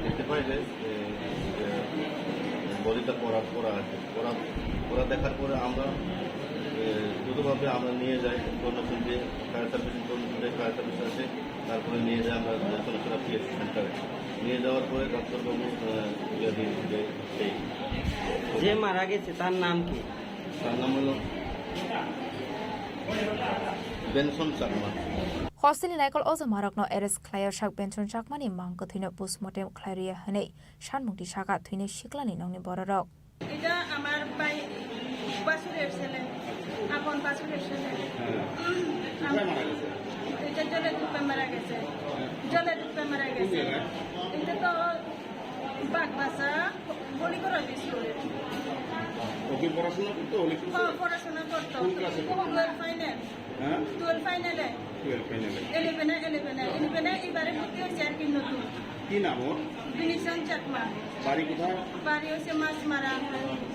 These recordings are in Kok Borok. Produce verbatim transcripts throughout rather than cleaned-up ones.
দেখতে পাই যে, এ, এ, বডিটা পড়া, পড়া আছে। পড়া, পড়া দেখার পরে আমরা, এ, দ্রুতভাবে আমরা নিয়ে যাই Karnaphuli, fire service Karnaphuli fire service আছে, তারপরে নিয়ে যাই আমরা চন্দ্রচূড়া পিএইচসি সেন্টারে। নিয়ে যাওয়ার পরে ডাক্তারবাবু, এ, ইয়ে দিয়ে, দিয়ে, সেই যে মারা গেছে, তার নাম কি? তার নাম হলো বেনসন Chakma. Hostel ni naikol o jamarokno arrest khlaio sak Benson Chakmani mang kwthwino postmortem khlai rwya hwnwi sanmung tisaka thwinai siklani nokni bororok. এটা আমার ভাই, বাসুরের ছেলে, আপন বাসুরের ছেলে। আম-, এটা জলে ডুবে মারা গেছে, জলে ডুবে মারা গেছে। এটা তো বাগবাসা, বলি করা স্কুলে। ও কি পড়াশোনা করতো? হলি স্কুলে? হ্যাঁ, পড়াশোনা করতো। কোন ক্লাসে পড়তো? Twelve final. হ্যাঁ? টুয়েলভ ফাইনালে। টুয়েলভ ফাইনালে। ইলেভেনে, ইলেভেনে। ইলেভেনে এবারে ভর্তি হয়েছে আর কি নতুন। কি নাম ওর? বিনিশন চাকমা। বাড়ি কোথায়? বাড়ি হচ্ছে মাছমারা,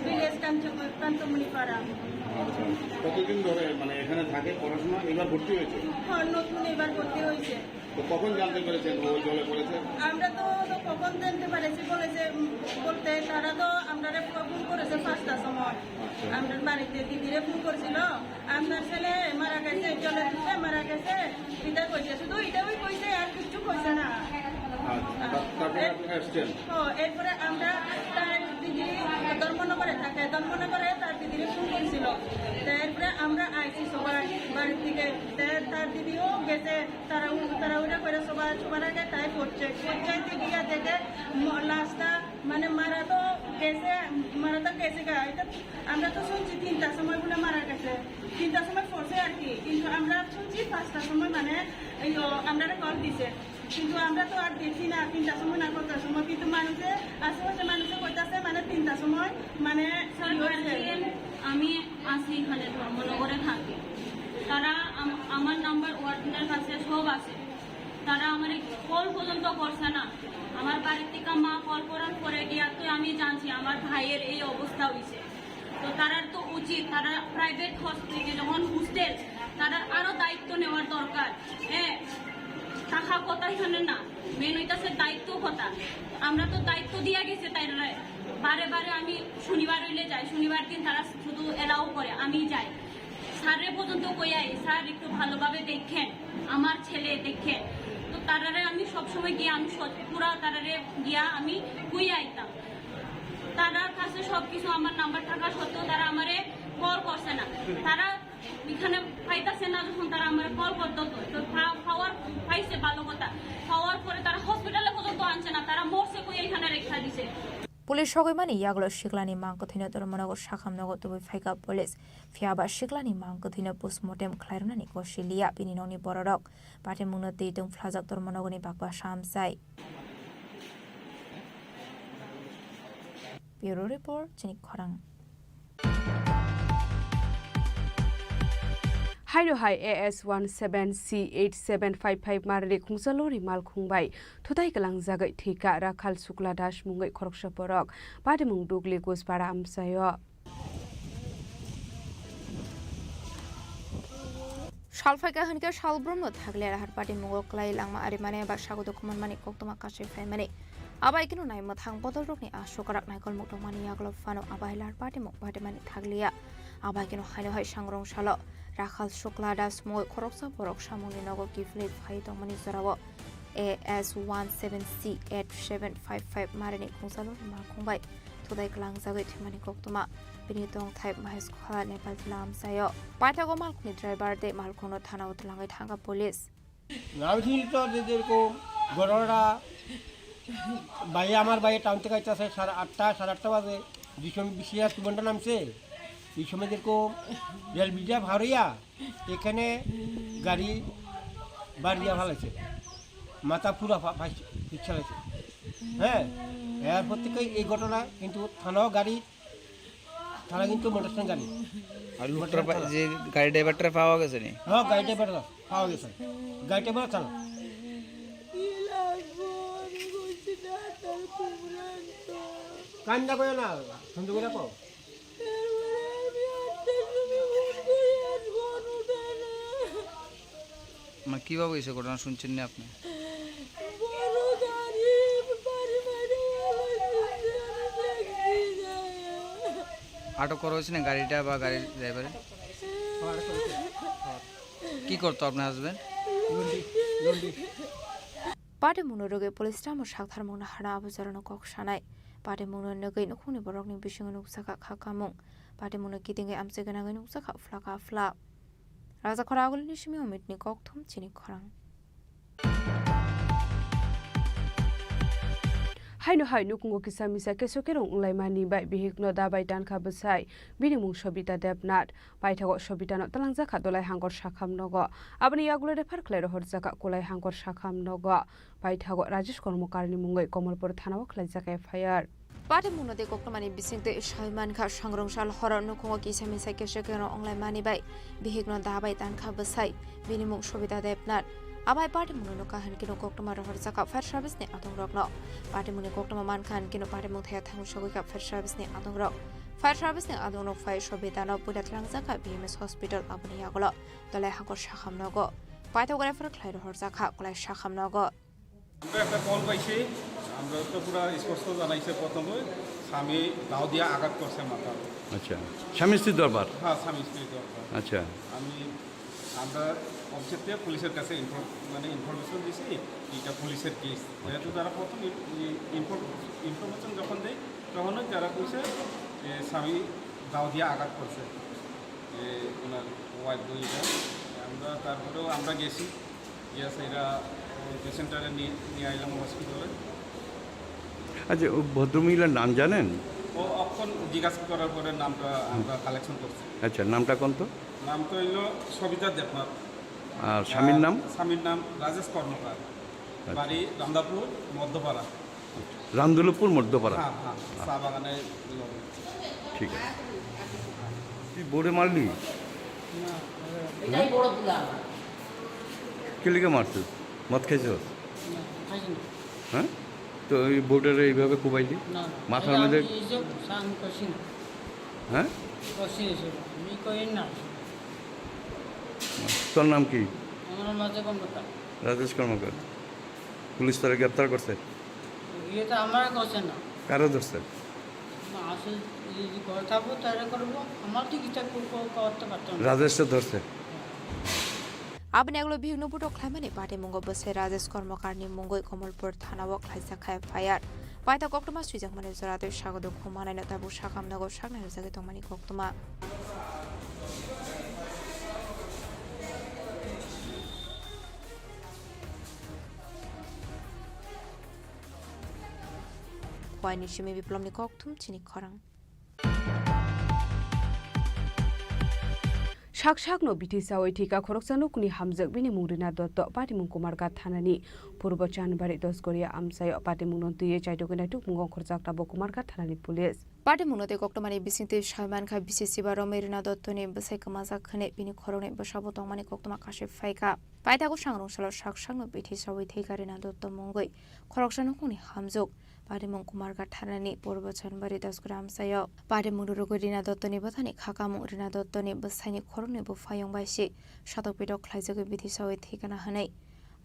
ভিলেজ কাঞ্চ-, কান্তমণিপাড়া। আচ্ছা। কতদিন ধরে মানে এখানে থাকে পড়াশোনা? এবার ভর্তি হয়েছে? হ্যাঁ, নতুন এবার ভর্তি হয়েছে। তো কখন জানতে পেরেছেন ও জলে পড়েছে? আমরা তো, তো কখন জানতে পেরেছি বলেছে, উম, বলতে তারা তো আমরা ফোন করেছে পাঁচটার সময়। আচ্ছা। আমরা বাড়িতে দিদিরে ফোন করছিল, আপনার ছেলে মারা গেছে, জলে ডুবে মারা গেছে, এটা কইছে, শুধু এটাই কইছে, আর কিচ্ছু কইছে না। আচ্ছা, তা-, তারপরে এর-, আপনি আসছেন? ও, এরপরে আমরা তার দিদি ধর্মনগরে থাকে, ধর্মনগরে তার দিদিরে ফোন করছিল। তো এরপরে আমরা আইছি সবাই বাড়ির দিকে, তে-, তার দিদিও গেছে, তারা উ-, তারা ওরা করে সবার, সবার আগে তাই পড়ছে, পড়ছে গিয়া দেখে ম-, লাশটা মানে মারা তো গেছে, মারা তো গেছে গা, এটা আমরা তো শুনছি তিনটার সময় বলে মারা গেছে, তিনটার সময় পড়ছে আর কি, কিন্তু আমরা শুনছি পাঁচটার সময় মানে এই ও, আমরা কল দিছে, কিন্তু আমরা তো আর দেখি না তিনটার সময় না কতটার সময়, কিন্তু মানুষে আশেপাশে মানুষে কইতাছে মানে তিনটার সময় মানে স্যার, ইয়ে হয়েছে। গার্জিয়ান, আমি আছি এখানে ধর্মনগরে থাকি। তারা আম-, আমার নাম্বার ওয়ার্ডেনের কাছে সব আছে। তারা আমারে কল পর্যন্ত করছে না। আমার বাড়ির থেকে মা কল করার পরে গিয়া তো আমি জানছি আমার ভাইয়ের এই অবস্থা হইছে। তো তারার তো উচিত, তারা প্রাইভেট হসপিটাল যখন হোস্টেল, তারার আরো দায়িত্ব নেওয়ার দরকার। হ্যাঁ, টাকা কথা এখানে না, মেন হইতাছে দায়িত্ব কথা। আমরা তো দায়িত্ব দিয়া গেছে তাইরে, বারে বারে আমি শনিবার হইলে যাই, শনিবার দিন তারা শুধু এলাও করে, আমি যাই। স্যাররে পর্যন্ত কই আই, "স্যার একটু ভালোভাবে দেখেন, আমার ছেলে দেখেন।" তো তারারে আমি সবসময় গিয়া আমি সত-, পুরা তারারে গিয়া আমি কই আইতাম। তারার কাছে সবকিছু আমার নাম্বার থাকা সত্ত্বেও তারা আমারে কল করছে না। তারা এখানে পাইতাছে না, যখন তারা আমারে কল করতো তো, তো পা-, পাওয়ার পাইছে ভালো কথা, পাওয়ার পরে তারা হসপিটালে পর্যন্ত আনছে না, তারা মরছে কই এখানে রেখা দিছে। Police sogwi mani yagulo siklani mang kwthwino dormonogo sakham nogo tubui phaikha police. Phiya ba siklani mang kwthwino postmortem khlai rwnani kosi liya bini nokni bororok. Patimungno twi tong phlajak dormonogoni bakba samsai. Bureau Report, Chini Khorang. Haino hai A S one seven C eight seven five five marni khungsa lori malkhung bai thutai kwlangjagwi thwikha Rakhal Shukla Das mungwi khoroksa borok, patimung Dugli Guspara amchaio. Sal phaikha hwnkhe salbrumno thakliya lahar patimungo kwlai langma arimani eba sago dukhu manmani koktwma kasui phaimani. Abai kheno nai mwthang bodolrokni aswk kwrak naikolmuk tongmani yagulo phano abai lahar patimung batimani thakliya. Abai kheno haino hai sangrong salo Rakhal Shukla Das mungwi khoroksa borok samungni nogo kiphilwi phai tongmani jorao A S one seven C eight seven five five marini khungsa lori malkhung bai thudai kwlangjagwi thwimani koktwma. Bini tongthai Mahesh Khola Nepal jila amchaio. Paithago malkhungni driver tei malkhungno thanao twlangwi thangkha police. আমি শুনি তো যে যেরকম ঘটনাটা ভাই, আমার ভাই টাউন থেকে আইতেছে সাড়ে আটটা, সাড়ে আটটা বাজে, যে সময় বিশিয়া সুমনটা নামছে, এই সময় যেরকম রেল ব্রিজটা ভারিয়া এখানে গাড়ি বাড়িয়া ফালাইছে, মাথা পুরা ফা-, ফাইছে, পিছালাইছে। হ্যাঁ, এরপর থেকে এই ঘটনা কিন্তু থানাও গাড়ি, থানা কিন্তু মোটরসাইকেল গাড়ি। আর লোকটার পা-, যে গাড়ি ড্রাইভারটা পাওয়া গেছে নি? হ্যাঁ, গাড়ি ড্রাইভার পাওয়া গেছে। গাড়ি ড্রাইভার চালা। কান্দা করে না, সুন্দর করে কও। মানে কিভাবে হয়েছে ঘটনা শুনছেন না আপনি? আটক করা হয়েছে না গাড়িটা বা গাড়ির ড্রাইভারে? কি করতো আপনার হাজবেন্ড? লন্ডি, লন্ডি। Patimungno rwgwi police tamo saktharmung naharna abo jorano kok sanai. Patimungno nugwi nukhungni borokni bisingo nukjakha kha kamung. Patimungno kitingwi amchai gwnangwi nukjakha phlaka phla. Rajakhora agulini simi Omitni kokthum chini khorang. Haino hai nukhungo kisa misa keso kerong wnglaimani bai bihikno dabai tankha bwsai, bini mung Sobita Debnath. Paithago Sobitano twlangjakha Dolai Hangkor Sakham nogo. Aboni yagulo refer khlai rohorjakha Kulai Hangkor Sakham nogo. Paithago Rajesh Kormokarni mungwi Komolpur thanao khlaijak F I R. Patimungno tei koktwmani bisingtwi sawi mankha, sangrong sal horo nukhungo kisa misa kesa keno wnglaimani bai bihikno dabai tankha bwsai, bini mung Sobita Debnath. Abai patimungno nukha hinkhe no koktwma rohorjakha fire service ni adongrokno. Patimungni koktwma mankha hinkhe no patimung thaya thangwi sogwikha fire service ni adongrok. Fire service ni adongrok phai Sobitano puila twlangjakha B M S hospital, aboni yagulo Dolai Hangkor Sakham nogo. Paithago refer khlai rohorjakha Kulai Sakham nogo. আমরা একটা কল পাইছি, আমরা তো পুরা স্পষ্ট জানাইছে প্রথমে, স্বামী দাও দিয়া আঘাত করছে মাথা। আচ্ছা, স্বামী স্ত্রীর দরবার? হ্যাঁ, স্বামী স্ত্রীর দরবার। আচ্ছা। আমি, আমরা অফিসের থেকে পুলিশের কাছে ইনফর-, মানে ইনফরমেশন দিছি, এটা পুলিশের কেস। যেহেতু তারা প্রথম ই-, ই-, ইনফর-, ইনফরমেশন যখন দেয়, তখনই তারা কইছে যে স্বামী দাও দিয়া আঘাত করছে, যে ওনার ওয়াইফ বইটা। আমরা তারপরেও আমরা গেছি, গিয়া সেটা পেশেন্টটারে নিয়ে, নিয়ে আইলাম হসপিটালে। আচ্ছা, ও ভদ্রমহিলার নাম জানেন? ও অখন জিজ্ঞাসা করার পরে নামটা আমরা কালেকশন করছি। আচ্ছা, নামটা কোন তো? নাম তো হইল সবিতা দেবনাথ। আর স্বামীর আর নাম? স্বামীর নাম রাজেশ কর্মকার। আচ্ছা। বাড়ি রামদাপুর মধ্যপাড়া। রামদুলপুর মধ্যপাড়া। হ্যাঁ, হ্যাঁ, চা বাগানের লগে। ঠিক আছে। তুই বোর্ডে মারলি? না, এটাই বড় তুলা আমার। কে লিখে মারছিস? মদ খাইছস? না, খাইছি না। হ্যাঁ? তো এই বোর্ডের এইভাবে কোবাইলি? না, মাথার এটা মধ্যে? আমি এই যে স্নান করছি না। হ্যাঁ? করছি এসব। আমি করি না। তোর নাম কি? আমার নাম রাজা কর্মকার। রাজেশ কর্মকার। পুলিশ তারা গ্রেপ্তার করছে? ইয়ে তো আমার করছে না। কারা ধরছে? না, আসলে এই যে ঘরে থাকবো, তারা করবো। আমার তো কিছু কো-, কো-, করতে পারতাম না। রাজেশে ধরছে? Aboni yagulo bihikno butok khlaimani patimungo bwsai Rajesh Kormokarni mungwi Komolpur thanao khlaijak kha F I R. Paithago koktwma swijakmani joratwi sagoduk humanaino tabuk sakhamnogo saknai rwjagwi tongmani koktwma. Kuaini simi Biplomni kokthum chini khorang. Sak sakno bithi sawi thika khoroksa nukni hamjak, bini mung Rina Dotto, patimung Kumarghat thanani Purbo Chanbari Dosgoria amchaio. Patimungno twiwi chaitugwi naitukmungo ongkhorjak tabuk Kumarghat thanani police. Patimungno tei koktwmani bisingtwi sawi mankha, bisi siba romwi Rina Dottoni bwsai kwmajak hwnwi bini khoroknwi bwsabo tongmani koktwma kashik phaikha. Paithago sangrong salo sak sakno bithi sawi thwikha Rina Dotto mungwi khoroksa nukhungni hamjwk. Patimung Kumarghat thanani Purbo Chanbari Dosgoria amchaio. Patimung rwrwgwi Rina Dottoni bwthani kha kamung, Rina Dottoni bwsaini khoroknwi buphayung bai se satok pitok khlaijagwi bithi sawi thwikha hwnwi.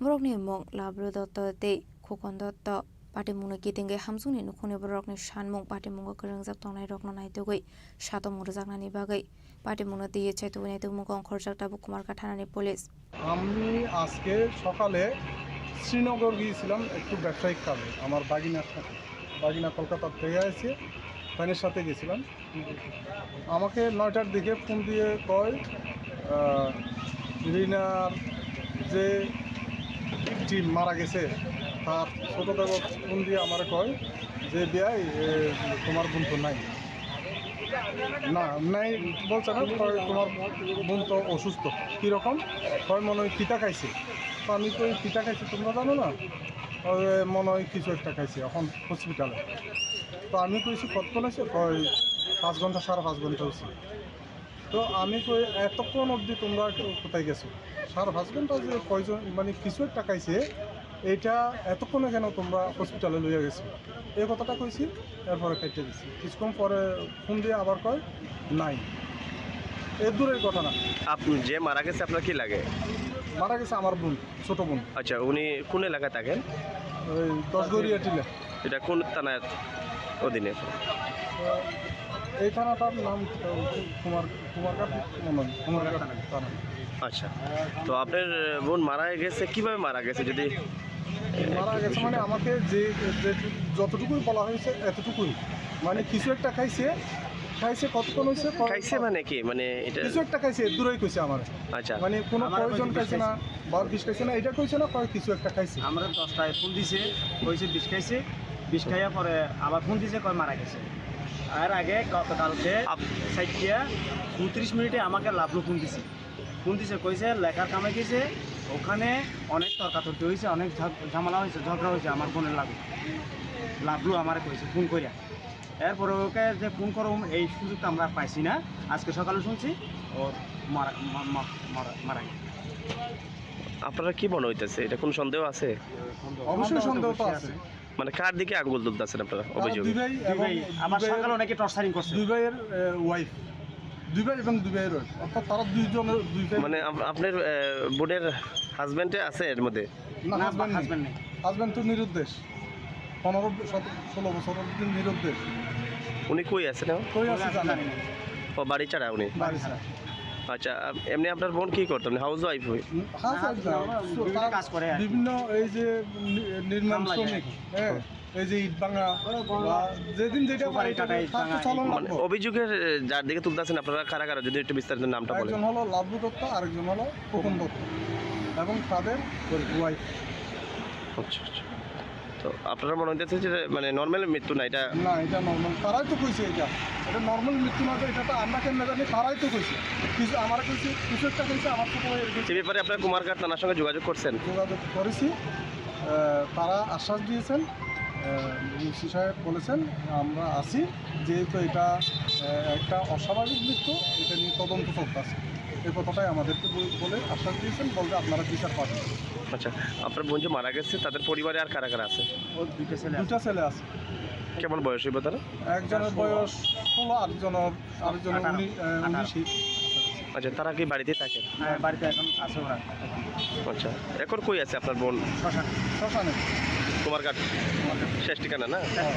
Borokni mung Labru Dotto tei Khukon Dotto. Patimungno kitingwi hamjwkni nukhungni borokni sanmung, patimungo kwrwngjak tongnairokno naitugwi satok mung rwjaknani bagwi patimungno twiwi chaitugwi naitukmungo ongkhorjak tabuk Kumarghat thanani police. আমি আজকে সকালে শ্রীনগর গিয়েছিলাম একটু ব্যবসায়িক কাজে, আমার বাগিনার সাথে। বাগিনা কলকাতা থেকে এসে ফ্রেন্ডের সাথে গেছিলাম। আমাকে নয়টার দিকে ফোন দিয়ে কয়, আহ, রিনার যে ভিকটিম মারা গেছে, তার ছোটো দেবর ফোন দিয়ে আমার কয় যে, "বিয়াই, এ, তোমার বোন তো নাই।" না, নাই বলছে না, কয়, "তোমার বোন তো অসুস্থ।" কীরকম? কয়, "মনে হয় পিঠা খাইছে।" তো আমি কই, "পিঠা খাইছে তোমরা জানো না?" কয়, "মনে হয় কিছু একটা খাইছে, এখন হসপিটালে।" তো আমি কইছি, "কতক্ষণ হয়েছে?" কয়, "পাঁচ ঘন্টা, সাড়ে পাঁচ ঘন্টা হয়েছে।" তো আমি কই, "এতক্ষণ অবধি তোমরা কোথায় গেছো? সাড়ে পাঁচ ঘন্টা যে কয়জন, মানে, কিছু একটা খাইছে, এইটা এতক্ষণে কেন তোমরা হসপিটালে লইয়া গেছো?" এই কথাটা কইছি, এরপরে কেটে দিছি। কিছুক্ষণ পরে ফোন দিয়ে আবার কয়, "নাই।" এর দূরের ঘটনা। আপ-, যে মারা গেছে আপনার কি লাগে? মারা গেছে আমার বোন, ছোট বোন। আচ্ছা, উনি কোন এলাকায় থাকেন? ওই দশগড়িয়া টিলা। এটা কোন থানার অধীনে? এই থানাটার নাম, আহ, কুমার, কুমারঘাট মনে হয়, কুমারঘাট থানা। আচ্ছা, তো আপনার বোন মারা গেছে, কিভাবে মারা গেছে? যদি মারা গেছে মানে আমাকে যে, যে যতটুকুই বলা হয়েছে এতটুকুই, মানে কিছু একটা খাইছে, খাইছে কতক্ষণ হয়েছে, ক-, খাইছে মানে কি? মানে এটা কিছু একটা খাইছে, দূরেই কইছে আমার। আচ্ছা। মানে কোনো আমারও প্রয়োজন কইছে খাইছে না, বা বিষ খাইছে না, এটা কইছে না, কয় কিছু একটা খাইছে। আমরা দশটায় ফোন দিছে, কইছে বিষ খাইছে, বিষ খাইয়া পরে আবার ফোন দিছে, কয় মারা গেছে। আর আগে গতকালকে আপ- চারটা পঁয়ত্রিশ মিনিটে আমাকে লাভলু ফোন দিছে। ফোন দিছে, কইছে লেখার কামে গেছে, ওখানে অনেক তর্কাতর্কি হয়েছে, অনেক ঝগ-, ঝামেলা হয়েছে, ঝগড়া হয়েছে আমার বোনের লাগে। লাভলু আমারে কইছে ফোন করিয়া। এরপরে ওকে যে ফোন করুম, এই সুযোগটা আমরা পাইছি না। আজকে সকালে শুনছি ও মারা, মা-, মা-, মারা, মারা গেছে। আপনারা কি মনে হইতেছে, এটা কোনো সন্দেহ আছে? অবশ্যই সন্দেহ তো আছে। মানে কার দিকে আঙ্গুল তুলতেছেন আপনারা? তারা অভিযোগ? দুই ভাই দুই এবং ভাই, আবার দুই ভাইয়ের, সকালে অনেকে টর্চারিং করছে। দুই ভাইয়ের, এ, ওয়াইফ, দুই ভাই এবং দুই ভাইয়ের ওয়াইফ, অর্থাৎ তারা দুইজনের, দুই ভাই। মানে আপ-, আপনার, এ, বোনের হাজবেন্ডে আছে এর মধ্যে? না, না, হাজবেন্ড নেই। হাজবেন্ড নেই। হাজবেন্ড তো নিরুদ্দেশ, পনেরো, সতেরো, ষোলো বছরের দিন নিরুদ্দেশ। উনি কই আছেন এখন? কই আছে জানি না। ও, বাড়ি ছাড়া উনি? বাড়ি ছাড়া। আচ্ছা, আপ-, এমনি আপনার বোন কি করতো? মানে হাউস ওয়াইফ হই? হুম, হাউস ওয়াইফ না, না, না, বিভিন্ন তার কাজ করে আর কি। বিভিন্ন এই যে নি-, নির্মাণ কাম লাগে শ্রমিক, আর কি। হ্যাঁ, এই যে ইট ভাঙা বা যেদিন যেটা সুপারি পারে, এটা কাটাই, তার তো ভাঙা, চালান মানে লাগবে। অভিযোগের, এ, যার দিকে তুলতেছেন আপনারা কারা কারা, যদি একটু বিস্তারিত নামটা বলেন। একজন হলো লাভলু দত্ত, আরেকজন হলো খোকন দত্ত এবং তাদের ওয়াইফ। আচ্ছা, আচ্ছা। তো আপনারা মনে হইতেছে যে মানে নর্মাল মৃত্যু না এটা? না, এটা নর্মাল, তারাই তো কইছে এটা। এটা নর্মাল মৃত্যু না, এটা তো আমরা কেমনে জানি, তারাই তো কইছে। কিছু আমারে কইছে, কিছু একটা কইছে, আমার ছোট ভাইয়ের কইছে। এ ব্যাপারে আপনারা কুমারঘাট থানার সঙ্গে যোগাযোগ করছেন? যোগাযোগ করেছি। আহ, তারা আশ্বাস দিয়েছেন, আহ, ওসি সাহেব বলেছেন, "আমরা আছি, যেহেতু এটা, আহ, একটা অস্বাভাবিক মৃত্যু, এটা নিয়ে তদন্ত চলতেছে।" এই কথাটাই আমাদেরকে বল-, বলে আশ্বাস দিয়েছেন, বলতে আপনারা বিচার পাবেন। আচ্ছা, আপনার বোন যে মারা গেছে, তাদের পরিবারে আর কারা কারা আছে? ওর দুইটা ছেলে আছে। দুইটা ছেলে আছে। কেমন বয়স হইব তারা? একজনের বয়স ষোলো, আরেকজনের, আরেকজনের আঠারো। উনি-, আহ, আঠারো। উনিশই। আচ্ছা, তারা কি বাড়িতে থাকেন? হ্যাঁ, বাড়িতে এখন আছে ওরা। আচ্ছা, এখন কই আছে আপনার বোন? শ্মশানে। শ্মশানে। কুমারঘাট? কুমারঘাট। শেষ ঠিকানা না? হ্যাঁ।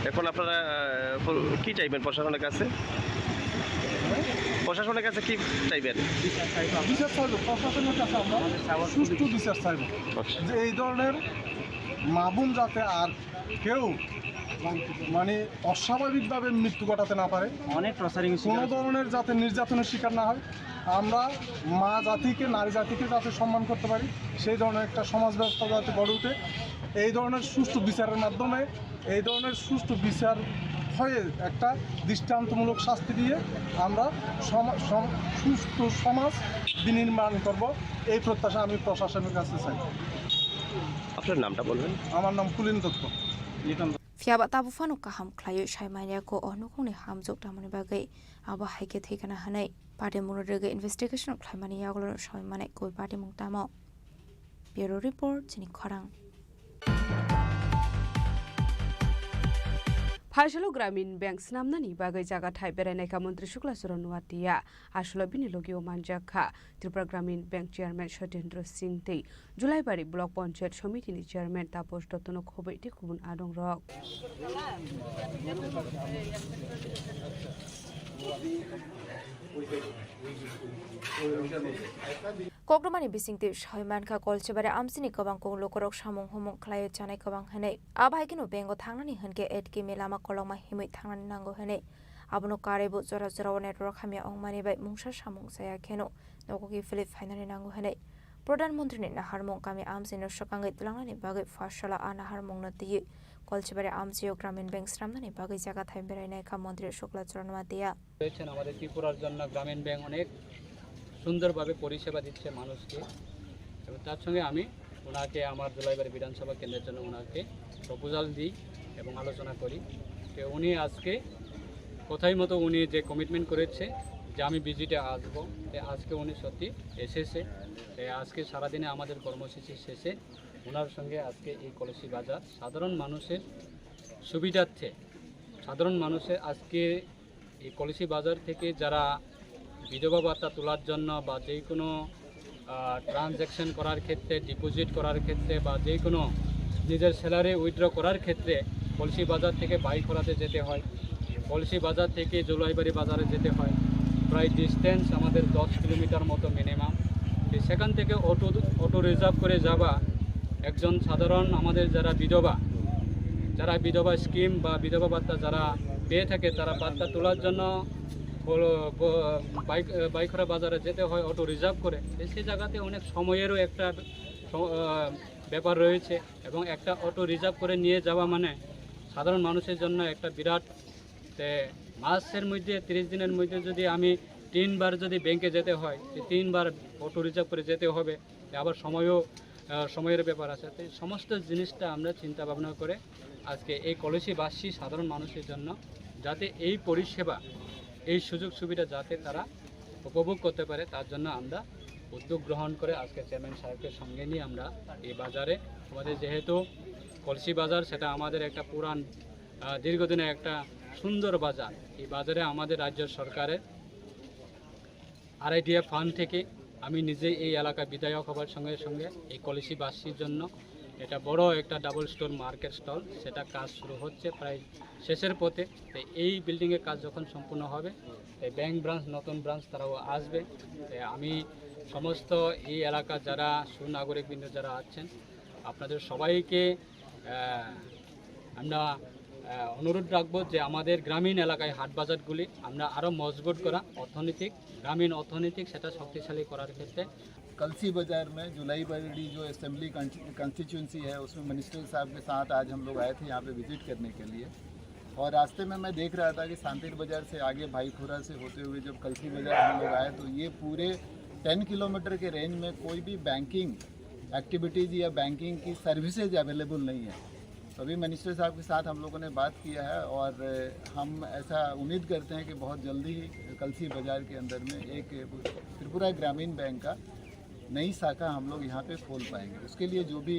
এখন আপনারা, আহ, কি চাইবেন প্রশাসনের কাছে? প্রশাসনের কাছে কি চাইবেন? বিচার চাইব। বিচার চাইব, প্রশাসনের কাছে আমরা সুষ্ঠু বিচার চাইব। আচ্ছা। যে এই ধরনের মা বোন যাতে আর কেউ মানে অস্বাভাবিকভাবে মৃত্যু ঘটাতে না পারে, অনেক টর্চারিং শিকার কোনো হচ্ছে। ধরনের যাতে নির্যাতনের শিকার না হয়, আমরা মা জাতিকে, নারী জাতিকে যাতে সম্মান করতে পারি, সেই ধরনের একটা সমাজ ব্যবস্থা যাতে গড়ে উঠে, এই ধরনের সুষ্ঠু বিচারের মাধ্যমে, এই ধরনের সুষ্ঠু বিচার হয়ে একটা দৃষ্টান্তমূলক শাস্তি দিয়ে আমরা সমা-, সম-, সুষ্ঠু সমাজ বিনির্মাণ করব, এই প্রত্যাশা আমি প্রশাসনের কাছে চাই। আপনার নামটা বলবেন? আমার নাম পুলিন দত্ত। Liton. Phiya ba tabuk phano kaham khlaiwi sai manya kho o nukhungni hamjwk tamoni bagwi, abo hai khe thwi kana hwnwi. Party mungno rwgwi investigation khlaimani yagulo no soi manai koi party mung tamo. Bureau Report, chini khorang. Phaisalo Gramin Bank swnamnani bagwi jaga thai berai naikha Montri Shukla Charan Noatia. Aswkno bini logi o manjak kha Tripura Gramin Bank Chairman Satyendra Singh tei Julaibari Block Panchayat Samiti ni Chairman Taposh Dotto no khobwi tei kubun adong rok. Kokrwmani bisingtwi soi mankha, Kolchibari amchini kwbang kok lukurok samung humung khlaiwi chanai kwbang hwnwi. Abo hai kheno bank-o thangnani hwnkhe eight km lama kolokma himwi thangnani nango hwnwi. Abono karwibo jora jorao network hamya wngmani bai mungsa samung chaya kheno nogo kiphilwi phainani nango hwnwi Pradhan Montrini naharmung kami amchino swkangwi twlangnani bagwi pharsala a naharmungno twiwi Kolchibari amchio Gramin Bank swnamnani bagwi jaga thai berai naikha Montri Shukla Charan Noatia. রয়েছেন আমাদের ত্রিপুরার জন্য গ্রামীণ ব্যাংক অনেক সুন্দরভাবে পরিষেবা দিচ্ছে মানুষকে, এবং তার সঙ্গে আমি ওনাকে আমার দুলাইবাড়ি বিধানসভা কেন্দ্রের জন্য ওনাকে প্রপোজাল দিই এবং আলোচনা করি। তো উনি আজকে কথাই মতো উনি যে কমিটমেন্ট করেছে যে আমি ভিজিটে আসবো, তো আজকে উনি সত্যি এসেছে। তো আজকে সারাদিনে আমাদের কর্মসূচি শেষে ওনার সঙ্গে আজকে এই কলসি বাজার সাধারণ মানুষের সুবিধার্থে, সাধারণ মানুষের আজকে এই কলসি বাজার থেকে যারা বিধবা ভাতা তোলার জন্য বা যে কোনো, আহ, ট্রানজ্যাকশন করার ক্ষেত্রে, ডিপোজিট করার ক্ষেত্রে বা যে কোনো নিজের স্যালারি উইথড্র করার ক্ষেত্রে কলসি বাজার থেকে বাই করাতে যেতে হয়, কলসি বাজার থেকে জুলাইবাড়ি বাজারে যেতে হয়, প্রায় ডিস্টেন্স আমাদের দশ কিলোমিটার মতো মিনিমাম। তো সেখান থেকে অটো, অটো রিজার্ভ করে যাওয়া একজন সাধারণ আমাদের যারা বিধবা, যারা বিধবা স্কিম বা বিধবা ভাতা যারা পেয়ে থাকে, তারা ভাতা তোলার জন্য বলো, ব-, বাইক, বাইখরা বাজারে যেতে হয় অটো রিজার্ভ করে। তো সেই জায়গাতে অনেক সময়েরও একটা স-, আহ, ব্যাপার রয়েছে এবং একটা অটো রিজার্ভ করে নিয়ে যাওয়া মানে সাধারণ মানুষের জন্য একটা বিরাট, তে মাসের মধ্যে, তিরিশ দিনের মধ্যে যদি আমি তিনবার যদি ব্যাংকে যেতে হয়, তো তিনবার অটো রিজার্ভ করে যেতে হবে। তো আবার সময়ও, আহ, সময়ের ব্যাপার আছে। তো এই সমস্ত জিনিসটা আমরা চিন্তা ভাবনা করে আজকে এই কলসিবাসী সাধারণ মানুষের জন্য যাতে এই পরিষেবা, এই সুযোগ সুবিধা যাতে তারা উপভোগ করতে পারে, তার জন্য আমরা উদ্যোগ গ্রহণ করে আজকে চেয়ারম্যান সাহেবকে সঙ্গে নিয়ে আমরা এই বাজারে, আমাদের যেহেতু কলসি বাজার, সেটা আমাদের একটা পুরান, আহ, দীর্ঘদিনের একটা সুন্দর বাজার। এই বাজারে আমাদের রাজ্য সরকারের আরআইডিএফ ফান্ড থেকে আমি নিজেই এই এলাকার বিধায়ক হবার সঙ্গে সঙ্গে এই কলসিবাসীর জন্য এটা বড় একটা ডাবল স্টোর মার্কেট স্টল, সেটা কাজ শুরু হচ্ছে প্রায় শেষের পথে। তো এই বিল্ডিংয়ের কাজ যখন সম্পূর্ণ হবে, এই ব্যাংক ব্রাঞ্চ, নতুন ব্রাঞ্চ তারাও আসবে। তো আমি সমস্ত এই এলাকার যারা সুনাগরিকবৃন্দ যারা আছেন, আপনাদের সবাইকে, আহ, আমরা, আহ, অনুরোধ রাখবো যে আমাদের গ্রামীণ এলাকায় হাট বাজারগুলি আমরা আরও মজবুত করা, অর্থনৈতিক, গ্রামীণ অর্থনৈতিক সেটা শক্তিশালী করার ক্ষেত্রে। कलसी बाजार में जुलाई बरड़ी जो असेंबली कॉन्स्टिट्यूंसी है, उसमें मिनिस्टर साहब के साथ आज हम लोग आए थे यहाँ पे विजिट करने के लिए। और रास्ते में मैं देख रहा था कि सांतेर बाजार से आगे भाईखोरा से होते हुए जब कलसी बाजार हम लोग आए, तो ये पूरे टेन किलोमीटर के रेंज में कोई भी बैंकिंग एक्टिविटीज़ या बैंकिंग की सर्विसेज अवेलेबल नहीं है। तो अभी मिनिस्टर साहब के साथ हम लोगों ने बात किया है और हम ऐसा उम्मीद करते हैं कि बहुत जल्दी ही कलसी बाजार के अंदर में एक त्रिपुरा ग्रामीण बैंक का नई शाखा हम लोग यहाँ पे खोल पाएंगे। उसके लिए जो भी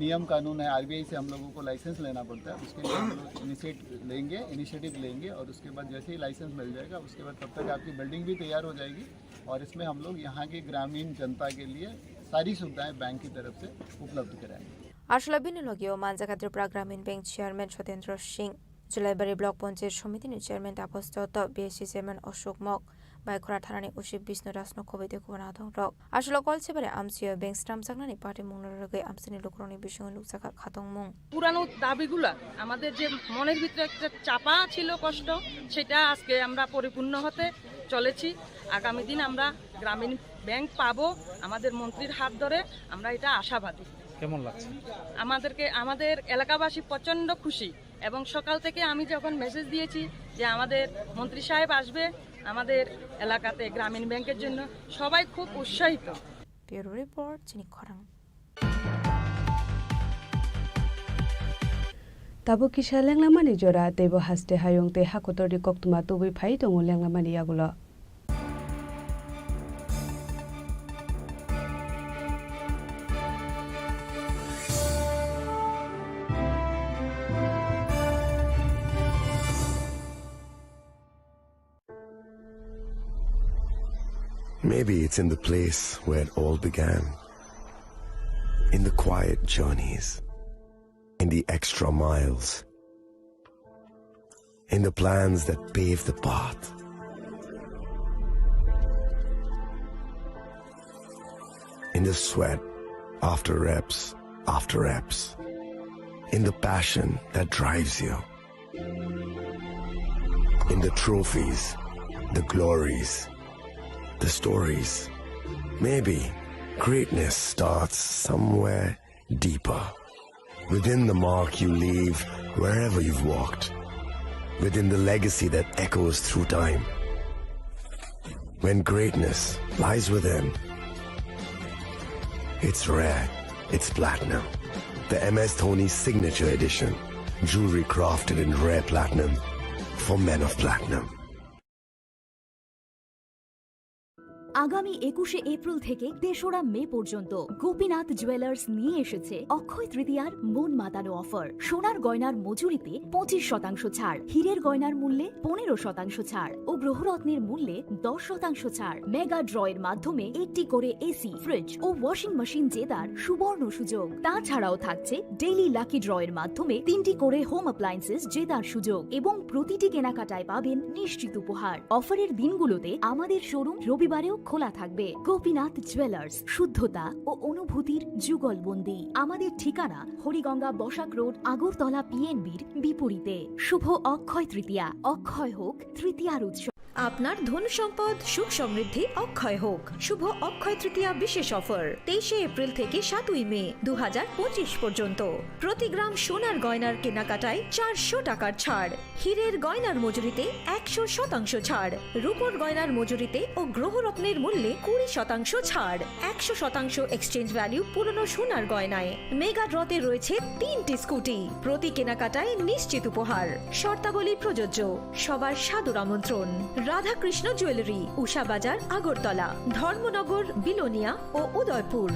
नियम कानून है, आरबीआई से हम लोगों को लाइसेंस लेना पड़ता है, उसके लिए हम लोग इनिशिएट लेंगे, इनिशिएटिव लेंगे और उसके बाद जैसे ही लाइसेंस मिल जाएगा, उसके बाद तब तक आपकी बिल्डिंग भी तैयार हो जाएगी और इसमें हम लोग यहाँ की ग्रामीण जनता के लिए सारी सुविधाएं बैंक की तरफ से उपलब्ध कराएंगे। Aswla bini logio manjak Tripura Gramin Bank Chairman Sotendra Singh, Julaibari Block Panchayat Somiti ni Chairman Tapas Dotto, B S C Chairman Ashok Mok, Baikora Thana ni O C Bishnu Raj no khobwi tei kubun adong rok. Aswla Kolsibari amchio bank swnamjaknani patimung no rwgwi amchaini lukurokni bisingo nukjakha khatungmung. পুরানো দাবিগুলা, আমাদের যে মনের ভিতরে একটা চাপা ছিল কষ্ট, সেটা আজকে আমরা পরিপূর্ণ হতে চলেছি। আগামী দিন আমরা গ্রামীণ ব্যাংক পাবো আমাদের মন্ত্রীর হাত ধরে, আমরা এটা আশাবাদী। কেমন লাগছে? আমাদেরকে, আমাদের এলাকাবাসী প্রচণ্ড খুশি এবং সকাল থেকে আমি যখন মেসেজ দিয়েছি যে আমাদের মন্ত্রী সাহেব আসবে আমাদের এলাকাতে গ্রামীণ ব্যাংকের জন্য, সবাই খুব উৎসাহিত। Bureau Report, Chini Khorang. Tabuk kisa lenglamani jora, teibo haste hayung tei hakotorni koktwma tubui phai tongo lenglamani yagulo. Maybe it's in the place where it all began. In the quiet journeys, in the extra miles, in the plans that pave the path, in the sweat after reps after reps, in the passion that drives you. In the trophies, the glories, the stories. Maybe greatness starts somewhere deeper. Within the mark you leave wherever you've walked. Within the legacy that echoes through time. When greatness lies within, it's rare, it's platinum. The M S Dhoni Signature Edition. Jewelry crafted in rare platinum for men of platinum. আগামী একুশে এপ্রিল থেকে তেসরা মে পর্যন্ত গোপীনাথ জুয়েলার্স নিয়ে এসেছে অক্ষয় তৃতীয়ার মন মাতানো অফার। সোনার গয়নার মজুরিতে পঁচিশ শতাংশ ছাড়, হীরের গয়নার মূল্যে পনেরো শতাংশ ছাড় ও গ্রহরত্নের মূল্যে দশ শতাংশ ছাড়। মেগা ড্রয়ের মাধ্যমে একটি করে এসি, ফ্রিজ ও ওয়াশিং মেশিন জেতার সুবর্ণ সুযোগ। তাছাড়াও থাকছে ডেইলি লাকি ড্রয়ের মাধ্যমে তিনটি করে হোম অ্যাপ্লায়েন্সেস জেতার সুযোগ এবং প্রতিটি কেনাকাটায় পাবেন নিশ্চিত উপহার। অফারের দিনগুলোতে আমাদের শোরুম রবিবারেও খোলা থাকবে। গোপীনাথ জুয়েলার্স, শুদ্ধতা ও অনুভূতির যুগলবন্দি। আমাদের ঠিকানা হরিগঙ্গা বসাক রোড, আগরতলা পিএনবির বিপরীতে। শুভ অক্ষয় তৃতীয়া, অক্ষয় হোক তৃতীয়ার উৎসব। আপনার ধন সম্পদ সুখ সমৃদ্ধি অক্ষয় হোক। শুভ অক্ষয় তৃতীয়া বিশেষ অফার, তেইশে এপ্রিল থেকে সাতই মে দু হাজার পঁচিশ পর্যন্ত। প্রতি গ্রাম সোনার গয়নার কেনাকাটায় চারশো টাকার ছাড়, হীরের গয়নার মজুরিতে একশো শতাংশ ছাড়, রূপোর গয়নার মজুরিতে ও গ্রহরত্নের মূল্যে কুড়ি শতাংশ ছাড়, একশো শতাংশ এক্সচেঞ্জ ভ্যালু পুরনো সোনার গয়নায়। মেগা ড্রতে রয়েছে তিনটি স্কুটি, প্রতি কেনাকাটায় নিশ্চিত উপহার। শর্তাবলী প্রযোজ্য। সবার সাদর আমন্ত্রণ। রাধাকৃষ্ণ জুয়েলারি, উষা বাজার, আগরতলা, ধর্মনগর, বিলোনিয়া ও Udaipur.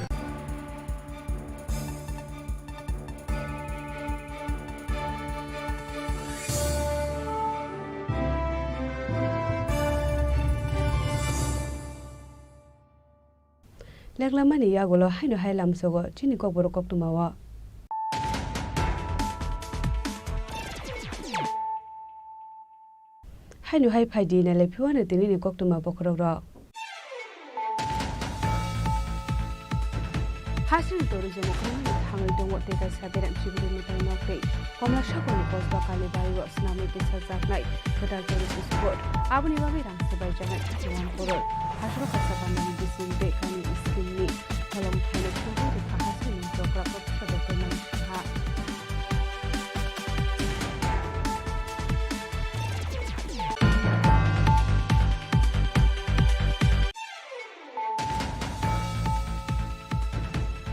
Leklamani yagulo haino hai lamsogo chini kokborok koktwmao. Haino hai phaidi nailai phiwano tinini koktwma bokhorokrok. Hasing tourism khoroknwi thangwi tongo tei kaisa berem chibiri mwtai nok tei Komla Sagarni kosba Kalibari o swnamwi tisajaknai kwtal tourist spot. Aboni bagwi rang swbaijaknai thirty one crore. Hasoro kaisa bandani bising tei kami scheme ni tholong thaino thwngwi rwkha hasing ni jokra kok sadok tongmani saha.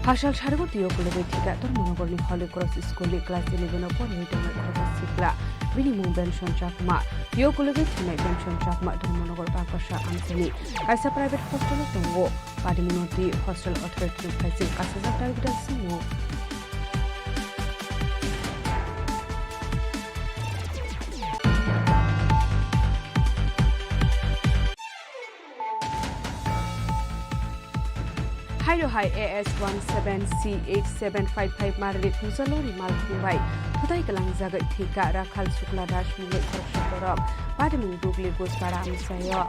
Hasal sarigo twi ukulugwi thika Dharmanagarni Holy Cross School ni class eleven o porwi tongnai khoroksa sikla. Bini mung Benson Chakma. Twi ukulugwi thwinai Benson Chakma Dharmanagar Bakasa amchaini kaisa private hostel o tongo. Padimungno twi hostel authority no phaising kasijak tarikda swngo. Haino hai A S one seven C eight seven five five marri Kujalori malkhung bai thutai kwlangjagwi thwika Rakhal Shukla Das mungwi khoroksa borok. Padimung Dugli Gujpara amchaio.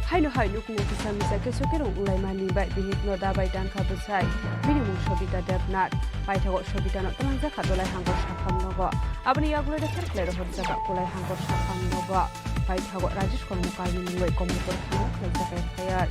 Haino hai nukhungo kisa misa keso kerong wnglaimani bai bihikno dabai tangkha bwsai. Bini mung Sobita Debnath. Paithago Sobitano twlangjakha Dolai Hangor sakham nogo. Aboni yagulo refer khlai rohorjak Dolai Hangor sakham nogo. Paithago Rajesh Kormokarni mungwi Komolpur thana khlaijak F I R.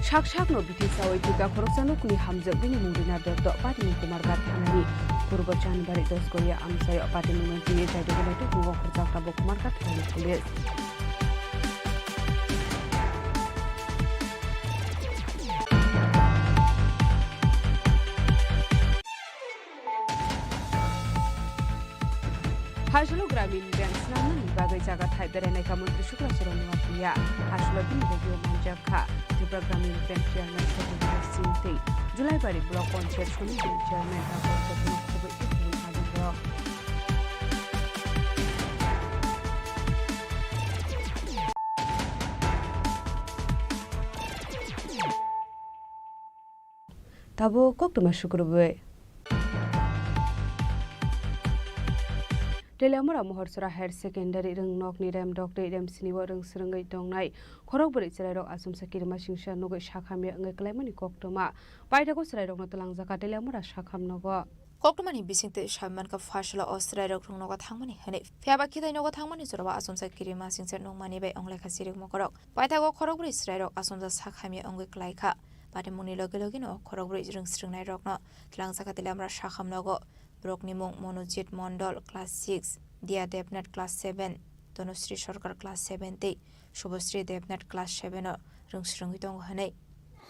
Sak sakno bithi sawi thika khoroksa nokni hamjak bini mung Rina Dotto, patimung Kumarghat thanani. Purbo Chanbari Dosgoria amchaio patimung no twiwi jaidugwi naituk tongo khorjakta bo Kumarghat thanani police. Hasolo Gramin Bank swnamnani bagwi jaga thai berainai kha Montri Sukla Charan Noatia. Hasolo bini bagwi manjak kha Tripura Gramin Bank Chairman Satyendra Singh tei Julaibari Block Panchayat Samiti Chairman Raghav Chandra Khoboi tei kubun adongrok. Tabuk koktwma sukrubwi. Teliamura Mohorsora Higher Secondary rwngnokni remdok tei remsinio rwngsrwngwi tongnai khorokbrwi chwrairok achomsa kirima singsa nugwi sakhamya wngwi kwlaimani koktwma. Paithago chwrairokno twlangjak kha Teliamura sakhamnogo. Koktwmani bisingtwi sawi mankha, phaisalo o chwrairok rwngnogo thangmani hwnwi. Phiyaba khitai nogo thangmani jorao achomsa kirima singsa nukmani bai wnglaikha chirikmokorok. Paithago khorokbrwi chwrairok achomsa sakhamya wngwi kwlaikha. Patimungni loge logeno khorokbrwi rwngsrwngnairokno twlangjak kha Teliamura sakhamnogo. Borokni mung Monojit Mondol, class six, Dia Debnath, class seven, Tanusri Sarkar, class seven tei Shubhasri Debnath, class seven o rwngsrwngwi tongo hwnwi.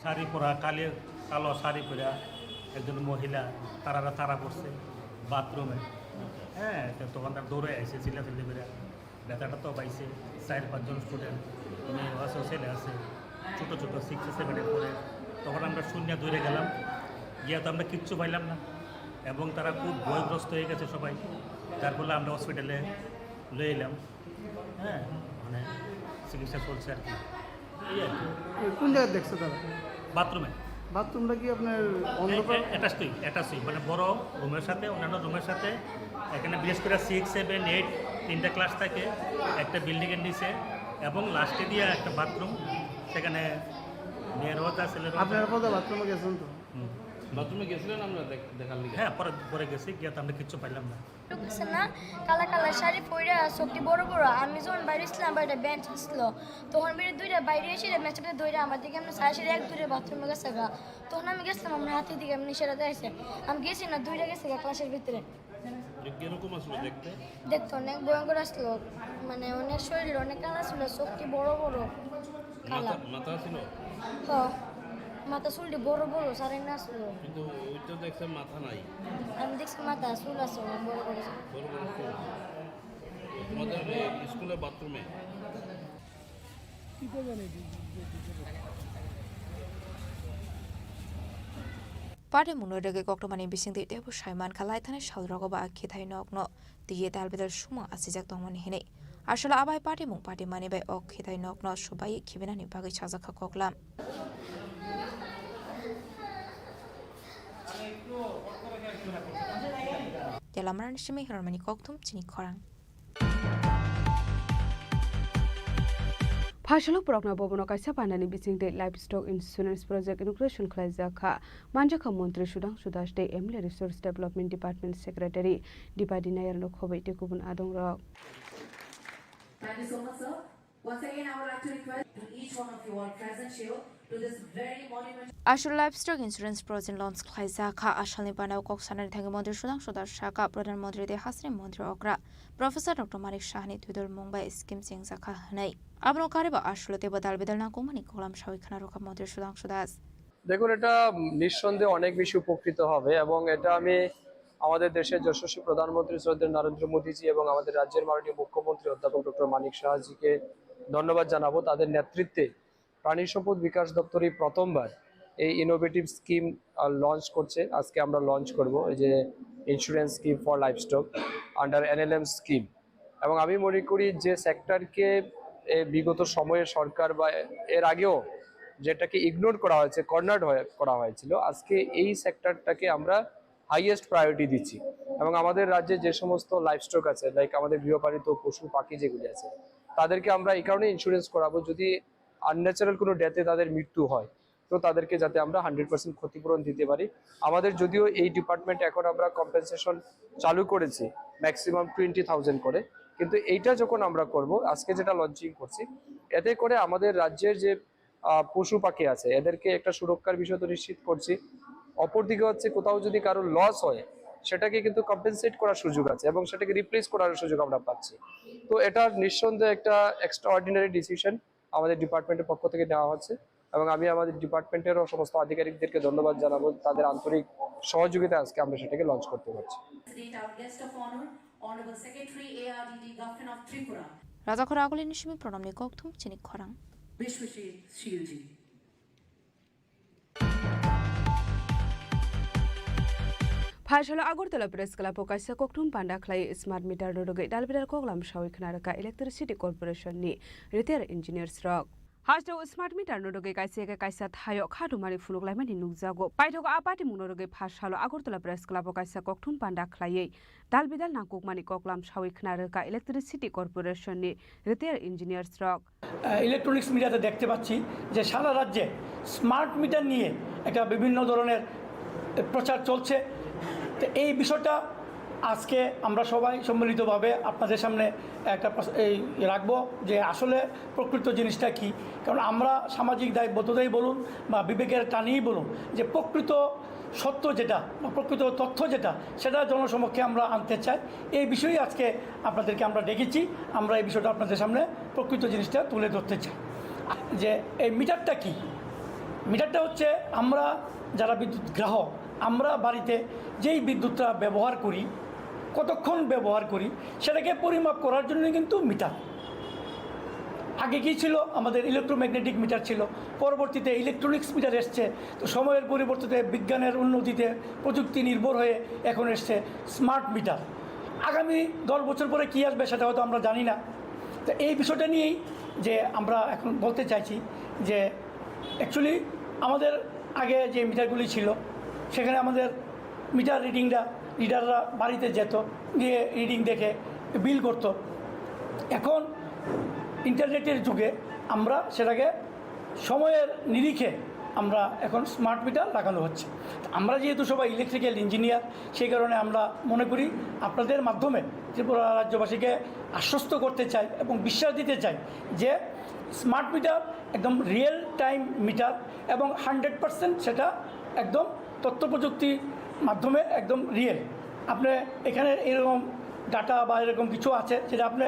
Sari পরা, কালি কালো শাড়ি পরা একজন মহিলা তারারা তারা করছে বাথরুমে। হ্যাঁ, তো তখন তার দৌড়ে আইসে, চিল্লাচিল্লি করে। বেচাটা তো পাইছে চার পাঁচজন স্টুডেন্ট, মেয়ে আছে, ছেলে আছে, ছোটো ছোটো সিক্সে সেভেনে পড়ে। তখন আমরা শূন্য দৌড়ে গেলাম, গিয়া তো আমরা কিচ্ছু পাইলাম না, এবং তারা খুব ভয়গ্রস্ত হয়ে গেছে সবাই, যার ফলে আমরা হসপিটালে লয়ে এলাম। হ্যাঁ, মানে চিকিৎসা চলছে আর কি, এই আর কি। কোন জায়গায় দেখছে তারা? বাথরুমে। বাথরুমটা কি আপনার অন্ধকার? অ্যাটাচই, অ্যাটাচই, মানে বড় রুমের সাথে, অন্যান্য রুমের সাথে। এখানে বিশেষ করে সিক্স সেভেন এইট তিনটা ক্লাস থাকে, একটা বিল্ডিংয়ের নিচে, এবং লাস্টে দিয়ে একটা বাথরুম, সেখানে মেয়েরও আছে, ছেলেরও আছে। আপনারা কোথাও বাথরুমে গেছেন তো? হুম। বাথরুমে গেছিলেন আমরা দেখ-, দেখার লিগে? হ্যাঁ, পরে, পরে গেছি, গিয়ে তো আমরা কিচ্ছু পাইলাম না। লোক আছে না, কালা কালা শাড়ি পরে, চোখটি বড় বড়। আমি যখন বাইরে ছিলাম, বাইরে বেঞ্চ ছিল, তখন বেরিয়ে দুইটা বাইরে এসে মেচেপে ধরে আমার দিকে এমনি সারা সারি এক দূরে বাথরুমে গেছে গা। তখন আমি গেছিলাম, আমার হাতের দিকে এমনি সেটা দেখছে। আমি গেছি না, দুইটা গেছে গা ক্লাসের ভিতরে। যে কিরকম আসলো দেখতে? দেখতে অনেক ভয়ঙ্কর আসলো, মানে অনেক শরীর অনেক কালা ছিল, চোখটি বড় বড়। কালা। মাথা, মাথা ছিল? হ। মাথা চুলটি বড় বড়, সারাই না ছিল। কিন্তু ওই তো দেখছে মাথা নাই। আমি দেখছি মাথা চুল আছে, অনেক বড় বড় চুল। বড় বড় চুল। তোমাদের এই স্কুলে বাথরুমে? Party mungno rwgwi koktwmani bisingtwi teibo sai mankha, laithani salrogo ba khithai nokno twiwi dalbidal sumung achijak tongmani hinwi. Aswk abai party mung patimani bai o khithai nokno subai khibinani bagwi sajakha koklam. Telamarani simi hirormani kokthum chini khorang. Phaisalo borokno bobono kaisa pandani bisingtwi livestock insurance project inauguration khlaijak kha. Manjakha Montri Sudhangshu Das tei M L A Resource Development Department Secretary Dipadi Nayar no khobwi tei kubun adongrok. Thank you so much, sir. Once again, I would like to request to each one of you all present here to this very monumental Aswk livestock insurance project launch khlaijak kha. Asalni banao kok sanani thangwi Montri Sudhangshu Das sakha, Pradhan Montri tei Hasteni Montri okra Professor Doctor Manik Sahani twidul mung bai scheme chengjak kha hwnwi. Abono karwi bo aswk teibo dalbidal nangkukmani koklam sawi khna rwkha Montri Sudhangshu Das. দেখুন, এটা নিঃসন্দেহে অনেক বেশি উপকৃত হবে এবং এটা আমি আমাদের দেশের যশস্বী প্রধানমন্ত্রী শ্রদ্ধেয় নরেন্দ্র মোদীজি এবং আমাদের রাজ্যের মাননীয় মুখ্যমন্ত্রী অধ্যাপক ডক্টর মানিক সাহাজিকে ধন্যবাদ জানাবো। তাদের নেতৃত্বে প্রাণী সম্পদ বিকাশ দপ্তর এই প্রথমবার এই ইনোভেটিভ স্কিম, আহ, লঞ্চ করছে। আজকে আমরা লঞ্চ করব এই যে insurance scheme for livestock under NLM scheme. এবং আমি মনে করি যে সেক্টরকে এ বিগত সময়ে সরকার বা এর আগেও যেটাকে ইগনোর করা হয়েছে, কর্নার্ড হয়ে করা হয়েছিল, আজকে এই সেক্টরটাকে আমরা হাইয়েস্ট প্রায়োরিটি দিচ্ছি। এবং আমাদের রাজ্যে যে সমস্ত লাইভস্টক আছে, লাইক আমাদের গৃহপালিত পশু পাখি যেগুলি আছে, তাদেরকে আমরা এই কারণে ইন্স্যুরেন্স করাবো, যদি আনন্যাচারাল কোনো ডেথে তাদের মৃত্যু হয়, তো তাদেরকে যাতে আমরা হান্ড্রেড পার্সেন্ট ক্ষতিপূরণ দিতে পারি। আমাদের যদিও এই ডিপার্টমেন্ট এখন আমরা কম্পেনসেশন চালু করেছি ম্যাক্সিমাম টোয়েন্টি থাউজেন্ড করে, কিন্তু এইটা যখন আমরা করব, আজকে যেটা লঞ্চিং করছি, এতে করে আমাদের রাজ্যের যে, আহ, পশু পাখি আছে, এদেরকে একটা সুরক্ষার বিষয় তো নিশ্চিত করছি। অপরদিকে হচ্ছে কোথাও যদি কারোর লস হয়, সেটাকে কিন্তু কম্পেনসেট করার সুযোগ আছে এবং সেটাকে রিপ্লেস করার সুযোগ আমরা পাচ্ছি। তো এটার নিঃসন্দেহে একটা এক্সট্রাঅর্ডিনারি ডিসিশন আমাদের ডিপার্টমেন্টের পক্ষ থেকে নেওয়া হচ্ছে এবং আমি আমাদের ডিপার্টমেন্টেরও সমস্ত আধিকারিকদেরকে ধন্যবাদ জানাবো তাদের আন্তরিক সহযোগিতায় আজকে আমরা সেটাকে লঞ্চ করতে পারছি। President, our guest of honor, Honorable Secretary A R D D, Government of Tripura. Rajakhor Agulini simi pranamni kokthum chini khorang. Bishwajit Shilji. Phaisalo Agartala Press Club o kaisa kokthum panda khlai smart meter no rwgwi dalbidal koklam sawi khna rwkha Electricity Corporation ni retired engineers rok. Hasteo smart meter no rwgwi kaisa eke kaisa thaio khatumani phunuk laimani nukjago. Paithago a patimung no rwgwi phaisalo Agartala Press Club o kaisa kokthum panda khlaiwi dalbidal nangkukmani koklam sawi khna rwkha Electricity Corporation ni retired engineers rok. আহ, ইলেকট্রনিক্স মিডিয়াতে দেখতে পাচ্ছি যে সারা রাজ্যে smart meter নিয়ে একটা বিভিন্ন ধরনের প্রচার চলছে। তো এই বিষয়টা আজকে আমরা সবাই সম্মিলিতভাবে আপনাদের সামনে একটা প্রস-, এই রাখবো যে আসলে প্রকৃত জিনিসটা কী। কারণ আমরা সামাজিক দায়বদ্ধতাই বলুন বা বিবেকের টানেই বলুন, যে প্রকৃত সত্য যেটা বা প্রকৃত তথ্য যেটা, সেটা জনসমক্ষে আমরা আনতে চাই। এই বিষয়ে আজকে আপনাদেরকে আমরা ডেকেছি। আমরা এই বিষয়টা আপনাদের সামনে প্রকৃত জিনিসটা তুলে ধরতে চাই। যে এই মিটারটা কি? মিটারটা হচ্ছে আমরা যারা বিদ্যুৎ গ্রাহক, আমরা বাড়িতে যেই বিদ্যুৎটা ব্যবহার করি, কতক্ষণ ব্যবহার করি, সেটাকে পরিমাপ করার জন্য কিন্তু মিটার। আগে কি ছিল? আমাদের ইলেকট্রোম্যাগনেটিক মিটার ছিল, পরবর্তীতে ইলেকট্রনিক্স মিটার এসছে। তো সময়ের পরিবর্তিতে, বিজ্ঞানের উন্নতিতে, প্রযুক্তি নির্ভর হয়ে এখন এসছে স্মার্ট মিটার। আগামী দশ বছর পরে কি আসবে, সেটা হয়তো আমরা জানি না। তো এই বিষয়টা নিয়েই যে আমরা এখন বলতে চাইছি যে অ্যাকচুয়ালি আমাদের আগে যে মিটারগুলি ছিল, সেখানে আমাদের মিটার রিডিংটা, রিডাররা বাড়িতে যেত, গিয়ে রিডিং দেখে বিল করত। এখন ইন্টারনেটের যুগে আমরা সেটাকে সময়ের নিরিখে আমরা এখন স্মার্ট মিটার লাগানো হচ্ছে। তো আমরা যেহেতু সবাই ইলেকট্রিক্যাল ইঞ্জিনিয়ার, সেই কারণে আমরা মনে করি আপনাদের মাধ্যমে ত্রিপুরা রাজ্যবাসীকে আশ্বস্ত করতে চাই এবং বিশ্বাস দিতে চাই যে স্মার্ট মিটার একদম রিয়েল টাইম মিটার এবং হান্ড্রেড পার্সেন্ট সেটা একদম তথ্য প্রযুক্তির মাধ্যমে একদম রিয়েল। আপনি এখানে এরকম ডাটা বা এরকম কিছু আছে যেটা আপনি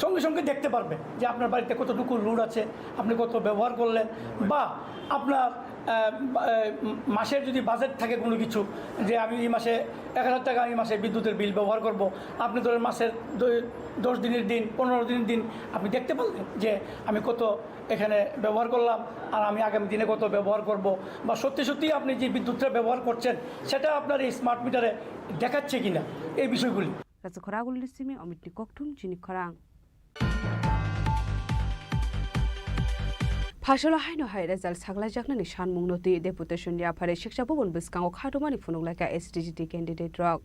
সঙ্গে সঙ্গে দেখতে পারবেন যে আপনার বাড়িতে কতটুকু লোড আছে, আপনি কত ব্যবহার করলেন, বা আপনার আহ, বা, আহ, মাসের যদি বাজেট থাকে কোনো কিছু, যে আমি এই মাসে এক হাজার টাকা আমি মাসে বিদ্যুতের বিল ব্যবহার করব, আপনি ধরেন মাসের দুই, দশ দিনের দিন, পনেরো দিনের দিন আপনি দেখতে পারলেন যে আমি কত এখানে ব্যবহার করলাম আর আমি আগামী দিনে কত ব্যবহার করব, বা সত্যি সত্যি আপনি যে বিদ্যুৎটা ব্যবহার করছেন সেটা আপনার এই স্মার্ট মিটারে দেখাচ্ছে কিনা, এই বিষয়গুলি। Rachakhoragulni simi Omitni kokthum chini khorang. Phasalo haino hai result saklaijaknani sanmungno twi deputation ni aphari Siksa Bhaban bwskango khatumani phunuk laikha S T G T candidate rok.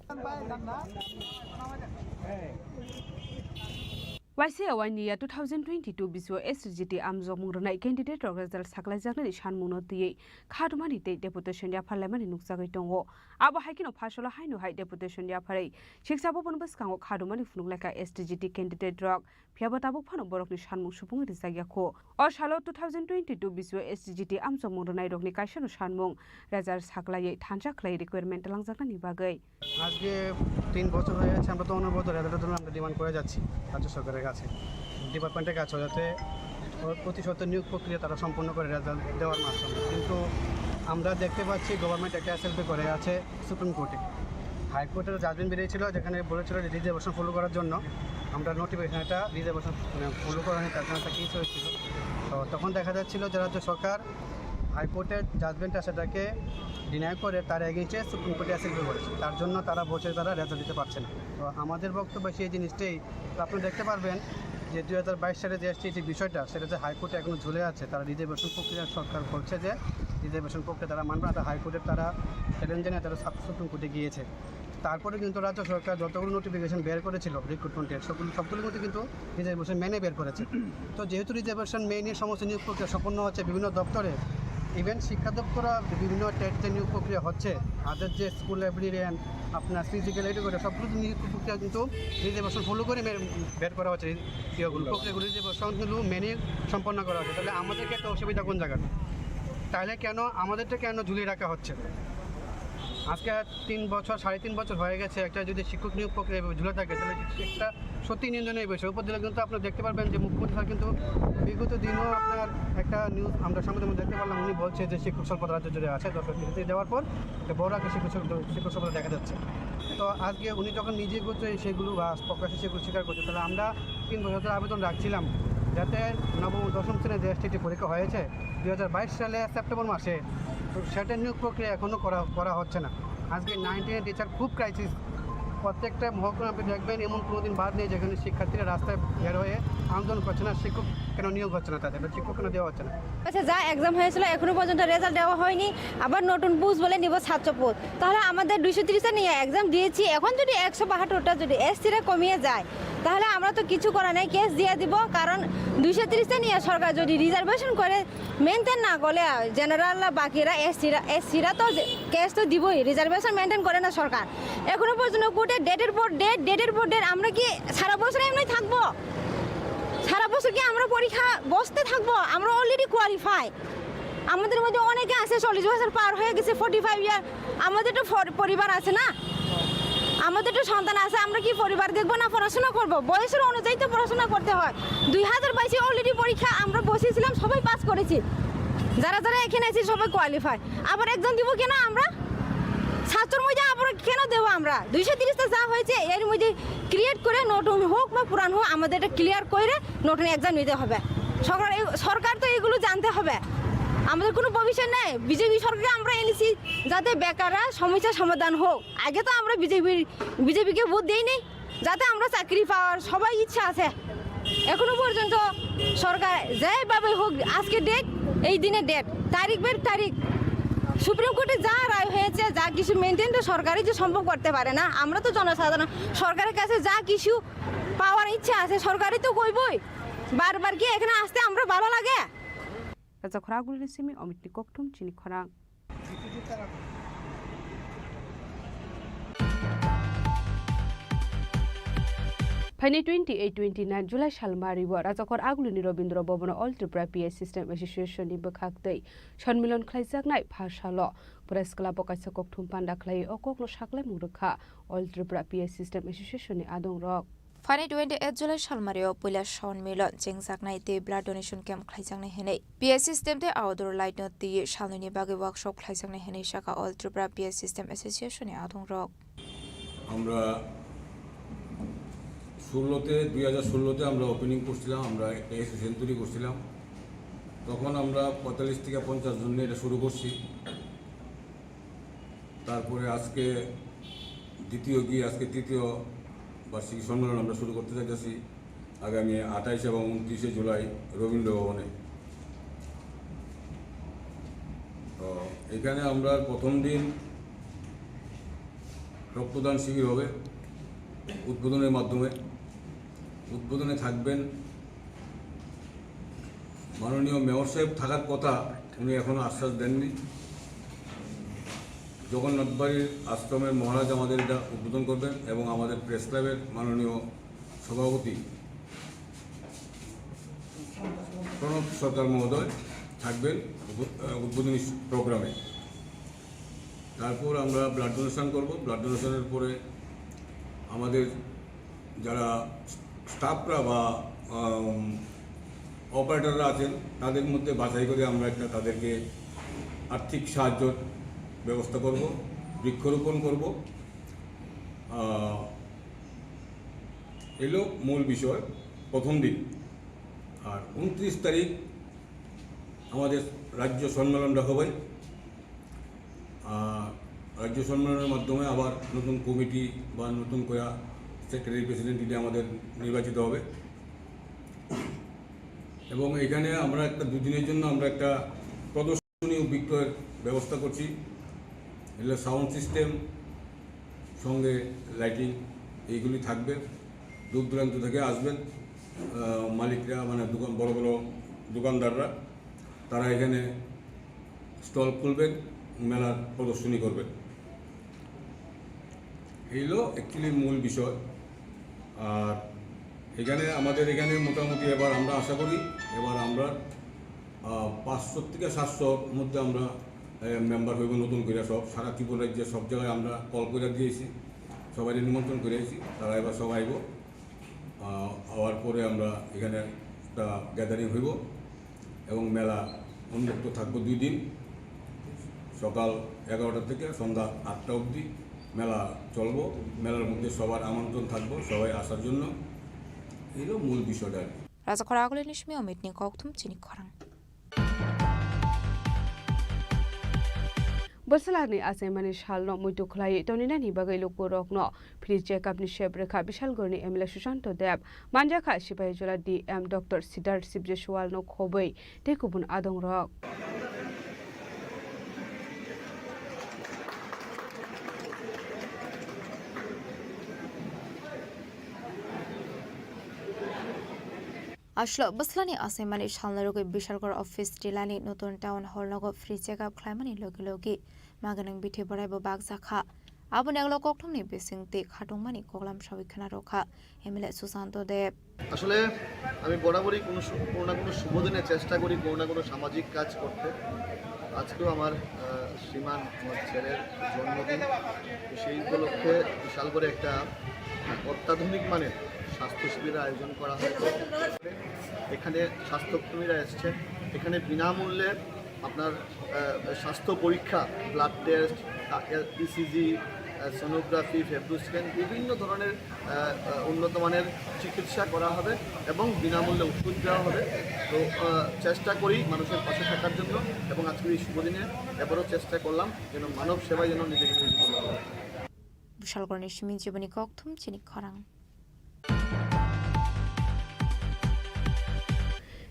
Waisa yawaini ya two thousand twenty-two bisu S T G T amjokmung rwnai candidate rok result saklaijaknani sanmungno twiwi khatumani tei deputation ni aphar laimani nukjagwi tongo. Abo hai kheno phasalo haino hai deputation ni aphari Siksa Bhaban bwskango khatumani phunuk laikha S T G T candidate rok. Phiya bo tabuk phano borokni sanmung supungwi rijak ya kho. O salo two thousand twenty-two bisu S T G T amchokmung rwnai rokni kaisano sanmung result saklaiwi thansa khlai requirement twlangjaknani bagwi. আজকে তিন বছর হয়ে যাচ্ছে, আমরা তো অনবরত রেজাল্টের জন্য আমরা ডিমান্ড করে যাচ্ছি রাজ্য সরকারের কাছে, ডিপার্টমেন্টের কাছে, যাতে অতি সত্বর নিয়োগ প্রক্রিয়া তারা সম্পন্ন করে রেজাল্ট দেওয়ার মাধ্যমে। কিন্তু আমরা দেখতে পাচ্ছি গভর্নমেন্ট একটা এসএলপি করে আছে সুপ্রিম কোর্টে। হাইকোর্টের জাজমেন্ট বেরিয়েছিল, যেখানে বলেছিল যে রিজার্ভেশন ফলো করার জন্য আমরা নোটিফিকেশন একটা রিজার্ভেশন, মানে, ফলো করা হয়নি, তার জন্য একটা কেস হয়েছিল। তো তখন দেখা যাচ্ছিল যে রাজ্য সরকার হাইকোর্টের জাজমেন্টটা সেটাকে ডিনাই করে তার এগেইনস্টে সুপ্রিম কোর্টে অ্যাপিল করেছে। তার জন্য তারা বলছে তারা রেজাল্ট দিতে পারছে না। তো আমাদের বক্তব্য সেই জিনিসটাই। তো আপনি দেখতে পারবেন যে দুই হাজার বাইশ সালে যে এসটি যে বিষয়টা, সেটা যে হাইকোর্টে এখনো ঝুলে আছে, তারা রিজার্ভেশন প্রক্রিয়া সরকার বলছে যে রিজার্ভেশন প্রক্রিয়া তারা মানবে না, তারা হাইকোর্টের তারা চ্যালেঞ্জ জানিয়ে তারা সাব সুপ্রিম কোর্টে গিয়েছে। তারপরে কিন্তু রাজ্য সরকার যতগুলো নোটিফিকেশন বের করেছিল রিক্রুটমেন্টের, সবগুলো, সবগুলোর মধ্যে কিন্তু রিজার্ভেশন মেনে বের করেছে। তো যেহেতু রিজার্ভেশন মেনে সমস্ত নিয়োগ প্রক্রিয়া সম্পন্ন হচ্ছে বিভিন্ন দপ্তরে, ইভেন শিক্ষা দপ্তরও বিভিন্ন টেট যে নিয়োগ প্রক্রিয়া হচ্ছে, আদার যে স্কুল লাইব্রেরিয়ান, আপনার ফিজিক্যাল এডুকেটর, সবগুলো নিয়োগ প্রক্রিয়া কিন্তু রিজার্ভেশন ফলো করে মে-, বের করা হচ্ছে। ইয়েগুলো, প্রক্রিয়াগুলো রিজার্ভেশনগুলো মেনে সম্পন্ন করা হচ্ছে। তাহলে আমাদেরকে একটা অসুবিধা কোন জায়গায়? তাহলে কেন আমাদেরটা কেন ঝুলিয়ে রাখা হচ্ছে? আজকে তিন বছর, সাড়ে তিন বছর হয়ে গেছে, একটা যদি শিক্ষক নিয়োগ প্রক্রিয়া এভাবে ঝুলে থাকে, তাহলে একটা সত্যি নিন্দনীয় বিষয়। উপর দিলে কিন্তু আপনারা দেখতে পারবেন যে মুখ্যমন্ত্রী স্যার কিন্তু বিগত দিনও আপনার একটা নিউজ আমরা সামনে যেমন দেখতে পারলাম, উনি বলছে যে শিক্ষক স্বল্পতা রাজ্য জুড়ে আছে, দশ কোটি দেওয়ার পর একটা বড় একটা শিক্ষক স্বল্প-, শিক্ষক স্বল্পতা দেখা যাচ্ছে। তো আজকে উনি যখন নিজে করছে সেগুলো বা প্রকাশ্যে সেগুলো স্বীকার করছে, তাহলে আমরা তিন বছর ধরে আবেদন রাখছিলাম যাতে নবম ও দশম শ্রেণীর যে এসটিটি পরীক্ষা হয়েছে দুই হাজার বাইশ সালে সেপ্টেম্বর মাসে, তো সেটা নিয়োগ প্রক্রিয়া এখনও করা, করা হচ্ছে না। আজকে নাইন টেনের টিচার খুব ক্রাইসিস। প্রত্যেকটা মহকুমা আপনি দেখবেন, এমন কোনো দিন বাদ নেই যেখানে শিক্ষার্থীরা রাস্তায় বের হয়ে আন্দোলন করছে না, শিক্ষক কেন নিয়োগ হচ্ছে না তাদের, বা শিক্ষক কেন দেওয়া হচ্ছে না। আচ্ছা, যা এক্সাম হয়েছিল এখনো পর্যন্ত রেজাল্ট দেওয়া হয়নি, আবার নতুন পোস্ট বলে নিব সাতশো পোস্ট, তাহলে আমাদের দুইশো তিরিশটা নিয়ে এক্সাম দিয়েছি, এখন যদি একশো বাহাত্তরটা যদি এসসিরা কমিয়ে যায়, তাহলে আমরা তো কিছু করার নেই, কেস দিয়ে দিব। কারণ দুইশো তিরিশটা নিয়ে সরকার যদি রিজার্ভেশন করে মেনটেন না করলে, জেনারেল বাকিরা, এসসিরা, এসসিরা তো কেস তো দিবই, রিজার্ভেশন মেনটেন করে না সরকার। এখনো পর্যন্ত কোর্টে ডেটের পর ডেট, ডেটের পর ডেট। আমরা কি সারা বছর এমনি থাকবো? সারা বছর কি আমরা পরীক্ষা বসতে থাকবো? আমরা অলরেডি কোয়ালিফাই। আমাদের মধ্যে অনেকে আছে চল্লিশ বছর পার হয়ে গেছে, ফর্টি ফাইভ ইয়ার। আমাদের তো ফর- পরিবার আছে না, আমাদের তো সন্তান আছে। আমরা কি পরিবার দেখবো না পড়াশোনা করবো? বয়সের অনুযায়ী তো পড়াশোনা করতে হয়। দুই হাজার বাইশে অলরেডি পরীক্ষা আমরা বসেছিলাম, সবাই পাস করেছি। যারা যারা এখানে আছি সবাই কোয়ালিফাই। আবার এক্সাম দিব কেন আমরা? ছাত্রর মধ্যে আবার কেন দেবো আমরা? দুইশো তিরিশটা যা হয়েছে এর মধ্যে ক্রিয়েট করে নতুন হোক বা পুরান হোক, আমাদের এটা ক্লিয়ার করে নতুন এক্সাম নিতে হবে। সরকার এই- সরকার তো এগুলো জানতে হবে। আমাদের কোনো ভবিষ্যৎ নেই। বিজেপি সরকারকে আমরা এনেছি যাতে বেকাররা সমস্যার সমাধান হোক। আগে তো আমরা বিজেপির বিজেপিকে ভোট দেই নেই, যাতে আমরা চাকরি পাওয়ার সবাই ইচ্ছা আছে। এখনো পর্যন্ত সরকার যেভাবে হোক, আজকে ডেট, এই দিনে ডেট, তারিখ বের তারিখ, সুপ্রিম কোর্টে যা রায় হয়েছে, যা কিছু মেনটেন তো সরকারই যে সম্ভব করতে পারে না। আমরা তো জনসাধারণ, সরকারের কাছে যা কিছু পাওয়ার ইচ্ছা আছে সরকারই তো কইবই। বারবার কি এখানে আসতে আমরা ভালো লাগে? Rajakhor Agulini simi Omitni kokthum chini khorang. Phaini twenty eight twenty nine July salmario Rajakhor Agulini Robindra Bhavan o All Tripura P A System Association ni bwkhak tei sonmilon khlaijaknai pha salo Press Club o kaisa kokthum panda khlaiwi o kokno saklaimung rwkha All Tripura P A System Association ni adongrok. Phaini twenty eight July salmario puila sonmilon chengjaknai tei blood donation camp khlaijaknai hinwi P A System tei Outdoor Light no twiwi salnwini bagwi workshop khlaijaknai hinwi sakha All Tripura P A System Association ni adongrok. আমরা ষোলোতে, দুই হাজার ষোলোতে আমরা ওপেনিং করছিলাম, আমরা একটা অ্যাসোসিয়েশন তৈরি করছিলাম। তখন আমরা পঁয়তাল্লিশ থেকে পঞ্চাশ জন নিয়ে এটা শুরু করছি। তারপরে আজকে দ্বিতীয় গিয়ে আজকে তৃতীয় বার্ষিকী সম্মেলন আমরা শুরু করতে চাইতেছি আগামী আঠাইশ এবং ঊনত্রিশে জুলাই রবীন্দ্র ভবনে। তো এখানে আমরা প্রথম দিন রক্তদান শিবির হবে উদ্বোধনের মাধ্যমে। উদ্বোধনে থাকবেন মাননীয় মেয়র সাহেব, থাকার কথা, উনি এখনো আশ্বাস দেননি। জগন্নাথ বাড়ির আশ্রমের মহারাজ আমাদের এটা উদ্বোধন করবেন এবং আমাদের প্রেস ক্লাবের মাননীয় সভাপতি প্রণব সরকার মহোদয় থাকবেন উদ্বো-, আহ, উদ্বোধনী প্রোগ্রামে। তারপর আমরা ব্লাড ডোনেশন করব। ব্লাড ডোনেশনের পরে আমাদের যারা স্টাফরা বা, আম, অপারেটররা আছেন, তাদের মধ্যে বাছাই করে আমরা একটা তাদেরকে আর্থিক সাহায্যর ব্যবস্থা করব, বৃক্ষরোপণ করব। আহ, এলো মূল বিষয় প্রথম দিন। আর ঊনত্রিশ তারিখ আমাদের রাজ্য সম্মেলনটা হবে। আহ, রাজ্য সম্মেলনের মাধ্যমে আবার নতুন কমিটি বা নতুন করে সেক্রেটারি প্রেসিডেন্ট এটা আমাদের নির্বাচিত হবে। এবং এখানে আমরা একটা দুদিনের জন্য আমরা একটা প্রদর্শনী ও বিক্রয়ের ব্যবস্থা করছি। এগুলো সাউন্ড সিস্টেম, সঙ্গে লাইটিং, এইগুলি থাকবে। দূর দূরান্ত থেকে আসবেন, আহ, মালিকরা, মানে দোকান, বড় বড় দোকানদাররা, তারা এখানে স্টল খুলবেন, মেলার প্রদর্শনী করবেন। এই হলো অ্যাকচুয়ালি মূল বিষয়। আর এখানে, আমাদের এখানে মোটামুটি এবার আমরা আশা করি, এবার আমরা, আহ, পাঁচশো থেকে সাতশোর মধ্যে আমরা, আহ, মেম্বার হইব নতুন করে সব। সারা ত্রিপুরা রাজ্যে সব জায়গায় আমরা কল করে দিয়েছি, সবাই নিমন্ত্রণ করে আছি, তারা এবার সব আইব। আহ, আওয়ার পরে আমরা এখানে একটা গ্যাদারিং হইব এবং মেলা উন্মুক্ত থাকবো দুই দিন, সকাল এগারোটা থেকে সন্ধ্যা আটটা অবধি মেলা চলবো। মেলার মধ্যে সবার আমন্ত্রণ থাকবো, সবাই আসার জন্য। এই হলো মূল বিষয়টা আর কি। Rajakhor Agulini simi Omitni kokthum chini khorang. Bwswlani achaimani salno muitu khlaiwi toninani bagwi lukurokno free check-up ni sep rwkha Bishalgarhni M L A Sushanta Deb, manjakha Sipahijola D M Doctor Siddharth Sibjeswalno khobwi tei kubun adongrok. Aswk bwswlani achaimani salno rwgwi Bishalgarh office tilani nutun town hall nogo free check-up khlaimani logi logi maganang bithi borai bo bakjakha. Aboni ulo kokthumni bisingtwi khatungmani koklam sawi khna rwkha M L A Susanto Deb. আসলে আমি বরাবরই কোনো সু-, কোনো না কোনো শুভ দিনে চেষ্টা করি কোনো না কোনো সামাজিক কাজ করতে। আজকেও আমার, আহ, শ্রীমান আমার ছেলের জন্মদিন, তো সেই উপলক্ষে বিশাল করে একটা অত্যাধুনিক মানের স্বাস্থ্য শিবিরের আয়োজন করা হয়েছে। এখানে স্বাস্থ্যকর্মীরা এসছেন, এখানে বিনামূল্যে আপনার, আহ, স্বাস্থ্য পরীক্ষা, ব্লাড টেস্ট, তা-, ইসিজি, আহ, সোনোগ্রাফি, ফেব্রো স্ক্যান, বিভিন্ন ধরনের, আহ, আহ, উন্নত মানের চিকিৎসা করা হবে এবং বিনামূল্যে ওষুধ দেওয়া হবে। তো, আহ, চেষ্টা করি মানুষের পাশে থাকার জন্য এবং আজকের এই শুভ দিনে এবারও চেষ্টা করলাম যেন মানব সেবায় যেন নিজেকে নিয়োজিত করা যায়। Bushalkorni simi jiboni kokthum chini khorang.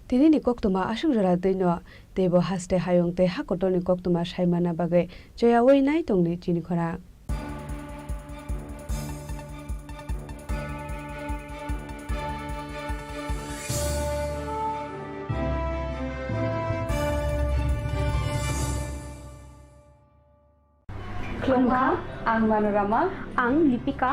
Tinini koktwma aswk jora twino, teibo haste hayung tei hakotorni koktwma saimana bagwi choyaui nai tongdi chini khorang. Khulumkha, ang Manorama. Ang Lipika.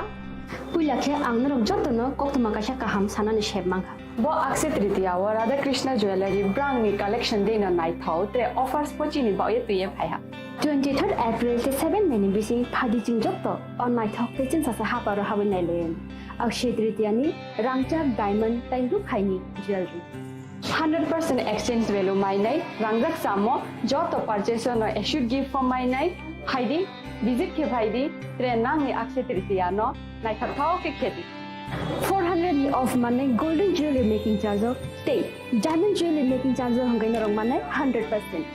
Puila khe ang norok jotono koktwma kaisa kaham sanani sep mankha. Bo Akshaya Tritiya o Radha Krishna Jewellery brangni collection dino naithok tre offers pochini baoye twiye phaiha. Twenty-third April tei seven May ni bising phaidi chwng joto o naithok tei chwngsasa haparo habwi nailaiwi. Akshaya Tritiya ni rangchak diamond tei rukhaini jewellery. Hundred percent exchange value mainai rangjak chamo joto purchase no assured gift form mainai phaidi, visit khe phaidi, tre nangni Akshaya Tritiya no naithok thao khe khedi. Four hundred ni off manai golden jewelry making charge o tei diamond jewelry making charge o hwnkhai norok manai hundred percent.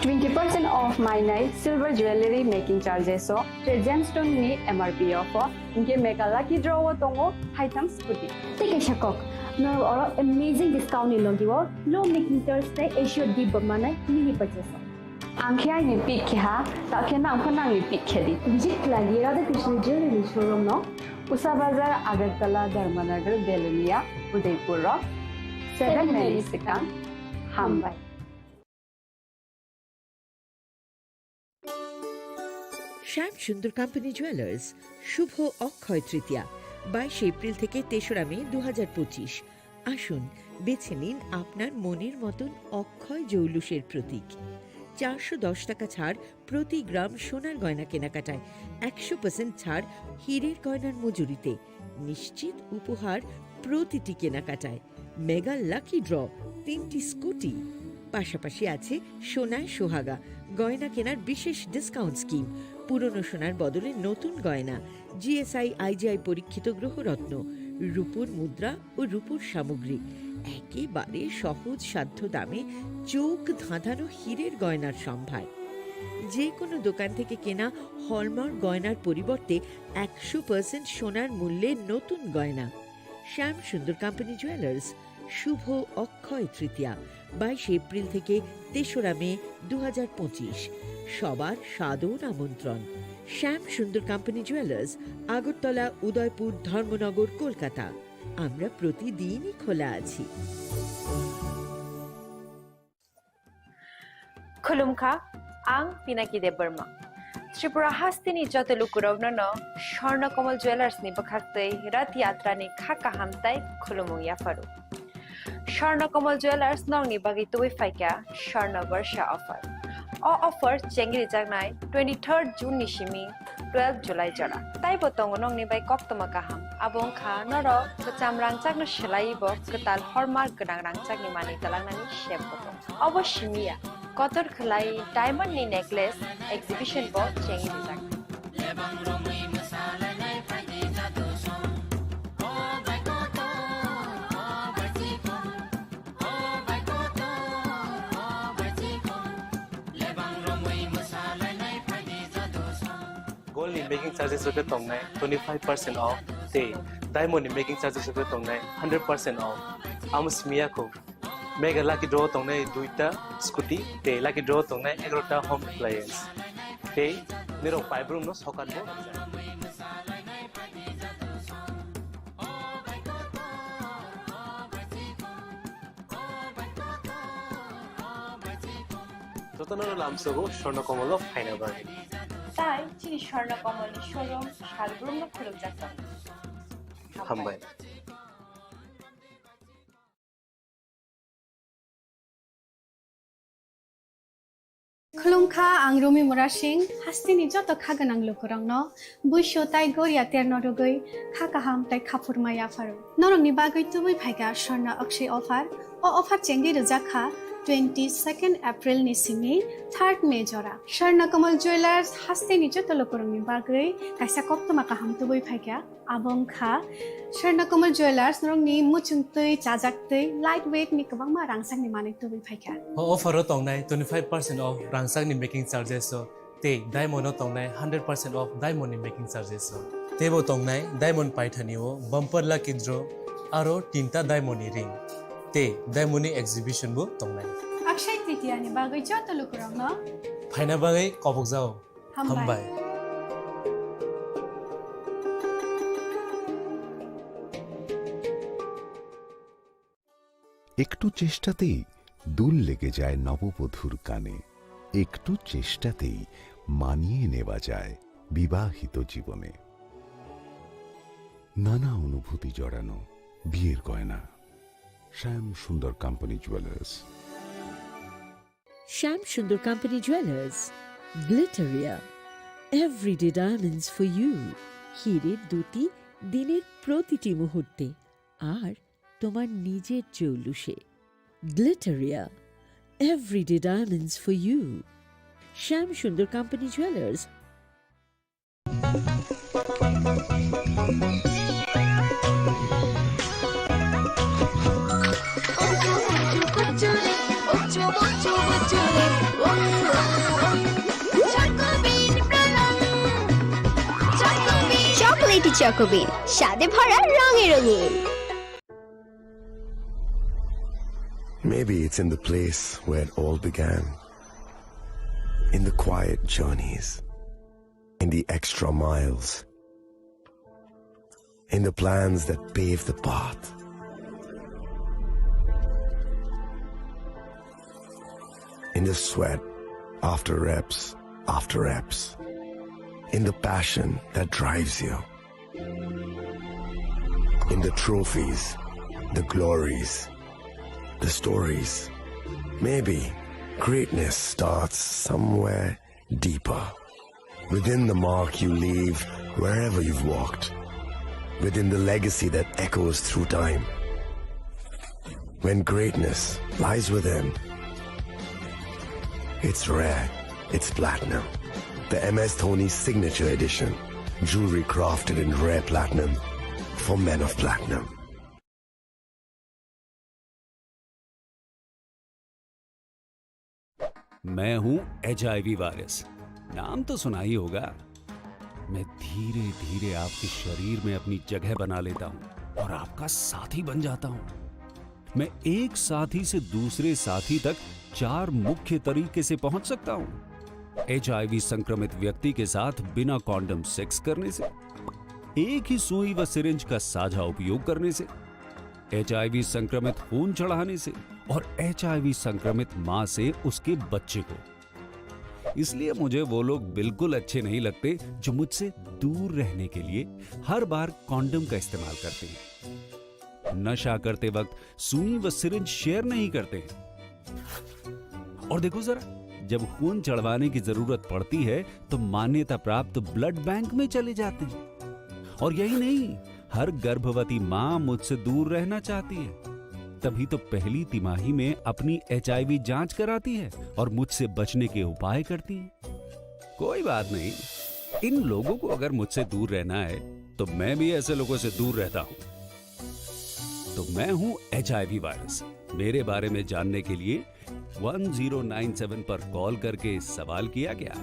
Twenty percent off mainai silver jewelry making charges o tre gemstone ni M R P o pho. Hinkhe mega lucky draw o tongo haitham scooty. Tei kaisa kok, norok oro amazing discount ni logi o low making charge tei assured gift bo manai mini purchase o. Ang khe aini pick khe ha, ta khe nang pho nangni pick khe di. Visit khlai di Radha Krishna Jewelry showroom no. Usa Bazar, Agartala, Dharmanagar, Belonia, Udaipur rok. Seven May ni swkang. Hambai. Shyam Sundar Company Jewelers, শুভ অক্ষয় তৃতীয়া, বাইশে এপ্রিল থেকে তেসরা মে দু হাজার পঁচিশ। আসুন, বেছে নিন আপনার মনের মতন অক্ষয় জৌলুসের প্রতীক। চারশো দশ টাকা ছাড় প্রতি গ্রাম সোনার গয়না কেনাকাটায়, একশো পার্সেন্ট ছাড় হীরের গয়নার মজুরিতে, নিশ্চিত উপহার প্রতিটি কেনাকাটায়। মেগা লাকি ড্র, তিনটি স্কুটি, পাশাপাশি আছে সোনায় সোহাগা গয়না কেনার বিশেষ ডিসকাউন্ট স্কিম, পুরনো সোনার বদলে নতুন গয়না, জিএসআই আইজিআই পরীক্ষিত গ্রহরত্ন, রূপোর মুদ্রা ও রূপোর সামগ্রী, একেবারে সহজ সাধ্য দামে চোখ ধাঁধানো হীরের গয়নার সম্ভার। যে কোনো দোকান থেকে কেনা হলমার্ক গয়নার পরিবর্তে একশো পার্সেন্ট সোনার মূল্যে নতুন গয়না। শ্যাম সুন্দর কোম্পানি জুয়েলার্স, শুভ অক্ষয় তৃতীয়া, বাইশে এপ্রিল থেকে তেসরা মে দু হাজার পঁচিশ। সবার সাদর আমন্ত্রণ। শ্যাম সুন্দর কোম্পানি জুয়েলার্স, আগরতলা, উদয়পুর, ধর্মনগর, কলকাতা। আমরা প্রতিদিনই খোলা আছি। Khulumkha, ang Pinaki Debbarma. Tripura hasteni joto lukurokno no Swarna Kamal Jewellers ni bwkhaktwi Rath Yatra ni kha kaham tai khulumung yapharu. Swarna Kamal Jewellers nokni bagwi tubui phaikha Swarna Barsha offer. O offer chengrijaknai twenty-third June ni simi twelve July jora. Taibo tongo nokni bai koktwma kaham. Abo wngkha norok kwcham rangchakno swlaiwi bo kwtal hallmark gwnang rangchakni manwi twlangnani sep bo tongo. Obo simi ya, kotor khwlai diamond ni necklace exhibition bo chengwi rijak. Gold ni making charges rok tongnai twenty five percent off, tei diamond ni making charges rok tongnai hundred percent off. Amo simi ya kho. Mega lucky draw tongnai duita scooty, tei lucky draw tongnai egarota home appliance. Tei nirok paibrum no sokat bo. Jotono lamsogo Swarna Kamal o phaina bagwi. Hai, chini Swarna Kamalni showroom salbrumno khulumjak tongo. Hambai. Khulumkha, ang Rumi Murasing, hasteni joto kha gwnang lukurokno buisu tai goria terno rwgwi kha kaham tai khaphurma yapharo. Norokni bagwi tubui phaikha Swarna Akshay offer. O offer chengwi rwjak kha twenty second April ni simi third May jora. Swarna Kamal Jewellers hasteni joto lukurokni bagwi kaisa koktwma kaham tubui phaikha. Abo wngkha Swarna Kamal Jewellers, norokni muchung twi, chajak twi, light weight ni kwbangma rangchakni manwi tubui phaikha. O offer o tongnai twenty five percent off rangchakni making charges o, tei diamond o tongnai hundred percent off diamond ni making charges o. Teibo tongnai diamond paithani o bumper lucky draw aro tinta diamond ni ring. Tei diamond ni exhibition bo tongnai. Akshay Tritiya ni bagwi joto lukurokno phaina bagwi kobokjao. Hambai. Hambai. একটু চেষ্টাতেই দুল লেগে যায় নববধূর কানে। একটু চেষ্টাতেই মানিয়ে নেওয়া যায় বিবাহিত জীবনে। নানা অনুভূতি জড়ানো বিয়ের গয়না। শ্যাম সুন্দর company jewellers. Shyam Sundar Company Jewelers, Glitteria, everyday diamonds for you. হীরের দ্যুতি দিনের প্রতিটি মুহূর্তে, আর তোমার নিজের জৌলুসে। Glitteria, everyday diamonds for you. Shyam Sundar Company Jewelers. Chocolatey চকোবিন, স্বাদে ভরা, রঙে রঙিন। Maybe it's in the place where it all began. In the quiet journeys. In the extra miles. In the plans that pave the path. In the sweat after reps after reps. In the passion that drives you. In the trophies, the glories, the stories. Maybe greatness starts somewhere deeper. Within the mark you leave wherever you've walked. Within the legacy that echoes through time. When greatness lies within, it's rare, it's platinum. The M S Dhoni Signature Edition. Jewelry crafted in rare platinum for men of platinum. मैं हूं HIV virus. नाम तो सुना ही होगा। मैं धीरे धीरे आपके शरीर में अपनी जगह बना लेता हूं और आपका साथी बन जाता हूं। मैं एक साथी से दूसरे साथी तक चार मुख्य तरीके से पहुंच सकता हूं। एचआईवी संक्रमित व्यक्ति के साथ बिना कॉन्डम सेक्स करने से, एक ही सुई व सिरिंज का साझा उपयोग करने से, एचआईवी संक्रमित खून चढ़ाने से और एचआईवी संक्रमित मां से उसके बच्चे को। इसलिए मुझे वो लोग बिल्कुल अच्छे नहीं लगते जो मुझसे दूर रहने के लिए हर बार कॉन्डम का इस्तेमाल करते हैं। नशा करते वक्त सुई व सिरिंज शेयर नहीं करते हैं। और देखो जरा, जब खून चढ़वाने की जरूरत पड़ती है तो मान्यता प्राप्त ब्लड बैंक में चले जाते हैं। और यही नहीं, हर गर्भवती मां मुझसे दूर रहना चाहती है, तभी तो पहली तिमाही में अपनी एचआईवी जांच कराती है और मुझसे बचने के उपाय करती है। कोई बात नहीं, इन लोगों को अगर मुझसे दूर रहना है तो मैं भी ऐसे लोगों से दूर रहता हूं। तो मैं हूं एचआईवी वायरस। मेरे बारे में जानने के लिए वन ज़ीरो नाइन सेवन पर कॉल करके सवाल किया क्या?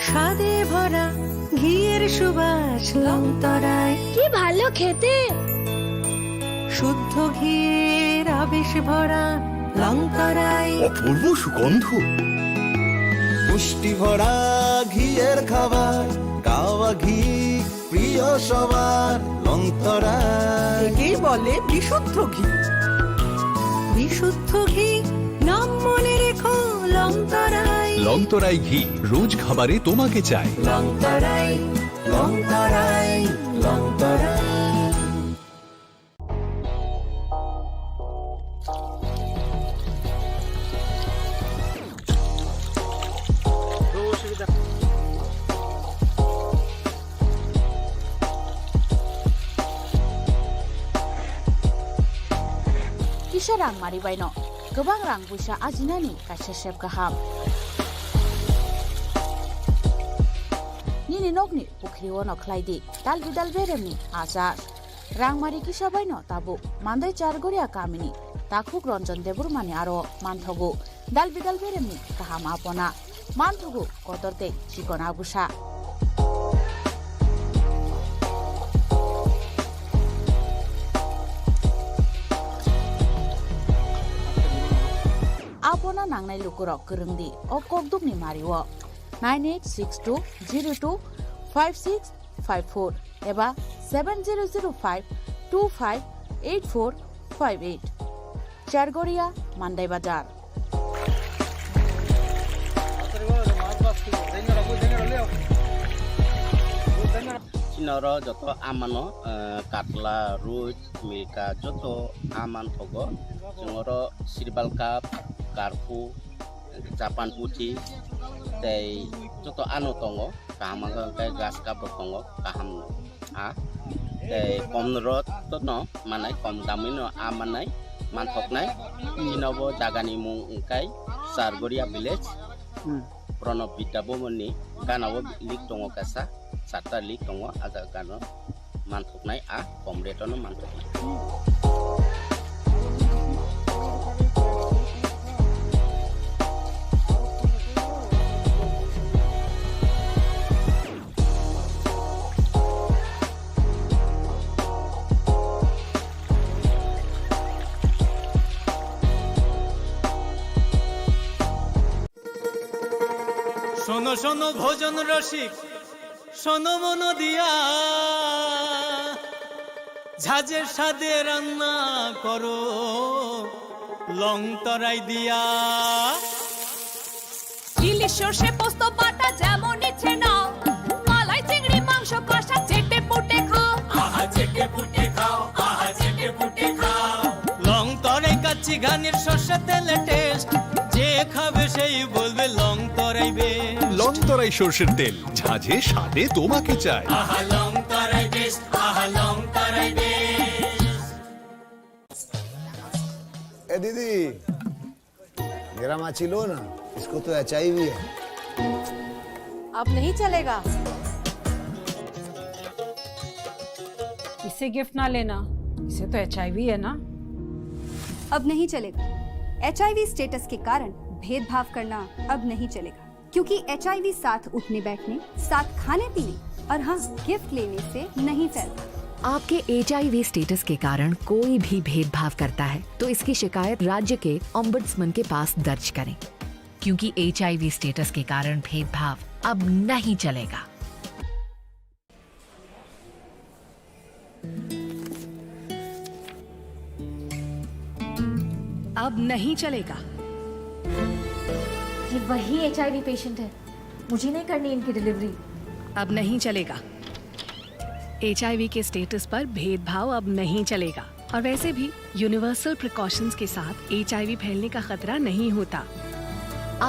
স্বাদে ভরা ঘিয়ের সুবাস লংতরায়। কি ভালো খেতে! শুদ্ধ ঘিয়ের আবেশ ভরা লংতরায়। অপূর্ব সুগন্ধ। পুষ্টি ভরা ঘিয়ের খাবার, কাওয়া ঘি। প্রিয় সবার লংতরাই। একেই বলে বিশুদ্ধ ঘি। বিশুদ্ধ ঘি, নাম মনে রেখো লংতরাই। লংতরাই ঘি, রোজ খাবারে তোমাকে চাই। লংতরাই, লংতরাই, লংতরাই। Kisa rang mari baino kwbang rang puisa ajinani kaisa sep kaham. Nini nokni pukhri ono khlai di dal bidal beremni achar. Rangmari kisa baino tabuk Mandai Chargoria kamini takhuk Ranjan Debbarmani aro manthogo dal bidal beremni kaham apona, manthogo kotor tei chikon agusa. Apona nangnai lukurok kwrwng di o kokdukni mario nine eight six two zero two five six five four eba seven zero zero five two five eight four five eight. Chargoria, Mandai Bazar. Chini oro joto amano, eh, katla, roi, milka, joto aman thogo. Chwng oro sirbal cup, karphu, Japan puthi tei joto ano tongo, kaham wngkha hwnkhe grass cup bo tongo, kaham no a tei kom rw to no manai, kom damwi no a manai, manthoknai. Chini bo jagani mung wngkha Chargoria village, Hmm. Pranab Vidya Bhavan ni gana o lake tongo kaisa, charta lake tongo, a jaga gana o. Manthoknai a kom rate-o no manthoknai. শোনো শোনো ভোজন রসিক, শোনো মন দিয়া, ঝাঁঝের স্বাদে রান্না করো লং তরাই দিয়া। ইলিশ সর্ষে পোস্ত বাটা যেমন ইচ্ছে নাও, মালাই চিংড়ি মাংস কষা চেটে পুটে খাও। আহা চেটে পুটে খাও, আহা চেটে পুটে খাও। লং তরাই কাচ্চি ঘানির সর্ষে তেলে টেস্ট, যে খাবে সেই বলবে লং তরাই বেশ। লং তরাই সর্ষের তেল, ঝাঁঝে স্বাদে তোমাকে চাই। আহা লং তরাই বেশ, আহা লং তরাই বেশ। এ দিদি, मेरा माची लो ना, इसको तो एचआईवी है। अब नहीं चलेगा। इसे गिफ्ट ना लेना, इसे तो एचआईवी है ना। अब नहीं चलेगा। एचआईवी स्टेटस के कारण भेदभाव करना अब नहीं चलेगा, क्योंकि एचआईवी साथ उठने बैठने, साथ खाने पीने और हाँ, गिफ्ट लेने से नहीं फैलता। आपके एचआईवी स्टेटस के कारण कोई भी भेदभाव करता है, तो इसकी शिकायत राज्य के ओम्बड्समैन के पास दर्ज करें, क्योंकि एचआईवी स्टेटस के कारण भेदभाव अब नहीं चलेगा। अब नहीं चलेगा। ये वही एचआईवी पेशेंट है, मुझे नहीं करनी इनकी डिलीवरी। अब नहीं चलेगा। एचआईवी के स्टेटस पर भेदभाव अब नहीं चलेगा। और वैसे भी यूनिवर्सल प्रिकॉशंस के साथ एचआईवी फैलने का खतरा नहीं होता।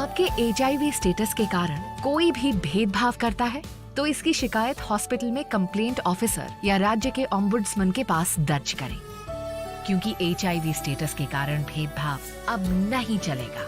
आपके एचआईवी स्टेटस के कारण कोई भी भेदभाव करता है, तो इसकी शिकायत हॉस्पिटल में कंप्लेंट ऑफिसर या राज्य के ओम्बुड्समैन के पास दर्ज करें, क्योंकि एचआईवी स्टेटस के कारण भेदभाव अब नहीं चलेगा।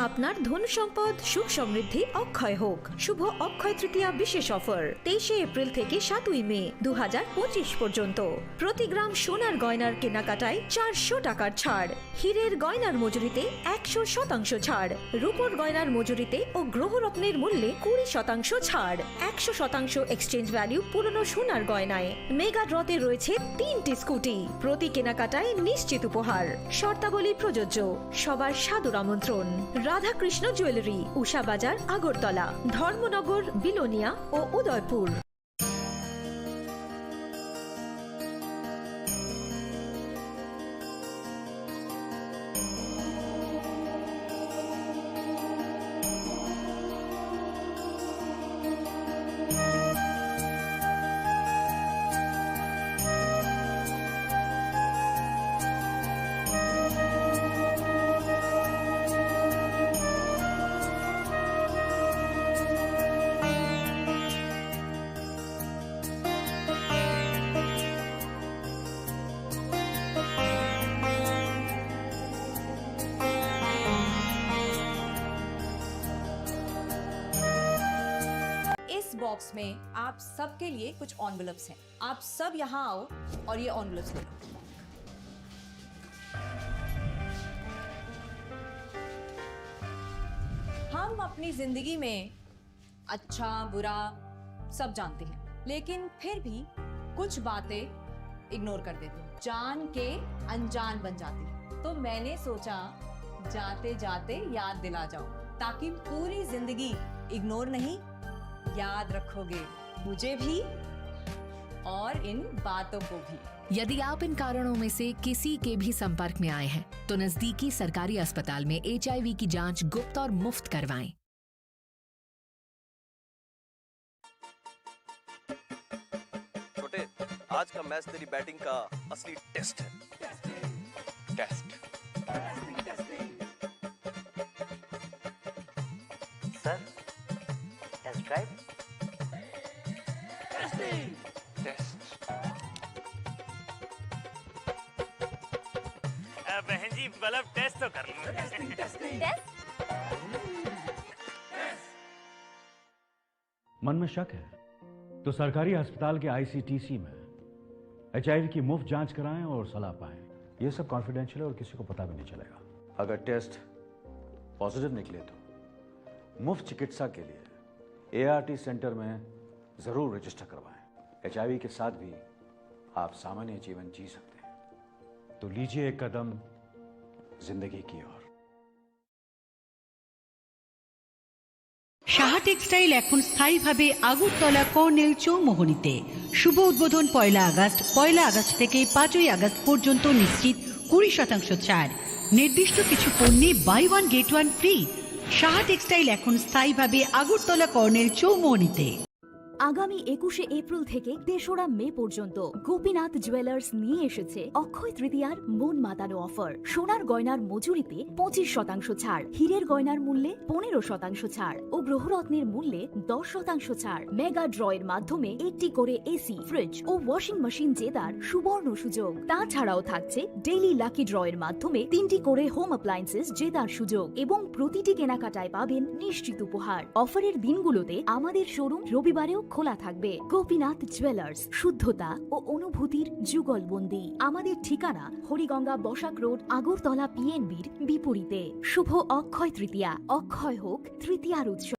আপনার ধন সম্পদ সুখ সমৃদ্ধি অক্ষয় হোক। শুভ অক্ষয় তৃতীয়া বিশেষ অফার তেইশে এপ্রিল থেকে সাতই মে দু হাজার পঁচিশ পর্যন্ত। প্রতি গ্রাম সোনার গয়নার কেনাকাটায় চারশো টাকার ছাড়, হীরের গয়নার মজুরিতে একশো শতাংশ ছাড়, রূপোর গয়নার মজুরিতে ও গ্রহরত্নের মূল্যে কুড়ি শতাংশ ছাড়, একশো শতাংশ এক্সচেঞ্জ ভ্যালু পুরনো সোনার গয়নায়। মেগা ড্রতে রয়েছে তিনটি স্কুটি, প্রতি কেনাকাটায় নিশ্চিত উপহার। শর্তাবলী প্রযোজ্য। সবার সাদর আমন্ত্রণ। রাধাকৃষ্ণ জুয়েলারি, উষা বাজার, আগরতলা, ধর্মনগর, বিলোনিয়া ও উদয়পুর। बॉक्स में आप सबके लिए कुछ एनवेलप्स हैं। आप सब यहाँ आओ और ये एनवेलप्स ले लो। हम अपनी जिंदगी में अच्छा, बुरा सब जानते हैं, लेकिन फिर भी कुछ बातें इग्नोर कर देते हैं, जान के अनजान बन जाते हैं। तो मैंने सोचा, जाते जाते याद दिला जाऊं, ताकि पूरी जिंदगी इग्नोर नहीं, याद रखोगे मुझे भी और इन बातों को भी। यदि आप इन कारणों में से किसी के भी संपर्क में आए हैं, तो नजदीकी सरकारी अस्पताल में एचआईवी की जांच गुप्त और मुफ्त करवाएं। छोटे, आज का मैच तेरी बैटिंग का असली टेस्ट है। Test. Sir, test drive. Test. अ, बहन जी, मतलब, टेस्ट तो कर लो। टेस्ट? मन में शक है तो सरकारी अस्पताल के आईसीटीसी में एचआईवी की मुफ्त जांच कराएं और सलाह पाएं। ये सब कॉन्फिडेंशियल है और किसी को पता भी नहीं चलेगा। अगर टेस्ट पॉजिटिव निकले तो मुफ्त चिकित्सा के लिए एआरटी सेंटर में जरूर रजिस्टर करवाएं। एचआईवी के साथ भी आप सामान्य जीवन जी सकते हैं। तो लीजिए एक कदम जिंदगी की ओर। সাহা টেক্সটাইল এখন স্থায়ীভাবে আগরতলা কর্নেল চৌমোহনীতে। শুভ উদ্বোধন পয়লা আগস্ট। পয়লা আগস্ট থেকে পাঁচই আগস্ট পর্যন্ত নিশ্চিত কুড়ি শতাংশ ছাড়। নির্দিষ্ট কিছু পণ্যে buy one get one free. Saha textile এখন স্থায়ীভাবে আগরতলা কর্নেল চৌমোহনীতে। আগামী একুশে এপ্রিল থেকে তেসরা মে পর্যন্ত গোপীনাথ জুয়েলার্স নিয়ে এসেছে অক্ষয় তৃতীয়ার মন মাতানো অফার। সোনার গয়নার মজুরিতে পঁচিশ শতাংশ ছাড়, হীরের গয়নার মূল্যে পনেরো শতাংশ ছাড় ও গ্রহরত্নের মূল্যে দশ শতাংশ ছাড়। মেগা ড্রয়ের মাধ্যমে একটি করে এসি, ফ্রিজ ও ওয়াশিং মেশিন জেতার সুবর্ণ সুযোগ। তাছাড়াও থাকছে ডেইলি লাকি ড্রয়ের মাধ্যমে তিনটি করে হোম অ্যাপ্লায়েন্সেস জেতার সুযোগ এবং প্রতিটি কেনাকাটায় পাবেন নিশ্চিত উপহার। অফারের দিনগুলোতে আমাদের শোরুম রবিবারেও খোলা থাকবে। গোপীনাথ জুয়েলার্স, শুদ্ধতা ও অনুভূতির যুগলবন্দি। আমাদের ঠিকানা হরিগঙ্গা বসাক রোড, আগরতলা পিএনবির বিপরীতে। শুভ অক্ষয় তৃতীয়া। অক্ষয় হোক তৃতীয়ার উৎসব।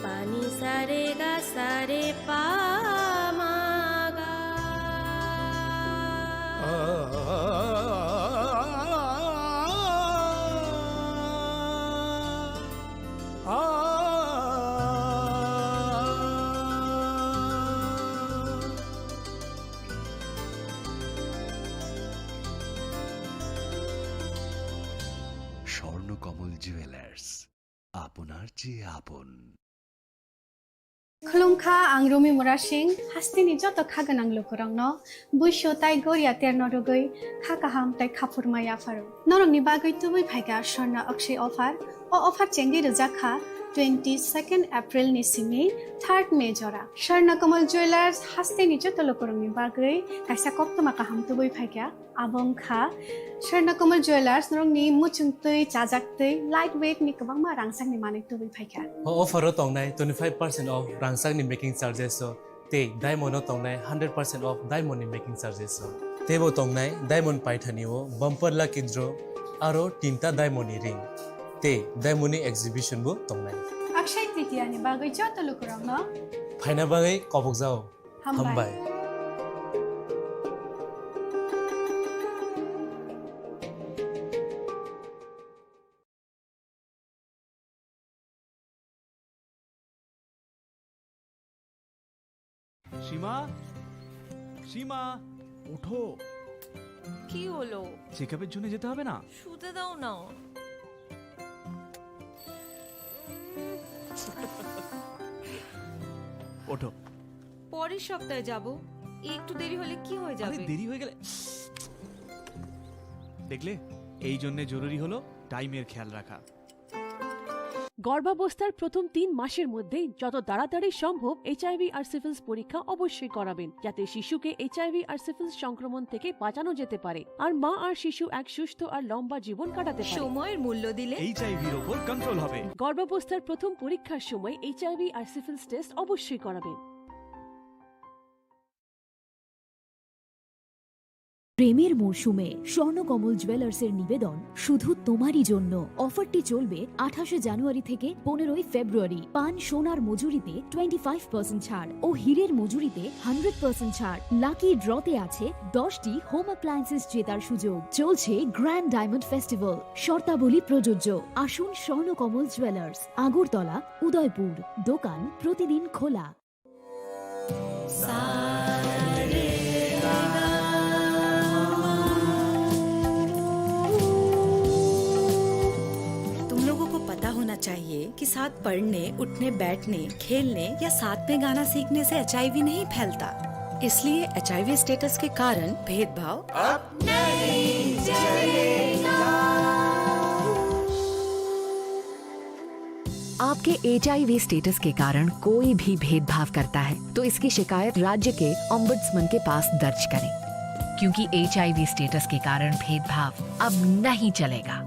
Pani sa re ga sa re pa ma ga. Swarnakamal jewellers, আপনার চেয়ে আপন। Khulumkha, ang Rumi Murasing, hasteni joto kha gwnang lukurokno buisu tai goria terno rwgwi kha kaham tai khaphurma yapharo. Norokni bagwi tubui phaikha Swarna Akshay offer. O offer chengwi rwjak kha twenty second April ni simi third May jora. Swarna Kamal Jewellers hasteni joto lukurokni bagwi kaisa koktwma kaham tubui phaikha. Abo wngkha Swarna Kamal Jewellers, norokni muchung twi, chajak twi, light weight ni kwbangma rangchakni manwi tubui phaikha. O offer o tongnai twenty five percent off rangchakni making charges o, tei diamond o tongnai hundred percent off diamond ni making charges o. Teibo tongnai diamond paithani o bumper lucky draw, aro tinta diamond ni ring, tei diamond ni exhibition bo tongnai. Akshay Tritiya ni bagwi joto lukurokno phaina bagwi kobokjao. Hambai. Hambai. সীমা, সীমা, ওঠো। কি হলো? চেকআপের জন্য যেতে হবে না? শুতে দাও না। ওঠো। পরের সপ্তাহে যাব। একটু দেরি হলে কি হয়ে আরে, যাবে? দেরি হয়ে গেলে, দেখলে, এই জন্য জরুরি হলো টাইমের খেয়াল রাখা। গর্ভাবস্থার প্রথম তিন মাসের মধ্যে যত তাড়াতাড়ি সম্ভব এইচআইভি আর সিফিলিস পরীক্ষা অবশ্যই করাবেন, যাতে শিশুকে এইচআইভি আর সিফিলিস সংক্রমণ থেকে বাঁচানো যেতে পারে আর মা আর শিশু এক সুস্থ আর লম্বা জীবন কাটাতে পারে। সময়ের মূল্য দিলে এইচআইভির ওপর কন্ট্রোল হবে। গর্ভাবস্থার প্রথম পরীক্ষার সময় এইচআইভি আর সিফিলিস টেস্ট অবশ্যই করাবেন। প্রেমের মরশুমে স্বর্ণকমল জুয়েলার্সের নিবেদন শুধু তোমারই জন্য। অফারটি চলবে আঠাশে জানুয়ারি থেকে পনেরোই ফেব্রুয়ারি। পান সোনার মজুরিতে টোয়েন্টি ফাইভ পার্সেন্ট ছাড় ও হীরের মজুরিতে হান্ড্রেড পার্সেন্ট ছাড়। লাকি ড্রতে আছে দশটি হোম অ্যাপ্লায়েন্সেস জেতার সুযোগ। চলছে গ্র্যান্ড ডায়মন্ড ফেস্টিভ্যাল, শর্তাবলী প্রযোজ্য। আসুন স্বর্ণকমল জুয়েলার্স, আগরতলা, উদয়পুর। দোকান প্রতিদিন খোলা। तुम लोगों को पता होना चाहिए कि साथ पढ़ने, उठने, बैठने, खेलने या साथ में गाना सीखने से एचआईवी नहीं फैलता। इसलिए एचआईवी स्टेटस के कारण भेदभाव अब नहीं चलेगा। आपके एचआईवी स्टेटस के कारण कोई भी भेदभाव करता है, तो इसकी शिकायत राज्य के ओम्बड्समैन के पास दर्ज करें, क्योंकि एचआईवी स्टेटस के कारण भेदभाव अब नहीं चलेगा।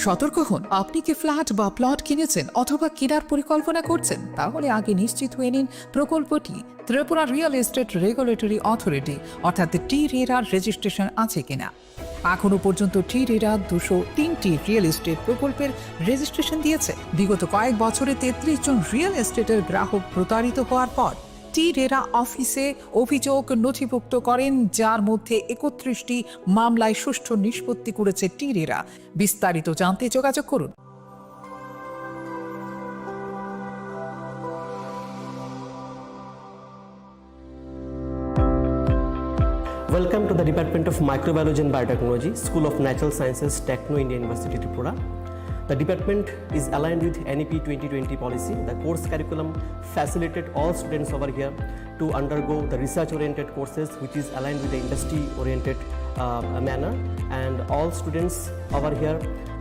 সতর্ক হন, আপনি কি ফ্ল্যাট বা প্লট কিনেছেন অথবা কেনার পরিকল্পনা করছেন? তাহলে আগে নিশ্চিত হয়ে নিন প্রকল্পটি Tripura real estate regulatory authority অর্থাৎ টি রেরার রেজিস্ট্রেশন আছে কিনা। এখনো পর্যন্ত টি রেরা দুশো তিনটি রিয়েল এস্টেট প্রকল্পের রেজিস্ট্রেশন দিয়েছে। বিগত কয়েক বছরে তেত্রিশ জন রিয়েল এস্টেটের গ্রাহক প্রতারিত হওয়ার পর টি রেরা অফিসে অভিযোগ নথিভুক্ত করেন, যার মধ্যে একত্রিশটি মামলায় সুষ্ঠু নিষ্পত্তি করেছে টি রেরা। বিস্তারিত জানতে যোগাযোগ করুন। Welcome to the Department of Microbiology and Biotechnology, School of Natural Sciences, Techno India University, Tripura. The department is aligned with N E P twenty twenty policy. The course curriculum facilitate all students over here to undergo the research-oriented courses, which is aligned with the industry-oriented, uh, manner. And all students over here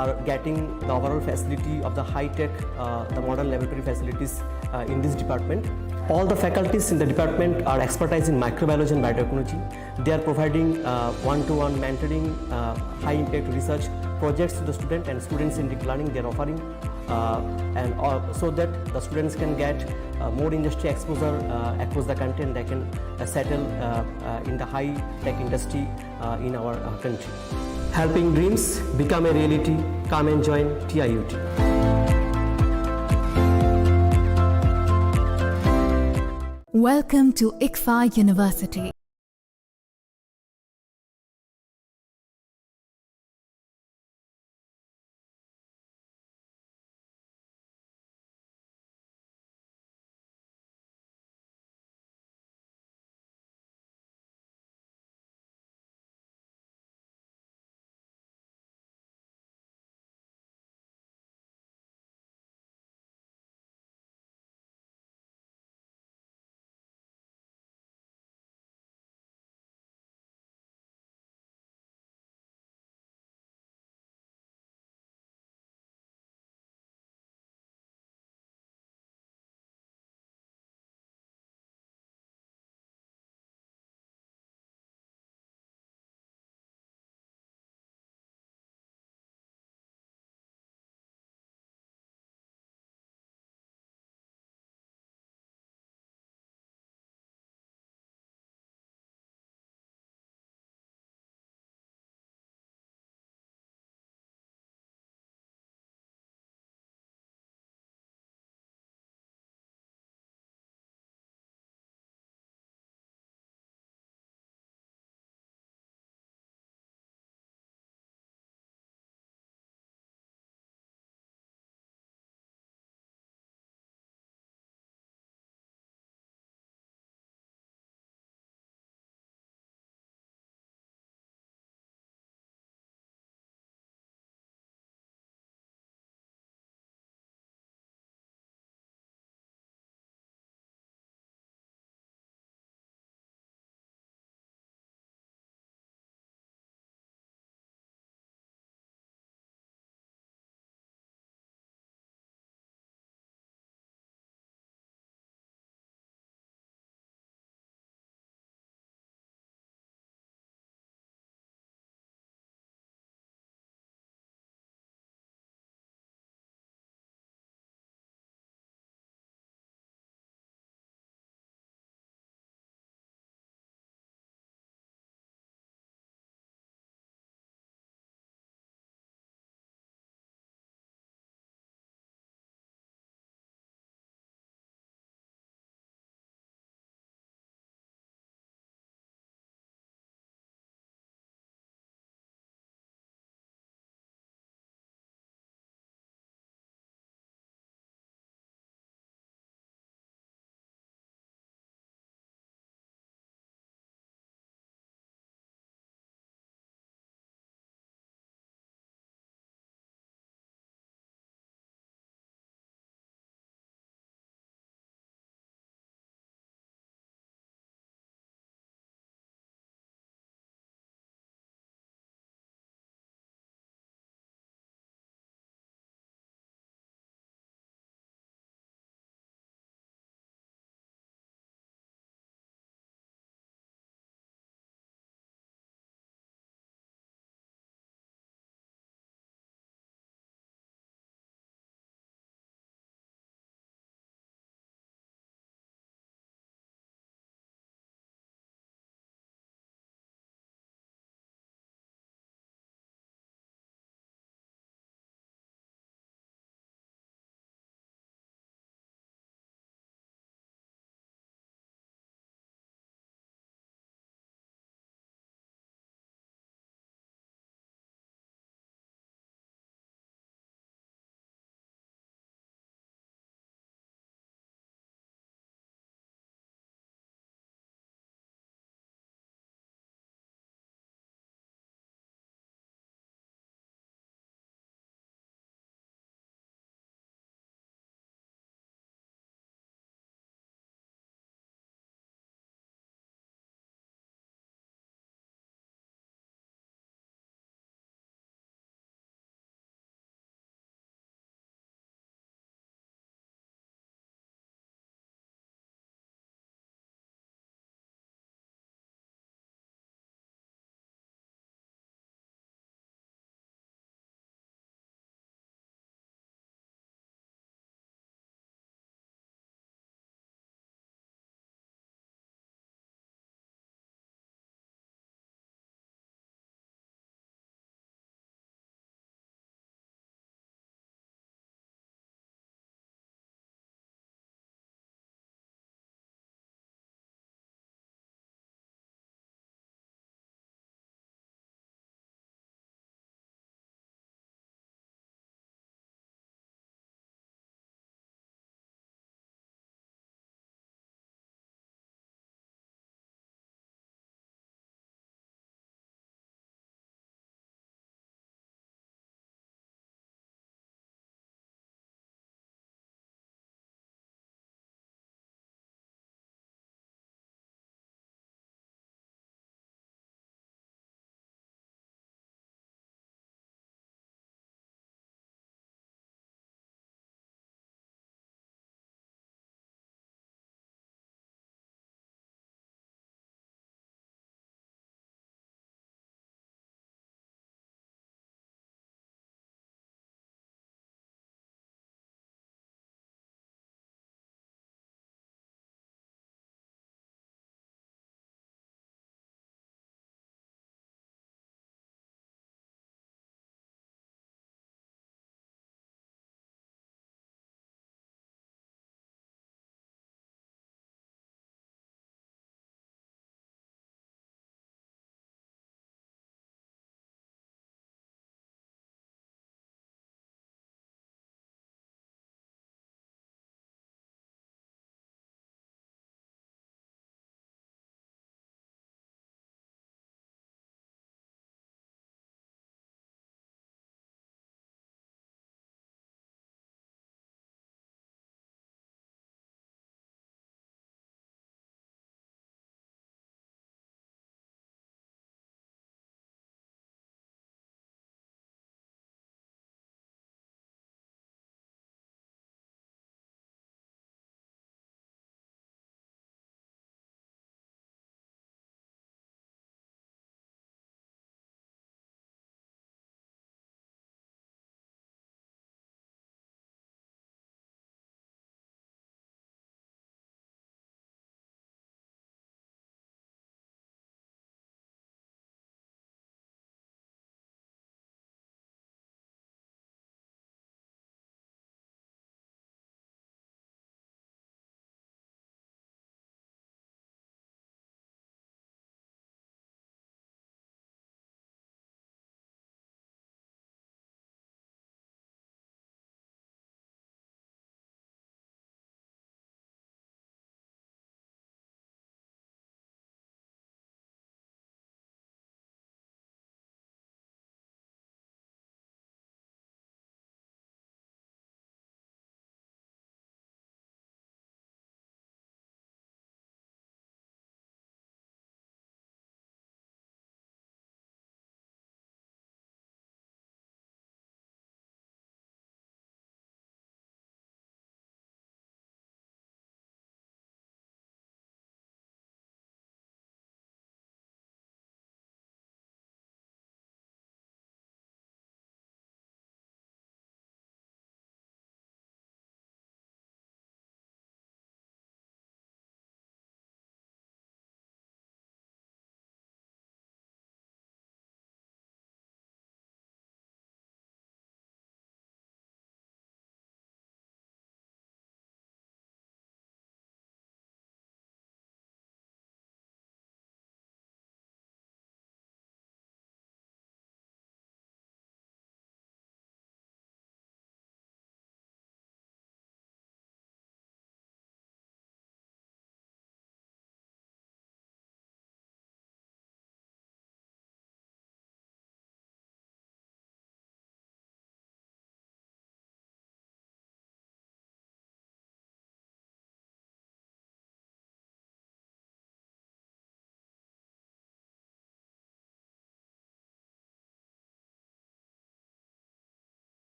are getting the overall facility of the high-tech, uh, the modern laboratory facilities, uh, in this department. All the faculties in the department are expertise in microbiology and biotechnology. They are providing, uh, one-to-one mentoring, uh, high-impact research projects to the student and students-centric learning they are offering, uh, and, uh, so that the students can get, uh, more industry exposure, uh, across the country, and they can, uh, settle, uh, uh, in the high-tech industry, uh, in our, uh, country. Helping dreams become a reality. Come and join T I U T. Welcome to ICFAI University.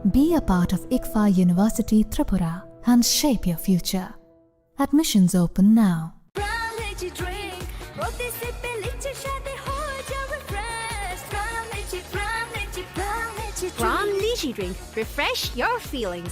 Be a part of ICFAI University Tripura and shape your future. Admissions open now. Prime Lychee drink, প্রতি সিপে লিচির স্বাদে হয়ে যাবে fresh। Prime Lychee, Prime Lychee, Prime Lychee drink। Prime Lychee drink, refresh your feelings।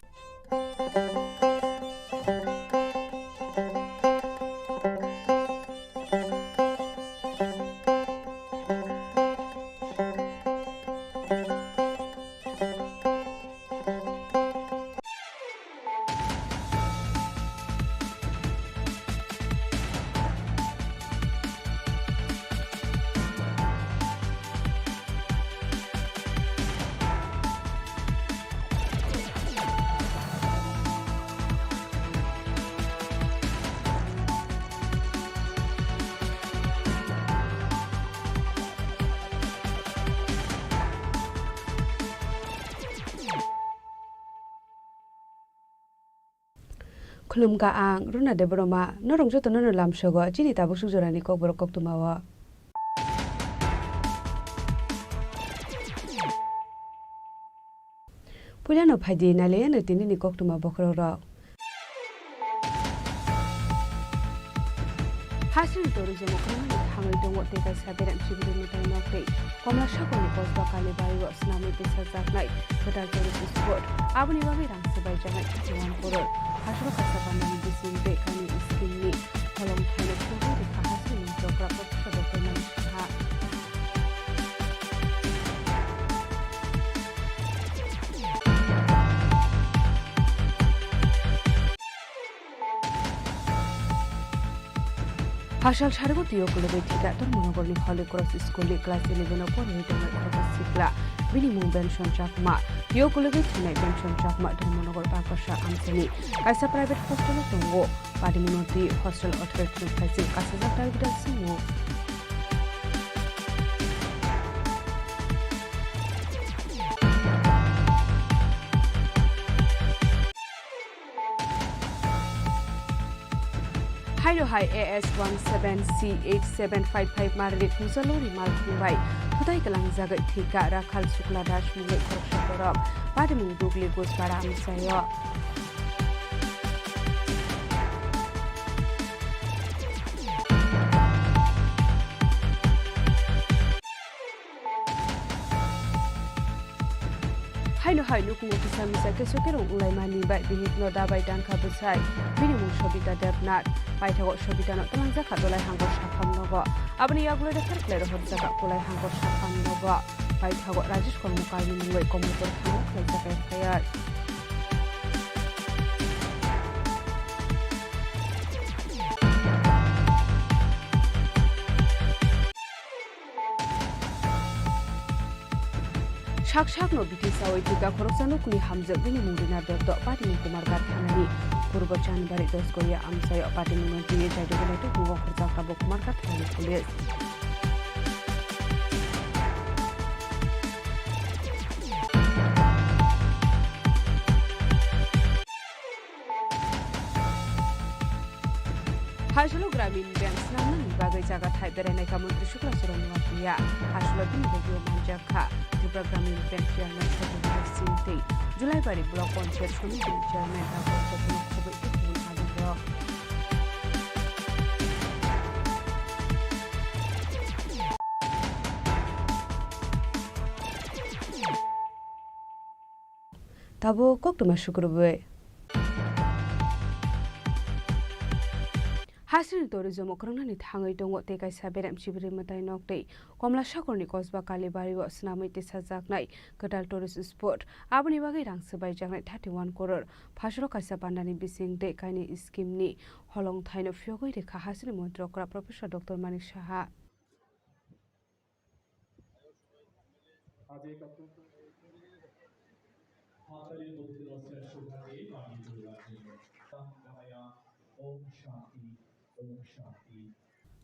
Khulumkha ang Runa Debbarma, norok jotono no lamsogo chini tabuk suk jorani kokborok koktwma o. Puilano phaidi nailaiano tinini koktwma bokhorokrok. Hasini tourism o kwrwngmani thangwi tongo tei kaisa berem sibiri mwtai nok tei Komla Sagarni kosba Kalibari o swnamwi tisajaknai kwtal tourist spot. Aboni bagwi rang swbaijaknai thirty one crore. Hasoro kaisa bandani bising tei kainwi scheme ni holong thaino phunugwi rikha hasini mantri okra Professor Doctor Manik Saha. Hasal sarigo twi o kulugwi thwikha Dharmanagarni Holy Cross School ni class eleven o porwi tongnai khoroksa sikla, bini mung Benson Chakma. Twi o kulugwi thwinai Benson Chakma Dharmanagar Bakasa amchaini kaisa private hostel o tongo. Padimungno twi hostel authority no phaising kasijak dabi da swngo. Haino hai A S one seven C eight seven five five marli Kujalori malkhung bai thutai kwlangjagwi thwikha Rakhal Shukla Das mungwi khoroksa borok. Padimung Dugli Gujpara amchaio. Haino hai nukhungo kisa misa keso kerong wnglaimani bai bihikno dabai tangkha bwsai, bini mung Sobita Debnath. Paithago Sobitano twlangjakha Dolai Hangkor saphang nogo. Aboni yagulo refer khlai rohorjakha Kulai Hangkor saphang nogo. Paithago Rajesh Kormokarni mungwi Komolpur thana khlaijak F I R. Sak sakno bithi sawi thwikha khoroksa nukhungni hamjwk bini mung Rina Dotto, Patini Kumarghat thanani Purbo Chanbari Dosgoya amchaio. Patimungno twiwi jaido belai tubugo khorjak tabuk Kumarghat thanani police. Haisalo Gramin Bank swnamnani bagwi jaga thai berainai kha Montri Shukla Charan Noatia. Haisalo bini bagwi manjak kha Tripura Gramin Bank Chairman Satyendra Singh tei Julaibari Block Panchayat Samiti Chairman Dr. Satya Khoboi tei kubun adongrok. Tabuk koktwma sukrubwi. Hasini tourism o kwrwngnani thangwi tongo tei kaisa berem sibiri mwtai nok tei Komla Sagarni kosba Kalibari o swnamwi tisajaknai kwtal tourist spot. Aboni bagwi rang swbaijaknai thirty one crore. Phasoro kaisa bandani bising tei kainwi scheme ni holong thaino phiyogwi rikha hasini montri okra Professor Doctor Manik Saha.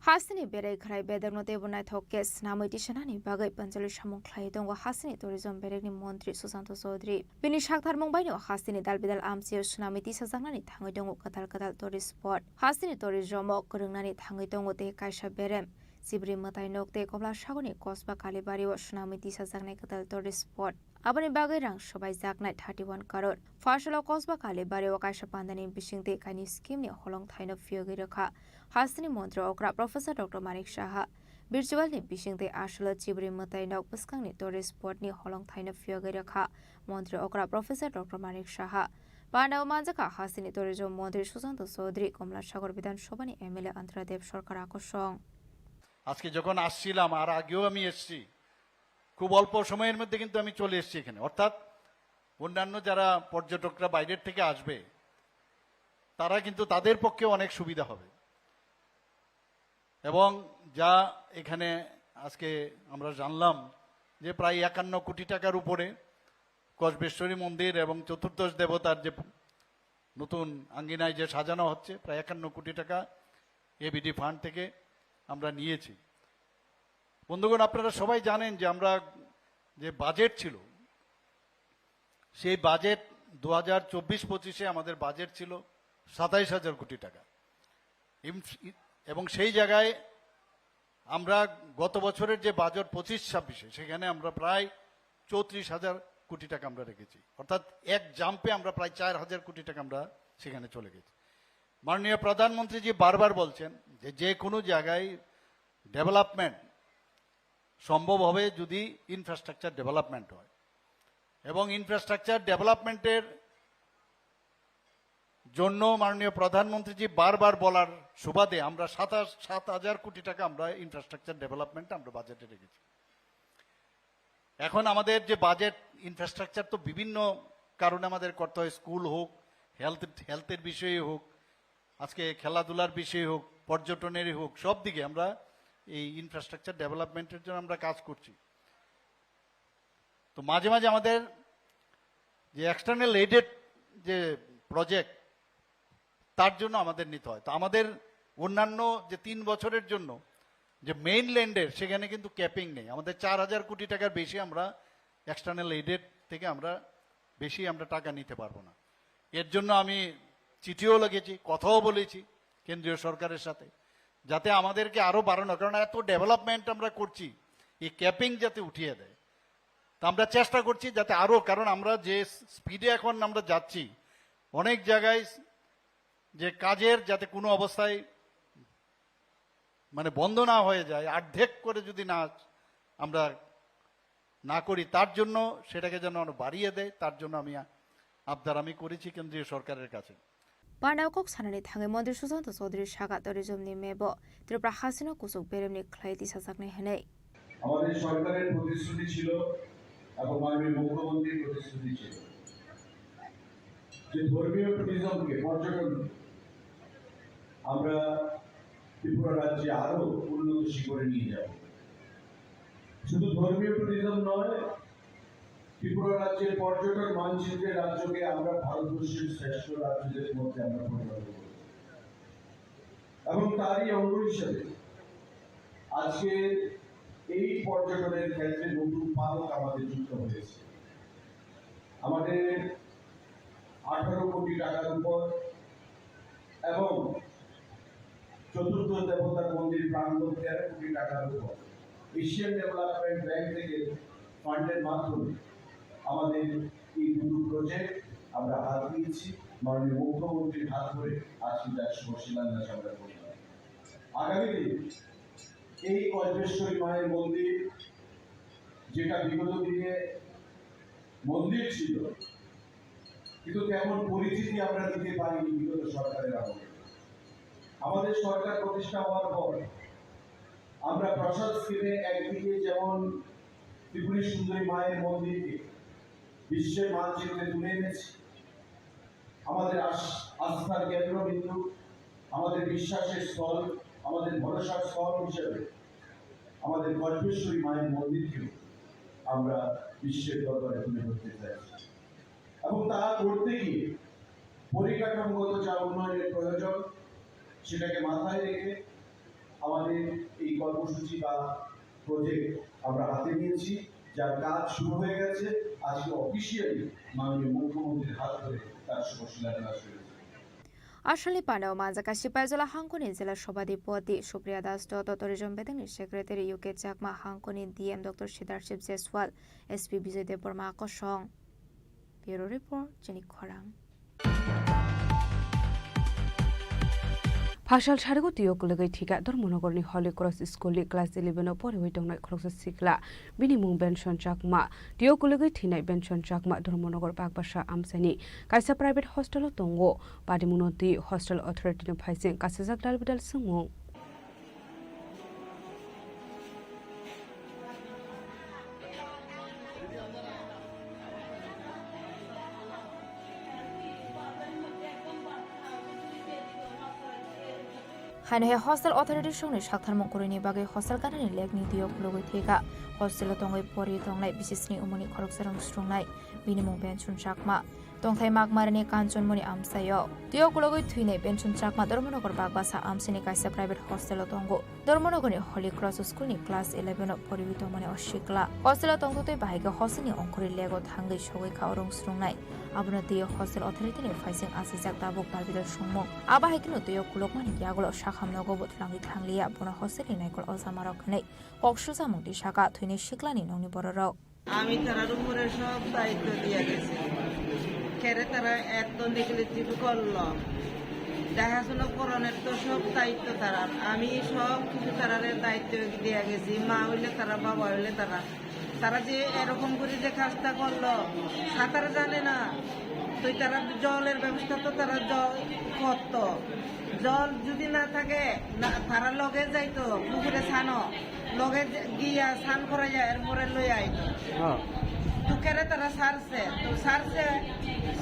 Hasteni berai khwnai bedekno teibo naithok khe swnamwi tisanani bagwi panchali samung khlaiwi tongo hasteni tourism bedekni montri Susanto Chaudhary. Bini saktharmung baino hasteni dal bidal amchaio swnamwi tisajaknani thangwi tongo kwtal kwtal tourist spot. Hasteni tourism o kwrwngnani thangwi tongo tei kaisa berem. Sibri mwtai nok tei Komla Sagorni kosba Kalibari o swnamwi tisajaknai kwtal tourist spot. Aboni bagwi rang swbaijaknai thirty one crore. Pharsalo Kosba Kalibari o kaisa pandani bisingtwi kaini scheme ni holong thaino phiyogwi rwkha. Hasteni montri okra Professor Doctor Manik Saha. Virtual ni bisingtwi aswlo Chibri mwtai nok bwskangni tourist spot ni holong thaino phiyogwi rwkha montri okra Professor Doctor Manik Saha. Pandao manjakha hasteni tourism montri Sushanta Chaudhary, Komla Sagar Bidhan Sabha ni M L A Antara Dev Sarkar akosong. আজকে যখন আসছিলাম, আর আগেও আমি এসছি, খুব অল্প সময়ের মধ্যে কিন্তু আমি চলে এসেছি এখানে। অর্থাৎ অন্যান্য যারা পর্যটকরা বাইরের থেকে আসবে, তারা কিন্তু, তাদের পক্ষে অনেক সুবিধা হবে। এবং যা এখানে আজকে আমরা জানলাম যে প্রায় একান্ন কোটি টাকার উপরে কসবেশ্বরী মন্দির এবং চতুর্দশ দেবতার যে নতুন আঙ্গিনায় যে সাজানো হচ্ছে, প্রায় একান্ন কোটি টাকা এবিডি ফান্ড থেকে আমরা নিয়েছি। বন্ধুগণ, আপনারা সবাই জানেন যে আমরা যে বাজেট ছিল, সেই বাজেট দু হাজার চব্বিশ পঁচিশে আমাদের বাজেট ছিল সাতাইশ হাজার কোটি টাকা। ইম-, এবং সেই জায়গায় আমরা গত বছরের যে বাজেট পঁচিশ ছাব্বিশে, সেখানে আমরা প্রায় চৌত্রিশ হাজার কোটি টাকা আমরা রেখেছি। অর্থাৎ এক জাম্পে আমরা প্রায় চার হাজার কোটি টাকা আমরা সেখানে চলে গেছি। মাননীয় প্রধানমন্ত্রীজি বারবার বলছেন যে, যে কোনো জায়গায় ডেভেলপমেন্ট সম্ভব হবে যদি ইনফ্রাস্ট্রাকচার ডেভেলপমেন্ট হয়, এবং ইনফ্রাস্ট্রাকচার ডেভেলপমেন্টের জন্য মাননীয় প্রধানমন্ত্রীজি বারবার বলার সুবাদে আমরা সাতাশ, সাত হাজার কোটি টাকা আমরা ইনফ্রাস্ট্রাকচার ডেভেলপমেন্ট আমরা বাজেটে রেখেছি। এখন আমাদের যে বাজেট, ইনফ্রাস্ট্রাকচার তো বিভিন্ন কারণে আমাদের করতে হয়, স্কুল হোক, হেলথ, হেলথের বিষয়ে হোক, আজকে খেলাধুলার বিষয়ে হোক, পর্যটনেরই হোক, সব দিকে আমরা এই ইনফ্রাস্ট্রাকচার ডেভেলপমেন্টের জন্য আমরা কাজ করছি। তো মাঝে মাঝে আমাদের যে এক্সটার্নাল এইডেড যে প্রজেক্ট, তার জন্য আমাদের নিতে হয়। তো আমাদের অন্যান্য যে তিন বছরের জন্য যে মেইনল্যান্ডের, সেখানে কিন্তু ক্যাপিং নেই। আমাদের চার হাজার কোটি টাকার বেশি আমরা এক্সটার্নাল এইডেড থেকে আমরা বেশি আমরা টাকা নিতে পারবো না। এর জন্য আমি চিঠিও লিখেছি, কথাও বলেছি কেন্দ্রীয় সরকারের সাথে, যাতে আমাদেরকে আরও বাড়ানো, কারণ এত ডেভেলপমেন্ট আমরা করছি, এই ক্যাপিং যাতে উঠিয়ে দেয়। তা আমরা চেষ্টা করছি যাতে আরও, কারণ আমরা যে স্পিডে এখন আমরা যাচ্ছি, অনেক জায়গায় যে কাজের যাতে কোনো অবস্থায় মানে বন্ধ না হয়ে যায়, অর্ধেক করে যদি না আমরা না করি, তার জন্য সেটাকে যেন আরো বাড়িয়ে দেয়, তার জন্য আমি আ-, আবদার আমি করেছি কেন্দ্রীয় সরকারের কাছে। Panao kok sanani thangwi Montri Sushanta Chaudhary saka tourism ni mebo Tripura hasino kuchuk beremni khlai tisajaknai hwnwi. আমাদের সরকারের প্রতিশ্রুতি ছিল এবং মাননীয় মুখ্যমন্ত্রীর প্রতিশ্রুতি ছিল যে ধর্মীয় ট্যুরিজমকে, পর্যটন আমরা ত্রিপুরা রাজ্যে আরো উন্নত শিখরে নিয়ে যাব। শুধু ধর্মীয় ট্যুরিজম নয়, ত্রিপুরা রাজ্যের পর্যটন মানচিত্রে রাজ্যকে আমরা ভারতবর্ষের শ্রেষ্ঠ রাজ্যদের মধ্যে আমরা পরিণত করব। এবং তারই অঙ্গ হিসেবে আজকে এই পর্যটনের ক্ষেত্রে নতুন পালক আমাদের যুক্ত হয়েছে। আমাদের আঠারো কোটি টাকার উপর এবং চতুর্থ দেবতার মন্দির প্রাঙ্গণ তেরো কোটি টাকার উপর এশিয়ান ডেভেলপমেন্ট ব্যাংক থেকে ফান্ডের মাধ্যমে আমাদের এই দুটো প্রজেক্ট আমরা হাত দিয়েছি। মাননীয় মুখ্যমন্ত্রীর হাত ধরে আজকে তার শুভ শিলান্যাস আমরা করলাম। আগামী দিন এই কল্পেশ্বরী মায়ের মন্দির, যেটা বিগত দিনে মন্দির ছিল, কিন্তু তেমন পরিচিতি আমরা দিতে পারিনি বিগত সরকারের আমলে। আমাদের সরকার প্রতিষ্ঠা হওয়ার পর আমরা প্রসাদ স্কিমে একদিকে যেমন ত্রিপুরী সুন্দরী মায়ের মন্দিরকে বিশ্বের মানচিত্রে তুলে এনেছি, আমাদের আস-, আস্থার কেন্দ্রবিন্দু, আমাদের বিশ্বাসের স্থল, আমাদের ভরসার স্থল হিসেবে আমাদের কল্পেশ্বরী মায়ের মন্দিরকেও আমরা বিশ্বের দরবারে তুলে ধরতে চাইছি। এবং তা করতে গিয়ে পরিকাঠামোগত যা উন্নয়নের প্রয়োজন, সেটাকে মাথায় রেখে আমাদের এই কর্মসূচি বা প্রজেক্ট আমরা হাতে নিয়েছি, যার কাজ শুরু হয়ে গেছে। আজকে অফিসিয়ালি মাননীয় মুখ্যমন্ত্রীর হাত ধরে তার শুভ শিলান্যাস হয়েছে। Aswkni pandao manjak kaisa Paijala hangkoni jela sobhadipoti Supriya Das, Toto Tourism bedengni secretary U K Chakma, hangkoni D M Doctor Siddharth Jaiswal, S P Bijoy Debbarma kosong. Bureau Report, Chini Khorang. Phasal sarigo twiyo kwlwgwi thwikha Dharmanagorni Holy Cross School ni class eleven o poriwi tongnai khoroksa sikla, bini mung Benson Chakma. Twiyo kwlwgwi thwinai Benson Chakma Dharmanagar Bagbasa amchaini kaisa private hostel o tongo. Patimungno twi hostel authority ni phaising kasijak dalbidal swngmung. Haino hai hostel authority songni saktharmung kwrwini bagwi hostel ganani lekni twiyo khulugwi thwikha. Hostel o tongwi pori tongnai bisisni umuni khoroksa rwng swrwngnai, bini mung Benson Chakma. Tongthai Magmarani Kanchanmoni amchaio. Twiyo khulugwi thwinai Benson Chakma Dharmanagar Bagbasa amchaini kaisa private hostel o tongo. Dharmanagarni Holy Cross School ni class eleven o poriwi tongmani o sikla. Hostel o tongtwtwi bahai khe hostel ni ongkhorwi lego thangwi sogwi kha o rwng swrwngnai. Abono twiyo hostel authority ni phaising asijak tabuk dalbidal swngmung. Abo hai kheno twiyo khulukmani yagulo sakham nogo bo twlangwi thangliya, bono hostel ni naikol ojamarok hwnwi kok susamung twi saka thwinai siklani nokni bororok. আমি তারার উপরে সব দায়িত্ব দিয়ে গেছি। কেরে তারা এত নেগলিজেন্ট করলো, দেখাশোনা করানোর তো সব দায়িত্ব তারার। আমি সব কিছু তারারে দায়িত্ব দিয়ে গেছি। মা হইলে তারা, বাবা হইলে তারা। তারা যে এরকম করে যে কাজটা করলো, সাঁতার জানে না, তো তারা জলের ব্যবস্থা তো তারা জল করতো। জল যদি না থাকে, না, তারা লগে যাইতো পুকুরে ছানো, লগে যে-, গিয়া স্নান করে যায়, এরপরে লই আইতো। হ্যাঁ। তো কেরে তারা সারছে, তো সারছে,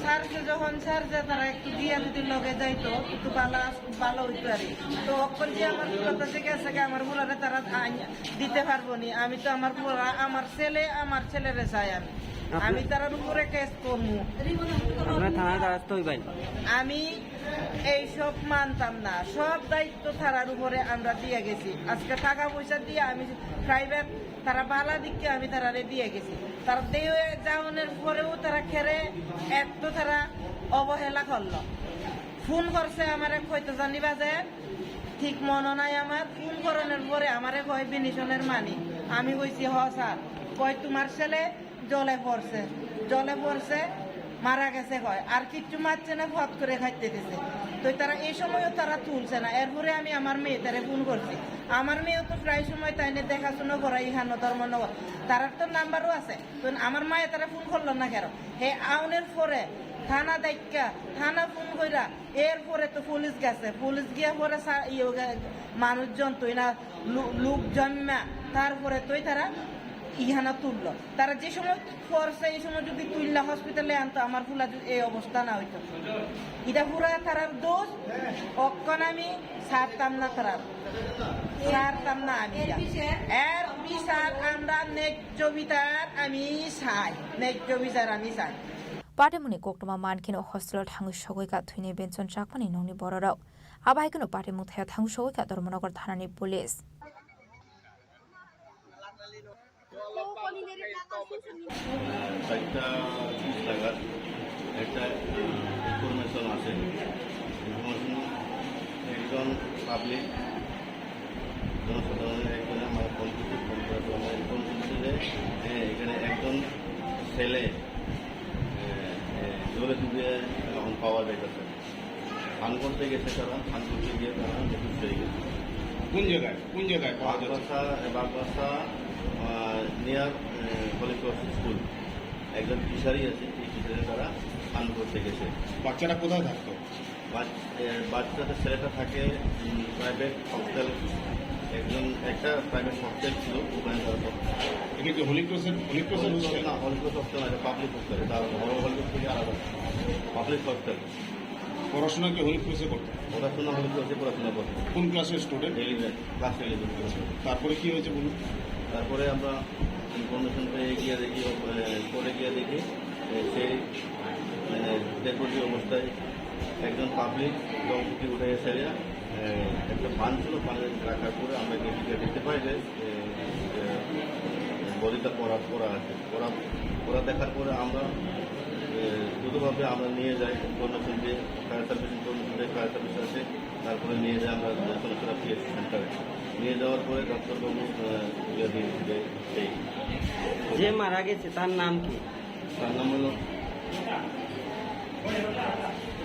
সারছে যখন সারছে, তারা একটু গিয়া যদি লগে যাইতো, একটু বালা, ভালো হইতো আর কি। তো অখন যে আমার কথা ঠিক আছে, আমার ফুলারে তারা আইন দিতে পারবো নি। আমি তো আমার ফুলা, আমার ছেলে, আমার ছেলেরে চাই আমি। আপনি আমি তার উপরে কেস করবো। আপনার থানায় দ্বারস্থ হইবেন। আমি এইসব মানতাম না, সব দায়িত্ব তারার উপরে আমরা দিয়ে গেছি। আজকে টাকা পয়সা দিয়ে আমি প্রাইভেট, তারা বালা দিককে আমি তারারে দিয়ে গেছি। তারা দিয়ে যাওয়ানোর পরেও তারা খেরে এত তারা অবহেলা করলো। ফোন করছে আমারে, কইতে জানি বাজে, ঠিক মনে নাই আমার। ফোন করানোর পরে আমারে কয়, "বিনিশনের মানি?" আমি কইছি, "হ স্যার।" কয়, "তোমার ছেলে জলে পড়ছে, জলে পড়ছে, মারা গেছে," কয়। আর কিচ্ছু মারছে না, ফট করে খাইতে দিছে। তো তারা এই সময়ও তারা তুলছে না। এরপরে আমি আমার মেয়েটারে ফোন করছি। আমার মেয়েও তো প্রায় সময় তাই নিয়ে দেখাশোনা করা, ইহানো ধর্মনগর। তারার তো নাম্বারও আছে। তো আমার মায়ে তারা ফোন করলো না কেন? হে আউনের পরে থানা ডাইক্কা, থানা ফোন কইরা, এরপরে তো পুলিশ গেছে, পুলিশ গিয়া পরে সা-, ইয়ে গে-, মানুষজন তুই না, লু-, লোকজন না, তারপরে তুই তারা ইহানা তুললো। তারা যে সময় পড়ছে, এই সময় যদি তুললা হসপিটালে আনতো, আমার ফুলা যদি এই অবস্থা না হইতো। এটা পুরা তারার দোষ, অক্ষণ আমি ছাড়তাম না তারার, ছাড়তাম না আমি এটা। এর বিচার আমরা ন্যায্য বিচার আমি চাই, ন্যায্য বিচার আমি চাই। Patimungni koktwma mankheno hostel o thangwi sogwi kha thwinai Benson Chakmani nokni bororok. Abo hai kheno patimung thaio thangwi sogwi kha Dharmanagar thanani police. চারটা পিস লাগার একটা, আহ, ইনফরমেশন আছে। ইনফরমেশন একজন পাবলিক, জনসাধারণের একজনে আমার ফোন করছে, ফোন করার পর আমার ফোন করছে যে, হ্যাঁ, এখানে একজন ছেলে, এ, এ, জলে ডুবে এখন পাওয়া যাইতেছে। স্নান করতে গেছে তারা, স্নান করতে গিয়ে তারা নিখোঁজ হয়ে গেছে। কোন জায়গায়, কোন জায়গায় পাওয়া যাচ্ছে? বাগবাসা, বাগবাসা, আহ, নিয়ার, আহ, হলি ক্রস স্কুল। একজন ফিশারি আছে, সেই ফিশারিতে তারা স্নান করতে গেছে। বাচ্চারা কোথায় থাকতো? বাচ-, এ, বাচ্চাটা, ছেলেটা থাকে, উম, প্রাইভেট হোস্টেল, একজন, একটা প্রাইভেট হোস্টেল ছিল, ওখানে তারা থাকতো। এটা কি হলি ক্রসের, হলি ক্রসের হলি ক্রস হোস্টেল? না, হলি ক্রস হোস্টেল না, এটা পাবলিক হোস্টেল, এটা বড় হলি ক্রস থেকে আলাদা, পাবলিক হোস্টেল। পড়াশোনা কি হলি ক্রসে করতো? পড়াশোনা হলি ক্রসে পড়াশোনা করতো। কোন ক্লাসের স্টুডেন্ট? Eleven, class eleven. তারপরে কি হয়েছে বলুন? তারপরে আমরা ইনফরমেশন পেয়ে গিয়ে দেখি, এ, পরে গিয়ে দেখি, এ, সেই, মানে, ডেড বডি অবস্থায় একজন পাবলিক জল থেকে উঠে এসে, এ, একটা পান ছিল, পান রাখার পরে আমরা গিয়ে দেখতে পাই যে, এ, এ, বডিটা পড়া, পড়া আছে। পড়া, পড়া দেখার পরে আমরা, এ, দ্রুতভাবে আমরা নিয়ে যাই Karnaphuli, fire service, Karnaphuli fire service আছে, তারপরে নিয়ে যাই আমরা যশোরপাড়া পিএইচসি সেন্টারে। নিয়ে যাওয়ার পরে ডাক্তারবাবু, আহ, ইয়ে দিয়ে দেয়, এই যে মারা গেছে, তার নাম কি? তার নাম হলো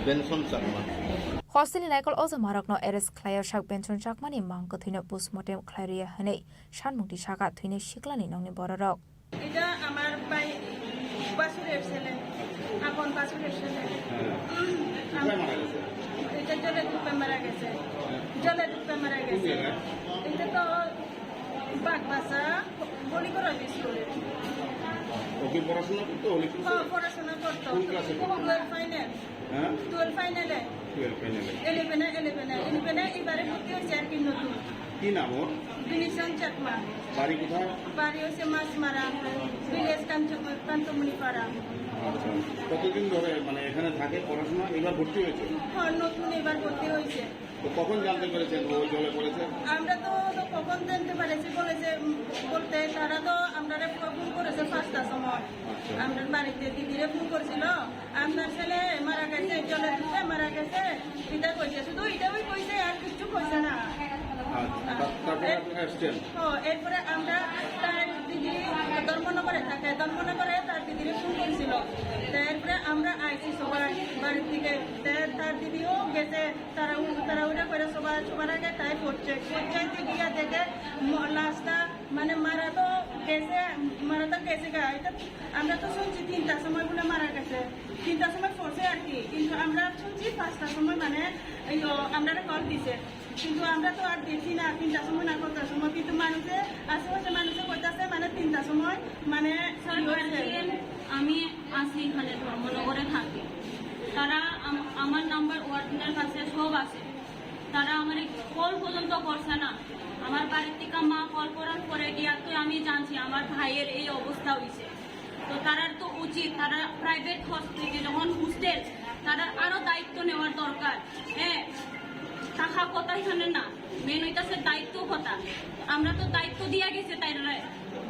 বেনসন Chakma. Hostel ni naikol o jwmarokno arrest khlaio sak Benson Chakmani mang kwthwino postmortem khlai rwya hwnwi sanmung tisaka thwinai siklani nokni bororok. এটা আমার ভাই, বাসুরের ছেলে, আপন বাসুরের ছেলে। হ্যাঁ। উম, কোথায় মারা গেছে? এটা জলে ডুবে মারা গেছে। হ্যাঁ। জলে ডুবে মারা কোন গেছে। জায়গায়? এটা তো বাগবাসা, বলিগড়া স্কুলে। ও কি পড়াশোনা করতো? হলি স্কুলে? হ্যাঁ, পড়াশোনা করতো। কোন ক্লাসে পড়তো? Twelve final. হ্যাঁ? টুয়েলভ ফাইনালে। টুয়েলভ ফাইনালে। ইলেভেনে, ইলেভেনে। ইলেভেনে এবারে ভর্তি হয়েছে আর কি নতুন। কি নাম ওর? বিনিশন চাকমা। বাড়ি কোথায়? বাড়ি হচ্ছে মাছমারা, ভিলেজ কাঞ্চন-, কাঞ্চনমণিপাড়া। আচ্ছা। কতদিন ধরে মানে এখানে থাকে পড়াশোনা? এবার ভর্তি হয়েছে? হ্যাঁ, নতুন এবার ভর্তি হয়েছে। তো কখন জানতে পেরেছেন ও জলে পড়েছে? আমরা তো, তো কখন জানতে পেরেছি বলেছে, উম, বলতে তারা তো আমরারে ফোন করেছে পাঁচটার সময়। আচ্ছা। আমরার বাড়িতে দিদিরে ফোন করছিল, "আপনার ছেলে মারা গেছে, জলে ডুবে মারা গেছে।" এটা কইছে, শুধু এটাই কইছে, আর কিচ্ছু কইছে না। আচ্ছা, তা-, তারপরে আপনারা এসছেন? হ্যাঁ, এরপরে আমরা তার দিদি ধর্মনগরে থাকে, ধর্মনগরে তার দিদিরে ফোন করছিল। তো এরপরে আমরা আইছি সবাই বাড়ির থেকে। তে তার দিদিও গেছে, তারা উ-, তারা ওটা করে সবার, সবার আগে তাই পড়ছে। পড়ছে গিয়া দেখে ম-, লাশটা মানে মারা তো গেছে, মারা তো গেছে গা। এটা আমরা তো শুনছি তিনটার সময় বলে মারা গেছে, তিনটার সময় পড়ছে আর কি, কিন্তু আমরা শুনছি পাঁচটার সময় মানে এই ও আমরারে কল দিছে, কিন্তু আমরা তো আর দেখি না তিনটার সময় না কতটার সময়, কিন্তু মানুষে আশেপাশে মানুষে কইতাছে মানে তিনটার সময় মানে সব ইয়ে হচ্ছে। গার্জিয়ান, আমি আছি এখানে ধর্মনগরে থাকি, তারা আম-, আমার নাম্বার ওয়ার্ডেনের কাছে সব আছে, তারা আমার কল পর্যন্ত করছে না। আমার বাড়ির থেকে মা কল করার পরে গিয়া তো আমি জানছি আমার ভাইয়ের এই অবস্থা হইছে। তো তারার তো উচিত, তারা প্রাইভেট হসপিটাল যখন হোস্টেল, তারা আরো দায়িত্ব নেওয়ার দরকার। হ্যাঁ, টাকা কথা এখানে না, মেন হইতাছে দায়িত্ব কথা। আমরা তো দায়িত্ব দিয়া গেছে তাই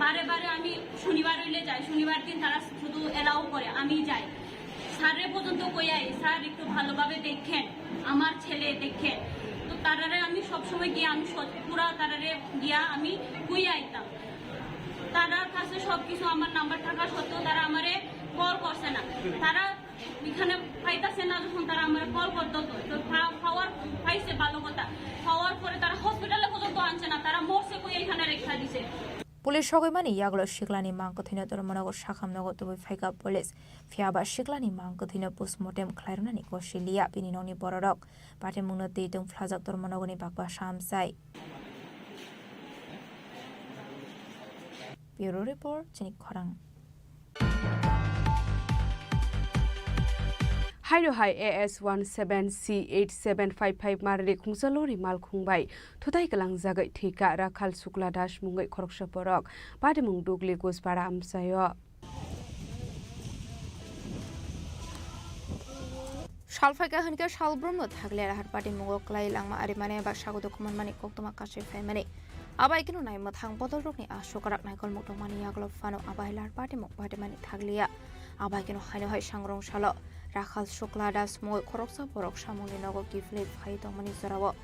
বারে বারে। আমি শনিবার হইলে যাই, শনিবার দিন তারা শুধু এলাও করে, আমি যাই। স্যাররে পর্যন্ত কই আই, "স্যার, একটু ভালোভাবে দেখেন, আমার ছেলে দেখেন।" তো তারারে আমি সবসময় গিয়া, আমি সৎ-, পুরা তারারে গিয়া আমি কই আইতাম। তারার কাছে সবকিছু আমার নাম্বার থাকা সত্ত্বেও তারা আমারে কল করছে না। তারা এখানে পাইতাছে না, যখন তারা আমারে কল করতো তো, তো পা-, পাওয়ার পাইছে ভালো কথা, পাওয়ার পরে তারা হসপিটালে পর্যন্ত আনছে না, তারা মরছে কই এখানে রেখা দিছে। Police sogwi mani yagulo siklani mang kwthwino Dharmanagar sakham nogo tubui phaikha police. Phiya ba siklani mang kwthwino postmortem khlai rwnani gosi liya bini nokni bororok. Patimungno twi tong phlajak Dharmanagarni bakbasa amchai. Bureau Report, Chini Khorang. Haino hai A S one seven C eight seven five five marni khungsa lori malkhung bai thutai kwlangjagwi thwikha Rakhal Shukla Das mungwi khoroksa borok. Patimung Dugli Guspara amchaio. Sal phaikha hwnkhe salbrumno thakle rahar patimung o kwlai langma arimani ba sago dokhumani koktwma kasui phaimani. Abai kheno nai mwthang bodolrokni aswk kwrak naikolmuk tongmani yagulo phano abai lahar patimung patimani thakliya. Abai kheno haino hai sangrong salo Rakhal Shukla Das mungwi khoroksa borok samungni nogo kiphilwi phai tongmani jorao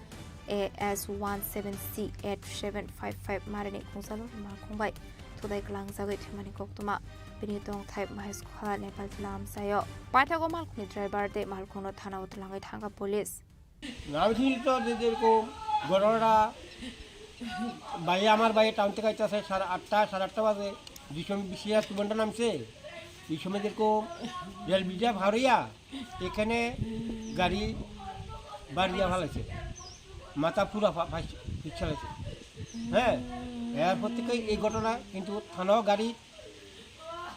A S one seven C eight seven five five marini khungsa lori malkhung bai thudai klangjagwi thwimani koktwma. Bini tongthai Mahesh Khola Nepal jila amchaio. Paithago malkhungni driver tei malkhungno thanao twlangwi thangkha police. আমি শুনি তো যে যেরকম ঘটনাটা ভাই, আমার ভাই টাউন থেকে আইতেছে সাড়ে আটটা, সাড়ে আটটা বাজে, যে সময় বিশিয়া সুমনটা নামছে, এই সময় যেরকম রেল ব্রিজটা ভারিয়া এখানে গাড়ি বাড়িয়া ফেলাইছে, মাথা পুরা ফা-, ফাইস-, ফিক্স ফেলাইছে। হ্যাঁ, এরপর থেকে এই ঘটনা কিন্তু থানাও গাড়ি,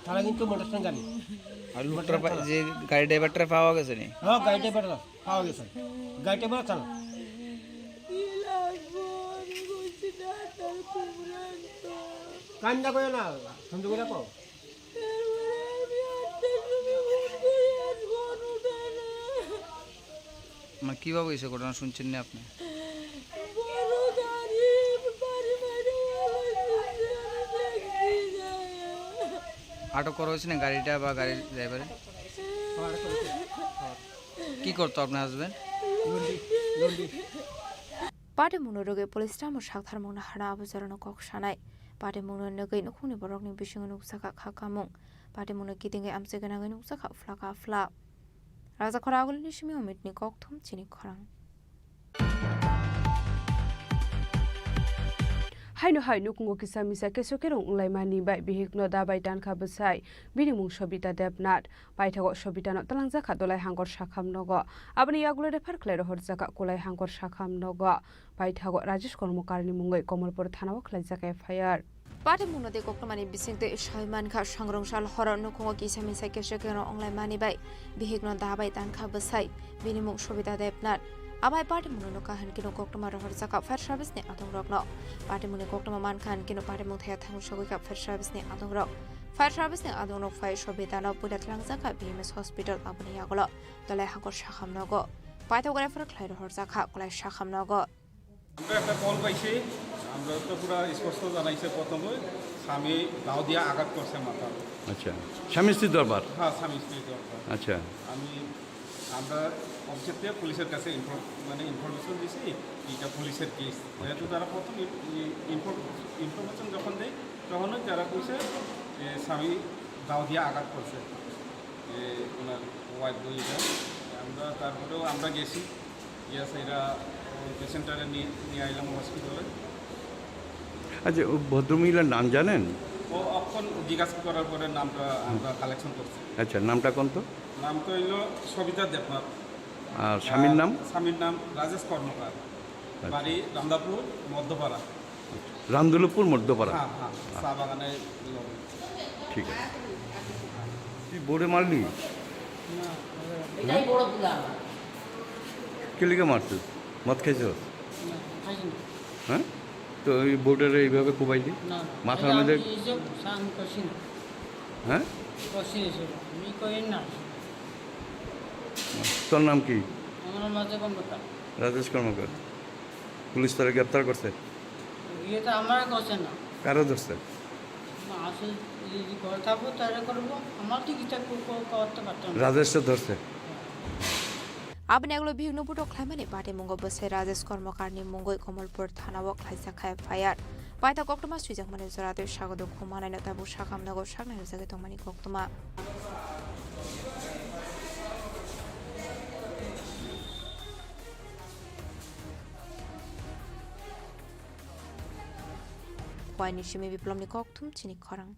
থানা কিন্তু মোটরসাইকেল গাড়ি। আর লুকটা পা-, যে গাড়ি ড্রাইভারটা পাওয়া গেছে নি? হ্যাঁ, গাড়ি ড্রাইভার পাওয়া গেছে। গাড়ি ড্রাইভার থানা। কান্দা করে না, সুন্দর করে কও। মানে কিভাবে হয়েছে ঘটনা শুনছেন না আপনি? বড় গাড়ি, বাড়ি বাইরে বড় হয়েছে, আমি দেখছি না। আটক করা হয়েছে না গাড়িটা বা গাড়ির ড্রাইভারে? কি করতো আপনার হাজবেন্ড? লন্ডি, লন্ডি। Patimungno rwgwi police tamo saktharmung naharna abo jorano kok sanai. Patimungno nugwi nukhungni borokni bisingo nukjakha kha kamung. Patimungno kitingwi amchai gwnangwi nukjakha phlaka phla. Rajakhor agulini simi Omitni kokthum chini khorang. Haino hai nukhungo kisa misa keso kerong wnglaimani bai bihikno dabai tankha bwsai, bini mung Sobita Debnath. Paithago Sobitano twlangjakha Dolai Hangkor Sakham nogo. Aboni yagulo refer khlai rohorjakha Kulai Hangkor Sakham nogo. Paithago Rajesh Kormokarni mungwi Komolpur thanao khlaijak F I R. Patimungno tei koktwmani bisingtwi sawi mankha, sangrong sal horo nukhungo kisa misa keso kerong wnglaimani bai bihikno dabai tankha bwsai, bini mung Sobita Debnath. Abai patimungno nukha hinkhe no koktwma rohorjakha fire service ni adongrokno. Patimungni koktwma mankha hinkhe no patimung thaya thangwi sogwikha fire service ni adongrok. Fire service ni adongrok phai Sobitano puila twlangjakha B M S hospital, aboni yagulo Dolai Hangkor Sakham nogo. Paithago refer khlai rohorjakha Kulai Sakham nogo. আমরা একটা কল পাইছি, আমরা তো পুরা স্পষ্ট জানাইছে প্রথমে, স্বামী দাও দিয়া আঘাত করছে মাথা। আচ্ছা, স্বামী স্ত্রীর দরবার? হ্যাঁ, স্বামী স্ত্রীর দরবার। আচ্ছা। আমি, আমরা অফিসের থেকে পুলিশের কাছে ইনফর-, মানে ইনফরমেশন দিছি, এটা পুলিশের কেস। যেহেতু তারা প্রথম ইন-, ই-, ইনফর-, ইনফরমেশন যখন দেয়, তখনই তারা কইছে যে স্বামী দাও দিয়া আঘাত করছে, যে ওনার ওয়াইফ বই এটা। আমরা তারপরেও আমরা গেছি, গিয়া সেটা পেশেন্টটারে নিয়ে, নিয়ে আইলাম হসপিটালে। আচ্ছা, ও ভদ্রমহিলার নাম জানেন? ও অখন জিজ্ঞাসা করার পরে নামটা আমরা কালেকশন করছি। আচ্ছা, নামটা কোন তো? নাম তো হইলো সবিতা দেবনাথ। আর স্বামীর আর নাম? স্বামীর নাম রাজেশ কর্মকার। আচ্ছা। বাড়ি রামদাপুর মধ্যপাড়া। রামদুলপুর মধ্যপাড়া। হ্যাঁ, হ্যাঁ, আচ্ছা। চা বাগানের লগে। ঠিক আছে। তুই বোর্ডে মারলি? না। এটাই বড় ভুল আমার। কে লিগে মারছিস? মদ খাইছস? না, খাইছি না। হ্যাঁ? তো ওই বোর্ডের এইভাবে কোবাইলি? না, না। মাথার এটা মধ্যে? আমি এইসব আমি করছি না। হ্যাঁ? করছি না এইসব। আমি করি না। তোর নাম কি? আমার নাম রাজা কর্মকার। রাজেশ কর্মকার। পুলিশ তারা গ্রেপ্তার করছে? ইয়ে তো আমার করছে না। কারা ধরছে? না, আসলে এই যে করে থাকবো, তারা করবো। আমার তো কিছু কো-, কো-, করতে পারতাম না। রাজেশ তো ধরছে। Aboni ulo bihikno butok khlaimani patimung o bwsai Rajesh Kormokarni mungwi Komolpur thanao khlaijak kha F I R. Paithak koktwma swijakmani jora tei sago dukhu manaino tabuk sakhamnogo saknai rwjagwi tongmani koktwma. Koini simi Biplomni kokthum chini khorang.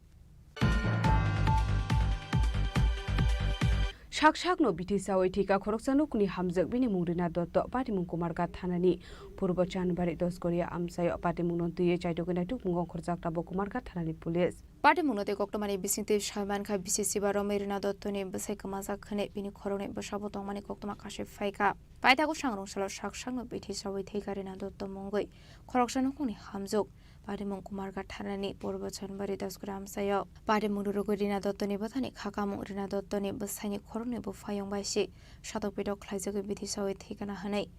Sak sakno bithi sawi thika khoroksa nukni hamjwk, bini mung Rina Dotto, patimung Kumarghat thanani Purbo Chanbari Dosgoria amchaio. Patimungno twiwi chaitugwi naitukmungo ongkhorjak tabuk Kumarghat thanani police. Patimungno tei koktwmani bisingtwi sawi mankha, bisi siba romwi Rina Dottoni bwsai kwmajak hwnwi bini khoroknwi bwsabo tongmani koktwma kasui phaikha. Paithago sangrong salo sak sakno bithi sawi thika Rina Dotto mungwi khoroksa nukhungni hamjwk. Patimung Kumarghat thanani Purbo Chanbari Dosgoria amchaio. Patimung rwrwgwi Rina Dottoni bwthani khakamung, Rina Dottoni bwsaini khoroknwi buphayung bai si satok pitok khlaijagwi bithi sawi thikana hwnwi.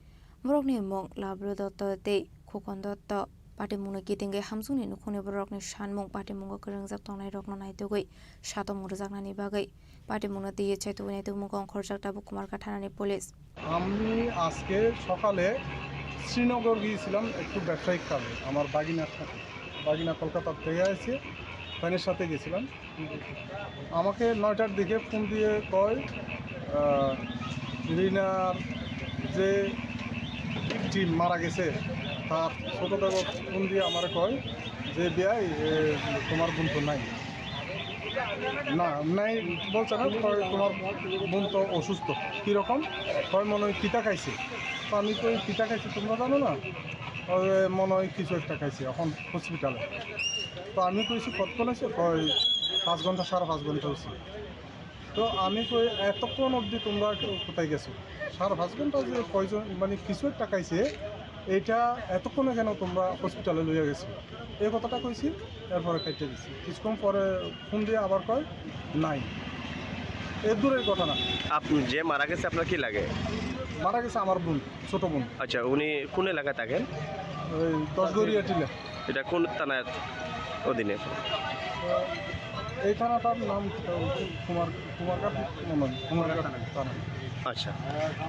Borokni mung Lablu Dotto tei Khukon Dotto. Patimungno kitingwi hamjwkni nukhungni borokni sanmung patimungo kwrwngjak tongnairokno naitugwi satok mung rwjaknani bagwi patimungno twiwi chaitugwi naitukmungo ongkhorjak tabuk Kumarghat thanani police. আমি আজকে সকালে শ্রীনগর গিয়েছিলাম একটু ব্যবসায়িক কাজে, আমার বাগিনার সাথে। বাগিনা কলকাতার থেকে এসে ফ্রেন্ডের সাথে গেছিলাম। আমাকে নয়টার দিকে ফোন দিয়ে কয়, আহ, রিনার যে ভিকটিম মারা গেছে, তার ছোটো দেবর ফোন দিয়ে আমারে কয় যে, "বিয়াই, এ, তোমার বোন তো নাই।" না, নাই বলছে না, কয়, "তোমার বোন তো অসুস্থ।" "কীরকম?" কয়, "মনে হয় তিতা খাইছে।" তো আমি কই, "তিতা খাইছে তোমরা জানো না?" "ওই মনে হয় কিছু একটা খাইছে, এখন হসপিটালে।" তো আমি কইছি, "কতক্ষণ হয়েছে?" কয়, "পাঁচ ঘন্টা, সাড়ে পাঁচ ঘন্টা হয়েছে।" তো আমি কই, "এতক্ষণ অবধি তোমরা কে-, কোথায় গেছো? সাড়ে পাঁচ ঘন্টা যে কয়জন, মানে, কিছু একটা খাইছে, এটা এতক্ষণে কেন তোমরা হসপিটালে লইয়া গেছো?" এই কথাটা কইছি, এরপরে কেটে দিছি। কিছুক্ষণ পরে ফোন দিয়ে আবার কয়, "নাই।" এর দূরের ঘটনা। আপ-, যে মারা গেছে আপনার কি লাগে? মারা গেছে আমার বোন, ছোট বোন। আচ্ছা, উনি কোন এলাকায় থাকেন? ওই দশগড়িয়া টিলা। এটা কোন থানার অধীনে? এই থানাটার নাম, আহ, কুমার, কুমারঘাট মনে হয়, কুমারঘাট থানা। আচ্ছা,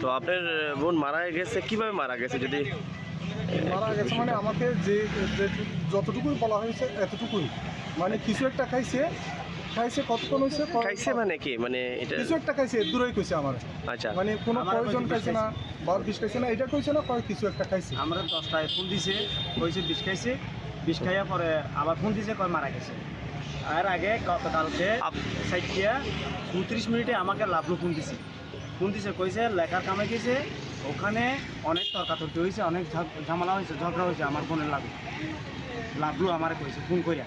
তো আপনার বোন মারা গেছে, কিভাবে মারা গেছে? যদি মারা গেছে মানে আমাকে যে, যে যতটুকুই বলা হয়েছে এতটুকুই, মানে কিছু একটা খাইছে, খাইছে কতক্ষণ হয়েছে, ক-, খাইছে মানে কি? মানে এটা কিছু একটা খাইছে, দূরেই কইছে আমার। আচ্ছা। মানে কোনো আমারও পয়জন কইছে খাইছে না, বা বিষ খাইছে না, এটা কইছে না, কয় কিছু একটা খাইছে। আমরা দশটায় ফোন দিছে, কইছে বিষ খাইছে, বিষ খাইয়া পরে আবার ফোন দিছে, কয় মারা গেছে। এর আগে গতকালকে আপ- চারটা চৌত্রিশ মিনিটে আমাকে লাভলু ফোন দিছে। ফোন দিছে, কইছে লেখার কামে গেছে, ওখানে অনেক তর্কাতর্কি হয়েছে, অনেক ঝগ-, ঝামেলা হয়েছে, ঝগড়া হয়েছে আমার বোনের লাগে। লাভলু আমারে কইছে ফোন করিয়া।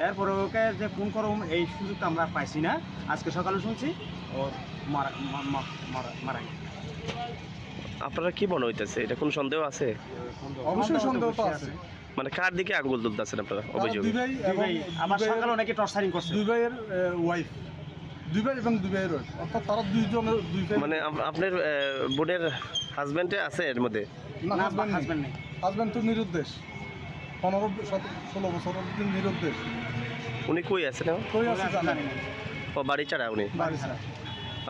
এরপরে ওকে যে ফোন করো, এই সুযোগটা আমরা পাইছি না। আজকে সকালে শুনছি ও মারা, মা-, মা-, মারা, মারা গেছে। আপনারা কি মনে হইতেছে, এটা কোনো সন্দেহ আছে? অবশ্যই সন্দেহ তো আছে। মানে কার দিকে আঙ্গুল তুলতেছেন আপনারা? তারা অভিযোগ? দুই ভাই দুই এবং ভাই, আবার দুই ভাইয়ের, সকালে অনেকে টর্চারিং করছে। দুই ভাইয়ের, আহ, ওয়াইফ, দুই ভাই এবং দুই ভাইয়ের ওয়াইফ, অর্থাৎ তারা দুইজনের দুই ভাই। মানে আপ-, আপনার, আহ, বোনের হাজবেন্ডে আছে এর মধ্যে? না, না, হাজবেন্ড নেই। হাজবেন্ড নেই। হাজবেন্ড তো নিরুদ্দেশ, পনেরো, সতেরো, ষোলো বছর অবধি নিরুদ্দেশ। উনি কই আছেন এখন? কই আছে জানি না। ও বাড়ি ছাড়া উনি? বাড়ি ছাড়া।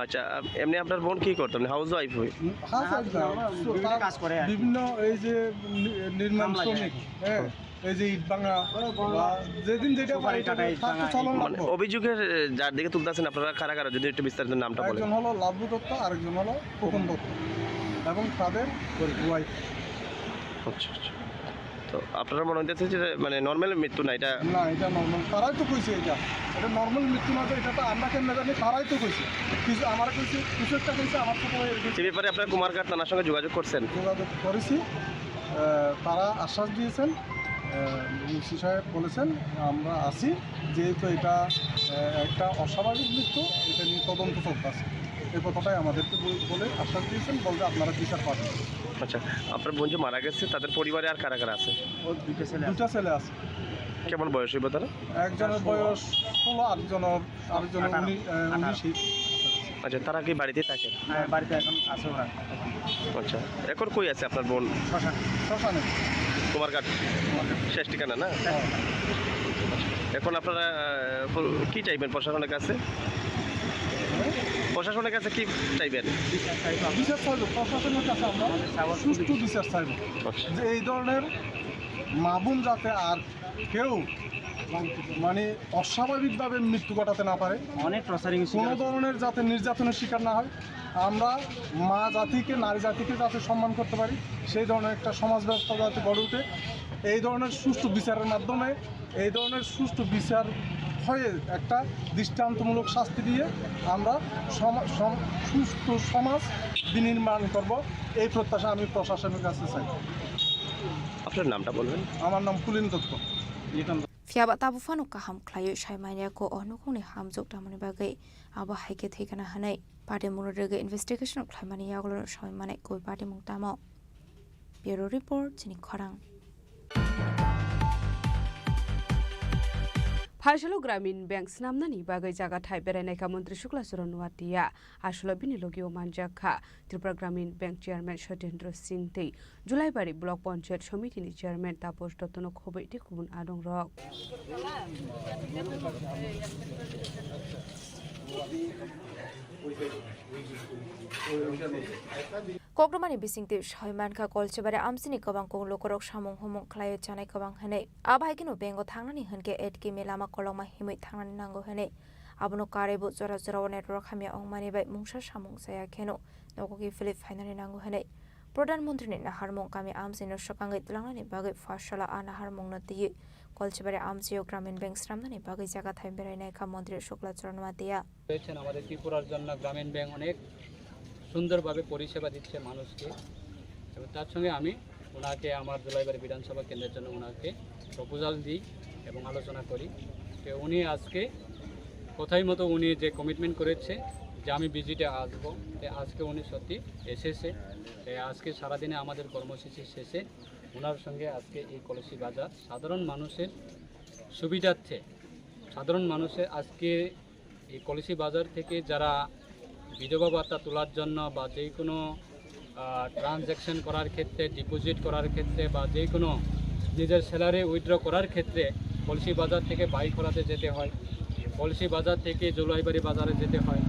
আচ্ছা, আপ-, এমনি আপনার বোন কি করতো? মানে হাউস ওয়াইফ হই? হুম, হাউস ওয়াইফ না, না, ওরা তো বিভিন্ন তার কাজ করে আর কি। বিভিন্ন এই যে নি-, নির্মাণ কামলা যায়। শ্রমিক, হ্যাঁ, এই যে ইট ভাঙা বা যেদিন যেটা সুপারি পারে কাটা, ইট তার তো ভাঙা, চালান ইট মানে লাগবে। অভিযোগের, এ, যার দিকে তুলতেছেন আপনারা কারা কারা, যদি একটু বিস্তারিত নামটা বলেন। একজন হলো লাভলু দত্ত, আরেকজন হলো খোকন দত্ত এবং তাদের ওয়াইফ। আচ্ছা, আচ্ছা। তো আপনারা মনে হইতেছে যে মানে নর্মাল মৃত্যু না এটা? না, এটা নর্মাল, তারাই তো কইছে এটা, এটা নর্মাল মৃত্যু না, যে এটা তো আমরা কেমনে জানি, তারাই তো কইছে। কিছু আমার কইছে, কিছু একটা কইছে, আমার ছোট ভাইয়ের কইছে। এ ব্যাপারে আপনারা কুমারঘাট থানার সঙ্গে যোগাযোগ করছেন? যোগাযোগ করেছি, আহ, তারা আশ্বাস দিয়েছেন, আহ, ওসি সাহেব বলেছেন আমরা আছি, যেহেতু এটা, আহ, একটা অস্বাভাবিক মৃত্যু, এটা নিয়ে তদন্ত চলতেছে। এই কথাটাই আমাদেরকে বল-, বলে আশ্বাস দিয়েছেন, বলতে আপনারা বিচার পাবেন। আচ্ছা, আপনার বোন যে মারা গেছে, তাদের পরিবারে আর কারা কারা আছে? ওর দুইটা ছেলে আছে। দুইটা ছেলে আছে। কেমন বয়স হইব তারা? একজনের বয়স ষোলো, আরেকজনের, আরেকজনের আঠারো। উনি-, আহ, আঠারো। উনিশ। আচ্ছা, তারা কি বাড়িতে থাকেন? হ্যাঁ, বাড়িতে এখন আছে ওরা। আচ্ছা, এখন কই আছে আপনার বোন? শ্মশানে। শ্মশানে। কুমারঘাট? কুমারঘাট। শেষ ঠিকানা না? হ্যাঁ। এখন আপনারা, আহ, কি চাইবেন প্রশাসনের কাছে? প্রশাসনের কাছে কি চাইবেন? বিচার চাইবো, প্রশাসনের কাছে আমরা সুষ্ঠু বিচার চাইবো। আচ্ছা। যে এই ধরনের মা বোন যাতে আর কেউ মানে অস্বাভাবিকভাবে মৃত্যু ঘটাতে না পারে, অনেক টর্চারিং শিকার কোনো হচ্ছে। ধরনের যাতে নির্যাতনের শিকার না হয়, আমরা মা জাতিকে, নারী জাতিকে যাতে সম্মান করতে পারি, সেই ধরনের একটা সমাজ ব্যবস্থা যাতে গড়ে উঠে, এই ধরনের সুষ্ঠু বিচারের মাধ্যমে, এই ধরনের সুষ্ঠু বিচার হয়ে একটা দৃষ্টান্তমূলক শাস্তি দিয়ে আমরা সমা-, সম-, সুষ্ঠু সমাজ বিনির্মাণ করব, এই প্রত্যাশা আমি প্রশাসনের কাছে চাই। আপনার নামটা বলবেন? আমার নাম পুলিন Dutta. Phiya ba tabuk phano kaham khlaiwi sai manya kho o nukhungni hamjwk tamoni bagwi abo hai khe thwikana hwnwi party mungno rwgwi investigation khlaimani yagulo soi manai koi party mung tamo. Bureau Report, chini khorang. Phaisalo Gramin Bank swnamnani bagwi jaga thai berainaikha Montri Shukla Charan Noatia, aswkno bini logio manjakha Tripura Gramin Bank Chairman Satyendra Singh tei Julaibari Block Panchayat Somitini Chairman Taposh Dottono khobwi tei kubun adongrok. Kokrwmani bisingtwi soi mankha, Kolchibari amchini kwbang kok lukurok samung humung khlaiwi chanai kwbang hwnwi. Abo hai kheno bank-o thangnani hwnkhe A T K M lama kolokma himwi thangnani nango hwnwi. Abono karwi bo jora jorao network hamya wngmani bai mungsa samung chaya kheno nogo kiphilwi phainani nango hwnwi Pradhan Montrini naharmung kami amchaino swkangwi twlangnani bagwi pharsala a naharmungno twiwi Kolchibari amchaio Gramin Bank swnamnani bagwi jaga thai berainaikha Montri Shukla Charan Noatia. রয়েছেন আমাদের ত্রিপুরার জন্য গ্রামীণ ব্যাংক অনেক সুন্দরভাবে পরিষেবা দিচ্ছে মানুষকে, এবং তার সঙ্গে আমি ওনাকে আমার জুলাইবাড়ি বিধানসভা কেন্দ্রের জন্য ওনাকে প্রপোজাল দিই এবং আলোচনা করি। তো উনি আজকে কথাই মতো উনি যে কমিটমেন্ট করেছে যে আমি ভিজিটে আসবো, তো আজকে উনি সত্যি এসেছে। তো আজকে সারাদিনে আমাদের কর্মসূচি শেষে ওনার সঙ্গে আজকে এই কলসি বাজার সাধারণ মানুষের সুবিধার্থে, সাধারণ মানুষের আজকে এই কলসি বাজার থেকে যারা বিধবা ভাতা তোলার জন্য বা যে কোনো, আহ, ট্রানজ্যাকশন করার ক্ষেত্রে, ডিপোজিট করার ক্ষেত্রে বা যে কোনো নিজের স্যালারি উইথড্র করার ক্ষেত্রে কলসি বাজার থেকে বাই করাতে যেতে হয়, কলসি বাজার থেকে জুলাইবাড়ি বাজারে যেতে হয়,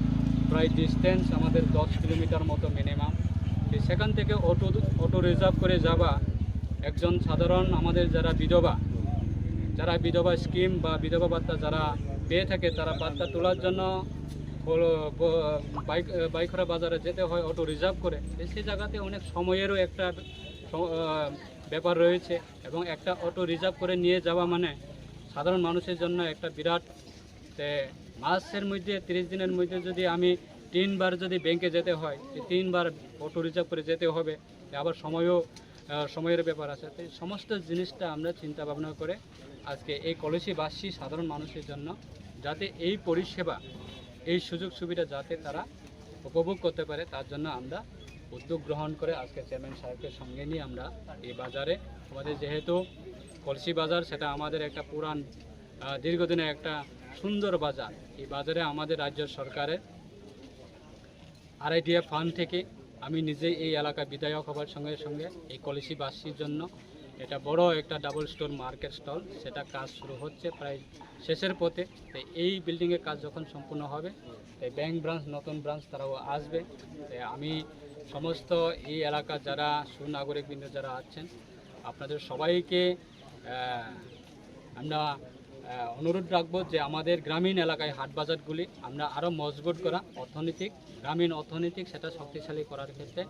প্রায় ডিস্টেন্স আমাদের দশ কিলোমিটার মতো মিনিমাম। তো সেখান থেকে অটো, অটো রিজার্ভ করে যাওয়া একজন সাধারণ আমাদের যারা বিধবা, যারা বিধবা স্কিম বা বিধবা ভাতা যারা পেয়ে থাকে, তারা ভাতা তোলার জন্য বলো, ব-, বাইক, বাইখরা বাজারে যেতে হয় অটো রিজার্ভ করে। তো সেই জায়গাতে অনেক সময়েরও একটা স-, আহ, ব্যাপার রয়েছে এবং একটা অটো রিজার্ভ করে নিয়ে যাওয়া মানে সাধারণ মানুষের জন্য একটা বিরাট। তে মাসের মধ্যে, তিরিশ দিনের মধ্যে যদি আমি তিনবার যদি ব্যাংকে যেতে হয়, তো তিনবার অটো রিজার্ভ করে যেতে হবে। তে আবার সময়ও, আহ, সময়ের ব্যাপার আছে। তো এই সমস্ত জিনিসটা আমরা চিন্তা ভাবনা করে আজকে এই কলসিবাসী সাধারণ মানুষের জন্য যাতে এই পরিষেবা, এই সুযোগ সুবিধা যাতে তারা উপভোগ করতে পারে, তার জন্য আমরা উদ্যোগ গ্রহণ করে আজকে চেয়ারম্যান সাহেবকে সঙ্গে নিয়ে আমরা এই বাজারে, আমাদের যেহেতু কলসি বাজার, সেটা আমাদের একটা পুরান, আহ, দীর্ঘদিনের একটা সুন্দর বাজার। এই বাজারে আমাদের রাজ্য সরকারের আরআইডিএফ ফান্ড থেকে আমি নিজেই এই এলাকা বিধায়ক হবার সঙ্গে সঙ্গে এই কলসিবাসীর জন্য এটা বড় একটা ডাবল স্টোর মার্কেট স্টল, সেটা কাজ শুরু হচ্ছে প্রায় শেষের পথে। তো এই বিল্ডিংয়ের কাজ যখন সম্পূর্ণ হবে, তো ব্যাংক ব্রাঞ্চ, নতুন ব্রাঞ্চ তারাও আসবে। তো আমি সমস্ত এই এলাকার যারা সুনাগরিকবৃন্দ যারা আছেন, আপনাদের সবাইকে, আহ, আমরা, আহ, অনুরোধ রাখবো যে আমাদের গ্রামীণ এলাকায় হাট বাজারগুলি আমরা আরও মজবুত করা, অর্থনৈতিক, গ্রামীণ অর্থনৈতিক সেটা শক্তিশালী করার ক্ষেত্রে।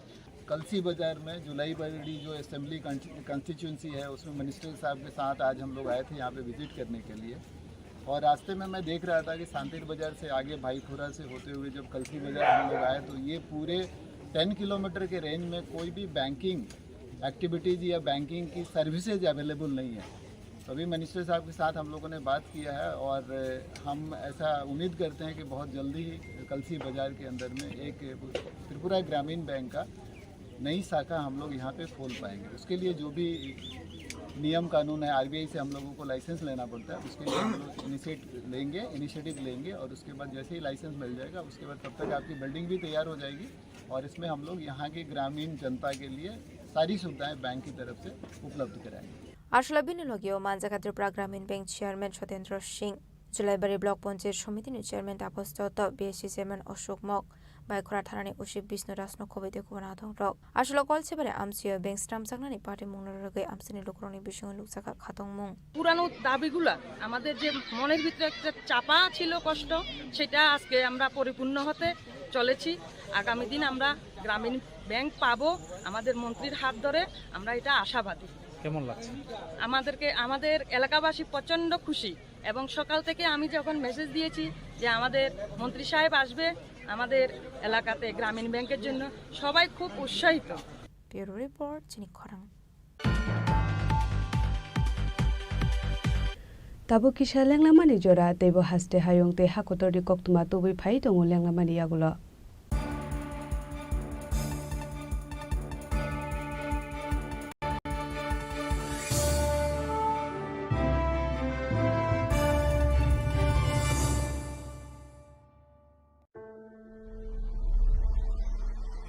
कलसी बाजार में जुलाई बड़ी जो असेंबली कॉन्स्टिट्यूंसी है, उसमें मिनिस्टर साहब के साथ आज हम लोग आए थे यहाँ पे विजिट करने के लिए। और रास्ते में मैं देख रहा था कि सांतेर बाजार से आगे भाईखोरा से होते हुए जब कलसी बाजार हम लोग आए, तो ये पूरे टेन किलोमीटर के रेंज में कोई भी बैंकिंग एक्टिविटीज़ या बैंकिंग की सर्विसेज अवेलेबल नहीं है। तो अभी मिनिस्टर साहब के साथ हम लोगों ने बात किया है और हम ऐसा उम्मीद करते हैं कि बहुत जल्दी ही कलसी बाजार के अंदर में एक त्रिपुरा ग्रामीण बैंक का नई शाखा हम लोग यहाँ पे खोल पाएंगे। उसके लिए जो भी नियम कानून है, आरबीआई से हम लोगों को लाइसेंस लेना पड़ता है, उसके लिए हम लोग इनिशिएट लेंगे, इनिशिएटिव लेंगे और उसके बाद जैसे ही लाइसेंस मिल जाएगा, उसके बाद तब तक आपकी बिल्डिंग भी तैयार हो जाएगी और इसमें हम लोग यहाँ के ग्रामीण जनता के लिए सारी सुविधाएं बैंक की तरफ से उपलब्ध कराएंगे। Aswla bini logio manjak Tripura Gramin Bank Chairman Sotendra Singh, Julaibari Block Panchayat Somiti ni Chairman Tapos Dotto, B S C Chairman Ashok Mok, Baikora Thana ni O C Bishnu Raj no khobwi tei kubun adong rok. Aswla Kolsibari amchio bank swnamjaknani party mungno rwgwi amchaini lukurokni bisingo nukjakha khatungmung. পুরানো দাবিগুলা, আমাদের যে মনের ভিতরে একটা চাপা ছিল কষ্ট, সেটা আজকে আমরা পরিপূর্ণ হতে চলেছি। আগামী দিন আমরা গ্রামীণ ব্যাংক পাবো আমাদের মন্ত্রীর হাত ধরে, আমরা এটা আশাবাদী। কেমন লাগছে? আমাদেরকে, আমাদের এলাকাবাসী প্রচণ্ড খুশি এবং সকাল থেকে আমি যখন মেসেজ দিয়েছি যে আমাদের মন্ত্রী সাহেব আসবে আমাদের এলাকাতে গ্রামীণ ব্যাংকের জন্য, সবাই খুব উৎসাহিত। Bureau Report, Chini Khorang. Tabuk kisa lenglamani jora, teibo haste hayung tei hakotorni koktwma tubui phai tongo lenglamani yagulo.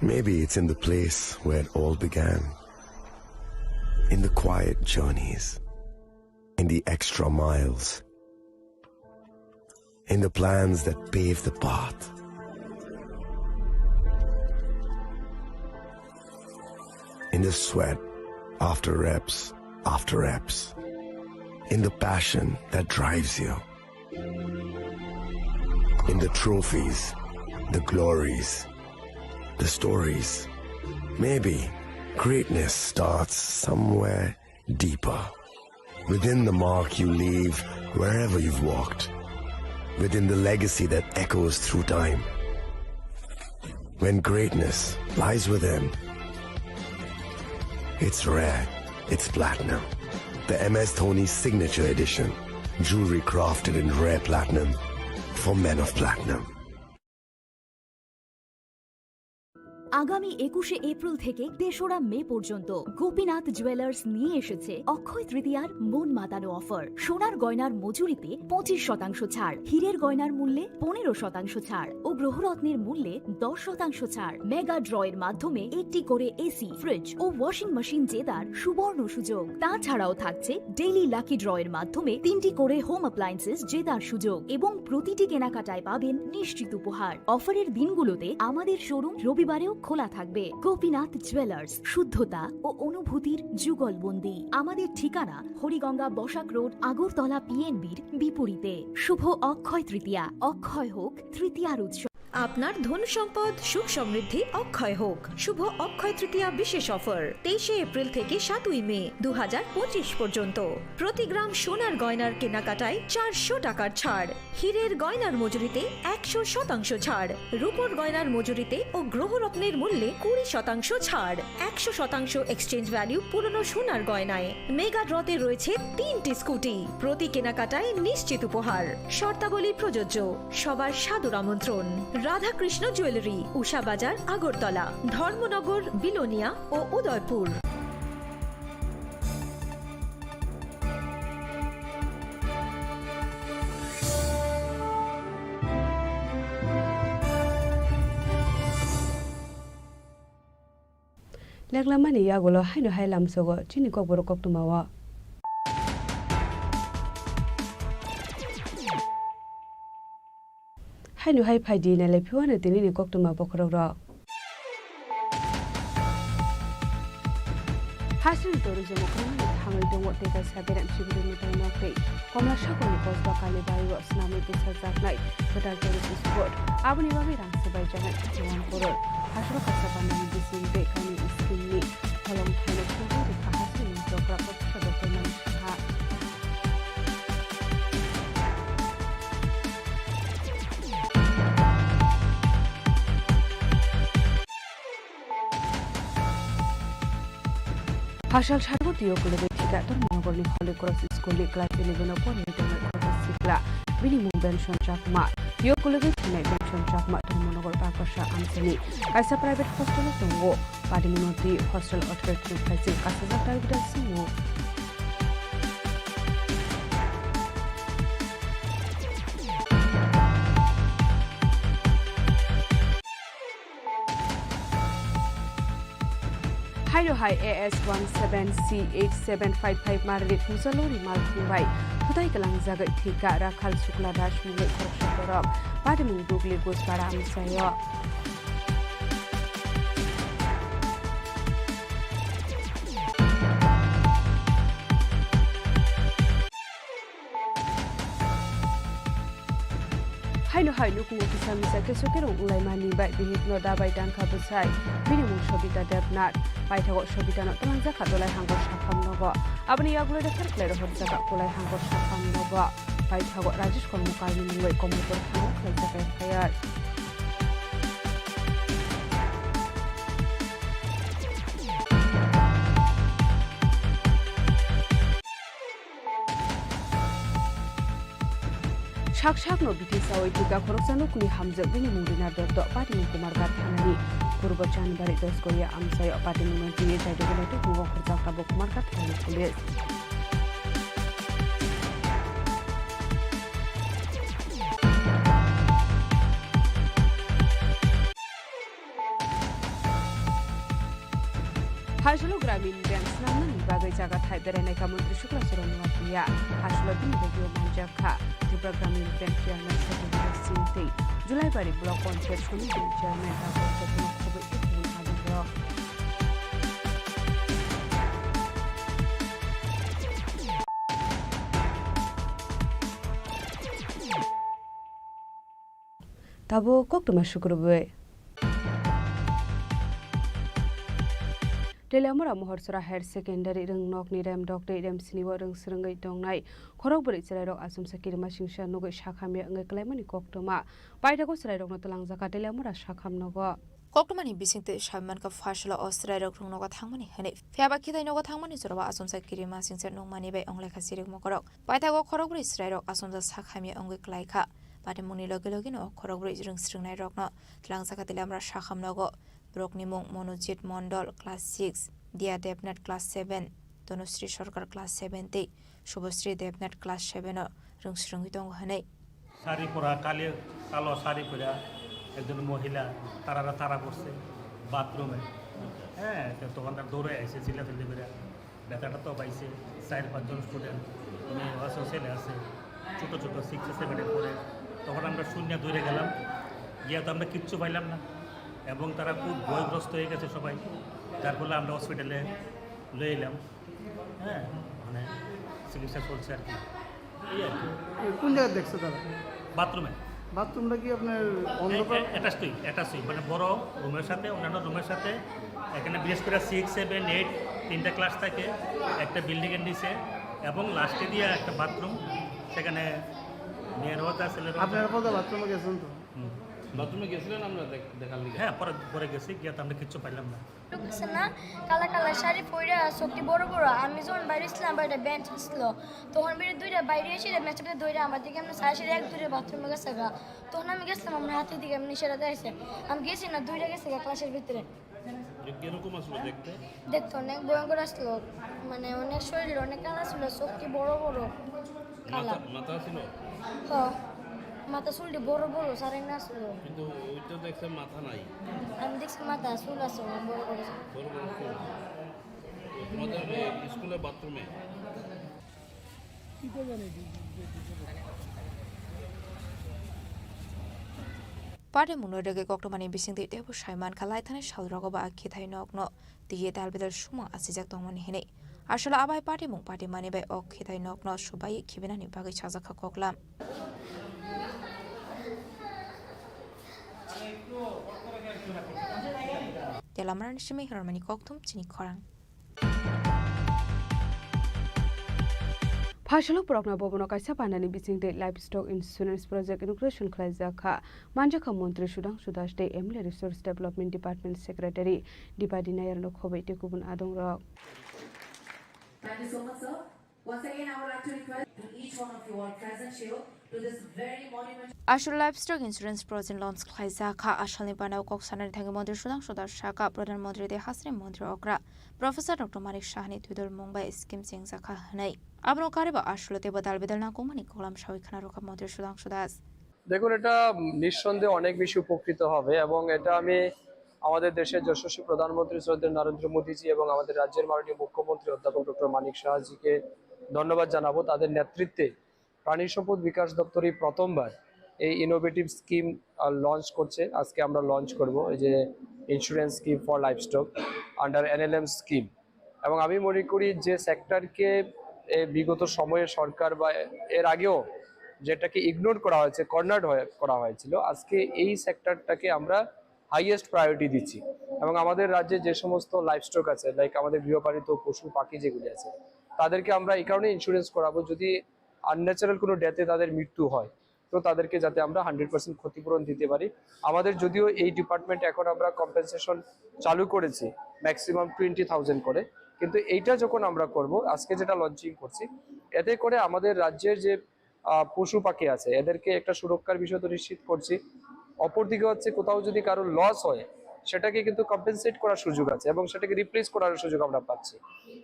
Maybe it's in the place where it all began. In the quiet journeys. In the extra miles. In the plans that pave the path. In the sweat after reps after reps. In the passion that drives you. In the trophies, the glories, the stories. Maybe greatness starts somewhere deeper. Within the mark you leave wherever you've walked. Within the legacy that echoes through time. When greatness lies within, it's rare, it's platinum. The M S Dhoni Signature Edition. Jewelry crafted in rare platinum for men of platinum. আগামী একুশে এপ্রিল থেকে তেসরা মে পর্যন্ত গোপীনাথ জুয়েলার্স নিয়ে এসেছে অক্ষয় তৃতীয়ার মন মাতানো অফার। সোনার গয়নার মজুরিতে পঁচিশ শতাংশ ছাড়, হীরের গয়নার মূল্যে পনেরো শতাংশ ছাড় ও গ্রহরত্নের মূল্যে দশ শতাংশ ছাড়। মেগা ড্রয়ের মাধ্যমে একটি করে এসি, ফ্রিজ ও ওয়াশিং মেশিন জেতার সুবর্ণ সুযোগ। তাছাড়াও থাকছে ডেইলি লাকি ড্রয়ের মাধ্যমে তিনটি করে হোম অ্যাপ্লায়েন্সেস জেতার সুযোগ এবং প্রতিটি কেনাকাটায় পাবেন নিশ্চিত উপহার। অফারের দিনগুলোতে আমাদের শোরুম রবিবারেও খোলা থাকবে। গোপীনাথ জুয়েলার্স, শুদ্ধতা ও অনুভূতির যুগলবন্দি। আমাদের ঠিকানা হরিগঙ্গা বসাক রোড, আগরতলা পিএনবির বিপরীতে। শুভ অক্ষয় তৃতীয়া, অক্ষয় হোক তৃতীয়ার উৎসব। আপনার ধন সম্পদ সুখ সমৃদ্ধি অক্ষয় হোক। শুভ অক্ষয় তৃতীয়া বিশেষ অফার, তেইশে এপ্রিল থেকে সাতই মে দু হাজার পঁচিশ পর্যন্ত। প্রতি গ্রাম সোনার গয়নার কেনাকাটায় চারশো টাকার ছাড়, হীরের গয়নার মজুরিতে একশো শতাংশ ছাড়, রূপোর গয়নার মজুরিতে ও গ্রহরত্নের মূল্যে কুড়ি শতাংশ ছাড়, একশো শতাংশ এক্সচেঞ্জ ভ্যালু পুরনো সোনার গয়নায়। মেগা ড্রতে রয়েছে তিনটি স্কুটি, প্রতি কেনাকাটায় নিশ্চিত উপহার। শর্তাবলী প্রযোজ্য। সবার সাদর আমন্ত্রণ। রাধাকৃষ্ণ জুয়েলারি, উষা বাজার, আগরতলা, ধর্মনগর, বিলোনিয়া ও Udaipur. Leklamani yagulo haino hai lamsogo chini kokborok koktwmao. Haino hai phaidi nailai phiwano tinini koktwma bokhorokrok. Hasing tori jemo kwrwngni thangwi tongo tei kaisa berem sibiri mwtai nok tei Komla Sagarni kosba Kalibari o swnamwi bwsajaknai kwtal tourist spot. Aboni bagwi rang swbaijaknai thirty one crore. Hasoro kaisa bandani bising tei kainwi scheme ni holong thaino thwngwi rikha hasing ni jokra professor Doctor Manik Saha. Phasal sarigo twi ukulugwi thika Dharmanagarni Holy Cross School ni class eleven o porwi tongnai khoroksa sikla, bini mung Benson Chakma. Twi ukulugwi thinai Benson Chakma Dharmanagar Bakasa amchaini kaisa private hostel o tongo. Patimungno twi hostel authority no phaising kasijak dabi da swngo. Haino hai A S one seven C eight seven five five marli thungsa lori malkhung bai hutai kwlangjagwi thika Rakhal Shukla Das mungwi khoroksa borok. Patimung Dugli Gujpara amchaio. Haino hai nukhungo kisa misa keso kerong wnglaimani bai bihikno dabai tangkha bwsai. Bini mung Sobita Debnath. Paithago Sobitano twlangjakha Dolai Hangor sakham nogo. Aboni yagulo refer khlai rohorjak Dolai Hangor sakham nogo. Paithago Rajesh Kormokalni mungwi Komolpur thana khlaijak F I R. Sak sakno bithi sawi thika khoroksa nukhungni hamjwk bini mung Rina Dotto, patimung Kumarghat thanani. Purbo Chanbari Dosgoya amchaio patimungno twiwi jaidogo laitok tongo khorjak tabuk Kumarghat thanani police. Hasolo Gramin Bank swnamnani bagwi jaga thai berainai kha Montri Shukla Charan Noatia. Hasolo bini bagwi manjak kha Tripura Gramin Bank Chairman Satyendra Singh tei Julaibari Block Panchayat Samiti Chairman Dr. Chetna Khoboi tei kubun adongrok. Tabuk koktwma sukrubwi. Teliamura Mohorsora Higher Secondary rwngnokni remdok tei remsinio rwngsrwngwi tongnai khorokbrwi chwrairok achomsa kirima singsa nugwi sakhamya wngwi kwlaimani koktwma. Paithago chwrairokno twlangjakha Teliamura sakhamnogo. Koktwmani bisingtwi sawi mankha, phasalo o chwrairok rwngnogo thangmani hwnwi. Phiyaba khitai nogo thangmani jorao achomsa kirima singsa nukmani bai wnglaikha chirikmokorok. Paithago khorokbrwi chwrairok achomsa sakhamya wngwi kwlaikha. Patimungni logi logino o khorokbrwi rwngsrwngnairokno twlangjakha Teliamura sakhamnogo. Borokni mung Monojit Mondol, class six, Dia Debnath, class seven, Tanusri Sarkar, class seven tei Shubhasri Debnath, class seven o rwngsrwngwi tongo hwnwi. Sari পরা কালি, কালো শাড়ি পরা একজন মহিলা তারারা তারা করছে বাথরুমে। হ্যাঁ, তো তখন তার দৌড়ে আইসে চিল্লাচিল্লি করে। বেচাটা তো পাইছে চার পাঁচজন স্টুডেন্ট, মেয়ে আছে, ছেলে আছে, ছোটো ছোটো সিক্সে সেভেনে পড়ে। তখন আমরা শূন্য দৌড়ে গেলাম, গিয়া তো আমরা কিচ্ছু পাইলাম না। এবং তারা খুব ভয়গ্রস্ত হয়ে গেছে সবাই, যার ফলে আমরা হসপিটালে লয়ে এলাম। হ্যাঁ, মানে চিকিৎসা চলছে আর কি। এই আর কি। কোন জায়গায় দেখছে তারা? বাথরুমে। বাথরুমটা কি আপনার অন্ধকার? অ্যাটাচডই, অ্যাটাচডই, মানে বড় রুমের সাথে, অন্যান্য রুমের সাথে। এখানে বিশেষ করে সিক্স সেভেন এইট তিনটা ক্লাস থাকে, একটা বিল্ডিংয়ের নিচে, এবং লাস্টে দিয়ে একটা বাথরুম, সেখানে মেয়েরও আছে, ছেলেরও আছে। আপনারা কোথাও বাথরুমে গেছেন তো? হুম। বাথরুমে গেছিলেন আমরা দেখ-, দেখার লিগে? হ্যাঁ, পরে, পরে গেছি, গিয়ে তো আমরা কিচ্ছু পাইলাম না। লোক আছে না, কালা কালা শাড়ি পরে, চোখটি বড় বড়। আমি যখন বাইরে ছিলাম, বাইরে বেঞ্চ ছিল, তখন বেরিয়ে দুইটা বাইরে এসে মেচেপে দৌড়ে আমার দিকে আমরা সারা সারা এক দূরে বাথরুমে গেছে গা। তখন আমি গেছিলাম, আমার হাতের দিকে এমনি সেটা দেখছে। আমি গেছি না, দুইটা গেছে গা ক্লাসের ভিতরে। যে কিরকম আসলো দেখতে? দেখতে অনেক ভয়ঙ্কর আসলো, মানে অনেক শরীর অনেক কালা ছিল, চোখটি বড় বড়। কালা। মাথা, মাথা ছিল? হ। মাথা চুলটি বড় বড়, সারাই না ছিল। কিন্তু ওই তো দেখছে মাথা নাই। আমি দেখছি মাথা চুল আছে, অনেক বড় বড় চুল। বড় বড় চুল। তোমাদের এই স্কুলে বাথরুমে? Party mungno rwgwi koktwmani bisingtwi teibo sai mankha, laithani salrogo ba khithai nokno twiwi dalbidal sumung achijak tongmani hinwi. Aswk abai party mung patimani bai o khithai nokno subai khibinani bagwi sajakha koklam. Telamarani simi hirormani kokthum chini khorang. Phaisalo borokno bobono kaisa pandani bisingtwi livestock insurance project inauguration khlaijak kha. Manjakha Montri Sudhangshu Das tei M L A Resource Development Department Secretary Dipadi Nayarno khobwi tei kubun adongrok. Thank you so much, sir. Once again, I would like to request to each one of you all present here to this very monumental Aswk livestock insurance project launch khlaijak kha. Asalni banao kok sanani thangwi Montri Sudhangshu Das sakha, Pradhan Montri tei Hasini Montri okra Professor Doctor Manik Sahani twidul mung bai scheme chengjak kha hwnwi. Abono karwi bo aswk teibo dalbidal nangkukmani koklam sawi khna rwkha Montri Sudhangshu Das. দেখুন, এটা নিঃসন্দেহে অনেক বেশি উপকৃত হবে এবং এটা আমি আমাদের দেশের যশস্বী প্রধানমন্ত্রী শ্রদ্ধেয় নরেন্দ্র মোদীজি এবং আমাদের রাজ্যের মাননীয় মুখ্যমন্ত্রী অধ্যাপক ডক্টর মানিক সাহাজিকে ধন্যবাদ জানাবো। তাদের নেতৃত্বে প্রাণী সম্পদ বিকাশ দপ্তর এই প্রথমবার এই ইনোভেটিভ স্কিম, আহ, লঞ্চ করছে। আজকে আমরা লঞ্চ করব এই যে insurance scheme for livestock under NLM scheme. এবং আমি মনে করি যে সেক্টরকে এ বিগত সময়ে সরকার বা এর আগেও যেটাকে ইগনোর করা হয়েছে, কর্নার্ড হয়ে করা হয়েছিল, আজকে এই সেক্টরটাকে আমরা হাইয়েস্ট প্রায়োরিটি দিচ্ছি। এবং আমাদের রাজ্যে যে সমস্ত লাইভস্টক আছে, লাইক আমাদের গৃহপালিত পশু পাখি যেগুলি আছে, তাদেরকে আমরা এই কারণে ইন্স্যুরেন্স করাবো, যদি আনন্যাচারাল কোনো ডেথে তাদের মৃত্যু হয়, তো তাদেরকে যাতে আমরা হান্ড্রেড পার্সেন্ট ক্ষতিপূরণ দিতে পারি। আমাদের যদিও এই ডিপার্টমেন্ট এখন আমরা কম্পেনসেশন চালু করেছি ম্যাক্সিমাম টোয়েন্টি থাউজেন্ড করে, কিন্তু এইটা যখন আমরা করব, আজকে যেটা লঞ্চিং করছি, এতে করে আমাদের রাজ্যের যে, আহ, পশু পাখি আছে, এদেরকে একটা সুরক্ষার বিষয় তো নিশ্চিত করছি। অপরদিকে হচ্ছে কোথাও যদি কারোর লস হয়, সেটাকে কিন্তু কম্পেনসেট করার সুযোগ আছে এবং সেটাকে রিপ্লেস করার সুযোগ আমরা পাচ্ছি।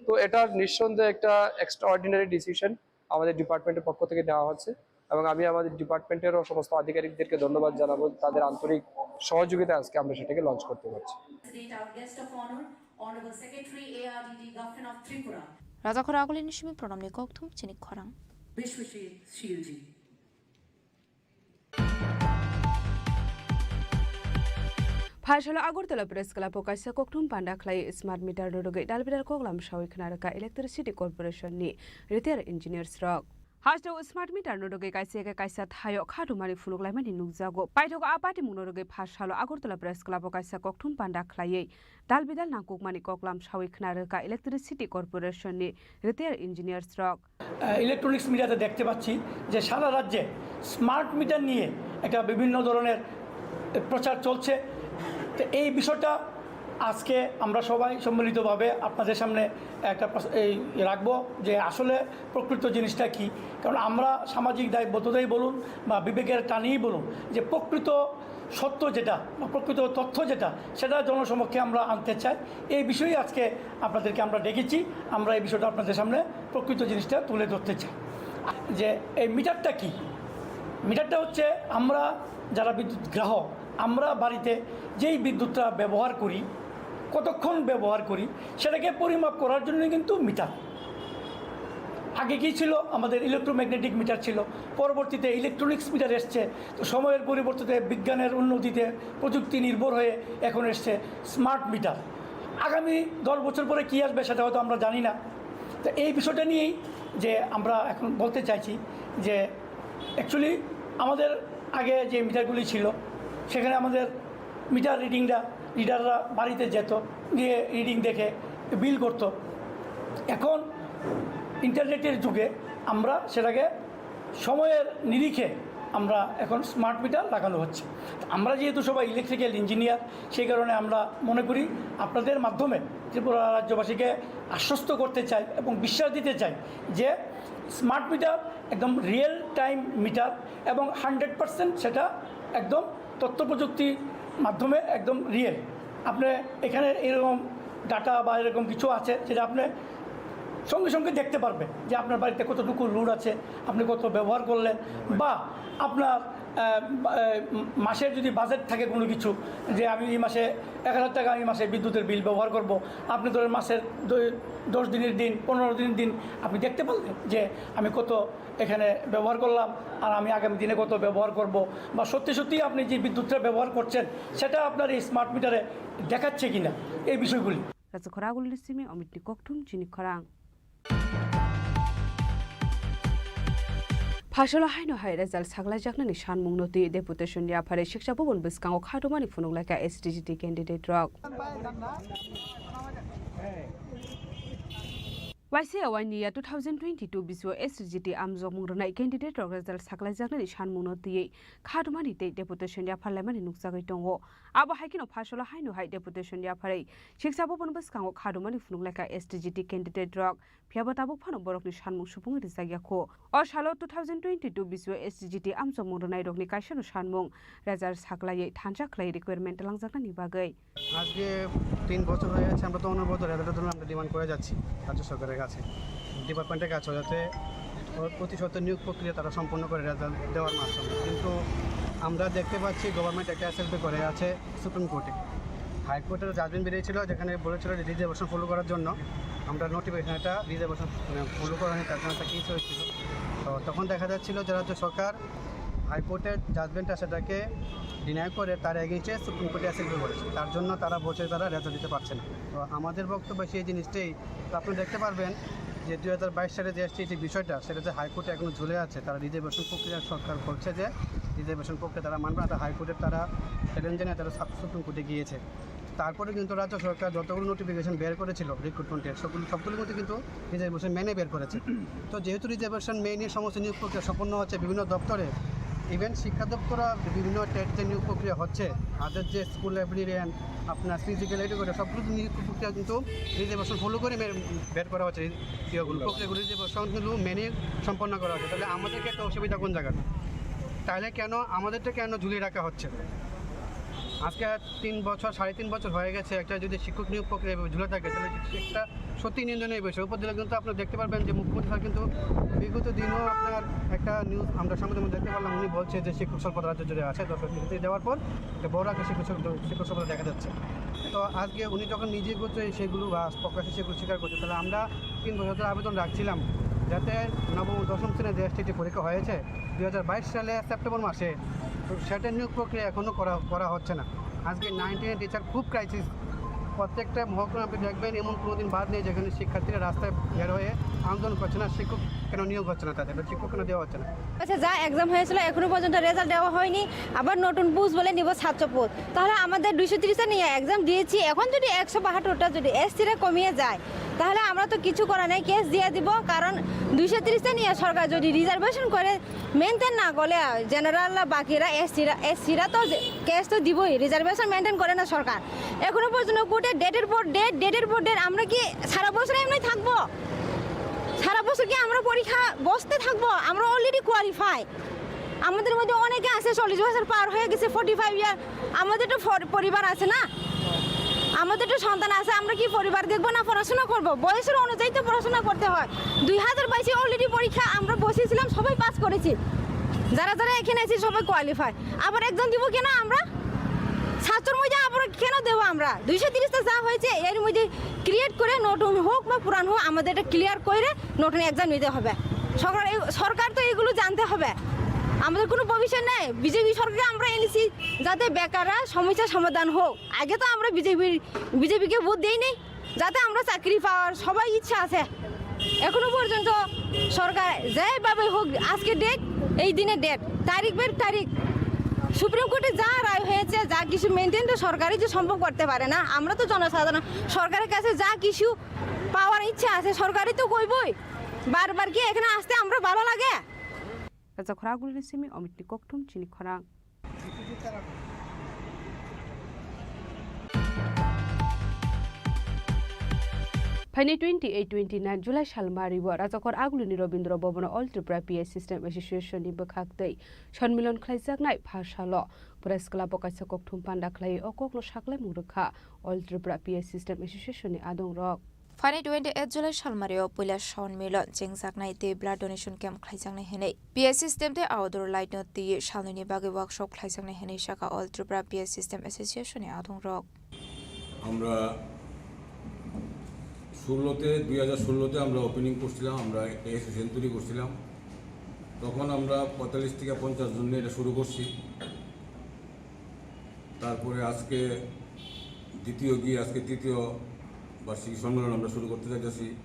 তো এটা নিঃসন্দেহে একটা এক্সট্রাঅর্ডিনারি ডিসিশন আমাদের ডিপার্টমেন্টের পক্ষ থেকে নেওয়া হচ্ছে এবং আমি আমাদের ডিপার্টমেন্টেরও সমস্ত আধিকারিকদেরকে ধন্যবাদ জানাবো তাদের আন্তরিক সহযোগিতায় আজকে আমরা সেটাকে লঞ্চ করতে পারছি। Today, our guest of honor, Honorable Secretary A R D D, Government of Tripura. Rajakhor Agulini simi pranamni kokthum chini khorang. Bishwajit Shilji. Phaisalo Agartala Press Club o kaisa kokthum panda khlai smart meter no rwgwi dalbidal koklam sawi khna rwkha Electricity Corporation ni retired engineers rok. Hasteo smart meter no rwgwi kaisa khe kaisa thaio khatumani phunuk laimani nukjago. Paithago a patimung no rwgwi phaisalo Agartala Press Club o kaisa kokthum panda khlaiwi dalbidal nangkukmani koklam sawi khna rwkha Electricity Corporation ni retired engineers rok. আহ, ইলেকট্রনিক্স মিডিয়াতে দেখতে পাচ্ছি যে সারা রাজ্যে smart meter নিয়ে একটা বিভিন্ন ধরনের প্রচার চলছে। তো এই বিষয়টা আজকে আমরা সবাই সম্মিলিতভাবে আপনাদের সামনে একটা প্রস-, এই রাখবো যে আসলে প্রকৃত জিনিসটা কী। কারণ আমরা সামাজিক দায়বদ্ধতাই বলুন বা বিবেকের টানেই বলুন, যে প্রকৃত সত্য যেটা বা প্রকৃত তথ্য যেটা, সেটা জনসমক্ষে আমরা আনতে চাই। এই বিষয়ে আজকে আপনাদেরকে আমরা ডেকেছি। আমরা এই বিষয়টা আপনাদের সামনে প্রকৃত জিনিসটা তুলে ধরতে চাই। যে এই মিটারটা কি? মিটারটা হচ্ছে আমরা যারা বিদ্যুৎ গ্রাহক, আমরা বাড়িতে যেই বিদ্যুৎটা ব্যবহার করি, কতক্ষণ ব্যবহার করি, সেটাকে পরিমাপ করার জন্য কিন্তু মিটার। আগে কি ছিল? আমাদের ইলেকট্রোম্যাগনেটিক মিটার ছিল, পরবর্তীতে ইলেকট্রনিক্স মিটার এসছে। তো সময়ের পরিবর্তিতে, বিজ্ঞানের উন্নতিতে, প্রযুক্তি নির্ভর হয়ে এখন এসছে স্মার্ট মিটার। আগামী দশ বছর পরে কি আসবে, সেটা হয়তো আমরা জানি না। তো এই বিষয়টা নিয়েই যে আমরা এখন বলতে চাইছি যে অ্যাকচুয়ালি আমাদের আগে যে মিটারগুলি ছিল, সেখানে আমাদের মিটার রিডিংরা, রিডাররা বাড়িতে যেত, গিয়ে রিডিং দেখে বিল করত। এখন ইন্টারনেটের যুগে আমরা সেটাকে সময়ের নিরিখে আমরা এখন স্মার্ট মিটার লাগানো হচ্ছে। তো আমরা যেহেতু সবাই ইলেকট্রিক্যাল ইঞ্জিনিয়ার, সেই কারণে আমরা মনে করি আপনাদের মাধ্যমে ত্রিপুরা রাজ্যবাসীকে আশ্বস্ত করতে চাই এবং বিশ্বাস দিতে চাই যে স্মার্ট মিটার একদম রিয়েল টাইম মিটার এবং হান্ড্রেড পার্সেন্ট সেটা একদম তথ্য প্রযুক্তির মাধ্যমে একদম রিয়েল। আপনি এখানে এরকম ডাটা বা এরকম কিছু আছে যেটা আপনি সঙ্গে সঙ্গে দেখতে পারবেন যে আপনার বাড়িতে কতটুকু লোড আছে, আপনি কত ব্যবহার করলেন, বা আপনার আহ, বা, আহ, মাসের যদি বাজেট থাকে কোনো কিছু, যে আমি এই মাসে এক হাজার টাকা আমি মাসে বিদ্যুতের বিল ব্যবহার করব, আপনি ধরেন মাসের দুই, দশ দিনের দিন, পনেরো দিনের দিন আপনি দেখতে পারলেন যে আমি কত এখানে ব্যবহার করলাম আর আমি আগামী দিনে কত ব্যবহার করব, বা সত্যি সত্যি আপনি যে বিদ্যুৎটা ব্যবহার করছেন সেটা আপনার এই স্মার্ট মিটারে দেখাচ্ছে কিনা, এই বিষয়গুলি। Rachakhoragulni simi Omitni Kokthum chini khorang. Phasalo haino hai result saklaijaknani sanmungno twi deputation ni aphari Siksa Bhaban bwskango khatumani phunuk laikha S T G T candidate rok. Waisa yawaini ya two thousand twenty-two bisio S T G T amjokmung rwnai candidate rok result saklaijaknani sanmungno twiwi khatumani tei deputation ni aphar laimani nukjagwi tongo. Abo hai kheno phasalo haino hai deputation ni aphari Siksa Bhaban bwskango khatumani phunuk laikha S T G T candidate rok. Phiya bo tabuk phano borokni sanmung supungwi rijak ya kho. O salo two thousand twenty-two bisio S T G T amchokmung rwnai rokni kaisano sanmung result saklaiwi thansa khlai requirement twlangjaknani bagwi. আজকে তিন বছর হয়ে যাচ্ছে, আমরা তো অনবরত রেজাল্টের জন্য আমরা ডিমান্ড করে যাচ্ছি রাজ্য সরকারের কাছে, ডিপার্টমেন্টের কাছে, যাতে অতি সত্বর নিয়োগ প্রক্রিয়া তারা সম্পন্ন করে রেজাল্ট দেওয়ার মাধ্যমে। কিন্তু আমরা দেখতে পাচ্ছি গভর্নমেন্ট একটা এসএলপি করে আছে সুপ্রিম কোর্টে। হাইকোর্টের জাজমেন্ট বেরিয়েছিল, যেখানে বলেছিল যে রিজার্ভেশন ফলো করার জন্য আমরা নোটিফিকেশন একটা রিজার্ভেশন, মানে, ফলো করা হয়নি, তার জন্য একটা কেস হয়েছিল। তো তখন দেখা যাচ্ছিল যে রাজ্য সরকার হাইকোর্টের জাজমেন্টটা সেটাকে ডিনাই করে তার এগেইনস্টে সুপ্রিম কোর্টে অ্যাপিল করেছে। তার জন্য তারা বলছে তারা রেজাল্ট দিতে পারছে না। তো আমাদের বক্তব্য সেই জিনিসটাই। তো আপনি দেখতে পারবেন যে দুই হাজার বাইশ সালে যে এসটিটি বিষয়টা, সেটা যে হাইকোর্টে এখনো ঝুলে আছে, তারা রিজার্ভেশন প্রক্রিয়া সরকার বলছে যে রিজার্ভেশন প্রক্রিয়া তারা মানবে না, তারা হাইকোর্টের তারা চ্যালেঞ্জ জানিয়ে তারা সাব-, সুপ্রিম কোর্টে গিয়েছে। তারপরে কিন্তু রাজ্য সরকার যতগুলো নোটিফিকেশন বের করেছিল রিক্রুটমেন্টের, সবগুলো, সবগুলোর মধ্যে কিন্তু রিজার্ভেশন মেনে বের করেছে। তো যেহেতু রিজার্ভেশন মেনে সমস্ত নিয়োগ প্রক্রিয়া সম্পন্ন হচ্ছে বিভিন্ন দপ্তরে, ইভেন শিক্ষা দপ্তরও বিভিন্ন টেট যে নিয়োগ প্রক্রিয়া হচ্ছে, আদার যে স্কুল লাইব্রেরিয়ান, আপনার ফিজিক্যাল এডুকেটর, সবগুলো নিয়োগ প্রক্রিয়া কিন্তু রিজার্ভেশন ফলো করে মে-, বের করা হচ্ছে। ইয়েগুলো, প্রক্রিয়াগুলো রিজার্ভেশনগুলো মেনে সম্পন্ন করা হচ্ছে। তাহলে আমাদেরকে একটা অসুবিধা কোন জায়গাতে? তাহলে কেন আমাদেরটা কেন ঝুলিয়ে রাখা হচ্ছে? আজকে তিন বছর, সাড়ে তিন বছর হয়ে গেছে, একটা যদি শিক্ষক নিয়োগ প্রক্রিয়া এভাবে ঝুলে থাকে, তাহলে একটা সত্যি নিন্দনীয় বিষয়। উপর দিলে কিন্তু আপনারা দেখতে পারবেন যে মুখ্যমন্ত্রী স্যার কিন্তু বিগত দিনও আপনার একটা নিউজ আমরা সামনে যেমন দেখতে পারলাম, উনি বলছে যে শিক্ষক স্বল্পতা রাজ্য জুড়ে আছে, দশ কোটি দেওয়ার পর একটা বড় একটা শিক্ষক স্বল্প-, শিক্ষক স্বল্পতা দেখা যাচ্ছে। তো আজকে উনি যখন নিজে করছে সেগুলো বা প্রকাশ্যে সেগুলো স্বীকার করছে, তাহলে আমরা তিন বছর ধরে আবেদন রাখছিলাম যাতে নবম ও দশম শ্রেণীর যে এসটিটি পরীক্ষা হয়েছে দুই হাজার বাইশ সালে সেপ্টেম্বর মাসে, তো সেটা নিয়োগ প্রক্রিয়া এখনও করা, করা হচ্ছে না। আজকে নাইন টেনের টিচার খুব ক্রাইসিস। প্রত্যেকটা মহকুমা আপনি দেখবেন, এমন কোনো দিন বাদ নেই যেখানে শিক্ষার্থীরা রাস্তায় বের হয়ে আন্দোলন করছে না, শিক্ষক কেন নিয়োগ হচ্ছে না তাদের, বা শিক্ষক কেন দেওয়া হচ্ছে না। আচ্ছা, যা এক্সাম হয়েছিল এখনো পর্যন্ত রেজাল্ট দেওয়া হয়নি, আবার নতুন পোস্ট বলে নিব সাতশো পোস্ট, তাহলে আমাদের দুইশো তিরিশটা নিয়ে এক্সাম দিয়েছি, এখন যদি একশো বাহাত্তরটা যদি এসসিরা কমিয়ে যায়, তাহলে আমরা তো কিছু করার নেই, কেস দিয়ে দিব। কারণ দুইশো তিরিশটা নিয়ে সরকার যদি রিজার্ভেশন করে মেনটেন না করলে, জেনারেল বাকিরা, এসসিরা, এসসিরা তো কেস তো দিবই, রিজার্ভেশন মেনটেন করে না সরকার। এখনো পর্যন্ত কোর্টে ডেটের পর ডেট, ডেটের পর ডেট। আমরা কি সারা বছর এমনি থাকবো? সারা বছর কি আমরা পরীক্ষা বসতে থাকবো? আমরা অলরেডি কোয়ালিফাই। আমাদের মধ্যে অনেকে আছে চল্লিশ বছর পার হয়ে গেছে, ফর্টি ফাইভ ইয়ার। আমাদের তো ফর- পরিবার আছে না, আমাদের তো সন্তান আছে। আমরা কি পরিবার দেখবো না পড়াশোনা করবো? বয়সের অনুযায়ী তো পড়াশোনা করতে হয়। দুই হাজার বাইশে অলরেডি পরীক্ষা আমরা বসেছিলাম, সবাই পাস করেছি। যারা যারা এখানে আছি সবাই কোয়ালিফাই। আবার এক্সাম দিব কেন আমরা? ছাত্রর মধ্যে আবার কেন দেবো আমরা? দুইশো তিরিশটা যা হয়েছে এর মধ্যে ক্রিয়েট করে নতুন হোক বা পুরান হোক, আমাদের এটা ক্লিয়ার করে নতুন এক্সাম নিতে হবে। সরকার এই- সরকার তো এগুলো জানতে হবে। আমাদের কোনো ভবিষ্যৎ নেই। বিজেপি সরকারকে আমরা এনেছি যাতে বেকাররা সমস্যার সমাধান হোক। আগে তো আমরা বিজেপির বিজেপিকে ভোট দেই নেই, যাতে আমরা চাকরি পাওয়ার সবাই ইচ্ছা আছে। এখনো পর্যন্ত সরকার যেভাবে হোক, আজকে ডেট, এই দিনে ডেট, তারিখ বের তারিখ, সুপ্রিম কোর্টে যা রায় হয়েছে, যা কিছু মেনটেন তো সরকারই যে সম্ভব করতে পারে না। আমরা তো জনসাধারণ, সরকারের কাছে যা কিছু পাওয়ার ইচ্ছা আছে সরকারই তো কইবই। বারবার কি এখানে আসতে আমরা ভালো লাগে? Raja Khoragulini simi Omitni kokthum chini khorang. Phaini twenty eight twenty nine July sal mario Rajakhor Agulini Robindra Bhavan o All Tripura P A System Association ni bwkhak tei sonmilon khlaijaknai pha salo Press Club o kaisa kokthum panda khlaiwi o kokno saklaimung rwkha All Tripura P A System Association ni adongrok. Phaini twenty eight July salmario puila sonmilon chengjaknai tei blood donation camp khlaijaknai hinwi P A System tei outdoor light no twiwi salnwini bagwi workshop khlaijaknai hinwi sakha All Tripura P A System Association ni adongrok. আমরা ষোলোতে, দুই হাজার ষোলোতে আমরা ওপেনিং করছিলাম, আমরা একটা অ্যাসোসিয়েশন তৈরি করছিলাম। তখন আমরা পঁয়তাল্লিশ থেকে পঞ্চাশ জন নিয়ে এটা শুরু করছি। তারপরে আজকে দ্বিতীয় গিয়ে আজকে তৃতীয় বার্ষিকী সম্মেলন আমরা শুরু করতে চাইতেছি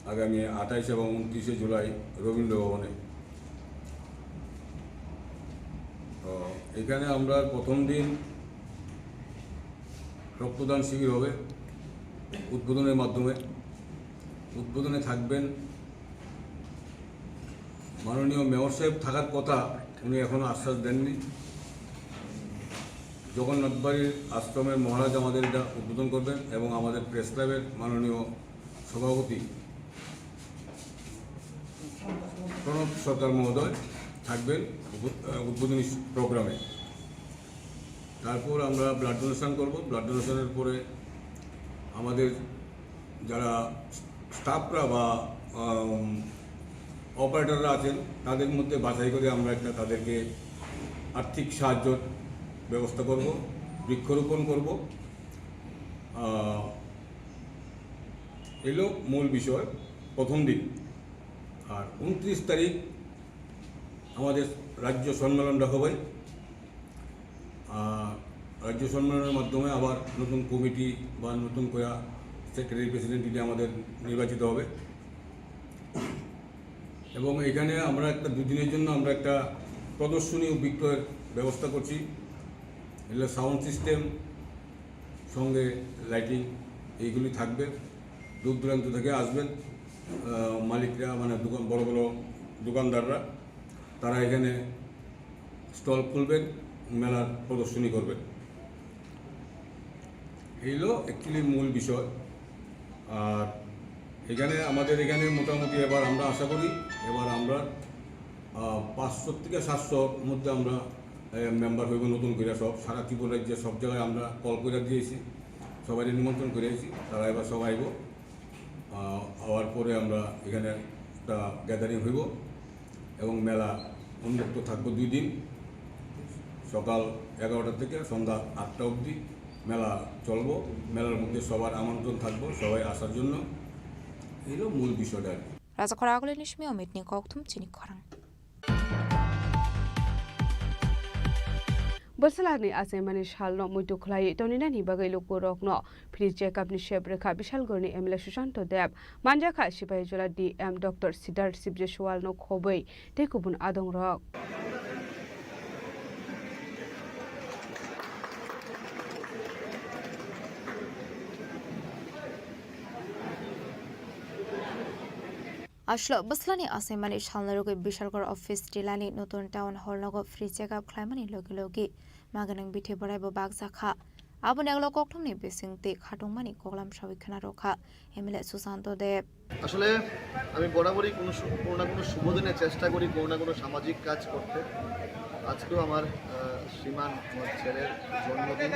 আগামী আঠাইশ এবং ঊনত্রিশে জুলাই রবীন্দ্র ভবনে। তো এখানে আমরা প্রথম দিন রক্তদান শিবির হবে উদ্বোধনের মাধ্যমে। উদ্বোধনে থাকবেন মাননীয় মেয়র সাহেব, থাকার কথা, উনি এখনো আশ্বাস দেননি। জগন্নাথ বাড়ির আশ্রমের মহারাজ আমাদের এটা উদ্বোধন করবেন এবং আমাদের প্রেস ক্লাবের মাননীয় সভাপতি প্রণব সরকার মহোদয় থাকবেন উদ্বো-, আহ, উদ্বোধনী প্রোগ্রামে। তারপর আমরা ব্লাড ডোনেশন করব। ব্লাড ডোনেশনের পরে আমাদের যারা স্টাফরা বা, আম, অপারেটররা আছেন, তাদের মধ্যে বাছাই করে আমরা একটা তাদেরকে আর্থিক সাহায্যর ব্যবস্থা করব, বৃক্ষরোপণ করব। আহ, এলো মূল বিষয়, প্রথম দিন। আর ঊনত্রিশ তারিখ আমাদের রাজ্য সম্মেলনটা হবে। আহ, রাজ্য সম্মেলনের মাধ্যমে আবার নতুন কমিটি বা নতুন করে সেক্রেটারি প্রেসিডেন্ট যদি আমাদের নির্বাচিত হবে। এবং এখানে আমরা একটা দুদিনের জন্য আমরা একটা প্রদর্শনী ও বিক্রয়ের ব্যবস্থা করছি। এগুলো সাউন্ড সিস্টেম, সঙ্গে লাইটিং, এইগুলি থাকবে। দূর দূরান্ত থেকে আসবেন, আহ, মালিকরা, মানে দোকান, বড় বড় দোকানদাররা, তারা এখানে স্টল খুলবেন, মেলার প্রদর্শনী করবেন। এই হলো অ্যাকচুয়ালি মূল বিষয়। আর এখানে, আমাদের এখানে মোটামুটি এবার আমরা আশা করি, এবার আমরা, আহ, পাঁচশো থেকে সাতশোর মধ্যে আমরা, আহ, মেম্বার হইব নতুন করে সব। সারা ত্রিপুরা রাজ্যে সব জায়গায় আমরা কল করে দিয়েছি, সবাই নিমন্ত্রণ করে আছি, তারা এবার সব আইব। আহ, আওয়ার পরে আমরা এখানে একটা গ্যাদারিং হইব এবং মেলা উন্মুক্ত থাকবো দুই দিন, সকাল এগারোটা থেকে সন্ধ্যা আটটা অবধি মেলা চলবো। মেলার মধ্যে সবার আমন্ত্রণ থাকবো, সবাই আসার জন্য। এই হলো মূল বিষয়টা আর কি। Raja Khoragulini simi Omitni kokthum chini khorang. Bwswlani achaimani salno muitu khlaiwi toninani bagwi lukurokno free check-up ni sep rwkha Bishalgarhni M L A Sushanta Deb, manjakha Sipahijola D M Doctor Siddharth Sibjeswalno khobwi tei kubun adongrok. Aswk bwslani achaimani salno rwgwi Bishalgarh office tilani nutun town hall nogo free check-up khlaimani logi logi maganang bithi borai bo bakjakha. Aboni ulo kokthumni bising tei khatungmani koklam sawi khna rwkha M L A Susanto Deb. আসলে আমি বরাবরই কোনো সু-, কোনো না কোনো শুভ দিনে চেষ্টা করি কোনো না কোনো সামাজিক কাজ করতে। আজকেও আমার, আহ, শ্রীমান, আমার ছেলের জন্মদিন।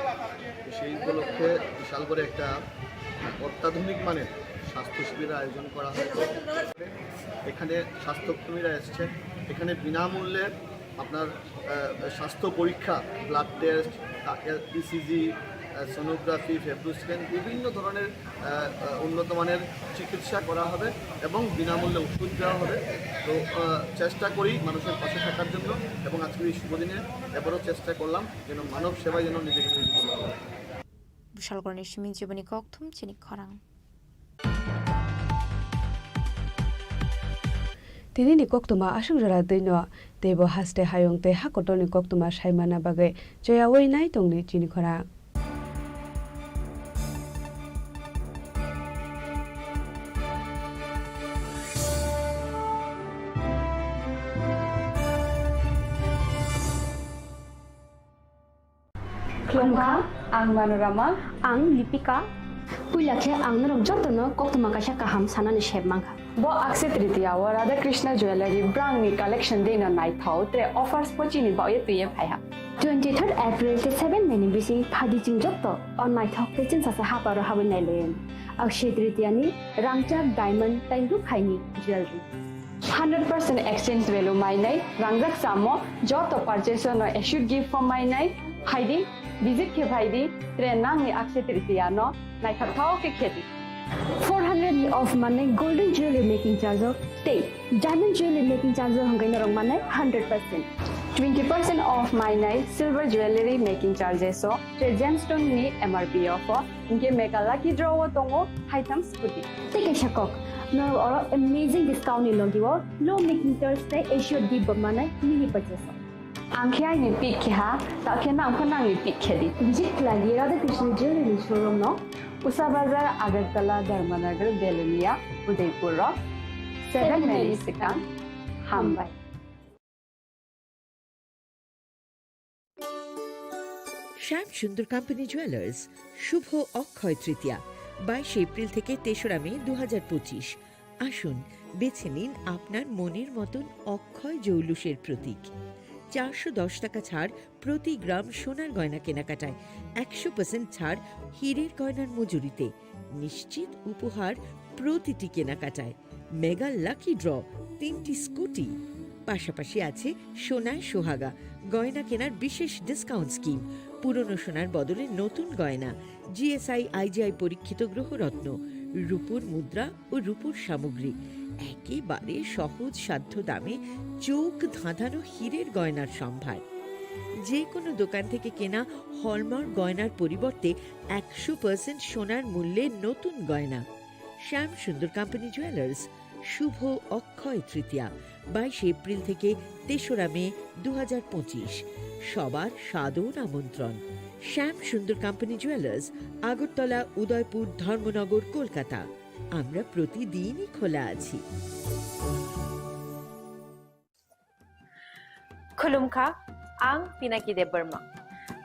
তো সেই উপলক্ষে বিশাল করে একটা অত্যাধুনিক মানের স্বাস্থ্য শিবিরের আয়োজন করা হয়। এখানে স্বাস্থ্যকর্মীরা এসছেন, এখানে বিনামূল্যে আপনার, আহ, স্বাস্থ্য পরীক্ষা, ব্লাড টেস্ট, আহ, ইসিজি, আহ, সোনোগ্রাফি, ফেব্রো স্ক্যান, বিভিন্ন ধরনের, আহ, আহ, উন্নত মানের চিকিৎসা করা হবে এবং বিনামূল্যে ওষুধ দেওয়া হবে। তো, আহ, চেষ্টা করি মানুষের পাশে থাকার জন্য এবং আজকের এই শুভ দিনে এবারও চেষ্টা করলাম যেন মানব সেবায় যেন নিজেকে নিয়োজিত করা যায়। Bushalkorni simi jiboni kokthum chini khorang. Tini ni koktwma aswk jora twi no, tei bo haste hayung tei ha kotor ni koktwma sai manna bagwi choyaui nai tongdi chini khorang. Khulumkha, ang Manorama. Ang Lipika. Puila khe ang norok jotono koktwma kaisa kaham sanani sep mankha. Bo Akshaya Tritiya o Radha Krishna Jewellery brangni collection dino naithok tre offers pochini baoye twiye phaiha. Twenty-third April khe seven May ni bising phadi chwng jotto o naithok tei chwngsasa haparo habwi nailayan. Akshaya Tritiya ni rangchak diamond tei rukhaini jewellery. Hundred percent exchange value mainai rangjak chamo joto purchase no assured gift form mainai phaidi, visit khe phaidi, tre nangni Akshaya Tritiya no naithokthok khe khedi. Four hundred ni off manai golden jewelry making charge o tei diamond jewelry making charge o hwnkhai norok manai hundred percent. Twenty percent off mainai silver jewelry making charges o tre gemstone ni M R P off o. Hinkhe mega lucky draw o tongo haitham scooty. Tei kaisa kok, norok oro amazing discount ni logi o low making charge tei assured gift bo manai mini purchase o. Ang khe aini pick khe ha, ta khe nang pho nangni pick khe di. Visit khlai di Radha Krishna Jewelry ni showroom no. Usa Bazar, Agartala, Dharmanagar, Belonia, Udaipur o seven May ni swkang. Hambai. Shyam Sundar Company Jewelers, শুভ অক্ষয় তৃতীয়া, বাইশে এপ্রিল থেকে তেসরা মে দু হাজার পঁচিশ। আসুন, বেছে নিন আপনার মনের মতন অক্ষয় জৌলুসের প্রতীক। চারশো দশ টাকা ছাড় প্রতি গ্রাম সোনার গয়না কেনাকাটায়, একশো পার্সেন্ট ছাড় হীরের গয়নার মজুরিতে। নিশ্চিত উপহার প্রতিটি কেনাকাটায়। মেগা লাকি ড্র, তিনটি স্কুটি। পাশাপাশি আছে সোনায় সোহাগা, গয়না কেনার বিশেষ ডিসকাউন্ট স্কিম, পুরনো সোনার বদলে নতুন গয়না, জিএসআই, আইজিআই পরীক্ষিত গ্রহরত্ন, রূপোর মুদ্রা ও রূপোর সামগ্রী। একেবারে সহজ সাধ্য দামে চোখ ধাঁধানো হীরের গয়নার সম্ভার। যে কোনো দোকান থেকে কেনা হলমার্ক গয়নার পরিবর্তে একশো পার্সেন্ট সোনার মূল্যে নতুন গয়না। শ্যাম সুন্দর কোম্পানি জুয়েলার্স, শুভ অক্ষয় তৃতীয়া, বাইশে এপ্রিল থেকে তেসরা মে দু হাজার পঁচিশ। সবার সাদর আমন্ত্রণ। শ্যাম সুন্দর কোম্পানি জুয়েলার্স, আগরতলা, উদয়পুর, ধর্মনগর, কলকাতা। আমরা প্রতিদিনই খোলা আছি। Khulumkha, ang Pinaki Debbarma.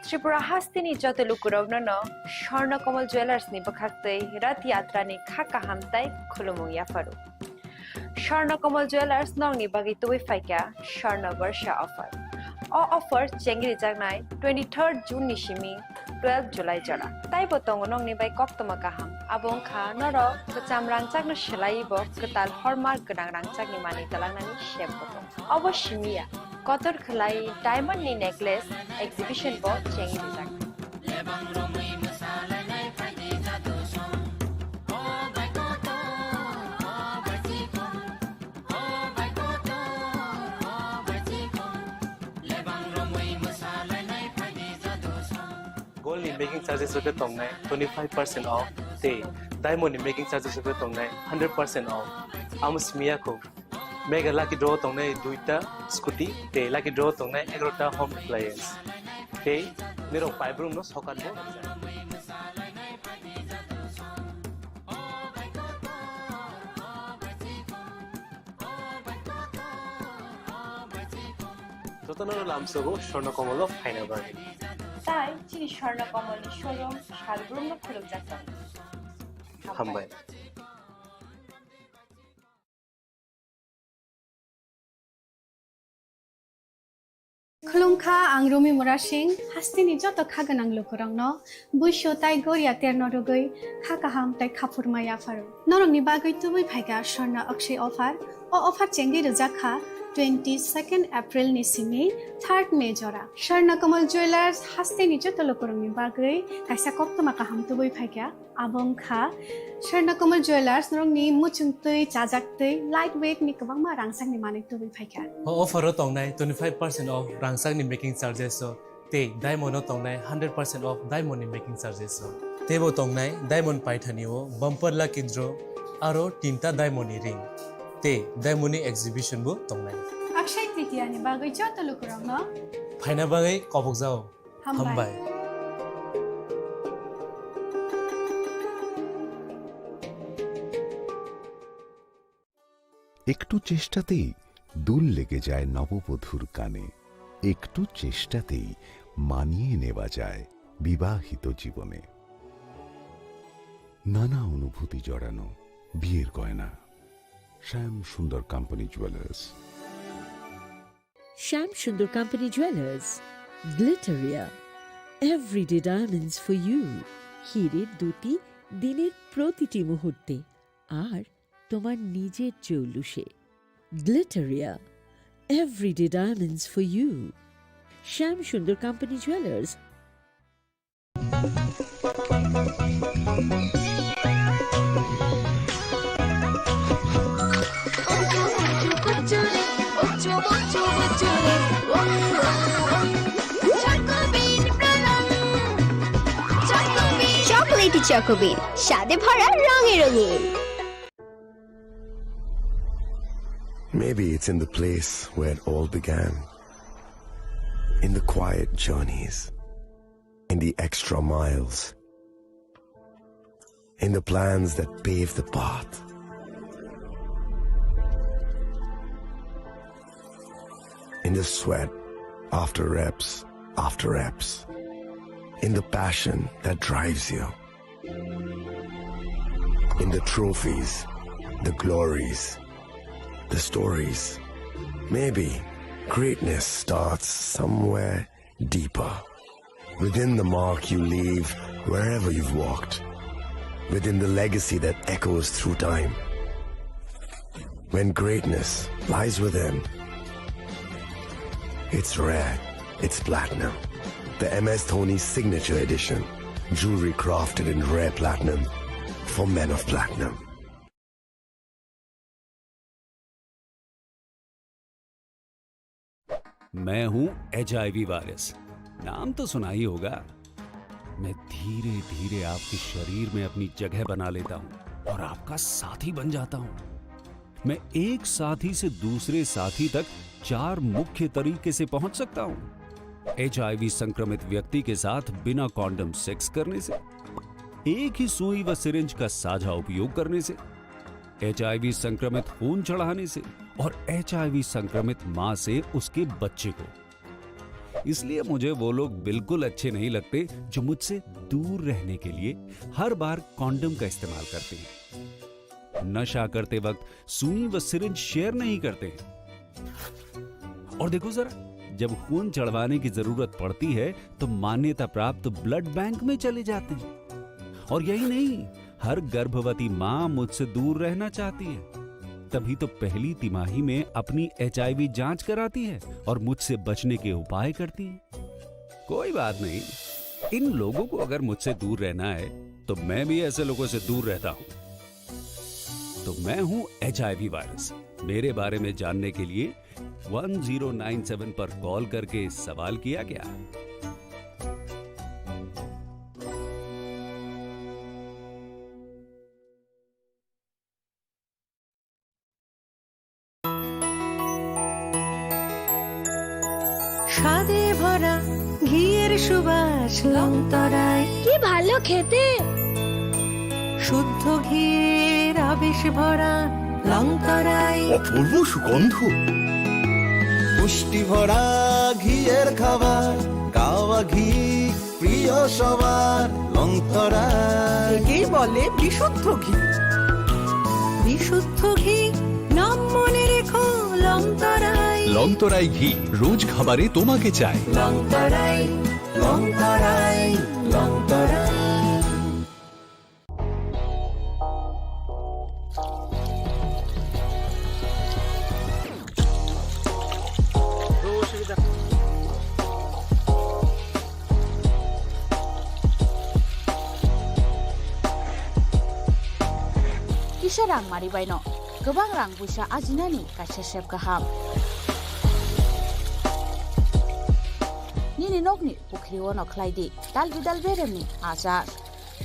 Tripura hasteni joto lukurokno no Swarna Kamal Jewellers ni bwkhaktwi Rath Yatra ni kha kaham tai khulumung yapharu. Swarna Kamal Jewellers nokni bagwi tubui phaikha Swarna Barsha offer. O offer chengri jaknai twenty-third June ni simi twelve July jora. Taibo tongo nokni bai koktwma kaham. Abo wngkha norok kwcham rangchakno swlaiwi bo kwtal hallmark gwnang rangchakni manwi twlangnani sep bo tongo. Obo simi ya, kotor khwlai diamond ni necklace exhibition bo chengwi rijak. Gold ni making charges rok khe tongnai twenty five percent off tei diamond ni making charges rok khe tongnai hundred percent off. Amo simi ya kho mega lucky draw tongnai duita scooty tei lucky draw tongnai egarota home appliance tei nirok paibrung no sokat bo. Jotono lamsogo Swarna Kamal o phaina bagwi. Tai chini Swarna Kamalni showroom salbrumno khulukjak tongo. Hambai. Khulumkha, ang Rumi Murasing, hasteni joto kha gwnang lukurokno buisu tai goria terno rwgwi kha kaham tai khaphurma yapharo. Norokni bagwi tubui phaikha Swarna Akshay offer. O offer chengwi rwjak kha twenty second April ni simi third May jora. Swarna Kamal Jewellers hasteni joto lukurokni bagwi kaisa koktwma kaham tubui phaikha. Abo wngkha Swarna Kamal Jewellers, norokni muchungtwi, chajaktwi, light weight ni kwbangma rangchakni manwi tubui phaikha. O offer o tongnai twenty five percent off rangchakni making charges o tei diamond o tongnai hundred percent off diamond ni making charges o. Teibo tongnai diamond paithani o bumper lucky draw aro tinta diamond ni ring tei diamond ni exhibition bo tongnai. Akshay Tritiya ni bagwi joto lukurokno phaina bagwi kobokjao. Hambai. Hambai. একটু চেষ্টাতেই দুল লেগে যায় নববধূর কানে। একটু চেষ্টাতেই মানিয়ে নেওয়া যায় বিবাহিত জীবনে। নানা অনুভূতি জড়ানো বিয়ের গয়না। শ্যাম সুন্দর company jewellers. Shyam Sundar Company Jewelers, Glitteria, everyday diamonds for you. হীরের দুটি দিনের প্রতিটি মুহূর্তে আর তোমার নিজের চৌলুসে। Glitteria, everyday diamonds for you. Shyam Sundar Company Jewelers. Chocolatey চকোবিন, স্বাদে ভরা, রঙে রঙিন। Maybe it's in the place where it all began. In the quiet journeys, in the extra miles, in the plans that pave the path, in the sweat after reps after reps, in the passion that drives you, in the trophies, the glories, the stories. Maybe greatness starts somewhere deeper. Within the mark you leave wherever you've walked. Within the legacy that echoes through time. When greatness lies within, it's rare, it's platinum. The M S Dhoni Signature Edition. Jewelry crafted in rare platinum for men of platinum. मैं हूं HIV virus. नाम तो सुना ही होगा। मैं धीरे धीरे आपके शरीर में अपनी जगह बना लेता हूं और आपका साथी बन जाता हूं। मैं एक साथी से दूसरे साथी तक चार मुख्य तरीके से पहुंच सकता हूं। एचआईवी संक्रमित व्यक्ति के साथ बिना कॉन्डम सेक्स करने से, एक ही सुई व सिरिंज का साझा उपयोग करने से, एचआईवी संक्रमित खून चढ़ाने से और एचआईवी संक्रमित मां से उसके बच्चे को। इसलिए मुझे वो लोग बिल्कुल अच्छे नहीं लगते जो मुझसे दूर रहने के लिए हर बार कॉन्डम का इस्तेमाल करते हैं, नशा करते वक्त सुई व सिरिंज शेयर नहीं करते हैं। और देखो जरा, जब खून चढ़वाने की जरूरत पड़ती है तो मान्यता प्राप्त ब्लड बैंक में चले जाते हैं। और यही नहीं, हर गर्भवती मां मुझसे दूर रहना चाहती है, तभी तो पहली तिमाही में अपनी एचआईवी जांच कराती है और मुझसे बचने के उपाय करती है। कोई बात नहीं, इन लोगों को अगर मुझसे दूर रहना है तो मैं भी ऐसे लोगों से दूर रहता हूं। तो मैं हूं एचआईवी वायरस। मेरे बारे में जानने के लिए वन ज़ीरो नाइन सेवन पर कॉल करके सवाल किया क्या? স্বাদে ভরা ঘিয়ের সুবাস লংতরায়। কি ভালো খেতে! শুদ্ধ ঘিয়ের আবেশ ভরা লংতরায়। অপূর্ব সুগন্ধ। পুষ্টি ভরা ঘিয়ের খাবার। কাওয়া ঘি প্রিয় সবার লংতরাই। একেই বলে বিশুদ্ধ ঘি। বিশুদ্ধ ঘি, নাম মনে রেখো, লংতরাই। লংতরাই ঘি, রোজ খাবারে তোমাকে চাই। লংতরাই, লংতরাই, লংতরাই। Kisa rang mari baino kwbang rang puisa ajinani kaisa sep kaham. Nini nokni pukhri ono khlai di dal bidal beremni achar.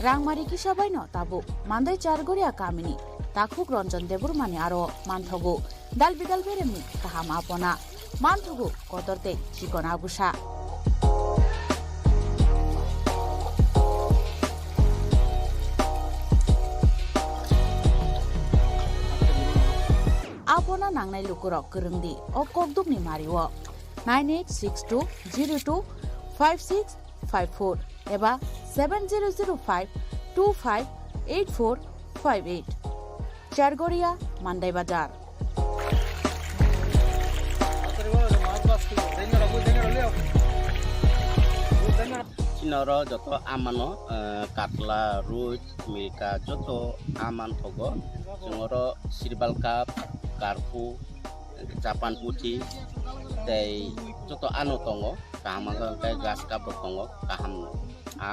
Rangmari kisa baino tabuk Mandai Chargoria kamini takhuk Ranjan Debbarmani aro manthogo dal bidal beremni kaham apona, manthogo kotor tei chikon abusa. Apona nangnai lukurok kwrwng di o kokdukni mario nine eight six two zero two five six five four eba seven zero zero five two five eight four five eight. Chargoria, Mandai Bazar. Chini oro joto amano, eh, katla, ruj, milka, joto aman thogo. Chwng oro sirbal cup, karku, Japan puthi, tei joto ano tongo. Kaham wngkha hwnkhe grass cup rok tongo, kaham no. A,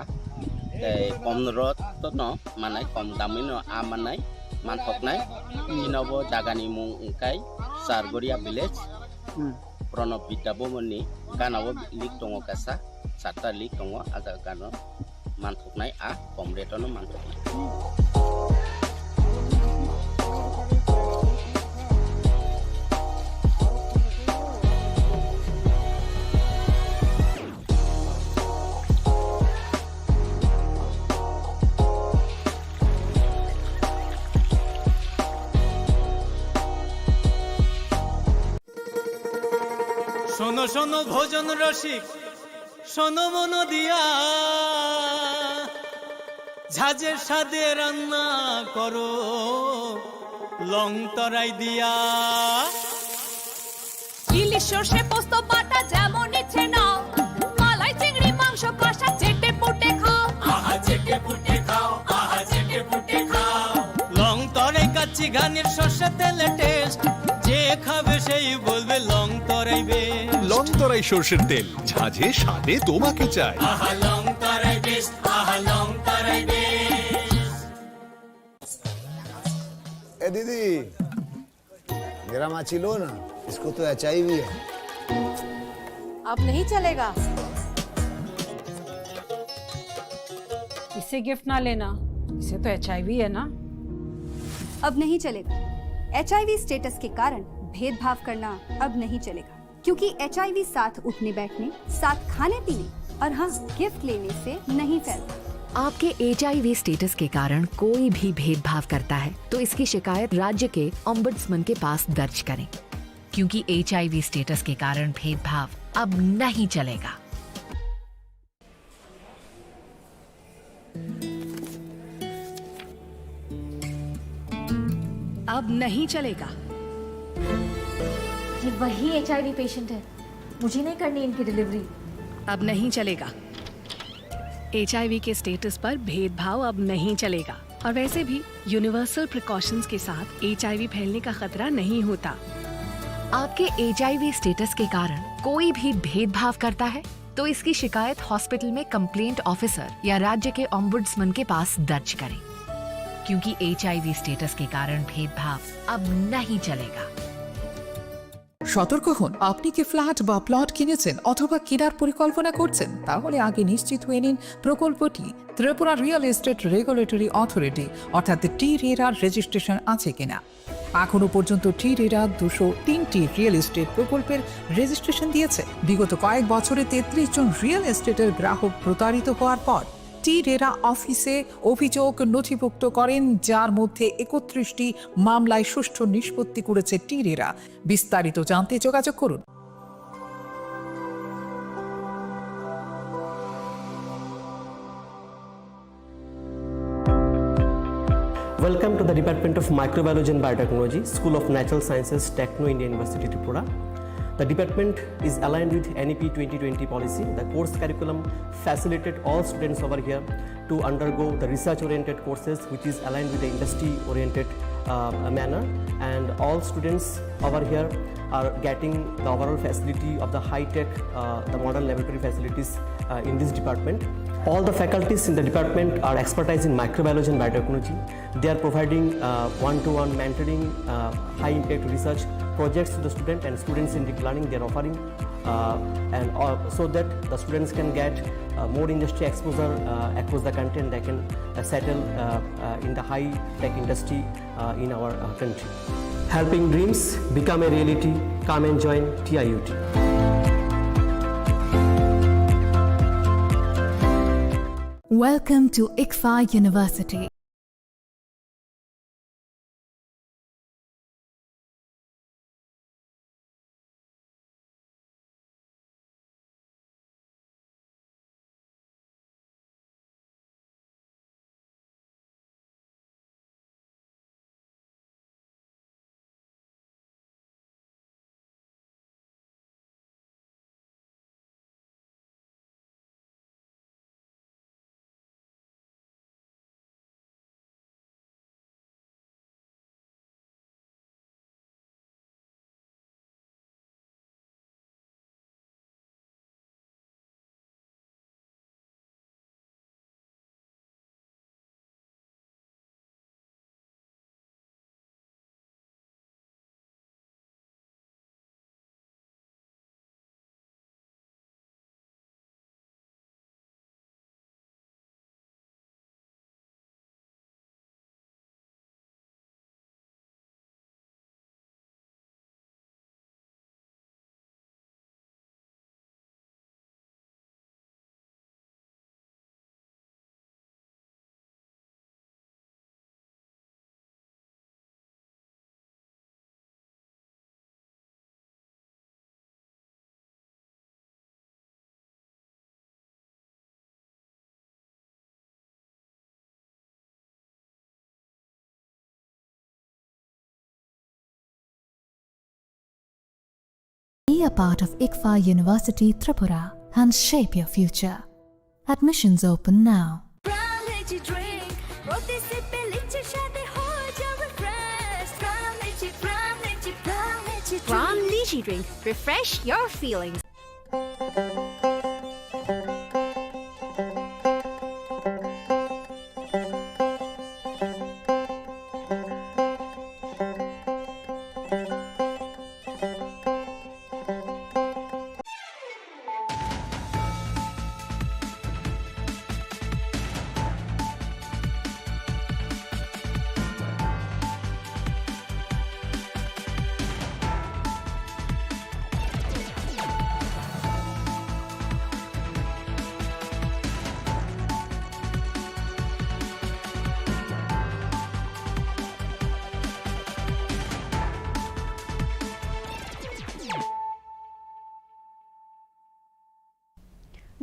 tei kom rot no manai, kom damwi no a manai, manthoknai. Chini bo jaga ni mung wngkha Chargoria village. Hmm. Pranab Vidya Bhavan ni gana o link tongo kaisa, charta link tongo, a jaga no manthoknai, a kom rate no manthoknai. শোনো শোনো ভোজন রসিক, শোনো মন দিয়া, ঝাঁঝের স্বাদে রান্না করো লং তরাই দিয়া। ইলিশ সর্ষে পোস্ত বাটা যেমন ইচ্ছে নাও, মালাই চিংড়ি মাংস কষা চেটে পুটে খাও। আহা চেটে পুটে খাও, আহা চেটে পুটে খাও। লং তরাই কাচ্চি ঘানির সর্ষে তেলে টেস্ট, যে খাবে সেই বলবে লং তরাই বেস্ট। লং তরাই সর্ষের তেল, ঝাঁঝে স্বাদে তোমাকে চাই। আহা লং তরাই বেস্ট, আহা লং তরাই বেস্ট। এ দিদি, मेरा माची लो ना, इसको तो एचआईवी है। अब नहीं चलेगा। इसे गिफ्ट ना लेना, इसे तो एचआईवी है ना। अब नहीं चलेगा। एचआईवी स्टेटस के कारण भेदभाव करना अब नहीं चलेगा, क्योंकि एचआईवी साथ उठने बैठने, साथ खाने पीने और हाँ, गिफ्ट लेने से नहीं फैलता। आपके एचआईवी स्टेटस के कारण कोई भी भेदभाव करता है, तो इसकी शिकायत राज्य के ओम्बड्समैन के पास दर्ज करें, क्योंकि एचआईवी स्टेटस के कारण भेदभाव अब नहीं चलेगा। अब नहीं चलेगा। ये वही एचआईवी पेशेंट है, मुझे नहीं करनी इनकी डिलीवरी। अब नहीं चलेगा। एचआईवी के स्टेटस पर भेदभाव अब नहीं चलेगा। और वैसे भी यूनिवर्सल प्रिकॉशंस के साथ एचआईवी फैलने का खतरा नहीं होता। आपके एचआईवी स्टेटस के कारण कोई भी भेदभाव करता है, तो इसकी शिकायत हॉस्पिटल में कंप्लेंट ऑफिसर या राज्य के ओम्बुड्समैन के पास दर्ज करें, क्योंकि एचआईवी स्टेटस के कारण भेदभाव अब नहीं चलेगा। সতর্ক হন, আপনি কি ফ্ল্যাট বা প্লট কিনেছেন অথবা কেনার পরিকল্পনা করছেন? তাহলে আগে নিশ্চিত হয়ে নিন প্রকল্পটি Tripura real estate regulatory authority অর্থাৎ টি রেরার রেজিস্ট্রেশন আছে কিনা। এখনও পর্যন্ত টি রেরা দুশো তিনটি রিয়েল এস্টেট প্রকল্পের রেজিস্ট্রেশন দিয়েছে। বিগত কয়েক বছরে তেত্রিশ জন রিয়েল এস্টেটের গ্রাহক প্রতারিত হওয়ার পর টি রেরা অফিসে অভিযোগ নথিভুক্ত করেন, যার মধ্যে একত্রিশটি মামলায় সুষ্ঠু নিষ্পত্তি করেছে টি রেরা। বিস্তারিত জানতে যোগাযোগ করুন। Department of Microbiology and Biotechnology, School of Natural Sciences, Techno India University, Tripura. The department is aligned with N E P twenty twenty policy. The course curriculum facilitate all students over here to undergo the research-oriented courses, which is aligned with the industry-oriented, uh, manner. And all students over here are getting the overall facility of the high-tech, uh, the modern laboratory facilities, uh, in this department. All the faculties in the department are expertise in microbiology and biotechnology. They are providing, uh, one-to-one mentoring, uh, high-impact research projects to the student and students-centric learning they are offering, uh, and, uh, so that the students can get, uh, more industry exposure, uh, across the country, and they can, uh, settle, uh, uh, in the high-tech industry, uh, in our, uh, country. Helping dreams become a reality. Come and join T I U T. Welcome to ICFAI University. Be a part of ICFAI University Tripura and shape your future. Admissions open now. Pram Lychee Drink, প্রতি সিপে লিচির স্বাদে হয়ে যাবে fresh। Pram Lychee, Pram Lychee, Pram Lychee Drink। Pram Lychee Drink, refresh your feelings.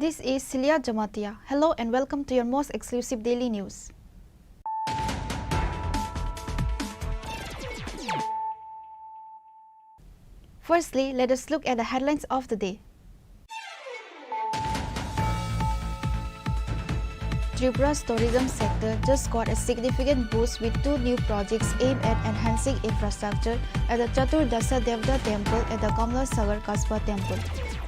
This is Celia Jamatia. Hello and welcome to your most exclusive daily news. Firstly, let us look at the headlines of the day. Tripura's tourism sector just got a significant boost with two new projects aimed at enhancing infrastructure at the Chatur Dasha Devata Temple and the Kamla Sagar Kasbah Temple.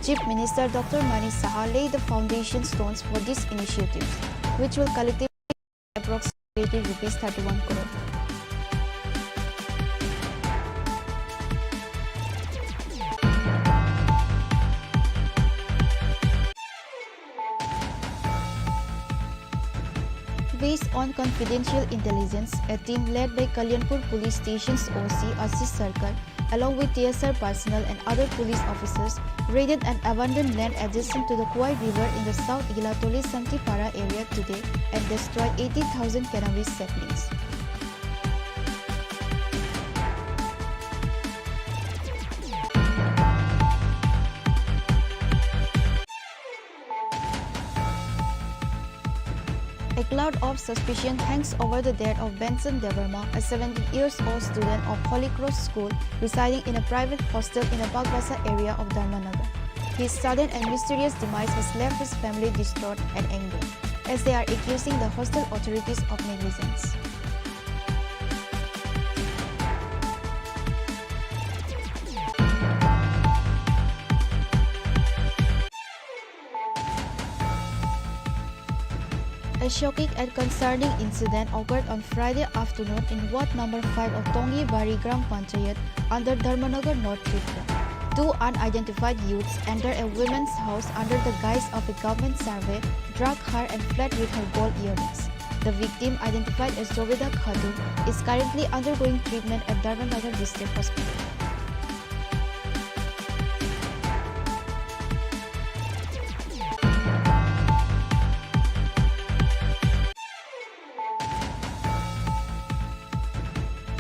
Chief Minister Doctor Manik Saha laid the foundation stones for these initiatives, which will collectively approximately rupees thirty-one crore. Based on confidential intelligence, a team led by Kalyanpur Police Station's O C Ashish Sarkar, along with T S R personnel and other police officers, raided an abandoned land adjacent to the Khowai River in the South Gilatoli Santipara area today and destroyed eighty thousand cannabis saplings. A Cloud of suspicion hangs over the death of Benson Debbarma, a seventeen years old student of Holy Cross School residing in a private hostel in the Bagbasa area of Dharmanagar. His sudden and mysterious demise has left his family distraught and angry, as they are accusing the hostel authorities of negligence. A shocking and concerning incident occurred on Friday afternoon in Ward number five of Tongi Bari Gram Panchayat under Dharmanagar, North Tripura. Two unidentified youths entered a woman's house under the guise of a government survey, drug her and fled with her gold earrings. The victim, identified as Zobeda Khatun, is currently undergoing treatment at Dharmanagar District Hospital.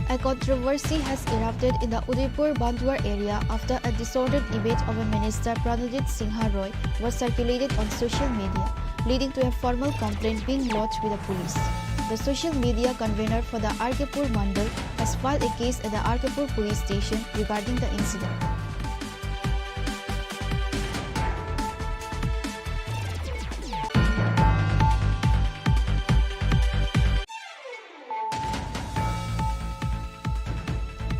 A controversy has erupted in the Udaipur Banduar area after a distorted image of a minister, Pranajit Singha Roy, was circulated on social media, leading to a formal complaint being lodged with the police. The social media convener for the R K Pur Mandal has filed a case at the R K Pur police station regarding the incident.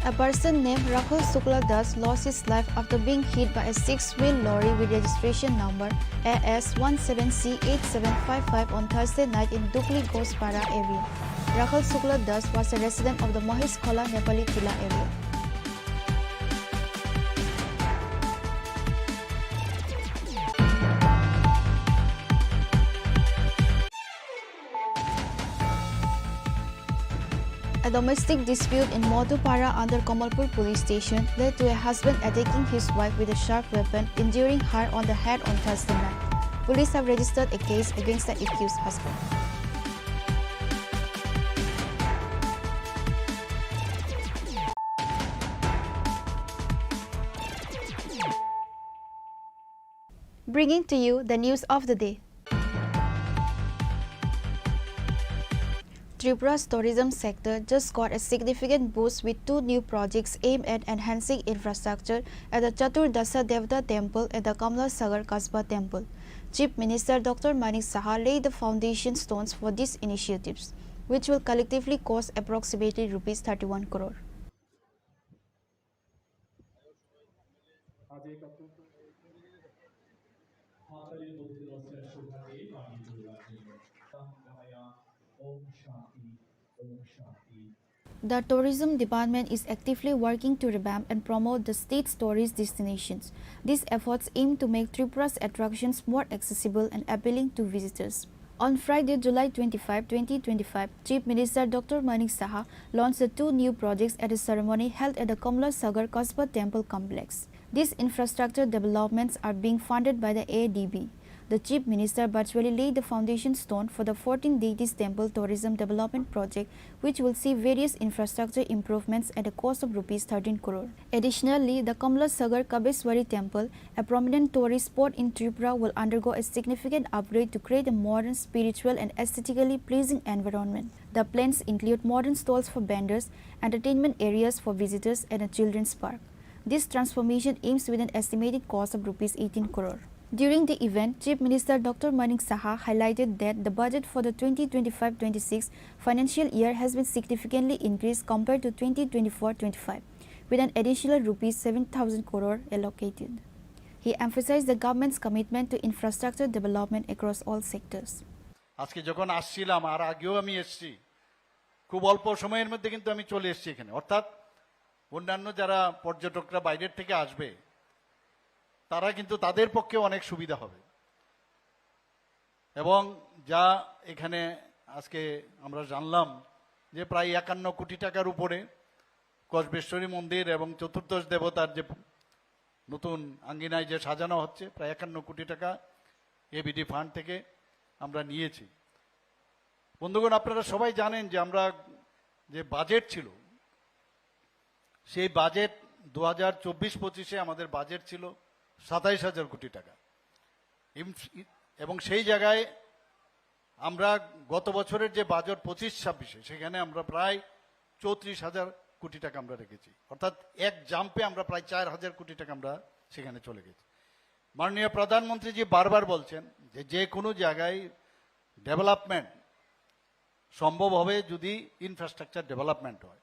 A person named Rahul Shukla Das lost his life after being hit by a six-wheel lorry with registration number A S one seven C eight seven five five on Thursday night in Dukli Ghoshpara area. Rahul Shukla Das was a resident of the Mahesh Khola Nepali Tila area. A domestic dispute in Madhupara under Kamalpur police station led to a husband attacking his wife with a sharp weapon, injuring her on the head on Thursday night. Police have registered a case against the accused husband. Bringing to you the news of the day. Tripura's tourism sector just got a significant boost with two new projects aimed at enhancing infrastructure at the Chatur Dasha Devata Temple and the Kamla Sagar Kasba Temple. Chief Minister Doctor Manik Saha laid the foundation stones for these initiatives, which will collectively cost approximately rupees thirty-one crore. আজ এক অত্যন্ত হাততালির মধ্যে দিয়ে শ্রেষ্ঠ ভাবে পালিত হয়ে আছে। ওম শান্তি, ওম শান্তি। The tourism department is actively working to revamp and promote the state's tourist destinations. These efforts aim to make Tripura's attractions more accessible and appealing to visitors. On Friday, July twenty-five, twenty twenty-five, Chief Minister Doctor Manik Saha launched the two new projects at a ceremony held at the Kamla Sagar Kasba Temple Complex. These infrastructure developments are being funded by the A D B. The Chief Minister virtually laid the foundation stone for the fourteen Deities Temple Tourism Development Project, which will see various infrastructure improvements at a cost of rupees thirteen crore. Additionally, the Kamla Sagar Kabeswari Temple, a prominent tourist spot in Tripura, will undergo a significant upgrade to create a modern, spiritual, and aesthetically pleasing environment. The plans include modern stalls for vendors, entertainment areas for visitors, and a children's park. This transformation aims with an estimated cost of rupees eighteen crore. During the event, Chief Minister Doctor Manik Saha highlighted that the budget for the twenty twenty-five twenty-six financial year has been significantly increased compared to twenty twenty-four twenty-five, with an additional rupees seven thousand crore allocated. He emphasized the government's commitment to infrastructure development across all sectors. আজকে যখন আসছিলাম, আর আগেও আমি এসছি, খুব অল্প সময়ের মধ্যে কিন্তু আমি চলে এসেছি এখানে। অর্থাৎ অন্যান্য যারা পর্যটকরা বাইরের থেকে আসবে, তারা কিন্তু, তাদের পক্ষে অনেক সুবিধা হবে। এবং যা এখানে আজকে আমরা জানলাম যে প্রায় একান্ন কোটি টাকার উপরে কসবেশ্বরী মন্দির এবং চতুর্দশ দেবতার যে নতুন আঙ্গিনায় যে সাজানো হচ্ছে, প্রায় একান্ন কোটি টাকা এবিডি ফান্ড থেকে আমরা নিয়েছি। বন্ধুগণ, আপনারা সবাই জানেন যে আমরা যে বাজেট ছিল, সেই বাজেট দু হাজার চব্বিশ পঁচিশে আমাদের বাজেট ছিল সাতাইশ হাজার কোটি টাকা। ইম-, এবং সেই জায়গায় আমরা গত বছরের যে বাজেট পঁচিশ ছাব্বিশে, সেখানে আমরা প্রায় চৌত্রিশ হাজার কোটি টাকা আমরা রেখেছি, অর্থাৎ এক জাম্পে আমরা প্রায় চার হাজার কোটি টাকা আমরা সেখানে চলে গেছি। মাননীয় প্রধানমন্ত্রীজি বারবার বলছেন যে যে কোনো জায়গায় ডেভেলপমেন্ট সম্ভব হবে যদি ইনফ্রাস্ট্রাকচার ডেভেলপমেন্ট হয়,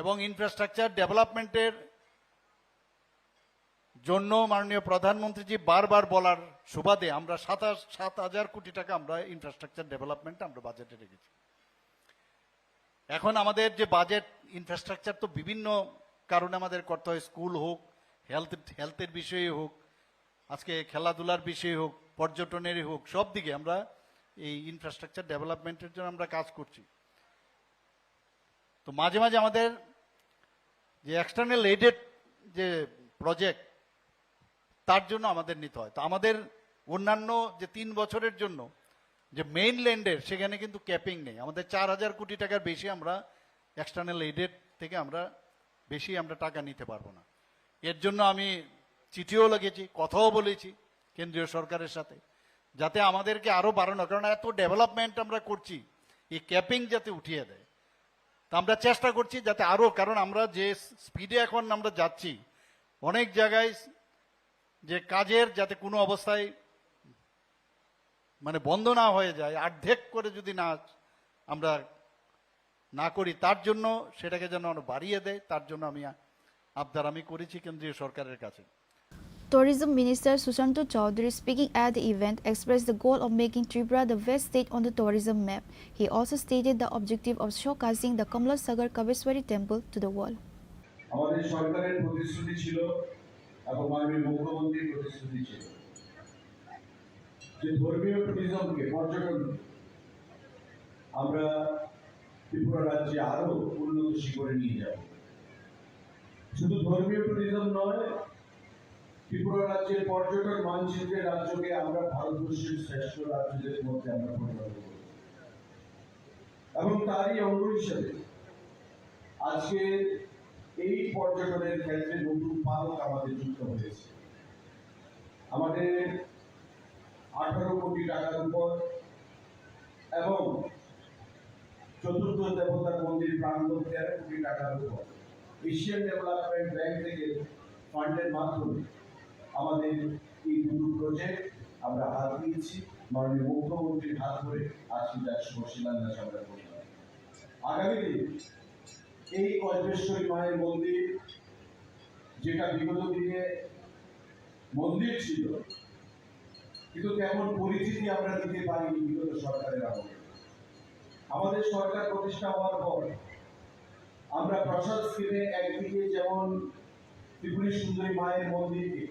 এবং ইনফ্রাস্ট্রাকচার ডেভেলপমেন্টের জন্য মাননীয় প্রধানমন্ত্রীজি বারবার বলার সুবাদে আমরা সাতাশ সাত হাজার কোটি টাকা আমরা ইনফ্রাস্ট্রাকচার ডেভেলপমেন্ট আমরা বাজেটে রেখেছি। এখন আমাদের যে বাজেট, ইনফ্রাস্ট্রাকচার তো বিভিন্ন কারণে আমাদের করতে হয়, স্কুল হোক, হেলথ, হেলথের বিষয়ে হোক, আজকে খেলাধুলার বিষয়ে হোক, পর্যটনেরই হোক, সব দিকে আমরা এই ইনফ্রাস্ট্রাকচার ডেভেলপমেন্টের জন্য আমরা কাজ করছি। তো মাঝে মাঝে আমাদের যে এক্সটার্নাল এইডেড যে প্রজেক্ট, তার জন্য আমাদের নিতে হয়। তো আমাদের অন্যান্য যে তিন বছরের জন্য যে মেইনল্যান্ডের, সেখানে কিন্তু ক্যাপিং নেই। আমাদের চার হাজার কোটি টাকার বেশি আমরা এক্সটার্নাল এইডেড থেকে আমরা বেশি আমরা টাকা নিতে পারবো না। এর জন্য আমি চিঠিও লিখেছি, কথাও বলেছি কেন্দ্রীয় সরকারের সাথে, যাতে আমাদেরকে আরও বাড়ানো, কারণ এত ডেভেলপমেন্ট আমরা করছি, এই ক্যাপিং যাতে উঠিয়ে দেয়। তা আমরা চেষ্টা করছি যাতে আরও, কারণ আমরা যে স্পিডে এখন আমরা যাচ্ছি, অনেক জায়গায় যে কাজের যাতে কোনো অবস্থায় মানে বন্ধ না হয়ে যায়, অর্ধেক করে যদি না আমরা না করি, তার জন্য সেটাকে যেন আমরা বাড়িয়ে দেয়, তার জন্য আমি আ-, আবদার আমি করেছি কেন্দ্রীয় সরকারের কাছে। Tourism Minister Sushanta Chowdhury, speaking at the event, expressed the goal of making Tripura the best state on the tourism map. He also stated the objective of showcasing the Kamla Sagar Kabeswari temple to the world. আমাদের সরকারের প্রতিশ্রুতি ছিল এবং মাননীয় মুখ্যমন্ত্রীর প্রতিশ্রুতি ছিল যে ধর্মীয় ট্যুরিজমকে, পর্যটন, আমরা ত্রিপুরা রাজ্যে আরো উন্নত শিখরে নিয়ে যাব। শুধু ধর্মীয় ট্যুরিজম নয়, ত্রিপুরা রাজ্যের পর্যটন মানচিত্রে রাজ্যকে আমরা ভারতবর্ষের শ্রেষ্ঠ রাজ্যদের মধ্যে আমরা পরিণত করব। এবং তারই অঙ্গ হিসেবে আজকে এই পর্যটনের ক্ষেত্রে নতুন পালক আমাদের যুক্ত হয়েছে। আমাদের আঠারো কোটি টাকার উপর এবং চতুর্থ দেবতার মন্দির প্রাঙ্গণ তেরো কোটি টাকার উপর এশিয়ান ডেভেলপমেন্ট ব্যাংক থেকে ফান্ডের মাধ্যমে আমাদের এই দুটো প্রজেক্ট আমরা হাত দিয়েছি। মাননীয় মুখ্যমন্ত্রীর হাত ধরে আজকে তার শুভ শিলান্যাস আমরা করলাম। আগামী দিন এই কল্পেশ্বরী মায়ের মন্দির, যেটা বিগত দিনে মন্দির ছিল, কিন্তু তেমন পরিচিতি আমরা দিতে পারিনি বিগত সরকারের আমলে। আমাদের সরকার প্রতিষ্ঠা হওয়ার পর আমরা প্রসাদ স্কিমে একদিকে যেমন ত্রিপুরী সুন্দরী মায়ের মন্দিরকে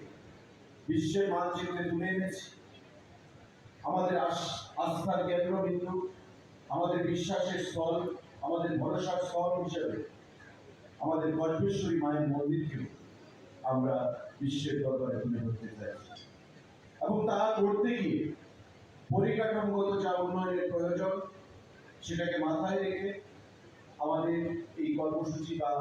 বিশ্বের মানচিত্রে তুলে এনেছি, আমাদের আস-, আস্থার কেন্দ্রবিন্দু, আমাদের বিশ্বাসের স্থল, আমাদের ভরসার স্থল হিসেবে আমাদের কল্পেশ্বরী মায়ের মন্দিরকেও আমরা বিশ্বের দরবারে তুলে ধরতে চাইছি। এবং তা করতে গিয়ে পরিকাঠামোগত যা উন্নয়নের প্রয়োজন, সেটাকে মাথায় রেখে আমাদের এই কর্মসূচি বা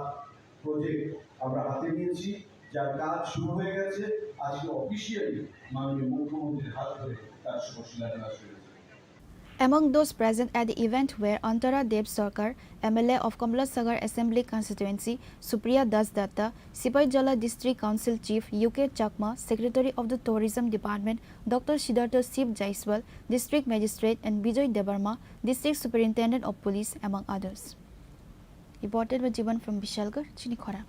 প্রজেক্ট আমরা হাতে নিয়েছি, যার কাজ শুরু হয়ে গেছে। আজকে অফিসিয়ালি মাননীয় মুখ্যমন্ত্রীর হাত ধরে তার শুভ শিলান্যাস হয়েছে। Among those present at the event were Antara Dev Sarkar, M L A of Kamla Sagar Assembly Constituency, Supriya Das Datta, Sipaijala District Council Chief U K Chakma, Secretary of the Tourism Department, Doctor Siddhartha Shiv Jaiswal, District Magistrate, and Bijoy Debbarma, District Superintendent of Police, among others. Reported by Jiban from Bishalgarh, Chinikhora.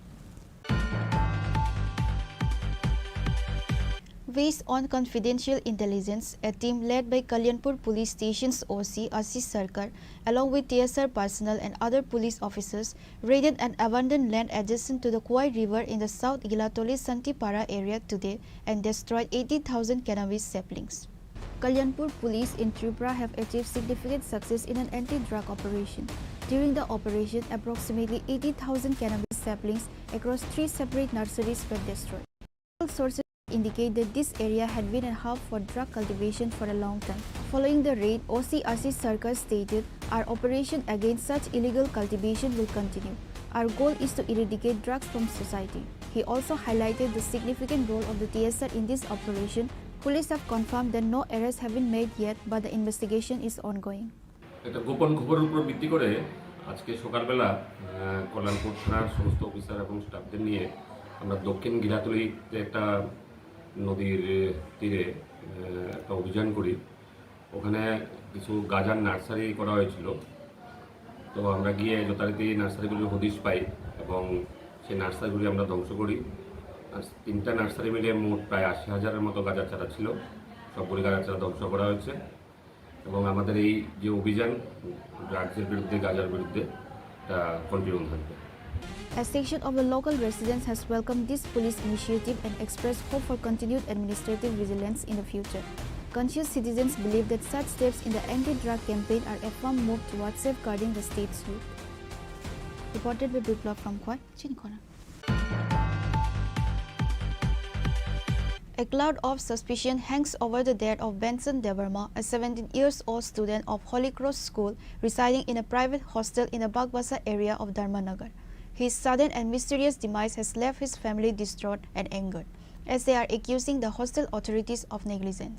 Based on confidential intelligence, a team led by Kalyanpur Police Station's O C Ashish Sarkar, along with T S R personnel and other police officers, raided an abandoned land adjacent to the Khowai River in the South Gilatoli Santipara area today and destroyed eighty thousand cannabis saplings. Kalyanpur police in Tripura have achieved significant success in an anti-drug operation. During the operation, approximately eighty thousand cannabis saplings across three separate nurseries were destroyed. Local sources indicate that this area had been a hub for drug cultivation for a long time. Following the raid, O C Ashish Sarkar stated, "Our operation against such illegal cultivation will continue. Our goal is to eradicate drugs from society." He also highlighted the significant role of the T S R in this operation, Police have confirmed that no arrests have been made yet, but the investigation is ongoing. একটা গোপন খবরের উপর ভিত্তি করে আজকে সকালবেলা, আহ, কল্যাণপুর থানার সমস্ত অফিসার এবং স্টাফদের নিয়ে আমরা দক্ষিণ গিলাতলিতে একটা নদীর তীরে, আহ, একটা অভিযান করি। ওখানে কিছু গাঁজার নার্সারি করা হয়েছিল। তো আমরা গিয়ে যথারীতি নার্সারিগুলির হদিশ পাই এবং সেই নার্সারিগুলি আমরা ধ্বংস করি। আর তিনটা নার্সারি মিলে মোট প্রায় আশি হাজারের মতো গাঁজার চারা ছিল, সবগুলি গাঁজার চারা ধ্বংস করা হয়েছে। এবং আমাদের এই যে অভিযান ড্রাগসের বিরুদ্ধে, গাঁজার বিরুদ্ধে, এটা কন্টিনিউ থাকবে। A section of the local residents has welcomed this police initiative and expressed hope for continued administrative vigilance in the future. Conscious citizens believe that such steps in the anti-drug campaign are a firm move towards safeguarding the state's youth. Reported by Biplab from Khowai, Chinikhona. A cloud of suspicion hangs over the death of Benson Debbarma, a seventeen years old student of Holy Cross School residing in a private hostel in the Bagbasa area of Dharmanagar. His sudden and mysterious demise has left his family distraught and angered, as they are accusing the hostel authorities of negligence.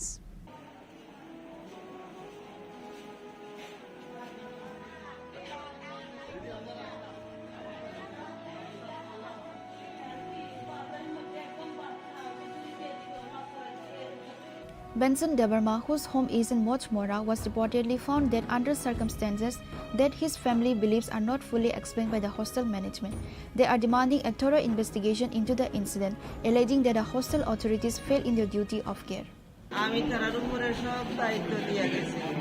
Benson Debbarma, whose home is in Mochmora, was reportedly found dead under circumstances that his family believes are not fully explained by the hostel management. They are demanding a thorough investigation into the incident, alleging that the hostel authorities failed in their duty of care. আমি তারার উপরে সব দায়িত্ব দিয়ে গেছি।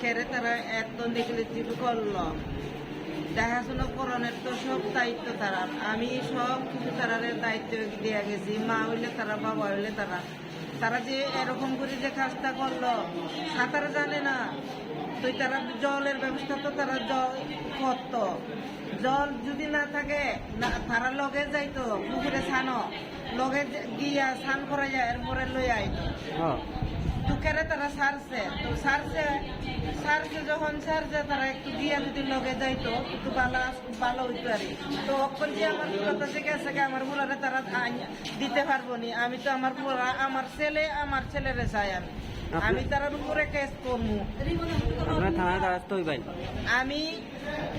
কেরে তারা এত নেগলিজেন্স করলো, দেখাশোনা করানোর তো সব দায়িত্ব তারার। আমি সব কিছু তারারে দায়িত্ব দিয়ে গেছি। মা হইলে তারা, বাবা হইলে তারা। তারা যে এরকম করে যে কাজটা করলো, সাঁতার জানে না, তো তারা জলের ব্যবস্থা তো তারা জল করতো। জল যদি না থাকে, না, তারা লগে যাইতো পুকুরে ছানো, লগে যে-, গিয়া স্নান করা যায়, এরপরে লই আইতো। হ্যাঁ। তো কেরে তারা সারছে, তো সারছে, সারছে যখন সারছে, তারা একটু গিয়া যদি লগে যাইতো, একটু ভালো আস-, ভালো হইতো আর কি। তো অখন যে আমার কথা ঠিক আছে, আমার পুরারে তারা আইন দিতে পারবো নি। আমি তো আমার পুরা, আমার ছেলে, আমার ছেলেরে চাই আমি। আপনি আমি তারার উপরে কেস করবো। আপনার থানায় দ্বারস্থ হইবেন? আমি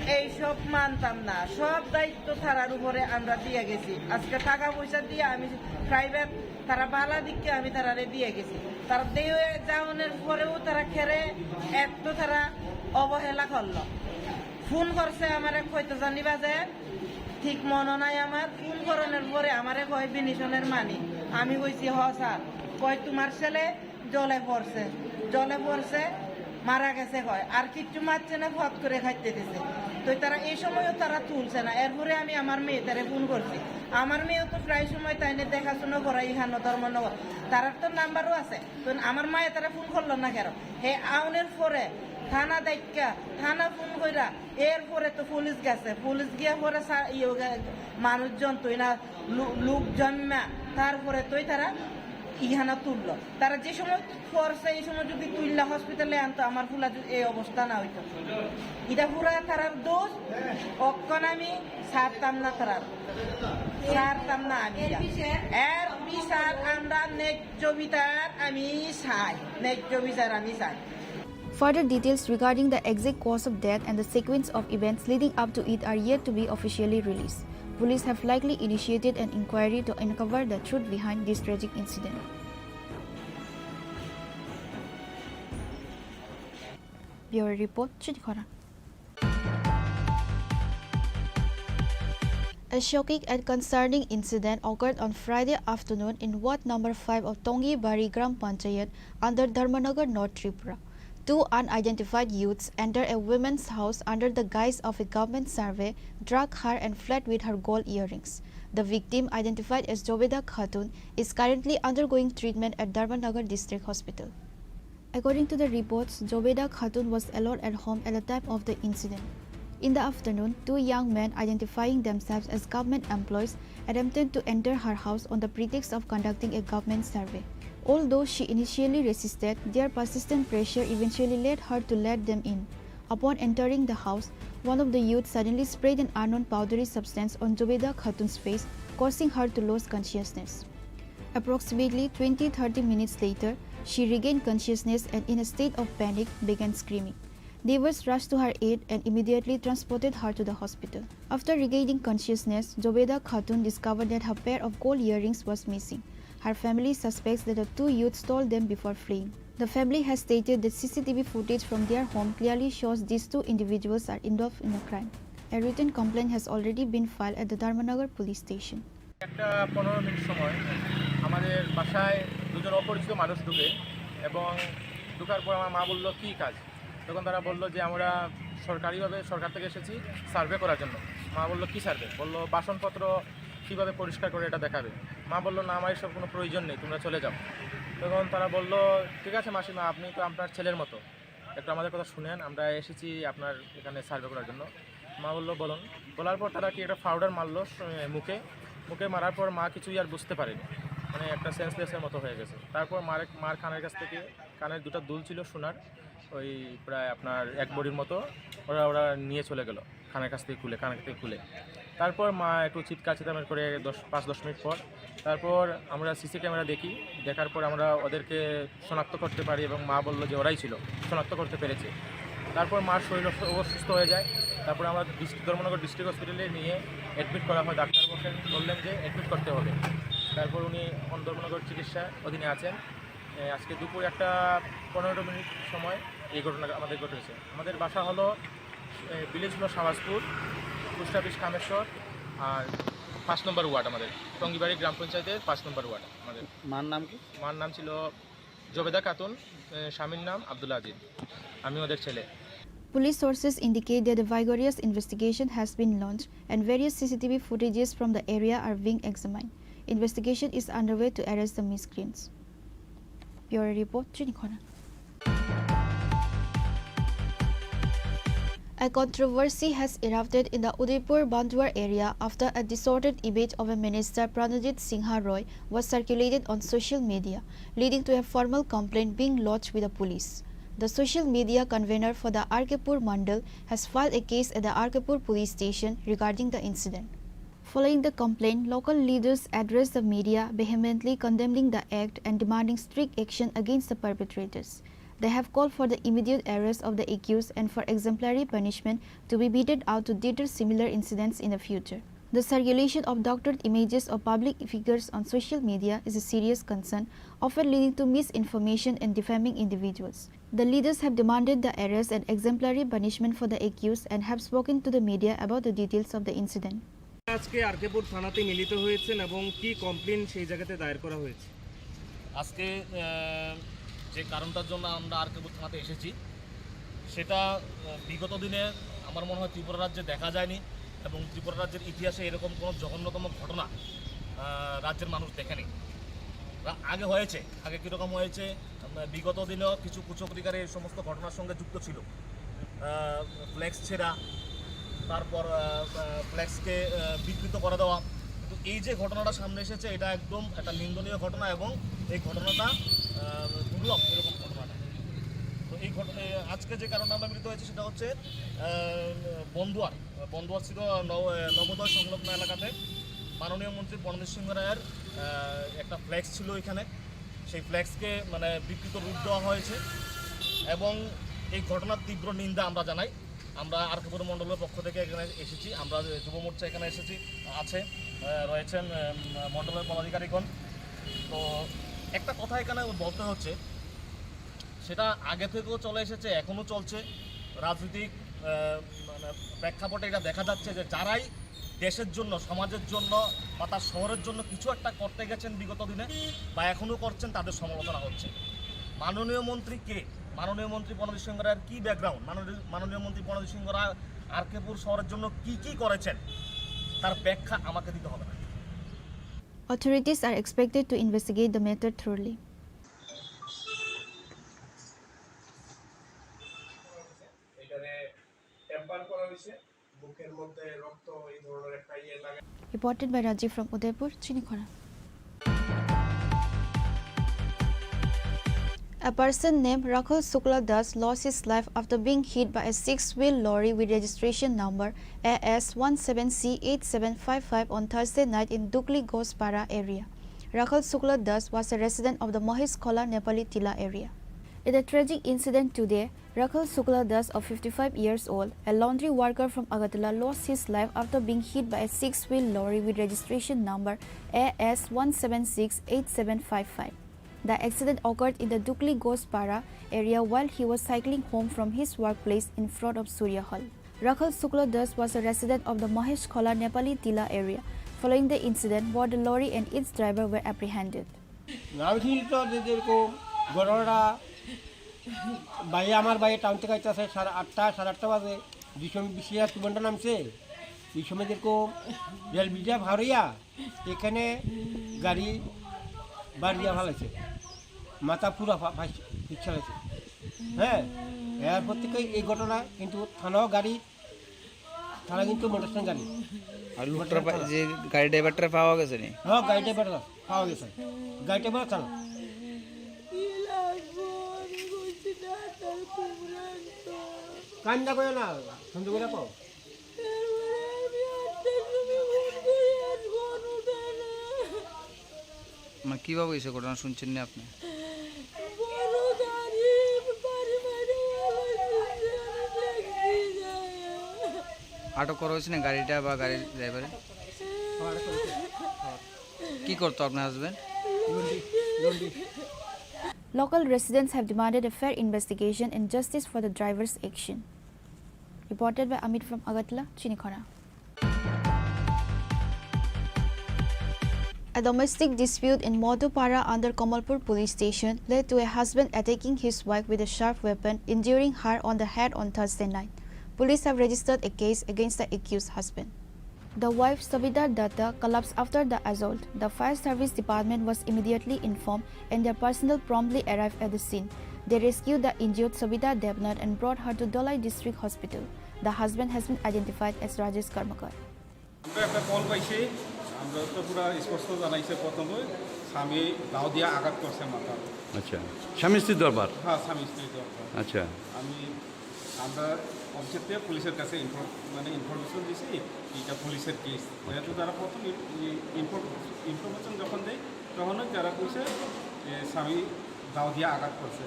এইসব মানতাম না, সব দায়িত্ব তারার উপরে আমরা দিয়ে গেছি। আজকে টাকা পয়সা দিয়ে আমি প্রাইভেট, তারা বালা দিককে আমি তারারে দিয়ে গেছি। তারা দিয়ে যাওয়ানোর পরেও তারা খেরে এত তারা অবহেলা করলো। ফোন করছে আমার এক হয়তো জানি বাজে, ঠিক মনে নাই আমার। ফোন করানোর পরে আমারে কয়, "বিনিশনের মানি?" আমি কইছি, "হ স্যার।" কয়, "তোমার ছেলে জলে পড়ছে, জলে পড়ছে, মারা গেছে," কয়। আর কিচ্ছু মারছে না, ফট করে খাইতে দিছে। তো তারা এই সময়ও তারা তুলছে না। এরপরে আমি আমার মেয়ে তারে ফোন করছি। আমার মেয়েও তো প্রায় সময় তাই নিয়ে দেখাশোনা করা এখানে ধর্মনগর, তারার তো নাম্বারও আছে। তো আমার মায়ে তারা ফোন করলো না কেন? হে আউনের পরে থানা ডাইক্কা, থানা ফোন কইরা, এরপরে তো পুলিশ গেছে, পুলিশ গিয়া পরে সা-, ইয়ে গে-, মানুষজন তুই না, লু-, লোকজন না, তারপরে তুই তারা ইহানা তুললো। তারা যে সময় পড়ছে, এই সময় যদি তুললা হসপিটালে আনতো, আমার ফুলা যু-, এই অবস্থা না হইতো। এটা পুরা তারার দোষ, অক্ষণ আমি ছাড়তাম না তারার, ছাড়তাম না আমি। এর বিচার আমরা ন্যায্য বিচার আমি চাই, ন্যায্য বিচার আমি চাই। Further details regarding the exact cause of death and the sequence of events leading up to it are yet to be officially released. Police have likely initiated an inquiry to uncover the truth behind this tragic incident. Bureau Report, Chinikhona. A shocking and concerning incident occurred on Friday afternoon in Ward number five of Tongibari Gram Panchayat under Dharmanagar, North Tripura. Two unidentified youths entered a woman's house under the guise of a government survey, drug her and fled with her gold earrings. The victim, identified as Jobeda Khatun, is currently undergoing treatment at Dharmanagar District Hospital. According to the reports, Jobeda Khatun was alone at home at the time of the incident. In the afternoon, two young men identifying themselves as government employees attempted to enter her house on the pretext of conducting a government survey. Although she initially resisted, their persistent pressure eventually led her to let them in. Upon entering the house, one of the youths suddenly sprayed an unknown powdery substance on Jobeda Khatun's face, causing her to lose consciousness. Approximately twenty thirty minutes later, she regained consciousness and, in a state of panic, began screaming. Neighbors rushed to her aid and immediately transported her to the hospital. After regaining consciousness, Jobeda Khatun discovered that her pair of gold earrings was missing. Her family suspects that the two youths stole them before fleeing. The family has stated that C C T V footage from their home clearly shows these two individuals are involved in a crime. A written complaint has already been filed at the Dharmanagar police station. একটা পনেরো মিনিট সময় আমাদের বাসায় দুজন অপরিচিত মানুষ ঢুকে এবং ঢোকার পর আমার মা বলল, "কী কাজ?" তখন তারা বলল যে, "আমরা সরকারিভাবে, সরকার থেকে এসেছি সার্ভে করার জন্য।" মা বলল, "কী সার্ভে?" বলল, "বাসনপত্র কীভাবে পরিষ্কার করে এটা দেখাবে।" মা বলল, "না, আমার এসব কোনো প্রয়োজন নেই, তোমরা চলে যাও।" তখন তারা বলল, "ঠিক আছে মাসিমা, আপনি তো আপনার ছেলের মতো, একটু আমাদের কথা শুনেন, আমরা এসেছি আপনার এখানে সার্ভে করার জন্য।" মা বলল, "বলুন।" বলার পর তারা কি একটা পাউডার মারলো স-, মুখে, মুখে মারার পর মা কিছুই আর বুঝতে পারেনি, মানে একটা সেন্সলেসের মতো হয়ে গেছে। তারপর মার, মার কানের কাছ থেকে, কানের দুটো দুল ছিল সোনার, ওই প্রায় আপনার এক ভরির মতো, ওরা, ওরা নিয়ে চলে গেল কানের কাছ থেকে খুলে, কানের থেকে খুলে। তারপর মা একটু চিৎকার চেঁচামেচি করে দশ, পাঁচ দশ মিনিট পর, তারপর আমরা সিসি ক্যামেরা দেখি, দেখার পর আমরা ওদেরকে শনাক্ত করতে পারি এবং মা বলল যে ওরাই ছিল, শনাক্ত করতে পেরেছে। তারপর মার শরীর অস-, অবস্থা সুস্থ হয়ে যায়। তারপর আমরা ডিস্ট্রিক্ট, ধর্মনগর ডিস্ট্রিক্ট হসপিটালে নিয়ে অ্যাডমিট করা হয়। ডাক্তার বসে বললেন যে অ্যাডমিট করতে হবে। তারপর উনি এখন ধর্মনগর চিকিৎসা অধীনে আছেন। এ, আজকে দুপুর একটা পনেরো মিনিট সময় এই ঘটনা আমাদের ঘটেছে। আমাদের বাসা হলো, এ, ভিলেজ হলো শাহবাজপুর, পোস্ট অফিস কামেশ্বর, আর পাঁচ নম্বর ওয়ার্ড আমাদের, টঙ্গিবাড়ি গ্রাম পঞ্চায়েতের পাঁচ নম্বর ওয়ার্ড আমাদের। মার নাম কি? মার নাম ছিল জবেদা খাতুন, এ, স্বামীর নাম আব্দুল আজিজ। আমি ওদের ছেলে। Police sources indicate that a vigorous investigation has been launched and various C C T V footages from the area are being examined. Investigation is underway to arrest the miscreants. Bureau report, Chini Khona. A controversy has erupted in the Udaipur Banduar area after a distorted image of a minister, Pranajit Singha Roy, was circulated on social media, leading to a formal complaint being lodged with the police. The social media convener for the R K Pur Mandal has filed a case at the R K Pur police station regarding the incident. Following the complaint, local leaders addressed the media, vehemently condemning the act and demanding strict action against the perpetrators. They have called for the immediate arrest of the accused and for exemplary punishment to be meted out to deter similar incidents in the future. The circulation of doctored images of public figures on social media is a serious concern, often leading to misinformation and defaming individuals. The leaders have demanded the arrest and exemplary punishment for the accused and have spoken to the media about the details of the incident. আজকে আরকেপুর থানাতে মিলিত হয়েছেন এবং কি কমপ্লেন সেই জায়গাতে দায়ের করা হয়েছে? আজকে, আহ, যে কারণটার জন্য আমরা আরকেপুর থানাতে এসেছি, সেটা, আহ, বিগত দিনে আমার মনে হয় ত্রিপুরা রাজ্যে দেখা যায়নি এবং ত্রিপুরা রাজ্যের ইতিহাসে এরকম কোনো জঘন্যতম ঘটনা, আহ, রাজ্যের মানুষ দেখেনি। রা-, আগে হয়েছে, আগে কীরকম হয়েছে, আহ, বিগত দিনেও কিছু কুচক্রীকারী এই সমস্ত ঘটনার সঙ্গে যুক্ত ছিল। আহ, ফ্লেক্স ছেঁড়া, তারপর, আহ, আহ, ফ্লেক্সকে, আহ, বিকৃত করে দেওয়া। কিন্তু এই যে ঘটনাটা সামনে এসেছে, এটা একদম একটা নিন্দনীয় ঘটনা এবং এই ঘটনাটা, আহ, দুর্লভ এরকম ঘটনাটা। তো এই ঘটনা, আজকে যে কারণে আমরা মিলিত হয়েছি সেটা হচ্ছে, আহ, বন্দুয়ার, বন্দুয়ার স্থিত নব-, নবোদয় সংলগ্ন এলাকাতে মাননীয় মন্ত্রী প্রণজিৎ সিংহ রায়ের, আহ, একটা ফ্লেক্স ছিল এখানে। সেই ফ্লেক্সকে মানে বিকৃত রূপ দেওয়া হয়েছে এবং এই ঘটনার তীব্র নিন্দা আমরা জানাই। আমরা আরকেপুর মণ্ডলের পক্ষ থেকে এখানে এসেছি, আমরা যুব মোর্চা এখানে এসেছি, আছে, আহ, রয়েছেন, আহ, মণ্ডলের পদাধিকারীগণ। তো একটা কথা এখানে বলতে হচ্ছে, সেটা আগে থেকেও চলে এসেছে, এখনও চলছে। রাজনৈতিক, আহ, মানে প্রেক্ষাপটে এটা দেখা যাচ্ছে যে যারাই দেশের জন্য, সমাজের জন্য বা তার শহরের জন্য কিছু একটা করতে গেছেন বিগত দিনে বা এখনও করছেন, তাদের সমালোচনা হচ্ছে। মাননীয় মন্ত্রী কে? মাননীয় মন্ত্রী প্রণজিৎ সিংহ রায়ের কী ব্যাকগ্রাউন্ড? মাননীয়, মাননীয় মন্ত্রী প্রণজিৎ সিংহ রায় আরকেপুর শহরের জন্য কি কি করেছেন, তার ব্যাখ্যা আমাকে দিতে হবে না। Authorities are expected to investigate the matter thoroughly. এখানে ট্যাম্পার করা হয়েছে, মুখের মধ্যে রক্ত, এই ধরনের একটা ইয়ে লাগে। Reported by Rajiv from Udaipur, Chinikhona. A person named Rakhul Shukla Das lost his life after being hit by a six-wheel lorry with registration number A S one seven C eight seven five five on Thursday night in Dukli Ghospara area. Rakhal Shukla Das was a resident of the Mahesh Khola Nepali Tila area. In a tragic incident today, Rakhal Shukla Das, of fifty-five years old, a laundry worker from Agartala, lost his life after being hit by a six-wheel lorry with registration number A S one seven six eight seven five five. The accident occurred in the Dukli Ghoshpara area while he was cycling home from his workplace in front of Surya Hall. Rakhal Shukla Das was a resident of the Mahesh Khola Nepali Tila area. Following the incident, both the lorry and its driver were apprehended. নামছিল তো যে যেরকম ঘটনাটা ভাই, আমার ভাই টাউন থেকে আইতেছে সাড়ে আটটা, সাড়ে আটটা বাজে, দুই সময় বিশ হাজার তুমনটা নামছে। এই সময় যেরকম রেল ব্রিজটা ভার হইয়া এখানে গাড়ি বাড়িয়া ফালাইছে, মাথা পুরা ফা-, ফাইস-, ফিক্স ফালাইছে। হ্যাঁ, এরপর থেকে এই ঘটনা কিন্তু থানাও গাড়ি, থানা কিন্তু মোটরসাইকেল গাড়ি। আর লুকটার পা-, যে গাড়ি ড্রাইভারটা পাওয়া গেছে নি? হ্যাঁ, গাড়ি ড্রাইভার পাওয়া গেছে। গাড়ি ড্রাইভার থানা। কান্দা করে না, সুন্দর করে কও। মানে কিভাবে হয়েছে ঘটনা শুনছেন না আপনি? আটক করা হয়েছে না গাড়িটা বা গাড়ির ড্রাইভারে? কি করতো আপনার husband? Local residents have demanded a fair investigation and justice for the driver's action. Reported by Amit from Agartala, Chinikhona. A domestic dispute in Modupara under Kamalpur police station led to a husband attacking his wife with a sharp weapon, injuring her on the head on Thursday night. Police have registered a case against the accused husband. The wife, Sabita Datta, collapsed after the assault. The fire service department was immediately informed and their personnel promptly arrived at the scene. They rescued the injured Sabita Debnath and brought her to Dholai District Hospital. The husband has been identified as Rajesh Karmakar. আমরা একটা কল পাইছি, আমরা তো পুরা স্পষ্ট জানাইছে প্রথমে, স্বামী দাও দিয়া আঘাত করছে মাথা। আচ্ছা, স্বামী স্ত্রীর দরবার? হ্যাঁ, স্বামী স্ত্রীর দরবার। আচ্ছা। আমি, আমরা অফিসের থেকে পুলিশের কাছে ইনফর-, মানে ইনফরমেশন দিছি, এটা পুলিশের কেস। যেহেতু তারা প্রথম ই-, ই-, ইনফর-, ইনফরমেশন যখন দেয়, তখনই তারা কইছে যে স্বামী দাও দিয়া আঘাত করছে,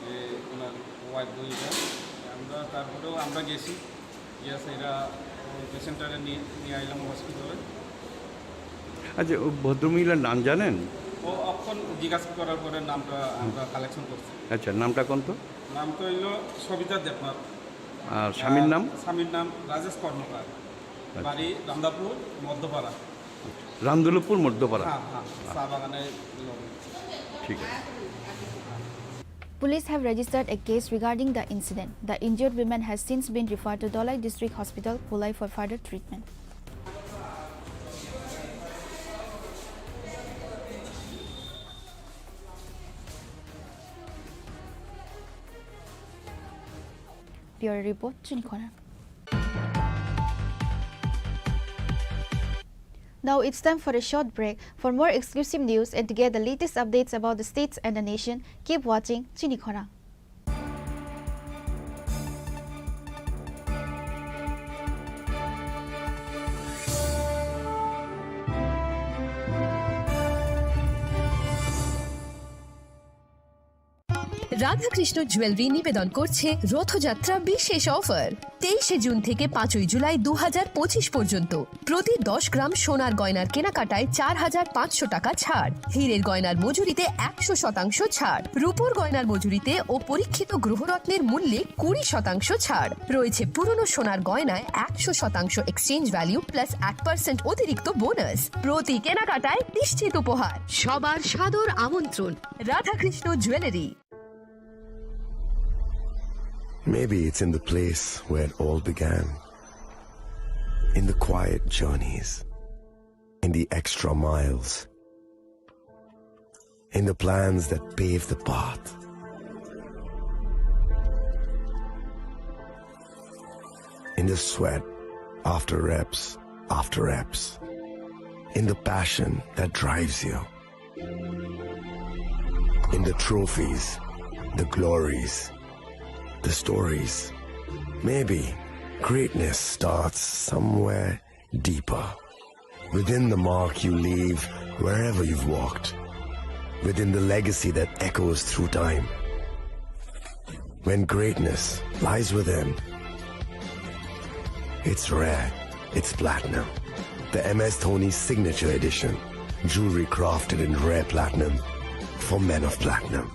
যে ওনার ওয়াইফ বইটা। আমরা তারপরেও আমরা গেছি, গিয়া সেটা ওই পেশেন্টটারে নিয়ে, নিয়ে আইলাম হসপিটালে। আচ্ছা, ও ভদ্রমহিলার নাম জানেন? ও অখন জিজ্ঞাসা করার পরে নামটা আমরা কালেকশন করছি। আচ্ছা, নামটা কোন তো? নাম তো হইল সবিতা দেবনাথ। আর স্বামীর নাম? আর স্বামীর নাম রাজেশ কর্মকার। আচ্ছা। বাড়ি রামদাপুর মধ্যপাড়া। রামদুলপুর মধ্যপাড়া। হ্যাঁ, হ্যাঁ, চা বাগানের লগে। ঠিক আছে। Police have registered a case regarding the incident. The injured woman has since been referred to Dholai District Hospital, Bhulai for further treatment. Bureau Report, Chinikhona. Now it's time for a short break. For more exclusive news and to get the latest updates about the states and the nation, keep watching Chinikhona. Radhakrishna jewellery নিবেদন করছে রথযাত্রা বিশেষ অফার। তেইশে জুন থেকে পাঁচই জুলাই দু হাজার পঁচিশ পর্যন্ত প্রতি দশ গ্রাম সোনার গয়নার কেনাকাটায় চার হাজার পাঁচশো টাকা ছাড়, হীরের গয়নার মজুরিতে একশো শতাংশ ছাড়, রূপোর গয়নার মজুরিতে ও পরীক্ষিত গ্রহরত্নের মূল্যে কুড়ি শতাংশ ছাড়। রয়েছে পুরনো সোনার গয়নায় একশো শতাংশ এক্সচেঞ্জ ভ্যালু প্লাস এক পার্সেন্ট অতিরিক্ত বোনাস। প্রতি কেনাকাটায় নিশ্চিত উপহার। সবার সাদর আমন্ত্রণ Radhakrishna jewellery. Maybe it's in the place where it all began. In the quiet journeys, in the extra miles, in the plans that pave the path, in the sweat after reps after reps, in the passion that drives you. In the trophies, the glories, the stories. Maybe greatness starts somewhere deeper. Within the mark you leave Wherever you've walked, within the legacy that echoes through time. When greatness lies within, it's rare, it's platinum. The M S Dhoni Signature Edition. Jewelry crafted in rare platinum for men of platinum.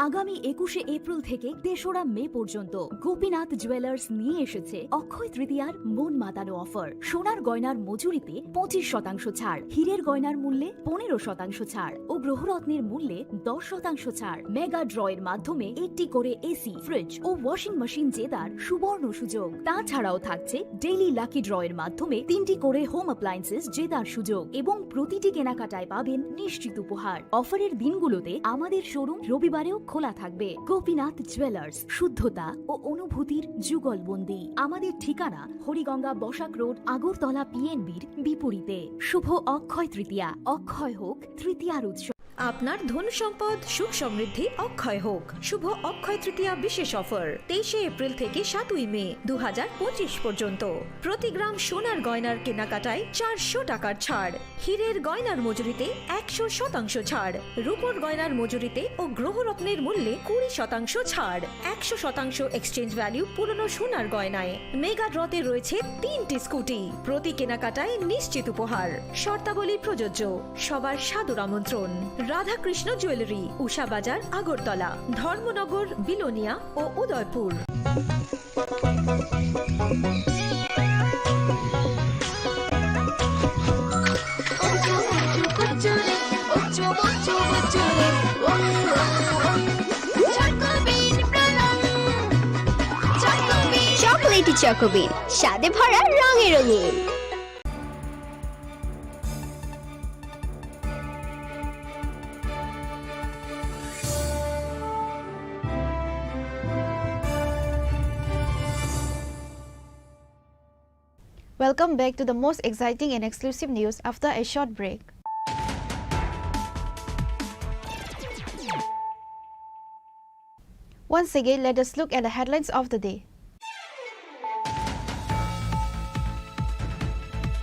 আগামী একুশে এপ্রিল থেকে তেসরা মে পর্যন্ত গোপীনাথ জুয়েলার্স নিয়ে এসেছে অক্ষয় তৃতীয়ার মন মাতানো অফার। সোনার গয়নার মজুরিতে পঁচিশ শতাংশ ছাড়, হীরের গয়নার মূল্যে পনেরো শতাংশ ছাড় ও গ্রহরত্নের মূল্যে দশ শতাংশ ছাড়। মেগা ড্র এর মাধ্যমে একটি করে এসি, ফ্রিজ ও ওয়াশিং মেশিন জেতার সুবর্ণ সুযোগ। তাছাড়াও থাকছে ডেইলি লাকি ড্র এর মাধ্যমে তিনটি করে হোম অ্যাপ্লায়েন্সেস জেতার সুযোগ এবং প্রতিটি কেনাকাটায় পাবেন নিশ্চিত উপহার। অফারের দিনগুলোতে আমাদের শোরুম রবিবারেও খোলা থাকবে। গোপীনাথ জুয়েলার্স, শুদ্ধতা ও অনুভূতির যুগলবন্দি। আমাদের ঠিকানা হরিগঙ্গা বসাক রোড, আগরতলা পিএনবির বিপরীতে। শুভ অক্ষয় তৃতীয়া, অক্ষয় হোক তৃতীয়ার উৎসব। আপনার ধন সম্পদ সুখ সমৃদ্ধি অক্ষয় হোক। শুভ অক্ষয় তৃতীয়া বিশেষ অফার তেইশে এপ্রিল থেকে সাতই মে দু হাজার পঁচিশ পর্যন্ত। প্রতি গ্রাম সোনার গয়নার কেনাকাটায় চারশো টাকার ছাড়, হীরের গয়নার মজুরিতে একশো শতাংশ ছাড়, রূপোর গয়নার মজুরিতে ও গ্রহরত্নের মূল্যে কুড়ি শতাংশ ছাড়, একশো শতাংশ এক্সচেঞ্জ ভ্যালু পুরনো সোনার গয়নায়। মেগা ড্রতে রয়েছে তিনটি স্কুটি, প্রতি কেনাকাটায় নিশ্চিত উপহার। শর্তাবলী প্রযোজ্য। সবার সাদর আমন্ত্রণ। রাধাকৃষ্ণ জুয়েলারি, উষা বাজার, আগরতলা, ধর্মনগর, বিলোনিয়া ও উদয়পুর। চকোলেটি চকোবিন, স্বাদে ভরা, রঙে রঙিন। Welcome back to the most exciting and exclusive news after a short break. Once again, let us look at the headlines of the day.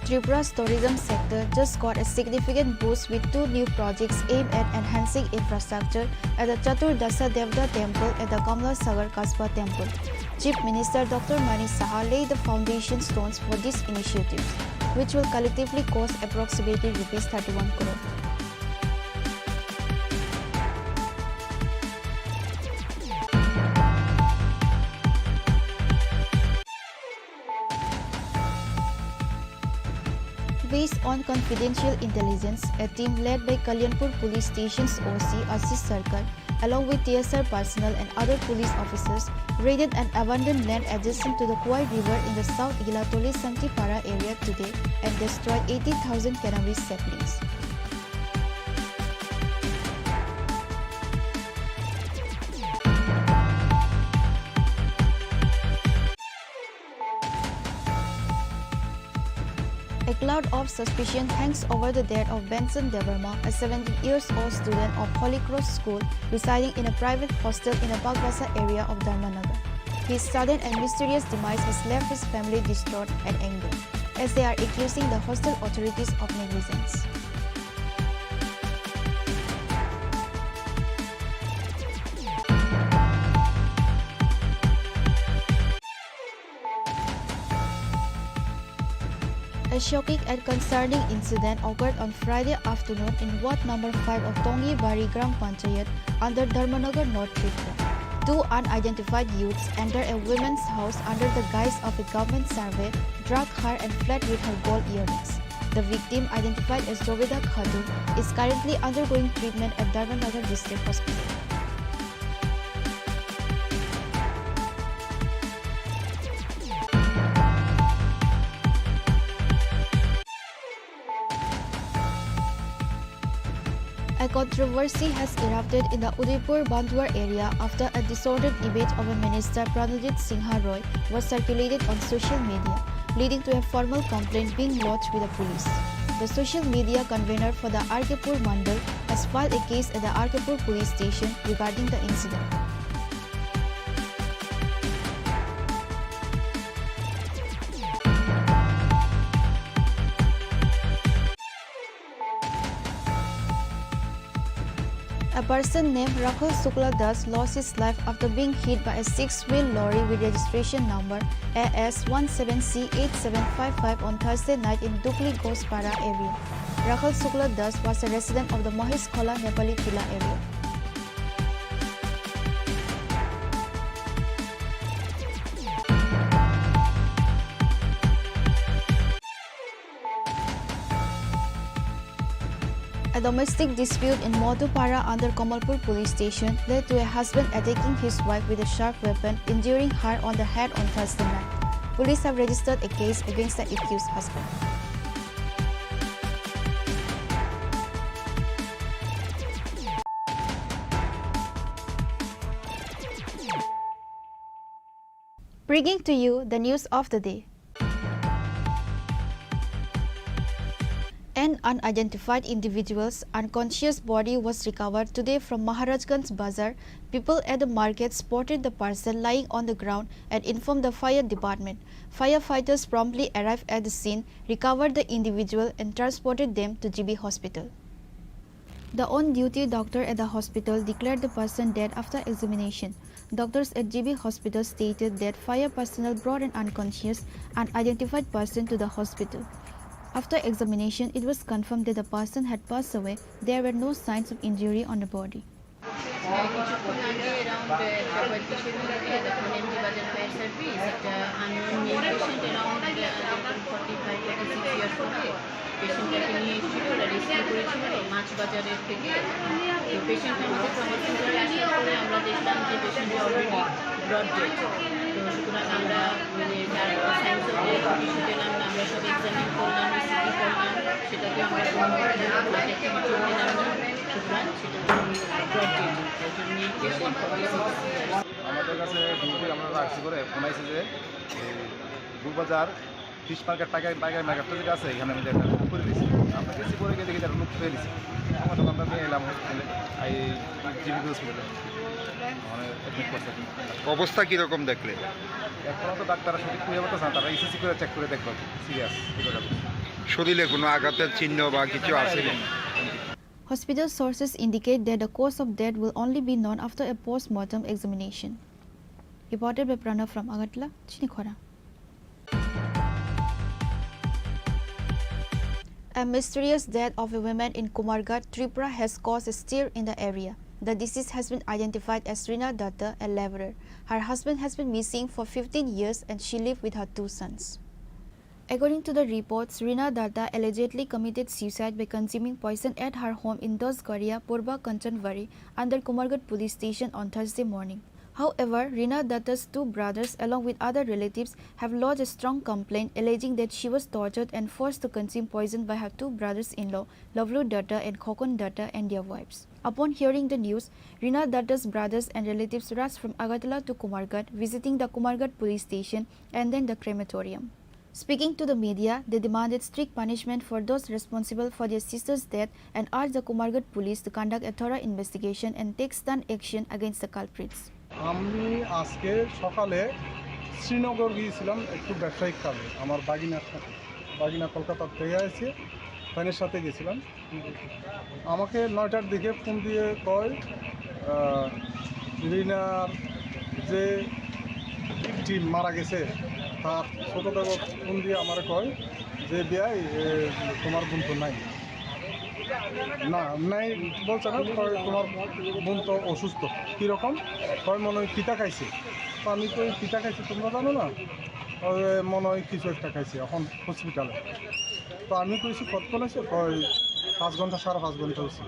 Tripura's tourism sector just got a significant boost with two new projects aimed at enhancing infrastructure at the Chatur Dasha Devata Temple and the Kamla Sagar Kasbah Temple. Chief Minister Doctor Manik Saha laid the foundation stones for these initiatives, which will collectively cost approximately rupees thirty-one crore. Based on confidential intelligence, a team led by Kalyanpur Police Station's O C Ashish Sarkar, along with T S R personnel and other police officers, raided an abandoned land adjacent to the Khowai River in the South Gilatoli Santipara area today and destroyed eighty thousand cannabis saplings. A cloud of suspicion hangs over the death of Benson Debbarma, a seventeen years old student of Holy Cross School residing in a private hostel in a Bagbasa area of Dharmanagar. His sudden and mysterious demise has left his family distraught and angered, as they are accusing the hostel authorities of negligence. A shocking and concerning incident occurred on Friday afternoon in Ward number five of Tongi Bari Gram Panchayat under Dharmanagar North Tripura. Two unidentified youths entered a woman's house under the guise of a government survey, drug her and fled with her gold earrings. The victim, identified as Zobeda Khatun, is currently undergoing treatment at Dharmanagar District Hospital. A controversy has erupted in the Udaipur Bandwar area after a distorted image of a minister, Pranajit Singha Roy, was circulated on social media, leading to a formal complaint being lodged with the police. The social media convener for the R K Pur Mandal has filed a case at the R K Pur police station regarding the incident. A person named Rakhal Shukla Das lost his life after being hit by a six-wheel lorry with registration number A S one seven C eight seven five five on Thursday night in Dukli Ghospara area. Rakhal Shukla Das was a resident of the Mahesh Khola Nepali Tila area. A domestic dispute in Madhupara under Kamalpur police station led to a husband attacking his wife with a sharp weapon, injuring her on the head on Thursday night. Police have registered a case against the accused husband. Bringing to you the news of the day. An unidentified individual's unconscious body was recovered today from Maharajganj Bazar. People at the market spotted the person lying on the ground and informed the fire department. Firefighters promptly arrived at the scene, recovered the individual, and transported them to G B hospital. The on-duty doctor at the hospital declared the person dead after examination. Doctors at G B hospital stated that fire personnel brought an unconscious, unidentified person to the hospital. After examination, it was confirmed that the person had passed away. There were no signs of injury on the body. কিছুক্ষণ আগে অ্যারাউন্ড একটা পঁয়ত্রিশের মধ্যে তখন MG বাজার fire service একটা unknown male patient around forty five forty six years হবে। পেশেন্টটাকে নিয়ে এসেছিল, ওরা রেস্কিউ করেছিল মাছ বাজারের থেকে। তো পেশেন্ট আমাদের কনভার্সন করে আসার পরে আমরা দেখলাম যে পেশেন্ট অলরেডি ব্রড ডেড। তো সুতরাং আমরা মানে তার সাইন্স অফ ডেথ কিছু পেলাম না, আমরা সব এক্সামিন করলাম, ইসিজি করলাম, সেটাকে আমরা কোনো হার্ট অ্যাক্টিভিটি পেলাম না। সুতরাং সেটা ব্রড ডেড, একজন male patient forty six years. আমাদের কাছে ডিউটি আমরা রাখছি করে ফোন আইছে যে এই দুবাজার ফিশ মার্কেট, পাইকারি, পাইকারি মার্কেট তো যেটা আছে, এখানে আমি একটা বুক করে দিয়েছি। আমরা গেছি, পরে গিয়ে দেখি যে একটা লোক ফেলে দিয়েছি। আমরা তখন আমরা নিয়ে এলাম হসপিটালে, এই জিবি হসপিটালে, মানে অ্যাডমিট করছে। অবস্থা কীরকম দেখলে? এখনও তো ডাক্তাররা সঠিক খুঁজে পাচ্ছে না, তারা ইসিজি করে চেক করে দেখবে সিরিয়াস কতটা। শরীরে কোনো আঘাতের চিহ্ন বা কিছু আছে নি? Hospital sources indicate that the cause of death will only be known after a post-mortem examination. Reported by Pranav from Agartala, Chinikhora. A mysterious death of a woman in Kumarghat, Tripura has caused a stir in the area. The deceased has been identified as Rina Datta, a laborer. Her husband has been missing for fifteen years and she lived with her two sons. According to the reports, Rina Datta allegedly committed suicide by consuming poison at her home in Dosgaria, Purba Kanchanwari, under Kumarghat police station on Thursday morning. However, Rina Datta's two brothers, along with other relatives, have lodged a strong complaint alleging that she was tortured and forced to consume poison by her two brothers-in-law, Lavlu Datta and Khokon Datta, and their wives. Upon hearing the news, Rina Datta's brothers and relatives rushed from Agartala to Kumarghat, visiting the Kumarghat police station and then the crematorium. Speaking to the media, they demanded strict punishment for those responsible for their sister's death and urged the Kumarghat police to conduct a thorough investigation and take stern action against the culprits. আমি আজকে সকালে শ্রীনগর গিয়েছিলাম একটু ব্যবসায়িক কাজে, আমার বাগিনার সাথে। বাগিনা কলকাতা থেকে এসে ফ্রেন্ডের সাথে গেছিলাম। আমাকে নয়টার দিকে ফোন দিয়ে কয়, আহ, রিনার যে ভিকটিম মারা গেছে, তার ছোটো দেবর ফোন দিয়ে আমারে কয় যে, "বিয়াই, এ, তোমার বোন তো নাই।" না, নাই বলছে না, কয়, "তোমার বোন তো অসুস্থ।" "কীরকম?" কয়, "মনে হয় পিতা খাইছে।" তো আমি কই, "পিতা খাইছে তোমরা জানো না?" "ওই মনে হয় কিছু একটা খাইছে, এখন হসপিটালে।" তো আমি কইছি, "কতক্ষণ হয়েছে?" কয়, "পাঁচ ঘন্টা, সাড়ে পাঁচ ঘন্টা হয়েছে।"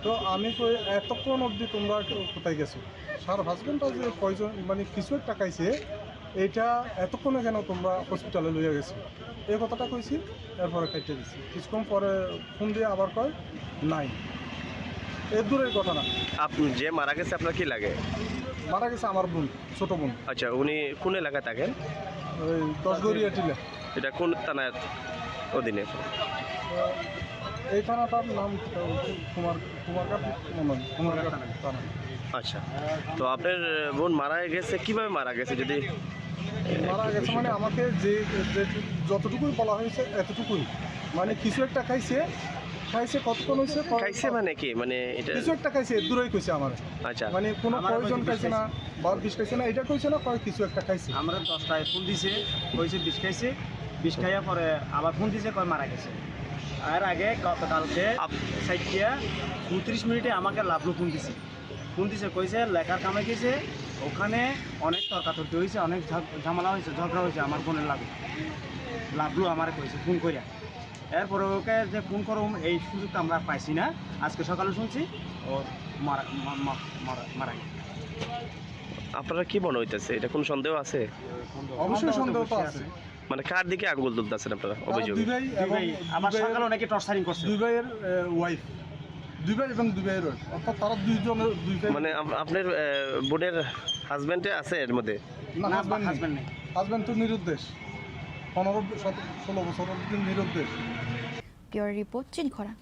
তো আমি কই, "এতক্ষণ অবধি তোমরা কোথায় গেছো? সাড়ে পাঁচ ঘন্টা যে কয়জন, মানে, কিছু একটা খাইছে, এটা এতক্ষণে কেন তোমরা হসপিটালে লইয়া গেছো?" এই কথাটা কইছি, এরপরে কেটে দিছি। কিছুক্ষণ পরে ফোন দিয়ে আবার কয়, "নাই।" এর দূরের ঘটনা। আপ-, যে মারা গেছে আপনার কি লাগে? মারা গেছে আমার বোন। ছোট বোন। আচ্ছা, উনি কোন এলাকায় থাকেন? ওই দশগড়িয়া টিলা। এটা কোন থানার অধীনে? এই থানাটার নাম কুমার, কুমারঘাট মনে হয়, কুমারঘাট থানা। আচ্ছা, তো আপনার বোন মারা গেছে, কিভাবে মারা গেছে যদি? মারা গেছে মানে আমাকে যে, যে যতটুকুই বলা হয়েছে এতটুকুই, মানে কিছু একটা খাইছে, খাইছে, কতক্ষণ হইছে? ক-, খাইছে মানে কি? মানে এটা কিছু একটা খাইছে, দূরেই কইছে আমার। আচ্ছা। মানে কোনো আমার পয়জন খাইছে না, বারো বিশ খাইছে না, এটা কইছে না, কয় কিছু একটা খাইছে। আমরা দশটায় ফোন দিছে, কইছে বিষ খাইছে, বিষ খাইয়া পরে আবার ফোন দিছে, কয় মারা গেছে। এর আগে গতকালকে আপ- চারটা উনত্রিশ মিনিটে আমাকে লাভলু ফোন দিছে। ফোন দিছে, কইছে লেখার কামে গেছে, ওখানে অনেক তর্কাতর্কি হয়েছে, অনেক ঝগ-, ঝামেলা হয়েছে, ঝগড়া হয়েছে আমার বোনের লাগে। লাভলু আমারে কইছে ফোন করিয়া। এরপরে ওকে যে ফোন করো, এই সুযোগটা আমরা পাইছি না। আজকে সকালে শুনছি ও মারা, মা-, মা-, মারা, মারা গেছে। আপনারা কি মনে হইতেছে, এটা কোনো সন্দেহ আছে? অবশ্যই সন্দেহ তো আছে। মানে কার দিকে আঙ্গুল তুলতেছেন আপনারা? তারা অভিযোগ? দুই ভাই দুই এবং ভাই, দুই আবার ভাইয়ের, সকালে অনেকে টর্চারিং করছে। দুই ভাইয়ের, এ, ওয়াইফ। দুই ভাই এবং দুই ভাইয়ের ওয়াইফ। অর্থাৎ তারা দুইজন, দুই ভাই। মানে আপ-, আপনার, এ, বোনের হাজবেন্ডে আছে এর মধ্যে? না, না, হাজবেন্ড নেই। হাজবেন্ড নেই। হাজবেন্ড তো নিরুদ্দেশ। পনেরো, সতেরো, ষোলো বছর অবধি নিরুদ্দেশ। Bureau report, Chini Khorang.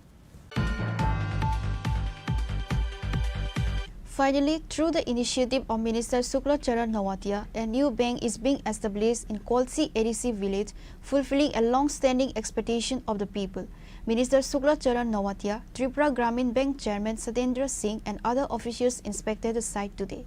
Finally, through the initiative of Minister Shukla Charan Noatia, a new bank is being established in Kolsi A D C village, fulfilling a long-standing expectation of the people. Minister Shukla Charan Noatia, Tripura Gramin Bank Chairman Satendra Singh and other officials inspected the site today.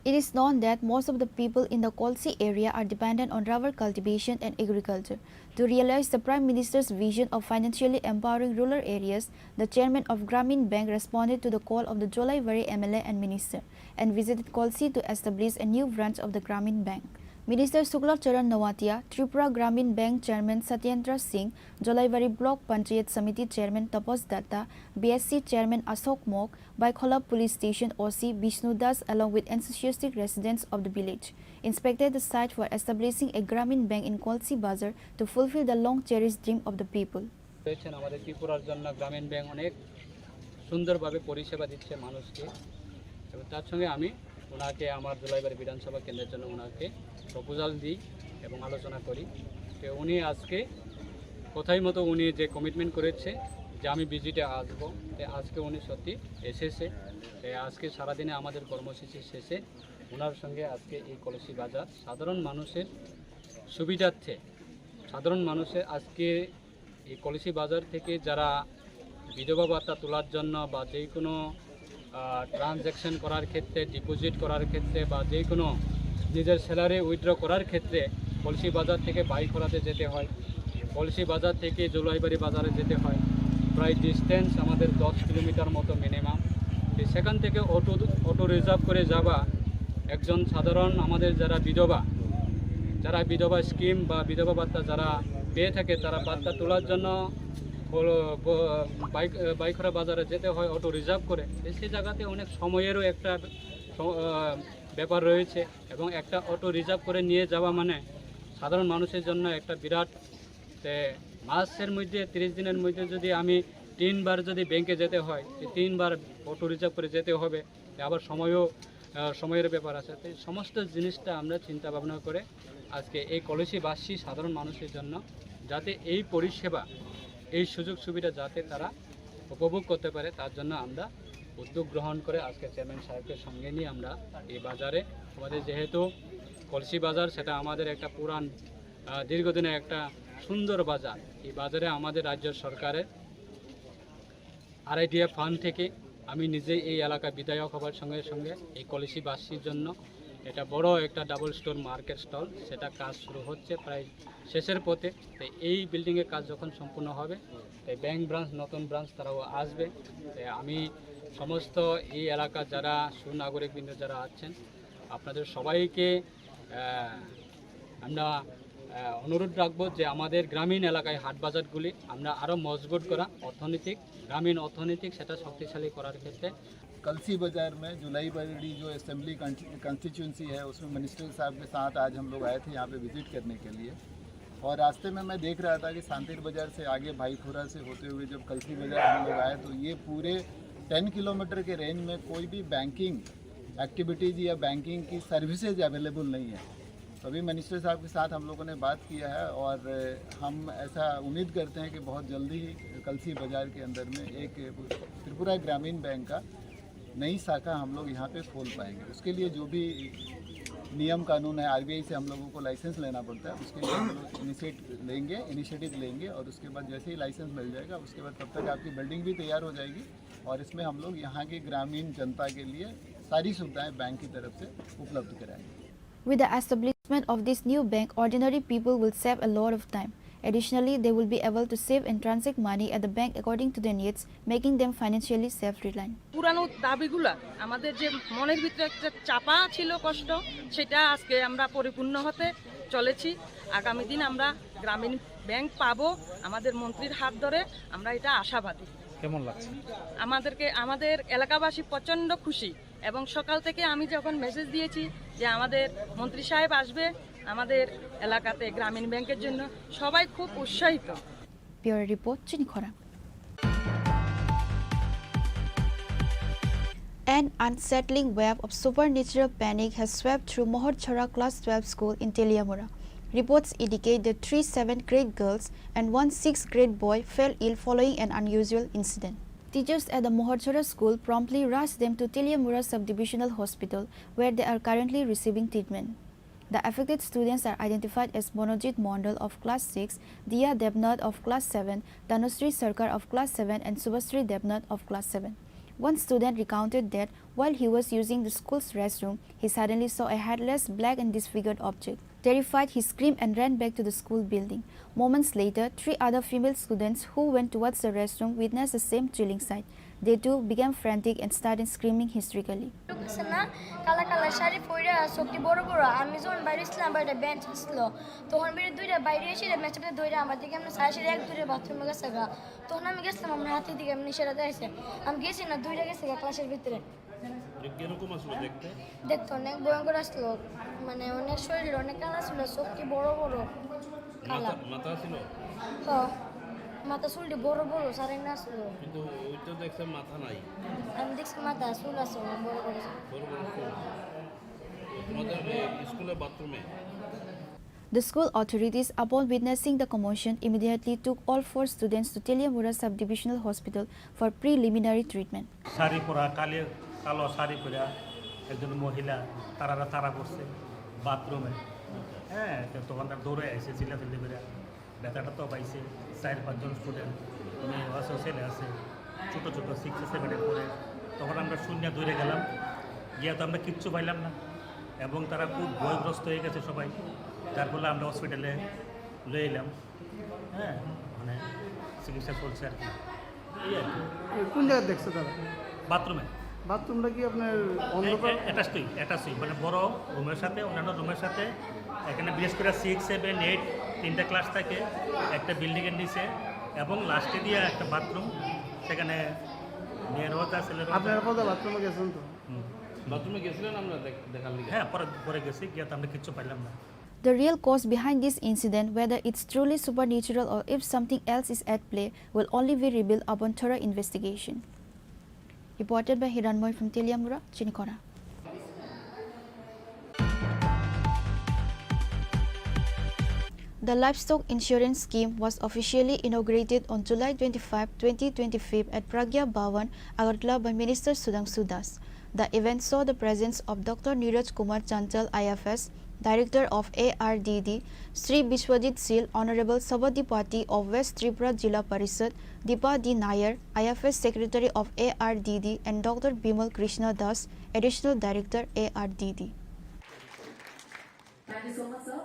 It is known that most of the people in the Kolsi area are dependent on rubber cultivation and agriculture. To realize the Prime Minister's vision of financially empowering rural areas, the chairman of Gramin Bank responded to the call of the Jolaibari M L A and minister and visited Kolsi to establish a new branch of the Gramin Bank. Minister Shukla Charan Noatia, Tripura Gramin Bank Chairman Satyendra Singh, Jolaibari Block Panchayat Samiti Chairman Tapas Datta, B S C Chairman Ashok Mok, Baikhola Police Station O C Bishnu Das along with enthusiastic residents of the village inspected the site for establishing a Gramin Bank in Kolsi Bazar to fulfill the long cherished dream of the people. রয়েছেন আমাদের ত্রিপুরার জন্য গ্রামীণ ব্যাংক অনেক সুন্দরভাবে পরিষেবা দিচ্ছে মানুষকে, এবং তার সঙ্গে আমি ওনাকে আমার জোলাইবাড়ি বিধানসভা কেন্দ্রের জন্য ওনাকে প্রপোজাল দিই এবং আলোচনা করি। তো উনি আজকে কথাই মতো উনি যে কমিটমেন্ট করেছে যে আমি ভিজিটে আসবো, তো আজকে উনি সত্যি এসেছে। তো আজকে সারাদিনে আমাদের কর্মসূচি শেষে ওনার সঙ্গে আজকে এই কলসি বাজার সাধারণ মানুষের সুবিধার্থে, সাধারণ মানুষের আজকে এই কলসি বাজার থেকে যারা বিধবা ভাতা তোলার জন্য বা যে কোনো, আহ, ট্রানজ্যাকশন করার ক্ষেত্রে, ডিপোজিট করার ক্ষেত্রে বা যে কোনো নিজের স্যালারি উইথড্র করার ক্ষেত্রে কলসি বাজার থেকে বাইক করাতে যেতে হয়, কলসি বাজার থেকে জোলাইবাড়ি বাজারে যেতে হয়, প্রায় ডিস্টেন্স আমাদের দশ কিলোমিটার মতো মিনিমাম। তো সেখান থেকে অটো, অটো রিজার্ভ করে যাওয়া একজন সাধারণ আমাদের যারা বিধবা, যারা বিধবা স্কিম বা বিধবা ভাতা যারা পেয়ে থাকে, তারা ভাতা তোলার জন্য বলো, ব-, বাইক, বাইখরা বাজারে যেতে হয় অটো রিজার্ভ করে। তো সেই জায়গাতে অনেক সময়েরও একটা স-, আহ, ব্যাপার রয়েছে এবং একটা অটো রিজার্ভ করে নিয়ে যাওয়া মানে সাধারণ মানুষের জন্য একটা বিরাট তে মাসের মধ্যে, তিরিশ দিনের মধ্যে যদি আমি তিনবার যদি ব্যাংকে যেতে হয়, এই তিনবার অটো রিজার্ভ করে যেতে হবে, তে আবার সময়ও, আহ, সময়ের ব্যাপার আছে। তো এই সমস্ত জিনিসটা আমরা চিন্তা ভাবনা করে আজকে এই কলসিবাসী সাধারণ মানুষের জন্য যাতে এই পরিষেবা, এই সুযোগ সুবিধা যাতে তারা উপভোগ করতে পারে, তার জন্য আমরা উদ্যোগ গ্রহণ করে আজকে চেয়ারম্যান সাহেবকে সঙ্গে নিয়ে আমরা এই বাজারে, আমাদের যেহেতু কলসি বাজার, সেটা আমাদের একটা পুরান, আহ, দীর্ঘদিনের একটা সুন্দর বাজার। এই বাজারে আমাদের রাজ্য সরকারের আরআইডিএফ ফান্ড থেকে আমি নিজেই এই এলাকার বিধায়ক হবার সঙ্গে সঙ্গে এই কলসিবাসীর জন্য এটা বড় একটা ডাবল স্টোর মার্কেট স্টল, সেটা কাজ শুরু হচ্ছে প্রায় শেষের পথে। তো এই বিল্ডিংয়ের কাজ যখন সম্পূর্ণ হবে, তো ব্যাংক ব্রাঞ্চ, নতুন ব্রাঞ্চ তারাও আসবে। তো আমি সমস্ত এই এলাকার যারা সুনাগরিকবৃন্দ যারা আছেন, আপনাদের সবাইকে, আহ, আমরা, আহ, অনুরোধ রাখবো যে আমাদের গ্রামীণ এলাকায় হাট বাজারগুলি আমরা আরও মজবুত করা, অর্থনৈতিক, গ্রামীণ অর্থনৈতিক সেটা শক্তিশালী করার ক্ষেত্রে। कलसी बाजार में जुलाई बरड़ी जो असेंबली कॉन्स्टिट्यूंसी है, उसमें मिनिस्टर साहब के साथ आज हम लोग आए थे यहाँ पे विजिट करने के लिए। और रास्ते में मैं देख रहा था कि सांतेर बाजार से आगे भाईखोरा से होते हुए जब कलसी बाजार हम लोग आए, तो ये पूरे टेन किलोमीटर के रेंज में कोई भी बैंकिंग एक्टिविटीज़ या बैंकिंग की सर्विसेज अवेलेबल नहीं है। तो अभी मिनिस्टर साहब के साथ हम लोगों ने बात किया है और हम ऐसा उम्मीद करते हैं कि बहुत जल्दी ही कलसी बाजार के अंदर में एक त्रिपुरा ग्रामीण बैंक का नई शाखा हम लोग यहाँ पे खोल पाएंगे। उसके लिए जो भी नियम कानून है, आरबीआई से हम लोगों को लाइसेंस लेना पड़ता है, उसके लिए हम लोग इनिशिएट लेंगे, इनिशिएटिव लेंगे और उसके बाद जैसे ही लाइसेंस मिल जाएगा, उसके बाद तब तक आपकी बिल्डिंग भी तैयार हो जाएगी और इसमें हम लोग यहाँ के ग्रामीण जनता के लिए सारी सुविधाएं बैंक की तरफ से उपलब्ध कराएंगे। With the establishment of this new bank, ordinary people will save a lot of time. Additionally, they will be able to save and transact money at the bank according to their needs, making them financially self-reliant. পুরানো দাবিগুলা, আমাদের যে মনের ভিতরে একটা চাপা ছিল কষ্ট, সেটা আজকে আমরা পরিপূর্ণ হতে চলেছি। আগামী দিন আমরা গ্রামীণ ব্যাংক পাবো আমাদের মন্ত্রীর হাত ধরে, আমরা এটা আশাবাদী। কেমন লাগছে? আমাদেরকে, আমাদের এলাকাবাসী প্রচণ্ড খুশি এবং সকাল থেকে আমি যখন মেসেজ দিয়েছি যে আমাদের মন্ত্রী সাহেব আসবে আমাদের এলাকাতে গ্রামীণ ব্যাংকের জন্য, সবাই খুব উৎসাহিত। Bureau report, Chini Khorang. An unsettling wave of supernatural panic has swept through Mohorchhora Class twelve school in Teliamura. Reports indicate that three seventh grade girls and one sixth grade boy fell ill following an unusual incident. Teachers at the Mohorchhora school promptly rushed them to Teliamura Subdivisional Hospital, where they are currently receiving treatment. The affected students are identified as Monojit Mondal of class six, Diya Debnath of class seven, Tanushree Sarkar of class seven, and Subhashree Debnath of class seven. One student recounted that while he was using the school's restroom, he suddenly saw a headless, black and disfigured object. Terrified, he screamed and ran back to the school building. Moments later, three other female students who went towards the restroom witnessed the same chilling sight. They too began frantic and started screaming hysterically. গেছে না, কালা কালা শাড়ি পরে আর চোখটি বড় বড়। আমি যখন বাইরে ছিলাম, বাইরে বেঞ্চ ছিল, তখন বেরিয়ে দুইটা বাইরে এসে মেচেপে ধরে আমার দিকে এমনি সারা সারি এক দূরে বাথরুমে গেছে গা। তখন আমি গেছিলাম, আমার হাতের দিকে এমনি সেটা দেখাইছে। আমি গেছি না, দুইটা গেছে গা ক্লাসের ভিতরে। যে কিরকম আসলো দেখতে? দেখতে অনেক ভয়ঙ্কর আসলো, মানে অনেক শরীর অনেক কালা ছিল, চোখটি বড় বড় কালা। মাথা, মাথা ছিল? হ্যাঁ, মাথা চুলটি বড় বড় সারেন আসলো। কিন্তু ওই তো দেখছে মাথা নাই। আমি দেখছি মাথা চুল আছে অনেক বড় বড়। বড় বড় চুল। তোমাদের এই স্কুলের বাথরুমে? The school authorities, upon witnessing the commotion, immediately took all four students to Teliamura Subdivisional Hospital for preliminary treatment. Sari পরা, কালি, কালো শাড়ি পরা একজন মহিলা তারারা তারা করছে বাথরুমে। হ্যাঁ, তো তখন তার দৌড়ে আইছে, চিল্লাচিল্লি করে। ব্যথাটা তো পাইছে, চার পাঁচজন স্টুডেন্ট, মেয়ে আছে, ছেলে আছে, ছোটো ছোটো সিক্স সেভেনে পড়ে। তখন আমরা শূন্য দৌড়ে গেলাম, গিয়া তো আমরা কিচ্ছু পাইলাম না এবং তারা খুব ভয়গ্রস্ত হয়ে গেছে সবাই, যার ফলে আমরা হসপিটালে লয়ে এলাম। হ্যাঁ, মানে চিকিৎসা চলছে আর কি, এই আর কি। এ, কোন জায়গায় দেখছে তারা? বাথরুমে। বাথরুমটা কি আপনার অন্ধকার? অ্যাটাচই, অ্যাটাচই, মানে বড় রুমের সাথে, অন্যান্য রুমের সাথে। এখানে বিশেষ করে সিক্স সেভেন এইট তিনটা ক্লাস থাকে একটা বিল্ডিংয়ের নিচে, এবং লাস্টে দিয়ে একটা বাথরুম, সেখানে মেয়েরও আছে, ছেলেরও আছে। আপনারা পরে বাথরুমে গেছেন তো? হুম। বাথরুমে গেছিলেন আমরা দেখ-, দেখার লিগে? হ্যাঁ, পরে, পরে গেছি, গিয়ে তো আমরা কিচ্ছু পাইলাম না। The real cause behind this incident, whether it's truly supernatural or if something else is at play, will only be revealed upon thorough investigation. Reported by Hiranmoy from Teliamura, Chinikhona. The livestock insurance scheme was officially inaugurated on July twenty-five, twenty twenty-five at Pragya Bhawan, Agartala by Minister Sudhanshu Das. The event saw the presence of Doctor Neeraj Kumar Chanchal, I F S, Director of A R D D, Sri Biswajit Sil, Honorable Sabadipati of West Tripura Jila Parishad, Deepa D Nair, I F S Secretary of A R D D, and Doctor Bimal Krishna Das, Additional Director, A R D D. Thank you so much, sir.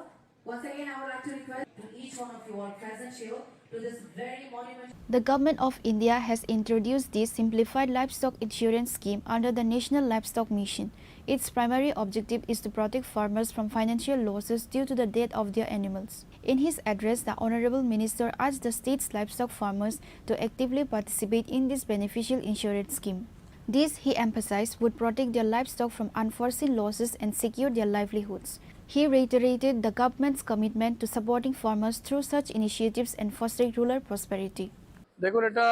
Once again, I would like to request to each one of you all present here to this very monumental. The Government of India has introduced the simplified livestock insurance scheme under the National Livestock Mission. Its primary objective is to protect farmers from financial losses due to the death of their animals. In his address, the Honorable Minister urged the state's livestock farmers to actively participate in this beneficial insurance scheme. This, he emphasized, would protect their livestock from unforeseen losses and secure their livelihoods. He reiterated the government's commitment to supporting farmers through such initiatives and fostering rural prosperity. দেখুন, এটা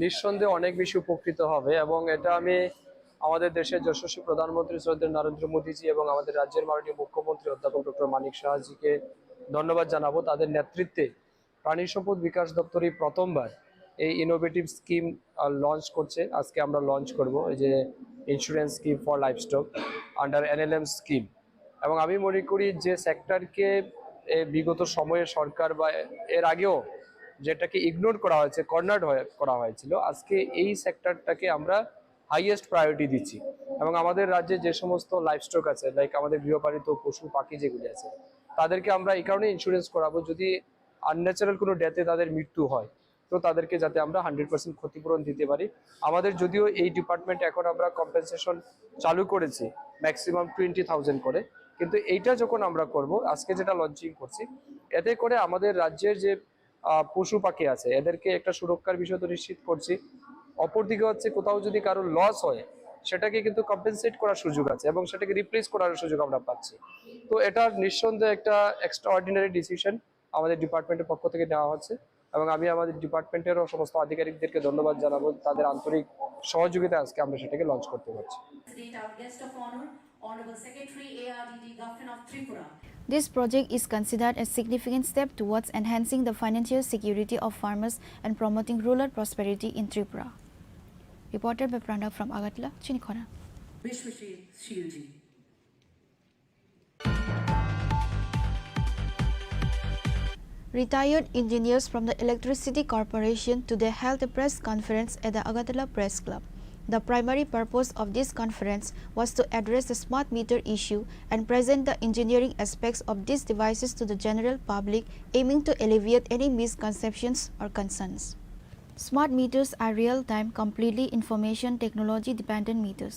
নিঃসন্দেহে অনেক বেশি উপকৃত হবে এবং এটা আমি আমাদের দেশের যশস্বী প্রধানমন্ত্রী শ্রদ্ধেয় নরেন্দ্র মোদীজি এবং আমাদের রাজ্যের মাননীয় মুখ্যমন্ত্রী অধ্যাপক ডক্টর মানিক সাহাজিকে ধন্যবাদ জানাবো। তাদের নেতৃত্বে প্রাণী সম্পদ বিকাশ দপ্তর এই প্রথমবার এই ইনোভেটিভ স্কিম লঞ্চ করছে। আজকে আমরা লঞ্চ করব এই যে Insurance Scheme for Livestock under N L M scheme। এবং আমি মনে করি যে সেক্টরকে বিগত সময়ে সরকার বা এর আগেও যেটাকে ইগনোর করা হয়েছে, কর্নার্ড করা হয়েছিল, আজকে এই সেক্টরটাকে আমরা হাইয়েস্ট প্রায়োরিটি দিচ্ছি। এবং আমাদের রাজ্যে যে সমস্ত লাইভস্টক আছে, লাইক আমাদের গৃহপালিত পশু পাখি যেগুলি আছে, তাদেরকে আমরা এই কারণে ইন্স্যুরেন্স করাবো, যদি আনন্যাচারাল কোনো ডেথে তাদের মৃত্যু হয়, তো তাদেরকে যাতে আমরা হান্ড্রেড পার্সেন্ট ক্ষতিপূরণ দিতে পারি। আমাদের যদিও এই ডিপার্টমেন্ট এখন আমরা কম্পেনসেশন চালু করেছি ম্যাক্সিমাম টোয়েন্টি থাউজেন্ড করে, কিন্তু এইটা যখন আমরা করব, আজকে যেটা লঞ্চিং করছি, এতে করে আমাদের রাজ্যের যে আহ, পশু পাখি আছে, এদেরকে একটা সুরক্ষার বিষয় তো নিশ্চিত করছি। অপরদিকে হচ্ছে, কোথাও যদি কারোর লস হয়, সেটাকে কিন্তু কম্পেনসেট করার সুযোগ আছে এবং সেটাকে রিপ্লেস করার সুযোগ আমরা পাচ্ছি। তো এটা নিঃসন্দেহে একটা এক্সট্রাঅর্ডিনারি ডিসিশন আমাদের ডিপার্টমেন্টের পক্ষ থেকে নেওয়া হচ্ছে, এবং আমি আমাদের ডিপার্টমেন্টেরও সমস্ত আধিকারিকদেরকে ধন্যবাদ জানাবো তাদের আন্তরিক সহযোগিতা, আজকে আমরা সেটাকে লঞ্চ করতে পারছি। Our guest of honor, Honorable Secretary, A R D D, Government of Tripura. This project is considered a significant step towards enhancing the financial security of farmers and promoting rural prosperity in Tripura. Reported by Pranab from Agartala, Chinikhona. Bishwashil Shilji. Retired engineers from the Electricity Corporation today held a press conference at the Agartala Press Club. The primary purpose of this conference was to address the smart meter issue and present the engineering aspects of these devices to the general public, aiming to alleviate any misconceptions or concerns. Smart meters are real-time, completely information technology-dependent meters.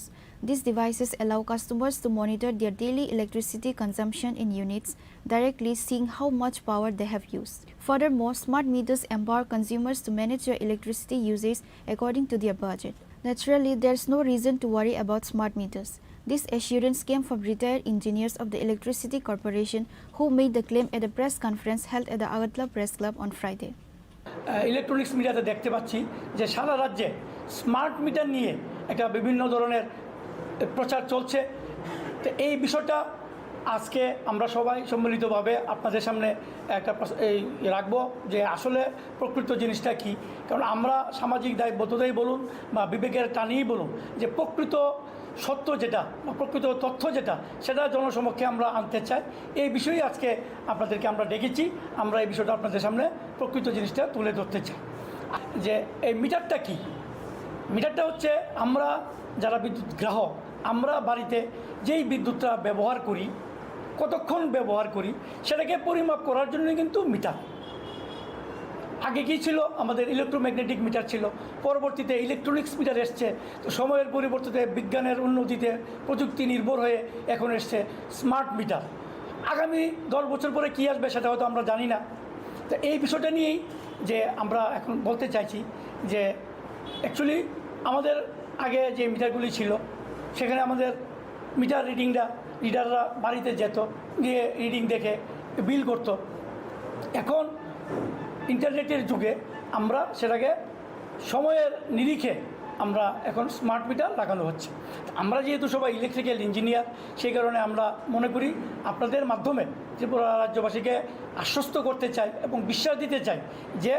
These devices allow customers to monitor their daily electricity consumption in units, directly seeing how much power they have used. Furthermore, smart meters empower consumers to manage their electricity usage according to their budget. Naturally, there's no reason to worry about smart meters. This assurance came from retired engineers of the Electricity Corporation who made the claim at a press conference held at the Agartala Press Club on Friday. Electronics মিডিয়াতে দেখতে পাচ্ছি যে সারা রাজ্যে smart meter নিয়ে একটা বিভিন্ন ধরনের প্রচার চলছে। তো এই বিষয়টা আজকে আমরা সবাই সম্মিলিতভাবে আপনাদের সামনে একটা প্রস- এই রাখবো যে আসলে প্রকৃত জিনিসটা কী। কারণ আমরা সামাজিক দায়বদ্ধতাই বলুন বা বিবেকের টানেই বলুন, যে প্রকৃত সত্য যেটা বা প্রকৃত তথ্য যেটা, সেটা জনসমক্ষে আমরা আনতে চাই। এই বিষয়ে আজকে আপনাদেরকে আমরা ডেকেছি। আমরা এই বিষয়টা আপনাদের সামনে প্রকৃত জিনিসটা তুলে ধরতে চাই যে এই মিটারটা কি। মিটারটা হচ্ছে আমরা যারা বিদ্যুৎ গ্রাহক, আমরা বাড়িতে যেই বিদ্যুৎটা ব্যবহার করি, কতক্ষণ ব্যবহার করি, সেটাকে পরিমাপ করার জন্য কিন্তু মিটার। আগে কি ছিল? আমাদের ইলেকট্রোম্যাগনেটিক মিটার ছিল, পরবর্তীতে ইলেকট্রনিক্স মিটার এসছে। তো সময়ের পরিবর্তিতে, বিজ্ঞানের উন্নতিতে, প্রযুক্তি নির্ভর হয়ে এখন এসছে স্মার্ট মিটার। আগামী দশ বছর পরে কী আসবে, সেটা হয়তো আমরা জানি না। তো এই বিষয়টা নিয়েই যে আমরা এখন বলতে চাইছি যে অ্যাকচুয়ালি আমাদের আগে যে মিটারগুলি ছিল, সেখানে আমাদের মিটার রিডিংটা রিডাররা বাড়িতে যেত, গিয়ে রিডিং দেখে বিল করতো। এখন ইন্টারনেটের যুগে আমরা সেটাকে সময়ের নিরিখে আমরা এখন স্মার্ট মিটার লাগানো হচ্ছে। আমরা যেহেতু সবাই ইলেকট্রিক্যাল ইঞ্জিনিয়ার, সেই কারণে আমরা মনে করি আপনাদের মাধ্যমে ত্রিপুরা রাজ্যবাসীকে আশ্বস্ত করতে চাই এবং বিশ্বাস দিতে চাই যে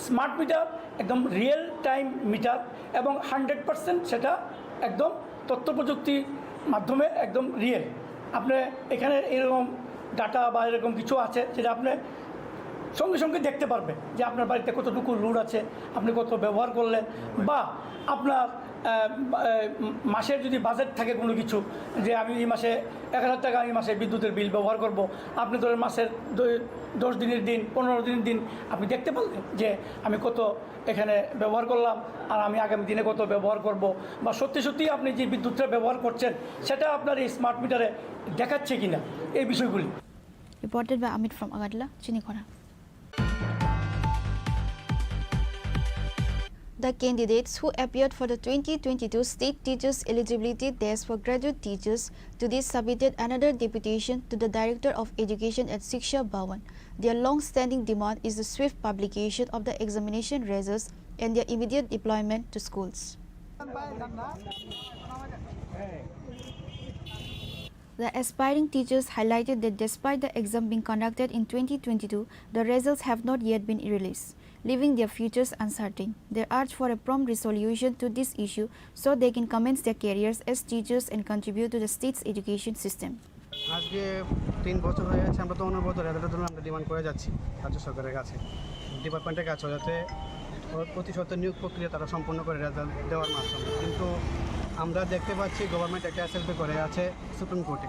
স্মার্ট মিটার একদম রিয়েল টাইম মিটার এবং হান্ড্রেড পার্সেন্ট সেটা একদম তথ্য প্রযুক্তির মাধ্যমে একদম রিয়েল। আপনি এখানে এরকম ডাটা বা এরকম কিছু আছে যেটা আপনি সঙ্গে সঙ্গে দেখতে পারবেন যে আপনার বাড়িতে কতটুকু লোড আছে, আপনি কত ব্যবহার করলেন, বা আপনার আহ, আহ, মাসের যদি বাজেট থাকে কোনো কিছু, যে আমি এই মাসে এক হাজার টাকা আমি মাসে বিদ্যুতের বিল ব্যবহার করব, আপনি ধরেন মাসের দ- দশ দিনের দিন, পনেরো দিনের দিন আপনি দেখতে পারলেন যে আমি কত এখানে ব্যবহার করলাম আর আমি আগামী দিনে কত ব্যবহার করব, বা সত্যি সত্যি আপনি যে বিদ্যুৎটা ব্যবহার করছেন সেটা আপনার এই স্মার্ট মিটারে দেখাচ্ছে কিনা, এই বিষয়গুলি। Reported by Amit from Agartala, Chinikhona. The candidates who appeared for the twenty twenty-two State Teachers Eligibility Test for Graduate Teachers today submitted another deputation to the Director of Education at Shiksha Bhavan. Their long-standing demand is the swift publication of the examination results and their immediate deployment to schools. The aspiring teachers highlighted that despite the exam being conducted in twenty twenty-two, the results have not yet been released, leaving their futures uncertain. They urge for a prompt resolution to this issue so they can commence their careers as teachers and contribute to the state's education system. আজকে তিন বছর হয়ে গেছে, আমরা তো অনবরত রেজাল্টের জন্য আমরা ডিমান্ড করে যাচ্ছি রাজ্য সরকারের কাছে, ডিপার্টমেন্টের কাছে, যাতে অ-, অতি সত্বর নিয়োগ প্রক্রিয়া তারা সম্পন্ন করে রেজাল্ট দেওয়ার মাধ্যমে। কিন্তু আমরা দেখতে পাচ্ছি গভর্নমেন্ট একটা এসএলপি করে আছে সুপ্রিম কোর্টে।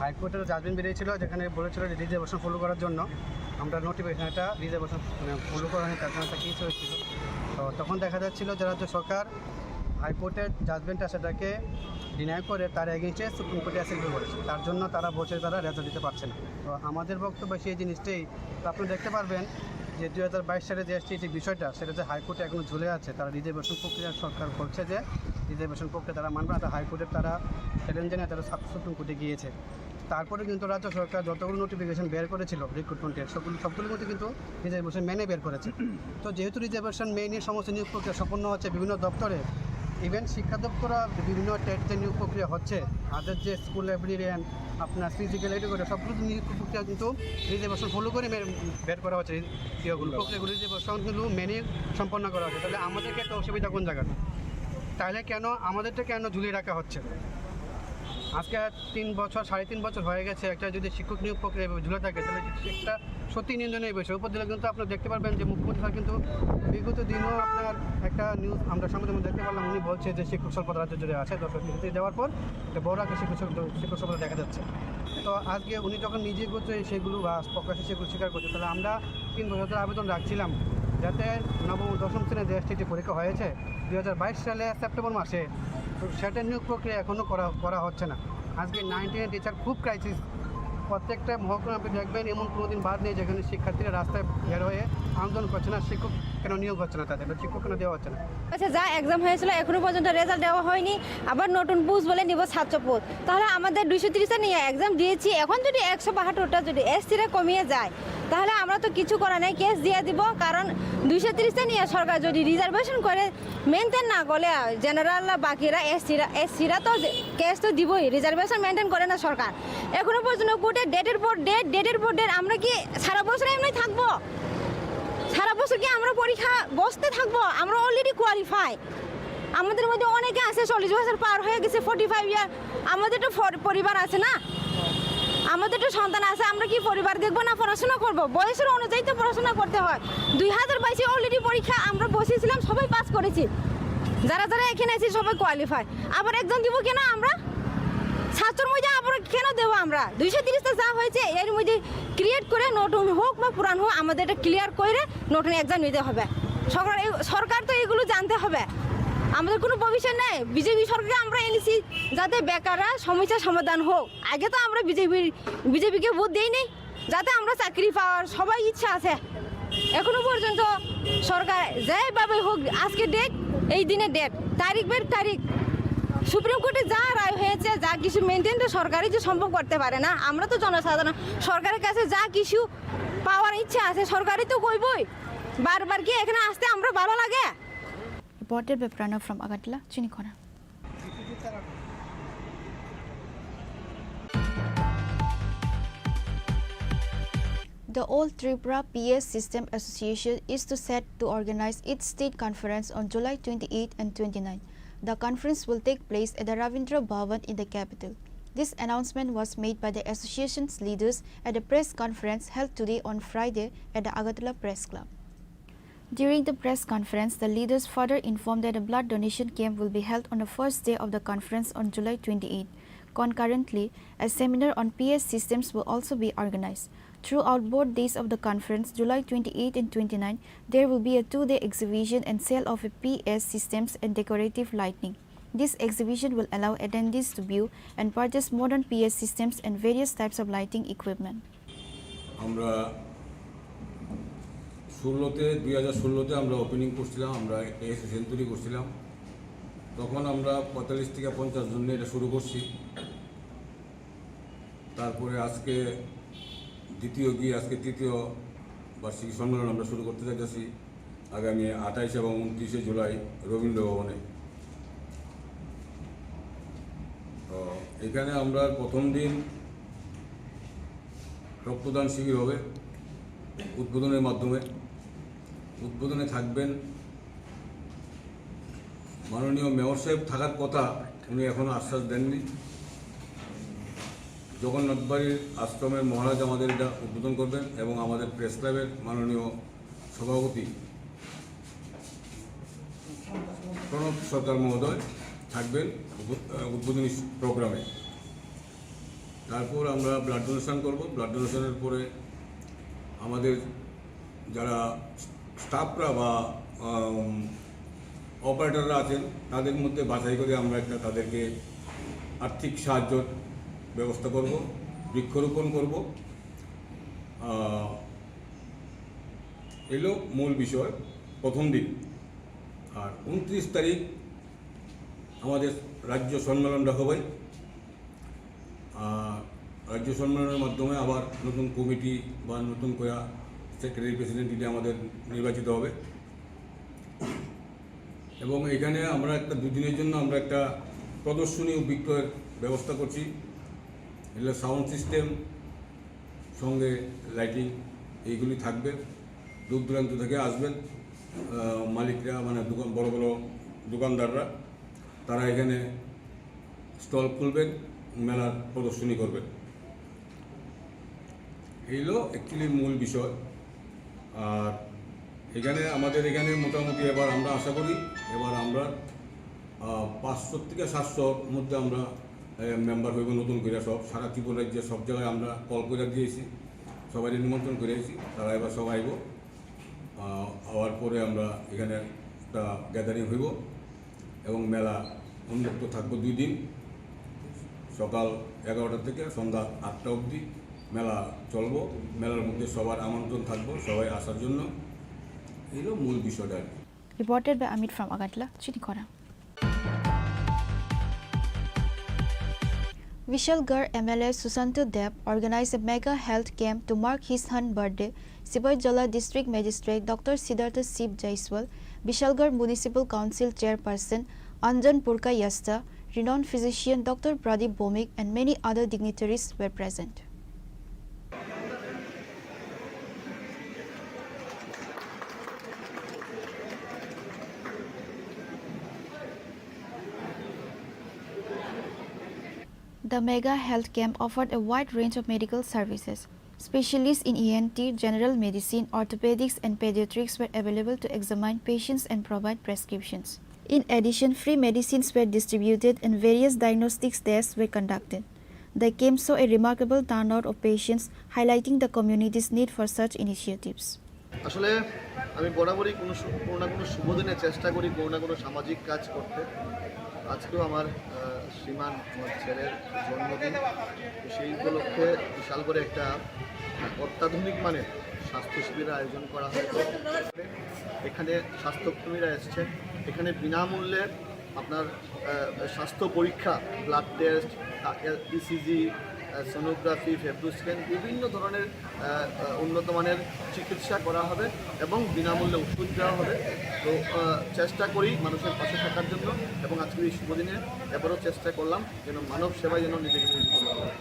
হাইকোর্টের জাজমেন্ট বেরিয়েছিল, যেখানে বলেছিল যে রিজার্ভেশন ফলো করার জন্য আমরা নোটিফিকেশন একটা রিজার্ভেশন, মানে, ফলো করা হয়নি, তার জন্য একটা কেস হয়েছিল। তো তখন দেখা যাচ্ছিল যে রাজ্য সরকার হাইকোর্টের জাজমেন্টটা সেটাকে ডিনাই করে তার এগেইনস্টে সুপ্রিম কোর্টে অ্যাসেম্বলি করেছে, তার জন্য তারা বসে তারা রেজাল্ট দিতে পারছে না। তো আমাদের বক্তব্য সেই জিনিসটাই। তো আপনি দেখতে পারবেন যে দুই হাজার বাইশ সালে যে এসটি যে বিষয়টা, সেটা যে হাইকোর্টে এখনো ঝুলে আছে, তারা রিজার্ভেশন প্রক্রিয়া সরকার বলছে যে রিজার্ভেশন প্রক্রিয়া তারা মানবে না, তারা হাইকোর্টের তারা চ্যালেঞ্জ জানিয়ে তারা সাব সুপ্রিম কোর্টে গিয়েছে। তারপরে কিন্তু রাজ্য সরকার যতগুলো নোটিফিকেশন বের করেছিল রিক্রুটমেন্টের, সবগুলো সবগুলোর মধ্যে কিন্তু রিজার্ভেশন মেনে বের করেছে। তো যেহেতু রিজার্ভেশন মেনে সমস্ত নিয়োগ প্রক্রিয়া সম্পন্ন হচ্ছে বিভিন্ন দপ্তরে, ইভেন শিক্ষা দপ্তরও বিভিন্ন টেট যে নিয়োগ প্রক্রিয়া হচ্ছে, তাদের যে স্কুল লাইব্রেরিয়ান, আপনার ফিজিক্যাল এডুকেটর, সবগুলো নিয়োগ প্রক্রিয়া কিন্তু রিজার্ভেশন ফলো করে মে-, বের করা হচ্ছে। ইয়েগুলো, প্রক্রিয়াগুলো রিজার্ভেশনগুলো মেনে সম্পন্ন করা হচ্ছে। তাহলে আমাদেরকে একটা অসুবিধা কোন জায়গায়? তাহলে কেন আমাদেরটা কেন ঝুলিয়ে রাখা হচ্ছে? আজকে তিন বছর, সাড়ে তিন বছর হয়ে গেছে, একটা যদি শিক্ষক নিয়োগ প্রক্রিয়া এভাবে ঝুলে থাকে, তাহলে একটা সত্যি নিন্দনীয় বিষয়। উপর দিলে কিন্তু আপনারা দেখতে পারবেন যে মুখ্যমন্ত্রী স্যার কিন্তু বিগত দিনও আপনার একটা নিউজ আমরা সামনে যেমন দেখতে পারলাম, উনি বলছে যে শিক্ষক স্বল্পতা রাজ্য জুড়ে আছে, দশ কোটি দেওয়ার পর একটা বড় একটা শিক্ষক স্বল্প-, শিক্ষক স্বল্পতা দেখা যাচ্ছে। তো আজকে উনি যখন নিজে করছে সেগুলো বা প্রকাশ্যে সেগুলো স্বীকার করছে, তাহলে আমরা তিন বছর ধরে আবেদন রাখছিলাম যাতে নবম ও দশম শ্রেণীর যে এসটিটি পরীক্ষা হয়েছে দুই হাজার বাইশ সালে সেপ্টেম্বর মাসে, তো সেটা নিয়োগ প্রক্রিয়া এখনও করা, করা হচ্ছে না। আজকে নাইন টেনের টিচার খুব ক্রাইসিস। প্রত্যেকটা মহকুমা আপনি দেখবেন, এমন কোনো দিন বাদ নেই যেখানে শিক্ষার্থীরা রাস্তায় বের হয়ে আন্দোলন করছে না, শিক্ষক কেন নিয়োগ হচ্ছে না তাদের, বা শিক্ষক কেন দেওয়া হচ্ছে না। আচ্ছা, যা এক্সাম হয়েছিল এখনো পর্যন্ত রেজাল্ট দেওয়া হয়নি, আবার নতুন পোস্ট বলে নিব সাতশো পোস্ট। তাহলে আমাদের দুইশো তিরিশটা নিয়ে এক্সাম দিয়েছি, এখন যদি একশো বাহাত্তরটা যদি এসসিরা কমিয়ে যায়, তাহলে আমরা তো কিছু করার নেই, কেস দিয়ে দিব। কারণ দুইশো তিরিশটা নিয়ে সরকার যদি রিজার্ভেশন করে মেনটেন না করলে, জেনারেল বাকিরা, এসসিরা, এসসিরা তো কেস তো দিবই, রিজার্ভেশন মেনটেন করে না সরকার। এখনো পর্যন্ত কোর্টে ডেটের পর ডেট, ডেটের পর ডেট। আমরা কি সারা বছর এমনি থাকবো? সারা বছর কি আমরা পরীক্ষা বসতে থাকবো? আমরা অলরেডি কোয়ালিফাই। আমাদের মধ্যে অনেকে আছে চল্লিশ বছর পার হয়ে গেছে, ফর্টি ফাইভ ইয়ার। আমাদের তো ফর-, পরিবার আছে না, আমাদের তো সন্তান আছে। আমরা কি পরিবার দেখবো না পড়াশোনা করবো? বয়সের অনুযায়ী তো পড়াশোনা করতে হয়। দুই হাজার বাইশে অলরেডি পরীক্ষা আমরা বসেছিলাম, সবাই পাস করেছি। যারা যারা এখানে আছি সবাই কোয়ালিফাই। আবার এক্সাম দিব কেন আমরা? সাতশোর মধ্যে আবার কেন দেবো আমরা? দুইশো তিরিশটা যা হয়েছে এর মধ্যে ক্রিয়েট করে, নতুন হোক বা পুরান হোক, আমাদের এটা ক্লিয়ার করে নতুন এক্সাম নিতে হবে। সরকার এই, সরকার তো এগুলো জানতে হবে। আমাদের কোনো ভবিষ্যৎ নেই। বিজেপি সরকারকে আমরা এনেছি যাতে বেকাররা সমস্যার সমাধান হোক। আগে তো আমরা বিজেপির, বিজেপিকে ভোট দেই নাই, যাতে আমরা চাকরি পাওয়ার সবাই ইচ্ছা আছে। এখনো পর্যন্ত সরকার যেভাবে হোক, আজকে ডেট, এই দিনে ডেট, তারিখ বের তারিখ, সুপ্রিম কোর্টে যা রায় হয়েছে, যা কিছু মেনটেন তো সরকারই যে সম্ভব করতে পারে না। আমরা তো জনসাধারণ, সরকারের কাছে যা কিছু পাওয়ার ইচ্ছা আছে, সরকারই তো কইবই। বারবার কি এখানে আসতে আমরা ভালো লাগে? Reported by Pranav from Agartala, Chinikhona. The All Tripura P S System Association is to set to organize its state conference on July twenty-eight and twenty-nine. The conference will take place at the Ravindra Bhavan in the capital. This announcement was made by the association's leaders at a press conference held today on Friday at the Agartala Press Club. During the press conference, the leaders further informed that a blood donation camp will be held on the first day of the conference on July twenty-eight. Concurrently, a seminar on P S systems will also be organized. Throughout both days of the conference, July twenty-eight and twenty-nine, there will be a two-day exhibition and sale of a P S systems and decorative lighting. This exhibition will allow attendees to view and purchase modern P S systems and various types of lighting equipment. আমরা ষোলোতে, দুই হাজার ষোলোতে আমরা ওপেনিং করছিলাম, আমরা একটা অ্যাসোসিয়েশন তৈরি করছিলাম। তখন আমরা পঁয়তাল্লিশ থেকে পঞ্চাশ জন নিয়ে এটা শুরু করছি। তারপরে আজকে দ্বিতীয় গিয়ে আজকে তৃতীয় বার্ষিক সম্মেলন আমরা শুরু করতে যাচ্ছি আগামী আঠাইশ এবং ঊনত্রিশে জুলাই রবীন্দ্র ভবনে। তো এখানে আমরা প্রথম দিন রক্তদান শিবির হবে উদ্বোধনের মাধ্যমে। উদ্বোধনে থাকবেন মাননীয় মেয়র সাহেব, থাকার কথা, উনি এখনো আশ্বাস দেননি। জগন্নাথ বাড়ির আশ্রমের মহারাজ আমাদের এটা উদ্বোধন করবেন এবং আমাদের প্রেস ক্লাবের মাননীয় সভাপতি প্রণব সরকার মহোদয় থাকবেন উদ্বো-, আহ, উদ্বোধনী প্রোগ্রামে। তারপর আমরা ব্লাড ডোনেশন করব। ব্লাড ডোনেশনের পরে আমাদের যারা স্টাফরা বা, আম, অপারেটররা আছেন, তাদের মধ্যে বাছাই করে আমরা একটা তাদেরকে আর্থিক সাহায্যর ব্যবস্থা করব, বৃক্ষরোপণ করব। আহ, এলো মূল বিষয়, প্রথম দিন। আর ঊনত্রিশ তারিখ আমাদের রাজ্য সম্মেলন ডাকা হয়। আহ, রাজ্য সম্মেলনের মাধ্যমে আবার নতুন কমিটি বা নতুন করে সেক্রেটারি প্রেসিডেন্ট এটা আমাদের নির্বাচিত হবে। এবং এখানে আমরা একটা দুদিনের জন্য আমরা একটা প্রদর্শনী ও বিক্রয়ের ব্যবস্থা করছি। এগুলো সাউন্ড সিস্টেম, সঙ্গে লাইটিং, এইগুলি থাকবে। দূর দূরান্ত থেকে আসবেন, আহ, মালিকরা, মানে দোকান, বড় বড় দোকানদাররা, তারা এখানে স্টল খুলবেন, মেলার প্রদর্শনী করবেন। এই হলো অ্যাকচুয়ালি মূল বিষয়। আর এখানে, আমাদের এখানে মোটামুটি এবার আমরা আশা করি, এবার আমরা, আহ, পাঁচশো থেকে সাতশোর মধ্যে আমরা, আহ, মেম্বার হইব নতুন করে সব। সারা ত্রিপুরা রাজ্যে সব জায়গায় আমরা কল করে দিয়েছি, সবাই নিমন্ত্রণ করে আছি, তারা এবার সব আইব। আহ, আওয়ার পরে আমরা এখানে একটা গ্যাদারিং হইব এবং মেলা উন্মুক্ত থাকবো দুই দিন, সকাল এগারোটা থেকে সন্ধ্যা আটটা অবধি মেলা চলবো। মেলার মধ্যে সবার আমন্ত্রণ থাকবো, সবাই আসার জন্য। এই হলো মূল বিষয়টা আর কি। Reported by Amit from Agartala, Chinikhora. Vishalgarh M L A Sushanta Deb organized a mega health camp to mark his son's birthday. Sipaijala District Magistrate Doctor Siddhartha Shiv Jaiswal, Vishalgarh Municipal Council Chairperson Anjan Purka Yasta, renowned physician Doctor Pradip Bhowmik, and many other dignitaries were present. The mega health camp offered a wide range of medical services. Specialists in E N T, general medicine, orthopedics, and pediatrics were available to examine patients and provide prescriptions. In addition, free medicines were distributed and various diagnostics tests were conducted. The camp saw a remarkable turnout of patients, highlighting the community's need for such initiatives. আসলে আমি বরাবরই কোনো সু-, কোনো না কোনো শুভ দিনে চেষ্টা করি কোনো না কোনো সামাজিক কাজ করতে। আজকেও আমার, আহ, শ্রীমান, আমার ছেলের জন্মদিন। তো সেই উপলক্ষে বিশাল করে একটা, আহ, অত্যাধুনিক মানের স্বাস্থ্য শিবিরের আয়োজন করা হয়েছে। এখানে স্বাস্থ্যকর্মীরা এসছেন, এখানে বিনামূল্যে আপনার, আহ, স্বাস্থ্য পরীক্ষা, ব্লাড টেস্ট, আহ, ইসিজি, আহ, সোনোগ্রাফি, ফেব্রোস্ক্যান, বিভিন্ন ধরনের, আহ, আহ, উন্নত মানের চিকিৎসা করা হবে এবং বিনামূল্যে ওষুধ দেওয়া হবে। তো, আহ, চেষ্টা করি মানুষের পাশে থাকার জন্য এবং আজকের এই শুভ দিনে এবারও চেষ্টা করলাম যেন মানব সেবায় যেন নিজেকে নিয়োজিত করা হয়।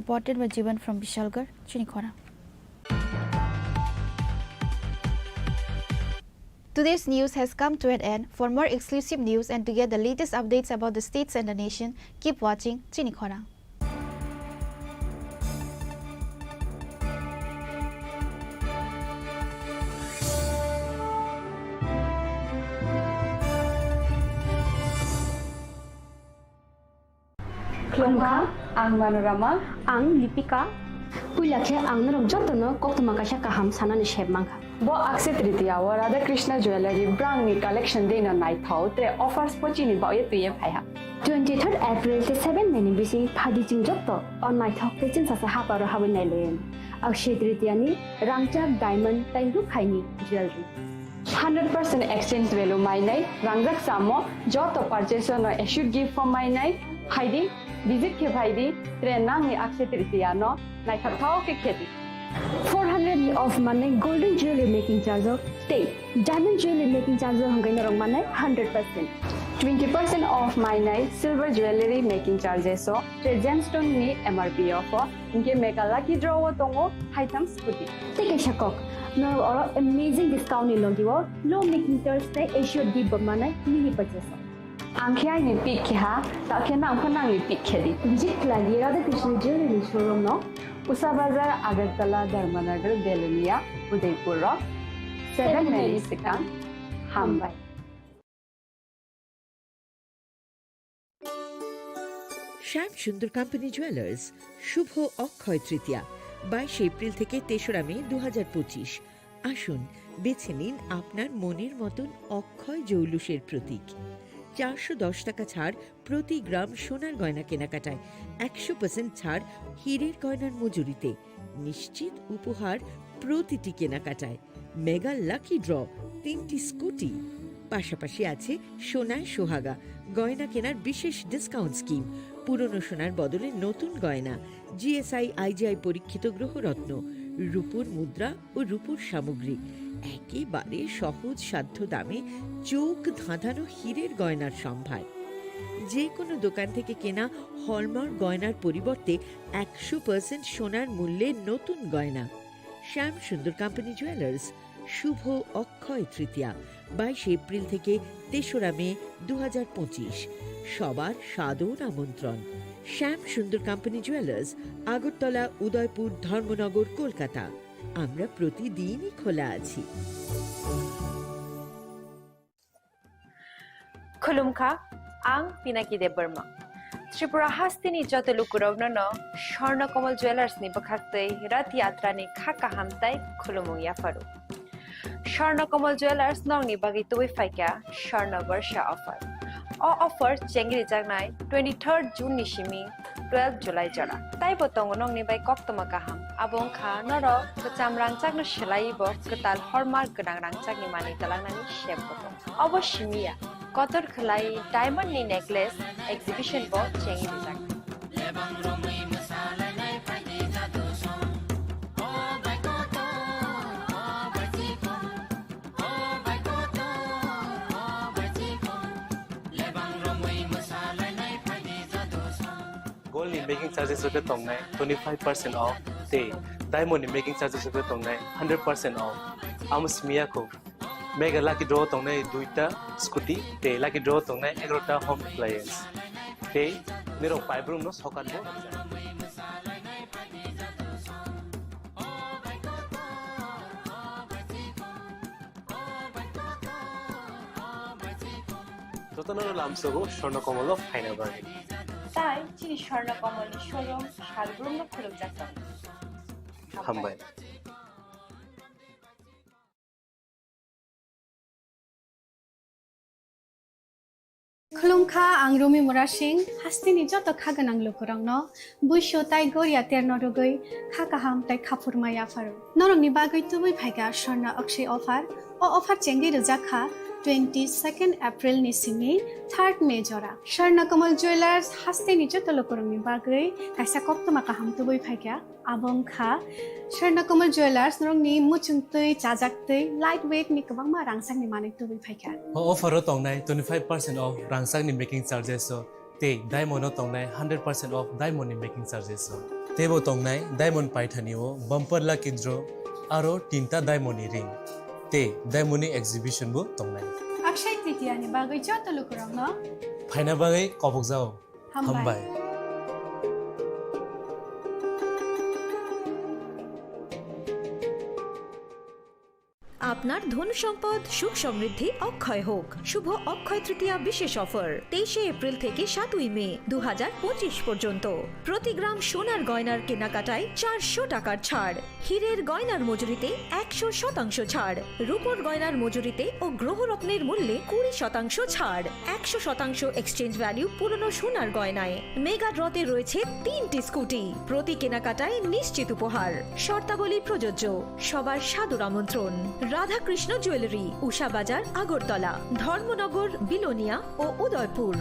Reported by Jiban from Bishalgarh, Chinikhora. Today's news has come to an end. For more exclusive news and to get the latest updates about the states and the nation, keep watching Chinikhora. Khulumkha, ang Manorama. Ang Lipika. Puila khe ang norok jotono koktwma kaisa kaham sanani sep mankha. Bo Akshaya Tritiya o Radha Krishna Jewellery brangni collection deino naithok, tre offers pochini baoye twiye phaiha. Twenty-third April tei seven May ni bising phaidi chwng joto o naithok tei chwngsacha haparo habwi nailaio. Akshaya Tritiya ni rangchak, diamond tei rukhaini jewellery. Hundred percent exchange value mainai, rangjak chamo, joto purchase no assured gift form mainai, phaidi, visit khe phaidi, tre nangni Akshaya Tritiya no naithok thok khe khedi. Four hundred ni off manai golden jewelry making charge o tei diamond jewelry making charge o hwnkhai norok manai hundred percent. Twenty percent off mainai silver jewelry making charges o tre gemstone ni M R P o pho. Hinkhe mega lucky draw o tongo haitham scooty. Tei kaisa kok, norok oro amazing discount ni logi o low making charge tei assured gift bo manai mini purchase o. Ang khe aini pick khe ha, ta khe nang pho nangni pick khe di. Visit khlai di Radha Krishna Jewelry showroom no. Usa Bazar, Agartala, Dharmanagar, Belonia, Udaipur rok. Seven minutes swkang. Hambai. Shyam Sundar Company Jewelers, শুভ অক্ষয় তৃতীয়া, বাইশে এপ্রিল থেকে তেসরা মে দু হাজার পঁচিশ। আসুন, বেছে নিন আপনার মনের মতন অক্ষয় জৌলুসের প্রতীক। চারশো দশ টাকা ছাড় প্রতি গ্রাম সোনার গয়না কেনাকাটায়, একশো পার্সেন্ট ছাড় হীরের গয়নার মজুরিতে, নিশ্চিত উপহার প্রতিটি কেনাকাটায়। মেগা লাকি ড্র, তিনটি স্কুটি, পাশাপাশি আছে সোনায় সোহাগা, গয়না কেনার বিশেষ ডিসকাউন্ট স্কিম, পুরনো সোনার বদলে নতুন গয়না, জিএসআই আইজিআই পরীক্ষিত গ্রহরত্ন, রূপোর মুদ্রা ও রূপোর সামগ্রী, একেবারে সহজ সাধ্য দামে চোখ ধাঁধানো হীরের গয়নার সম্ভার। যে কোনো দোকান থেকে কেনা হলমার্ক গয়নার পরিবর্তে একশো পার্সেন্ট সোনার মূল্যে নতুন গয়না। শ্যাম সুন্দর কোম্পানি জুয়েলার্স, শুভ অক্ষয় তৃতীয়া, বাইশে এপ্রিল থেকে তেসরা মে দু হাজার পঁচিশ। সবার সাদর আমন্ত্রণ। শ্যাম সুন্দর কোম্পানি জুয়েলার্স, আগরতলা, উদয়পুর, ধর্মনগর, কলকাতা। আমরা প্রতিদিনই খোলা আছি। Khulumkha, ang Pinaki Debbarma. Tripura hasteni joto lukurokno no Swarna Kamal Jewellers ni bwkhaktwi Rath Yatra ni kha kaham tai khulumung yapharu. Swarna Kamal Jewellers nokni bagwi tubui phaikha Swarna Barsha offer. O offer chengri jaknai twenty-third June ni simi twelve July jora. Taibo tongo nokni bai koktwma kaham. Abo wngkha norok kwcham rangchakno swlaiwi bo kwtal hallmark gwnang rangchakni manwi twlangnani sep bo tongo. Obo simi ya, kotor khwlai diamond ni necklace exhibition bo chengwi rijak. Gold ni making charges rok khe tongnai twenty five percent off tei diamond ni making charges rok khe tongnai hundred percent off. Amo simi ya kho. Mega lucky draw tongnai duita scooty tei lucky draw tongnai egarota home appliance. Tei nirok paibrumno sokat bo rwjak. Jotono lamsogo Swarna Kamal o phaina bagwi. Tai chini Swarna Kamal ni showroom salbrumno khulumjak tongo. Hambai. Khulumkha, ang Rumi Murasing, hasteni joto kha gwnang lukurokno buisu tai goria terno rwgwi kha kaham tai kha phurma yapharu. Norokni bagwi tubui phaikha Swarna Akshay offer. O offer chengwi rwjak kha twenty-second April ni simi third May jora. Swarna Kamal Jewellers hasteni joto lukurokni bagwi kaisa koktwma kaham tubui phaikha. Abo wngkha Swarna Kamal Jewellers, norokni muchungtwi, chajaktwi, light weight ni kwbangma rangchakni manwi tubui phaikha. O offer o tongnai twenty five percent off rangchakni making charges o, tei diamond o tongnai hundred percent off diamond ni making charges o. Teibo tongnai diamond paithani o bumper lucky draw, aro tinta diamond ni ring, tei diamond ni exhibition bo tongnai. Akshay Tritiya ni bagwi joto lukurokno phaina bagwi kobokjao. Hambai. Hambai. আপনার ধন সম্পদ সুখ সমৃদ্ধি অক্ষয় হোক। শুভ অক্ষয় তৃতীয়া বিশেষ অফার তেইশে এপ্রিল থেকে সাতই মে দু হাজার পঁচিশ পর্যন্ত। প্রতি গ্রাম সোনার গয়নার কেনাকাটায় চারশো টাকার ছাড়, হীরের গয়নার মজুরিতে একশো শতাংশ ছাড়, রূপোর গয়নার মজুরিতে ও গ্রহরত্নের মূল্যে কুড়ি শতাংশ ছাড়, একশো শতাংশ এক্সচেঞ্জ ভ্যালু পুরনো সোনার গয়নায়। মেগা ড্রতে রয়েছে তিনটি স্কুটি, প্রতি কেনাকাটায় নিশ্চিত উপহার। শর্তাবলী প্রযোজ্য। সবার সাদর আমন্ত্রণ। রাধাকৃষ্ণ জুয়েলারি, উষা বাজার, আগরতলা, ধর্মনগর, বিলোনিয়া ও উদয়পুর।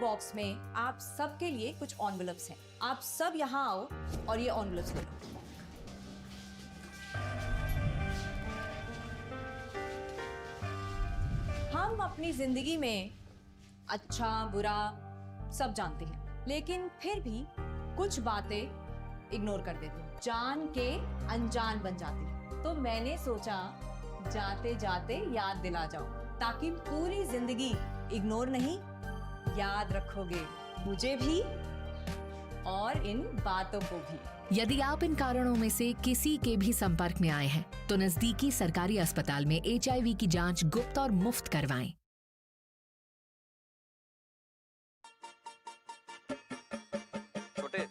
बॉक्स में आप सबके लिए कुछ एनवेलप्स हैं। आप सब यहाँ आओ और ये एनवेलप्स ले लो। हम अपनी जिंदगी में अच्छा, बुरा सब जानते हैं, लेकिन फिर भी कुछ बातें इग्नोर कर देते हैं, जान के अनजान बन जाती है। तो मैंने सोचा, जाते जाते याद दिला जाओ, ताकि पूरी जिंदगी इग्नोर नहीं, याद रखोगे मुझे भी और इन बातों को भी। यदि आप इन कारणों में से किसी के भी संपर्क में आए हैं, तो नजदीकी सरकारी अस्पताल में एचआईवी की जांच गुप्त और मुफ्त करवाएं। छोटे,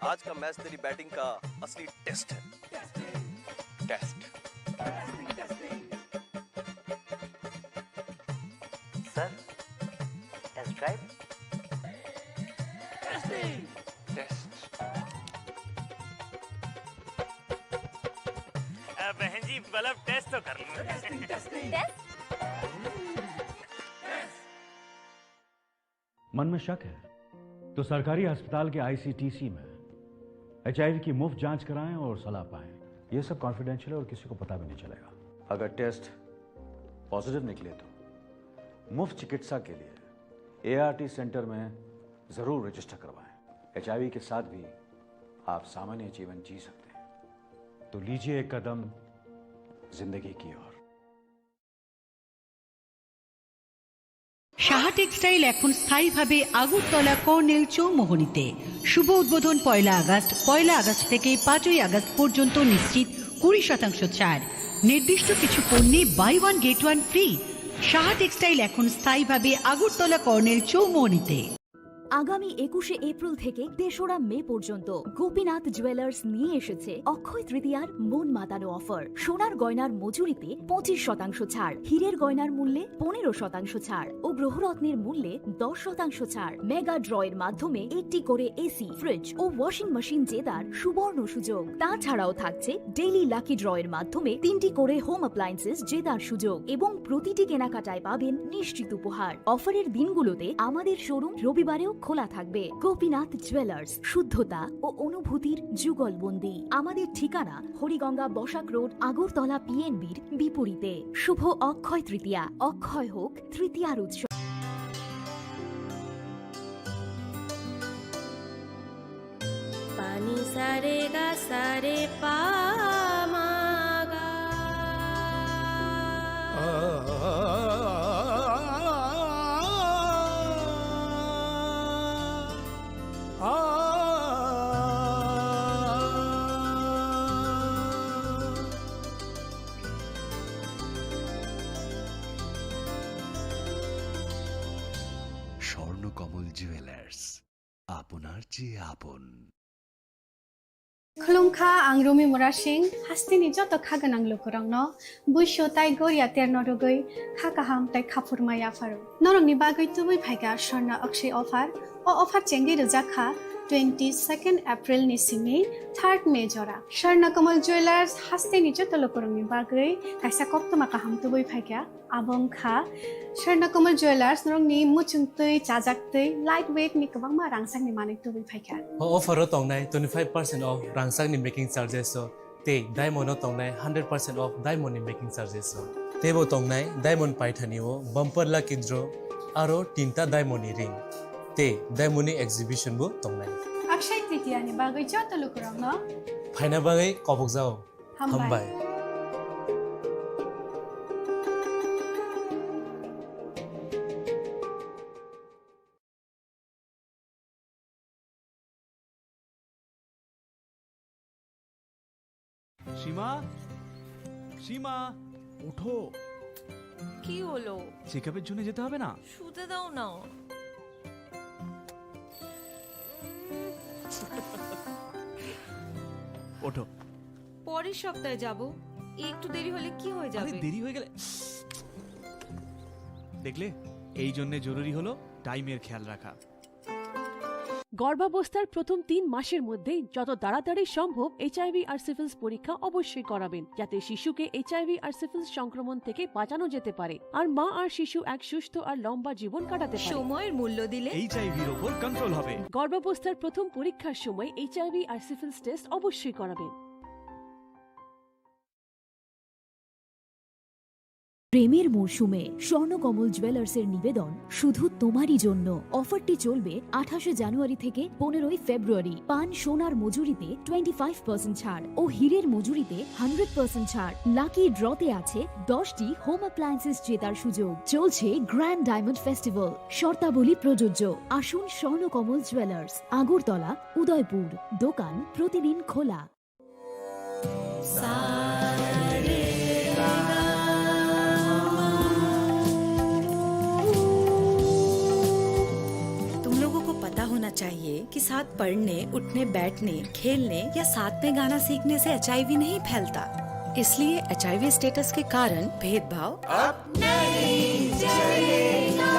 आज का मैच तेरी बैटिंग का असली टेस्ट है। Test. Sir, test drive. Test. अ, बहन जी, मतलब, टेस्ट तो कर लो। टेस्ट? मन में शक है तो सरकारी अस्पताल के आईसीटीसी में एचआईवी की मुफ्त जांच कराएं और सलाह पाएं। यह सब कॉन्फिडेंशियल है और किसी को पता भी नहीं चलेगा। अगर टेस्ट पॉजिटिव निकले तो मुफ्त चिकित्सा के लिए एआरटी सेंटर में जरूर रजिस्टर करवाएं। एचआईवी के साथ भी आप सामान्य जीवन जी सकते हैं। तो लीजिए एक कदम जिंदगी की ओर। সাহা টেক্সটাইল এখন স্থায়ীভাবে আগরতলা কর্নেল চৌমোহনীতে। শুভ উদ্বোধন পয়লা আগস্ট। পয়লা আগস্ট থেকে পাঁচই আগস্ট পর্যন্ত নিশ্চিত কুড়ি শতাংশ ছাড়। নির্দিষ্ট কিছু পণ্যে buy one get one free. Saha textile এখন স্থায়ীভাবে আগরতলা কর্নেল চৌমোহনীতে। আগামী একুশে এপ্রিল থেকে তেসরা মে পর্যন্ত গোপীনাথ জুয়েলার্স নিয়ে এসেছে অক্ষয় তৃতীয়ার মন মাতানো অফার। সোনার গয়নার মজুরিতে পঁচিশ শতাংশ ছাড়, হীরের গয়নার মূল্যে পনেরো শতাংশ ছাড় ও গ্রহরত্নের মূল্যে দশ শতাংশ ছাড়। মেগা ড্রয়ের মাধ্যমে একটি করে এসি, ফ্রিজ ও ওয়াশিং মেশিন জেতার সুবর্ণ সুযোগ। তাছাড়াও থাকছে ডেইলি লাকি ড্রয়ের মাধ্যমে তিনটি করে হোম অ্যাপ্লায়েন্সেস জেতার সুযোগ এবং প্রতিটি কেনাকাটায় পাবেন নিশ্চিত উপহার। অফারের দিনগুলোতে আমাদের শোরুম রবিবারেও খোলা থাকবে। গোপীনাথ জুয়েলার্স, শুদ্ধতা ও অনুভূতির যুগলবন্দি। আমাদের ঠিকানা হরিগঙ্গা বসাক রোড, আগরতলা পিএনবির বিপরীতে। শুভ অক্ষয় তৃতীয়া, অক্ষয় হোক তৃতীয়ার উৎসব। Pani sa re ga sa re pa ma ga. Swarnakamal jewellers, আপনার চেয়ে আপন। Khulumkha, ang Rumi Murasing, hasteni joto kha gwnang lukurokno buisu tai goria terno rwgwi kha kaham tai khaphurma yapharo. Norokni bagwi tubui phaikha Swarna Akshai offer. O offer chengwi rwjak kha twenty second April ni simi third May jora. Swarna Kamal Jewelers hasteni joto lukurokni bagwi kaisa koktwma kaham tubui phaikha. Abo wngkha Swarna Kamal Jewelers, norokni muchungtwi, chajaktwi, light weight ni kwbangma rangchakni manwi tubui phaikha. O offer o tongnai twenty five percent off rangchakni making charges o, tei diamond o tongnai hundred percent off diamond ni making charges o. Teibo tongnai diamond paithani o bumper lucky draw, aro tinta diamond ni ring, tei diamond ni exhibition bo tongnai. Akshai Tritiya ni bagwi joto lukurokno phaina bagwi kobokjao. Hambai. Hambai. সীমা, সীমা, ওঠো। কি হলো? চেকআপের জন্য যেতে হবে না? শুতে দাও না। ওঠো। পরের সপ্তাহে যাব। একটু দেরি হলে কি হয়ে আরে, যাবে? দেরি হয়ে গেলে, দেখলে, এই জন্য জরুরি হলো টাইমের খেয়াল রাখা। গর্ভাবস্থার প্রথম তিন মাসের মধ্যে যত তাড়াতাড়ি সম্ভব এইচআইভি আর সিফিলিস পরীক্ষা অবশ্যই করাবেন, যাতে শিশুকে এইচআইভি আর সিফিলিস সংক্রমণ থেকে বাঁচানো যেতে পারে আর মা আর শিশু এক সুস্থ আর লম্বা জীবন কাটাতে পারে। সময়ের মূল্য দিলে এইচআইভির ওপর কন্ট্রোল হবে। গর্ভাবস্থার প্রথম পরীক্ষার সময় এইচআইভি আর সিফিলিস টেস্ট অবশ্যই করাবেন। প্রেমের মরশুমে স্বর্ণকমল জুয়েলার্সের নিবেদন শুধু তোমারই জন্য। অফারটি চলবে আঠাশে জানুয়ারি থেকে পনেরোই ফেব্রুয়ারি। পান সোনার মজুরিতে টোয়েন্টি ফাইভ পার্সেন্ট ছাড় ও হীরের মজুরিতে হান্ড্রেড পার্সেন্ট ছাড়। লাকি ড্রতে আছে দশটি হোম অ্যাপ্লায়েন্সেস জেতার সুযোগ। চলছে গ্র্যান্ড ডায়মন্ড ফেস্টিভ্যাল, শর্তাবলী প্রযোজ্য। আসুন স্বর্ণকমল জুয়েলার্স, আগরতলা, উদয়পুর। দোকান প্রতিদিন খোলা। तुम लोगों को पता होना चाहिए कि साथ पढ़ने, उठने, बैठने, खेलने या साथ में गाना सीखने से एचआईवी नहीं फैलता। इसलिए एचआईवी स्टेटस के कारण भेदभाव अब नहीं चलेगा।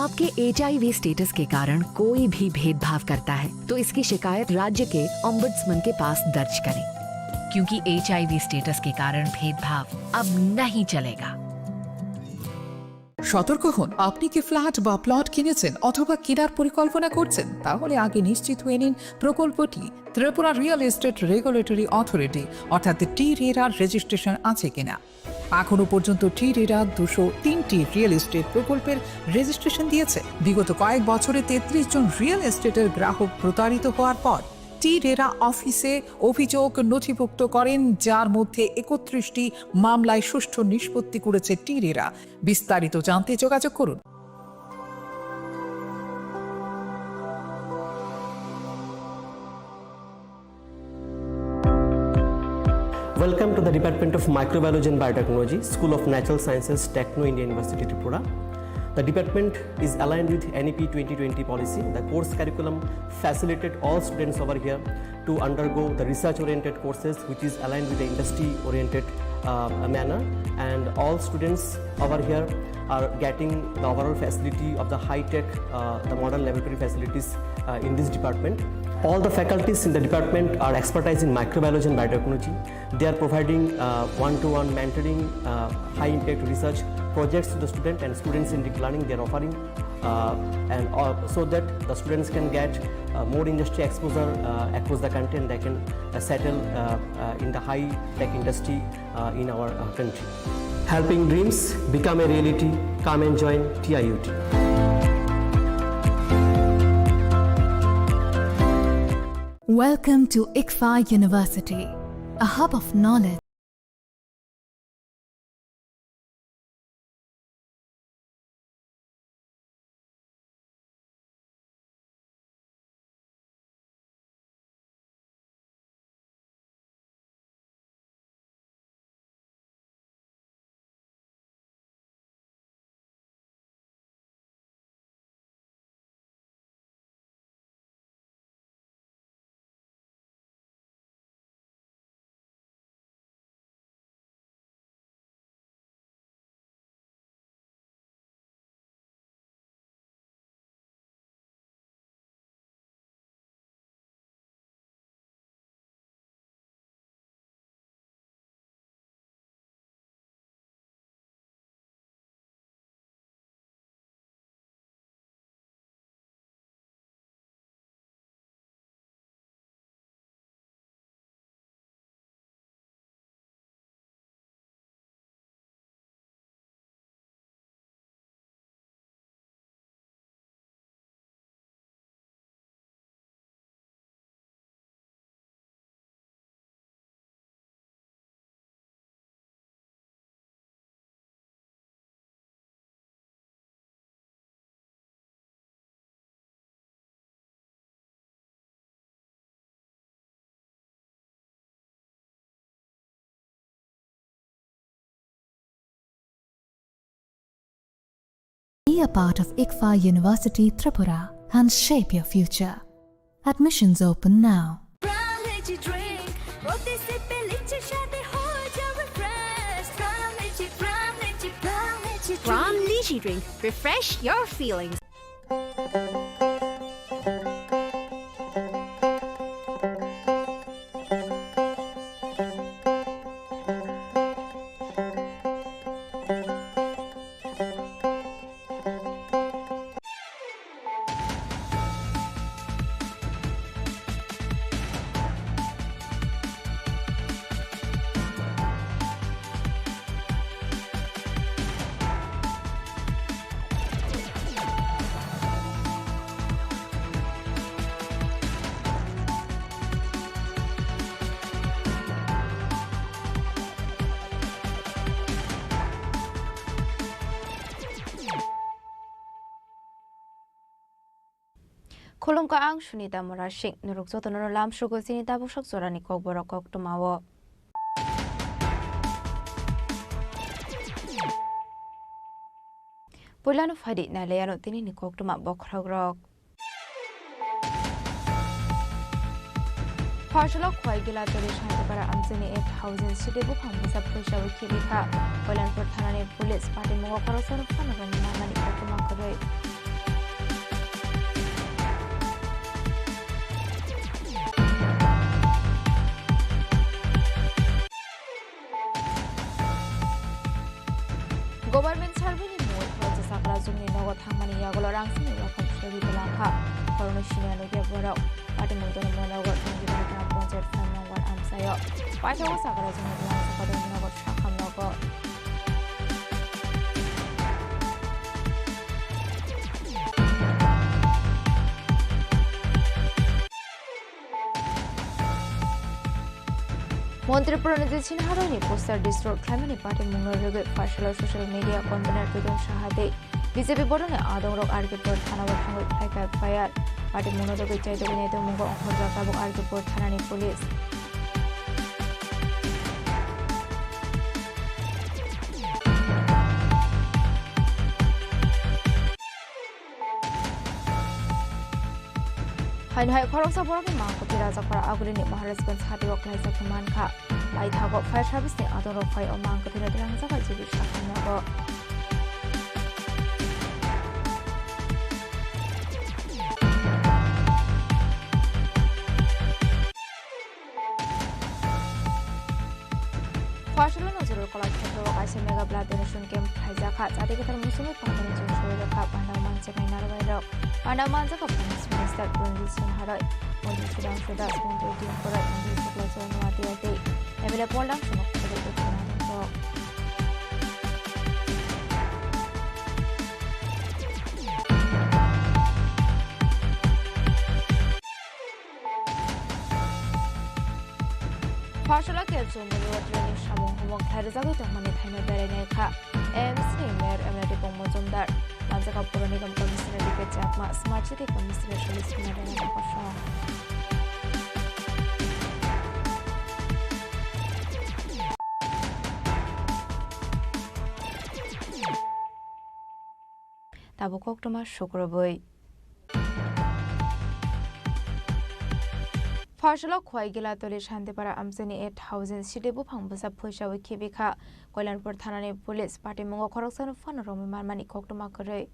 आपके एचआईवी स्टेटस के कारण कोई भी भेदभाव करता है, तो इसकी शिकायत राज्य के ओम्बड्समैन के पास दर्ज करें, क्योंकि एचआईवी स्टेटस के कारण भेदभाव अब नहीं चलेगा। সতর্ক হন, আপনি কি ফ্ল্যাট বা প্লট কিনেছেন অথবা কেনার পরিকল্পনা করছেন? তাহলে আগে নিশ্চিত হয়ে নিন প্রকল্পটি Tripura real estate regulatory authority অর্থাৎ টি রেরার রেজিস্ট্রেশন আছে কিনা। এখনো পর্যন্ত টি রেরা দুশো তিনটি রিয়েল এস্টেট প্রকল্পের রেজিস্ট্রেশন দিয়েছে। বিগত কয়েক বছরে তেত্রিশ জন রিয়েল এস্টেটের গ্রাহক প্রতারিত হওয়ার পর টি রেরা অফিসে অভিযোগ নথিভুক্ত করেন, যার মধ্যে একত্রিশটি মামলায় সুষ্ঠু নিষ্পত্তি করেছে টি রেরা। বিস্তারিত জানতে যোগাযোগ করুন। Welcome to the Department of Microbiology and Biotechnology, School of Natural Sciences, Techno India University, Tripura. The department is aligned with N E P twenty twenty policy. The course curriculum facilitated all students over here to undergo the research-oriented courses, which is aligned with the industry-oriented, uh, manner. And all students over here are getting the overall facility of the high-tech, uh, the modern laboratory facilities, uh, in this department. All the faculties in the department are expertise in microbiology and biotechnology. They are providing, uh, one-to-one mentoring, uh, high-impact research projects to the student and students in deep learning. They are offering, uh, and, uh, so that the students can get, uh, more industry exposure, uh, across the country, and they can, uh, settle, uh, uh, in the high-tech industry, uh, in our, uh, country. Helping dreams become a reality. Come and join T I U T. Welcome to ICFAI University, a hub of knowledge. Be a part of ICFAI University Tripura and shape your future. Admissions open now. Pram Lychee drink, প্রতি সিপে লিচির স্বাদে হয়ে যাবে fresh। Pram Lychee, Pram Lychee, Pram Lychee drink। Pram Lychee Energy drink. Refresh your feelings. Khulumkha, ang Sunita Murasing. Norok jotono lamsugo chini tabuksak jorani kokborok koktwmao. Puilano phaidi nailaiano tinini koktwma bokhorokrok. Pharsalo Khwaigila Toli Santipara Amchaini eight thousand sidi buphang bwsa phuisawi khibikha. Koilanpur thanani police patimungo khoroksano phano romwi manmani koktwma kwrwi. Government survey ni mungwi khoroksa chakrajwngni nogo thangmani yagulo rang simi rokhom sori belangkha. Khoroknwi siniya nukya borok. Patimung tongmani nogo tongwi gram panchayat five number amchaio. Paithago chakrajwngni belangkha kodorni nogo sakham nogo. Montri Pranajit Sinha Roy ni poster destroy khlaimani patimungno rwgwi pharsalo social media convener Tuiton Saha tei B J P bodolni adongrok R K Pur thanao thangwi khlaikha F I R. Patimungno rwgwi chaidogwi naitukmungo ongkhorjak tabuk R K Pur thanani police. Haino hai khoroksa borokni mangkwthwi Rajakhor Agulini Maharajganj hatio khlaijak mankha. Paithago fire service ni adongrok phai o mangkwthwino twlangjago G B sakhanogo. Pharsalo Nazirul Kala Khetreo kaisa mega blood donation camp khlaijakha. Jati kwthar muchungwi pandani chwng soi rwkha. Pandao manjaknai narwai rok. Pandao manjakha Finance Minister Pranajit Sinha Roy, Montri Sudhanshu Das, Montri Dimpu Roy, Montri Shukla Charan Noatia tei M L A Paul Dangshuno kwrwi rwkha narwai rok. Pharsalo Kelso Moniwa training samung humok khlai rwjagwi tongmani thaino berai nai kha M C ni Mayor M L A Dipong Mojumdar, Manjaka Puro Nigam Commissioner D K Chakma, Smart City Commissioner Suresh Kumar Rana kosong. Tabuk koktwma sukrubwi. Pharsalo Khwaigila Toli Santipara Amchaini eight thousand sidi buphang bwsa phuisawi khibikha. Koilanpur thanani police patimungo khoroksano phano romwi manmani koktwma kwrwi.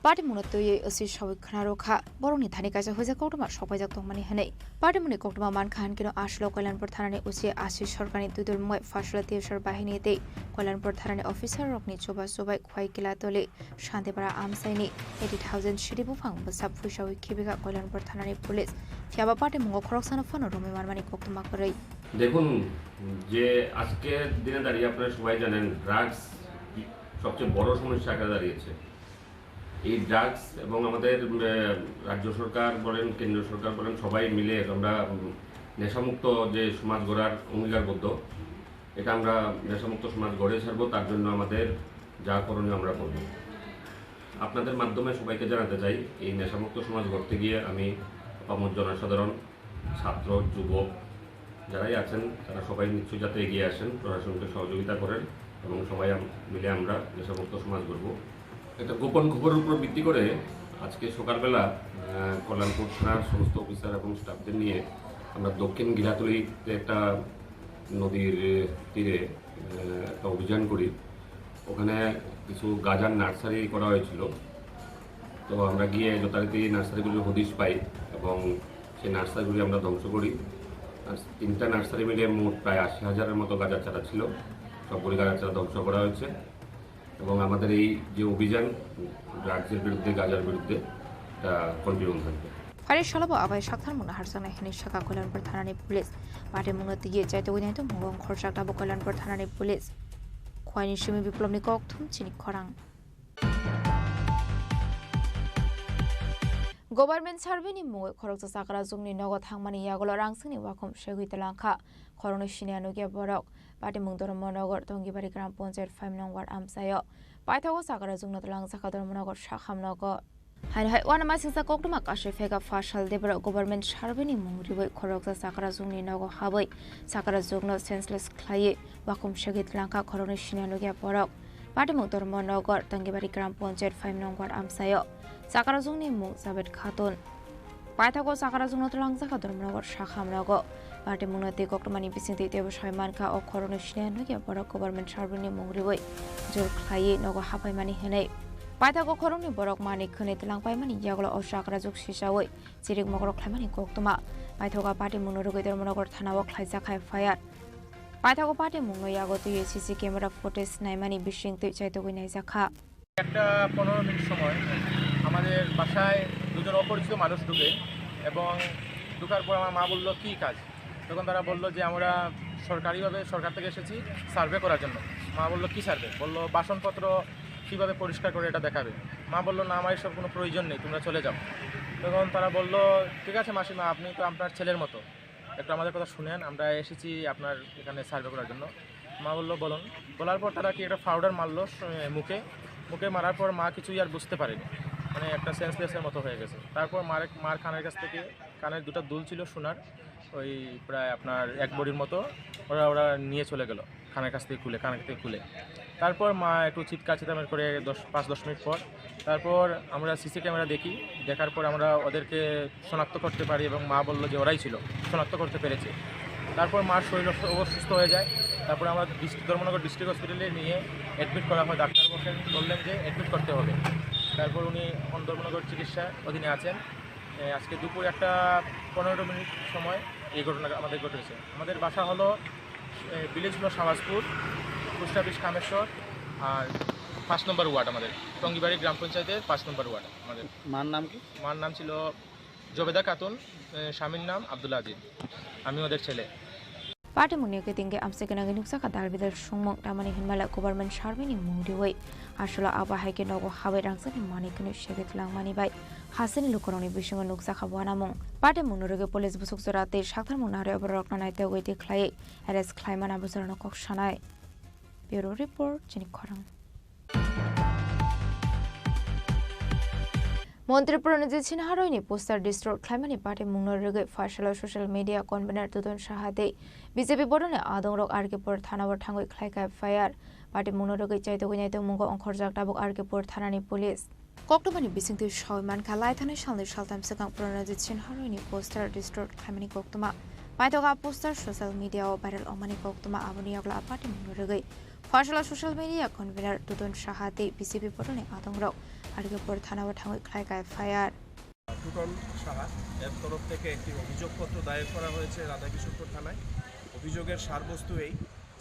Patimungno twiwi O C sawi khwnarwkha. Borokni thani kaisa huijak koktwma sokpaijak tongmani hwnwi. Patimungni koktwma mankha hinkhe no aswlo Koilanpur thanani O C Ashish Sarkarni twidulmungwi pharsalo T S R bahini tei Koilanpur thanani officer rokni chuba chubai Khwaigila Toli Santipara Amchaini eighty thousand sidi buphang bwsa phuisawi khibikha Koilanpur thanani police. Phiyaba patimungo khoroksano phano romwi manmani koktwma kwrwi. দেখুন, যে আজকের দিনে দাঁড়িয়ে আপনারা সবাই জানেন, ড্রাগস সবচেয়ে বড় সমস্যা আকারে দাঁড়িয়েছে। এই ড্রাগস এবং আমাদের, উম, আহ, রাজ্য সরকার বলেন, কেন্দ্রীয় সরকার বলেন, সবাই মিলে আমরা, উম, নেশামুক্ত যে সমাজ গড়ার অঙ্গীকারবদ্ধ, এটা আমরা নেশামুক্ত সমাজ গড়ে ছাড়বো, তার জন্য আমাদের যা করণীয় আমরা করব। আপনাদের মাধ্যমে সবাইকে জানাতে চাই, এই নেশামুক্ত সমাজ গড়তে গিয়ে আমি আপামর জনসাধারণ, ছাত্র, যুবক যারাই আছেন, তারা সবাই নিশ্চয়ই যাতে এগিয়ে আসেন, প্রশাসনকে সহযোগিতা করেন এবং সবাই আম-, মিলে আমরা নেশামুক্ত সমাজ গড়ব। একটা গোপন খবরের উপর ভিত্তি করে আজকে সকালবেলা, আহ, কল্যাণপুর থানার সমস্ত অফিসার এবং স্টাফদের নিয়ে আমরা দক্ষিণ গিলাতলিতে একটা নদীর তীরে, আহ, একটা অভিযান করি। ওখানে কিছু গাজার নার্সারি করা হয়েছিল। তো আমরা গিয়ে যথারীতি নার্সারিগুলির হদিশ পাই এবং সেই নার্সারিগুলি আমরা ধ্বংস করি। আর তিনটা নার্সারি মিলে মোট প্রায় আশি হাজারের মতো গাজার চারা ছিল। সবগুলি গাজার চারা ধ্বংস করা হয়েছে এবং আমাদের এই যে অভিযান ড্রাগসের বিরুদ্ধে, গাজার বিরুদ্ধে, এটা কন্টিনিউ থাকবে। Phari salo bo abai sakthar mungno harjaknai hinwi sakha Koilanpur thanani police. Patimungno twiwi chaitugwi naitugmung wng khorjak tabuk Koilanpur thanani police. Khwaini simi Biplobni kokthum chini khorang. Government survey ni mungwi khoroksa chakrajwngni nogo thangmani yagulo rangsingni wakhum segwi twlangkha. Khoroknwi siniya nukya borok. Patimung Dharmanagar, Tongibari Gram Panchayat five nong ward amchaio. Paithago chakrajwngno twlangjakha Dharmanagar sakham nogo. Haino hai uanamasingcha koktwma kashi phega Fasal Debra government survey ni mung riwi khoroksa chakrajwngni nogo habwi chakrajwngno senseless khlaiwi wakhum segwi twlangkha khoroknwi siniya nukya borok. Patimung Dharmanagar, Tongibari Gram Panchayat five nong ward amchaio chakrajwngni mung Javed Khatun. Paithago chakrajwngno twlangjakha Dharmanagar sakham nogo. Patimungno tei koktwmani bisingtwi teibo sai mankha o khoroknwi siniya nukya borok government survey ni mung riwi jor khlaiwi nogo haphaimani hinwi. Paithago khoroknwi borok manwi khwnwi twlangpaimani yagulo o chakrajwk sichawi chirik mokrok khlaimani koktwma. Paithago patimungno rwgwi Dharmanagar thanao khlaijak hai F I R. Paithago patimungno yago twiwi C C camera footage naimani bisingtwi chaitugwi naijakha. একটা পনেরো মিনিট সময় আমাদের বাসায় দুজন অপরিচিত মানুষ ঢুকে এবং ঢুকার পর আমার মা বলল, "কী কাজ?" তখন তারা বলল যে, "আমরা সরকারিভাবে সরকার থেকে এসেছি সার্ভে করার জন্য।" মা বলল, "কী সার্ভে?" বলল, "বাসনপত্র কীভাবে পরিষ্কার করে এটা দেখাবে।" মা বলল, "না, আমার এসব কোনো প্রয়োজন নেই, তোমরা চলে যাও।" তখন তারা বলল, "ঠিক আছে মাসিমা, আপনি তো আপনার ছেলের মতো, একটু আমাদের কথা শুনেন, আমরা এসেছি আপনার এখানে সার্ভে করার জন্য।" মা বলল, "বলুন।" বলার পর তারা কি একটা পাউডার মারলো স-, মুখে, মুখে মারার পর মা কিছুই আর বুঝতে পারেনি, মানে একটা সেন্সলেসের মতো হয়ে গেছে। তারপর মার, মার কানের কাছ থেকে, কানের দুটো দুল ছিল সোনার, ওই প্রায় আপনার এক ভরির মতো, ওরা, ওরা নিয়ে চলে গেল কানের কাছ থেকে খুলে, কানের থেকে খুলে। তারপর মা একটু চিৎকার চেঁচামেচি করে দশ, পাঁচ দশ মিনিট পর, তারপর আমরা সিসি ক্যামেরা দেখি, দেখার পর আমরা ওদেরকে শনাক্ত করতে পারি এবং মা বলল যে ওরাই ছিল, শনাক্ত করতে পেরেছে। তারপর মার শরীর অস-, অসুস্থ হয়ে যায়। তারপরে আমরা ডিস্ট্রিক্ট, ধর্মনগর ডিস্ট্রিক্ট হসপিটালে নিয়ে অ্যাডমিট করা হয়। ডাক্তার বসেন, বললেন যে অ্যাডমিট করতে হবে। তারপর উনি এখন ধর্মনগর চিকিৎসা অধীনে আছেন। এ, আজকে দুপুর একটা পনেরো মিনিট সময় এই ঘটনা আমাদের ঘটেছে। আমাদের বাসা হলো, এ, ভিলেজ হলো শাহবাজপুর, পোস্ট অফিস কামেশ্বর, আর পাঁচ নম্বর ওয়ার্ড আমাদের, টঙ্গিবাড়ি গ্রাম পঞ্চায়েতের পাঁচ নম্বর ওয়ার্ড আমাদের। মার নাম কি? মার নাম ছিল জবেদা খাতুন, এ, স্বামীর নাম আব্দুল আজিজ। আমি ওদের ছেলে। Patimungni kiting khe amchai gwnangwi nukjakha dal bidal songmung tamani hinmale government survey ni mung riwi aswla abo hai khe nogo habai rangchakni manwi khwnwi segwi twlangmani bai hasteni lukurokni bisingo nukjakha uanamung. Patimungno rwgwi police busuk jora tei saktharmung narwi bororokno naitugwi twi khlaiwi arrest khlaimani abo jorano kok sanai. Bureau Report, chini khorang. Montri Pranajit Sinha Royni poster destroy khlaimani patimungno rwgwi Phaisalo social media convener Dudon Saha tei B J P bodolni adongrok R K Pur thanao thangwi khlaikha F I R. Patimungno rwgwi chaitugwi naitugmungo ongkhorjak tabuk R K Pur thanani police. Koktwmani bisingtwi sawi mankha, lai thanai salni saltham swkang Pranajit Sinha Royni poster destroy khlaimani koktwma. Paithago a poster social media-o viral wngmani koktwma, aboni yagulo a patimungno rwgwi Phaisalo social media convener Dudon Saha tei B J P bodolni adongrok R K Pur thanao thangwi khlaikha F I R. Two-tone Saha এর তরফ থেকে একটি অভিযোগপত্র দায়ের করা হয়েছে রাধাকিশোরপুর থানায়। অভিযোগের সারবস্তু এই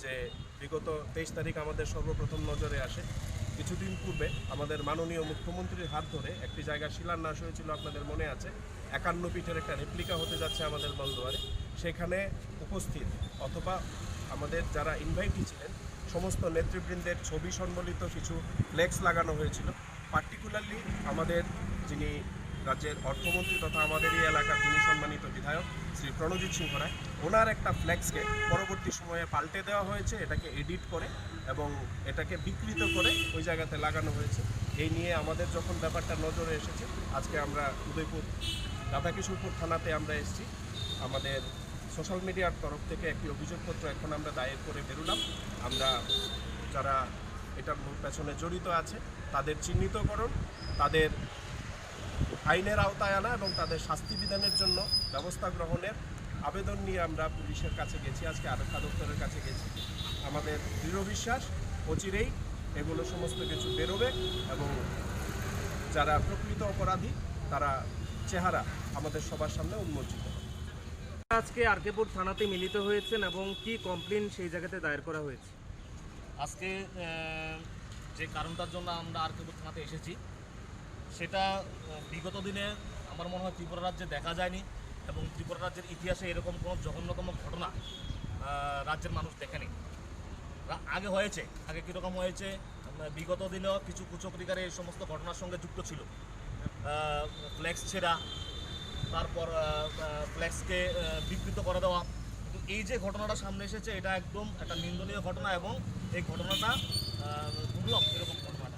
যে বিগত তেইশ তারিখ আমাদের সর্বপ্রথম নজরে আসে। কিছুদিন পূর্বে আমাদের মাননীয় মুখ্যমন্ত্রীর হাত ধরে একটি জায়গা শিলান্যাস হয়েছিল, আপনাদের মনে আছে, একান্ন ফিটের একটা রেপ্লিকা হতে যাচ্ছে আমাদের বলদুয়ারে। সেখানে উপস্থিত অথবা আমাদের যারা ইনভাইটি ছিলেন, সমস্ত নেতৃবৃন্দের ছবি সম্বলিত কিছু ফ্লেক্স লাগানো হয়েছিল। পার্টিকুলারলি আমাদের যিনি রাজ্যের অর্থমন্ত্রী তথা আমাদের এই এলাকার যিনি সম্মানিত বিধায়ক শ্রী প্রণজিৎ সিংহ রায়, ওনার একটা ফ্লেক্সকে পরবর্তী সময়ে পাল্টে দেওয়া হয়েছে, এটাকে এডিট করে এবং এটাকে বিকৃত করে ওই জায়গাতে লাগানো হয়েছে। এই নিয়ে আমাদের যখন ব্যাপারটা নজরে এসেছে, আজকে আমরা উদয়পুর রাধাকিশোরপুর থানাতে আমরা এসেছি। আমাদের সোশ্যাল মিডিয়ার তরফ থেকে একটি অভিযোগপত্র এখন আমরা দায়ের করে বেরোলাম। আমরা যারা এটার মূল পেছনে জড়িত আছে, তাদের চিহ্নিতকরণ, তাদের আইনের আওতায় আনা এবং তাদের শাস্তি বিধানের জন্য ব্যবস্থা গ্রহণের আবেদন নিয়ে আমরা পুলিশের কাছে গেছি, আজকে আরক্ষা দপ্তরের কাছে গেছি। আমাদের দৃঢ় বিশ্বাস, অচিরেই এগুলো সমস্ত কিছু বেরোবে এবং যারা প্রকৃত অপরাধী, তারা চেহারা আমাদের সবার সামনে উন্মোচিত হবে। আজকে আরকেপুর থানাতে মিলিত হয়েছেন এবং কি কমপ্লেন সেই জায়গাতে দায়ের করা হয়েছে? আজকে, আহ, যে কারণটার জন্য আমরা আরকেপুর থানাতে এসেছি, সেটা, আহ, বিগত দিনে আমার মনে হয় ত্রিপুরা রাজ্যে দেখা যায়নি এবং ত্রিপুরা রাজ্যের ইতিহাসে এরকম কোনো জঘন্যতম ঘটনা, আহ, রাজ্যের মানুষ দেখেনি। রা-, আগে হয়েছে, আগে কীরকম হয়েছে, উম, বিগত দিনেও কিছু কুচক্রীকারী এই সমস্ত ঘটনার সঙ্গে যুক্ত ছিল। আহ, ফ্লেক্স ছেঁড়া, তারপর, আহ, আহ, ফ্লেক্সকে, আহ, বিকৃত করে দেওয়া। কিন্তু এই যে ঘটনাটা সামনে এসেছে, এটা একদম একটা নিন্দনীয় ঘটনা এবং এই ঘটনাটা, আহ, দুর্লভ এরকম ঘটনাটা।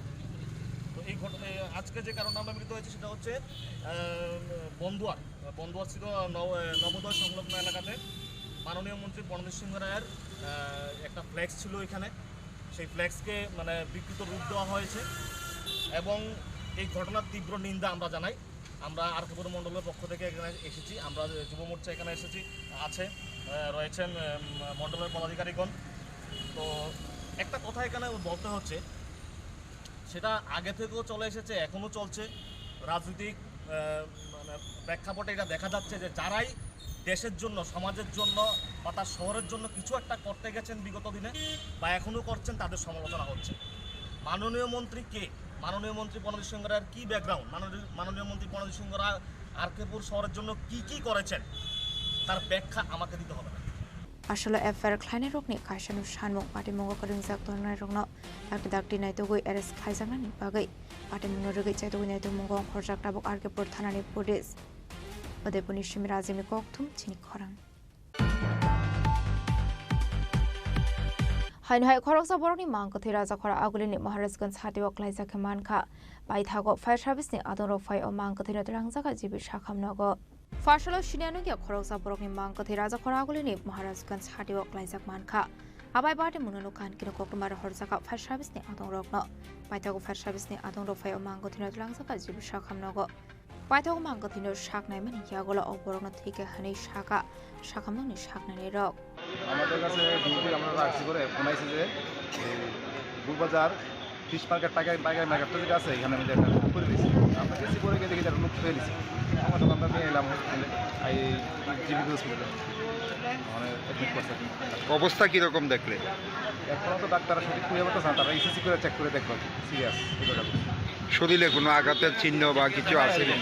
তো এই ঘট-, এই আজকে যে কারণে আমরা মিলিত হয়েছি সেটা হচ্ছে, আহ, বন্দুয়ার, বন্দুয়ার ছিল নব-, আহ, নবোদয় সংলগ্ন এলাকাতে মাননীয় মন্ত্রী প্রণজিৎ সিংহ রায়ের, আহ, একটা ফ্লেক্স ছিল এখানে। সেই ফ্লেক্সকে মানে বিকৃত রূপ দেওয়া হয়েছে এবং এই ঘটনার তীব্র নিন্দা আমরা জানাই। আমরা আরকেপুর মণ্ডলের পক্ষ থেকে এখানে এসেছি, আমরা যুব মোর্চা এখানে এসেছি, আছে, আহ, রয়েছেন, আহ, মণ্ডলের পদাধিকারীগণ। তো একটা কথা এখানে বলতে হচ্ছে, সেটা আগে থেকেও চলে এসেছে, এখনও চলছে। রাজনৈতিক, আহ, মানে প্রেক্ষাপটে এটা দেখা যাচ্ছে যে যারাই দেশের জন্য, সমাজের জন্য বা তার শহরের জন্য কিছু একটা করতে গেছেন বিগত দিনে বা এখনও করছেন, তাদের সমালোচনা হচ্ছে। মাননীয় মন্ত্রী কে? মাননীয় মন্ত্রী প্রণজিৎ সিংহ রায়ের কী ব্যাকগ্রাউন্ড? মাননীয়, মাননীয় মন্ত্রী প্রণজিৎ সিংহ রায় আরকেপুর শহরের জন্য কি কি করেছেন, তার ব্যাখ্যা আমাকে দিতে হবে না। Asolo F I R khlainairokni kaisano sanmung patimungo kwrwngjak tongnairokno dakti dakti naitugwi arrest khlaijaknani bagwi patimungno rwgwi chaitugwi naitugmungo ongkhorjak tabuk Arkepuar thanani police. Udaipurni simi Rajini kokthum chini khorang. Haino hai khoroksa borokni mang kwthwi Rajakhora Agulini Maharajganj hatio klaijak khe mankha. Paithago fire service ni adongrok phai o mang kwthwino twlangjak G B Sakham nogo. Pharsalo siniya nungya khoroksa borokni mang kwthwi Rajakhora Agulini Maharajganj hatio klaijak mankha. Abai bati munono kan kino koktwma rohorjak fire service ni adongrokno. Paithago fire service ni adongrok phai o mang kwthwino twlangjak G B Sakham nogo. Paithak mang kwthwino saknaimani yagulo o borokno thwikha hwnwi sakha sakhamnokni saknainairok. আমাদের কাছে ডিউটি আমরা রাখছি করে ফোন আইছে যে এই বুকবাজার fish market পাইকারি পাইকারি মার্কেটটা যেটা আছে এখানে আমি একটা করে দিয়েছি। আমরা গেছি করে গিয়ে দেখি একটা লোক ফেলে দিয়েছি। আমার সাথে আমরা নিয়ে এলাম হসপিটালে, এই জিবি হসপিটালে, মানে অ্যাডমিট করছে। অবস্থা কীরকম দেখলে? এখনও তো ডাক্তাররা সঠিক খুঁজে পাচ্ছে না, তারা ইসিসি করে চেক করে দেখবো সিরিয়াস। শরীরে কোনো আঘাতের চিহ্ন বা কিছু আছে কি?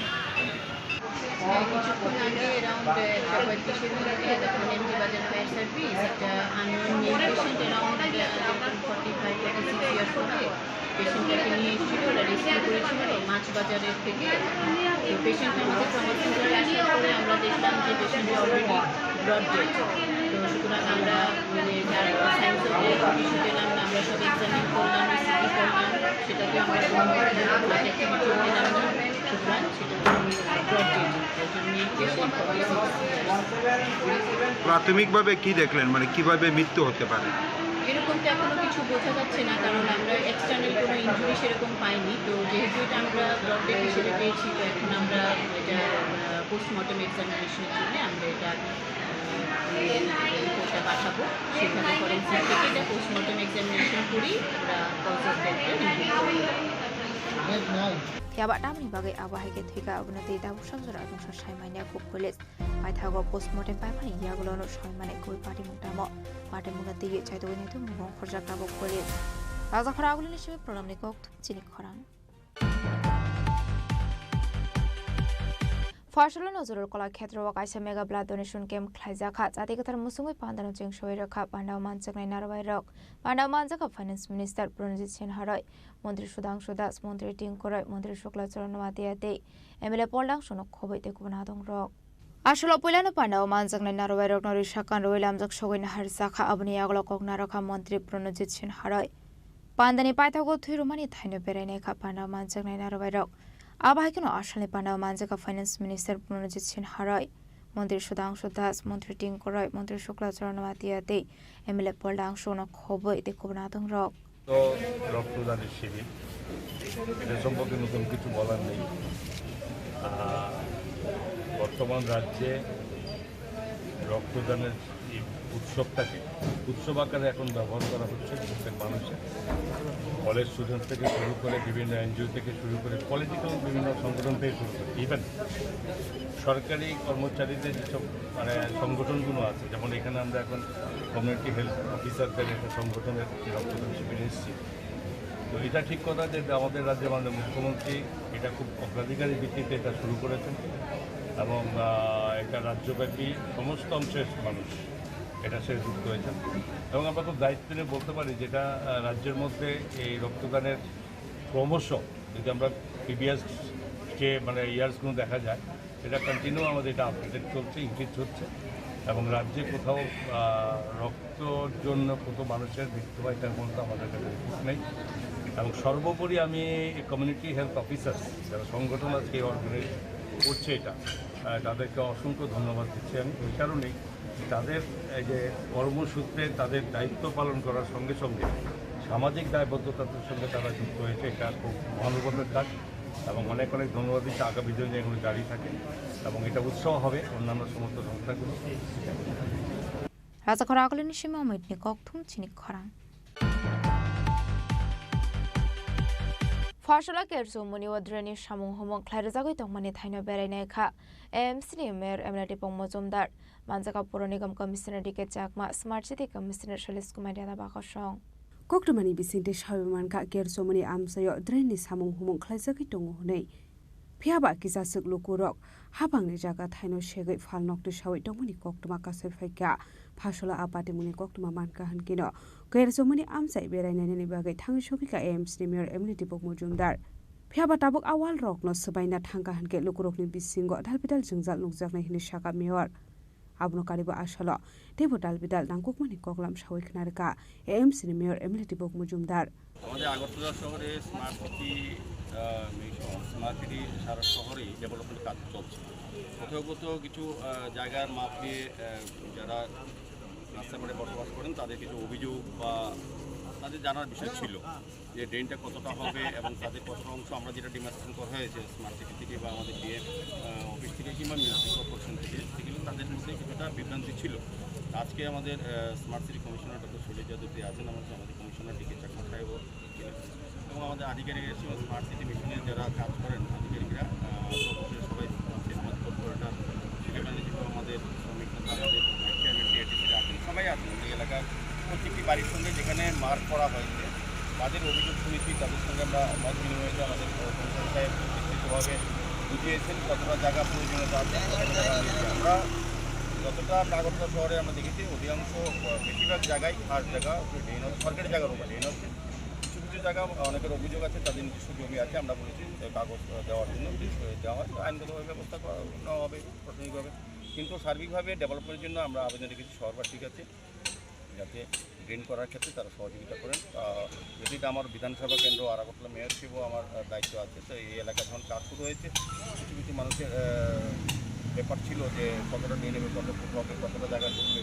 হ্যাঁ, কিছুক্ষণ আগে অ্যারাউন্ড একটা পঁয়ত্রিশের দিকে তখন এমজি বাজার ফায়ার সার্ভিস একটা unknown male patient around forty five forty six years হবে। পেশেন্টটাকে নিয়ে এসেছিল, ওরা রেস্কিউ করেছিল মাছ বাজারের থেকে। তো পেশেন্ট আমাদের ট্রমা সেন্টারে আসার পরে আমরা দেখলাম যে পেশেন্ট অলরেডি ব্রড ডেড। তো সুতরাং আমরা মানে তার সাইন্স অফ ডেথ কিছু পেলাম না, আমরা সব এক্সামিন করলাম, ইসিজি করলাম, সেটাকে আমরা কোনো হার্ট অ্যাটাক পেলাম না। সুতরাং সেটা ব্রড ডেড। প্রাথমিকভাবে কি দেখলেন, মানে কিভাবে মৃত্যু হতে পারে? এরকম তো এখনো কিছু বোঝা যাচ্ছে না, কারণ আমরা এক্সটার্নাল কোনো ইনজুরি সেরকম পাইনি। তো যেহেতু এটা আমরা ব্রড ডেড হিসেবে পেয়েছি, তো এখন আমরা এটা, আহ, পোস্টমর্টম এক্সামিনেশনের জন্য আমরা এটা, আহ, রিপোর্টটা পাঠাবো। সেখানে ফরেন্সিক থেকে এটা পোস্টমর্টম এক্সামিনেশন করেই আমরা কজ অফ ডেথটা রিভিল করবো। Phiya ba tamni bagwi abo hai khe thwikha, abono twi tabuk sabjora aboni sai manya kuk police. Paithago postmortem paimani yagulono soi mani koi patimung tamo. Patimungno twiwi chaitugwi naitugmung ongkhorjak tabuk police. Rajakhora Agulini simi Pranamni kokthum chini khorang. Pharsalo Nazrul Kala Khetrao kaisa mega blood donation camp khlaijakha. Chati kwthar musungwi pandano cheng soi rwkha, pandao manjaknai narwai rok. Pandao manjakha Finance Minister Pranajit Sinha roi, Montri Sudhangshu Das, Montri Tinku Roy, Montri Shukla Charan Noatia tei M L A Pol Dangshu no khobwi tei kubun adong rok. Asolo puilano pandao manjaknai narwai rokno risa kan rwui lamjak sogwi naharjakha, aboni yagulo kok narwkha Montri Pranajit Sinha roi. Pandani paithago thwi rwmani thaino berai naikha pandao manjaknai narwai rok. Abo hai kheno asalni pandao manjakha Finance Minister Pranajit Sinha roi, Montri Sudhangshu Das, Montri Tinku Roy, Montri Shukla Charan Noatia tei M L A Pol Dangshu no khobwi tei kubun adong rok. তো রক্তদানের শিবির, এটা সম্পর্কে নতুন কিছু বলার নেই। আহ, বর্তমান রাজ্যে রক্তদানের এই উৎসবটাকে উৎসব আকারে এখন ব্যবহার করা হচ্ছে প্রত্যেক মানুষের, কলেজ স্টুডেন্ট থেকে শুরু করে, বিভিন্ন এনজিও থেকে শুরু করে, পলিটিক্যাল বিভিন্ন সংগঠন থেকে শুরু করে, ইভেন সরকারি কর্মচারীদের যেসব মানে সংগঠনগুলো আছে, যেমন এখানে আমরা এখন কমিউনিটি হেলথ অফিসারদের একটা সংগঠনের রক্তদান শিবিরে এসেছি। তো এটা ঠিক কথা যে আমাদের রাজ্যের মাননীয় মুখ্যমন্ত্রী এটা খুব অগ্রাধিকারের ভিত্তিতে এটা শুরু করেছেন এবং আহ, এটা রাজ্যব্যাপী সমস্ত অংশের মানুষ এটা সে যুক্ত হয়েছেন। এবং আমরা খুব দায়িত্ব নিয়ে বলতে পারি যেটা আহ, রাজ্যের মধ্যে এই রক্তদানের ক্রমশ, যদি আমরা প্রিভিয়াস যে মানে ইয়ার্সগুলো দেখা যায়, এটা কন্টিনিউ আমাদের এটা আপডেট চলছে, ইনক্রিজ হচ্ছে। এবং রাজ্যে কোথাও আহ, রক্তর জন্য কত মানুষের মৃত্যু হয়, তার মধ্যে আমাদের কাছে রিপোর্ট নেই। এবং সর্বোপরি আমি কমিউনিটি হেলথ অফিসার, যারা সংগঠন আজকে অর্গানাইজ করছে এটা, আহ, তাদেরকে অসংখ্য ধন্যবাদ দিচ্ছি আমি এই কারণেই, তাদের এই যে কর্মসূত্রে তাদের দায়িত্ব পালন করার সঙ্গে সঙ্গে সামাজিক দায়বদ্ধতার সঙ্গে তারা যুক্ত হয়েছে, এটা খুব মহানুভবের কাজ। এবং অনেক অনেক ধন্যবাদ দিচ্ছি। আগামী দিনে এগুলো জারি থাকে এবং এটা উৎসাহ হবে অন্যান্য সমস্ত সংস্থাগুলো। Rajakhor akolini simi omitni kokthum chini khorang. Pharsala Kerso muni o drainage samung humung khlai rwjagwi tongmani thaino berai nai kha A M C ni mayor Emla Dipong Mojumdar. Manjaka Puro Nigam Commissioner D K Chakma, Smart City Commissioner Salish Kumar Yadav bakosong. Koktwmani bisingtwi sawi mankha, Kersomoni amchaio drain ni samung humung khlaijagwi tongo hwnwi. Phiyaba kisa swk lukurok hapangni jaga thaino segwi phalnokni sawi tongmani koktwma kasai phaikha. Phasola a patimungni koktwma mankha hwnkhe no, Kersomoni amchai berainainani bagwi thangwi sogwikha A M C ni mayor Emily Dipok Mojumdar. Phiyaba tabuk a wall rokno swbaina thangkha hwnkhe lukurokni bisingo dalbidal jwngjal nukjaknai hwnwi sakha mayor. Abono karibo asalo teibo dalbidal nangkukmani koklam sawi khna rwkha A M C ni mayor Emily Dipok Mojumdar. আমাদের আগরতলা শহরে smart city mission, smart city সারা শহরেই development কাজ চলছে। কোথাও কোথাও কিছু আহ, জায়গার মাপ দিয়ে আহ, যারা রাস্তার পাড়ে বসবাস করেন, তাদের কিছু অভিযোগ বা তাদের জানার বিষয় ছিল যে ড্রেনটা কতটা হবে এবং তাদের কতটা অংশ, আমরা যেটা ডিমার্কেশন করা হয়েছে স্মার্ট সিটি থেকে বা আমাদের ডিএম অফিস থেকে কিংবা মিউনিসিপ্যাল কর্পোরেশন থেকে, সেগুলো তাদের মধ্যে কিছুটা বিভ্রান্তি ছিল। আজকে আমাদের smart city commissioner doctor Shailaja Devi আছেন, আমাদের আমাদের কমিশনার ডি কে চাকমা সাহেবও ছিলেন এবং আমাদের আধিকারিক এসে স্মার্ট সিটি মিশনে যারা কাজ করেন আধিকারিকরা আহ, সর্বশেষ সবাই স্মার্ট কর্পোরেটর, সেখানে যেসব আমাদের শ্রমিক নেতা, আমাদের চেয়ারম্যান, টিআরটিসি আছেন, সবাই আছেন। এই এলাকার প্রত্যেকটি বাড়ির সঙ্গে যেখানে মার্ক করা হয়েছে, তাদের অভিযোগ শুনেছি, তাদের সঙ্গে আমরা মত বিনিময় হয়েছে। আমাদের কমিশনার সাহেব বিস্তৃতভাবে বুঝিয়েছেন কতটা জায়গা প্রয়োজনীয়তা আছে, কতটা জায়গা রয়েছে। আমরা যতটা আমরা আগরতলা শহরে আমরা দেখেছি, অধিকাংশ আহ, বেশিরভাগ জায়গায় খাস জায়গা ড্রেন হচ্ছে, সরকারি জায়গার উপরে ড্রেন হচ্ছে। কিছু কিছু জায়গা অনেকের অভিযোগ আছে, তাদের নিজস্ব জমি আছে, আমরা বলেছি যে কাগজ আহ, দেওয়ার জন্য, যে সই দেওয়া হয়, আইনগতভাবে ব্যবস্থা করা নেওয়া হবে প্রশাসনিকভাবে। কিন্তু সার্বিকভাবে ডেভেলপমেন্টের জন্য আমরা আবেদন রেখেছি শহরবাসীর কাছে, যাতে ড্রেন করার ক্ষেত্রে তারা সহযোগিতা করেন। আহ, যদি এটা আমার বিধানসভা কেন্দ্র আর আগরতলা মেয়র হিসেবেও আমার আহ, দায়িত্ব আছে, তো এই এলাকা যখন কাজ শুরু হয়েছে, কিছু কিছু মানুষের আহ, ব্যাপার ছিল যে কতটা ড্রেন হবে, কত ফুট হবে, কতটা জায়গা ঢুকবে,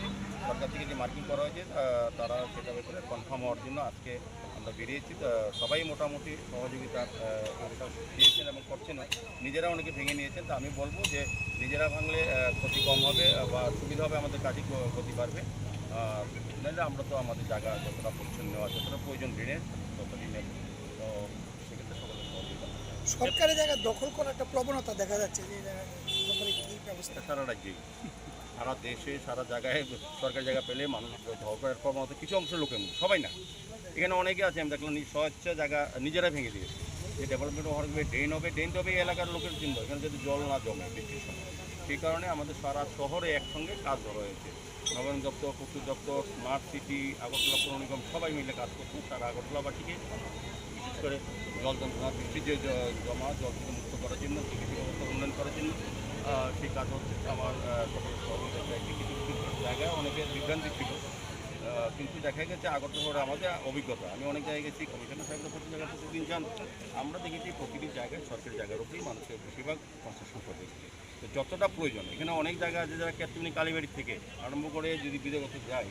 সরকার থেকে যে মার্কিং করা হয়েছে আহ, তারা সেটা ব্যাপারে কনফার্ম হওয়ার জন্য আজকে আমরা বেরিয়েছি। তো সবাই মোটামুটি সহযোগিতার আহ, একটা দিয়েছেন এবং করছেন। নিজেরা অনেকে ভেঙে নিয়েছেন, তো আমি বলবো যে নিজেরা ভাঙলে আহ, ক্ষতি কম হবে আহ, বা সুবিধা হবে, আমাদের কাজে গ- গতি বাড়বে। আর নাহলে আমরা তো আমাদের জায়গা যতটা পরিচ্ছন্ন নেওয়া, যতটা প্রয়োজন ড্রেনের, ততটাই নেব। তো সেক্ষেত্রে সকলের সহযোগিতা। সরকারি জায়গা দখল করার একটা প্রবণতা দেখা যাচ্ছে, যে জায়গা দখলে কি ব্যবস্থা? এটা সারা রাজ্যেই, সারা দেশে, সারা জায়গায় সরকারি জায়গা পেলে মানুষ দখল করার প্রবণতা কিছু অংশের লোকের মধ্যে, সবাই না। এখানে অনেকে আছে, আমি দেখলাম নিজ স্বেচ্ছা জায়গা নিজেরা ভেঙে দিয়েছে। যে ডেভেলপমেন্ট হওয়ার ড্রেন হবে, ড্রেন তো হবে এই এলাকার লোকের জন্য, এখানে যদি জল না জমে বৃষ্টির সময়। সেই কারণে আমাদের সারা শহরে একসঙ্গে কাজ ধরা হয়েছে। নবায়ন দপ্তর, পূর্ত দপ্তর, স্মার্ট সিটি, আগরতলা পৌর নিগম সবাই মিলে কাজ করছে। সারা আগরতলাবাসীকে বিশেষ করে জল যন্ত্রণা, বৃষ্টির যে জ- জমা জল থেকে মুক্ত করার জন্য, চিকিৎসা ব্যবস্থা উন্নয়ন করার জন্য আহ, সেই কাজ হচ্ছে। আমার আহ, সকলের সহযোগিতা চাইছি। কিছু কিছু জায়গায় অনেকের বিভ্রান্তি ছিল, আহ, কিন্তু দেখা গেছে আগরতলা শহরে আমাদের অভিজ্ঞতা, আমি অনেক জায়গায় গেছি, কমিশনার সাহেবরা প্রতি জায়গায় প্রতিদিন যান, আমরা দেখেছি প্রতিটি জায়গায় সরকারি জায়গার উপরেই মানুষের বেশিরভাগ কনস্ট্রাকশন প্রজেক্ট। তো যতটা প্রয়োজন, এখানে অনেক জায়গা আছে যারা ক্যাপ্টেমনি কালীবাড়ি থেকে আরম্ভ করে যদি বিজয়গত যাই,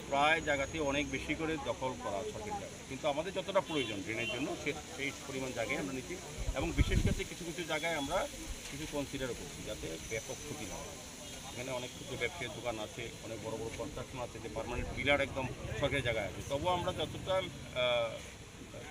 প্রায় জায়গাতে অনেক বেশি করে দখল করা সরকারি জায়গা। কিন্তু আমাদের যতটা প্রয়োজন ড্রেনের জন্য, সে সেই পরিমাণ জায়গায় আমরা নিচ্ছি। এবং বিশেষ ক্ষেত্রে কিছু কিছু জায়গায় আমরা কিছু কনসিডারও করছি, যাতে ব্যাপক ক্ষতি না হয়। এখানে অনেক ক্ষুদ্র ব্যবসায়ীর দোকান আছে, অনেক বড় বড় কনস্ট্রাকশন আছে, যে পার্মানেন্ট পিলার একদম শখের জায়গায় আছে। তবুও আমরা যতটা, আহ,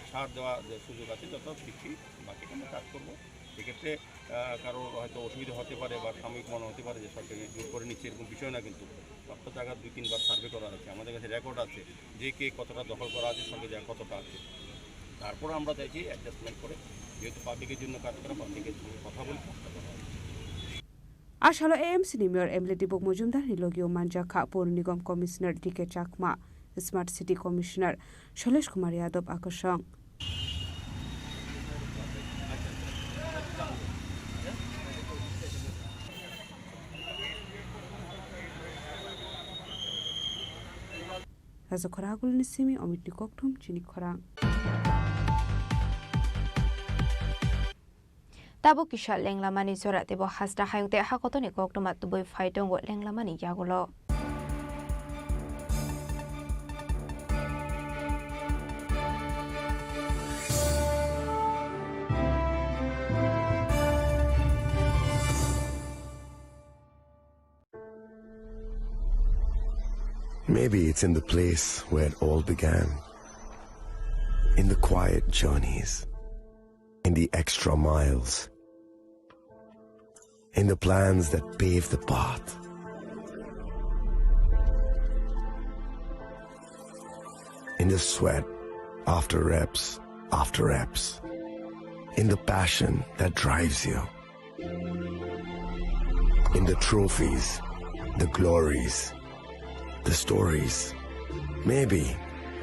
ছাড় দেওয়া যে সুযোগ আছে, যত দিচ্ছি, বাকি আমরা কাজ করবো। এক্ষেত্রে, আহ, কারোর হয়তো অসুবিধা হতে পারে বা সাময়িক মনে হতে পারে যে সরকারি জোর করে নিচ্ছে, এরকম বিষয় না। কিন্তু প্রত্যেক জায়গায় দুই তিনবার সার্ভে করা আছে, আমাদের কাছে রেকর্ড আছে যে কে কতটা দখল করা আছে, সরকারি জায়গা কতটা আছে। তারপর আমরা চাইছি অ্যাডজাস্টমেন্ট করে, যেহেতু পাবলিকের জন্য কাজ করা, পাবলিকের সঙ্গে কথা বলে চেষ্টা করা হবে। A salo A M C ni Mayor M L A Dipok Majumdar ni logio manjakha Pur Nigom Commissioner D K Chakma, Smart City Commissioner Shailesh Kumar Yadav Akosong. Raja Khoragul ni simi Omit ni kokthum chini khorang. Tabuk kisa lenglamani jora teibo hasta hayung tei hakotoni koktwma tubui phai tongo lenglamani yagulo. Maybe it's in the place where it all began. In the quiet journeys. In the extra miles. In the plans that pave the path. In the sweat after reps after reps. In the passion that drives you. In the trophies, the glories, the stories. Maybe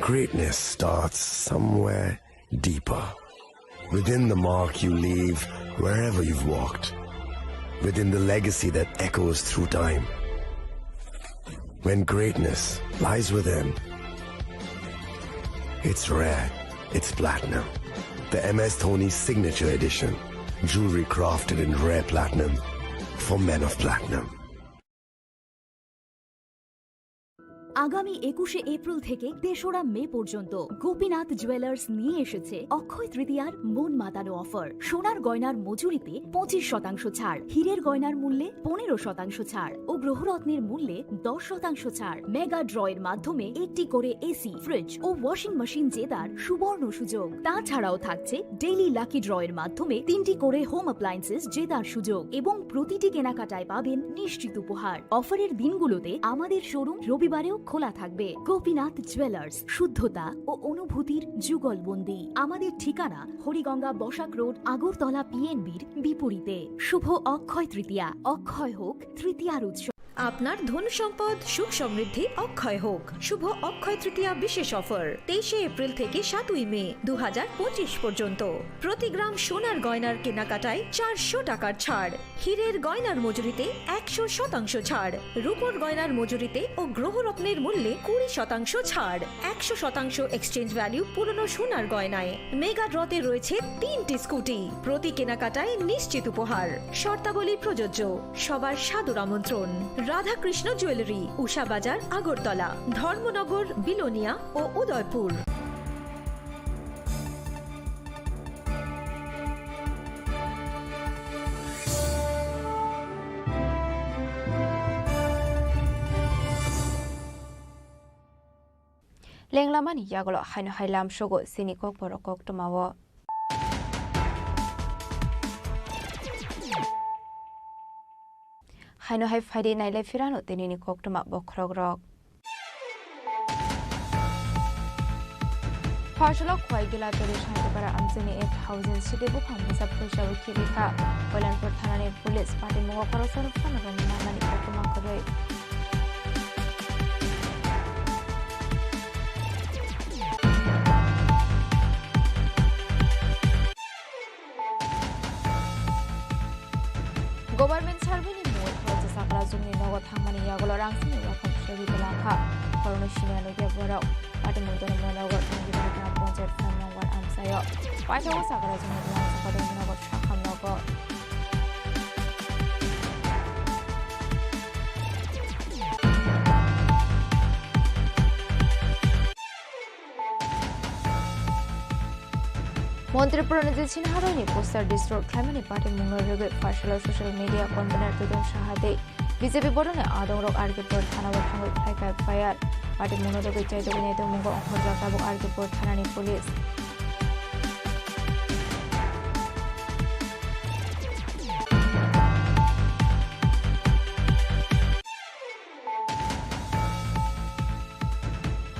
greatness starts somewhere deeper. Within the mark you leave wherever you've walked. Within the legacy that echoes through time. When greatness lies within, it's rare, it's platinum. The M S Dhoni Signature Edition. Jewelry crafted in rare platinum for men of platinum. আগামী একুশে এপ্রিল থেকে তেসরা মে পর্যন্ত গোপীনাথ জুয়েলার্স নিয়ে এসেছে অক্ষয় তৃতীয়ার মন মাতানো অফার। সোনার গয়নার মজুরিতে পঁচিশ শতাংশ ছাড়, হীরের গয়নার মূল্যে পনেরো শতাংশ ছাড় ও গ্রহরত্নের মূল্যে দশ শতাংশ ছাড়। মেগা ড্র এর মাধ্যমে একটি করে এসি, ফ্রিজ ও ওয়াশিং মেশিন জেতার সুবর্ণ সুযোগ। তাছাড়াও থাকছে ডেইলি লাকি ড্র এর মাধ্যমে তিনটি করে হোম অ্যাপ্লায়েন্সেস জেতার সুযোগ এবং প্রতিটি কেনাকাটায় পাবেন নিশ্চিত উপহার। অফারের দিনগুলোতে আমাদের শোরুম রবিবারেও খোলা থাকবে। গোপীনাথ জুয়েলার্স, শুদ্ধতা ও অনুভূতির যুগলবন্দি। আমাদের ঠিকানা হরিগঙ্গা বসাক রোড, আগরতলা পিএনবির বিপরীতে। শুভ অক্ষয় তৃতীয়া, অক্ষয় হোক তৃতীয়ার উৎসব। আপনার ধন সম্পদ সুখ সমৃদ্ধি অক্ষয় হোক। শুভ অক্ষয় তৃতীয়া বিশেষ অফার তেইশে এপ্রিল থেকে সাতই মে দু হাজার পঁচিশ পর্যন্ত। প্রতি গ্রাম সোনার গয়নার কেনাকাটায় চারশো টাকার ছাড়, হীরের গয়নার মজুরিতে একশো শতাংশ ছাড়, রূপোর গয়নার মজুরিতে ও গ্রহরত্নের মূল্যে কুড়ি শতাংশ ছাড়, একশো শতাংশ এক্সচেঞ্জ ভ্যালু পুরনো সোনার গয়নায়। মেগা ড্রতে রয়েছে তিনটি স্কুটি, প্রতি কেনাকাটায় নিশ্চিত উপহার। শর্তাবলী প্রযোজ্য। সবার সাদর আমন্ত্রণ। রাধাকৃষ্ণ জুয়েলারি, উষা বাজার, আগরতলা, ধর্মনগর, বিলোনিয়া ও Udaipur. Lenglamani yagulo haino hai lamsogo chini kokborok koktwmao. Haino hai phaidi nailai phirano tinini koktwma bokhorokrok. Pharsalo Khwaigila Parish Haitipara amchaini eight thousand city buphang bwsa phoisa rw khibikha. Koilanpur thanani police patimungo khoroksa rwphano rwmani koktwma kwrwi. Government survey ni mungwi khoroksa chakrajwngni nogo thangmani yagulo rangsini yaphang sogwi belakha. Khoroknwi siniya nukya borok. Patimung Dharmanagar Tangibar Gram Panchayat phone number amchaio. Paithago chakrajwngni belakha Dharmanagar Sakham nogo. Montri Pranajit Sinha Roy ni poster destroy khlaimani patimungno rwgwi pharsalo social media convener Tudun Saha tei B J P boroni adongrok R K Pur thana o thangwi phlai kha F I R. Patimungno dogwi chaidogwi naitongmungo ongkhorjak tabuk R K Pur thanani police.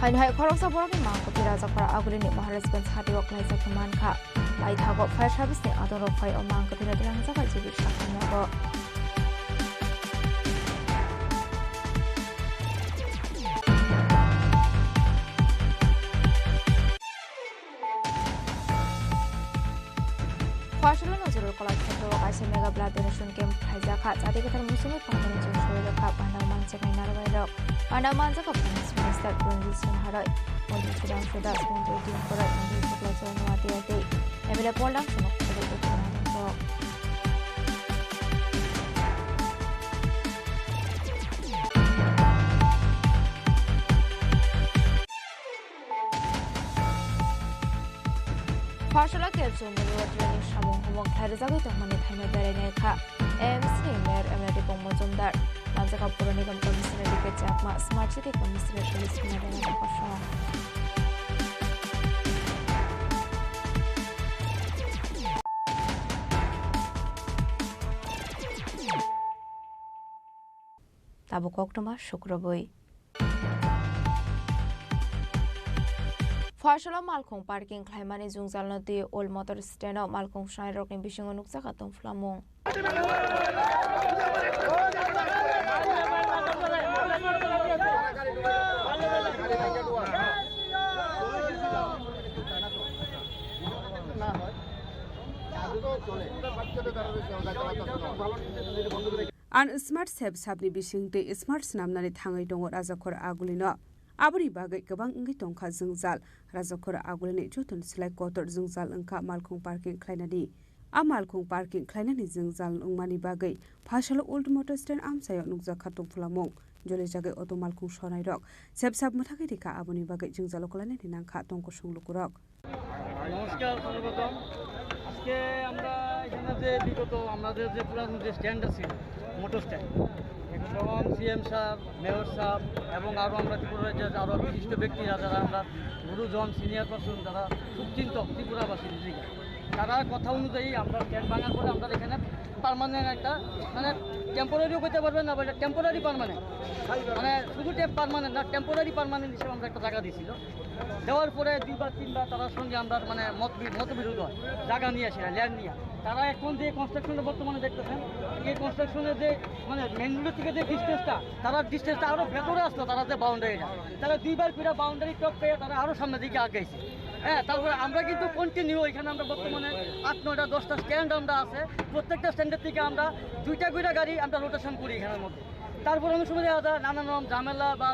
Haino hai khoroksa borokni mangkukni Rajakhor Agulini Maharajganj hatio klaijak khe mankha. Paithago fire service ni adongrok phai o mangkukni rwngjakha jibik sakha nogo. Phaisalo Nazarul Kalakshetra o kaisa mega blood donation camp khlaijakha. Chati kwthar muchungo pandani chwng soi rwkha. Pandao manjaknai narwai rok. Pandao manjakha Finance Minister Ranjit Singh Haroi, Montri Sudhanshu Das, Montri Tim Koroi, Montri Shukla Charan Noatia tei M L A Paul Dam Songno khoboi tei khorang tongthok. Phaisalo Kelchum Moniwat Rani samung humung khlai rwjagwi tongmani thaino berai nai kha M C ni Mayor Emily Dipong Mojumdar, Manjaka Puro Nigam Commissioner D K Chakma, Smart City Commissioner Suresh Kumar Rana kosong. Tabuk koktwma sukrubwi. Phaisalo malkhung parking khlaimani jwngjalno twi Old Motor Stand o malkhung swnairokni bisingo nukjakha tongphlamung. An smart sep sapni bisingtwi smart swnamnani thangwi tongo Rajakhor Agulino. Aboni bagwi kwbang wngwi tongkha jwngjal. Rajakhor Agulini joto slai kotor jwngjal wngkha malkhung parking khlainani. A malkhung parking khlainani jwngjal wngmani bagwi Phaisalo Old Motor Stand amchaio nukjakha tongphlamung. Jolijagwi auto malkhung swnairok sep sap mwthagwi rikha, aboni bagwi jwngjalo kwlainani nangkha tongkosong lukurok. নমস্কার সর্বপ্রথম। আজকে আমরা এখানে যে বিগত আমাদের যে পুরানো যে স্ট্যান্ড আছে, মোটর স্ট্যান্ড, এখন তখন সিএম সাহেব, মেয়র সাহেব এবং আরও আমরা ত্রিপুরা রাজ্যের আরও বিশিষ্ট ব্যক্তিরা, যারা আমরা গুরুজন, সিনিয়র পারসন, যারা শুভচিন্তক ত্রিপুরাবাসী নিজেকে, তারা কথা অনুযায়ী আমরা স্ট্যান্ড ভাঙার পরে আমরা এখানে পার্মানেন্ট একটা, মানে, টেম্পোরারিও করতে পারবেন না, বা এটা টেম্পোরারি পার্মানেন্ট, মানে শুধু পার্মানেন্ট না, টেম্পোরারি পার্মানেন্ট হিসেবে আমরা একটা জায়গা দিয়েছিল। দেওয়ার পরে দুইবার তিনবার তার সঙ্গে আমরা, মানে, মত বি-, মতবিরোধ হয় জায়গা নিয়ে, সেটা ল্যান্ড নিয়ে। তারা এখন যে কনস্ট্রাকশনটা বর্তমানে দেখতেছেন, এই কনস্ট্রাকশনের যে, মানে, মেইন রোড থেকে যে ডিস্টেন্সটা, তারা ডিস্টেন্সটা আরও ভেতরে আসতো, তারা যে বাউন্ডারিটা, তারা দুইবার ফিরে বাউন্ডারি টপকে তারা আরও সামনের দিকে আগাইছে। হ্যাঁ, তারপরে আমরা কিন্তু কন্টিনিউ এখানে আমরা বর্তমানে আট নয়টা দশটা স্ট্যান্ড আমরা আছে, প্রত্যেকটা স্ট্যান্ডের থেকে আমরা দুইটা করে গাড়ি আমরা রোটেশন করি এখানের মধ্যে। তারপর অনেক সময় দেখা যায় নানান রকম ঝামেলা বা,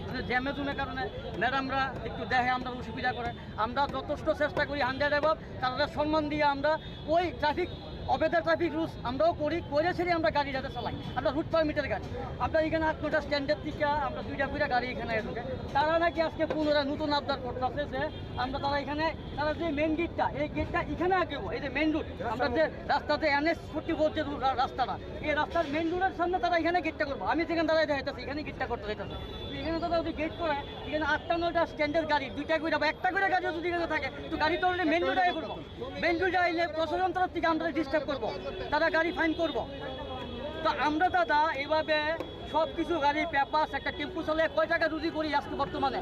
মানে, জ্যামে জুমের কারণে ম্যাডামরা একটু দেখে আমরা অসুবিধা করে। আমরা যথেষ্ট চেষ্টা করি হান্ড্রেড অ্যাবাভ, তারা সম্মান দিয়ে আমরা ওই ট্রাফিক, অবেদা ট্রাফিক রুলস আমরাও করি, করে সেরে আমরা গাড়ি যাতে চালাই, আমরা রুট পারমিটের গাড়ি। আমরা এখানে আট নয়টা স্ট্যান্ডের থেকে আমরা দুইটা দুইটা গাড়ি এখানে ঢুকে। তারা নাকি আজকে পুনরায় নতুন আবদার করতেছে যে আমরা, তারা এখানে, তারা যে মেইন গেটটা, এই গেটটা এখানে আগে হবো, এই যে মেইন রোড, আমরা যে রাস্তাতে এনএস ফোর্টি ফোর যে রু-, রা-, রাস্তাটা, এই রাস্তার মেইন রোডের সামনে তারা এখানে গেটটা করবো। আমি যেখানে দাঁড়ায় দেখাইতেছি, এখানে গেটটা করতে চাইতেছে। তো এখানে তারা যদি গেট করে, এখানে আটটা নয়টা স্ট্যান্ডের গাড়ি, দুইটা করে বা একটা করে গাড়িও যদি এখানে থাকে, তো গাড়ি তো অলরেডি মেইন রোডে আগে করবো। মেইন রোডে আইলে প্রশাসন তরফ থেকে আমরা ডিস্টার্ব করবো, তারা গাড়ি ফাইন করবো। তো আমরা দাদা এইভাবে সব কিছু গাড়ি, পেপার, একটা টেম্পু চালিয়ে কয় টাকা রুজি করি আজকে বর্তমানে?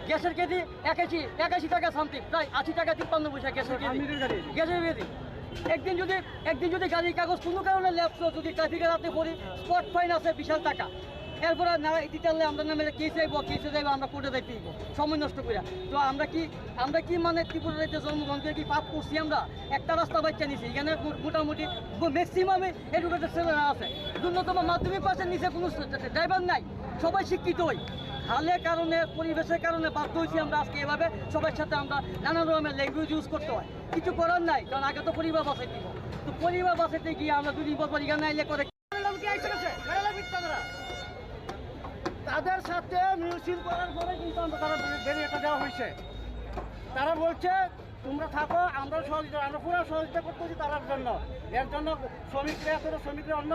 গ্যাসের কেজি একাশি, একাশি টাকা সামথিং, প্রায় আশি টাকা তিপ্পান্ন পয়সা গ্যাসের কেজি। গ্যাসের কেজি। একদিন যদি, একদিন যদি গাড়ির কাগজ কোনো কারণে ল্যাপস হয়, যদি ট্রাফিকের হাতে পড়ি, স্পট ফাইন আছে বিশাল টাকা। এরপরে না দিতে পারলে আমরা নামে কেসে যাইবো, কেসে যাইবো, আমরা কোর্টে যাইতে হইব, সময় নষ্ট করে। তো আমরা কি, আমরা কি, মানে, ত্রিপুরা রাজ্যে জন্মগ্রহণ করে কি পাপ করছি আমরা? একটা রাস্তা বাচ্চা নিছি, এখানে মো-, মোটামুটি ব-, ম্যাক্সিমামে এডুকেটেড ছেলেরা আছে। ন্যূনতম মাধ্যমিক পাশের নিচে কোনো ড্রাইভার নাই, সবাই শিক্ষিতই। হালের কারণে, পরিবেশের কারণে বাধ্য হয়েছি আমরা আজকে এভাবে সবার সাথে আমরা নানা রকমের ল্যাঙ্গুয়েজ ইউজ করতে হয়। কিছু করার নাই, কারণ আগে তো পরিবার বাঁচাইতে হবে। তো পরিবার বাঁচাইতে গিয়ে আমরা দুই দিন পর পর এখানে আইলে করে তাদের সাথে মিছিল করার পরে কিন্তু আমরা তারা ব্যারিকেডটা দেওয়া হয়েছে। তারা বলছে তোমরা থাকো, আমরা সহযোগিতা, আমরা পুরো সহযোগিতা করতেছি তারার জন্য। এর জন্য শ্রমিকরা, এত শ্রমিকরা অন্য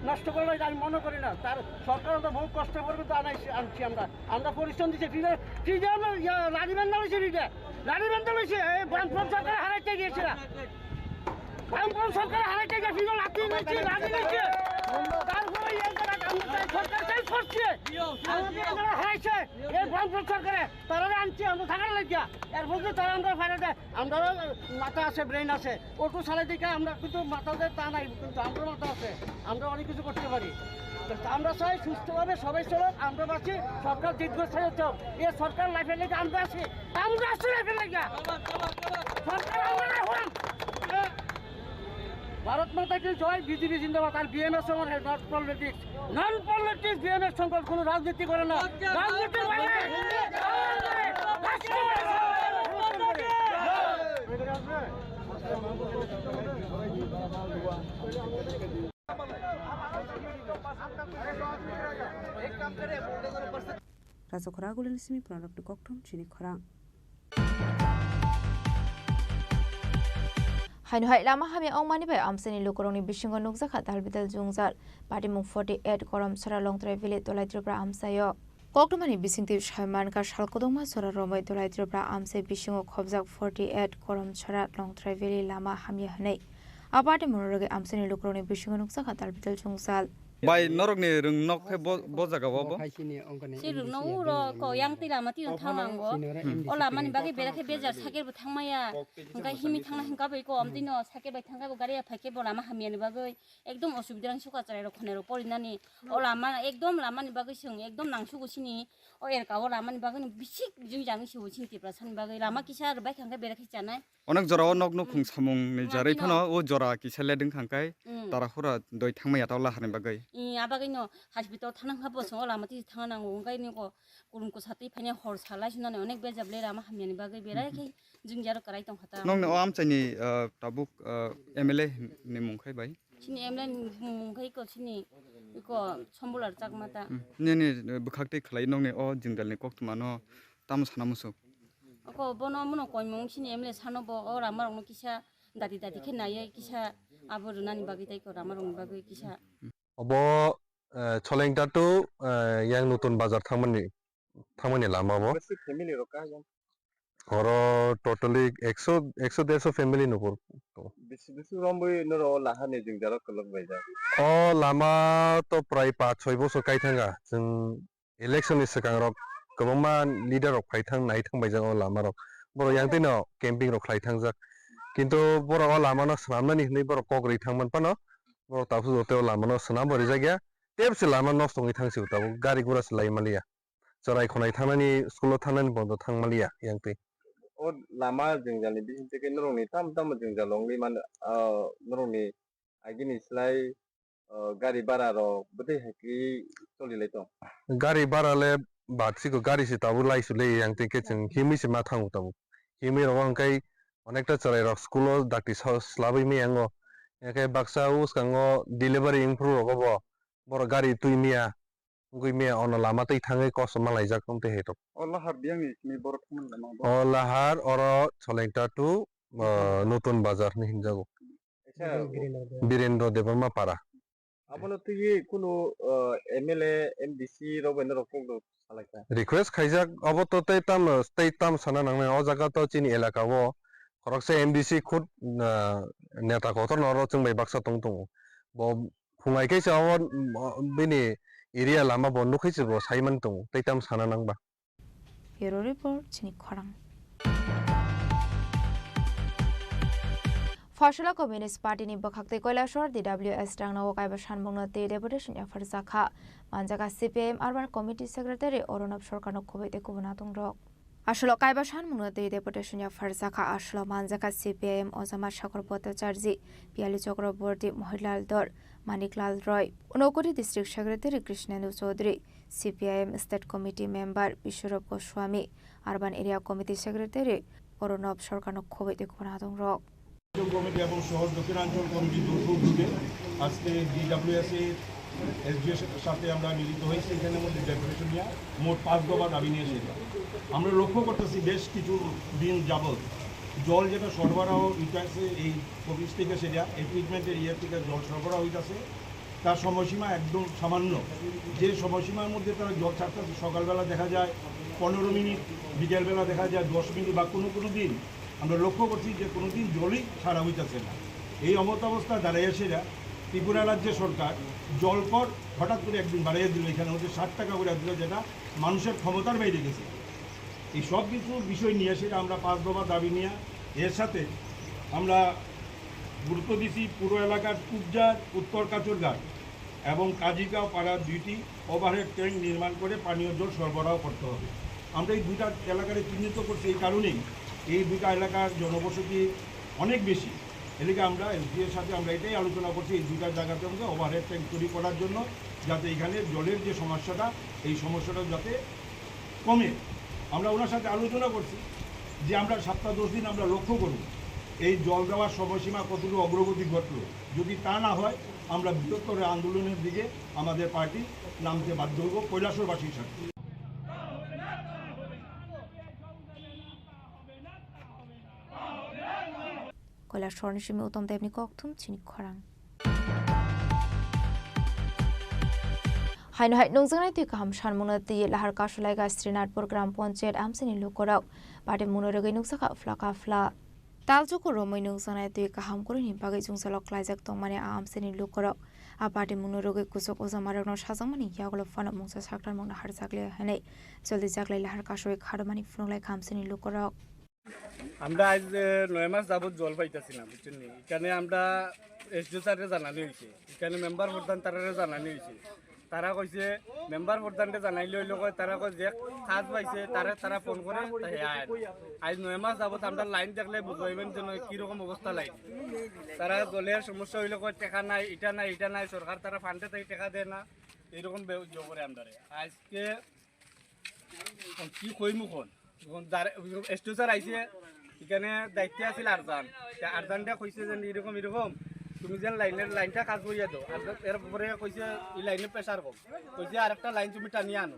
নষ্ট করবে এটা আমি মনে করি না। তার সরকার তো বহু কষ্ট করে তো আনাইছি, আনছি আমরা। আমরা পরিশ্রম দিচ্ছি, ফ্রিজে, ফ্রিজে আমরা ইয়া, লাঠি বান্ধা হয়েছে ফ্রিজে, লাঠি বান্ধা হয়েছে। এই বামফ্রন্ট সরকার হারাইতে গিয়েছে না, বামফ্রন্ট সরকার হারাইতে গিয়ে ফ্রিজে লাঠি নিচ্ছে, লাঠি নিচ্ছে। তারপরে এই জায়গাটা আমরা সরকার চেঞ্জ করছে, আমাদের এখানে হারাইছে এই বামফ্রন্ট সরকারে। তারা আনছি আমরা থাকার লাগিয়া, এর মধ্যে তারা আমরা ফায়দা দেয়। আমরারও মাথা আছে, ব্রেন আছে, অটো চালাই দিকে আমরা কিন্তু মাথাতে তা নাই, কিন্তু আমরার মাথা আছে, আমরা অনেক কিছু করতে পারি। তো আমরা চাই সুস্থভাবে সবাই চলুক, আমরা বাঁচি, সরকার দীর্ঘস্থায়ী হতে হবে। এ সরকার লাইফের লেগে আমরা আছি, আমরা আছি লাইফের লেগে। সরকার আমরা এখন ভারত মাতা কি জয়, বিজেপি জিন্দাবাদ। আর বিএমএস আমার not politics, non politics. BMS সংকট কোনো রাজনীতি করে না, রাজনীতি করে না। Raja khorang agulini simi pranokni kokthum chini khorang. Haino hai lama hamya wngmani bai amchaini lukurokni bisingo nukjakha dalbidal jwngjal. Patimung forty eight Koromchara Longtrai Valley Dolai Tripura amchaio. Koktwmani bisingtwi sai mankha sal kwdwkma jora romwi Dolai Tripura amchai bisingo khopjak forty eight Koromchara Longtrai Valley lama hamya hwnwi. A patimung rwgwi amchaini lukurokni bisingo nukjakha dalbidal jwngjal. Bai norokni rwng nok khe bo, bo jaga o bo? Si rwng no uro ko yang twi lama twi thang nango. O lama ni bagwi berai khe bejar cycle bo thang maya. Hwnkhe himi thang na hwnkha bai ko amtwi no cycle bai thang khe bo gari ya phai khe bo lama hamya ni bagwi. Ekdom osubida rang suka chwrai rok khonai rok pori nani. O lama ekdom lama ni bagwi swng ekdom nang sugo sini. O erka o lama ni bagwi no bisik jung jang se bo sini Tiprasa ni bagwi. Lama kisa rwbai thang khe berai khe chanai. Onek jora o nok nukhung samung ni jarwi phano o jora kisa ledwng thangkai tara hura doi thangmaya ta o lahar ni bagwi. I, a bagwi no hospital thana kha bo song o lama twi thang nango, wngkai ni ko kurum ko satwi phaini hor salai sunani onek bejab le lama hamya ni bagwi berai khe jung jaro kwrai tong kha ta. Nokni o amchaini, ah, tabuk, ah, M L A ni mung khai bai? Chini M L A ni mung khai ko chini ko Sombular Chakma ta. Hmm. Nini, eh, bwkhak twi khlai nokni o jingdal ni koktwma no tamo sana musuk? Ako bono muno koimung chini M L A sano bo o rama rokno kisa dati dati khe naiye kisa abo rwnani bagwi tei ko rama rokni bagwi kisa. Obo, eh, Cholengta to, eh, yang Nutun Bazar thangmani, thangmani lama bo. Besi family rok ka yang? Oro totally ekso, ekso derso family nukor. Bisi bisi romboi noro lahani jingjarok kolok baijak. O lama to prai pach soi bosor kai thanga. Chwng election ni swkang rok kwbangma leader rok phai thang nai thang baijak o lama rok. Borok yang twi no camping rok khlai thangjak. Kintu borok o lama no swnamnani hinwi borok kok rwi thang man phano borok tabuk joto o lama no swnam bo rijak ya. Tep se lama nosto wngwi thang si tabuk gari gura se lai maliya. Chwrai khonai thangnani school o thangnani bondo thang maliya yang twi. O lama jwngjal ni bising twi khe norok ni tamo tamo jwngjal wngwi mano, ah, norok ni agini slai o gari bara rok bwtwi hai khe choli lai tong? Gari bara le bat siko gari se tabuk lai su le yang twi khe chwng himwi se ma thango tabuk. Himwi rogo hwnkhe onekta chwrai rok school o dakti sa-, slabwi maya wngo. Hwnkhe baksa o swkango delivery wngphru rogo bo borok gari twi maya wngwi maya ono lama twi thangwi kosom ma laijak wng twi hai rok. O lahar biyang ni simi borok thangmani lama bo? O lahar oro Solengta to, o, Nutun Bazar hinwi hinjago. Kaisa Birendra Debbarma Para. Abono twiwi kunu, uh, M L A, M D C rok bai norok kok rok salai kha. Request khaijak, obo to tei tam, tei tam sana nangnai. O jaga to chini elaka o khoroksa M D C khud, uh, neta kotor no oro chwng bai baksa tong tongo. Bo phungai khe se obo, uh, bini area lama bo nukhi se bo sai man tongo. Tei tam sana nang ba. Bureau Report, chini khorang. Phosola Communist Party ni bwkhak tei Kailasor D W S rangno o kaiba sanmungno tei deputation yapharjakha. Manjaka C P I M Urban Committee Secretary Arunab Sarkarno khoboi tei kubun natung rok. Asolo kaiba sanmungno tei deputation yapharjakha. Asolo manjaka C P I M Ojama Sagar Bhattacharjee, Piyali Chakraborty, Mohilal Dhar, Maniklal Roy, Unakoti District Secretary Krishnendu Chaudhary, C P I M State Committee Member Biswarop Goswami, Urban Area Committee Secretary Arunab Sarkarno khoboi tei kubun natung rok. Committee এবং সহ দক্ষিণাঞ্চল কমিটির যৌথ উদ্যোগে আজকে ডিডব্লিউএস এর এসডিও এর সাথে আমরা মিলিত হয়েছি। এখানে মধ্যে ডেপুটেশন নিয়ে মোট পাঁচ দফা দাবি নিয়ে এসেছি। আমরা লক্ষ্য করতেছি বেশ কিছু দিন যাবত জল যেটা সরবরাহ হইতাছে এই অফিস থেকে, সেটা ট্রিটমেন্টের ইয়ে থেকে জল সরবরাহ হইতাছে, তার সময়সীমা একদম সামান্য। যে সময়সীমার মধ্যে তারা জল ছাড়তেছে, সকালবেলা দেখা যায় পনেরো মিনিট, বিকেলবেলা দেখা যায় দশ মিনিট, বা কোনো কোনো দিন আমরা লক্ষ্য করছি যে কোনো দিন জলই ছাড়া হইতাছে না। এই অবস্থায় দাঁড়াইয়া সেরা ত্রিপুরা রাজ্য সরকার জলকর হঠাৎ করে একদিন বাড়াইয়া দিল, এখানে হচ্ছে ষাট টাকা করে দিল, যেটা মানুষের ক্ষমতার বাইরে গেছে। এই সব কিছু বিষয় নিয়ে সেটা আমরা পাঁচ দফা দাবি নিয়ে, এর সাথে আমরা গুরুত্ব দিছি পুরো এলাকার কুবজার, উত্তর কাচুরঘাট এবং কাজিগাঁও পাড়া দুইটি ওভারহেড ট্যাঙ্ক নির্মাণ করে পানীয় জল সরবরাহ করতে হবে। আমরা এই দুইটা এলাকারে চিহ্নিত করছি এই কারণেই, এই দুইটা এলাকার জনবসতি অনেক বেশি। এদিকে আমরা এসডিওর সাথে আমরা এটাই আলোচনা করছি, এই দুইটা জায়গাতে আমাদের ওভারহেড ট্যাঙ্ক তৈরি করার জন্য, যাতে এখানে জলের যে সমস্যাটা, এই সমস্যাটা যাতে কমে। আমরা ওনার সাথে আলোচনা করছি যে আমরা সপ্তাহ দশ দিন আমরা লক্ষ্য করব এই জল দেওয়ার সময়সীমা কতটুকু অগ্রগতি ঘটলো। যদি তা না হয়, আমরা বৃহত্তর আন্দোলনের দিকে আমাদের পার্টি নামতে বাধ্য হব কৈলাসহরবাসীর সাথে। Koilashahar ni simi Uttam Debni kokthum chini khorang. Haino hai nungjaknai twi kaham sanmungno twi lahar kasulaiga Srinathpur Gram Panchayat amchaini lukurok. Party mungno rwgwi nukjakha phla ka phla. Talchuku romwi nukjaknai twi kaham kwrwini bagwi chwngsalok klaijak tongmani a amchaini lukurok. A party mungno rwgwi kuchuk ujamarokno sajakmani yagulo phano mungsa saktarmung naharjakle hwnwi joldi jaklai lahar kasui kharmani phunukhlai kha amchaini lukurok. আমরা আজ, এ, নয় মাস যাবত জল পাইতাছি না, বুঝছেন নি? এখানে আমরা এসডিও স্যাররে জানানি হইছে, এখানে মেম্বার প্রধান তারারে জানানি হইছে। তারা কইছে, মেম্বার প্রধানরে জানাইলে হইলো কয়, তারা কয় যে কাজ পাইছে, তারে তারা ফোন করে, তাই আয়। আজ নয় মাস যাবত আমরা লাইন দেখলে বুঝাইবেন যেন কিরকম অবস্থা লাইন। তারা জলের সমস্যা হইলে কয়, "টাকা নাই, এটা নাই, এটা নাই, সরকার তারা ফান্ডে তাই টাকা দেয় না।" এরকম বে-, ইয়ে করে আমরারে। আজকে কি কইমু কোন? এখন যার, এসডিও স্যার আইছে, এখানে দায়িত্বে আছিল আরজান। তে আরজানটা কইছে যে, "এরকম, এরকম, তুমি যেন লাইনের, লাইনটা কাজ করিয়া দাও।" আর এরপরে কইছে, "এই লাইনে প্রেশার কম।" কইছে, "আরেকটা লাইন তুমি টানিয়ে আনো।"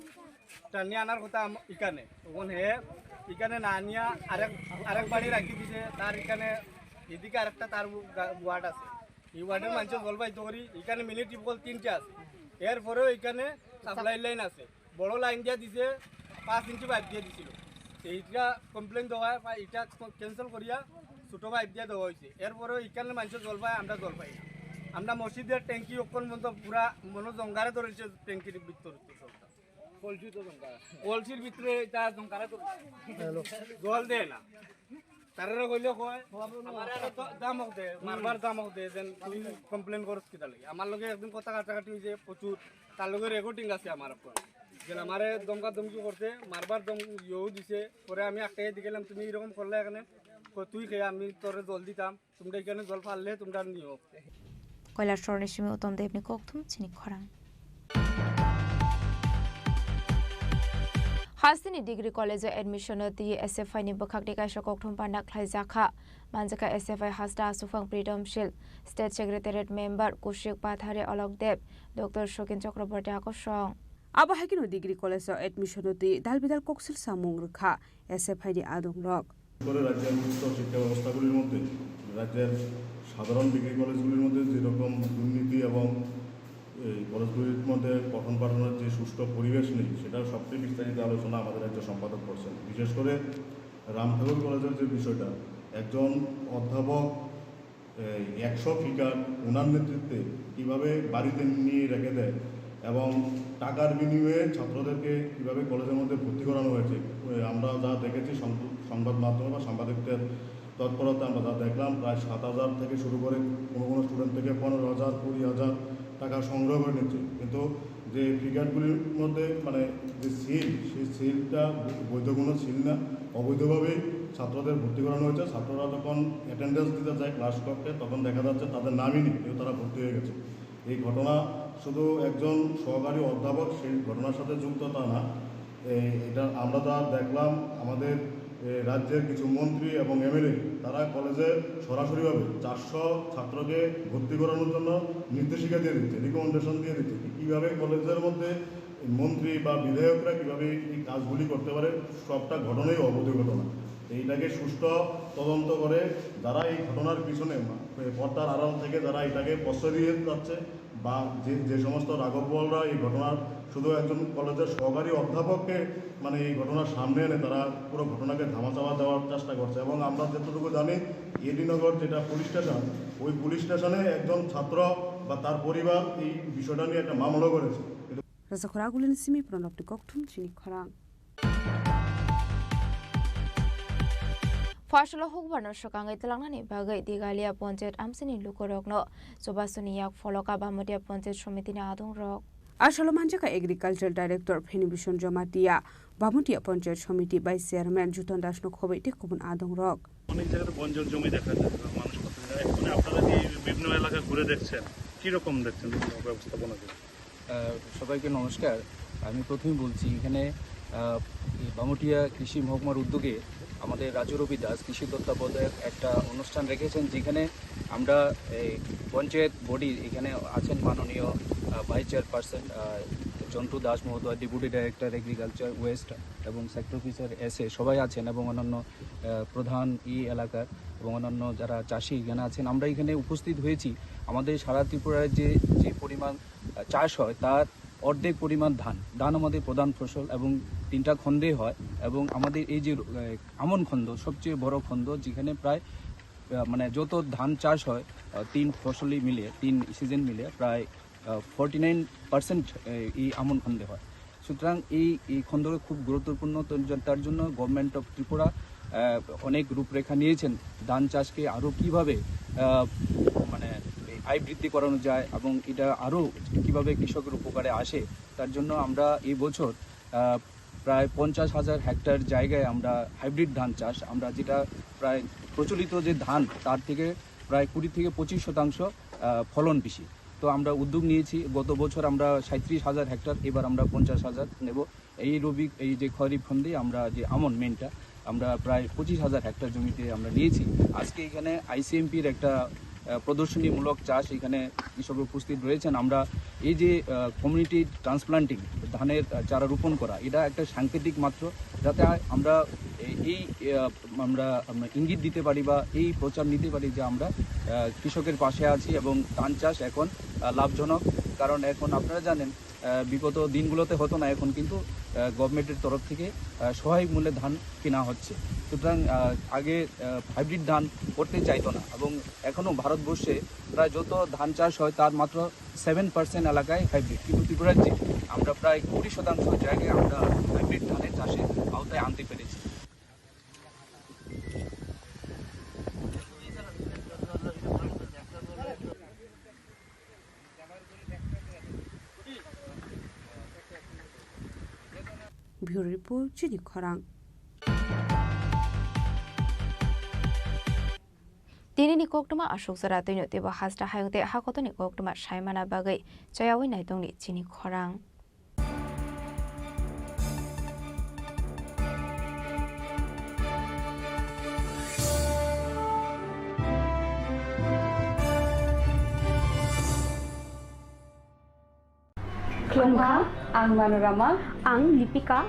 টানিয়ে আনার কথা আম-, এখানে। তখন হে এখানে না আনিয়া আরেক, আরেক বাড়ি রাখি দিছে, তার এখানে এদিকে আরেকটা তার ওয়া-, ওয়ার্ড আছে। এই ওয়ার্ডের মানুষের জলপাই তো করি, এখানে মিনি টিউবওয়েল তিনটে আছে। এরপরেও এখানে সাপ্লাই লাইন আছে। বড় লাইন দিয়া দিছে, পাঁচ ইঞ্চি পাইপ দিয়া দিছিল। তো এইটা কমপ্লেন দেওয়া হয়, বা এটা ক্যান্সেল করিয়া ছোট পাইপ দিয়া দেওয়া হয়েছে। এরপরেও এখানে মানুষের জল পায়, আমরা জল পাই না। আমরা মসজিদের ট্যাঙ্কি অক্ষণ পর্যন্ত পুরা মনো জঙ্গারে ধরেছে ট্যাঙ্কির ভিতর সবটা। কলসির ভিতরে এটা জঙ্গারে ধরেছে। জল দেয় না। তারারে কইলে কয়, "আমারে আরো দ-, দামক দে, মারবার দামক দে, যেন তুই কমপ্লেন করস কিতা লাগি?" আমার লগে একদিন কথা কাটাকাটি হইছে প্রচুর, তার লগে রেকর্ডিং আছে আমার উপর। যেন আমারে ধমকা ধমকি করছে, মারবার ধম-, ইয়েও দিছে। পরে আমি আটকাইয়া দিলাম, "তুমি এরকম করলে এখানে, কয়, তুই খেয়ে আমি তোরে জল দিতাম, তোমরা এখানে জল পারলে তোমরা নিও।" Koilashahar ni simi Uttam Debni kokthum chini khorang. Hasteni Degree College o admission o twi S F I ni bwkhak tei kaisa kokthum panda khlaijakha. Manjakha S F I hasta Aswkphang Pritom Sil, State Secretariat Member Kushik Pathari Alok Deb, Doctor Sukin Chakraborty akosong. Abo hai kheno Degree College o admission o twi dal bidal koksil samung rwkha S F I ni adongrok. করে রাজ্যের উচ্চ শিক্ষা ব্যবস্থাগুলির মধ্যে, রাজ্যের সাধারণ ডিগ্রি কলেজগুলির মধ্যে যেরকম দুর্নীতি এবং এই কলেজগুলির মধ্যে পঠন পাঠনের যে সুষ্ঠু পরিবেশ নেই, সেটার সবচেয়ে বিস্তারিত আলোচনা আমাদের রাজ্য সম্পাদক করছেন। বিশেষ করে রাম ঠাকুর কলেজের যে বিষয়টা, একজন অধ্যাপক এই একশো ফিগার ওনার নেতৃত্বে কিভাবে বাড়িতে নিয়ে রেখে দেয় এবং টাকার বিনিময়ে ছাত্রদেরকে কিভাবে কলেজের মধ্যে ভর্তি করানো হয়েছে, এ, আমরা যা দেখেছি সং-, সংবাদ মাধ্যমে বা সাংবাদিকদের তৎপরতা আমরা যা দেখলাম, প্রায় সাত হাজার থেকে শুরু করে কোনো কোনো স্টুডেন্ট থেকে পনেরো হাজার, কুড়ি হাজার টাকা সংগ্রহ করে নিচ্ছে। কিন্তু যে ফিগারগুলির মধ্যে মানে যে সিল, সেই সিলটা বৈধ কোনো সিল না, অবৈধভাবেই ছাত্রদের ভর্তি করানো হয়েছে। ছাত্ররা যখন অ্যাটেন্ডেন্স দিতে যায় ক্লাস কক্ষে, তখন দেখা যাচ্ছে তাদের নামই নেই, কিন্তু তারা ভর্তি হয়ে গেছে। এই ঘটনা শুধু একজন সহকারী অধ্যাপক সেই ঘটনার সাথে যুক্ত তা না, এই, এটা আমরা যা দেখলাম, আমাদের, এ, রাজ্যের কিছু মন্ত্রী এবং এমএলএ তারা কলেজে সরাসরিভাবে চারশো ছাত্রকে ভর্তি করানোর জন্য নির্দেশিকা দিয়ে দিচ্ছে, রিকমেন্ডেশন দিয়ে দিচ্ছে। কীভাবে কলেজের মধ্যে মন্ত্রী বা বিধায়করা কীভাবে এই কাজগুলি করতে পারে, সবটা ঘটনাই অবৈধ ঘটনা। এটাকে সুষ্ঠু তদন্ত করে যারা এই ঘটনার পিছনে, পর্দার আড়াল থেকে যারা এটাকে প্রশ্রয় দিয়ে যাচ্ছে বা যে যে সমস্ত রাঘব বোয়ালরা এই ঘটনার শুধু একজন কলেজের সহকারী অধ্যাপককে মানে এই ঘটনার সামনে এনে তারা পুরো ঘটনাকে ধামাচাপা দেওয়ার চেষ্টা করছে। এবং আমরা যতটুকু জানি, এডিনগর যেটা পুলিশ স্টেশন, ওই পুলিশ স্টেশনে একজন ছাত্র বা তার পরিবার এই বিষয়টা নিয়ে একটা মামলা করেছে। Rajakhor Agulini simi Pranobni kokthum chini khorang. Phoisailo hukbarno swkangwi twlangnani bagwi Digalia Panchayat amchaini lukurokno chubasuni yak pholoka Bamutia Panchayat Somitini adongrok. Asolo manjakha Agriculture Director Phenibhushan Jamatia, Bamutia Panchayat Somiti Vice Chairman Jutan Dasno khobwi tei kubun adongrok. অনেক জায়গাতে বঞ্জর জমি দেখা যায় বা মানুষ করতে যায়। এখানে আপনারা কি বিভিন্ন এলাকা ঘুরে দেখছেন, কীরকম দেখছেন ব্যবস্থাপনা? আহ, সবাইকে নমস্কার। আমি প্রথমেই বলছি, এখানে, আহ, এই বামুটিয়া কৃষি মহকুমার উদ্যোগে আমাদের রাজু রবি দাস কৃষি তত্ত্বাবধায়ক একটা অনুষ্ঠান রেখেছেন, যেখানে আমরা এই পঞ্চায়েত বডি, এখানে আছেন মাননীয়, আহ, ভাইস চেয়ারপারসন, আহ, জন্টু দাস মহোদয়, ডেপুটি ডাইরেক্টর এগ্রিকালচার ওয়েস্ট এবং সেক্টর অফিসার এসএ সবাই আছেন এবং অন্যান্য, আহ, প্রধান ই এলাকার এবং অন্যান্য যারা চাষি এখানে আছেন। আমরা এখানে উপস্থিত হয়েছি আমাদের সারা ত্রিপুরায় যে, যে পরিমাণ, আহ, চাষ হয়, তার অর্ধেক পরিমাণ ধান। ধান আমাদের প্রধান ফসল এবং তিনটা খণ্ডে হয়। এবং আমাদের এই যে, আহ, আমন খণ্ড, সবচেয়ে বড় খণ্ড, যেখানে প্রায়, আহ, মানে, যত ধান চাষ হয়, আহ, তিন ফসলি মিলে, তিন সিজন মিলে প্রায়, আহ, ফর্টি নাইন পার্সেন্ট এই আমন খণ্ডে হয়। সুতরাং এই, এই খণ্ডকে খুব গুরুত্বপূর্ণ, তো জ-, তার জন্য গভর্নমেন্ট অফ ত্রিপুরা, আহ, অনেক রূপরেখা নিয়েছেন ধান চাষকে আরও কীভাবে, আহ, মানে, এই আয় বৃদ্ধি করানো যায় এবং এটা আরও কীভাবে কৃষকের উপকারে আসে, তার জন্য আমরা এই বছর, আহ, প্রায় পঞ্চাশ হাজার হেক্টর জায়গায় আমরা হাইব্রিড ধান চাষ, আমরা যেটা প্রায় প্রচলিত যে ধান, তার থেকে প্রায় কুড়ি থেকে পঁচিশ শতাংশ, আহ, ফলন বেশি। তো আমরা উদ্যোগ নিয়েছি, গত বছর আমরা সাঁইত্রিশ হাজার হেক্টর, এবার আমরা পঞ্চাশ হাজার নেব। এই রবি, এই যে খরিফ খণ্ডে আমরা যে আমন মেনটা, আমরা প্রায় পঁচিশ হাজার হেক্টর জমিতে আমরা নিয়েছি। আজকে এখানে আইসিএমপির একটা, আহ, প্রদর্শনীমূলক চাষ, এখানে কৃষক উপস্থিত রয়েছেন। আমরা এই যে, আহ, কমিউনিটি ট্রান্সপ্লান্টিং, ধানের, আহ, চারা রোপণ করা, এটা একটা সাংকেতিক মাত্র, যাতে আ-, আমরা এই, এই, আহ, আমরা, আমরা ইঙ্গিত দিতে পারি বা এই প্রচার নিতে পারি যে আমরা, আহ, কৃষকের পাশে আছি এবং ধান চাষ এখন, আহ, লাভজনক। কারণ এখন আপনারা জানেন, আহ, বিগত দিনগুলোতে হতো না, এখন কিন্তু, আহ, গভর্নমেন্টের তরফ থেকে, আহ, সহায়ক মূল্যে ধান কেনা হচ্ছে। সুতরাং, আহ, আগে, আহ, হাইব্রিড ধান করতে চাইতো না এবং এখনও ভারতবর্ষে প্রায় যত ধান চাষ হয়, তার মাত্র সেভেন পার্সেন্ট এলাকায় হাইব্রিড, কিন্তু ত্রিপুরার যে আমরা প্রায় কুড়ি শতাংশ জায়গায় আমরা হাইব্রিড ধানের চাষের আওতায় আনতে পেরেছি। Bureau Report, Chini Khorang. Tinini koktwma aswk jora twino teibo hasta hayung tei hakotorni koktwma saimana bagwi chayawi naitongni chini khorang. Khulumkha, ang Manorama. Ang Lipika.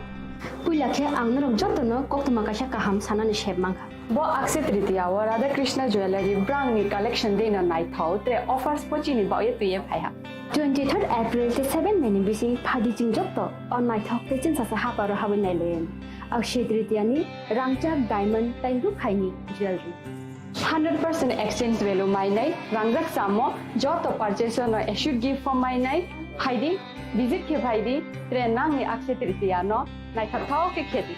Puila khe ang norok jotono koktwma kaisa kaham sanani sep mankha. Bo Akshaya Tritiya o Radha Krishna Jewellery brangni collection deino naithok, tre offers bo chini baoye twiye phaiha. Twenty third April tei seven May ni bising phaidi chwng joto o naithok tei chwngsacha haparo habwi nailaiyani. Akshaya Tritiya ni rangchak diamond tei rukhaini jewellery. Hundred percent exchange value mainai, rangjak chamo, joto purchase no assured gift form mainai, phaidi, visit khe phaidi, tre nangni Akshaya Tritiya no naithok thao khe khedi.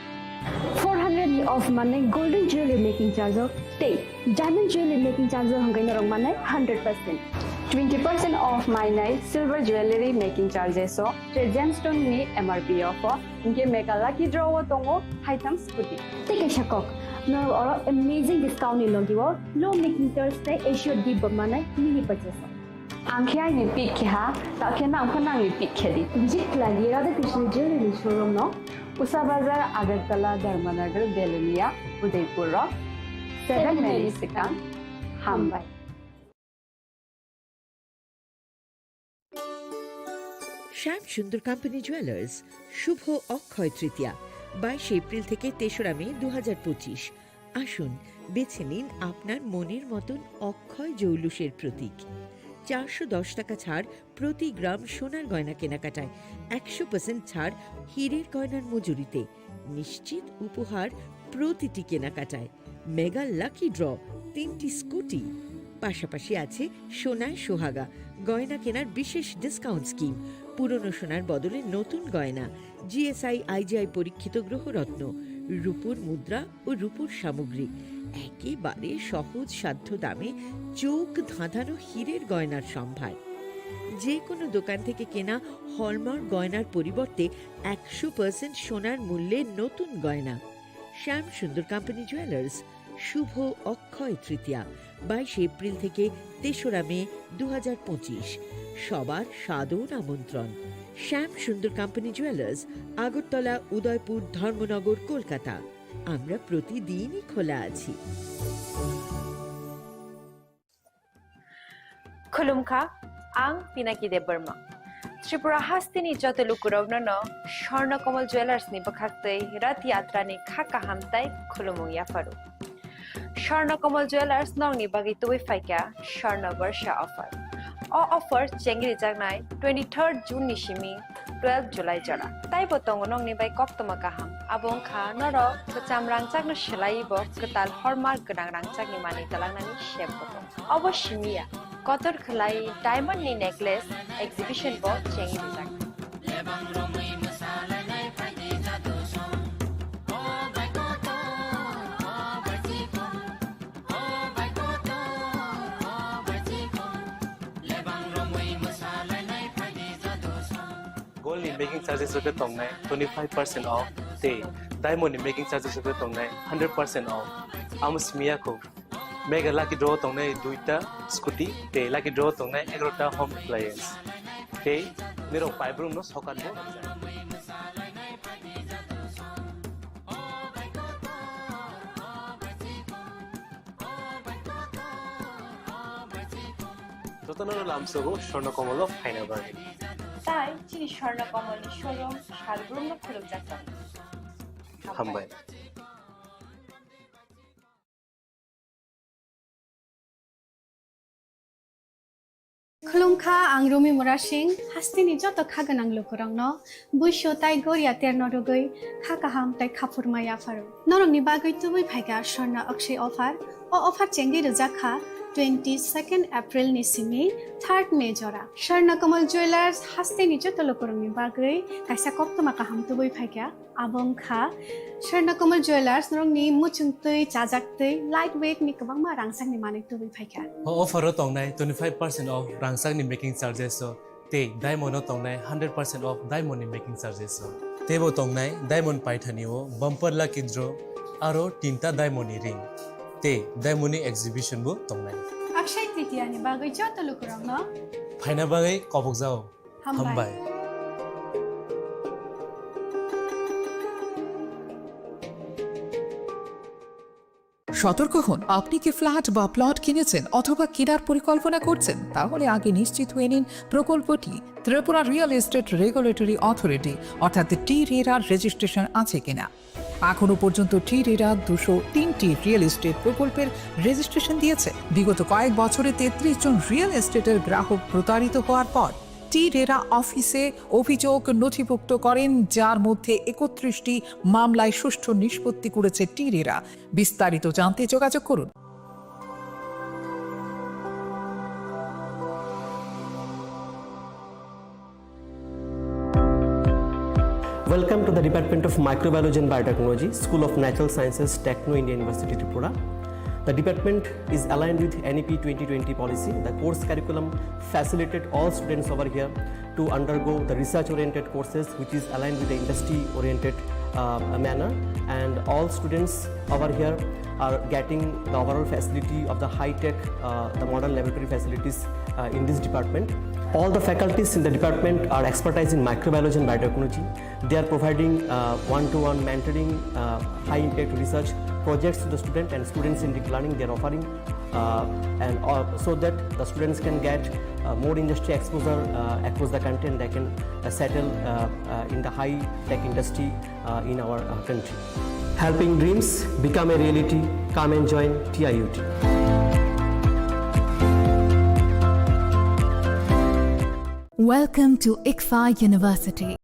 Four hundred ni off manai golden jewelry making charge o tei diamond jewelry making charge o hwnkhai norok manai hundred percent. Twenty percent off mainai silver jewelry making charges o tre gemstone ni M R P off o. Hinkhe mega lucky draw o tongo haitham scooty. Tei kaisa kok, norok oro amazing discount ni logi o low making charge tei assured gift bo manai mini purchase o. Ang khe aini pick khe ha, ta khe nang pho nangni pick khe di. Visit khlai di Radha Krishna Jewelry ni showroom no, Usa Bazar, Agartala, Dharmanagar, Belonia, Udaipur o. Seven May ni swkang. Hambai. শ্যাম সুন্দর company jewellers, শুভ অক্ষয় তৃতীয়া, বাইশে এপ্রিল থেকে তেসরা মে দু হাজার পঁচিশ। আসুন, বেছে নিন আপনার মনের মতন অক্ষয় জৌলুসের প্রতীক। চারশো দশ টাকা ছাড় প্রতি গ্রাম সোনার গয়না কেনাকাটায়, একশো পার্সেন্ট ছাড় হীরের গয়নার মজুরিতে, নিশ্চিত উপহার প্রতিটি কেনাকাটায়, মেগা লাকি ড্র, তিনটি স্কুটি, পাশাপাশি আছে সোনায় সোহাগা গয়না কেনার বিশেষ ডিসকাউন্ট স্কিম, পুরনো সোনার বদলে নতুন গয়না, জিএসআই আইজিআই পরীক্ষিত গ্রহরত্ন, রূপোর মুদ্রা ও রূপোর সামগ্রী, একেবারে সহজ সাধ্য দামে চোখ ধাঁধানো হীরের গয়নার সম্ভার। যে কোনো দোকান থেকে কেনা হলমার্ক গয়নার পরিবর্তে একশো পার্সেন্ট সোনার মূল্যে নতুন গয়না। শ্যাম সুন্দর কোম্পানি জুয়েলার্স, শুভ অক্ষয় তৃতীয়া, বাইশে এপ্রিল থেকে তেসরা মে দু হাজার পঁচিশ। সবার সাদর আমন্ত্রণ। শ্যাম সুন্দর কোম্পানি জুয়েলার্স, আগরতলা, উদয়পুর, ধর্মনগর, কলকাতা। আমরা প্রতিদিনই খোলা আছি। Khulumkha, ang Pinaki Debbarma. Tripura hasteni joto lukurokno no Swarna Kamal Jewellers ni bwkhaktwi Rath Yatra ni kha kaham tai khulumung yapharu. Swarna Kamal Jewellers nokni bagwi tubui phaikha Swarna Barsha offer. O offer chengri jaknai twenty-third June ni simi twelve July jora. Taibo tongo nokni bai koktwma kaham. Abo wngkha norok kwcham rangchakno swlaiwi bo kwtal hallmark gwnang rangchakni manwi twlangnani sep bo tongo. Obo simi ya, kotor khwlai diamond ni necklace exhibition bo chengwi rijak. Gold ni making charges rok khe tongnai twenty five percent off tei diamond ni making charges rok khe tongnai hundred percent off. Amo simi ya kho. Mega lucky draw tongnai duita scooty tei lucky draw tongnai egarota home appliance. Tei nirok paibrung no sokat bo. Jotono lamsogo Swarna Kamal o phaina bagwi. Tai chini Swarna Kamal ni showroom salbrumno khulumjak tongo. Hambai. Khulumkha, ang Rumi Murasing, hasteni joto kha gwnang lukurokno buisu tai goria terno rwgwi kha kaham tai khaphurma yapharu. Norokni bagwi tubui phaikha Swarna Akshay offer. O offer chengwi rwjak kha twenty-second April ni simi third May jora. Swarna Kamal Jewellers hasteni joto lukurokni bagwi kaisa koktwma kaham tubui phaikha. Abo wngkha Swarna Kamal Jewellers, norokni muchungtwi, chajaktwi, light weight ni kwbangma rangchakni manwi tubui phaikha. O offer o tongnai twenty five percent off rangchakni making charges o tei diamond o tongnai hundred percent off diamond ni making charges o. Teibo tongnai diamond paithani o bumper lucky draw aro tinta diamond ni ring tei diamond ni exhibition bo tongnai. Akshay Tritiya ni bagwi joto lukurokno phaina bagwi kobokjao. Hambai. Hambai. সতর্ক হন, আপনি কি ফ্ল্যাট বা প্লট কিনেছেন অথবা কেনার পরিকল্পনা করছেন? তাহলে আগে নিশ্চিত হয়ে নিন প্রকল্পটি Tripura real estate regulatory authority অর্থাৎ টি রেরার রেজিস্ট্রেশন আছে কিনা। এখনো পর্যন্ত টি রেরা দুশো তিনটি রিয়েল এস্টেট প্রকল্পের রেজিস্ট্রেশন দিয়েছে। বিগত কয়েক বছরে তেত্রিশ জন রিয়েল এস্টেটের গ্রাহক প্রতারিত হওয়ার পর টি রেরা অফিসে অভিযোগ নথিভুক্ত করেন, যার মধ্যে একত্রিশটি মামলায় সুষ্ঠু নিষ্পত্তি করেছে টি রেরা। বিস্তারিত জানতে যোগাযোগ করুন। Welcome to the Department of Microbiology and Biotechnology, School of Natural Sciences, Techno India University, Tripura. The department is aligned with N E P twenty twenty policy. The course curriculum facilitate all students over here to undergo the research-oriented courses, which is aligned with the industry-oriented, uh, manner. And all students over here are getting the overall facility of the high-tech, uh, the modern laboratory facilities, uh, in this department. All the faculties in the department are expertise in microbiology and biotechnology. They are providing, uh, one-to-one mentoring, uh, high-impact research projects to the student and students in deep learning. They are offering uh, and all, so that the students can get uh, more industry exposure uh, across the country, and they can uh, settle uh, uh, in the high tech industry uh, in our uh, country. Helping dreams become a reality. Come and join T I U T. Welcome to ICFAI University.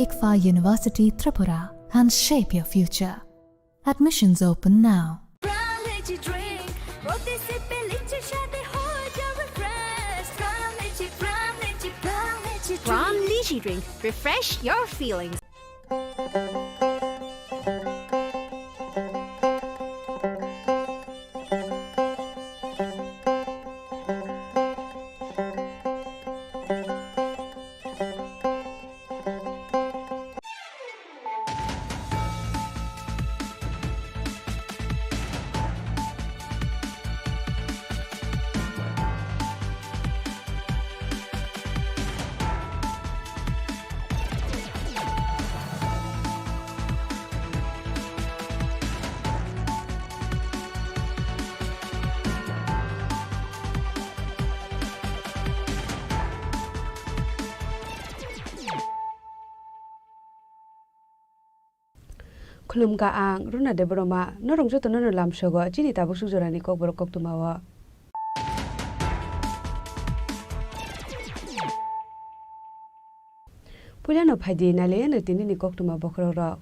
Ikfa University Tripura and shape your future. Admissions open now. Prime Lychee drink, প্রতি সিপে লিচির স্বাদে হয়ে যাবে fresh। Prime Lychee, Prime Lychee, Prime Lychee drink। Prime Lychee drink, refresh your feelings। Khulumkha ang Runa Debbarma, norok jotono no lamsogo chini tabuk suk jorani kokborok koktwmao. Puilano phaidi nailaiano tinini koktwma bokhorokrok.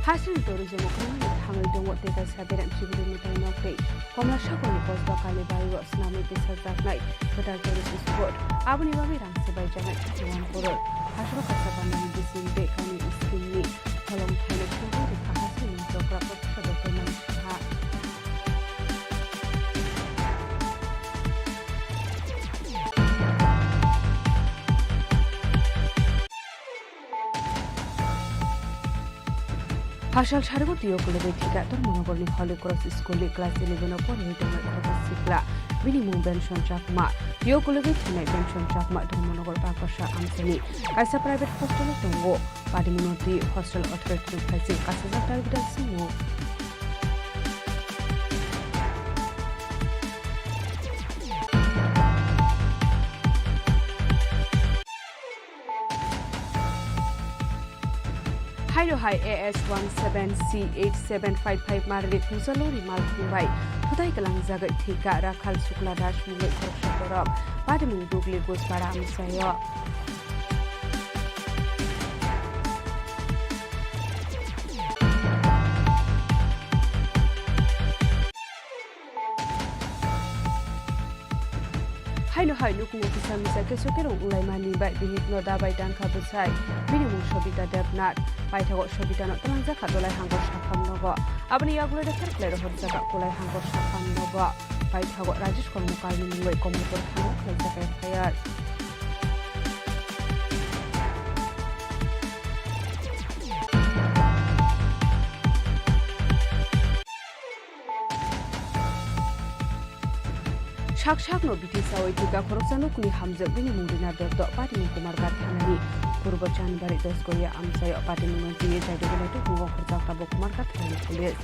Hasini tourism o kwrwngmani thangwi tongo tei kaisa berem sibiri mwtai nok tei Komla Sagarni kosba Kalibari o swnamwi tisajaknai kwtal tourist spot. Aboni bagwi rang swbaijaknai thirty one crore. Hasoro kaisa bandani bising tei kainwi scheme ni holong thaino sugwi rikha hasini mantri okra Professor Doctor Manik Saha. Phasal sarigo twiyo kulugwi thika Dharmanagorni Holy Cross School ni class eleven o poriwi tongnai khoroksa sikla, bini mung Benson Chakma. Twiyo kulugwi thwinai Benson Chakma Dharmanagar Bagasa amchaini kaisa private hostel o tongo. Patimungno twi hostel authority no phaising kasijak tarikda singo. Haino hai A S one seven C eight seven five five marri puja lori malkhung bai thutai kwlangjagwi thika Rakhal Shukla Das mungwi khoroksa borok. Patimung Dugli Gujpara amchaio. Haino hai nukhungo kisa misa keso kerong wnglaimani bai bihikno dabai tangkha bwsai, bini mung Sobita Debnath. Paithago Sobitano twlangjakha Dolai Hangor sakham nogo. Aboni yagulo refer khlai rohorjak Kolai Hangor sakham nogo. Paithago Rajesh Kormokalni mungwi Komolpur thana khlaijak F I R. Sak sakno bithi sawi thika khoroksa nukhungni hamjwk bini mung Rina Dotto, patimung Kumarghat thanani Purbo Chanbari Dosgoya amchaio patimungno twiwi jaido belai tubugo khorjak tabuk Kumarghat thanani police.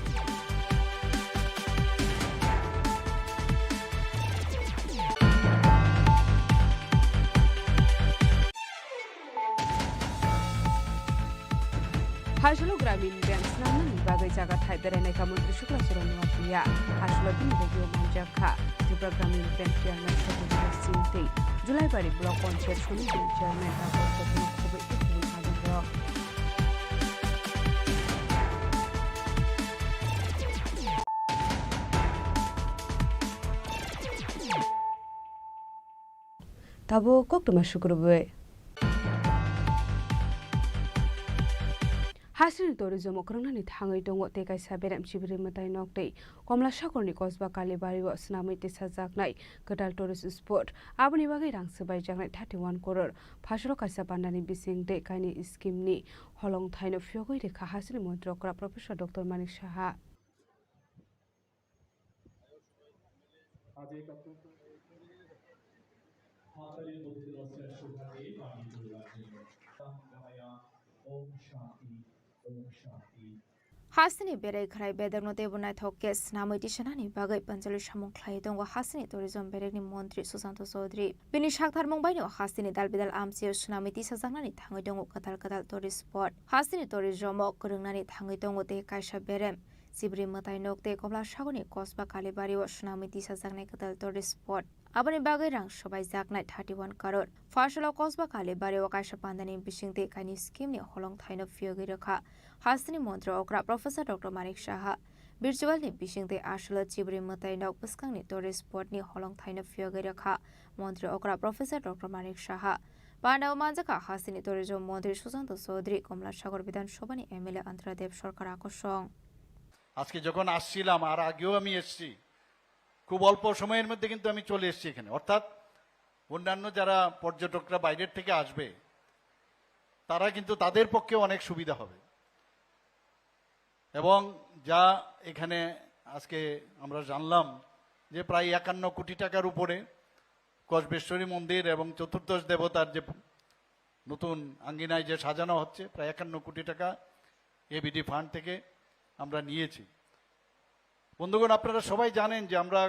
Hasolo Gramin Bank swnamnani bagwi jaga thai berainai kha Montri Shukla Charan Noatia. Hasolo bini bagwi manjak kha Tripura Gramin Bank Chairman Satyendra Singh tei Julaibari Block Panchayat Samiti Chairman Raghav Chandra Khoboi tei kubun adongrok. Tabuk koktwma sukrubwi. Hasini tourism o kwrwngnani thangwi tongo tei kaisa berem sibiri mwtai nok tei Komla Sagarni kosba Kalibari o swnamwi tisajaknai kwtal tourist spot. Aboni bagwi rang swbaijaknai thirty one crore. Phasalo kaisa pandani bising tei kainwi scheme ni holong thaino phiyogwi rikha hasini montri okra Professor Doctor Manik Saha. Hasini berai khwnai bedekno teibo naithok khe swnamwi tisanani bagwi panchali samung khlai tongo hasini tourism bedekni montri Susanto Chaudhary. Bini saktharmung baino hasini dal bidal amchaio swnamwi tisajaknani thangwi tongo kwtal kwtal tourist spot. Hasini tourism o kwrwngnani thangwi tongo tei kaisa berem Chibri mwtai nok tei Komla Sagorni Kosba Kalibari o swnamwi tisajaknai kwtal tourist spot. Aboni bagwi rang swbaijaknai thirty one crore. Pharsalo Kosba Kalibari o kaisa pandani bisingtwi kainwi scheme ni holong thaino phiyogwi rwkha hasteni montri okra Professor Doctor Manik Saha. Virtual ni bisingtwi aswlo Chibri mwtai nok bwskangni tourist spot ni holong thaino phiyogwi rwkha montri okra Professor Doctor Manik Saha. Pandao manjakha hasteni tourism montri Sushanta Chaudhary, Komla Sagor Bidhan Sabhani M L A Antara Dev Sarkar akosong. আজকে যখন আসছিলাম, আর আগেও আমি এসছি, খুব অল্প সময়ের মধ্যে কিন্তু আমি চলে এসেছি এখানে। অর্থাৎ অন্যান্য যারা পর্যটকরা বাইরের থেকে আসবে, তারা কিন্তু, তাদের পক্ষে অনেক সুবিধা হবে। এবং যা এখানে আজকে আমরা জানলাম যে প্রায় একান্ন কোটি টাকার উপরে কসবেশ্বরী মন্দির এবং চতুর্দশ দেবতার যে নতুন আঙ্গিনায় যে সাজানো হচ্ছে, প্রায় একান্ন কোটি টাকা এবিডি ফান্ড থেকে আমরা নিয়েছি। বন্ধুগণ, আপনারা সবাই জানেন যে আমরা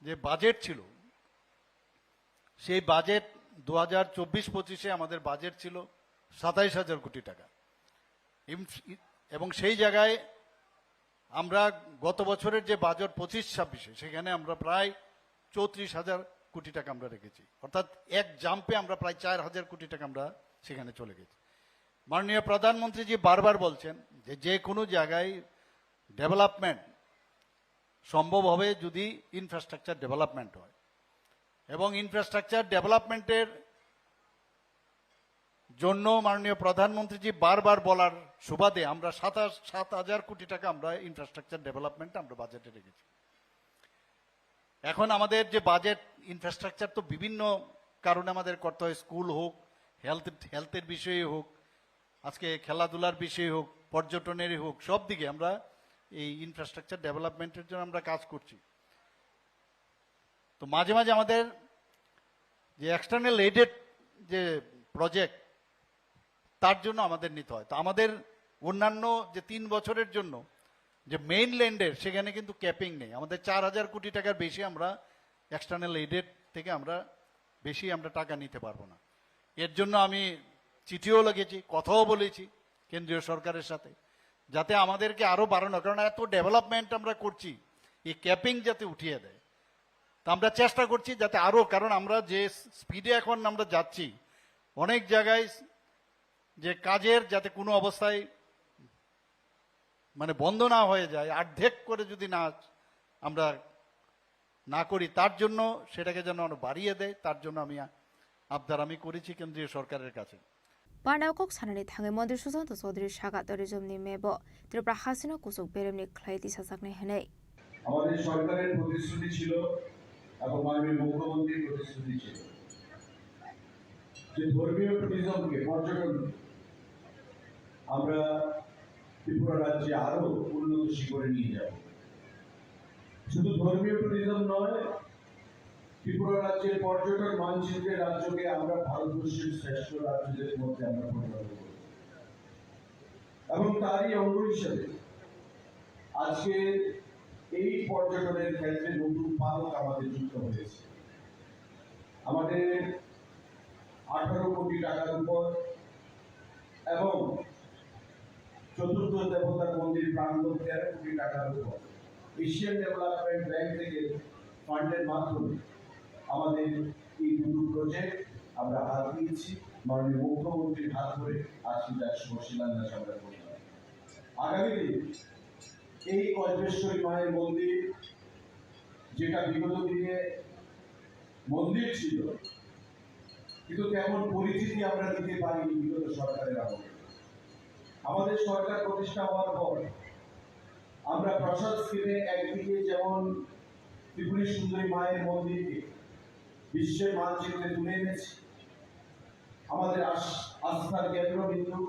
যে বাজেট ছিল, সেই বাজেট দু হাজার চব্বিশ পঁচিশে আমাদের বাজেট ছিল সাতাইশ হাজার কোটি টাকা। ইম-, এবং সেই জায়গায় আমরা গত বছরের যে বাজেট পঁচিশ ছাব্বিশে, সেখানে আমরা প্রায় চৌত্রিশ হাজার কোটি টাকা আমরা রেখেছি। অর্থাৎ এক জাম্পে আমরা প্রায় চার হাজার কোটি টাকা আমরা সেখানে চলে গেছি। মাননীয় প্রধানমন্ত্রীজি বারবার বলছেন যে, যে কোনো জায়গায় ডেভেলপমেন্ট সম্ভব হবে যদি ইনফ্রাস্ট্রাকচার ডেভেলপমেন্ট হয়, এবং ইনফ্রাস্ট্রাকচার ডেভেলপমেন্টের জন্য মাননীয় প্রধানমন্ত্রীজি বারবার বলার সুবাদে আমরা সাতাশ, সাত হাজার কোটি টাকা আমরা ইনফ্রাস্ট্রাকচার ডেভেলপমেন্ট আমরা বাজেটে রেখেছি। এখন আমাদের যে বাজেট, ইনফ্রাস্ট্রাকচার তো বিভিন্ন কারণে আমাদের করতে হয়, স্কুল হোক, হেলথ, হেলথের বিষয়ে হোক, আজকে খেলাধুলার বিষয়ে হোক, পর্যটনেরই হোক, সব দিকে আমরা এই ইনফ্রাস্ট্রাকচার ডেভেলপমেন্টের জন্য আমরা কাজ করছি। তো মাঝে মাঝে আমাদের যে এক্সটার্নাল এইডেড যে প্রজেক্ট, তার জন্য আমাদের নিতে হয়। তো আমাদের অন্যান্য যে তিন বছরের জন্য যে মেইনল্যান্ডের, সেখানে কিন্তু ক্যাপিং নেই। আমাদের চার হাজার কোটি টাকার বেশি আমরা এক্সটার্নাল এইডেড থেকে আমরা বেশি আমরা টাকা নিতে পারবো না। এর জন্য আমি চিঠিও লিখেছি, কথাও বলেছি কেন্দ্রীয় সরকারের সাথে, যাতে আমাদেরকে আরও বাড়ানো, কারণ এত ডেভেলপমেন্ট আমরা করছি, এই ক্যাপিং যাতে উঠিয়ে দেয়। তা আমরা চেষ্টা করছি যাতে আরও, কারণ আমরা যে স্পিডে এখন আমরা যাচ্ছি, অনেক জায়গায় যে কাজের যাতে কোনো অবস্থায় মানে বন্ধ না হয়ে যায়, অর্ধেক করে যদি না আমরা না করি, তার জন্য, সেটাকে যেন আমরা বাড়িয়ে দেয়, তার জন্য আমি আ-, আবদার আমি করেছি কেন্দ্রীয় সরকারের কাছে। Panao kok sanani thangwi Montri Sushanta Chaudhary saka tourism ni mebo Tripura hasino kuchuk beremni khlai tisajaknai hwnwi. আমাদের সরকারের প্রতিশ্রুতি ছিল এবং মাননীয় মুখ্যমন্ত্রীর প্রতিশ্রুতি ছিল যে ধর্মীয় ট্যুরিজমকে, পর্যটন আমরা ত্রিপুরা রাজ্যে আরো উন্নত শিখরে নিয়ে যাব। শুধু ধর্মীয় ট্যুরিজম নয়, ত্রিপুরা রাজ্যের পর্যটন মানচিত্রে রাজ্যকে আমরা ভারতবর্ষের শ্রেষ্ঠ রাজ্যদের মধ্যে আমরা পরিণত করব। এবং তারই অঙ্গ হিসেবে আজকে এই পর্যটনের ক্ষেত্রে নতুন পালক আমাদের যুক্ত হয়েছে। আমাদের আঠারো কোটি টাকার উপর এবং চতুর্থ দেবতা মন্দির প্রাঙ্গণ তেরো কোটি টাকার উপর এশিয়ান ডেভেলপমেন্ট ব্যাংক থেকে ফান্ডের মাধ্যমে আমাদের এই দুটো প্রজেক্ট আমরা হাত দিয়েছি। মাননীয় মুখ্যমন্ত্রীর হাত ধরে আজকে তার শুভ শিলান্যাস আমরা করলাম। আগামী দিনে এই কল্পেশ্বরী মায়ের মন্দির, যেটা বিগত দিনে মন্দির ছিল, কিন্তু তেমন পরিচিতি আমরা দিতে পারিনি বিগত সরকারের আমলে। আমাদের সরকার প্রতিষ্ঠা হওয়ার পর আমরা প্রসাদ স্কিমে একদিকে যেমন ত্রিপুরী সুন্দরী মায়ের মন্দিরকে বিশ্বের মানচিত্রে তুলে এনেছি, আমাদের আস-, আস্থার কেন্দ্রবিন্দু,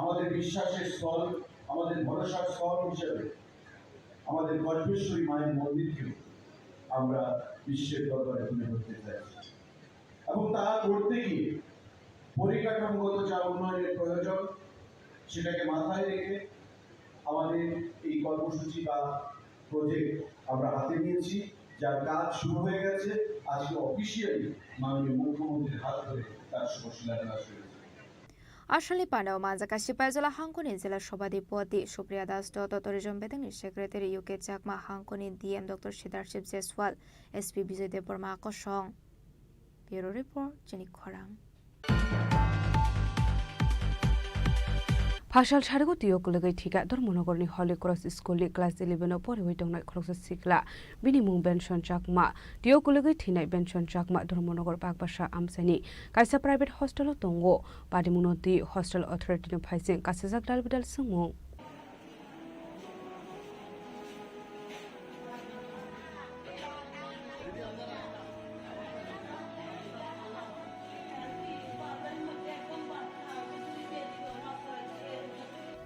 আমাদের বিশ্বাসের স্থল, আমাদের ভরসার স্থল হিসেবে আমাদের কল্পেশ্বরী মায়ের মন্দিরকেও আমরা বিশ্বের দরবারে তুলে ধরতে চাইছি। এবং তা করতে গিয়ে পরিকাঠামোগত যা উন্নয়নের প্রয়োজন, সেটাকে মাথায় রেখে আমাদের এই কর্মসূচি বা প্রজেক্ট আমরা হাতে নিয়েছি, যার কাজ শুরু হয়ে গেছে। আজকে অফিসিয়ালি মাননীয় মুখ্যমন্ত্রীর হাত ধরে তার শুভ শিলান্যাস হয়েছে। Aswkni pandao manjak kha Sipaijola hangkoni jela sobhadipoti Supriya Das, Toto Tourism bedengni secretary U K Chakma, hangkoni D M Doctor Siddharth Jaiswal, S P Bijoy Debbarma kosong. Bureau Report, Chini Khorang. Phasal sarigo twiyo kwlwgwi thwikha Dharmanagorni Holy Cross School ni class eleven o poriwi tongnai khoroksa sikla. Bini mung Benson Chakma. Twiyo kwlwgwi thwinai Benson Chakma Dharmanagar Bagbasa amchaini kaisa private hostel o tongo. Patimungno twi hostel authority no phaising kasijak dalbidal swngmung.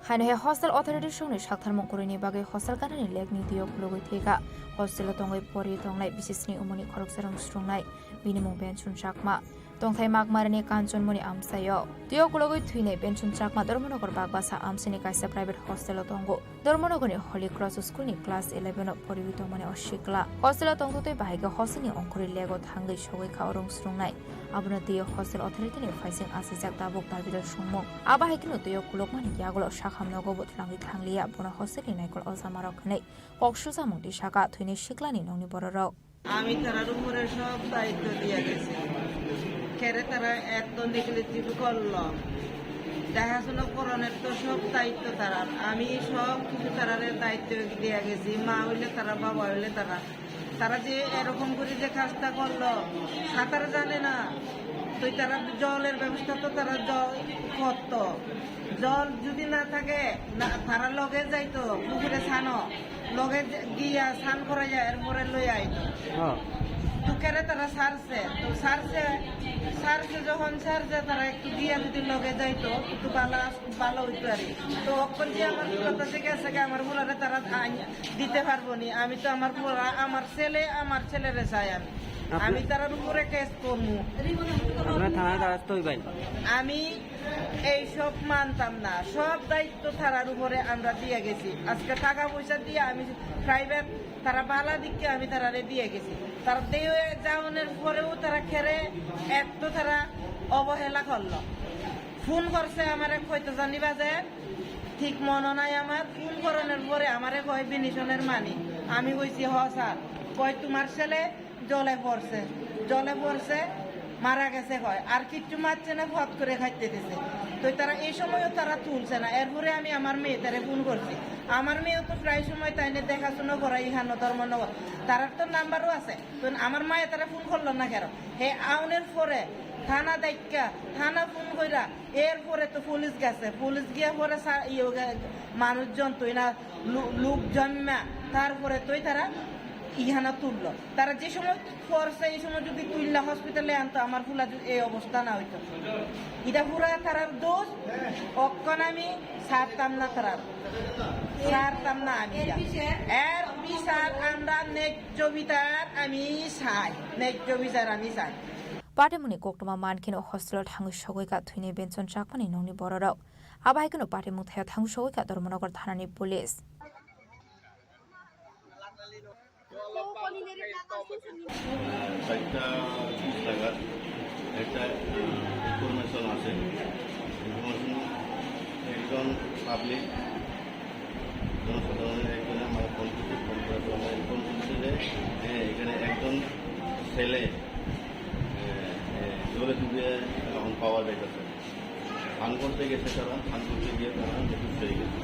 Haino hai hostel authority songni saktharmung kwrwini bagwi hostel ganani lekni twiyo khulugwi thwikha. Hostel o tongwi pori tongnai bisisni umuni khoroksa rwng swrwngnai, bini mung Benson Chakma. Tongthai Magmarini Kanchanmoni amchaio. Twiyo khulugwi thwinai Benson Chakma Dharmanagar Bagbasa amchaini kaisa private hostel o tongo. Dharmanagarni Holy Cross School ni class eleven o poriwi tongmani o sikla. Hostel o tongthokwi bahai khe hostel ni ongkhorwi lego thangwi sogwi kha o rwng swrwngnai. Abono twiyo hostel authority ni phaising asijak tabuk dalbidal swngmung. Abo hai kheno twiyo khulukmani yagulo sakham nogo bo twlangwi thangliya, bono hostel ni naikol ojamarok hinwi kok sujamung twi saka thwinai siklani nokni bororok. আমি তারার উপরে সব দায়িত্ব দিয়ে গেছি। কেরে তারা এত নেগলিজেন্ট করলো, দেখাশোনা করানোর তো সব দায়িত্ব তারার। আমি সব কিছু তারারে দায়িত্ব দিয়ে গেছি। মা হইলে তারা, বাবা হইলে তারা। তারা যে এরকম করে যে কাজটা করলো, সাঁতার জানে না, তো তারা জলের ব্যবস্থা তো তারা জল করতো। জল যদি না থাকে, না, তারা লগে যাইতো পুকুরে ছানো। লগে যে-, গিয়া স্নান করাইয়া এরপরে লই আইতো। হ্যাঁ। তো কেরে তারা ছাড়ছে, তো ছাড়ছে, ছাড়ছে যখন ছাড়ছে, তারা একটু গিয়া যদি লগে যাইতো, একটু ভালো আস-, ভালো হইতো আর কি। তো অখন যে আমার কথা ঠিক আছে, আমার ফুলারে তারা আইন দিতে পারবো নি। আমি তো আমার ফুলা, আমার ছেলে, আমার ছেলেরে চাই আমি। আপনি আমি তারার উপরে কেস করবো। আপনার থানায় দ্বারস্থ হইবেন। আমি এইসব মানতাম না, সব দায়িত্ব তারার উপরে আমরা দিয়ে গেছি। আজকে টাকা পয়সা দিয়ে আমি প্রাইভেট, তারা বালা দিকে আমি তারারে দিয়ে গেছি। তারা দিয়ে যাওয়ানোর পরেও তারা খেরে এত তারা অবহেলা করলো। ফোন করছে আমারে, কইতো জানি বাজে, ঠিক মনে নাই আমার। ফোন করানোর পরে আমারে কয়, "বিনিশনের মানি?" আমি কইছি, "হ স্যার।" কয়, "তোমার ছেলে জলে পড়ছে, জলে পড়ছে, মারা গেছে হয়, আর কিচ্ছু মারছে না, ফট করে খাইতে দিছে।" তো তারা এই সময়ও তারা তুলছে না। এরপরে আমি আমার মেয়ে তারে ফোন করছি। আমার মেয়েও তো প্রায় সময় তাই নিয়ে দেখাশোনা করা, ইহানো ধর্মনগর, তারার তো নাম্বারও আছে। তো আমার মায়ে তারা ফোন করলো না কেন? হে আউনের পরে থানা ডাইক্কা, থানা ফোন কইরা, এরপরে তো পুলিশ গেছে, পুলিশ গিয়া পরে সা-, ইয়ে, মানুষজন তুই না, লো-, লোকজন না, তারপরে তুই তারা ইহানা তুললো। তারা যে সময় পড়ছে, এই সময় যদি তুললা হসপিটালে আনতো, আমার ফুলা যু-, এই অবস্থা না হইতো। এটা পুরা তারার দোষ, অক্ষণ আমি ছাড়তাম না তারার, ছাড়তাম না আমি। এর বিচার আমরা ন্যায্য বিচার আমি চাই, ন্যায্য বিচার আমি চাই। Patimungni koktwma mankheno hostel o thangwi sogwi kha thwinai Benson Chakmani nokni bororok. Abo hai kheno patimung thaio thangwi sogwi kha Dharmanagar thanani police. চারটা ত্রিশ নাগাদ একটা ইনফরমেশন আছে। ইনফরমেশন একজন পাবলিক, জনসাধারণের একজনে আমার ফোন করছে, ফোন করার পর আমার ইনফরমেশন ছিল যে, হ্যাঁ, এখানে একজন ছেলে, এ, এ, জলে ডুবে এখন পাওয়া যাইতেছে। স্নান করতে গেছে তারা, স্নান করতে গিয়ে তারা নিখোঁজ হয়ে গেছে।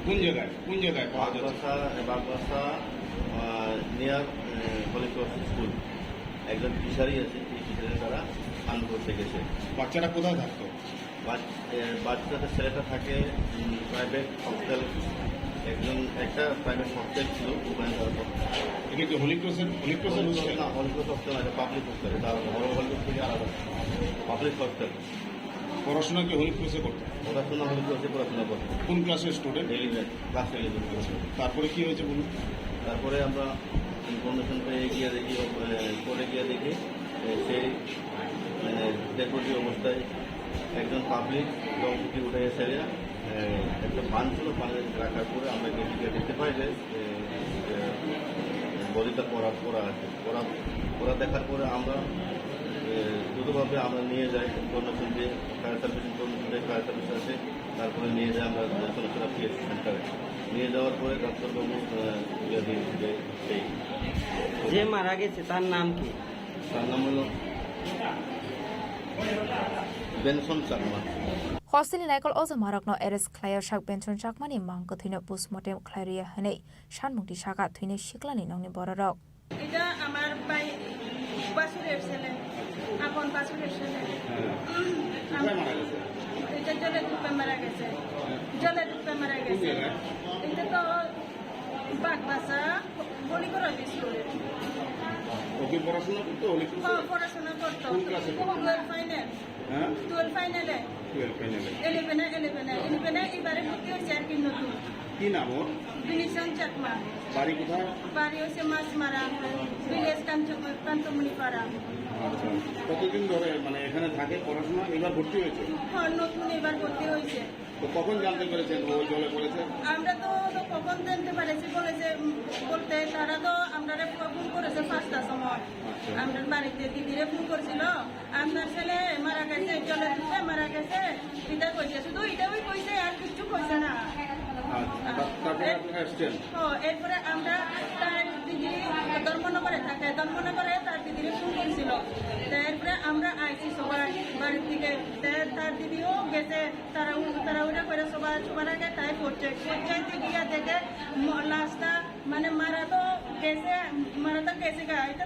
কোন জায়গায়, কোন জায়গায় পাওয়া যাচ্ছে? বাগবাসা, বাগবাসা, আহ, নিয়ার, আহ, হলি ক্রস স্কুল। একজন ফিশারি আছে, এই ফিশারিতে তারা স্নান করতে গেছে। বাচ্চারা কোথায় থাকতো? বাচ-, এ, বাচ্চাদের ছেলেটা থাকে, উম, প্রাইভেট হস্টেল, একজন, একটা প্রাইভেট হস্টেল ছিল, ওখানে তারা থাকতো। এটা কি হলি ক্রসের, হলি ক্রসের হলি ক্রস হস্টেল? না, হলি ক্রস হস্টেল না, এটা পাবলিক হস্টেল, এটা বড় হলি ক্রস থেকে আলাদা, পাবলিক হস্টেল। পড়াশোনা কি হলি ক্রসে করতো? পড়াশোনা হলি ক্রসে পড়াশোনা করতো। কোন ক্লাসের স্টুডেন্ট? Eleven, class eleven. তারপরে কি হয়েছে বলুন? তারপরে আমরা ইনফরমেশন পেয়ে গিয়ে দেখি, ও, এ, কোর্টে গিয়ে দেখি, এ, সেই, মানে, ডেড বডি অবস্থায় একজন পাবলিক জল থেকে উঠে এসে, এ, একটা বান ছিল, বানে রাখার পরে আমরা গেটে গিয়ে দেখতে পাই যে, এ, এ, বডিটা পড়া, পড়া আছে। পড়া, পড়া দেখার পরে আমরা, এ, দ্রুতভাবে আমরা নিয়ে যাই কর্ণফুলীতে, ফায়ার সার্ভিস, কর্ণফুলীতে ফায়ার সার্ভিস আছে, তারপরে নিয়ে যাই আমরা কর্ণফুলী পিএইচসি সেন্টারে। নিয়ে যাওয়ার পরে ডাক্তারবাবু, আহ, ইয়ে দিয়ে দিবে, সেই যে মারা গেছে তার নাম কি? তার নাম হলো বেনসন Chakma. Hostel ni naikol o jamarokno arrest khlaio sak Benson Chakmani mang kwthwino postmortem khlai rwya hwnwi sanmungti saka thwinai siklani nokni bororok. এটা আমার ভাই, বাসুরের ছেলে, আপন বাসুরের ছেলে। হ্যাঁ। আম-, কোথায় মারা গেছে? এটা জলে ডুবে মারা গেছে। হ্যাঁ। জলে ডুবে মারা কোন গেছে। জায়গায়? এটা তো বাগবাসা, বলিকরা স্কুলে। ও কি পড়াশোনা করতো? হলিস্কুল হ্যাঁ, স্কুলে? পড়াশোনা করতো। কোন ক্লাসে পড়তো? Twelve final. হ্যাঁ? টুয়েলভ ফাইনালে। টুয়েলভ ফাইনালে। ইলেভেনে, ইলেভেনে। ইলেভেনে এবারে ভর্তি হয়েছে আর কি নতুন। কি নাম ওর? বিনিশন চাকমা। বাড়ি কোথায়? বাড়ি হচ্ছে মাছমারা, ভিলেজ কাঞ্চ-, কান্তমণিপাড়া। আচ্ছা। কতদিন ধরে মানে এখানে থাকে পড়াশোনা? এবার ভর্তি হয়েছে? হ্যাঁ, নতুন এবার ভর্তি হয়েছে। তো কখন জানতে পেরেছেন ও জলে পড়েছে? আমরা তো, তো কখন জানতে পারেছি বলে যে, উম, বলতে তারা তো আমরারে ফোন করেছে পাঁচটার সময়। আচ্ছা। আমরার বাড়িতে দিদিরে ফোন করছিল, "আপনার ছেলে মারা গেছে, জলে ডুবে মারা গেছে।" এটা কইছে, শুধু এটাই কইছে, আর কিচ্ছু কইছে না। আচ্ছা, তা-, তারপরে আপনারা এসছেন? ও, এরপরে আমরা তার দিদি ধর্মনগরে থাকে, ধর্মনগরে তার দিদিরে ফোন করছিল। তো এরপরে আমরা আইছি সবাই বাড়ির দিকে। তো তার দিদিও গেছে, তারা উ-, তারা ওটা করে সবার, সবার আগে তাই পড়ছে। পড়ছে গিয়া দেখে ম-, লাশটা মানে মারা তো গেছে, মারা তো গেছে গা। এটা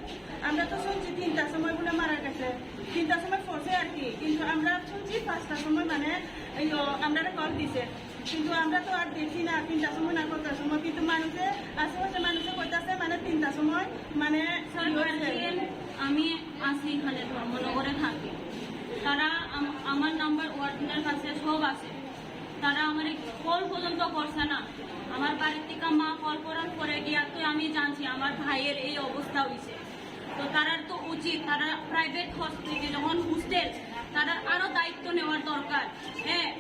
আমরা তো শুনছি তিনটার সময় বলে মারা গেছে, তিনটার সময় পড়ছে আর কি। কিন্তু আমরা শুনছি পাঁচটার সময় মানে এই ও, আমরা কল দিছে। কিন্তু আমরা তো আর দেখি না তিনটার সময় না কতটার সময়, কিন্তু মানুষে, আশেপাশে মানুষে কইতাছে মানে তিনটার সময় মানে স্যার, ইয়ে হয়েছে। গার্জিয়ান, আমি আছি এখানে ধর্মনগরে থাকি। তারা আম-, আমার নাম্বার ওয়ার্ডেনের কাছে সব আছে। তারা আমারে কল পর্যন্ত করছে না। আমার বাড়ির থেকে মা কল করার পরে গিয়া তো আমি জানছি আমার ভাইয়ের এই অবস্থা হইছে। তো তারার তো উচিত, তারা প্রাইভেট হসপিটাল যখন হোস্টেল, তারার আরো দায়িত্ব নেওয়ার দরকার। হ্যাঁ,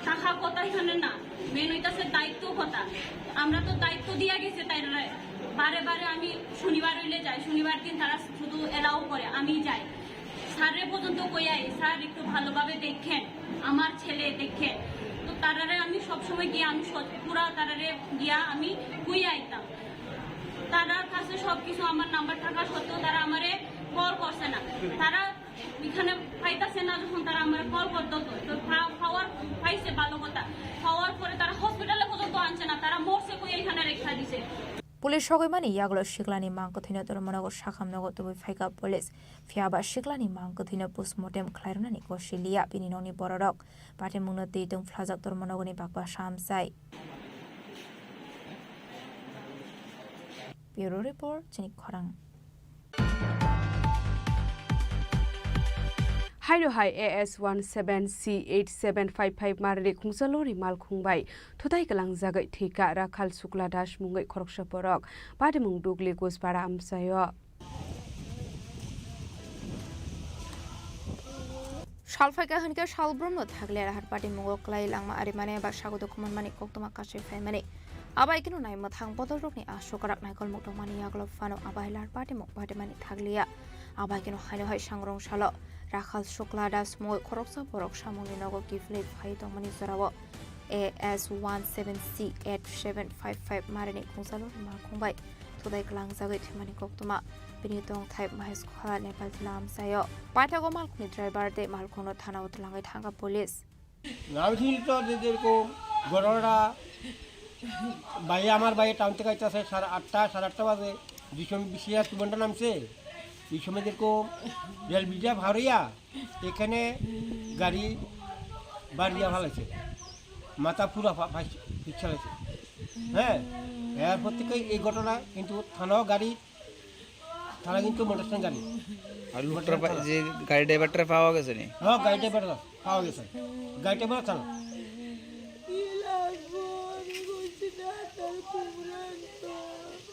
টাকা কথা এখানে না, মেন হইতাছে দায়িত্ব কথা। আমরা তো দায়িত্ব দিয়া গেছে তাইরে, বারে বারে আমি শনিবার হইলে যাই, শনিবার দিন তারা শুধু এলাও করে, আমি যাই। স্যাররে পর্যন্ত কই আই, "স্যার একটু ভালোভাবে দেখেন, আমার ছেলে দেখেন।" তো তারারে আমি সবসময় গিয়া আমি সৎ-, পুরা তারারে গিয়া আমি কই আইতাম। তারার কাছে সবকিছু আমার নাম্বার থাকা সত্ত্বেও তারা আমারে কল করছে না। তারা এখানে পাইতাছে না, যখন তারা আমারে কল করতো তো, তো পা-, পাওয়ার পাইছে ভালো কথা, পাওয়ার পরে তারা হসপিটালে পর্যন্ত আনছে না, তারা মরছে কই এখানে রেখে দিছে। Police sogwi mani yagulo siklani mang kwthwino tongmanogo sakham nogo tubui phaikha police. Phiya ba siklani mang kwthwino postmortem khlai rwnani kosi liya bini nokni bororok. Patimungno twi tong phlajak tongmanogoni bakba samsai. Bureau Report, chini khorang. Haino hai A S one seven C eight seven five five marni khungsa lori malkhung bai thutai kwlangjagwi thwikha Rakhal Shukla Das mungwi khoroksa borok. Patimung Dugli Guspara amchaio. Sal phaikha hwnkhe salbrumno thakle raharpati mungo kwlai langma arimani ba sago dokhumani koktwma kasui phaimani. Abai kheno nai mwthang bodolrokni aswk kwrak naikol mukdokmani yagulo phano abai larpati mung patimani thakliya. Abai kheno haino hai sangrong salo Rakhal Shukla Das mungwi khoroksa borok samungni nogo kiphilwi phai tongmani jorao. A S one seven C eight seven five five marini khungsa lori malkhung bai thudai kwlangjagwi thwimani koktwma. Bini tongthai Mahesh Khola Nepal jila amchaio. Paithago malkhungni driver tei malkhungno thanao twlangwi thangkha police. আমি শুনি তো যে যেরকম ঘটনাটা ভাই, আমার ভাই টাউন থেকে আইতেছে সাড়ে আটটা, সাড়ে আটটা বাজে, দুই সময় বিশ হাজার তুমনটা নামছে। এই সময় যেরকম রেল ব্রিজটা ভারিয়া এখানে গাড়ি বাড়িয়া ফালাইছে, মাথা পুরা ফা-, ফাইস-, ফিক্স হয়েছে। হ্যাঁ, এরপর থেকে এই ঘটনা কিন্তু থানাও গাড়ি, থানা কিন্তু মোটরসাইকেল গাড়ি। আর লোকটা পা-, যে গাড়ি ড্রাইভারটা পাওয়া গেছে নি? হ্যাঁ, গাড়ি ড্রাইভার পাওয়া গেছে। গাড়ি ড্রাইভার চালা।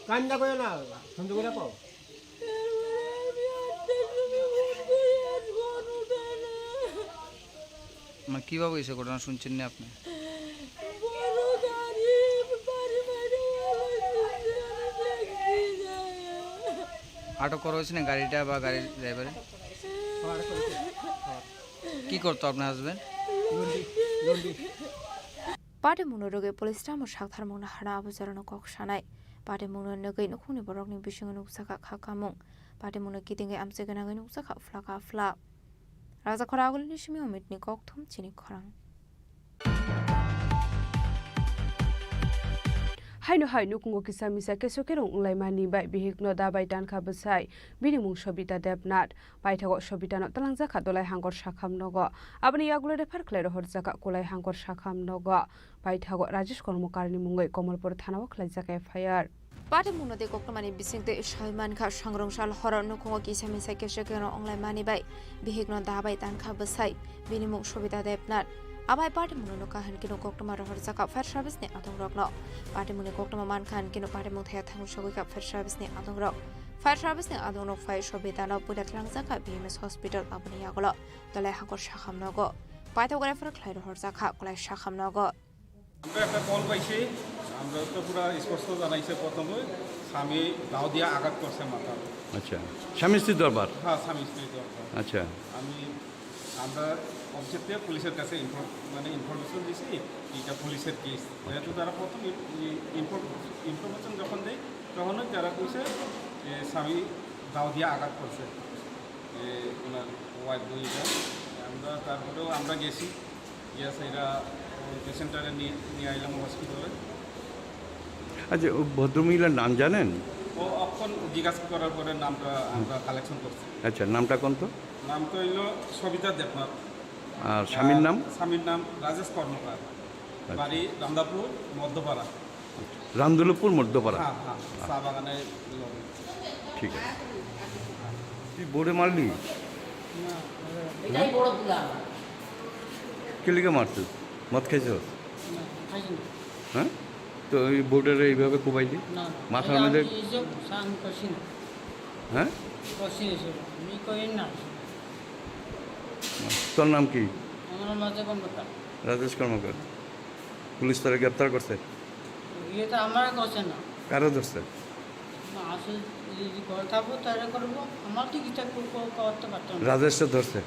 কান্দা করে না, সুন্দর করে কও। মানে কিভাবে হয়েছে ঘটনা শুনছেন না আপনি? আটক করা হয়েছে না গাড়িটা বা গাড়ির ড্রাইভারে? কি করতো আপনার হাজবেন্ড? লন্ডি, লন্ডি। Patimungno rwgwi police tamo saktharmung naharna abo jorano kok sanai. Patimungno nugwi nukhungni borokni bisingo nukjakha kha kamung. Patimungno kitingwi amchai gwnangwi nukjakha phlaka phla. Rajakhora agulini simi Omitni kokthum chini khorang. Haino hai nukhungo kisa misa keso kerong wnglaimani bai bihikno dabai tankha bwsai, bini mung Sobita Debnath. Paithago Sobitano twlangjakha Dolai Hangkor Sakham nogo. Aboni yagulo refer khlai rohorjakha Kulai Hangkor Sakham nogo. Paithago Rajesh Kormokarni mungwi Komolpur thanao khlaijak F I R. Patimungno tei koktwmani bisingtwi sawi mankha, sangrong sal horo nukhungo kisa misa keso kerong wnglaimani bai bihikno dabai tankha bwsai, bini mung Sobita Debnath. Abai patimungno nukha hinkhe no koktwma rohorjakha fire service ni adongrokno. Patimungni koktwma mankha hinkhe no patimung thaya thangwi sogwikha fire service ni adongrok. Fire service ni adongrok phai Sobitano puila twlangjakha B M S hospital, aboni yagulo Dolai Hangkor Sakham nogo. Paithago refer khlai rohorjakha Kulai Sakham nogo. আমরা একটা কল পাইছি, আমরা তো পুরা স্পষ্ট জানাইছে প্রথমে, স্বামী দাও দিয়ে আঘাত করছে মাথার। আচ্ছা, স্বামী স্ত্রীর দরবার? হ্যাঁ, স্বামী স্ত্রীর দরবার। আচ্ছা। আমি, আমরা অফিসের থেকে পুলিশের কাছে ইনফর-, মানে ইনফরমেশন দিছি, এটা পুলিশের কেস। যেহেতু তারা প্রথম ইন-, ই-, ইনফর-, ইনফরমেশন যখন দেয়, তখনই তারা কইছে যে স্বামী দাও দিয়ে আঘাত করছে, যে ওনার ওয়াইফ বইটা। আমরা তারপরেও আমরা গেছি, গিয়া সেটা ওই পেশেন্টটারে নিয়ে, নিয়ে আইলাম হসপিটালে। আচ্ছা, ও ভদ্রমহিলার নাম জানেন? ও অখন জিজ্ঞাসা করার পরে নামটা আমরা কালেকশন করছি। আচ্ছা, নামটা কোন তো? নাম তো হইলো সবিতা দেবনাথ। আর স্বামীর নাম? আর স্বামীর নাম রাজেশ কর্মকার। আচ্ছা। বাড়ি রামদাপুর মধ্যপাড়া। রামদুলপুর মধ্যপাড়া। হ্যাঁ, হ্যাঁ, চা বাগানের লগে। ঠিক আছে। তুই বোর্ডে মারলি? না। এটাই বড় ভুল আমার। কে লিগে মারছিস? মদ খাইছস? না, খাইছি না। হ্যাঁ? তো এই বোর্ডের এইভাবে কোবাইলি? না, না। মাথার এটা মধ্যে? আমি এইসব আমি করছি না। হ্যাঁ? করছি এইসব। আমি করি না। তোর নাম কি? আমার নাম রাজা কর্মকার। রাজেশ কর্মকার। পুলিশ তারা গ্রেপ্তার করছে? ইয়ে তো আমার করছে না। কারা ধরছে? না, আসলে এই যে কথা বলতে তারা করবো, আমার তো কিছু কো-, কো-, করতে পারতাম না। রাজেশে ধরছে?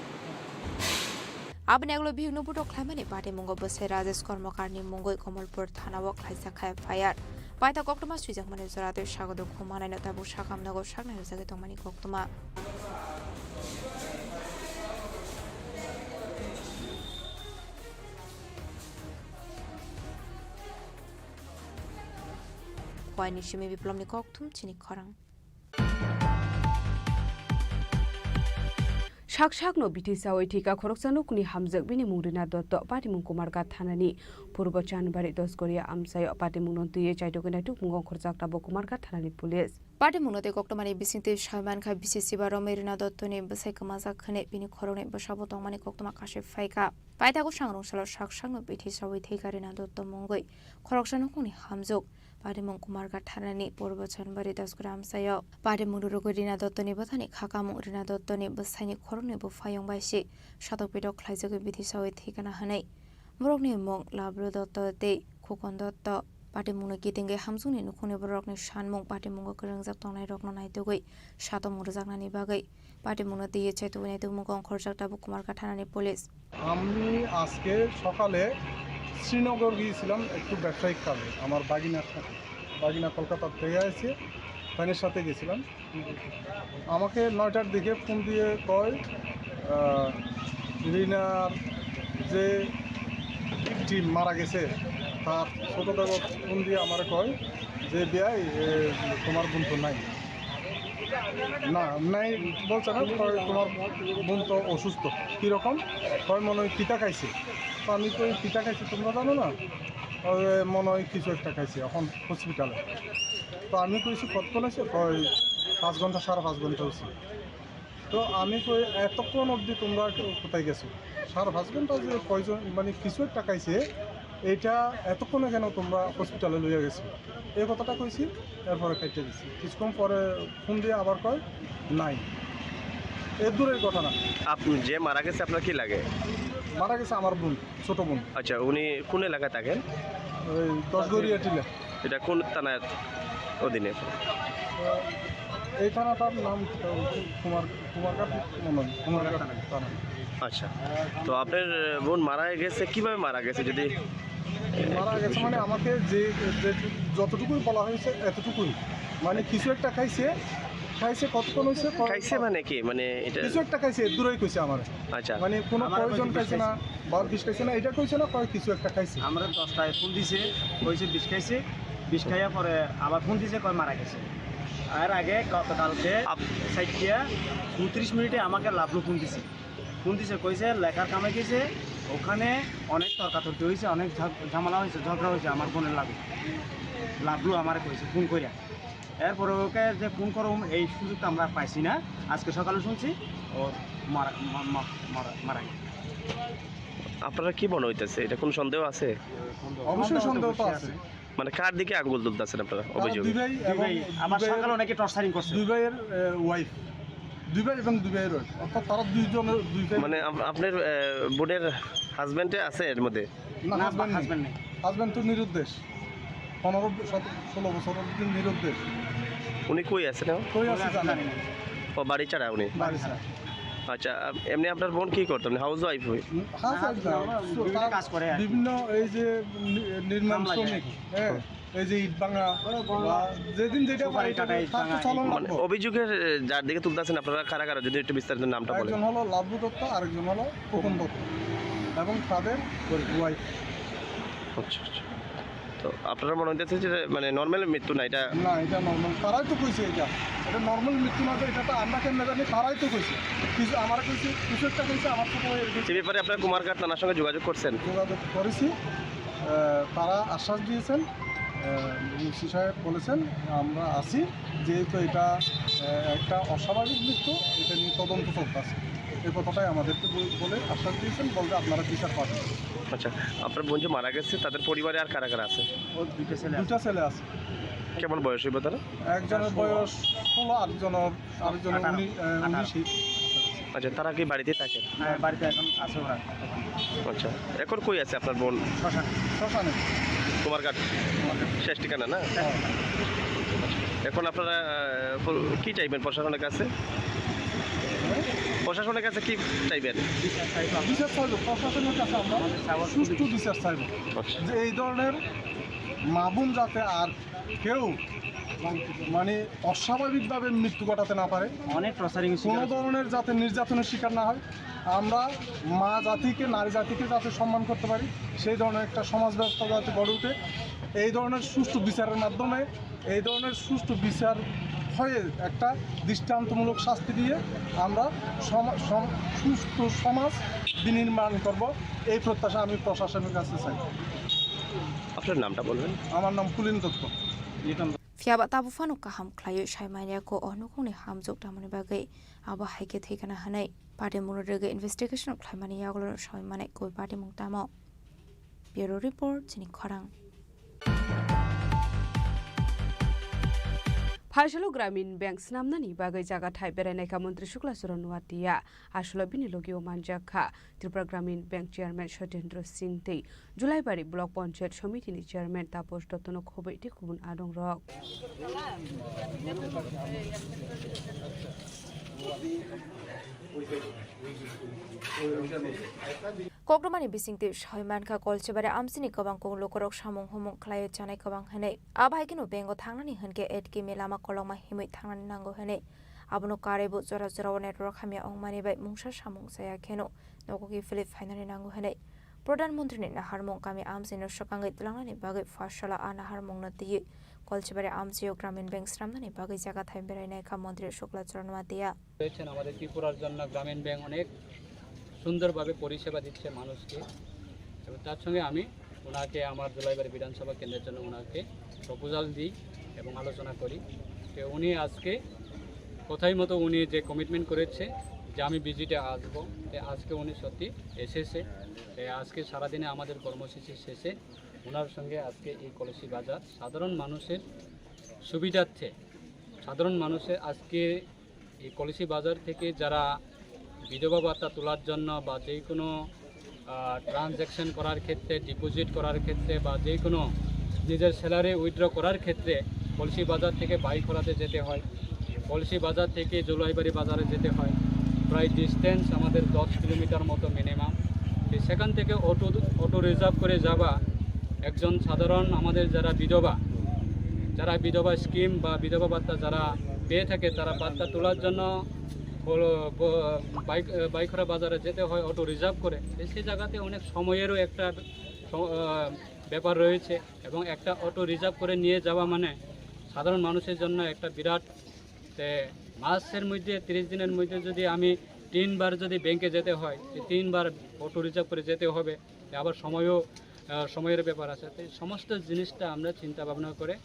Aboni yagulo bihikno butok khlaimani patimung o bwsai Rajesh Kormokarni mungwi Komolpur thanao khlaijak kha F I R. Paithago koktwma swijakmani jora tei sago dukhu manaino tabuk sakhamnogo saknai rwjagwi tongmani koktwma. Khowaini simi Biplomni kokthum chini khorang. Sak sakno bithi sawi thika khoroksa nukni hamjak, bini mung Rina Dotto, patimung Kumarghat thanani Purbo Chanbari Dosgoria amchaio. Patimungno twiwi chaitugwi naitukmungo ongkhorjak tabuk Kumarghat thanani police. Patimungno tei koktwmani bisingtwi sawi mankha, bisi siba romwi Rina Dottoni bwsai kwmajak hwnwi bini khoroknwi bwsabo tongmani koktwma kashi phaikha. Paithago sangrong salo sak sakno bithi sawi thwikha Rina Dotto mungwi khoroksa nukhungni hamjwk. Patimung Kumarghat thanani Purbo Chanbari Dosgoria amchaio. Patimung rwrwgwi Rina Dottoni bwthani kha kamung, Rina Dottoni bwsaini khoroknwi buphayung bai se satok pitok khlaijagwi bithi sawi thwikha hwnwi. Borokni mung Lablu Dotto tei Khukon Dotto. Patimungno kitingwi hamjwkni nukhungni borokni sanmung, patimungo kwrwngjak tongnairokno naitugwi satok mung rwjaknani bagwi patimungno twiwi chaitugwi naitukmungo ongkhorjak tabuk Kumarghat thanani police. আমি আজকে সকালে শ্রীনগর গিয়েছিলাম একটু ব্যবসায়িক কাজে, আমার বাগিনার সাথে। বাগিনা কলকাতা থেকে এসে ফ্রেন্ডের সাথে গেছিলাম। আমাকে নয়টার দিকে ফোন দিয়ে কয়, আহ, রিনার যে ভিকটিম মারা গেছে, তার ছোটো দেবর ফোন দিয়ে আমার কয় যে, "বিয়াই, এ, তোমার বোন তো নাই।" না, নাই বলছে না, কয়, "তোমার বোন তো অসুস্থ।" "কীরকম?" কয়, "মনে হয় পিতা খাইছে।" তো আমি কই, "পিতা খাইছে তোমরা জানো না?" "ওই মনে হয় কিছু একটা খাইছে, এখন হসপিটালে।" তো আমি কইছি, "কতক্ষণ হয়েছে?" কয়, "পাঁচ ঘন্টা, সাড়ে পাঁচ ঘন্টা হয়েছে।" তো আমি কই, "এতক্ষণ অবধি তোমরা কোথায় গেছো? সাড়ে পাঁচ ঘন্টা যে কয়জন, মানে, কিছু একটা খাইছে, এইটা এতক্ষণে কেন তোমরা হসপিটালে লইয়া গেছো?" এই কথাটা কইছি, এরপরে কেটে দিছি। কিছুক্ষণ পরে ফোন দিয়ে আবার কয়, "নাই।" এর দূরের ঘটনা। আপ-, যে মারা গেছে আপনার কি লাগে? মারা গেছে আমার বোন, ছোট বোন। আচ্ছা, উনি কোন এলাকায় থাকেন? ওই দশগড়িয়া টিলা। এটা কোন থানার অধীনে? আহ, এই থানাটার নাম, আহ, কুমার, কুমারঘাট মনে হয়, কুমারঘাট থানা। আচ্ছা, তো আপনার বোন মারা গেছে, কিভাবে মারা গেছে? যদি মারা গেছে মানে আমাকে যে, যে যতটুকুই বলা হয়েছে এতটুকুই, মানে কিছু একটা খাইছে, খাইছে কতক্ষণ হয়েছে, ক-, খাইছে মানে কি? মানে এটা কিছু একটা খাইছে, দূরেই কইছে আমার। আচ্ছা। মানে কোনো আমার প্রয়োজন কইছে খাইছে না, বা বিষ খাইছে না, এটা কইছে না, কয় কিছু একটা খাইছে। আমরা দশটায় ফোন দিছে, কইছে বিষ খাইছে, বিষ খাইয়া পরে আবার ফোন দিছে, কয় মারা গেছে। আর আগে গতকালকে আপ- চারটা চৌত্রিশ মিনিটে আমাকে লাভলু ফোন দিছে। ফোন দিছে, কইছে লেখার কামে গেছে, ওখানে অনেক তর্কাতর্কি হয়েছে, অনেক ঝগ-, ঝামেলা হয়েছে, ঝগড়া হয়েছে আমার বোনের লাগে। লাভলু আমার কইছে ফোন করিয়া। এরপরে ওকে যে ফোন করো, এই সুযোগটা আমরা পাইছি না। আজকে সকালে শুনছি ও মারা, মা-, মা-, মারা, মারা গেছে। আপনারা কি মনে হইতেছে, এটা কোনো সন্দেহ আছে? অবশ্যই সন্দেহ তো আছে। মানে কার দিকে আঙ্গুল তুলতেছেন আপনারা? তারা অভিযোগ? দুই ভাই দুই এবং ভাই, আবার দুই ভাইয়ের, সকালে অনেকে টর্চারিং করছে। দুই ভাইয়ের, আহ, ওয়াইফ, দুই ভাই এবং দুই ভাইয়ের ওয়াইফ, অর্থাৎ তারা দুইজনের, দুই ভাই। মানে আপ-, আপনার, আহ, বোনের হাজবেন্ডে আছে এর মধ্যে? না, না, হাজবেন্ড নেই। হাজবেন্ড নেই। হাজবেন্ড তো নিরুদ্দেশ, পনেরো, সতেরো, ষোলো বছর অবধি নিরুদ্দেশ। উনি কই আছেন এখন? কই আছে জানি না। ও, বাড়ি ছাড়া উনি? বাড়ি ছাড়া। আচ্ছা, আপ-, এমনি আপনার বোন কি করতো? মানে হাউস ওয়াইফ হই? হুম, হাউস ওয়াইফ না। না, তো বিভিন্ন তার কাজ করে আর কি। বিভিন্ন এই যে নি-, নির্মাণ কাম লাগে। শ্রমিক, হ্যাঁ, হুম। এই যে ইট ভাঙা বা যেদিন যেটা সুপারি পারে, কাটাই, তার তো ভাঙাই। চালান মানে লাগবে। অভিযোগের, এ, যার দিকে তুলতেছেন আপনারা কারা কারা, যদি একটু বিস্তারিত নামটা বলেন। একজন হলো লাভলু দত্ত, আরেকজন হলো খোকন দত্ত এবং তাদের ওয়াইফ। আচ্ছা, আচ্ছা। তো আপনারা মনে হইতেছে যে মানে নর্মাল মৃত্যু না এটা? না, এটা নর্মাল। তারাই তো কইছে এটা। এটা নর্মাল মৃত্যু না, এটা তো আমরা কেমনে জানি? তারাই তো কইছে। কিছু আমার কইছে, কিছু একটা কইছে, আমার ছোট ভাইয়ের কইছে। এ ব্যাপারে আপনারা কুমারঘাট থানার সঙ্গে যোগাযোগ করছেন? যোগাযোগ করেছি। আহ, তারা আশ্বাস দিয়েছেন, আহ, ওসি সাহেব বলেছেন, "আমরা আছি, যেহেতু এটা, আহ, একটা অস্বাভাবিক মৃত্যু, এটা নিয়ে তদন্ত চলতেছে।" এই কথাটাই আমাদেরকে বল-, বলে আশ্বাস দিয়েছেন, বলতে আপনারা বিচার পাবেন। আচ্ছা, আপনার বোন যে মারা গেছে, তাদের পরিবারে আর কারা কারা আছে? ওর দুইটা ছেলে আছে। দুইটা ছেলে আছে। কেমন বয়স হইব তারা? একজনের বয়স ষোলো, আরেকজনের, আরেকজনের আঠারো। উনি-, আহ, আঠারো। উনিশই। আচ্ছা, তারা কি বাড়িতে থাকেন? হ্যাঁ, বাড়িতে এখন আছে ওরা। আচ্ছা, এখন কই আছে আপনার বোন? শ্মশানে। শ্মশানে। কুমারঘাট? কুমারঘাট। শেষ ঠিকানা না? হ্যাঁ। এখন আপনারা, আহ, কি চাইবেন প্রশাসনের কাছে? প্রশাসনের কাছে কি চাইবেন? বিচার চাইব, প্রশাসনের কাছে আমরা সুষ্ঠু বিচার চাইব। আচ্ছা। যে এই ধরনের মা বোন যাতে আর কেউ মানে অস্বাভাবিকভাবে মৃত্যু ঘটাতে না পারে, অনেক টর্চারিং শিকার কোনো হচ্ছে। ধরনের যাতে নির্যাতনের শিকার না হয়, আমরা মা জাতিকে, নারী জাতিকে যাতে সম্মান করতে পারি, সেই ধরনের একটা সমাজ ব্যবস্থা যাতে গড়ে উঠে, এই ধরনের সুষ্ঠু বিচারের মাধ্যমে, এই ধরনের সুষ্ঠু বিচার হয়ে একটা দৃষ্টান্তমূলক শাস্তি দিয়ে আমরা সমা-, সম-, সুষ্ঠু সমাজ বিনির্মাণ করব, এই প্রত্যাশা আমি প্রশাসনের কাছে চাই। আপনার নামটা বলবেন? আমার নাম পুলিন Dutta. Phiya ba tabuk phano kaham khlaiwi sai manya kho o nukhungni hamjwk tamoni bagwi, abo hai khe thwi kana hwnwi. Party mungno rwgwi investigation khlaimani yagulo soi manai koi party mung tamo. Bureau Report, chini khorang. Phaisalo Gramin Bank swnamnani bagwi jaga thai berai naikha Montri Shukla Charan Noatia. Aswkno bini logi o manjak kha Tripura Gramin Bank Chairman Satyendra Singh tei Julaibari Block Panchayat Samiti ni Chairman Taposh Dotto no khobwi tei kubun adong rok. Kokrwmani bisingtwi soi mankha, Kolchibari amchini kwbang kok lukurok samung humung khlaiwi chanai kwbang hwnwi. Abo hai kheno bank-o thangnani hwnkhe eight km lama kolokma himwi thangnani nango hwnwi. Abono karwibo jora jorao network hamya wngmani bai mungsa samung chaya kheno nogo kiphilwi phainani nango hwnwi Pradhan Montrini naharmung kami amchino swkangwi twlangnani bagwi pharsala a naharmungno twiwi Kolchibari amchio Gramin Bank swnamnani bagwi jaga thai berai naikha Montri Shukla Charan Noatia. রয়েছেন আমাদের ত্রিপুরার জন্য গ্রামীণ ব্যাংক অনেক সুন্দরভাবে পরিষেবা দিচ্ছে মানুষকে, এবং তার সঙ্গে আমি ওনাকে আমার দুলাইবাড়ি বিধানসভা কেন্দ্রের জন্য ওনাকে প্রপোজাল দিই এবং আলোচনা করি। তো উনি আজকে কথাই মতো উনি যে কমিটমেন্ট করেছে যে আমি ভিজিটে আসবো, তো আজকে উনি সত্যি এসেছে। তো আজকে সারাদিনে আমাদের কর্মসূচি শেষে ওনার সঙ্গে আজকে এই কলসি বাজার সাধারণ মানুষের সুবিধার্থে, সাধারণ মানুষের আজকে এই কলসি বাজার থেকে যারা বিধবা ভাতা তোলার জন্য বা যে কোনো, আহ, ট্রানজ্যাকশন করার ক্ষেত্রে, ডিপোজিট করার ক্ষেত্রে বা যে কোনো নিজের স্যালারি উইথড্র করার ক্ষেত্রে কলসি বাজার থেকে বাই করাতে যেতে হয়, কলসি বাজার থেকে জুলাইবাড়ি বাজারে যেতে হয়, প্রায় ডিস্টেন্স আমাদের দশ কিলোমিটার মতো মিনিমাম। তো সেখান থেকে অটো, অটো রিজার্ভ করে যাওয়া একজন সাধারণ, আমাদের যারা বিধবা, যারা বিধবা স্কিম বা বিধবা ভাতা যারা পেয়ে থাকে, তারা ভাতা তোলার জন্য বলো, ব-, বাইক, বাইখরা বাজারে যেতে হয় অটো রিজার্ভ করে। তো সেই জায়গাতে অনেক সময়েরও একটা স-, আহ, ব্যাপার রয়েছে এবং একটা অটো রিজার্ভ করে নিয়ে যাওয়া মানে সাধারণ মানুষের জন্য একটা বিরাট। তে মাসের মধ্যে, তিরিশ দিনের মধ্যে যদি আমি তিনবার যদি ব্যাংকে যেতে হয়, তো তিনবার অটো রিজার্ভ করে যেতে হবে। তো আবার সময়ও, আহ, সময়ের ব্যাপার আছে। তো এই সমস্ত জিনিসটা আমরা চিন্তা ভাবনা করে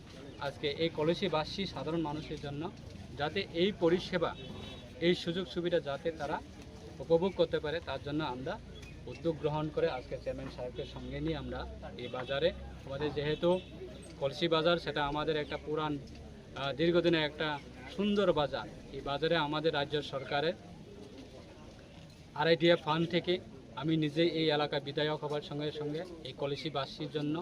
আজকে এই কলসিবাসী সাধারণ মানুষের জন্য যাতে এই পরিষেবা, এই সুযোগ সুবিধা যাতে তারা উপভোগ করতে পারে, তার জন্য আমরা উদ্যোগ গ্রহণ করে আজকে চেয়ারম্যান সাহেবকে সঙ্গে নিয়ে আমরা এই বাজারে, আমাদের যেহেতু কলসি বাজার, সেটা আমাদের একটা পুরান, আহ, দীর্ঘদিনের একটা সুন্দর বাজার। এই বাজারে আমাদের রাজ্য সরকারের আরআইডিএফ ফান্ড থেকে আমি নিজেই এই এলাকার বিধায়ক হবার সঙ্গে সঙ্গে এই কলসিবাসীর জন্য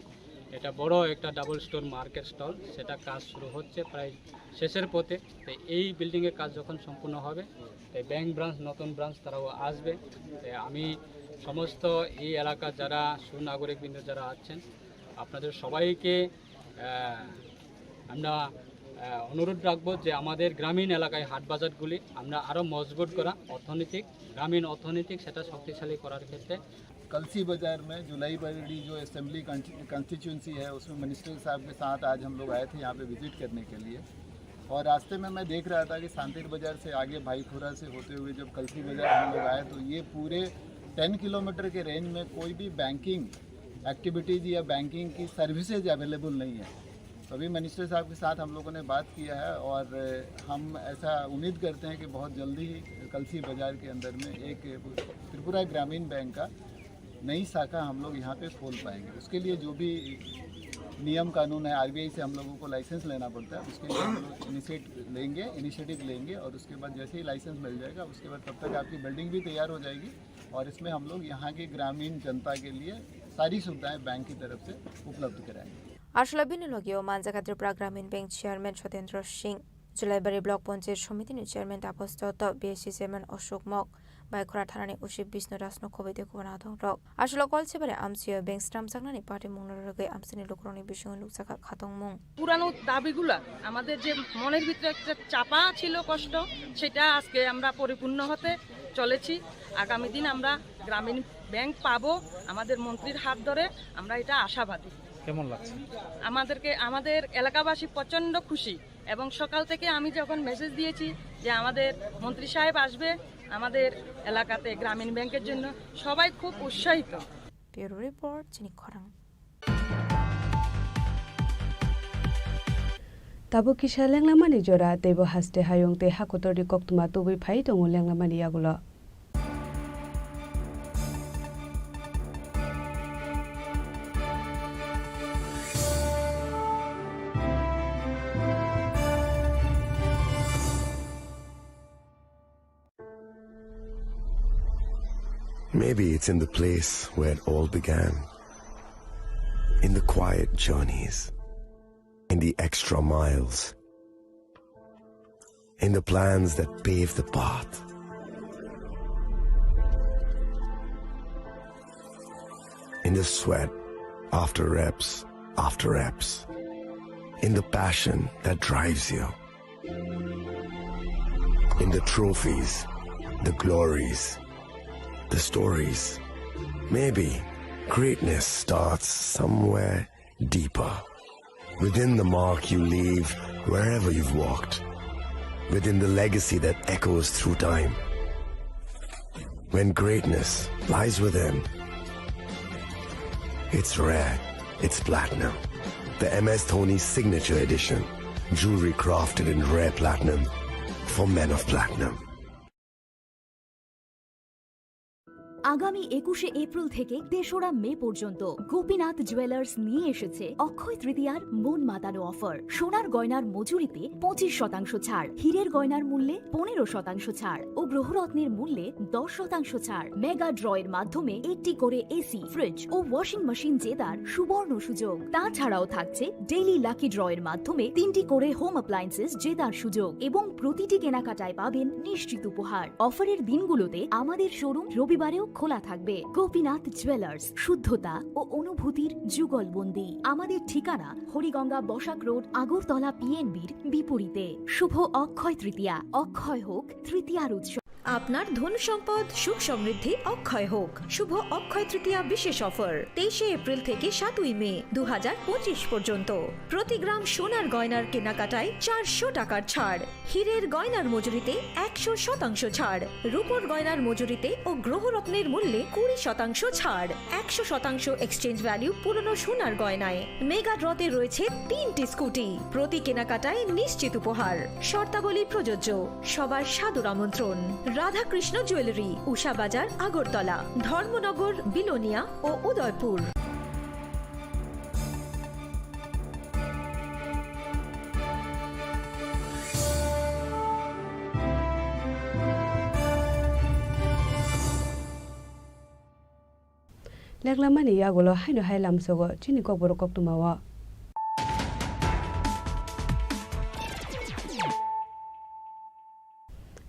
এটা বড় একটা ডাবল স্টোর মার্কেট স্টল, সেটা কাজ শুরু হচ্ছে প্রায় শেষের পথে। তো এই বিল্ডিংয়ের কাজ যখন সম্পূর্ণ হবে, তো ব্যাংক ব্রাঞ্চ, নতুন ব্রাঞ্চ তারাও আসবে। তো আমি সমস্ত এই এলাকার যারা সুনাগরিকবৃন্দ যারা আছেন, আপনাদের সবাইকে, আহ, আমরা, আহ, অনুরোধ রাখবো যে আমাদের গ্রামীণ এলাকায় হাট বাজারগুলি আমরা আরও মজবুত করা, অর্থনৈতিক, গ্রামীণ অর্থনৈতিক সেটা শক্তিশালী করার ক্ষেত্রে। कलसी बाजार में जुलाई बड़ी जो असेंबली कॉन्स्टिट्यूंसी है, उसमें मिनिस्टर साहब के साथ आज हम लोग आए थे यहाँ पे विजिट करने के लिए। और रास्ते में मैं देख रहा था कि सांतेर बाजार से आगे भाईखोरा से होते हुए जब कलसी बाजार हम लोग आए, तो ये पूरे टेन किलोमीटर के रेंज में कोई भी बैंकिंग एक्टिविटीज या बैंकिंग की सर्विसेज अवेलेबल नहीं है। तो अभी मिनिस्टर साहब के साथ हम लोगों ने बात किया है और हम ऐसा उम्मीद करते हैं कि बहुत जल्दी ही कलसी बाजार के अंदर में एक त्रिपुरा ग्रामीण बैंक का नई शाखा हम लोग यहाँ पे खोल पाएंगे। उसके लिए जो भी नियम कानून है, आरबीआई से हम लोगों को लाइसेंस लेना पड़ता है, उसके लिए हम लोग इनिशिएट लेंगे, इनिशिएटिव लेंगे और उसके बाद जैसे ही लाइसेंस मिल जाएगा, उसके बाद तब तक आपकी बिल्डिंग भी तैयार हो जाएगी और इसमें हम लोग यहाँ के ग्रामीण जनता के लिए सारी सुविधाएं बैंक की तरफ से उपलब्ध कराएंगे। Aswla bini logio manjak Tripura Gramin Bank Chairman Sotendra Singh, Julaibari Block Panchayat Somiti ni Chairman Tapas Dotto, B S C Chairman Ashok Mok, Baikora Thana ni O C Bishnu Raj no khobwi tei kubun adong rok. Aswla Kolsibari amchio bank swnamjaknani party mungno rwgwi amchaini lukurokni bisingo nukjakha khatungmung. পুরানো দাবিগুলা, আমাদের যে মনের ভিতরে একটা চাপা ছিল কষ্ট, সেটা আজকে আমরা পরিপূর্ণ হতে চলেছি। আগামী দিন আমরা গ্রামীণ ব্যাংক পাবো আমাদের মন্ত্রীর হাত ধরে, আমরা এটা আশাবাদী। কেমন লাগছে? আমাদেরকে, আমাদের এলাকাবাসী প্রচণ্ড খুশি এবং সকাল থেকে আমি যখন মেসেজ দিয়েছি যে আমাদের মন্ত্রী সাহেব আসবে আমাদের এলাকাতে গ্রামীণ ব্যাংকের জন্য, সবাই খুব উৎসাহিত। Bureau Report, Chini Khorang. Tabuk kisa lenglamani jora, teibo haste hayung tei hakotorni koktwma tubui phai tongo lenglamani yagulo. Maybe it's in the place where it all began. In the quiet journeys, in the extra miles, in the plans that pave the path, in the sweat after reps after reps, in the passion that drives you. In the trophies, the glories, the stories. Maybe greatness starts somewhere deeper. Within the mark you leave wherever you've walked. Within the legacy that echoes through time. When greatness lies within, it's rare, it's platinum. The M S Dhoni Signature Edition. Jewelry crafted in rare platinum for men of platinum. আগামী একুশে এপ্রিল থেকে তেসরা মে পর্যন্ত গোপীনাথ জুয়েলার্স নিয়ে এসেছে অক্ষয় তৃতীয়ার মন মাতানো অফার। সোনার গয়নার মজুরিতে পঁচিশ শতাংশ ছাড়, হীরের গয়নার মূল্যে পনেরো শতাংশ ছাড় ও গ্রহরত্নের মূল্যে দশ শতাংশ ছাড়। মেগা ড্রয়ের মাধ্যমে একটি করে এসি, ফ্রিজ ও ওয়াশিং মেশিন জেতার সুবর্ণ সুযোগ। তাছাড়াও থাকছে ডেইলি লাকি ড্রয়ের মাধ্যমে তিনটি করে হোম অ্যাপ্লায়েন্সেস জেতার সুযোগ এবং প্রতিটি কেনাকাটায় পাবেন নিশ্চিত উপহার। অফারের দিনগুলোতে আমাদের শোরুম রবিবারেও খোলা থাকবে। গোপীনাথ জুয়েলার্স, শুদ্ধতা ও অনুভূতির যুগলবন্দি। আমাদের ঠিকানা হরিগঙ্গা বসাক রোড, আগরতলা পিএনবির বিপরীতে। শুভ অক্ষয় তৃতীয়া। অক্ষয় হোক তৃতীয়ার উৎসব। আপনার ধন সম্পদ সুখ সমৃদ্ধি অক্ষয় হোক। শুভ অক্ষয় তৃতীয়া বিশেষ অফার, তেইশে এপ্রিল থেকে সাতই মে দু হাজার পঁচিশ পর্যন্ত। প্রতি গ্রাম সোনার গয়নার কেনাকাটায় চারশো টাকার ছাড়, হীরের গয়নার মজুরিতে একশো শতাংশ ছাড়, রূপোর গয়নার মজুরিতে ও গ্রহরত্নের মূল্যে কুড়ি শতাংশ ছাড়, একশো শতাংশ এক্সচেঞ্জ ভ্যালু পুরনো সোনার গয়নায়। মেগা ড্রতে রয়েছে তিনটি স্কুটি, প্রতি কেনাকাটায় নিশ্চিত উপহার। শর্তাবলী প্রযোজ্য। সবার সাদর আমন্ত্রণ। রাধাকৃষ্ণ জুয়েলারি, উষা বাজার, আগরতলা, ধর্মনগর, বিলোনিয়া ও Udaipur. Leklamani yagulo haino hai lamsogo chini kokborok koktwmao.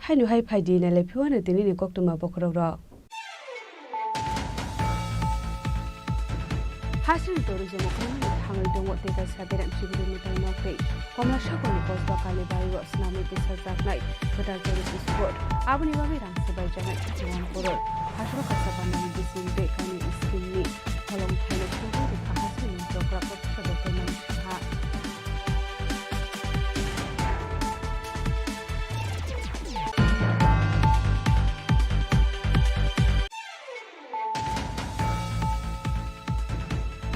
Haino hai phaidi nailai phiwano tinini koktwma bokhorokrok. Hasing tourism khwlangmani hamwi tongo tei kaisa berem sibiri mwtai nok tei Komla Sagarni kosba Kalibari o swnamwi tisajaknai kwtal tourist spot. Aboni bagwi rang swbaijaknai thirty one crore. Hasro kaisa bandani bising tei kainwi scheme ni holong thaino thwngwi rwkha hasing ni jokra kok.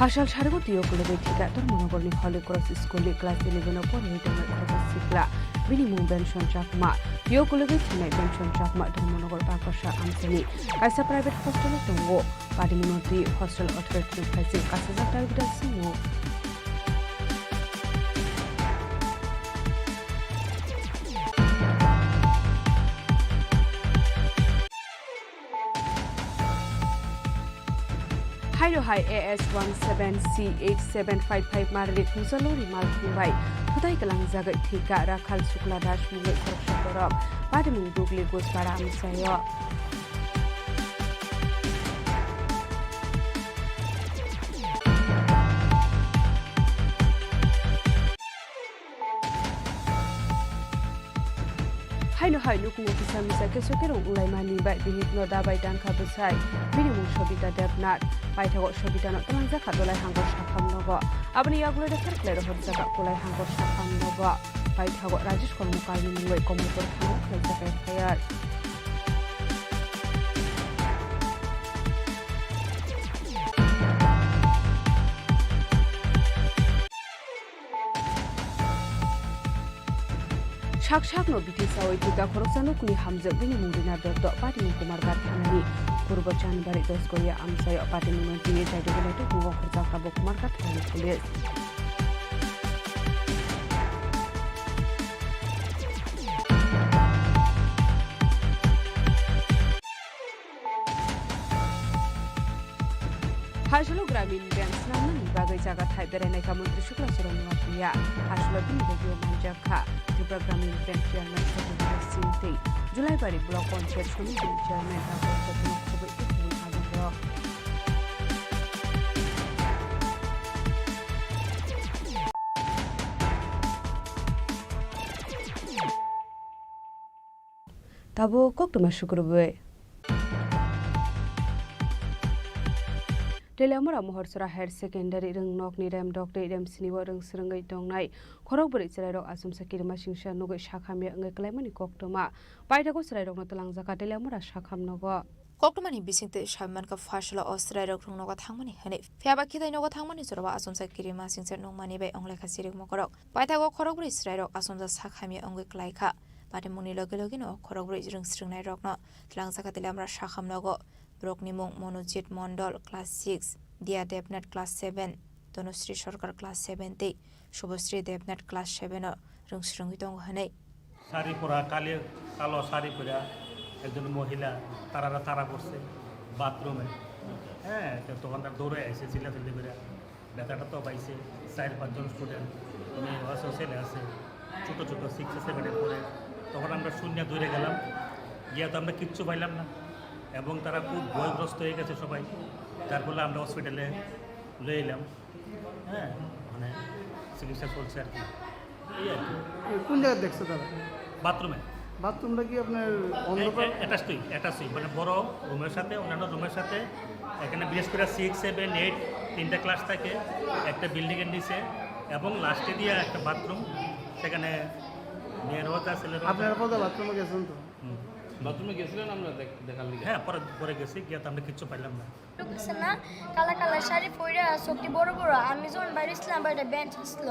Hasal sarigo twi ukulugwi thika Dharmanagarni Holy Cross School ni class eleven o porwi tongnai khoroksa sikla. Bini mung Benson Chakma. Twi ukulugwi thwinai Benson Chakma Dharmanagar Takarsa amchaini kaisa private hostel o tongo. Patimungno twi hostel authority ni phaising kasijak target swngo. Haino hai A S one seven C eight seven five five marri thungsa lori malkhung bai thutai kwlangjagwi thwika Rakhal Shukla Das mungwi khoroksa borok. Patimung Dugli Guspara amchaio. Haino hai nukhungo kisa misa keso kerong wnglaimani bai bihikno dabai tangkha bwsai. Bini mung Sobita Debnath. Paithago Sobitano twlangjakha Dolai Hangor sakham nogo. Aboni yagulo refer khlai rohorjakha Kolai Hangor sakham nogo. Paithago Rajesh Kormokalni mungwi Komolpur thana khlaijak F I R. Sak sakno biti sawi thika khoroksa nukni hamjak bini mung Rina Dotto, patimung Kumarghat thanani. Purbo Chanbari Dosgoya amchaio patimungno twiwi jaidugwi naitukmung okhorjak tabuk Kumarghat thanani police. Hasolo Gramin Bank swnamnani bagwi jaga thai berainai kha Montri Shukla Charan Noatia. Hasolo bini bagwi manjak kha Tripura Gramin Bank Chairman Satyendra Singh tei Julaibari Block Panchayat Samiti Chairman Dr. Chatna Khoboi tei kubun adongrok. Tabuk koktwma sukrubwi. Teliamura Mohorsora Higher Secondary rwngnokni remdok tei remsini o rwngswrwngwi tongnai khorokbrwi chwrairok achomsa kirima singsa nugwi sakhamya wngwi klaimani koktwma. Paithago chwrairokno twlangjakha Teliamura sakham nogo. Koktwmani bisingtwi sawi mankha, pharsalo o chwrairok rwngnogo thangmani hwnwi. Phiyaba khitai nogo thangmani jorao achomsa kirima singsa nukmani bai wnglai kha chirik mokorok. Paithago khorokbrwi chwrairok achomsa sakhamya wngwi klaikha. Patimungni loge logeno khorokbrwi rwngswrwngnairokno twlangjakha Teliamura sakham nogo. Borokni mung Monojit Mondol, class six, Dia Debnath, class seven, Dhanusri Sarkar, class seven tei Shubhasri Debnath, class seven o rwngsrwngwi tongo hwnwi. Sari পরা, কালি কালো শাড়ি পরা একজন মহিলা তারারা তারা করছে বাথরুমে। হ্যাঁ, তো তখন তার দৌড়ে এসে চিল্লাচিল্লি করে। ব্যথাটা তো পাইছে চার পাঁচজন স্টুডেন্ট, মেয়ে আছে, ছেলে আছে, ছোটো ছোটো সিক্সে সেভেনে পড়ে। তখন আমরা শূন্য দৌড়ে গেলাম, গিয়া তো আমরা কিচ্ছু পাইলাম না, এবং তারা খুব ভয়গ্রস্ত হয়ে গেছে সবাই, যার ফলে আমরা হসপিটালে লয়ে এলাম। হ্যাঁ, মানে চিকিৎসা চলছে আর কি। এই আর কি। এ, কোন জায়গায় দেখছে তারা? বাথরুমে। বাথরুমটা কি আপনার অন্ধকার? অ্যাটাচই, অ্যাটাচই, মানে বড় রুমের সাথে, অন্যান্য রুমের সাথে। এখানে বিশেষ করে সিক্স সেভেন এইট তিনটা ক্লাস থাকে, একটা বিল্ডিংয়ের নিচে, এবং লাস্টে দিয়ে একটা বাথরুম, সেখানে মেয়েরও আছে, ছেলেরও আছে। আপনারা কোথাও বাথরুমে গেছেন তো? হুম। বাথরুমে গেছিলেন আমরা দেখ-, দেখার লিগে? হ্যাঁ, পরে, পরে গেছি, গিয়ে তো আমরা কিচ্ছু পাইলাম না। লোক আছে না, কালা কালা শাড়ি পরে, চোখটি বড় বড়। আমি যখন বাইরে ছিলাম, বাইরে বেঞ্চ ছিল,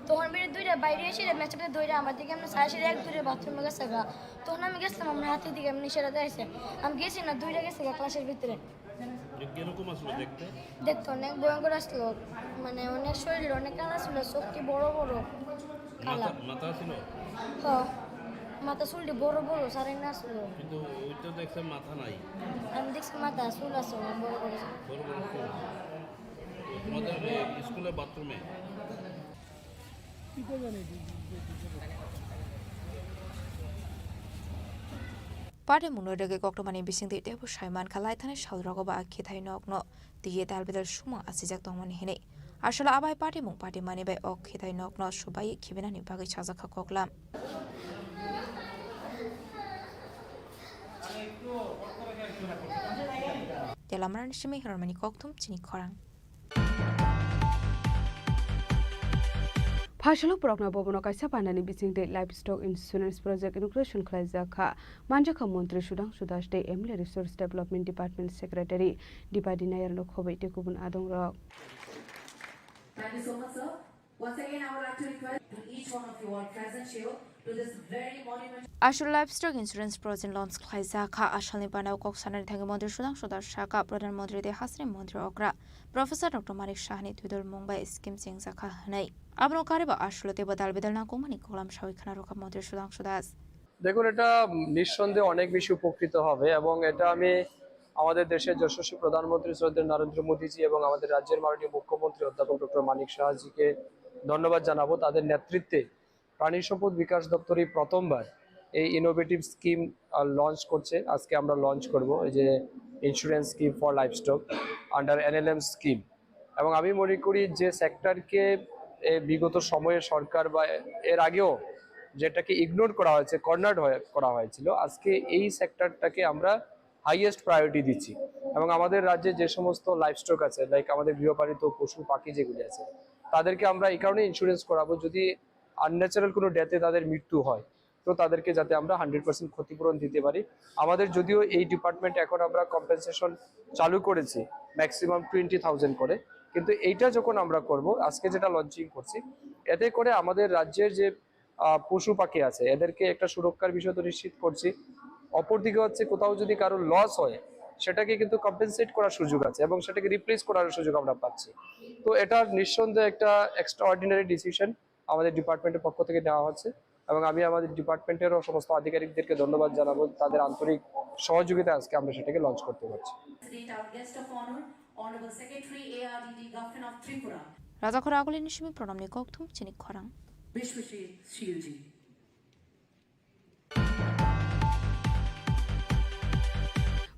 তখন বেরিয়ে দুইটা বাইরে এসে মেঝেতে দৌড়ে আমার দিকে এমনি সারা সারি এক দূরে বাথরুমে গেছে গা। তখন আমি গেছিলাম, আমার হাতের দিকে এমনি সেটা দেখছে। আমি গেছি না, দৌড়ে গেছে গা ক্লাসের ভিতরে। মানে কিরকম আসলো দেখতে? দেখতে অনেক ভয়ঙ্কর আসলো, মানে অনেক শরীর অনেক কালা ছিল, চোখটি বড় বড়। কালা। মাথা, মাথা ছিল? হ। মাথা চুলটি বড় বড়, সারাই না ছিল। কিন্তু ওই তো দেখছে মাথা নাই। আমি দেখছি মাথা চুল আছে, বড় বড় চুল। বড় বড় চুল। তো তোমাদের এই স্কুলের বাথরুমে? Party mungno rwgwi koktwmani bisingtwi teibo sai mankha, laithani salrogo ba khethai nokno twiwi dalbidal sumung achijak tongmani hinwi. Aswlo abai party mung patimani bai o khethai nokno subai khibinani bagwi sajakha koklam. Telamarani simi hirormani kokthum chini khorang. Phaisalo borokno bobono kaisa pandani bisingtwi livestock insurance project inauguration khlaijak kha. Manjakha Montri Sudhangshu Das tei M L A Resource Development Department Secretary Dipadi Nayar no khobwi tei kubun adongrok. Thank you so much, sir. Once again, I would like to request to each one of you all present here to this very monumental Aswlo livestock insurance project launch khlaijak kha. Asalni panao kok sanani thangwi Montri Sudhangshu Das sakha, Pradhan Montri tei Hasini Montri okra Professor Doctor Manik Sahani twidulmung bai scheme chengjak kha hwnwi. Abono karwi bo aswlo teibo dalbidal nangkukmani koklam sawi khna rwkha Montri Sudhangshu Das. দেখুন, এটা নিঃসন্দেহে অনেক বেশি উপকৃত হবে এবং এটা আমি আমাদের দেশের যশস্বী প্রধানমন্ত্রী শ্রদ্ধেয় নরেন্দ্র মোদীজি এবং আমাদের রাজ্যের মাননীয় মুখ্যমন্ত্রী অধ্যাপক ডক্টর মানিক সাহাজিকে ধন্যবাদ জানাবো। তাদের নেতৃত্বে প্রাণী সম্পদ বিকাশ দপ্তর এই প্রথমবার এই ইনোভেটিভ স্কিম, আহ, লঞ্চ করছে। আজকে আমরা লঞ্চ করব এই যে insurance scheme for livestock under NLM scheme. এবং আমি মনে করি যে সেক্টরকে এ বিগত সময়ে সরকার বা এর আগেও যেটাকে ইগনোর করা হয়েছে, কর্নার্ড হয়ে করা হয়েছিল, আজকে এই সেক্টরটাকে আমরা হাইয়েস্ট প্রায়োরিটি দিচ্ছি। এবং আমাদের রাজ্যে যে সমস্ত লাইভস্টক আছে, লাইক আমাদের গৃহপালিত পশু পাখি যেগুলি আছে, তাদেরকে আমরা এই কারণে ইন্স্যুরেন্স করাবো, যদি আনন্যাচারাল কোনো ডেথে তাদের মৃত্যু হয়, তো তাদেরকে যাতে আমরা হান্ড্রেড পার্সেন্ট ক্ষতিপূরণ দিতে পারি। আমাদের যদিও এই ডিপার্টমেন্ট এখন আমরা কম্পেনসেশন চালু করেছি ম্যাক্সিমাম টোয়েন্টি থাউজেন্ড করে, কিন্তু এইটা যখন আমরা করব, আজকে যেটা লঞ্চিং করছি, এতে করে আমাদের রাজ্যের যে, আহ, পশু পাখি আছে, এদেরকে একটা সুরক্ষার বিষয় তো নিশ্চিত করছি। অপরদিকে হচ্ছে কোথাও যদি কারোর লস হয়, সেটাকে কিন্তু কম্পেনসেট করার সুযোগ আছে এবং সেটাকে রিপ্লেস করার সুযোগ আমরা পাচ্ছি। তো এটা নিঃসন্দেহে একটা এক্সট্রাঅর্ডিনারি ডিসিশন আমাদের ডিপার্টমেন্টের পক্ষ থেকে নেওয়া হচ্ছে এবং আমি আমাদের ডিপার্টমেন্টেরও সমস্ত আধিকারিকদেরকে ধন্যবাদ জানাবো তাদের আন্তরিক সহযোগিতায় আজকে আমরা সেটাকে লঞ্চ করতে পারছি। Today our guest of honor, Honorable Secretary A R D D, Government of Tripura. Rajakhor agulini simi pranamni kokthum chini khorang. Bishwajit Shilji.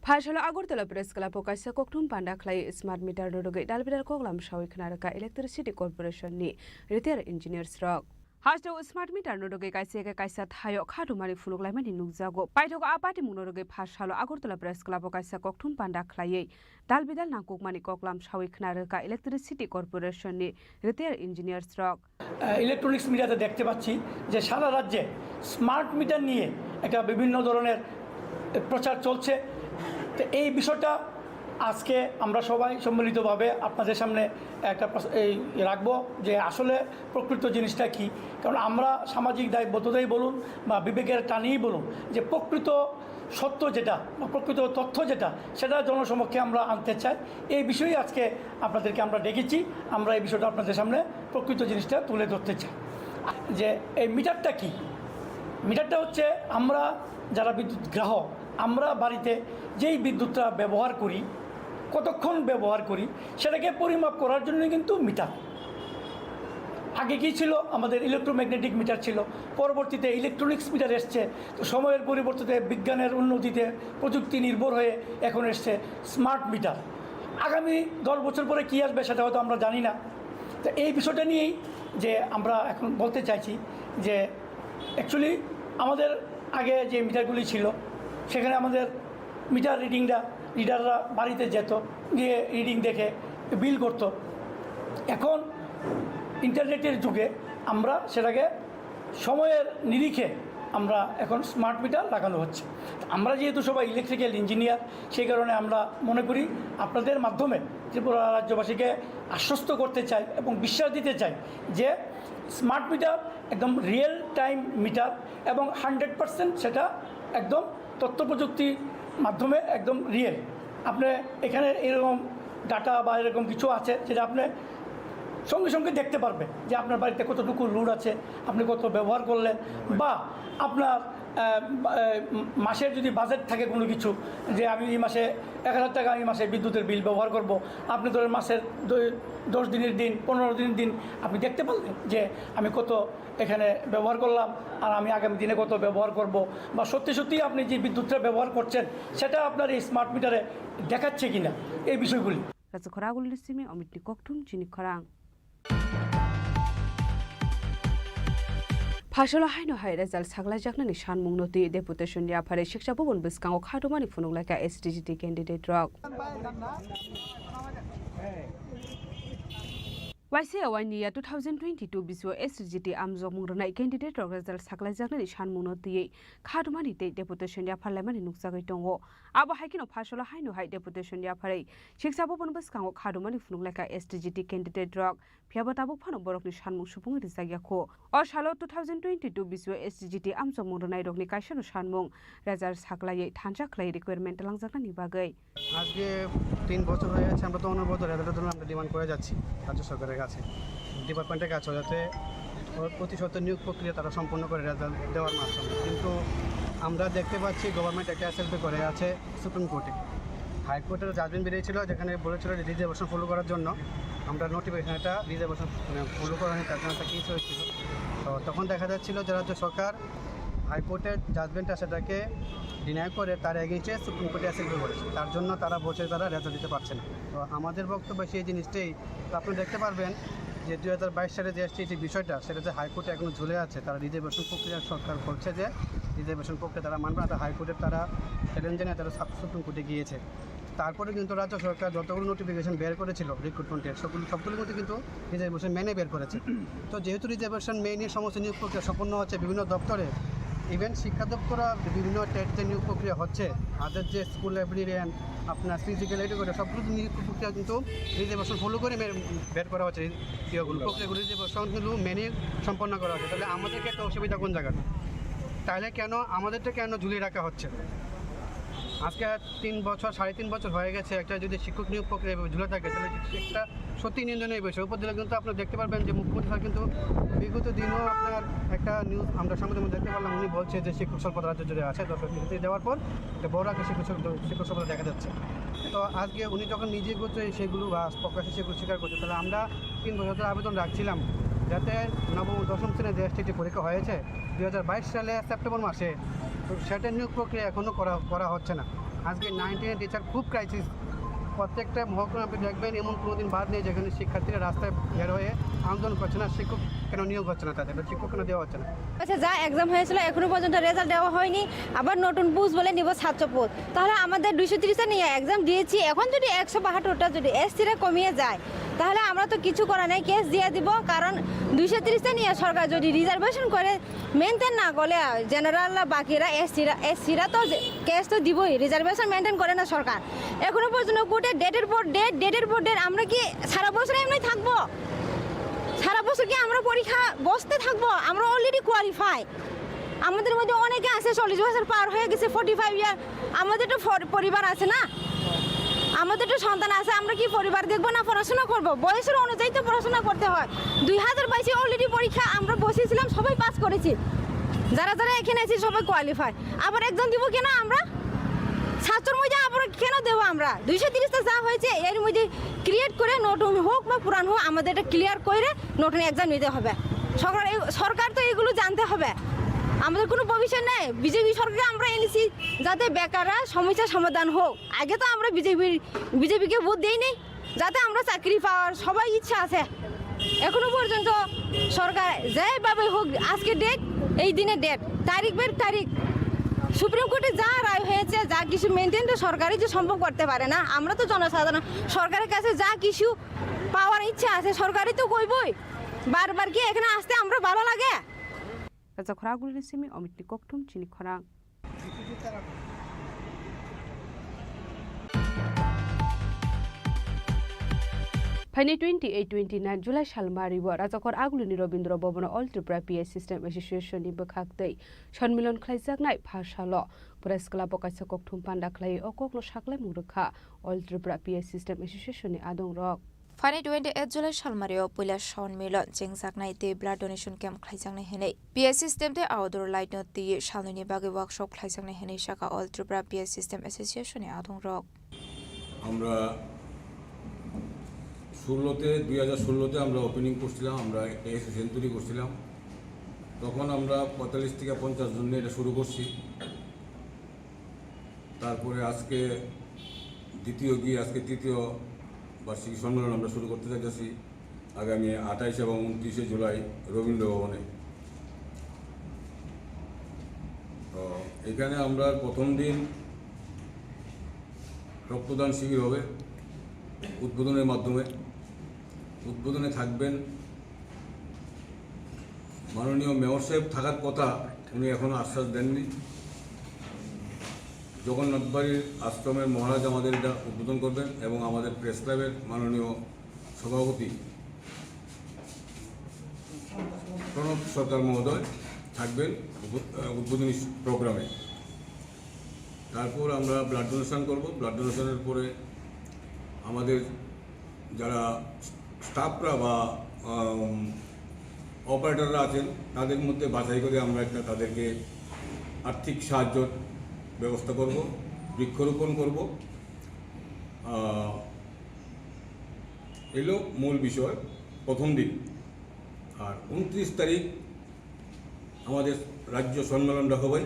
Phaisalo Agartala Press Club o kaisa kokthum panda khlai smart meter no rwgwi dalbidal koklam sawi khna rwkha Electricity Corporation ni retired engineers rok. Hasteo smart meter no rwgwi kaisa eke kaisa thaio khatumani phunuk laimani nukjago. Paithago a patimung no rwgwi phaisalo Agartala Press Club o kaisa kokthum panda khlaiwi dalbidal nangkukmani koklam sawi khna rwkha Electricity Corporation ni retired engineers rok. আহ, ইলেকট্রনিক্স মিডিয়াতে দেখতে পাচ্ছি যে সারা রাজ্যে smart meter নিয়ে একটা বিভিন্ন ধরনের প্রচার চলছে। তো এই বিষয়টা আজকে আমরা সবাই সম্মিলিতভাবে আপনাদের সামনে একটা প্রস-, এই রাখবো যে আসলে প্রকৃত জিনিসটা কী। কারণ আমরা সামাজিক দায়বদ্ধতাই বলুন বা বিবেকের টানেই বলুন, যে প্রকৃত সত্য যেটা বা প্রকৃত তথ্য যেটা, সেটা জনসমক্ষে আমরা আনতে চাই। এই বিষয়ে আজকে আপনাদেরকে আমরা ডেকেছি, আমরা এই বিষয়টা আপনাদের সামনে প্রকৃত জিনিসটা তুলে ধরতে চাই। যে এই মিটারটা কি? মিটারটা হচ্ছে আমরা যারা বিদ্যুৎ গ্রাহক, আমরা বাড়িতে যেই বিদ্যুৎটা ব্যবহার করি, কতক্ষণ ব্যবহার করি, সেটাকে পরিমাপ করার জন্য কিন্তু মিটার। আগে কি ছিল? আমাদের ইলেকট্রোম্যাগনেটিক মিটার ছিল, পরবর্তীতে ইলেকট্রনিক্স মিটার এসছে। তো সময়ের পরিবর্তিতে বিজ্ঞানের উন্নতিতে প্রযুক্তি নির্ভর হয়ে এখন এসছে স্মার্ট মিটার। আগামী দশ বছর পরে কি আসবে সেটা হয়তো আমরা জানি না। তো এই বিষয়টা নিয়েই যে আমরা এখন বলতে চাইছি যে অ্যাকচুয়ালি আমাদের আগে যে মিটারগুলি ছিল, সেখানে আমাদের মিটার রিডিংটা রিডাররা বাড়িতে যেত, গিয়ে রিডিং দেখে বিল করতো। এখন ইন্টারনেটের যুগে আমরা সেটাকে সময়ের নিরিখে আমরা এখন স্মার্ট মিটার লাগানো হচ্ছে। আমরা যেহেতু সবাই ইলেকট্রিক্যাল ইঞ্জিনিয়ার, সেই কারণে আমরা মনে করি আপনাদের মাধ্যমে ত্রিপুরা রাজ্যবাসীকে আশ্বস্ত করতে চাই এবং বিশ্বাস দিতে চাই যে স্মার্ট মিটার একদম রিয়েল টাইম মিটার এবং হান্ড্রেড পার্সেন্ট সেটা একদম তথ্য প্রযুক্তির মাধ্যমে একদম রিয়েল। আপনি এখানে এরকম ডাটা বা এরকম কিছু আছে যেটা আপনি সঙ্গে সঙ্গে দেখতে পারবেন যে আপনার বাড়িতে কতটুকু লোড আছে, আপনি কত ব্যবহার করলেন, বা আপনার আহ, বা, আহ, মাসের যদি বাজেট থাকে কোনো কিছু, যে আমি এই মাসে এক হাজার টাকা আমি মাসে বিদ্যুতের বিল ব্যবহার করব, আপনি ধরেন মাসের দুই, দশ দিনের দিন, পনেরো দিনের দিন আপনি দেখতে পারলেন যে আমি কত এখানে ব্যবহার করলাম আর আমি আগামী দিনে কত ব্যবহার করব, বা সত্যি সত্যি আপনি যে বিদ্যুৎটা ব্যবহার করছেন সেটা আপনার এই স্মার্ট মিটারে দেখাচ্ছে কিনা, এই বিষয়গুলি। Rachakhoragulni simi Omitni Kokthum chini khorang. Phasolo haino hai result saklaijaknani sanmungno twi deputation ni aphari Siksa Bhaban bwskango khadumani phunuk laikha S T G T candidate rok. Waisa waini ya two thousand twenty-two bisio S T G T amjokmung rwnai candidate rok result saklaijaknani sanmungno twiwi khadumani tei deputation ni aphar laimani nukjagwi tongo. Abo hai kheno phasolo haino hai deputation ni aphari Siksa Bhaban bwskango khadumani phunuk laikha S T G T candidate rok. Phiya bo tabuk phano borokni sanmung supungwi rijak ya kho. O salo two thousand twenty-two bisio S T G T amchokmung rwnai rokni kaisano sanmung result saklaiwi thansa khlai requirement twlangjaknani bagwi. আজকে তিন বছর হয়ে যাচ্ছে, আমরা তো অনবরত রেজাল্টের জন্য আমরা ডিমান্ড করে যাচ্ছি রাজ্য সরকারের কাছে, ডিপার্টমেন্টের কাছে, যাতে অ-, অতি সত্বর নিয়োগ প্রক্রিয়া তারা সম্পন্ন করে রেজাল্ট দেওয়ার মাধ্যমে। কিন্তু আমরা দেখতে পাচ্ছি গভর্নমেন্ট একটা এসএলপি করে আছে সুপ্রিম কোর্টে। হাইকোর্টের জাজমেন্ট বেরিয়েছিল, যেখানে বলেছিল যে রিজার্ভেশন ফলো করার জন্য আমরা নোটিফিকেশন একটা রিজার্ভেশন, মানে, ফলো করা হয়নি, তার জন্য একটা কেস হয়েছিল। তো তখন দেখা যাচ্ছিল যে রাজ্য সরকার হাইকোর্টের জাজমেন্টটা সেটাকে ডিনাই করে তার এগেইনস্টে সুপ্রিম কোর্টে অ্যাসিল করেছে, তার জন্য তারা বলছে তারা রেজাল্ট দিতে পারছে না। তো আমাদের বক্তব্য সেই জিনিসটাই। তো আপনি দেখতে পারবেন যে দুই হাজার বাইশ সালে যে এসটি যে বিষয়টা, সেটা যে হাইকোর্টে এখনো ঝুলে আছে, তারা রিজার্ভেশন প্রক্রিয়া সরকার বলছে যে রিজার্ভেশন প্রক্রিয়া তারা মানবে না, তারা হাইকোর্টের তারা চ্যালেঞ্জ জানিয়ে তারা সাব সুপ্রিম কোর্টে গিয়েছে। তারপরে কিন্তু রাজ্য সরকার যতগুলো নোটিফিকেশন বের করেছিল রিক্রুটমেন্টের, সবগুলো সবগুলোর মধ্যে কিন্তু রিজার্ভেশন মেনে বের করেছে। তো যেহেতু রিজার্ভেশন মেনে সমস্ত নিয়োগ প্রক্রিয়া সম্পন্ন হচ্ছে বিভিন্ন দপ্তরে, ইভেন শিক্ষা দপ্তরও বিভিন্ন টেট যে নিয়োগ প্রক্রিয়া হচ্ছে, আদার যে স্কুল লাইব্রেরিয়ান, আপনার ফিজিক্যাল এডুকেটর, সবগুলো নিয়োগ প্রক্রিয়া কিন্তু রিজার্ভেশন ফলো করে মে-, বের করা হচ্ছে। ইয়েগুলো, প্রক্রিয়াগুলো রিজার্ভেশন কিন্তু মেনে সম্পন্ন করা হচ্ছে। তাহলে আমাদেরকে একটা অসুবিধা কোন জায়গায়? তাহলে কেন আমাদেরটা কেন ঝুলিয়ে রাখা হচ্ছে? আজকে তিন বছর, সাড়ে তিন বছর হয়ে গেছে, একটা যদি শিক্ষক নিয়োগ প্রক্রিয়া এভাবে ঝুলে থাকে, তাহলে একটা সত্যি নিন্দনীয় বিষয়। উপর দিলে কিন্তু আপনারা দেখতে পারবেন যে মুখ্যমন্ত্রী স্যার কিন্তু বিগত দিনও আপনার একটা নিউজ আমরা সাংবাদিক দেখতে পারলাম, উনি বলছে যে শিক্ষক স্বল্পতা রাজ্য জুড়ে আছে, দশ কোটি দেওয়ার পর একটা বড় একটা শিক্ষক স্বল্প-, শিক্ষক স্বল্পতা দেখা যাচ্ছে। তো আজকে উনি যখন নিজে করছে সেগুলো বা প্রকাশ্যে সেগুলো স্বীকার করছে, তাহলে আমরা তিন বছর ধরে আবেদন রাখছিলাম যাতে নবম ও দশম শ্রেণীর যে এসটিটি পরীক্ষা হয়েছে দুই হাজার বাইশ সালে সেপ্টেম্বর মাসে, তো সেটা নিয়োগ প্রক্রিয়া এখনও করা, করা হচ্ছে না। আজকে নাইন টেনের টিচার খুব ক্রাইসিস। প্রত্যেকটা মহকুমা আপনি দেখবেন, এমন কোনো দিন বাদ নেই যেখানে শিক্ষার্থীরা রাস্তায় বের হয়ে আন্দোলন করছে না, শিক্ষক কেন নিয়োগ হচ্ছে না তাদের, বা শিক্ষক কেন দেওয়া হচ্ছে না। আচ্ছা, যা এক্সাম হয়েছিল এখনো পর্যন্ত রেজাল্ট দেওয়া হয়নি, আবার নতুন পোস্ট বলে নিব সাতশো পোস্ট, তাহলে আমাদের দুইশো তিরিশটা নিয়ে এক্সাম দিয়েছি, এখন যদি একশো বাহাত্তরটা যদি এসসিরা কমিয়ে যায়, তাহলে আমরা তো কিছু করার নেই, কেস দিয়ে দিব। কারণ দুইশো তিরিশটা নিয়ে সরকার যদি রিজার্ভেশন করে মেনটেন না করলে, জেনারেল বাকিরা, এসসিরা, এসসিরা তো কেস তো দিবই, রিজার্ভেশন মেনটেন করে না সরকার। এখনো পর্যন্ত কোর্টে ডেটের পর ডেট, ডেটের পর ডেট। আমরা কি সারা বছর এমনি থাকবো? সারা বছর কি আমরা পরীক্ষা বসতে থাকবো? আমরা অলরেডি কোয়ালিফাই। আমাদের মধ্যে অনেকে আছে চল্লিশ বছর পার হয়ে গেছে, ফর্টি ফাইভ ইয়ার। আমাদের তো ফর- পরিবার আছে না, আমাদের তো সন্তান আছে। আমরা কি পরিবার দেখবো না পড়াশোনা করবো? বয়সের অনুযায়ী তো পড়াশোনা করতে হয়। দুই হাজার বাইশে অলরেডি পরীক্ষা আমরা বসেছিলাম, সবাই পাস করেছি। যারা যারা এখানে আছি সবাই কোয়ালিফাই। আবার এক্সাম দিব কেন আমরা? সাতশোর মধ্যে আবার কেন দেবো আমরা? দুইশো তিরিশটা যা হয়েছে এর মধ্যে ক্রিয়েট করে নতুন হোক বা পুরান হোক, আমাদের এটা ক্লিয়ার করে নতুন এক্সাম নিতে হবে। সরকার এই- সরকার তো এগুলো জানতে হবে। আমাদের কোনো ভবিষ্যৎ নেই। বিজেপি সরকারকে আমরা এনেছি যাতে বেকাররা সমস্যার সমাধান হোক। আগে তো আমরা বিজেপির বিজেপিকে ভোট দেই নেই, যাতে আমরা চাকরি পাওয়ার সবাই ইচ্ছা আছে। এখনো পর্যন্ত সরকার যেভাবে হোক, আজকে ডেট, এই দিনে ডেট, তারিখ বের তারিখ, সুপ্রিম কোর্টে যা রায় হয়েছে, যা কিছু মেনটেন তো সরকারই যে সম্ভব করতে পারে না। আমরা তো জনসাধারণ, সরকারের কাছে যা কিছু পাওয়ার ইচ্ছা আছে সরকারই তো কইবই। বারবার কি এখানে আসতে আমরা ভালো লাগে? Rajakhor Agulini simi Omitni Kokthum chini khorang. Phaini twenty eight twenty nine July salmari o Rajakhor Agulini Robindra Bhavan o All Tripura P A System Association ni bwkhak tei sonmilon khlaijaknai pha salo Press Club o kaisa kokthum panda khlai o kokno saklaimung rwkha All Tripura P A System Association ni adongrok. Phaini twenty eight July salmari o puila sonmilon chengjaknai tei blood donation camp khlaijaknai hinwi P A System tei Outdoor Light no twiwi salnwini bagwi workshop khlaijaknai hinwi sakha All Tripura P A System Association ni adongrok. আমরা ষোলোতে, দুই হাজার ষোলোতে আমরা ওপেনিং করছিলাম, আমরা একটা এসোসিয়েশন তৈরি করছিলাম। তখন আমরা পঁয়তাল্লিশ থেকে পঞ্চাশ জন নিয়ে এটা শুরু করছি। তারপরে আজকে দ্বিতীয় গিয়ে আজকে তৃতীয় বার্ষিকী সম্মেলন আমরা শুরু করতে যাচ্ছি আগামী আঠাইশ এবং ঊনত্রিশে জুলাই রবীন্দ্র ভবনে। তো এখানে আমরা প্রথম দিন রক্তদান শিবির হবে উদ্বোধনের মাধ্যমে। উদ্বোধনে থাকবেন মাননীয় মেয়র সাহেব, থাকার কথা, উনি এখনো আশ্বাস দেননি। জগন্নাথ বাড়ির আশ্রমের মহারাজ আমাদের এটা উদ্বোধন করবেন এবং আমাদের প্রেস ক্লাবের মাননীয় সভাপতি প্রণব সরকার মহোদয় থাকবেন উদ্বো-, আহ, উদ্বোধনী প্রোগ্রামে। তারপর আমরা ব্লাড ডোনেশন করব। ব্লাড ডোনেশনের পরে আমাদের যারা স্টাফরা বা, আম, অপারেটররা আছেন, তাদের মধ্যে বাছাই করে আমরা একটা তাদেরকে আর্থিক সাহায্যর ব্যবস্থা করব, বৃক্ষরোপণ করব। আহ, এলো মূল বিষয় প্রথম দিন। আর ঊনত্রিশ তারিখ আমাদের রাজ্য সম্মেলন ডাকা হয়।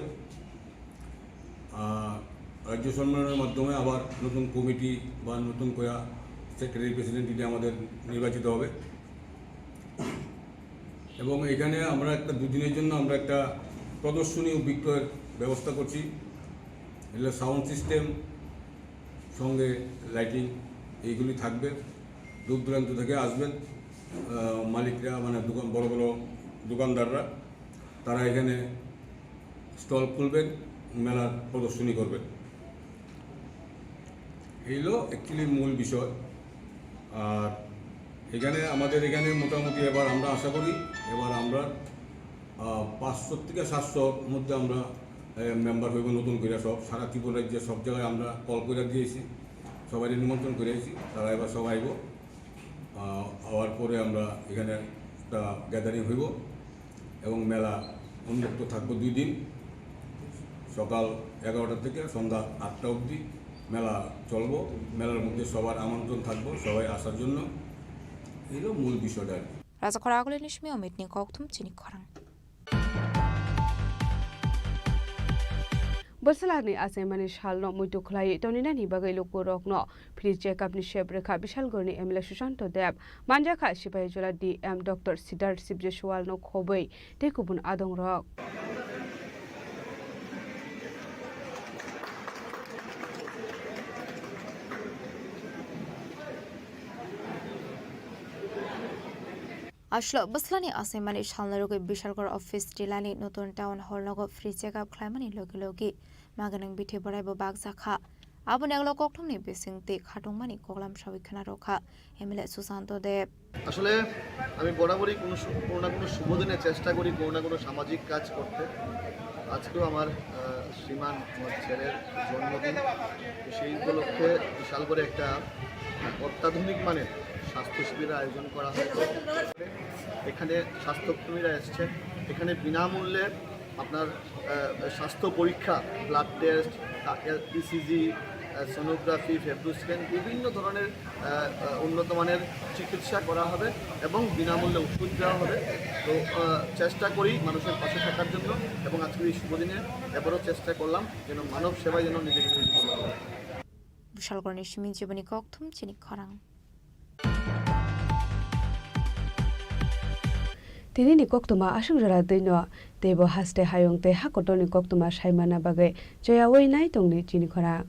আহ, রাজ্য সম্মেলনের মাধ্যমে আবার নতুন কমিটি বা নতুন করে সেক্রেটারি প্রেসিডেন্ট এটা আমাদের নির্বাচিত হবে। এবং এখানে আমরা একটা দুদিনের জন্য আমরা একটা প্রদর্শনী ও বিক্রয়ের ব্যবস্থা করছি। এগুলো সাউন্ড সিস্টেম, সঙ্গে লাইটিং, এইগুলি থাকবে। দূর দূরান্ত থেকে আসবেন, আহ, মালিকরা, মানে দোকান, বড় বড় দোকানদাররা, তারা এখানে স্টল খুলবেন, মেলার প্রদর্শনী করবেন। এই হলো অ্যাকচুয়ালি মূল বিষয়। আর এখানে, আমাদের এখানে মোটামুটি এবার আমরা আশা করি, এবার আমরা, আহ, পাঁচশো থেকে সাতশোর মধ্যে আমরা, আহ, মেম্বার হইব নতুন করে সব। সারা ত্রিপুরা রাজ্যে সব জায়গায় আমরা কল করে দিয়েছি, সবাই নিমন্ত্রণ করে আছি, তারা এবার সব আইব। আহ, আওয়ার পরে আমরা এখানে একটা গ্যাদারিং হইব এবং মেলা উন্মুক্ত থাকবো দুই দিন, সকাল এগারোটা থেকে সন্ধ্যা আটটা অবধি মেলা চলবো। মেলার মধ্যে সবার আমন্ত্রণ থাকবো, সবাই আসার জন্য। এই হলো মূল বিষয়টা আর কি। Rajakhor Agulini simi Omitni Kokthum chini khorang. Bwswlani achaimani salno muitu khlaiwi toninani bagwi lukurokno free check-up ni sep rwkha Bishalgarhni M L A Sushanta Deb, manjakha Sipahijola D M Doctor Siddharth Sibjeswalno khobwi tei kubun adongrok. Aswk bwswlani achaimani salno rwgwi Bishalgarh office tilani nutun town hall nogo free check-up khlaimani logi logi maganang bithi borai bo bakjakha. Aboni ulo kokthumni bisingtwi khatungmani koklam sawi khna rwkha M L A Susanto Deb. আসলে আমি বরাবরই কোনো সু-, কোনো না কোনো শুভ দিনে চেষ্টা করি কোনো না কোনো সামাজিক কাজ করতে। আজকেও আমার, আহ, শ্রীমান আমার ছেলের জন্মদিন, তো সেই উপলক্ষে বিশাল করে একটা, আহ, অত্যাধুনিক মানের স্বাস্থ্য শিবিরের আয়োজন করা হয়েছে। এখানে স্বাস্থ্যকর্মীরা এসছেন, এখানে বিনামূল্যে আপনার, আহ, স্বাস্থ্য পরীক্ষা, ব্লাড টেস্ট, তা-, এ-, ইসিজি, আহ, সোনোগ্রাফি, ফেব্রো স্ক্যান, বিভিন্ন ধরনের, আহ, আহ, উন্নত মানের চিকিৎসা করা হবে এবং বিনামূল্যে ওষুধ দেওয়া হবে। তো, আহ, চেষ্টা করি মানুষের পাশে থাকার জন্য এবং আজকের এই শুভ দিনে এবারও চেষ্টা করলাম যেন মানব সেবায় যেন নিজেকে নিয়োজিত করা যায়। Bushalkorni simi jiboni kokthum chini khorang. Tinini koktwma aswk jora twino, teibo haste hayung tei hakotorni koktwma saimana bagwi choyaui nai tongdi chini khorang.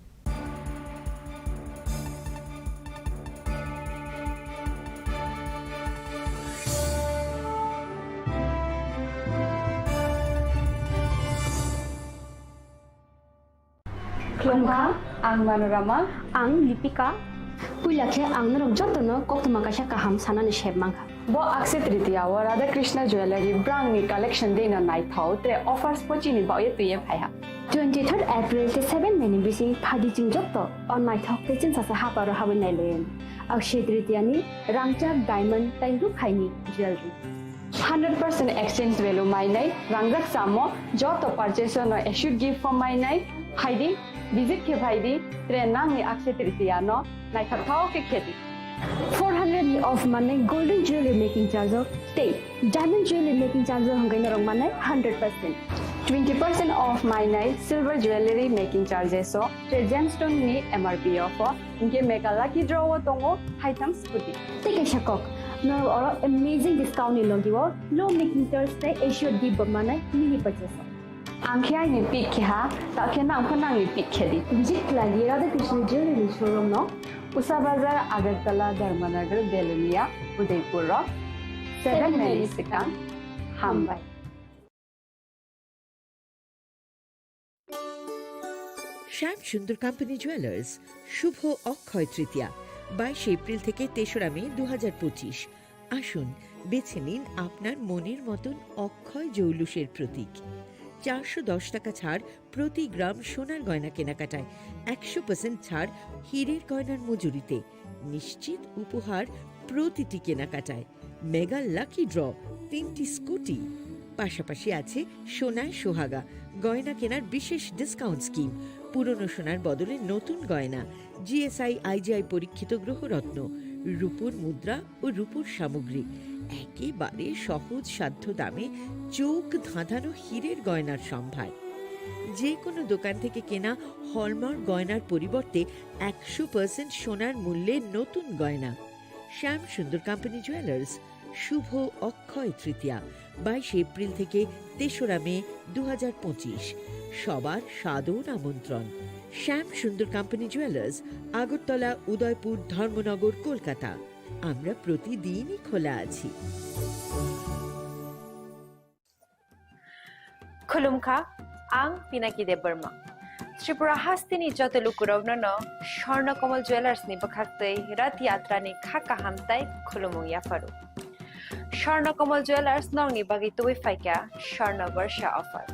Khulumkha, ang Manorama. Ang Lipika. Puila khe ang norok jotono koktwma kaisa kaham sanani sep mankha. Bo Akshaya Tritiya o Radha Krishna Jewellery brangni collection dino naithok tre offers pochini baoye twiye phaiha. Twenty-third April te seven May ni bising phaidi chwng joto o naithok tei chwngsasa haparo habwi nailaiyani. Akshaya Tritiya ni rangchak diamond tei rukhaini jewellery. Hundred percent exchange value mainai rangjak chamo joto purchase no assured gift form mainai phaidi, visit khe phaidi, tre nangni Akshaya Tritiya no naithok thao khe khedi. Four hundred ni off manai golden jewelry making charge o tei diamond jewelry making charge o hwnkhai norok manai hundred percent. Twenty percent off mainai silver jewelry making charges o tre gemstone ni M R P o pho. Hinkhe mega lucky draw o tongo haitham scooty. Tei kaisa kok, norok oro amazing discount ni logi o low making charge tei assured gift bo manai mini purchase o. Ang khe aini pick khe ha, ta khe nang pho nangni pick khe di. Visit khlai di Radha Krishna Jewelry showroom no, Usha Bazar, Agartala, Dharmanagar, Belonia, Udaipur rok. Seven May ni swkang. Hambai. Shyam Sundar Company Jewelers, শুভ অক্ষয় তৃতীয়া, বাইশে এপ্রিল থেকে তেসরা মে দু হাজার পঁচিশ। আসুন, বেছে নিন আপনার মনের মতন অক্ষয় জৌলুসের প্রতীক। চারশো দশ টাকা ছাড় প্রতি গ্রাম সোনার গয়না কেনাকাটায়, একশো পার্সেন্ট ছাড় হীরের গয়নার মজুরিতে। নিশ্চিত উপহার প্রতিটি কেনাকাটায়। মেগা লাকি ড্র, তিনটি স্কুটি। পাশাপাশি আছে সোনায় সোহাগা, গয়না কেনার বিশেষ ডিসকাউন্ট স্কিম, পুরনো সোনার বদলে নতুন গয়না, G S I, I G I পরীক্ষিত গ্রহরত্ন, রূপোর মুদ্রা ও রূপোর সামগ্রী। একেবারে সহজ সাধ্য দামে চোখ ধাঁধানো হীরের গয়নার সম্ভার। যে কোনো দোকান থেকে কেনা হলমার্ক গয়নার পরিবর্তে একশো পার্সেন্ট সোনার মূল্যে নতুন গয়না। শ্যাম সুন্দর কোম্পানি জুয়েলার্স, শুভ অক্ষয় তৃতীয়া, বাইশে এপ্রিল থেকে তেসরা মে দু হাজার পঁচিশ। সবার সাদর আমন্ত্রণ। শ্যাম সুন্দর কোম্পানি জুয়েলার্স, আগরতলা, উদয়পুর, ধর্মনগর, কলকাতা। আমরা প্রতিদিনই খোলা আছি। Khulumkha, ang Pinaki Debbarma. Tripura hasteni joto lukurokno no Swarna Kamal Jewellers ni bwkhaktwi Rath Yatra ni kha kaham tai khulumung yapharu. Swarna Kamal Jewellers nokni bagwi tubui phaikha Swarna Barsha offer.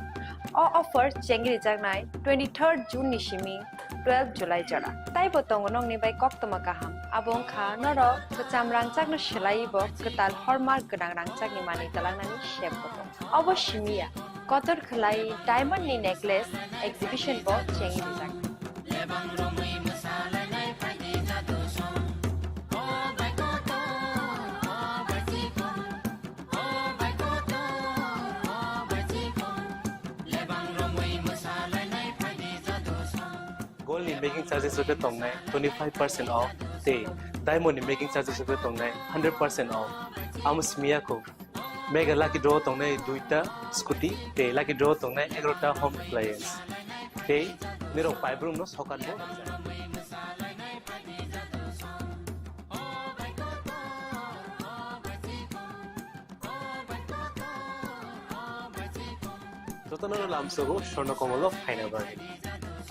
O offer chengrijaknai twenty-third June ni simi twelve July jora. Taibo tongo nokni bai koktwma kaham. Abo wngkha norok kwcham rangchakno swlaiwi bo kwtal hallmark gwnang rangchakni manwi twlangnani sep bo tongo. Obo simi ya, kotor khwlai diamond ni necklace exhibition bo chengwi rijak. Gold ni making charges rok tongnai twenty five percent off, tei diamond ni making charges rok tongnai hundred percent off. Amo simi ya kho. Mega lucky draw tongnai duita scooty, tei lucky draw tongnai egarota home appliance. Tei nirok paibrum no sokat bo. Jotono lamsogo Swarna Kamal o phaina bagwi.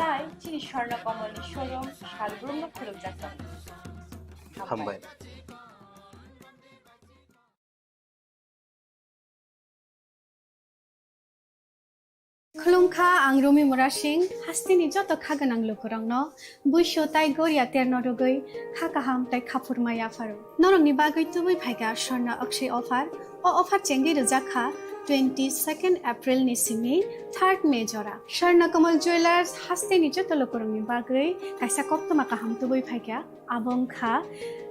Hai, chini Swarna Kamalni showroom salbrumno khulumjak tongo. Hambai. Khulumkha, ang Rumi Murasing, hasteni joto kha gwnang lukurokno buisu tai goria terno rwgwi kha kaham tai khaphurma yapharo. Norokni bagwi tubui phaikha Swarna Akshay offer. O offer chengwi rwjak kha twenty second April ni simi third May jora. Swarna Kamal Jewellers hasteni joto lukurokni bagwi kaisa koktwma kaham tubui phaikha. Abo wngkha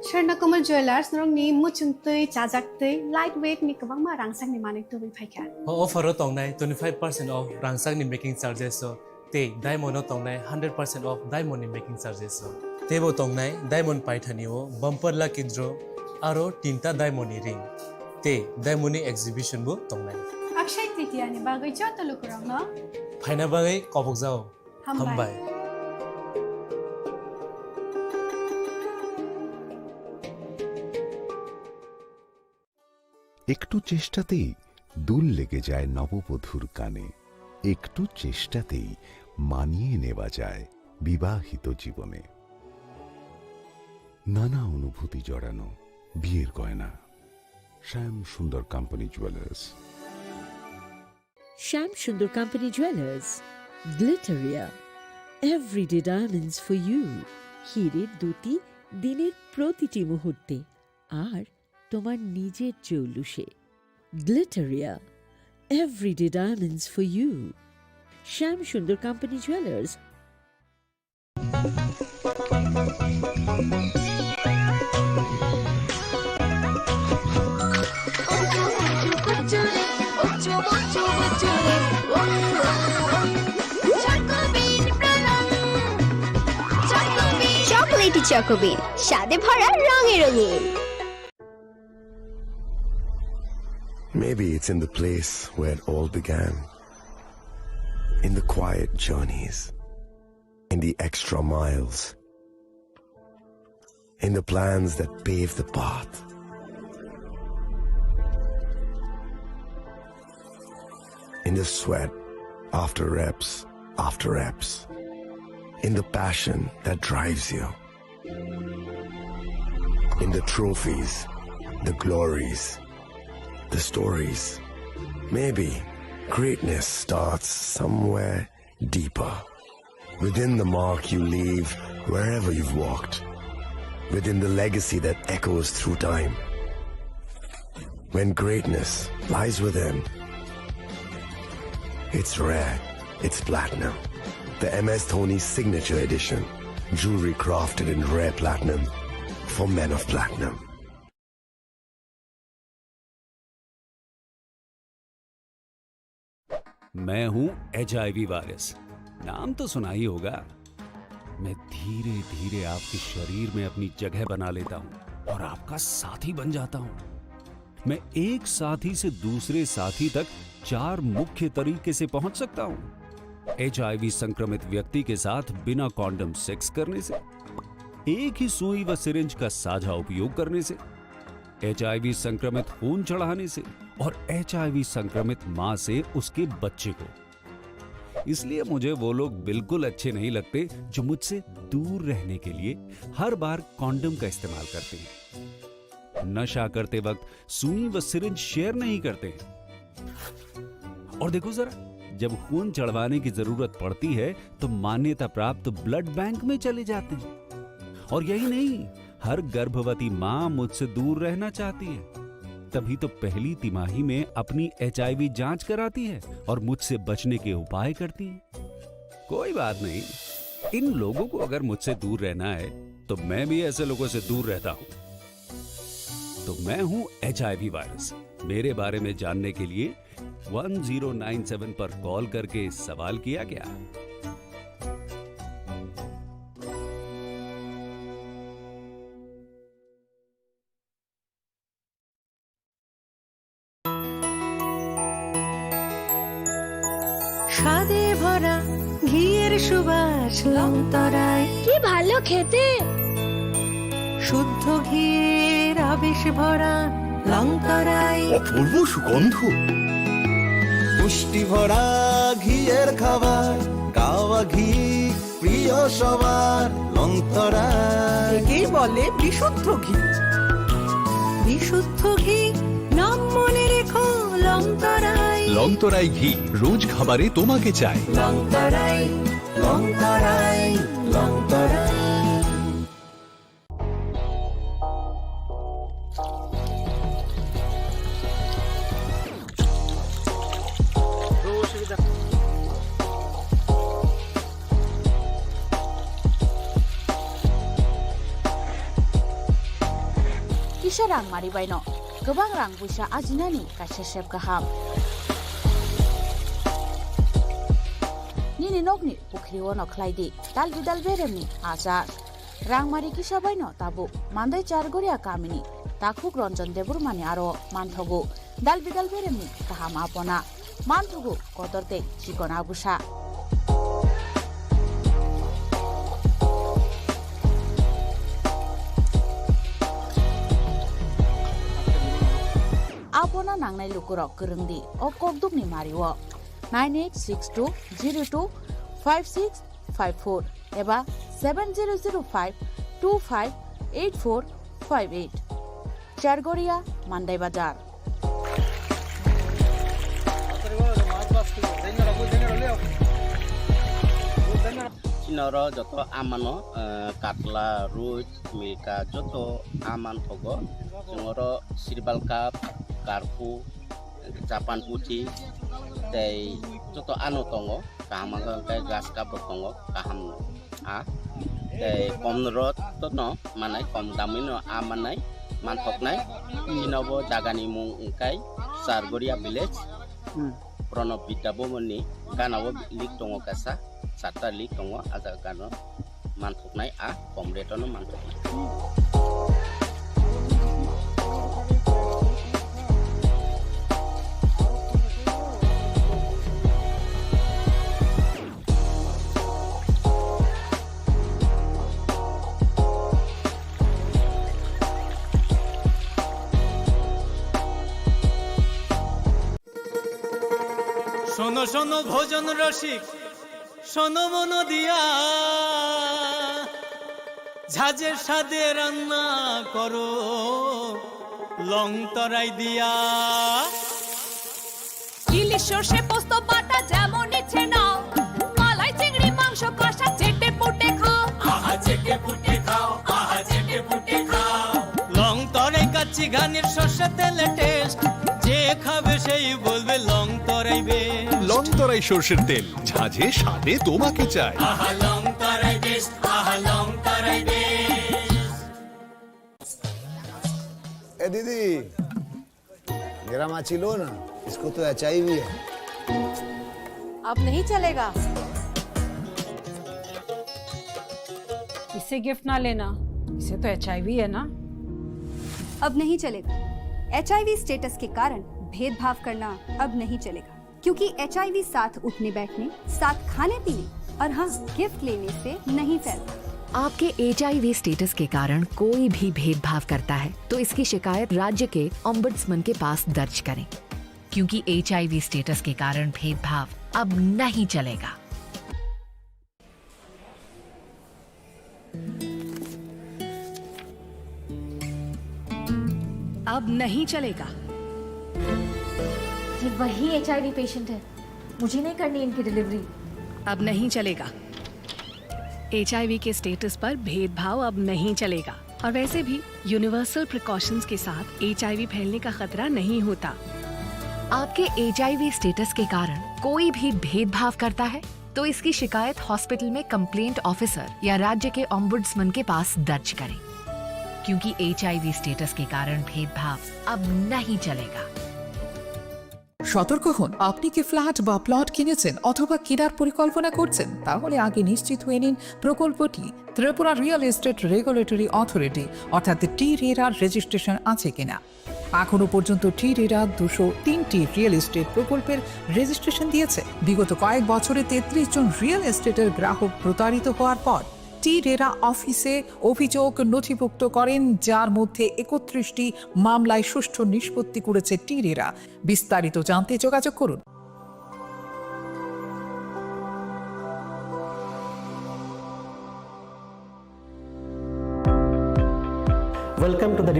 Swarna Kamal Jewellers, norokni muchung twi, chajak twi, light weight ni kwbangma rangchakni manwi tubui phaikha. O offer o tongnai twenty five percent off rangchakni making charges o, tei diamond o tongnai hundred percent off diamond ni making charges o. Teibo tongnai diamond paithani o bumper lucky draw aro tinta diamond ni ring. Tei diamond ni exhibition bo tongnai. Akshay Tritiya ni bagwi joto lukurokno phaina bagwi kobokjao. Hambai. Hambai. একটু চেষ্টাতেই দুল লেগে যায় নববধূর কানে। একটু চেষ্টাতেই মানিয়ে নেওয়া যায় বিবাহিত জীবনে। নানা অনুভূতি জড়ানো বিয়ের গয়না। শ্যাম সুন্দর company jewellers. Shyam Sundar Company Jewelers, Glitteria, everyday diamonds for you. হীরের দ্যুতি দিনের প্রতিটি মুহূর্তে, আর তোমার নিজের জৌলুসে। Glitteria, everyday diamonds for you. Shyam Sundar Company Jewelers. Chocolatey চকোবিন, স্বাদে ভরা, রঙে রঙিন। Maybe it's in the place where it all began. In the quiet journeys, in the extra miles, in the plans that pave the path, in the sweat after reps after reps, in the passion that drives you, in the trophies, the glories, the stories. Maybe greatness starts somewhere deeper. Within the mark you leave wherever you've walked. Within the legacy that echoes through time. When greatness lies within, it's rare, it's platinum. The M S Dhoni Signature Edition. Jewelry crafted in rare platinum for men of platinum. मैं हूं HIV virus. नाम तो सुना ही होगा। मैं धीरे धीरे आपके शरीर में अपनी जगह बना लेता हूं और आपका साथी बन जाता हूं। मैं एक साथी से दूसरे साथी तक चार मुख्य तरीके से पहुंच सकता हूं। एचआईवी संक्रमित व्यक्ति के साथ बिना कॉन्डम सेक्स करने से, एक ही सुई व सिरिंज का साझा उपयोग करने से, एचआईवी संक्रमित खून चढ़ाने से और एचआईवी संक्रमित मां से उसके बच्चे को। इसलिए मुझे वो लोग बिल्कुल अच्छे नहीं लगते जो मुझसे दूर रहने के लिए हर बार कॉन्डम का इस्तेमाल करते हैं, नशा करते वक्त सुई व सिरिंज शेयर नहीं करते हैं। और देखो जरा, जब खून चढ़वाने की जरूरत पड़ती है तो मान्यता प्राप्त ब्लड बैंक में चले जाते हैं। और यही नहीं, हर गर्भवती मां मुझसे दूर रहना चाहती है, तभी तो पहली तिमाही में अपनी एचआईवी जांच कराती है और मुझसे बचने के उपाय करती है। कोई बात नहीं, इन लोगों को अगर मुझसे दूर रहना है तो मैं भी ऐसे लोगों से दूर रहता हूं। तो मैं हूं एचआईवी वायरस। मेरे बारे में जानने के लिए वन ज़ीरो नाइन सेवन पर कॉल करके सवाल किया क्या? স্বাদে ভরা ঘিয়ের সুবাস লংতরায়। কি ভালো খেতে! শুদ্ধ ঘিয়ের আবেশ ভরা লংতরায়। অপূর্ব সুগন্ধ। পুষ্টি ভরা ঘিয়ের খাবার। কাওয়া ঘি প্রিয় সবার লংতরাই। একেই বলে বিশুদ্ধ ঘি। বিশুদ্ধ ঘি, নাম মনে রেখো, লংতরাই। লংতরাই ঘি, রোজ খাবারে তোমাকে চাই। লংতরাই, লংতরাই, লংতরাই। Kisa rang mari baino kwbang rang puisa ajinani kaisa sep kaham. Nini nokni pukhri ono khlai di dal bidal beremni achar. Rangmari kisa baino tabuk Mandai Chargoria kamini takhuk Ranjan Debbarmani aro manthogo dal bidal beremni kaham apona, manthogo kotor tei chikon abusa. Apona nangnai lukurok kwrwng di o kokdukni mario nine eight six two zero two five six five four eba seven zero zero five two five eight four five eight. Chargoria, Mandai Bazar. Chini oro joto amano, eh, katla, roi, milka joto aman thogo. Chwng oro sirbal cup, karpu, Japan puthi tei joto ano tongo, kaham wngkha hwnkhe grass cup rok tongo, kaham no a tei kom rok to no manai, kom damwi no a manai, manthoknai. Chini bo jaga ni mung wngkha Chargoria village, Hmm. Pranab Vidya Bhavan ni gana o lik tongo kaisa, charta lik tongo, a jaga no. Manthoknai a kom rate-o no manthoknai. শোনো শোনো ভোজন রসিক, শোনো মন দিয়া, ঝাঁঝের স্বাদে রান্না করো লং তরাই দিয়া। ইলিশ সর্ষে পোস্ত বাটা যেমন ইচ্ছে নাও, মালাই চিংড়ি মাংস কষা চেটে পুটে খাও। আহা চেটে পুটে খাও, আহা চেটে পুটে খাও। লং তরাই কাচ্চি ঘানির সর্ষে তেলে টেস্ট, যে খাবে সেই বলবে লং তরাই বেস্ট। লং তরাই সর্ষের তেল, ঝাঁঝে স্বাদে তোমাকে চাই। আহা লং তরাই বেস্ট, আহা লং তরাই বেস্ট। ए दीदी, मेरा माची लो ना, इसको तो एचआईवी है। अब नहीं चलेगा। इसे गिफ्ट ना लेना, इसे तो एचआईवी है ना। अब नहीं चलेगा। एचआईवी स्टेटस के कारण भेदभाव करना अब नहीं चलेगा। क्योंकि एचआईवी साथ उठने बैठने, साथ खाने पीने और हाँ, गिफ्ट लेने से नहीं फैलता। आपके एचआईवी स्टेटस के कारण कोई भी भेदभाव करता है, तो इसकी शिकायत राज्य के ओम्बड्समैन के पास दर्ज करें, क्योंकि एचआईवी स्टेटस के कारण भेदभाव अब नहीं चलेगा। अब नहीं चलेगा। ये वही एचआईवी पेशेंट है, मुझे नहीं करनी इनकी डिलीवरी। अब नहीं चलेगा। एचआईवी के स्टेटस पर भेदभाव अब नहीं चलेगा। और वैसे भी यूनिवर्सल प्रिकॉशंस के साथ एचआईवी फैलने का खतरा नहीं होता। आपके एचआईवी स्टेटस के कारण कोई भी भेदभाव करता है, तो इसकी शिकायत हॉस्पिटल में कंप्लेंट ऑफिसर या राज्य के ओम्बुड्समैन के पास दर्ज करें, क्योंकि एचआईवी स्टेटस के कारण भेदभाव अब नहीं चलेगा। সতর্ক হন, আপনি কি ফ্ল্যাট বা প্লট কিনেছেন অথবা কেনার পরিকল্পনা করছেন? তাহলে আগে নিশ্চিত হয়ে নিন প্রকল্পটি Tripura real estate regulatory authority অর্থাৎ টি রেরার রেজিস্ট্রেশন আছে কিনা। এখনও পর্যন্ত টি রেরা দুশো তিনটি রিয়েল এস্টেট প্রকল্পের রেজিস্ট্রেশন দিয়েছে। বিগত কয়েক বছরে তেত্রিশ জন রিয়েল এস্টেটের গ্রাহক প্রতারিত হওয়ার পর টি রেরা অফিসে অভিযোগ নথিভুক্ত করেন, যার মধ্যে একত্রিশটি মামলায় সুষ্ঠু নিষ্পত্তি করেছে টি রেরা। বিস্তারিত জানতে যোগাযোগ করুন।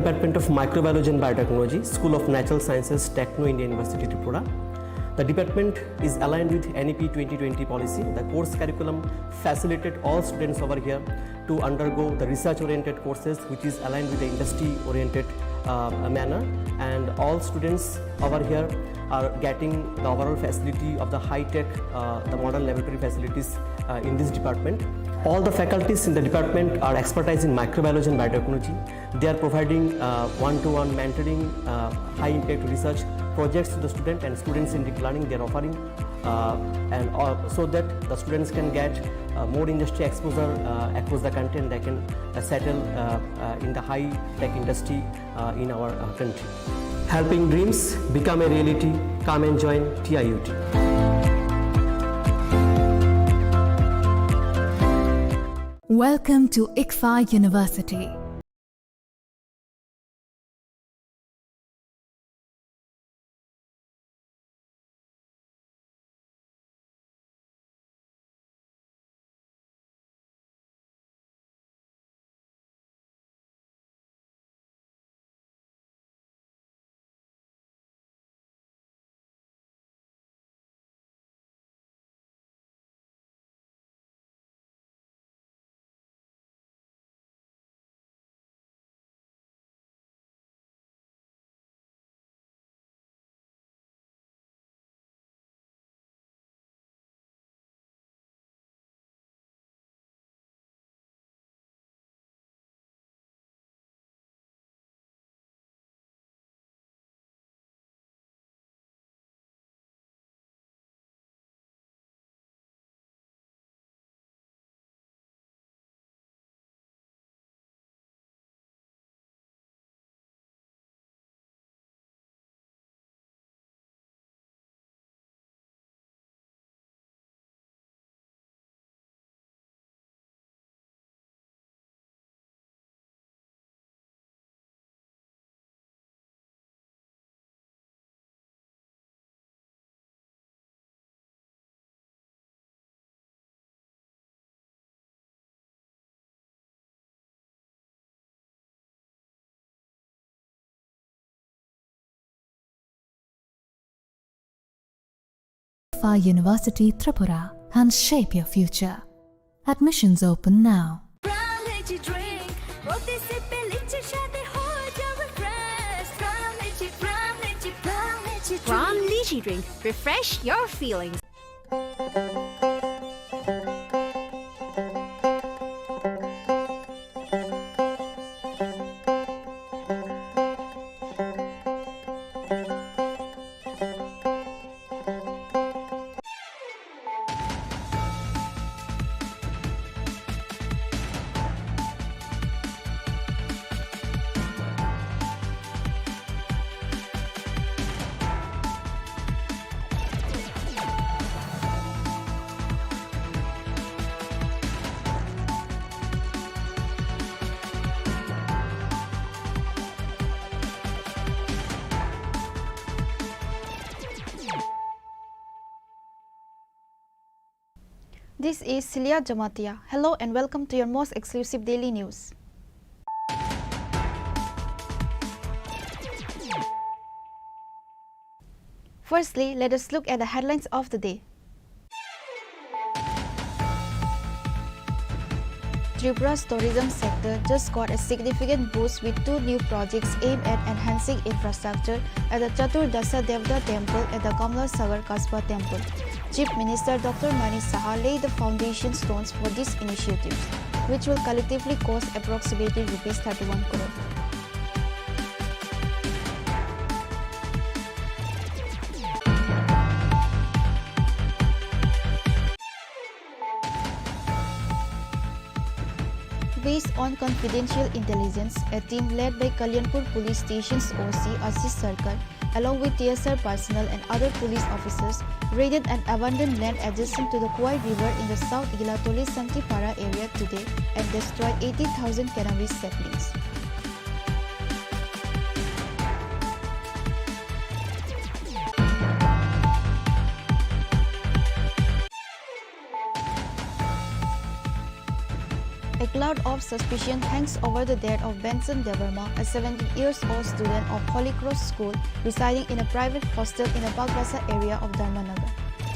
Department of Microbiology and Biotechnology, School of Natural Sciences, Techno India University, Tripura. The department is aligned with N E P twenty twenty policy. The course curriculum facilitated all students over here to undergo the research-oriented courses, which is aligned with the industry-oriented, uh, manner. And all students over here are getting the overall facility of the high-tech, uh, the modern laboratory facilities, uh, in this department. All the faculties in the department are expertise in microbiology and biotechnology. They are providing, uh, one-to-one mentoring, uh, high-impact research projects to the student and students in deep learning. They are offering, uh, and, uh, so that the students can get, uh, more industry exposure, uh, across the country, and they can, uh, settle, uh, uh, in the high-tech industry, uh, in our, uh, country. Helping dreams become a reality. Come and join T I U T. Welcome to ICFAI University. ICFAI University Tripura and shape your future. Admissions open now. From Lychee drink, roti se pe lychee shadi ho jawe fresh. From Lychee, from Lychee, from Lychee drink. From Lychee drink, refresh your feelings. This is Celia Jamatia. Hello and welcome to your most exclusive daily news. Firstly, let us look at the headlines of the day. Tripura's tourism sector just got a significant boost with two new projects aimed at enhancing infrastructure at the Chatur Dasha Devata Temple and the Kamla Sagar Kasbah Temple. Chief Minister Doctor Manik Saha laid the foundation stones for these initiatives, which will collectively cost approximately rupees thirty-one crore. Based on confidential intelligence, a team led by Kalyanpur Police Station's O C Ashish Sarkar, along with T S R personnel and other police officers, raided an abandoned land adjacent to the Khowai River in the South Gilatoli Santipara area today and destroyed eighty thousand cannabis saplings. A Cloud of suspicion hangs over the death of Benson Debbarma, a seventeen years old student of Holy Cross School residing in a private hostel in the Bagbasa area of Dharmanagar.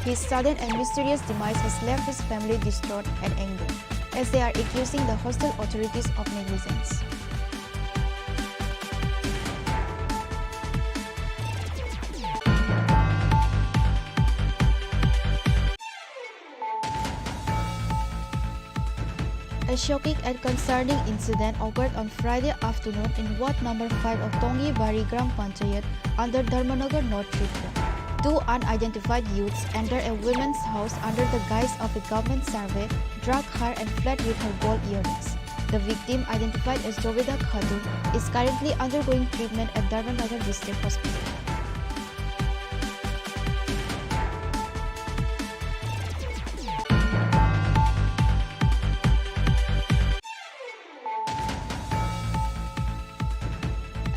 His sudden and mysterious demise has left his family distraught and angry, as they are accusing the hostel authorities of negligence. A shocking and concerning incident occurred on Friday afternoon in Ward number five of Tongibari Gram Panchayat under Dharmanagar, North Tripura. Two unidentified youths entered a woman's house under the guise of a government survey, drugged her and fled with her gold earrings. The victim, identified as Jobeda Khatun, is currently undergoing treatment at Dharmanagar District Hospital.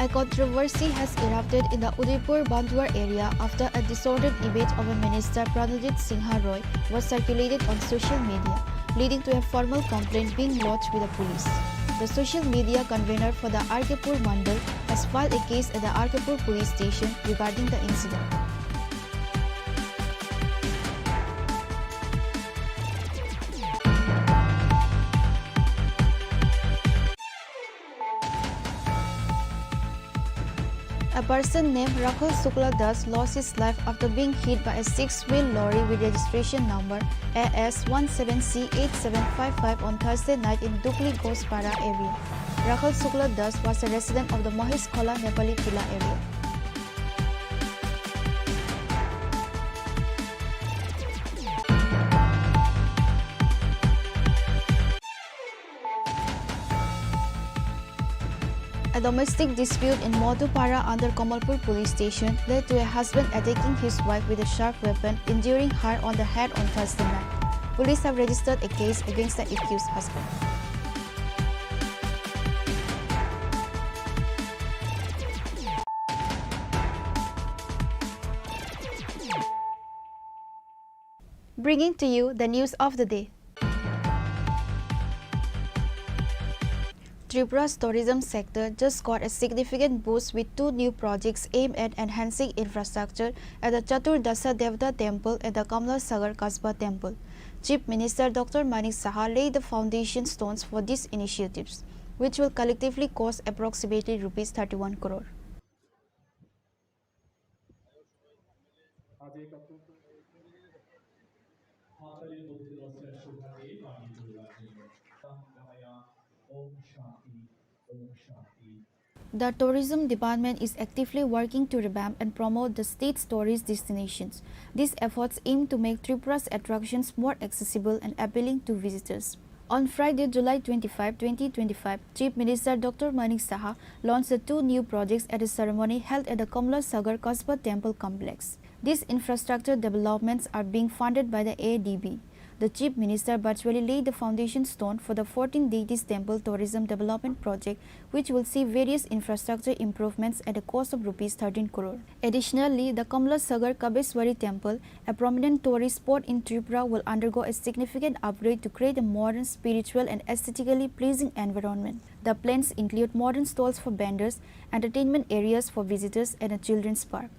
A controversy has erupted in the Udaipur Banduar area after a distorted image of a minister, Pranajit Singha Roy, was circulated on social media, leading to a formal complaint being lodged with the police. The social media convener for the R K Pur Mandal has filed a case at the R K Pur police station regarding the incident. A person named Rakhal Shukla Das lost his life after being hit by a six-wheel lorry with registration number A S one seven C eight seven five five on Thursday night in Dukli Ghospara area. Rakhal Shukla Das was a resident of the Mahesh Khola Nepali Tila area. A domestic dispute in Madhupara under Kamalpur police station led to a husband attacking his wife with a sharp weapon, injuring her on the head on Thursday night. Police have registered a case against the accused husband. Bringing to you the news of the day. Tripura's tourism sector just got a significant boost with two new projects aimed at enhancing infrastructure at the Chatur Dasha Devata Temple and the Kamla Sagar Kasba Temple. Chief Minister Doctor Manik Saha laid the foundation stones for these initiatives, which will collectively cost approximately rupees thirty-one crore. আজ এই তত্ত্ব হাততালির মধ্যে লজ্জার শোভাকে পানি তুলে রাখেন। ওম শান্তি, ওম শান্তি। The tourism department is actively working to revamp and promote the state's tourist destinations. These efforts aim to make Tripura's attractions more accessible and appealing to visitors. On Friday, July twenty-five, twenty twenty-five, Chief Minister Doctor Manik Saha launched the two new projects at a ceremony held at the Kamla Sagar Kasba Temple Complex. These infrastructure developments are being funded by the A D B. The Chief Minister virtually laid the foundation stone for the fourteen Deities Temple Tourism Development Project, which will see various infrastructure improvements at a cost of rupees thirteen crore. Additionally, the Kamla Sagar Kabeswari Temple, a prominent tourist spot in Tripura, will undergo a significant upgrade to create a modern, spiritual, and aesthetically pleasing environment. The plans include modern stalls for vendors, entertainment areas for visitors, and a children's park.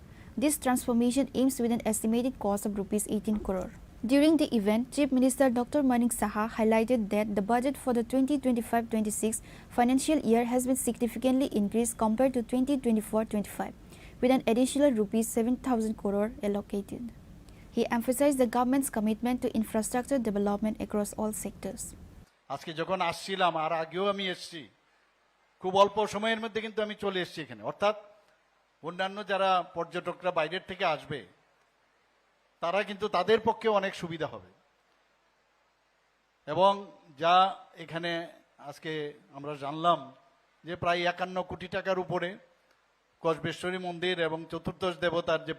This transformation aims with an estimated cost of rupees eighteen crore. During the event, Chief Minister Doctor Manik Saha highlighted that the budget for the twenty twenty-five twenty-six financial year has been significantly increased compared to twenty twenty-four twenty-five, with an additional rupees seven thousand crore allocated. He emphasized the government's commitment to infrastructure development across all sectors. আজকে যখন আসছিলাম, আর আগেও আমি এসছি, খুব অল্প সময়ের মধ্যে কিন্তু আমি চলে এসেছি এখানে। অর্থাৎ অন্যান্য যারা পর্যটকরা বাইরের থেকে আসবে, তারা কিন্তু, তাদের পক্ষে অনেক সুবিধা হবে। এবং যা এখানে আজকে আমরা জানলাম যে প্রায় একান্ন কোটি টাকার উপরে কসবেশ্বরী মন্দির এবং চতুর্দশ দেবতার যে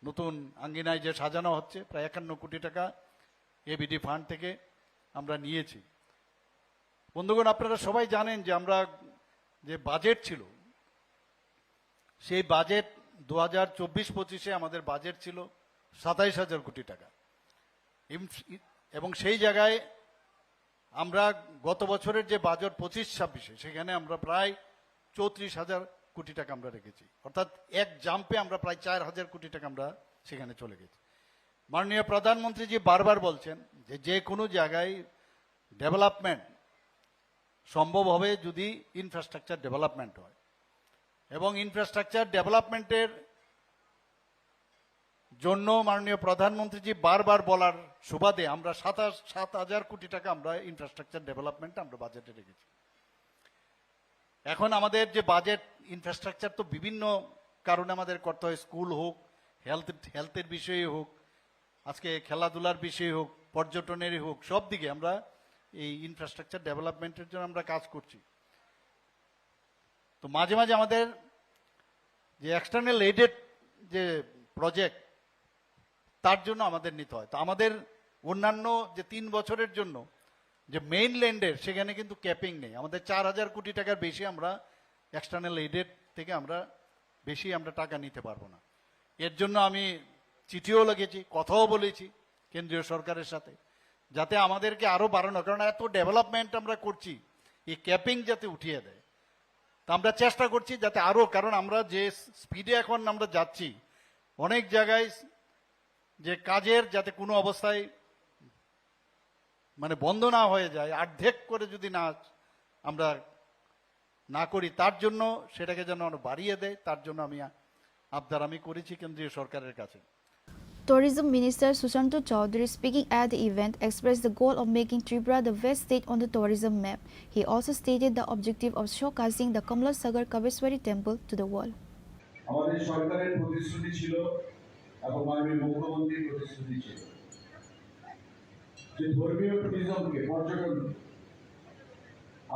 নতুন আঙ্গিনায় যে সাজানো হচ্ছে, প্রায় একান্ন কোটি টাকা এবিডি ফান্ড থেকে আমরা নিয়েছি। বন্ধুগণ, আপনারা সবাই জানেন যে আমরা যে বাজেট ছিল, সেই বাজেট দু হাজার চব্বিশ পঁচিশে আমাদের বাজেট ছিল সাতাইশ হাজার কোটি টাকা। ইম-, এবং সেই জায়গায় আমরা গত বছরের যে বাজেট পঁচিশ ছাব্বিশে, সেখানে আমরা প্রায় চৌত্রিশ হাজার কোটি টাকা আমরা রেখেছি, অর্থাৎ এক জাম্পে আমরা প্রায় চার হাজার কোটি টাকা আমরা সেখানে চলে গেছি। মাননীয় প্রধানমন্ত্রীজি বারবার বলছেন যে যে কোনো জায়গায় ডেভেলপমেন্ট সম্ভব হবে যদি ইনফ্রাস্ট্রাকচার ডেভেলপমেন্ট হয়, এবং ইনফ্রাস্ট্রাকচার ডেভেলপমেন্টের জন্য মাননীয় প্রধানমন্ত্রীজি বারবার বলার সুবাদে আমরা সাতাশ সাত হাজার কোটি টাকা আমরা ইনফ্রাস্ট্রাকচার ডেভেলপমেন্ট আমরা বাজেটে রেখেছি। এখন আমাদের যে বাজেট, ইনফ্রাস্ট্রাকচার তো বিভিন্ন কারণে আমাদের করতে হয়, স্কুল হোক, হেলথ, হেলথের বিষয়ে হোক, আজকে খেলাধুলার বিষয়ে হোক, পর্যটনেরই হোক, সব দিকে আমরা এই ইনফ্রাস্ট্রাকচার ডেভেলপমেন্টের জন্য আমরা কাজ করছি। তো মাঝে মাঝে আমাদের যে এক্সটার্নাল এইডেড যে প্রজেক্ট, তার জন্য আমাদের নিতে হয়। তো আমাদের অন্যান্য যে তিন বছরের জন্য যে মেইনল্যান্ডের, সেখানে কিন্তু ক্যাপিং নেই। আমাদের চার হাজার কোটি টাকার বেশি আমরা এক্সটার্নাল এইডেড থেকে আমরা বেশি আমরা টাকা নিতে পারবো না। এর জন্য আমি চিঠিও লিখেছি, কথাও বলেছি কেন্দ্রীয় সরকারের সাথে, যাতে আমাদেরকে আরও বাড়ানো, কারণ এত ডেভেলপমেন্ট আমরা করছি, এই ক্যাপিং যাতে উঠিয়ে দেয়। তা আমরা চেষ্টা করছি যাতে আরও, কারণ আমরা যে স্পিডে এখন আমরা যাচ্ছি, অনেক জায়গায় যে কাজের যাতে কোনো অবস্থায় মানে বন্ধ না হয়ে যায়, অর্ধেক করে যদি না আমরা না করি, তার জন্য সেটাকে যেন আমরা বাড়িয়ে দেয়, তার জন্য আমি আ-, আবদার আমি করেছি কেন্দ্রীয় সরকারের কাছে। Tourism Minister Sushanta Chowdhury, speaking at the event, expressed the goal of making Tripura the best state on the tourism map. He also stated the objective of showcasing the Kamla Sagar Kabeswari temple to the world. আমাদের সরকারের প্রতিশ্রুতি ছিল এবং মাননীয় মুখ্যমন্ত্রীর প্রতিশ্রুতি ছিল যে ধর্মীয় ট্যুরিজমকে, পর্যটন,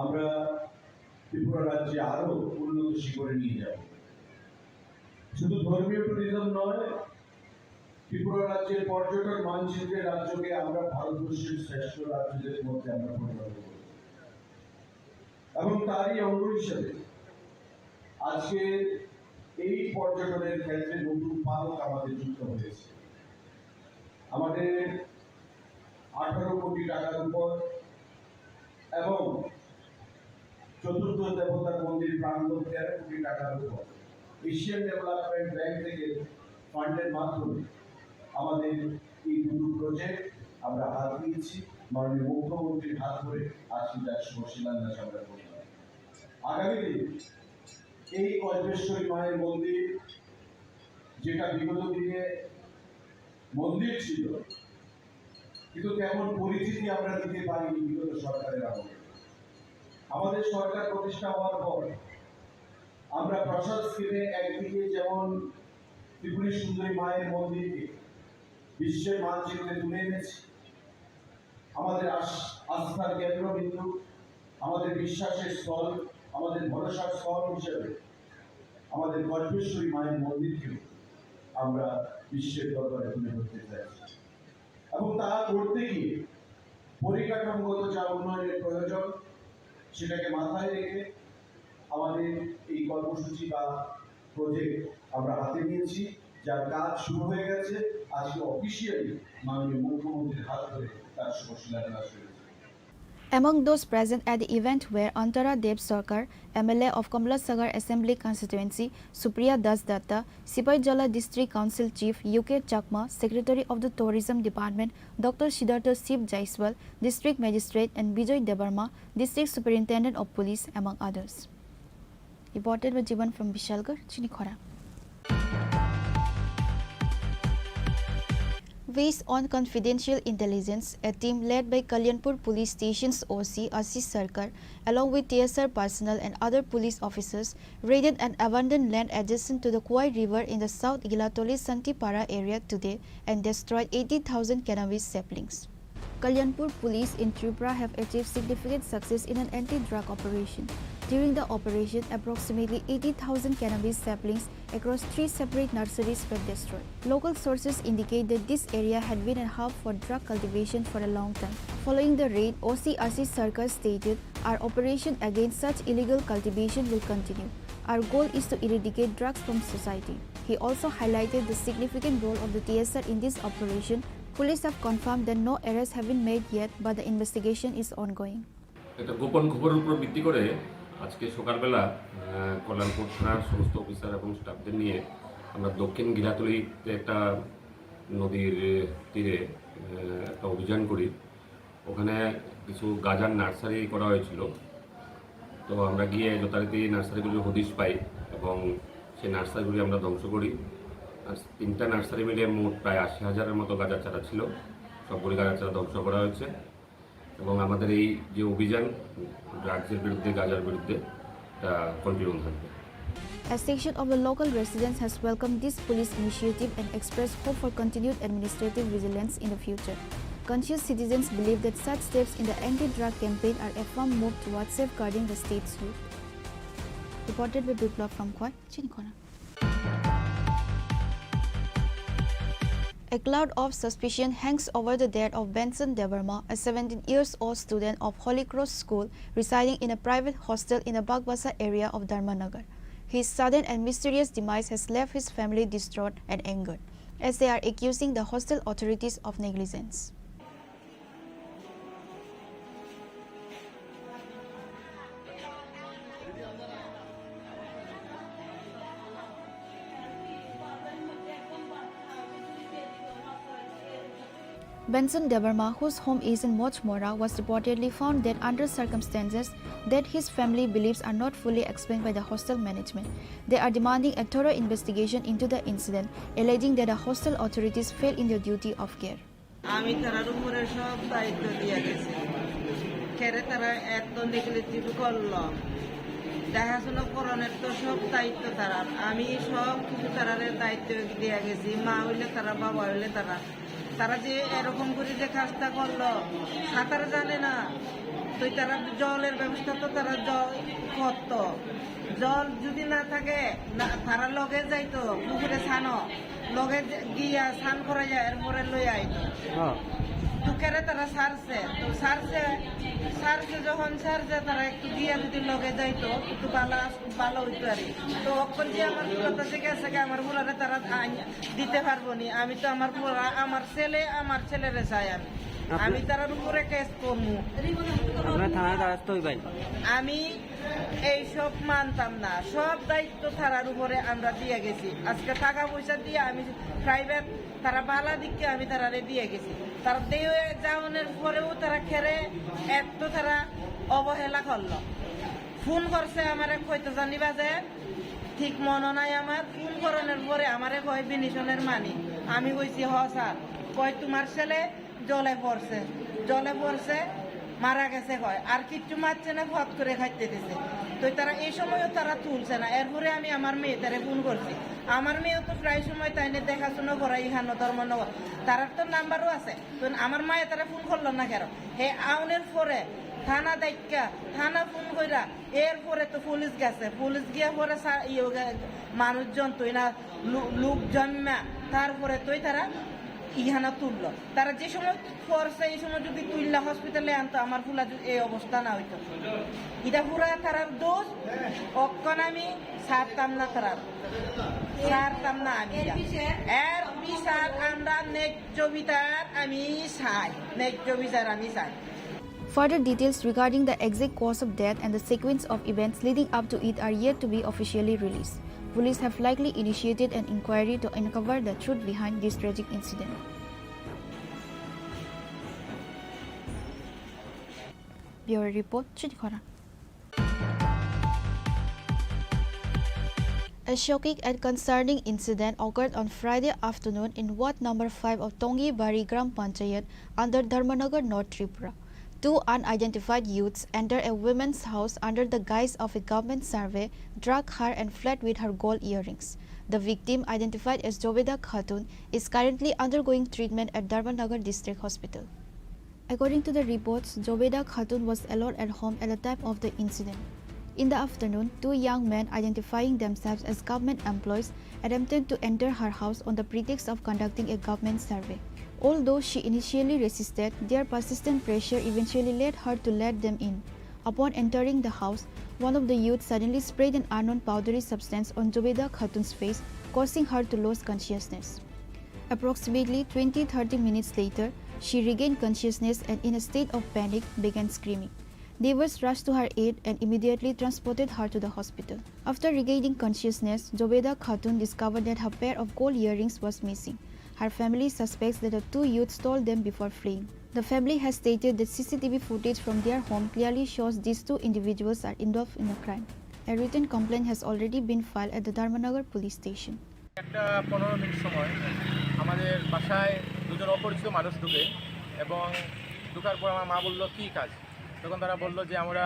আমরা ত্রিপুরা রাজ্যে আরো উন্নত শিখরে নিয়ে যাব। শুধু ধর্মীয় ট্যুরিজম নয়, ত্রিপুরা রাজ্যের পর্যটন মানচিত্রে রাজ্যকে আমরা ভারতবর্ষের শ্রেষ্ঠ রাজ্যদের মধ্যে আমরা পরিণত করব। এবং তারই অঙ্গ হিসেবে আজকে এই পর্যটনের ক্ষেত্রে নতুন পালক আমাদের যুক্ত হয়েছে। আমাদের আঠারো কোটি টাকার উপর এবং চতুর্থ দেবতার মন্দির প্রাঙ্গণ তেরো কোটি টাকার উপর এশিয়ান ডেভেলপমেন্ট ব্যাংক থেকে ফান্ডের মাধ্যমে আমাদের এই দুটো প্রজেক্ট আমরা হাত দিয়েছি। মাননীয় মুখ্যমন্ত্রীর হাত ধরে আজকে তার শুভ শিলান্যাস আমরা করলাম। আগামী দিন এই কল্পেশ্বরী মায়ের মন্দির, যেটা বিগত দিনে মন্দির ছিল, কিন্তু তেমন পরিচিতি আমরা দিতে পারিনি বিগত সরকারের আমলে। আমাদের সরকার প্রতিষ্ঠা হওয়ার পর আমরা প্রসাদ স্কিমে একদিকে যেমন ত্রিপুরী সুন্দরী মায়ের মন্দিরকে বিশ্বের মানচিত্রে তুলে এনেছি, আমাদের আস-, আস্থার কেন্দ্রবিন্দু, আমাদের বিশ্বাসের স্থল, আমাদের ভরসার স্থল হিসেবে আমাদের কল্পেশ্বরী মায়ের মন্দিরকেও আমরা বিশ্বের দরবারে তুলে ধরতে চাইছি। এবং তা করতে গিয়ে পরিকাঠামোগত যা উন্নয়নের প্রয়োজন, সেটাকে মাথায় রেখে আমাদের এই কর্মসূচি বা প্রজেক্ট আমরা হাতে নিয়েছি, যার কাজ শুরু হয়ে গেছে। আজকে অফিসিয়ালি মাননীয় মুখ্যমন্ত্রীর হাত ধরে তার শুভ শিলান্যাস হয়েছে। Among those present at the event were Antara Dev Sarkar, M L A of Kamla Sagar Assembly Constituency, Supriya Das Datta, Sipaijala District Council Chief U K Chakma, Secretary of the Tourism Department, Doctor Siddhartha Shiv Jaiswal, District Magistrate, and Bijoy Debbarma, District Superintendent of Police, among others. Reported by Jiban from Bishalgarh, Chinikhora. Based on confidential intelligence, a team led by Kalyanpur Police Station's O C Ashish Sarkar, along with T S R personnel and other police officers, raided an abandoned land adjacent to the Khowai River in the South Gilatoli Santipara area today and destroyed eighty thousand cannabis saplings. Kalyanpur police in Tripura have achieved significant success in an anti-drug operation. During the operation, approximately eighty thousand cannabis saplings across three separate nurseries were destroyed. Local sources indicate that this area had been a hub for drug cultivation for a long time. Following the raid, O C Ashish Sarkar stated, "Our operation against such illegal cultivation will continue. Our goal is to eradicate drugs from society." He also highlighted the significant role of the T S R in this operation, Police have confirmed that no arrests have been made yet, but the investigation is ongoing. একটা গোপন খবরের উপর ভিত্তি করে আজকে সকালবেলা, আহ, কল্যাণপুর থানার সমস্ত অফিসার এবং স্টাফদের নিয়ে আমরা দক্ষিণ গিলাতলিতে একটা নদীর তীরে, আহ, একটা অভিযান করি। ওখানে কিছু গাঁজার নার্সারি করা হয়েছিল। তো আমরা গিয়ে যথারীতি নার্সারিগুলির হদিশ পাই এবং সেই নার্সারিগুলি আমরা ধ্বংস করি। আর তিনটা নার্সারি মিলে মোট প্রায় আশি হাজারের মতো গাঁজার চারা ছিল, সবগুলি গাঁজার চারা ধ্বংস করা হয়েছে। এবং আমাদের এই যে অভিযান ড্রাগসের বিরুদ্ধে, গাঁজার বিরুদ্ধে, এটা কন্টিনিউ থাকবে। A section of the local residents has welcomed this police initiative and expressed hope for continued administrative vigilance in the future. Conscious citizens believe that such steps in the anti-drug campaign are a firm move towards safeguarding the state's youth. Reported by Biplab from Khowai, Chinikhona. A cloud of suspicion hangs over the death of Benson Debbarma, a seventeen years old student of Holy Cross School residing in a private hostel in the Bagbasa area of Dharmanagar. His sudden and mysterious demise has left his family distraught and angered, as they are accusing the hostel authorities of negligence. Benson Debbarma, whose home is in Mochmora, was reportedly found dead under circumstances that his family believes are not fully explained by the hostel management. They are demanding a thorough investigation into the incident, alleging that the hostel authorities failed in their duty of care. আমি তারার উপরে সব দায়িত্ব দিয়ে গেছি। কেরে তারা এত নেগলিজেন্ট করলো, দেখাশোনা করানোর তো সব দায়িত্ব তারার। আমি সব কিছু তারারে দায়িত্ব দিয়ে গেছি। মা হইলে তারা, বাবা হইলে তারা। তারা যে এরকম করে যে কাজটা করলো, সাঁতার জানে না, তো তারা জলের ব্যবস্থা তো তারা জল করতো। জল যদি না থাকে, না, তারা লগে যাইতো পুকুরে ছানো, লগে যে-, গিয়া স্নান করা যায়, এরপরে লই আইতো। হ্যাঁ। তো কেরে তারা সারছে, তো সারছে, সারছে যখন সারছে, তারা একটু গিয়া যদি লগে যাইতো, একটু ভালো আস-, ভালো হইতো আর কি। তো অখন যে আমার ফুলাটা যে গেছে গা, আমার ফুলারে তারা আইন দিতে পারবো নি। আমি তো আমার ফুলা, আমার ছেলে, আমার ছেলেরে চাই আমি। আপনি আমি তারার উপরে কেস করবো। আপনার থানায় দ্বারস্থ হইবেন? আমি এইসব মানতাম না, সব দায়িত্ব তারার উপরে আমরা দিয়ে গেছি। আজকে টাকা পয়সা দিয়ে আমি প্রাইভেট, তারা বালা দিকে আমি তারারে দিয়ে গেছি। তারা দিয়ে যাওয়ানোর পরেও তারা খেরে এত তারা অবহেলা করলো। ফোন করছে আমারে, কইতো জানি বাজে, ঠিক মনে নাই আমার। ফোন করানোর পরে আমারে কয়, "বিনিশনের মানি?" আমি কইছি, "হ স্যার।" কয়, "তোমার ছেলে জলে পড়ছে, জলে পড়ছে, মারা গেছে," কয়। আর কিচ্ছু মারছে না, ফট করে খাইতে দিছে। তো তারা এই সময়ও তারা তুলছে না। এরপরে আমি আমার মেয়ে তারে ফোন করছি। আমার মেয়েও তো প্রায় সময় তাই নিয়ে দেখাশোনা করা, ইহানো ধর্মনগর, তারার তো নাম্বারও আছে। তো আমার মায়ে তারা ফোন করলো না কেন? হে আউনের পরে থানা ডাইক্কা, থানা ফোন কইরা, এরপরে তো পুলিশ গেছে, পুলিশ গিয়া পরে সা-, ইয়ে গে-, মানুষজন তুই না, লু-, লোকজন না, তারপরে তুই তারা ইহানা তুললো। তারা যে সময় পড়ছে, এই সময় যদি তুললা হসপিটালে আনতো, আমার ফুলা যু-, এই অবস্থা না হইতো। এটা পুরা তারার দোষ, অক্ষণ আমি ছাড়তাম না তারার, ছাড়তাম না আমি এটা। এর বিচার আমরা ন্যায্য বিচার আমি চাই, ন্যায্য বিচার আমি চাই। Further details regarding the exact cause of death and the sequence of events leading up to it are yet to be officially released. Police have likely initiated an inquiry to uncover the truth behind this tragic incident. Bureau Report, Chinikhona. A shocking and concerning incident occurred on Friday afternoon in Ward number five of Tongibari Gram Panchayat under Dharmanagar, North Tripura. Two unidentified youths entered a woman's house under the guise of a government survey, drug her and fled with her gold earrings. The victim, identified as Jobeda Khatun, is currently undergoing treatment at Dharmanagar District Hospital. According to the reports, Jobeda Khatun was alone at home at the time of the incident. In the afternoon, two young men identifying themselves as government employees attempted to enter her house on the pretext of conducting a government survey. Although she initially resisted, their persistent pressure eventually led her to let them in. Upon entering the house, one of the youths suddenly sprayed an unknown powdery substance on Jobeda Khatun's face, causing her to lose consciousness. Approximately twenty thirty minutes later, she regained consciousness and, in a state of panic, began screaming. Neighbors rushed to her aid and immediately transported her to the hospital. After regaining consciousness, Jobeda Khatun discovered that her pair of gold earrings was missing. Her family suspects that the two youths stole them before fleeing. The family has stated that C C T V footage from their home clearly shows these two individuals are involved in the crime. A written complaint has already been filed at the Dharmanagar police station. একটা পনেরো মিনিট সময় আমাদের বাসায় দুজন অপরিচিত মানুষ ঢুকে এবং ঢুকার পর আমার মা বলল, "কী কাজ?" তখন তারা বলল যে, "আমরা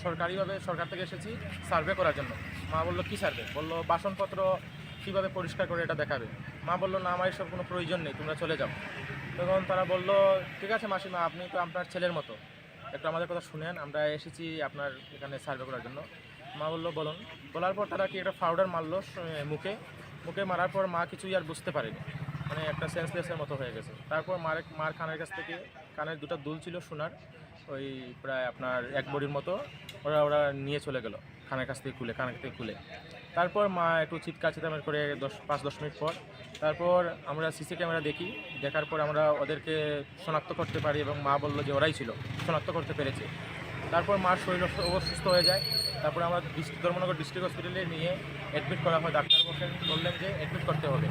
সরকারিভাবে, সরকার থেকে এসেছি সার্ভে করার জন্য।" মা বলল, "কী সার্ভে?" বলল, "বাসনপত্র কীভাবে পরিষ্কার করে এটা দেখাবে।" মা বলল, "না, আমার এসব কোনো প্রয়োজন নেই, তোমরা চলে যাও।" তখন তারা বলল, "ঠিক আছে মাসিমা, আপনি তো আপনার ছেলের মতো, একটু আমাদের কথা শুনেন, আমরা এসেছি আপনার এখানে সার্ভে করার জন্য।" মা বলল, "বলুন।" বলার পর তারা কি একটা পাউডার মারলো স-, মুখে। মুখে মারার পর মা কিছুই আর বুঝতে পারেনি, মানে একটা সেন্সলেসের মতো হয়ে গেছে। তারপর মার, মার কানের কাছ থেকে, কানের দুটো দুল ছিল সোনার, ওই প্রায় আপনার এক ভরির মতো, ওরা, ওরা নিয়ে চলে গেল কানের কাছ থেকে খুলে, কানের থেকে খুলে। তারপর মা একটু চিৎকার চেঁচামেচি করে দশ, পাঁচ দশ মিনিট পর, তারপর আমরা সিসি ক্যামেরা দেখি, দেখার পর আমরা ওদেরকে শনাক্ত করতে পারি এবং মা বলল যে ওরাই ছিল, শনাক্ত করতে পেরেছে। তারপর মার শরীর অস-, অবস্থা সুস্থ হয়ে যায়। তারপর আমরা ডিস-, ধর্মনগর ডিস্ট্রিক্ট হসপিটালে নিয়ে অ্যাডমিট করা হয়। ডাক্তার বললেন, বললেন যে অ্যাডমিট করতে হবে।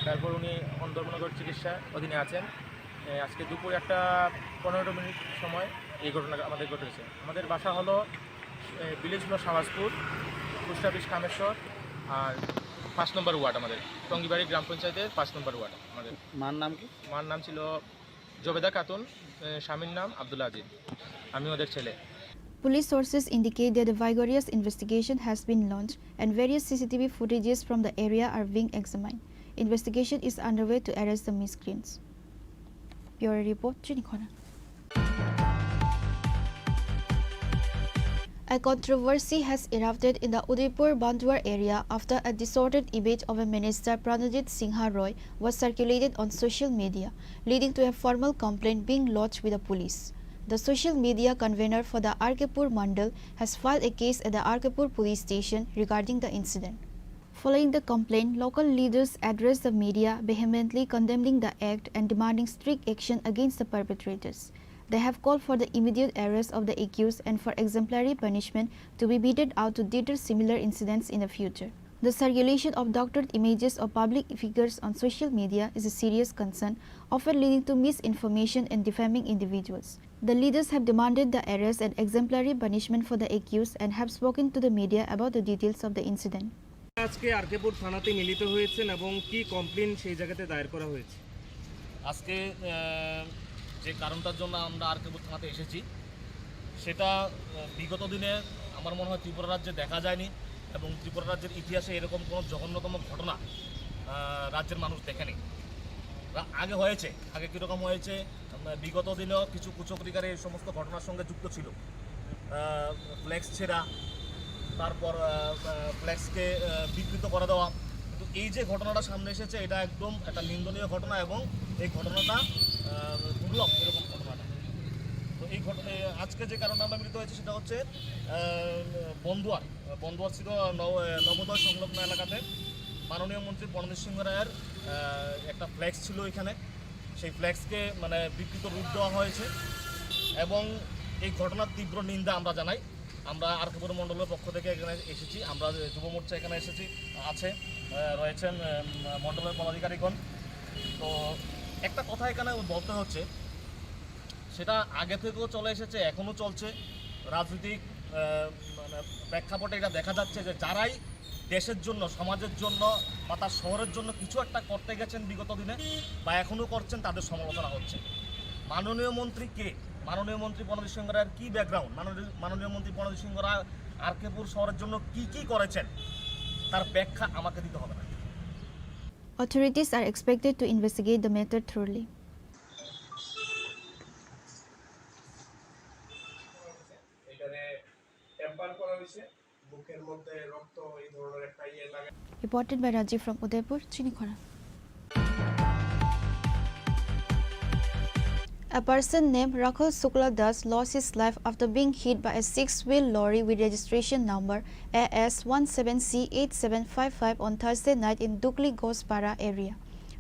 তারপর উনি এখন ধর্মনগর চিকিৎসা অধীনে আছেন। এ, আজকে দুপুর একটা পনেরো মিনিট সময় এই ঘটনা আমাদের ঘটেছে। আমাদের বাসা হলো, এ, ভিলেজ হলো শাহবাজপুর, পোস্ট অফিস কামেশ্বর, আর পাঁচ নম্বর ওয়ার্ড আমাদের, টঙ্গিবাড়ি গ্রাম পঞ্চায়েতের পাঁচ নম্বর ওয়ার্ড আমাদের। মার নাম কি? মার নাম ছিল জবেদা খাতুন, এ, স্বামীর নাম আব্দুল আজিজ। আমি ওদের ছেলে। Police sources indicate that a vigorous investigation has been launched and various C C T V footages from the area are being examined. Investigation is underway to arrest the miscreants. Bureau report, Chinikhona. A controversy has erupted in the Udaipur Banduar area after a distorted image of a minister, Pranajit Singha Roy, was circulated on social media, leading to a formal complaint being lodged with the police. The social media convener for the R K Pur Mandal has filed a case at the R K Pur police station regarding the incident. Following the complaint, local leaders addressed the media, vehemently condemning the act and demanding strict action against the perpetrators. They have called for the immediate arrest of the accused and for exemplary punishment to be meted out to deter similar incidents in the future. The circulation of doctored images of public figures on social media is a serious concern, often leading to misinformation and defaming individuals. The leaders have demanded the arrest and exemplary punishment for the accused and have spoken to the media about the details of the incident. আজকে আরকেপুর থানাতে মিলিত হয়েছেন এবং কি কমপ্লেন সেই জায়গাতে দায়ের করা হয়েছে? আজকে, আহ, যে কারণটার জন্য আমরা আরকেপুর থানাতে এসেছি, সেটা, আহ, বিগত দিনে আমার মনে হয় ত্রিপুরা রাজ্যে দেখা যায়নি এবং ত্রিপুরা রাজ্যের ইতিহাসে এরকম কোনো জঘন্যতম ঘটনা, আহ, রাজ্যের মানুষ দেখেনি। রা-, আগে হয়েছে, আগে কীরকম হয়েছে, আহ, বিগত দিনেও কিছু কুচক্রীকারী এই সমস্ত ঘটনার সঙ্গে যুক্ত ছিল। আহ, ফ্লেক্স ছেঁড়া, তারপর, আহ, আহ, ফ্লেক্সকে, আহ, বিকৃত করে দেওয়া। কিন্তু এই যে ঘটনাটা সামনে এসেছে, এটা একদম একটা নিন্দনীয় ঘটনা এবং এই ঘটনাটা, আহ, দুর্লভ এরকম ঘটনাটা। তো এই ঘট-, এ, আজকে যে কারণে আমরা মিলিত হয়েছি সেটা হচ্ছে, আহ, বন্দুয়ার, বন্দুয়ার ছিল নব-, নবোদয় সংলগ্ন এলাকাতে মাননীয় মন্ত্রী প্রণজিৎ সিংহ রায়ের, আহ, একটা ফ্লেক্স ছিল এখানে। সেই ফ্লেক্সকে মানে বিকৃত রূপ দেওয়া হয়েছে এবং এই ঘটনার তীব্র নিন্দা আমরা জানাই। আমরা আরকেপুর মণ্ডলের পক্ষ থেকে এখানে এসেছি, আমরা যুব মোর্চা এখানে এসেছি, আছে, আহ, রয়েছেন, আহ, মণ্ডলের পদাধিকারীগণ। তো একটা কথা এখানে বলতে হচ্ছে, সেটা আগে থেকেও চলে এসেছে, এখনও চলছে। রাজনৈতিক, আহ, মানে প্রেক্ষাপটে এটা দেখা যাচ্ছে যে যারাই দেশের জন্য, সমাজের জন্য বা তার শহরের জন্য কিছু একটা করতে গেছেন বিগত দিনে বা এখনও করছেন, তাদের সমালোচনা হচ্ছে। মাননীয় মন্ত্রী কে? মাননীয় মন্ত্রী প্রণজিৎ সিংহ রায়ের কী ব্যাকগ্রাউন্ড? মাননীয়, মাননীয় মন্ত্রী প্রণজিৎ সিংহ রায় আরকেপুর শহরের জন্য কি কি করেছেন, তার ব্যাখ্যা আমাকে দিতে হবে না। Authorities are expected to investigate the matter thoroughly. এখানে ট্যাম্পার করা হয়েছে, মুখের মধ্যে রক্ত, এই ধরনের একটা ইয়ে লাগে। Reported by Rajiv from Udaipur, Chinikhona. A person named Rakhul Shukla Das lost his life after being hit by a six-wheel lorry with registration number A S one seven C eight seven five five on Thursday night in Dukli Ghospara area.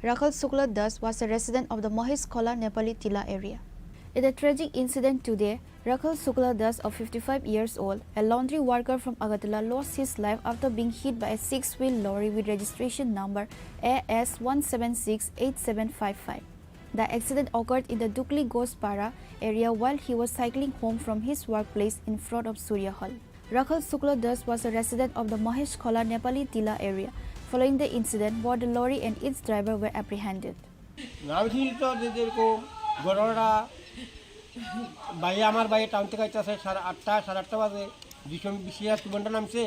Rakhal Shukla Das was a resident of the Mahesh Khola Nepali Tila area. In a tragic incident today, Rakhal Shukla Das, of fifty-five years old, a laundry worker from Agartala, lost his life after being hit by a six-wheel lorry with registration number A S one seven six eight seven five five. The accident occurred in the Dukli Ghoshpara area while he was cycling home from his workplace in front of Surya Hall. Rakhal Shukla Das was a resident of the Mahesh Khola Nepali Tila area. Following the incident, both the lorry and its driver were apprehended. নাম ছিল তো যে যেরকম ঘটনাটা ভাই, আমার ভাই টাউন থেকে আইতেছে সাড়ে আটটা, সাড়ে আটটা বাজে, যে সময় বিসিআর সুমনটা নামছে,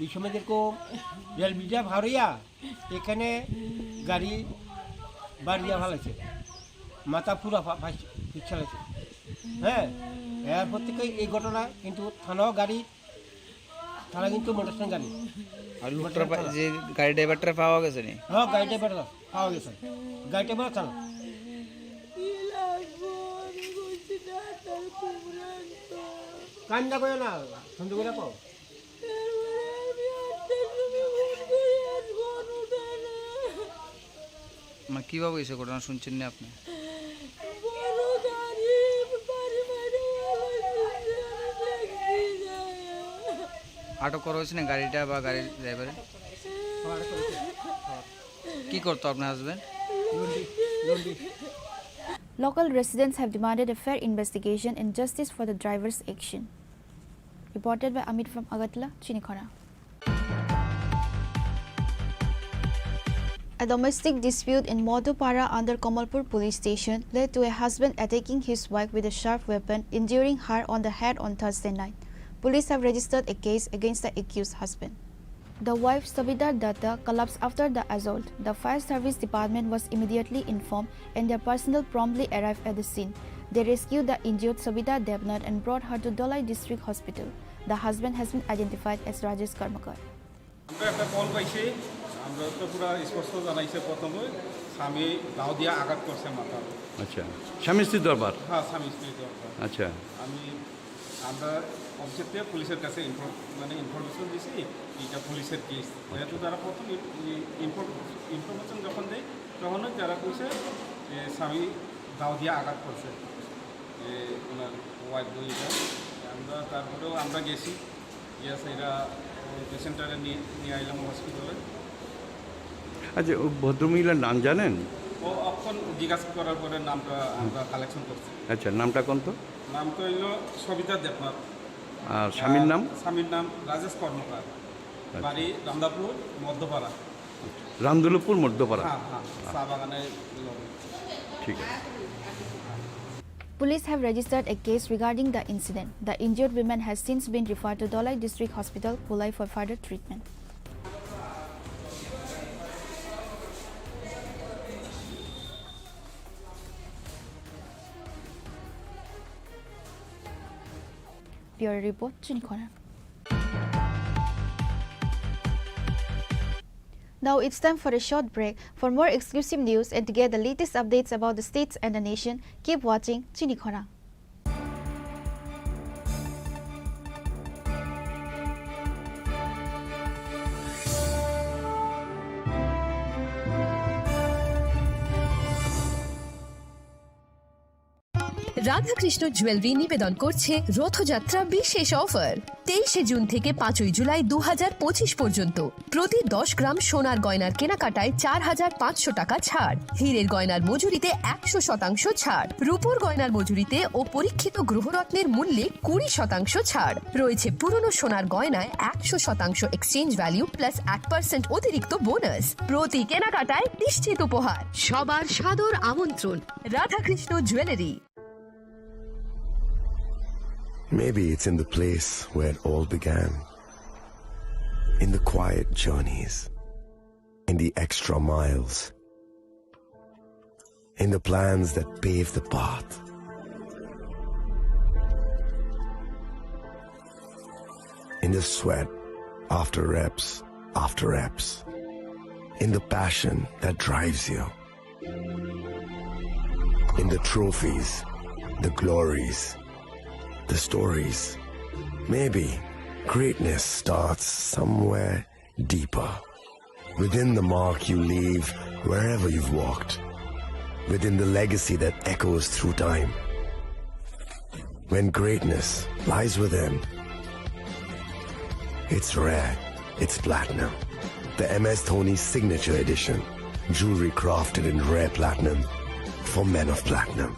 এই সময় যেরকম রেল ব্রিজটা ভারিয়া এখানে গাড়ি বাড়িয়া ফালাইছে, মাথা পুরা ফা-, ফাইস-, ফিক্স ফালাইছে। হ্যাঁ, এরপর থেকে এই ঘটনা কিন্তু থানাও গাড়ি, থানা কিন্তু মোটরসাইকেল গাড়ি। আর লোকটা পা-, যে গাড়ি ড্রাইভারটা পাওয়া গেছে নি? হ্যাঁ, গাড়ি ড্রাইভার পাওয়া গেছে। গাড়ি ড্রাইভার থানা। কান্দা করে না, সুন্দর করে কও। মানে কিভাবে হয়েছে ঘটনা শুনছেন না আপনি? আটক করা হয়েছে না গাড়িটা বা গাড়ির ড্রাইভারে? কি করতো আপনার husband? Local residents have demanded a fair investigation and justice for the driver's action. Reported by Amit from Agartala, Chinikhona. A domestic dispute in Modhupara under Kamalpur police station led to a husband attacking his wife with a sharp weapon, injuring her on the head on Thursday night. Police have registered a case against the accused husband. The wife, Sabita Datta, collapsed after the assault. The fire service department was immediately informed and their personnel promptly arrived at the scene. They rescued the injured Sabita Debnath and brought her to Dholai District Hospital. The husband has been identified as Rajesh Karmakar. আমরা একটা কল পাইছি, আমরা তো পুরা স্পষ্ট জানাইছে প্রথমে, স্বামী দাও দিয়া আঘাত করছে মাথা। আচ্ছা, স্বামী স্ত্রীর দরবার? হ্যাঁ, স্বামী স্ত্রীর দরবার। আচ্ছা। আমি, আমরা অফিসের থেকে পুলিশের কাছে ইনফর-, মানে ইনফরমেশন দিছি, এটা পুলিশের কেস। যেহেতু তারা প্রথম ই-, ই-, ইনফর-, ইনফরমেশন যখন দেয়, তখনই তারা কইছে যে স্বামী দাও দিয়া আঘাত করছে, যে ওনার ওয়াইফ বইটা। আমরা তারপরেও আমরা গেছি, গিয়া সেটা ওই পেশেন্টটারে নিয়ে, নিয়ে আইলাম হসপিটালে। আচ্ছা, ও ভদ্রমহিলার নাম জানেন? ও অখন জিজ্ঞাসা করার পরে নামটা আমরা কালেকশন করছি। আচ্ছা, নামটা কোন তো? নাম তো হইল সবিতা দেবনাথ। আর স্বামীর নাম? আর স্বামীর নাম রাজেশ কর্মকার। আচ্ছা। বাড়ি রামদাপুর মধ্যপাড়া। রামদুলপুর মধ্যপাড়া। হ্যাঁ, হ্যাঁ, চা বাগানের লগে। ঠিক আছে। Police have registered a case regarding the incident. The injured woman has since been referred to Dholai District Hospital, Bhulai, for further treatment. Bureau Report, Chinikhona. Now it's time for a short break. For more exclusive news and to get the latest updates about the states and the nation, keep watching Chinikhona. Radhakrishna jewellery নিবেদন করছে রথযাত্রা বিশেষ অফার। তেইশে জুন থেকে পাঁচই জুলাই দু হাজার পঁচিশ পর্যন্ত প্রতি দশ গ্রাম সোনার গয়নার কেনাকাটায় চার হাজার পাঁচশো টাকা ছাড়, হীরের গয়নার মজুরিতে একশো শতাংশ ছাড়, রূপোর গয়নার মজুরিতে ও পরীক্ষিত গ্রহরত্নের মূল্যে কুড়ি শতাংশ ছাড় রয়েছে। পুরনো সোনার গয়নায় একশো শতাংশ এক্সচেঞ্জ ভ্যালু প্লাস এক পার্সেন্ট অতিরিক্ত বোনাস। প্রতি কেনাকাটায় নিশ্চিত উপহার। সবার সাদর আমন্ত্রণ Radhakrishna jewellery. Maybe it's in the place where it all began. In the quiet journeys, in the extra miles, in the plans that pave the path, in the sweat after reps after reps, in the passion that drives you. In the trophies, the glories, the stories. Maybe greatness starts somewhere deeper. Within the mark you leave wherever you've walked. Within the legacy that echoes through time. When greatness lies within, it's rare, it's platinum. The M S Dhoni Signature Edition. Jewelry crafted in rare platinum for men of platinum.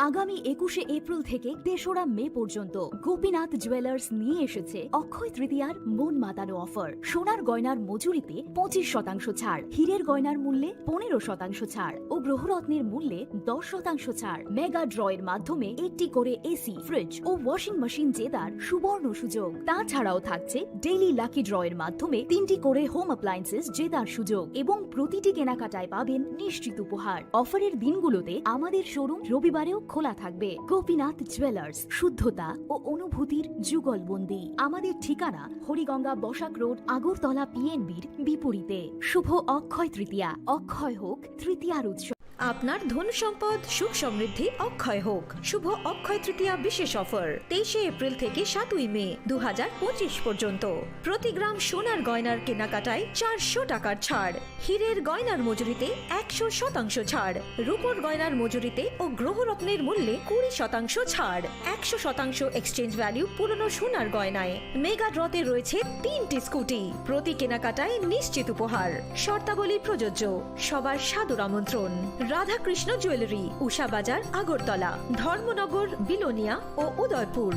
আগামী একুশে এপ্রিল থেকে তেসরা মে পর্যন্ত গোপীনাথ জুয়েলার্স নিয়ে এসেছে অক্ষয় তৃতীয়ার মন মাতানো অফার। সোনার গয়নার মজুরিতে পঁচিশ শতাংশ ছাড়, হীরের গয়নার মূল্যে পনেরো শতাংশ ছাড় ও গ্রহরত্নের মূল্যে দশ শতাংশ ছাড়। মেগা ড্রয়ের মাধ্যমে একটি করে এসি, ফ্রিজ ও ওয়াশিং মেশিন জেতার সুবর্ণ সুযোগ। তাছাড়াও থাকছে ডেইলি লাকি ড্রয়ের মাধ্যমে তিনটি করে হোম অ্যাপ্লায়েন্সেস জেতার সুযোগ এবং প্রতিটি কেনাকাটায় পাবেন নিশ্চিত উপহার। অফারের দিনগুলোতে আমাদের শোরুম রবিবারেও খোলা থাকবে। গোপীনাথ জুয়েলার্স, শুদ্ধতা ও অনুভূতির যুগলবন্দি। আমাদের ঠিকানা হরিগঙ্গা বসাক রোড, আগরতলা পিএনবির বিপরীতে। শুভ অক্ষয় তৃতীয়া, অক্ষয় হোক তৃতীয়ার উৎসব। আপনার ধন সম্পদ সুখ সমৃদ্ধি অক্ষয় হোক। শুভ অক্ষয় তৃতীয়া বিশেষ অফার তেইশে এপ্রিল থেকে সাতই মে দু হাজার পঁচিশ পর্যন্ত। প্রতি গ্রাম সোনার গয়নার কেনাকাটায় চারশো টাকার ছাড়, হীরের গয়নার মজুরিতে একশো শতাংশ ছাড়, রূপোর গয়নার মজুরিতে ও গ্রহরত্নের মূল্যে কুড়ি শতাংশ ছাড়, একশো শতাংশ এক্সচেঞ্জ ভ্যালু পুরনো সোনার গয়নায়। মেগা ড্রতে রয়েছে তিনটি স্কুটি, প্রতি কেনাকাটায় নিশ্চিত উপহার। শর্তাবলী প্রযোজ্য। সবার সাদর আমন্ত্রণ। রাধাকৃষ্ণ জুয়েলারি, উষা বাজার, আগরতলা, ধর্মনগর, বিলোনিয়া ও উদয়পুর।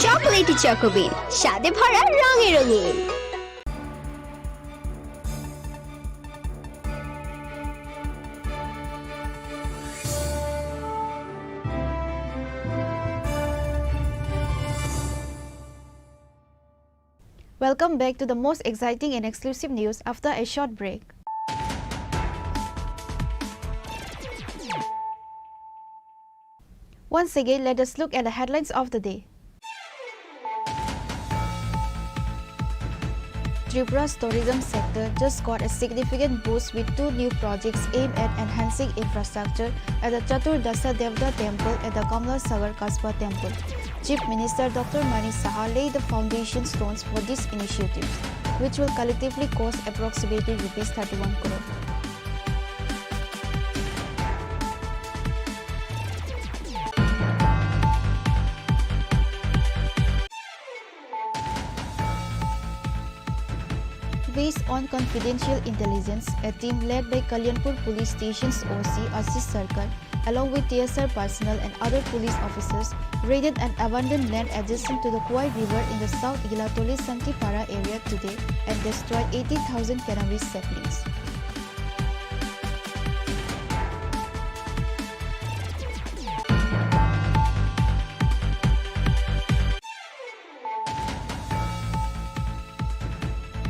চকোলেটি চকোবিন, স্বাদে ভরা, রঙে রঙিন। Welcome back to the most exciting and exclusive news after a short break. Once again, let us look at the headlines of the day. Tripura's tourism sector just got a significant boost with two new projects aimed at enhancing infrastructure at the Chaturdasha Devata Temple and the Kamla Sagar Kasba Temple. Chief Minister Doctor Manik Saha laid the foundation stones for these initiatives, which will collectively cost approximately rupees thirty-one crore. Based on confidential intelligence, a team led by Kalyanpur Police Station's O C Ashish Sarkar, along with T S R personnel and other police officers, raided an abandoned land adjacent to the Khowai River in the South Gilatoli Santipara area today and destroyed eighty thousand cannabis saplings.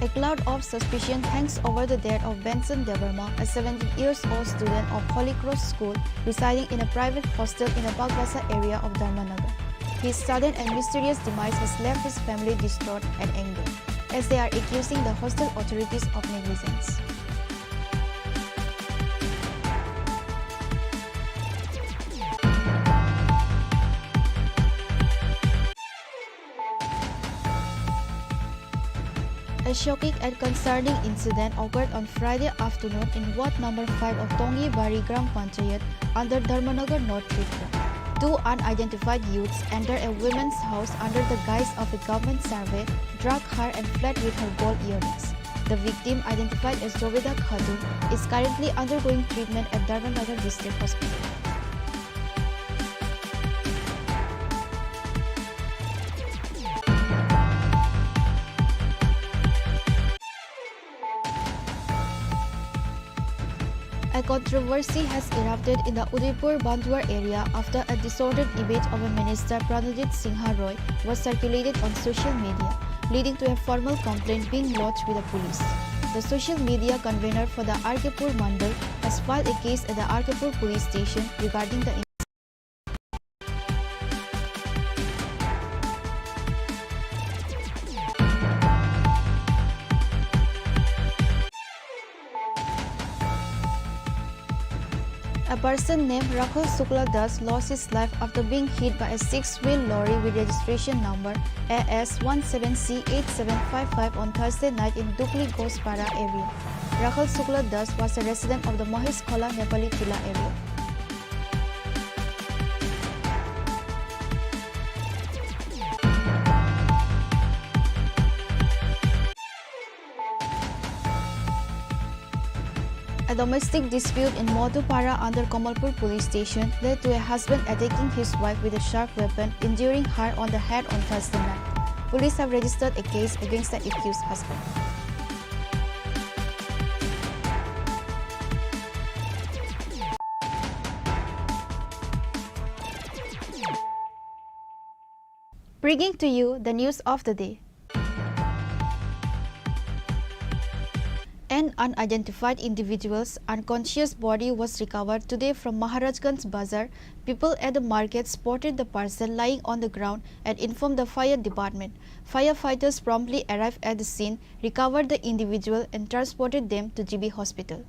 A cloud of suspicion hangs over the death of Benson Debbarma, a seventeen years old student of Holy Cross School residing in a private hostel in the Bagbasa area of Dharmanagar. His sudden and mysterious demise has left his family distraught and angered, as they are accusing the hostel authorities of negligence. A shocking and concerning incident occurred on Friday afternoon in Ward number five of Tongi Bari Gram Panchayat under Dharmanagar, North Tripura. Two unidentified youths entered a woman's house under the guise of a government survey, drug her and fled with her gold earrings. The victim, identified as Jobeda Khatun, is currently undergoing treatment at Dharmanagar District Hospital. A controversy has erupted in the Udaipur Banduar area after a distorted image of a minister, Pranajit Singha Roy, was circulated on social media, leading to a formal complaint being lodged with the police. The social media convener for the R K Pur Mandal has filed a case at the R K Pur police station regarding the incident. A person named Rakhal Shukla Das lost his life after being hit by a six-wheel lorry with registration number A S one seven C eight seven five five on Thursday night in Dukli Ghoshpara area. Rakhal Shukla Das was a resident of the Mahesh Khola Nepali Tila area. A domestic dispute in Madhupara under Kamalpur police station led to a husband attacking his wife with a sharp weapon, injuring her on the head on Thursday night. Police have registered a case against the accused husband. Bringing to you the news of the day. An unidentified individual's unconscious body was recovered today from Maharajganj Bazar. People at the market spotted the person lying on the ground and informed the fire department. Firefighters promptly arrived at the scene, recovered the individual, and transported them to G B hospital.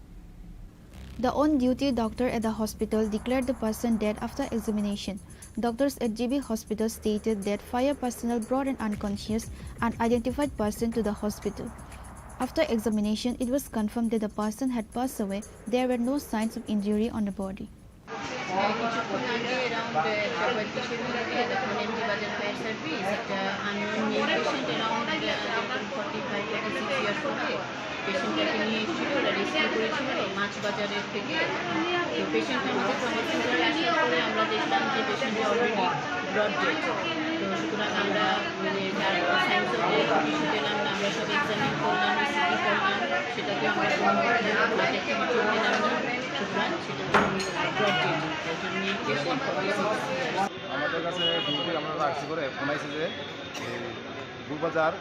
The on-duty doctor at the hospital declared the person dead after examination. Doctors at G B hospital stated that fire personnel brought an unconscious, unidentified person to the hospital. After examination, it was confirmed that the person had passed away. There were no signs of injury on the body. কিছুক্ষণ আগে অ্যারাউন্ড চার পঁয়ত্রিশের মধ্যে তখন MG বাজার fire service একটা unknown male patient around forty five forty six years হবে। পেশেন্টটাকে নিয়ে এসেছিল, ওরা রেস্কিউ করেছিল মাছ বাজারের থেকে। তো পেশেন্ট আমাদের ট্রমা সেন্টারে আসার পরে আমরা দেখলাম যে পেশেন্টটা অলরেডি ব্রড ডেড। তো সুতরাং আমরা মানে তার সাইন্স অফ ডেথ কিছু পেলাম না, আমরা সব এক্সামিন করলাম, ইসিজি করলাম, সেটাকে আমরা কোনো হার্ট অ্যাক্টিভিটি পেলাম না। সুতরাং সেটা ব্রড ডেড, একজন male patient forty six years. আমাদের কাছে ডিউটি আমরা রাখছি করে ফোন আইছে যে এই বুলবাজার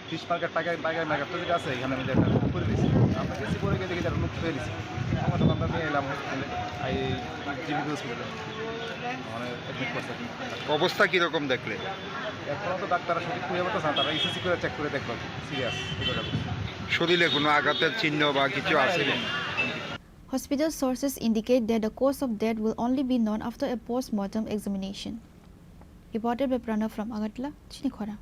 ফিশ মার্কেট, পাইকারি, পাইকারি মার্কেটটা যেটা আছে, এখানে আমি একটা লুট করে দিয়েছি। আমরা গেছি, পরে গিয়ে দেখি যে একটা লুট হয়ে দিয়েছি। আমার সাথে আমরা নিয়ে এলাম হসপিটালে, এই জিবি হসপিটালে, মানে অ্যাডমিট করছে। অবস্থা কীরকম দেখলে? এখনও তো ডাক্তাররা সঠিক খুঁজে পাচ্ছে না, তারা ইসিজি করে চেক করে দেখলো সিরিয়াস। শরীরে কোনো আঘাতের চিহ্ন বা কিছু আছে কি? Hospital sources indicate that the cause of death will only be known after a post-mortem examination. Reported by Pranav from Agartala, Chinikhora.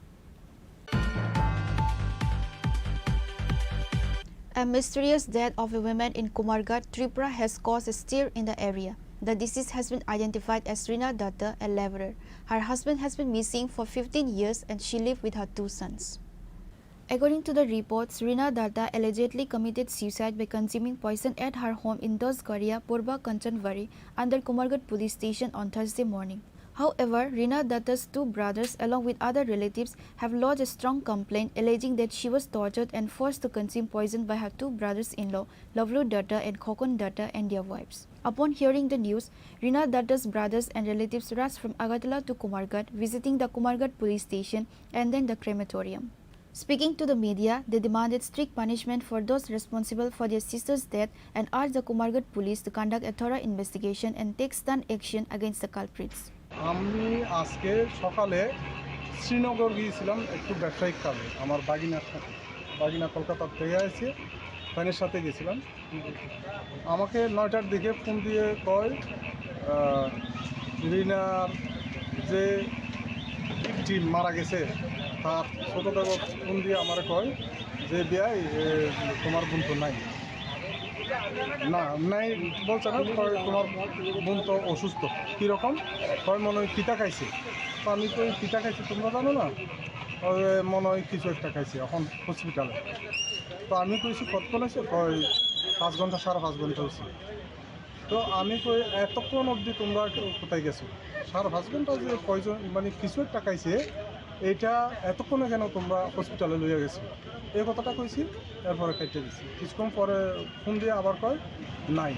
A mysterious death of a woman in Kumarghat, Tripura has caused a stir in the area. The deceased has been identified as Rina Datta, a laborer. Her husband has been missing for fifteen years and she lived with her two sons. According to the reports, Rina Datta allegedly committed suicide by consuming poison at her home in Dosgaria, Purba Kanchanwari, under Kumarghat police station on Thursday morning. However, Rina Datta's two brothers, along with other relatives, have lodged a strong complaint alleging that she was tortured and forced to consume poison by her two brothers-in-law, Lavlu Datta and Khokon Datta, and their wives. Upon hearing the news, Rina Datta's brothers and relatives rushed from Agartala to Kumarghat, visiting the Kumarghat police station and then the crematorium. Speaking to the media, they demanded strict punishment for those responsible for their sister's death and urged the Kumarghat police to conduct a thorough investigation and take stern action against the culprits. আমি আজকে সকালে শ্রীনগর গিয়েছিলাম একটু ব্যবসায়িক কাজে আমার বাগিনার সাথে। বাগিনা কলকাতা থেকে এসে ফ্যানের সাথে গেছিলাম। আমাকে নয়টার দিকে ফোন দিয়ে কয়, আহ, রিনার যে ভিকটিম মারা গেছে, তার ছোট দেবর ফোন দিয়ে আমারে কয় যে, "বিয়াই, এ, তোমার বোন তো নাই।" না, নাই বলছে না, কয়, "তোমার বোন তো অসুস্থ।" "কীরকম?" কয়, "মনে হয় পিতা খাইছে।" তো আমি কই, "পিতা খাইছে তোমরা জানো না?" "ওই মনে হয় কিছু একটা খাইছে, এখন হসপিটালে।" তো আমি কইছি, "কতক্ষণ হয়েছে?" কয়, "পাঁচ ঘন্টা, সাড়ে পাঁচ ঘন্টা হয়েছে।" তো আমি কই, "এতক্ষণ অবধি তোমরা কোথায় গেছো?" সাড়ে পাঁচ ঘন্টা যে কয়জন, মানে, কিছু একটা খাইছে, এটা এতক্ষণে কেন তোমরা হসপিটালে লইয়া গেছো? এই কথাটা কইছি, এরপরে কেটে দিছি। কিছুক্ষণ পরে ফোন দিয়ে আবার কয়, "নাই।"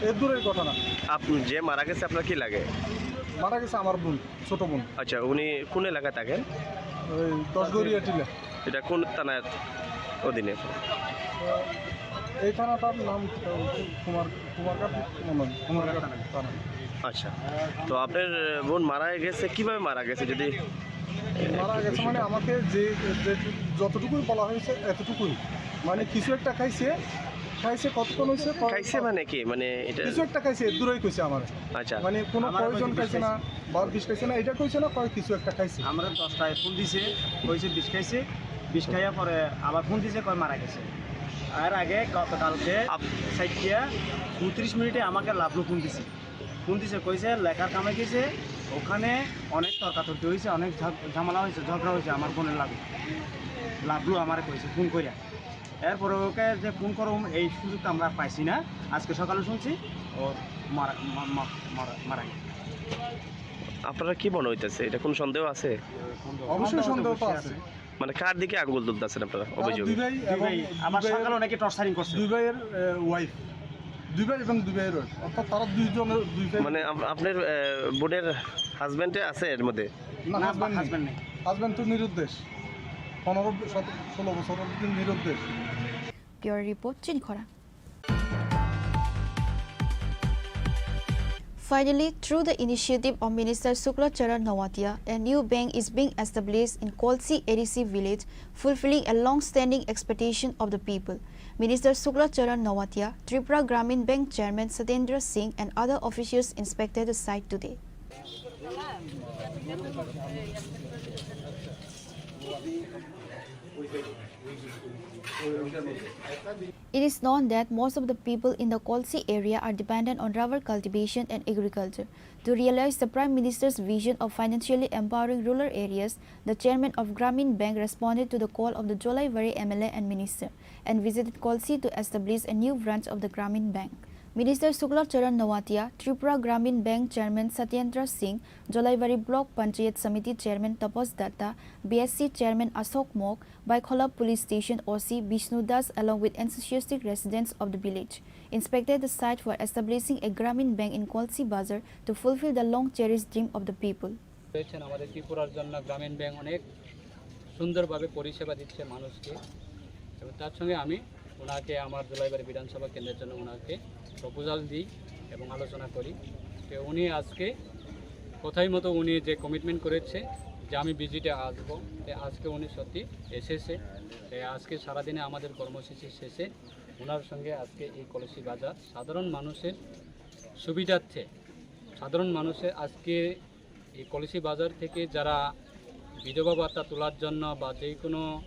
এর দূরের ঘটনা। আপ-, যে মারা গেছে আপনার কি লাগে? মারা গেছে আমার বোন। ছোট বোন। আচ্ছা, উনি কোন এলাকায় থাকেন? ওই দশগড়িয়া টিলা। এটা কোন থানার অধীনে? এই থানাটার নাম, আহ, কুমার, কুমারঘাট মনে হয়, কুমারঘাট থানা। আচ্ছা, তো আপনার বোন মারা গেছে, কিভাবে মারা গেছে যদি? মারা গেছে মানে আমাকে যে, যে যতটুকুই বলা হয়েছে এতটুকুই, মানে কিছু একটা খাইছে, খাইছে কতক্ষণ হইছে? ক-, খাইছে মানে কি? মানে এটা কিছু একটা খাইছে, দূরেই কইছে আমার। আচ্ছা। মানে কোনো আমারে কয়জন কইছে বিষ খাইছে না, খাইছে। বা বিষ খাইছে না, এটা কইছে না, কয় কিছু একটা খাইছে। আমরা দশটায় ফোন দিছে, কইছে বিষ খাইছে, বিষ খাইয়া পরে আবার ফোন দিছে, কয় মারা গেছে। এর আগে গতকালকে আপ- চারটা পঁয়ত্রিশ মিনিটে আমাকে লাভলু ফোন দিছে। ফোন দিছে, কইছে লেখার কামে গেছে, ওখানে অনেক তর্কাতর্কি হয়েছে, অনেক ঝগ-, ঝামেলা হয়েছে, ঝগড়া হয়েছে আমার বোনের লাগে। লাভলু আমারে কইছে ফোন কইরা। এরপরে ওকে যে ফোন করো, এই সুযোগটা আমরা পাইছি না। আজকে সকালে শুনছি ও মারা, মা-, মা-, মারা, মারা গেছে। আপনারা কি মনে হইতেছে, এটা কোনো সন্দেহ আছে? অবশ্যই সন্দেহ তো আছে। মানে কার দিকে আঙ্গুল তুলতেছেন আপনারা? তারা অভিযোগ? দুই ভাই এবং দুই ভাই, আবার দুই ভাইয়ের, সকালে অনেকে টর্চারিং করছে। দুই ভাইয়ের, এ, ওয়াইফ। দুই ভাই এবং দুই ভাইয়ের ওয়াইফ। অর্থাৎ তারা দুইজনের দুই ভাই। মানে আপ-, আপনার, এ, বোনের হাজবেন্ডে আছে এর মধ্যে? না, না, হাজবেন্ড নেই। হাজবেন্ড নেই। হাজবেন্ড তো নিরুদ্দেশ। পনেরো, সতেরো, ষোলো বছর অবধি নিরুদ্দেশ। Bureau report, Chinikhora. Finally, through the initiative of Minister Shukla Charan Noatia, a new bank is being established in Kolsi A D C village, fulfilling a long-standing expectation of the people. Minister Shukla Charan Noatia, Tripura Gramin Bank Chairman Satyendra Singh and other officials inspected the site today. It is known that most of the people in the Kolsi area are dependent on rubber cultivation and agriculture. To realize the Prime Minister's vision of financially empowering rural areas, the chairman of Gramin Bank responded to the call of the Jolaibari M L A and minister and visited Kolsi to establish a new branch of the Gramin Bank. Minister Shukla Charan Noatia, Tripura Gramin Bank Chairman Satyendra Singh, Jolaibari Block Panchayat Samiti Chairman Tapas Datta, B S C Chairman Ashok Mok, Baikhola Police Station O C Bishnu Das along with enthusiastic residents of the village inspected the site for establishing a Gramin Bank in Kolsi Bazar to fulfill the long cherished dream of the people. রয়েছেন আমাদের ত্রিপুরার জন্য গ্রামীণ ব্যাংক অনেক সুন্দরভাবে পরিষেবা দিচ্ছে মানুষকে, এবং তার সঙ্গে আমি ওনাকে আমার জোলাইবাড়ি বিধানসভা কেন্দ্রের জন্য ওনাকে প্রপোজাল দিই এবং আলোচনা করি। তো উনি আজকে কথাই মতো উনি যে কমিটমেন্ট করেছে যে আমি ভিজিটে আসবো, তো আজকে উনি সত্যি এসেছে। তো আজকে সারাদিনে আমাদের কর্মসূচি শেষে ওনার সঙ্গে আজকে এই কলসি বাজার সাধারণ মানুষের সুবিধার্থে, সাধারণ মানুষের আজকে এই কলসি বাজার থেকে যারা বিধবা ভাতা তোলার জন্য বা যে কোনো,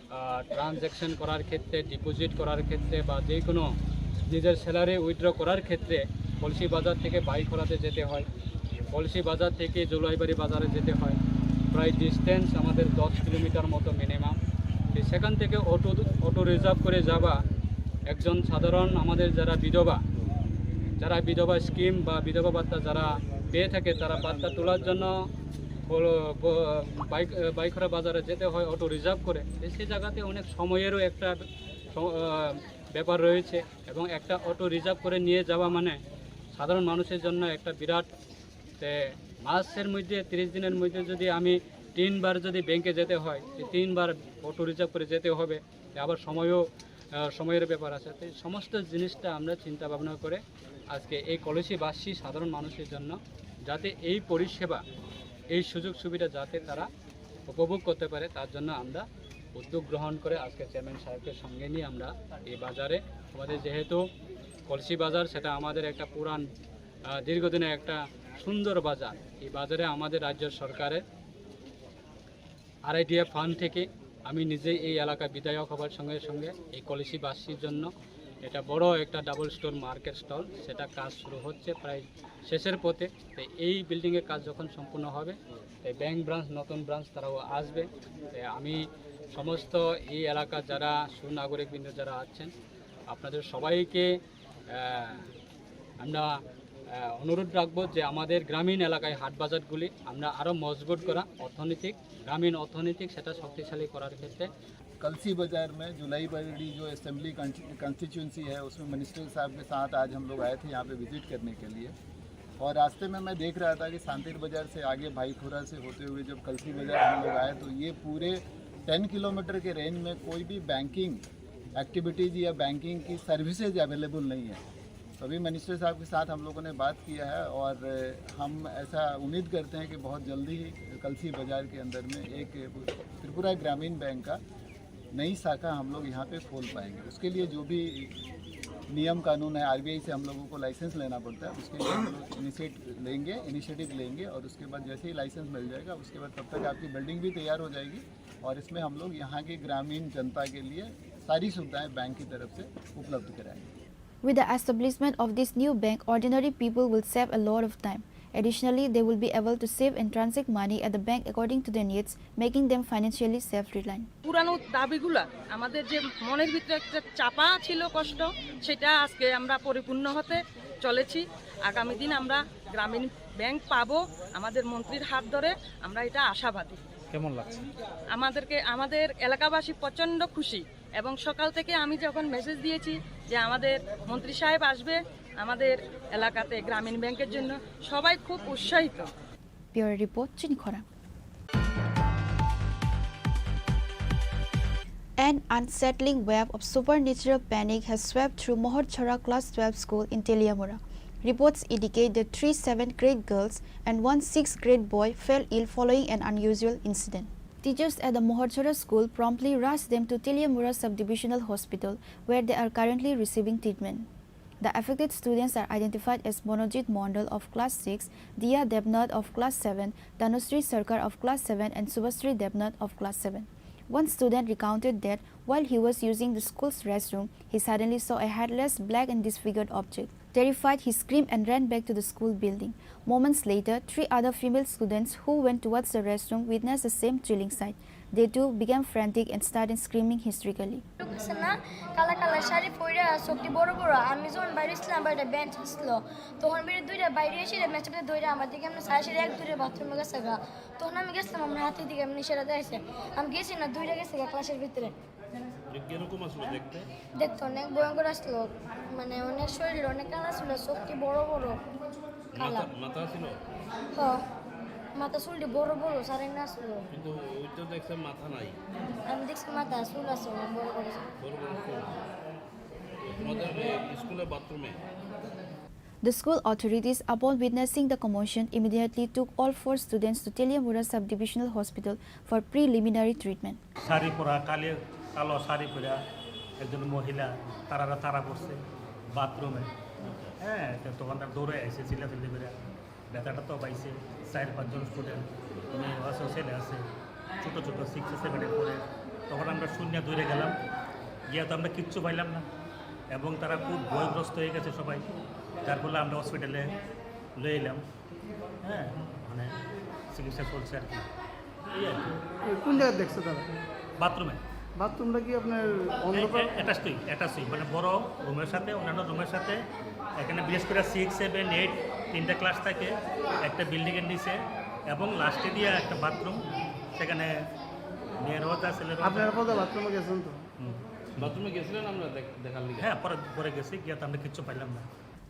আহ, ট্রানজ্যাকশন করার ক্ষেত্রে, ডিপোজিট করার ক্ষেত্রে বা যে কোনো নিজের স্যালারি উইথড্র করার ক্ষেত্রে কলসি বাজার থেকে বাইক করাতে যেতে হয়, কলসি বাজার থেকে জোলাইবাড়ি বাজারে যেতে হয়, প্রায় ডিস্টেন্স আমাদের দশ কিলোমিটার মতো মিনিমাম। তো সেখান থেকে অটো, অটো রিজার্ভ করে যাওয়া একজন সাধারণ আমাদের যারা বিধবা, যারা বিধবা স্কিম বা বিধবা ভাতা যারা পেয়ে থাকে, তারা ভাতা তোলার জন্য বলো, ব-, বাইক, বাইখরা বাজারে যেতে হয় অটো রিজার্ভ করে। তো সেই জায়গাতে অনেক সময়েরও একটা স-, আহ, ব্যাপার রয়েছে এবং একটা অটো রিজার্ভ করে নিয়ে যাওয়া মানে সাধারণ মানুষের জন্য একটা বিরাট তে মাসের মধ্যে, তিরিশ দিনের মধ্যে যদি আমি তিনবার যদি ব্যাংকে যেতে হয়, এই তিনবার অটো রিজার্ভ করে যেতে হবে, তে আবার সময়ও, আহ, সময়ের ব্যাপার আছে। তো এই সমস্ত জিনিসটা আমরা চিন্তা ভাবনা করে আজকে এই কলসিবাসী সাধারণ মানুষের জন্য যাতে এই পরিষেবা, এই সুযোগ সুবিধা যাতে তারা উপভোগ করতে পারে, তার জন্য আমরা উদ্যোগ গ্রহণ করে আজকে চেয়ারম্যান সাহেবকে সঙ্গে নিয়ে আমরা এই বাজারে, আমাদের যেহেতু কলসি বাজার, সেটা আমাদের একটা পুরান, আহ, দীর্ঘদিনের একটা সুন্দর বাজার। এই বাজারে আমাদের রাজ্য সরকারের আরআইডিএফ ফান্ড থেকে আমি নিজেই এই এলাকা বিধায়ক হবার সঙ্গে সঙ্গে এই কলসিবাসীর জন্য এটা বড় একটা ডাবল স্টোর মার্কেট স্টল, সেটা কাজ শুরু হচ্ছে প্রায় শেষের পথে। তো এই বিল্ডিংয়ের কাজ যখন সম্পূর্ণ হবে, তো ব্যাংক ব্রাঞ্চ, নতুন ব্রাঞ্চ তারাও আসবে। তো আমি সমস্ত এই এলাকার যারা সুনাগরিকবৃন্দ যারা আছেন, আপনাদের সবাইকে, আহ, আমরা, আহ, অনুরোধ রাখবো যে আমাদের গ্রামীণ এলাকায় হাট বাজারগুলি আমরা আরও মজবুত করা, অর্থনৈতিক, গ্রামীণ অর্থনৈতিক সেটা শক্তিশালী করার ক্ষেত্রে। कलसी बाजार में जुलाई बड़ी जो असेंबली कॉन्स्टिट्यूंसी है, उसमें मिनिस्टर साहब के साथ आज हम लोग आए थे यहाँ पे विजिट करने के लिए। और रास्ते में मैं देख रहा था कि सांतेर बाजार से आगे भाईखोरा से होते हुए जब कलसी बाजार हम लोग आए, तो ये पूरे टेन किलोमीटर के रेंज में कोई भी बैंकिंग एक्टिविटीज़ या बैंकिंग की सर्विसेज अवेलेबल नहीं है। तो अभी मिनिस्टर साहब के साथ हम लोगों ने बात किया है और हम ऐसा उम्मीद करते हैं कि बहुत जल्दी ही कलसी बाजार के अंदर में एक त्रिपुरा ग्रामीण बैंक का नई शाखा हम लोग यहाँ पे खोल पाएंगे। उसके लिए जो भी नियम कानून है, आरबीआई से हम लोगों को लाइसेंस लेना पड़ता है, उसके लिए हम लोग इनिशिएट लेंगे, इनिशिएटिव लेंगे और उसके बाद जैसे ही लाइसेंस मिल जाएगा, उसके बाद तब तक आपकी बिल्डिंग भी तैयार हो जाएगी और इसमें हम लोग यहाँ के ग्रामीण जनता के लिए सारी सुविधाएं बैंक की तरफ से उपलब्ध कराएंगे। With the establishment of this new bank, ordinary people will save a lot of time. Additionally, they will be able to save and transact money at the bank according to their needs, making them financially self-reliant. পুরানো দাবিগুলা, আমাদের যে মনের ভিতরে একটা চাপা ছিল কষ্ট, সেটা আজকে আমরা পরিপূর্ণ হতে চলেছি। আগামী দিন আমরা গ্রামীণ ব্যাংক পাবো আমাদের মন্ত্রীর হাত ধরে, আমরা এটা আশাবাদী। কেমন লাগছে? আমাদেরকে, আমাদের এলাকাবাসী প্রচণ্ড খুশি এবং সকাল থেকে আমি যখন মেসেজ দিয়েছি যে আমাদের মন্ত্রী সাহেব আসবে আমাদের এলাকাতে গ্রামীণ ব্যাংকের জন্য, সবাই খুব উৎসাহিত। Bureau report, Chini Khorang. An unsettling wave of supernatural panic has swept through Mohorchhora Class twelve school in Teliamura. Reports indicate that three seventh grade girls and one sixth grade boy fell ill following an unusual incident. Teachers at the Mohorchhora school promptly rushed them to Teliamura Subdivisional Hospital, where they are currently receiving treatment. The affected students are identified as Monojit Mondal of class six, Diya Debnath of class seven, Tanusri Sarkar of class seven, and Subhasri Debnath of class seven. One student recounted that while he was using the school's restroom, he suddenly saw a headless, black and disfigured object. Terrified, he screamed and ran back to the school building. Moments later, three other female students who went towards the restroom witnessed the same chilling sight. They too began frantic and started screaming hysterically. গেছে না, কালা কালা শাড়ি পরে, চোখটি বড় বড়। আমি যখন বাইরে ছিলাম, বাইরে বেঞ্চ ছিল, তখন বেরিয়ে দুইটা বাইরে এসে মেচেপে ধরে আমার দিকে এমনি সারা সারি এক দূরে বাথরুমে গেছে গা। তখন আমি গেছিলাম, আমার হাতের দিকে এমনি সেটা দেখছে। আমি গেছি না, দুইটা গেছে গা ক্লাসের ভিতরে। যে কিরকম আসলো দেখতে? দেখতে অনেক ভয়ঙ্কর আসলো, মানে অনেক শরীর অনেক কালা ছিল, চোখটি বড় বড় কালা। মাথা, মাথা ছিল? হ, মাথা চুলটি বড় বড় সারেন আসলো। কিন্তু ওই তো দেখছে মাথা নাই। আমি দেখছি মাথা চুল আছে অনেক বড় বড়। বড় বড় চুল। তোমাদের এই স্কুলের বাথরুমে? The school authorities, upon witnessing the commotion, immediately took all four students to Teliamura Subdivisional Hospital for preliminary treatment. Sari পরা, কালি কালো শাড়ি পরা একজন মহিলা তারারা তারা করছে বাথরুমে। হ্যাঁ, তো তখন তার দৌড়ে আইছে, চিল্লাচিল্লি করে। ব্যথাটা তো পাইছে, চার পাঁচজন স্টুডেন্ট, মেয়ে আছে, ছেলে আছে, ছোটো ছোটো সিক্স সেভেনে পড়ে। তখন আমরা শূন্য দৌড়ে গেলাম, গিয়ে তো আমরা কিচ্ছু পাইলাম না এবং তারা খুব ভয়গ্রস্ত হয়ে গেছে সবাই, যার ফলে আমরা হসপিটালে লয়ে এলাম। হ্যাঁ, মানে চিকিৎসা চলছে আর কি। এই আর কি। কোন জায়গায় দেখছে তারা? বাথরুমে। বাথরুমটা কি আপনার অন্ধকার? অ্যাটাচই, অ্যাটাচই, মানে বড় রুমের সাথে, অন্যান্য রুমের সাথে। এখানে বিশেষ করে সিক্স সেভেন এইট তিনটা ক্লাস থাকে একটা বিল্ডিংয়ের নিচে, এবং লাস্টে দিয়ে একটা বাথরুম, সেখানে মেয়েরাও যা, ছেলেরাও যা। আপনারা পরে বাথরুমে গেছেন তো? হুম। বাথরুমে গেছিলেন আমরা দেখ-, দেখার লিগে? হ্যাঁ, পরে, পরে গেছি, গিয়ে তো আমরা কিচ্ছু পাইলাম না।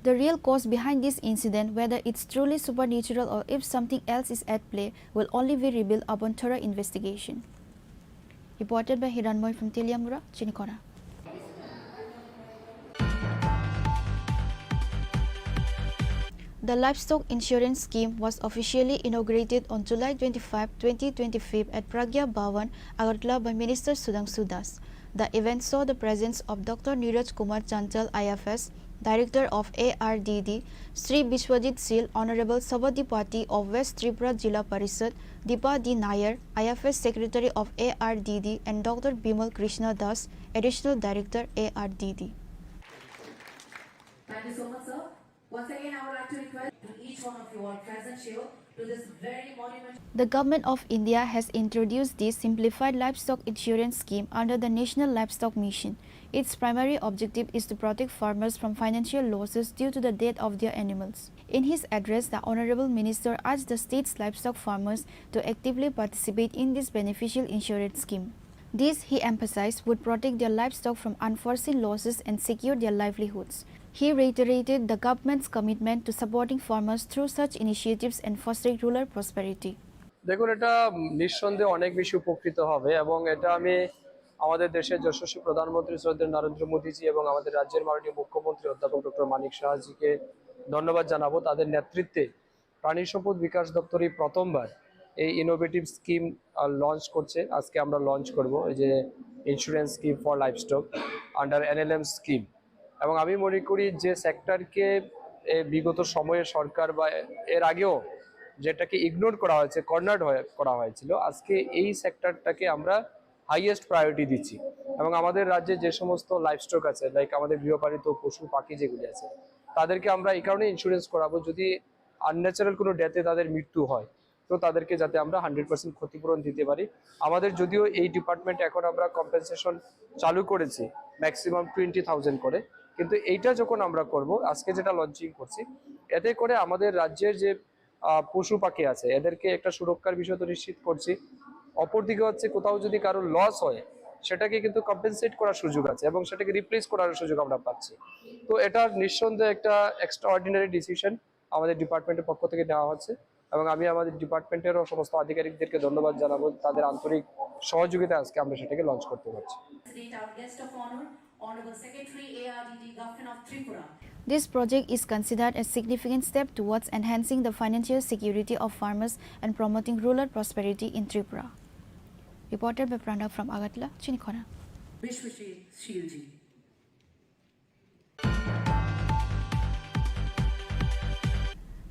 The real cause behind this incident, whether it's truly supernatural or if something else is at play, will only be revealed upon thorough investigation. Reported by Hiranmoy from Teliamura, Chinikhona. The livestock insurance scheme was officially inaugurated on July twenty-five, twenty twenty-five at Pragya Bhawan, Agartala by Minister Sudhanshu Das. The event saw the presence of Doctor Neeraj Kumar Chanchal, I F S, Director of A R D D, Shri Biswajit Sil, Honorable Sabadipati of West Tripura Jila Parishad, Deepa D Nair, I F S Secretary of A R D D, and Doctor Bimal Krishna Das, Additional Director A R D D. Thank you so much, sir. Once again, I would like to request to each one of you all present here to this very monumental. The Government of India has introduced the simplified livestock insurance scheme under the National Livestock Mission. Its primary objective is to protect farmers from financial losses due to the death of their animals. In his address, the Honorable Minister urged the state's livestock farmers to actively participate in this beneficial insurance scheme. This, he emphasized, would protect their livestock from unforeseen losses and secure their livelihoods. He reiterated the government's commitment to supporting farmers through such initiatives and fostering rural prosperity. দেখুন, এটা নিঃসন্দেহে অনেক বেশি উপকৃত হবে এবং এটা আমি আমাদের দেশের যশস্বী প্রধানমন্ত্রী শ্রদ্ধেয় নরেন্দ্র মোদীজি এবং আমাদের রাজ্যের মাননীয় মুখ্যমন্ত্রী অধ্যাপক ডক্টর মানিক সাহাজিকে ধন্যবাদ জানাবো। তাদের নেতৃত্বে প্রাণী সম্পদ বিকাশ দপ্তর এই প্রথমবার এই ইনোভেটিভ স্কিম লঞ্চ করছে। আজকে আমরা লঞ্চ করব এই যে Insurance Scheme for Livestock under N L M scheme। এবং আমি মনে করি যে সেক্টরকে বিগত সময়ে সরকার বা এর আগেও যেটাকে ইগনোর করা হয়েছে, কর্নার্ড করা হয়েছিল, আজকে এই সেক্টরটাকে আমরা হাইয়েস্ট প্রায়োরিটি দিচ্ছি। এবং আমাদের রাজ্যে যে সমস্ত লাইভস্টক আছে, লাইক আমাদের গৃহপালিত পশু পাখি যেগুলি আছে, তাদেরকে আমরা এই কারণে ইন্স্যুরেন্স করাবো, যদি আনন্যাচারাল কোনো ডেথে তাদের মৃত্যু হয়, তো তাদেরকে যাতে আমরা হান্ড্রেড পার্সেন্ট ক্ষতিপূরণ দিতে পারি। আমাদের যদিও এই ডিপার্টমেন্ট এখন আমরা কম্পেনসেশন চালু করেছি ম্যাক্সিমাম টোয়েন্টি থাউজেন্ড করে, কিন্তু এইটা যখন আমরা করব, আজকে যেটা লঞ্চিং করছি, এতে করে আমাদের রাজ্যের যে আহ, পশু পাখি আছে, এদেরকে একটা সুরক্ষার বিষয় তো নিশ্চিত করছি। অপরদিকে হচ্ছে, কোথাও যদি কারোর লস হয়, সেটাকে কিন্তু কম্পেনসেট করার সুযোগ আছে এবং সেটাকে রিপ্লেস করার সুযোগ আমরা পাচ্ছি। তো এটা নিঃসন্দেহে একটা এক্সট্রাঅর্ডিনারি ডিসিশন আমাদের ডিপার্টমেন্টের পক্ষ থেকে নেওয়া হচ্ছে, এবং আমি আমাদের ডিপার্টমেন্টেরও সমস্ত আধিকারিকদেরকে ধন্যবাদ জানাবো তাদের আন্তরিক সহযোগিতা, আজকে আমরা সেটাকে লঞ্চ করতে পারছি। President, our guest of honor, Honorable Secretary, A R D D, Government of Tripura. This project is considered a significant step towards enhancing the financial security of farmers and promoting rural prosperity in Tripura. Reported by Pranab from Agartala, Chinikhona. Bishwajit Shilji.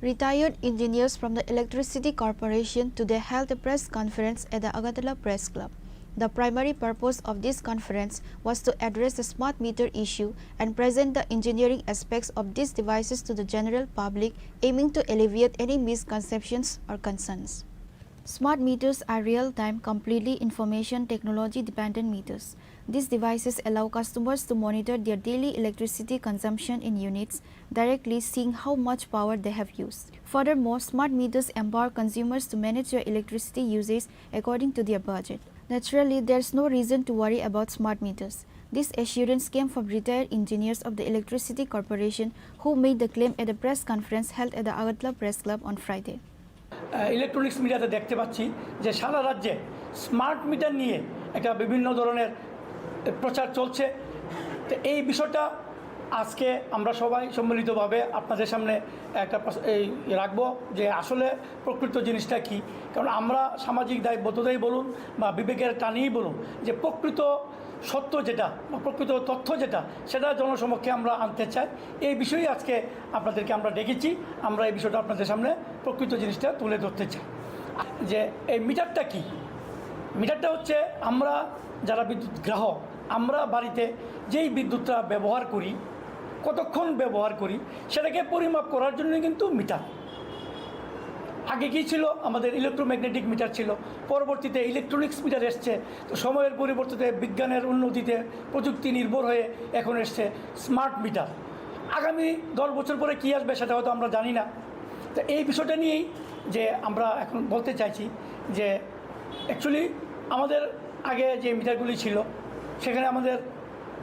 Retired engineers from the Electricity Corporation today held a press conference at the Agartala Press Club. The primary purpose of this conference was to address the smart meter issue and present the engineering aspects of these devices to the general public, aiming to alleviate any misconceptions or concerns. Smart meters are real-time, completely information technology-dependent meters. These devices allow customers to monitor their daily electricity consumption in units, directly seeing how much power they have used. Furthermore, smart meters empower consumers to manage their electricity usage according to their budget. Naturally, there's no reason to worry about smart meters. This assurance came from retired engineers of the Electricity Corporation who made the claim at a press conference held at the Agartala Press Club on Friday. Electronics মিডিয়াতে দেখতে পাচ্ছি যে সারা রাজ্যে smart meter নিয়ে একটা বিভিন্ন ধরনের প্রচার চলছে। তো এই বিষয়টা আজকে আমরা সবাই সম্মিলিতভাবে আপনাদের সামনে একটা প্রস-, এই রাখবো যে আসলে প্রকৃত জিনিসটা কী। কারণ আমরা সামাজিক দায়বদ্ধতাই বলুন বা বিবেকের টানেই বলুন, যে প্রকৃত সত্য যেটা বা প্রকৃত তথ্য যেটা, সেটা জনসমক্ষে আমরা আনতে চাই। এই বিষয়ে আজকে আপনাদেরকে আমরা ডেকেছি, আমরা এই বিষয়টা আপনাদের সামনে প্রকৃত জিনিসটা তুলে ধরতে চাই। যে এই মিটারটা কি? মিটারটা হচ্ছে আমরা যারা বিদ্যুৎ গ্রাহক, আমরা বাড়িতে যেই বিদ্যুৎটা ব্যবহার করি, কতক্ষণ ব্যবহার করি, সেটাকে পরিমাপ করার জন্য কিন্তু মিটার। আগে কি ছিল? আমাদের ইলেকট্রোম্যাগনেটিক মিটার ছিল, পরবর্তীতে ইলেকট্রনিক্স মিটার এসছে। তো সময়ের পরিবর্তিতে, বিজ্ঞানের উন্নতিতে, প্রযুক্তি নির্ভর হয়ে এখন এসছে স্মার্ট মিটার। আগামী দশ বছর পরে কী আসবে, সেটা হয়তো আমরা জানি না। তো এই বিষয়টা নিয়েই যে আমরা এখন বলতে চাইছি যে অ্যাকচুয়ালি আমাদের আগে যে মিটারগুলি ছিল, সেখানে আমাদের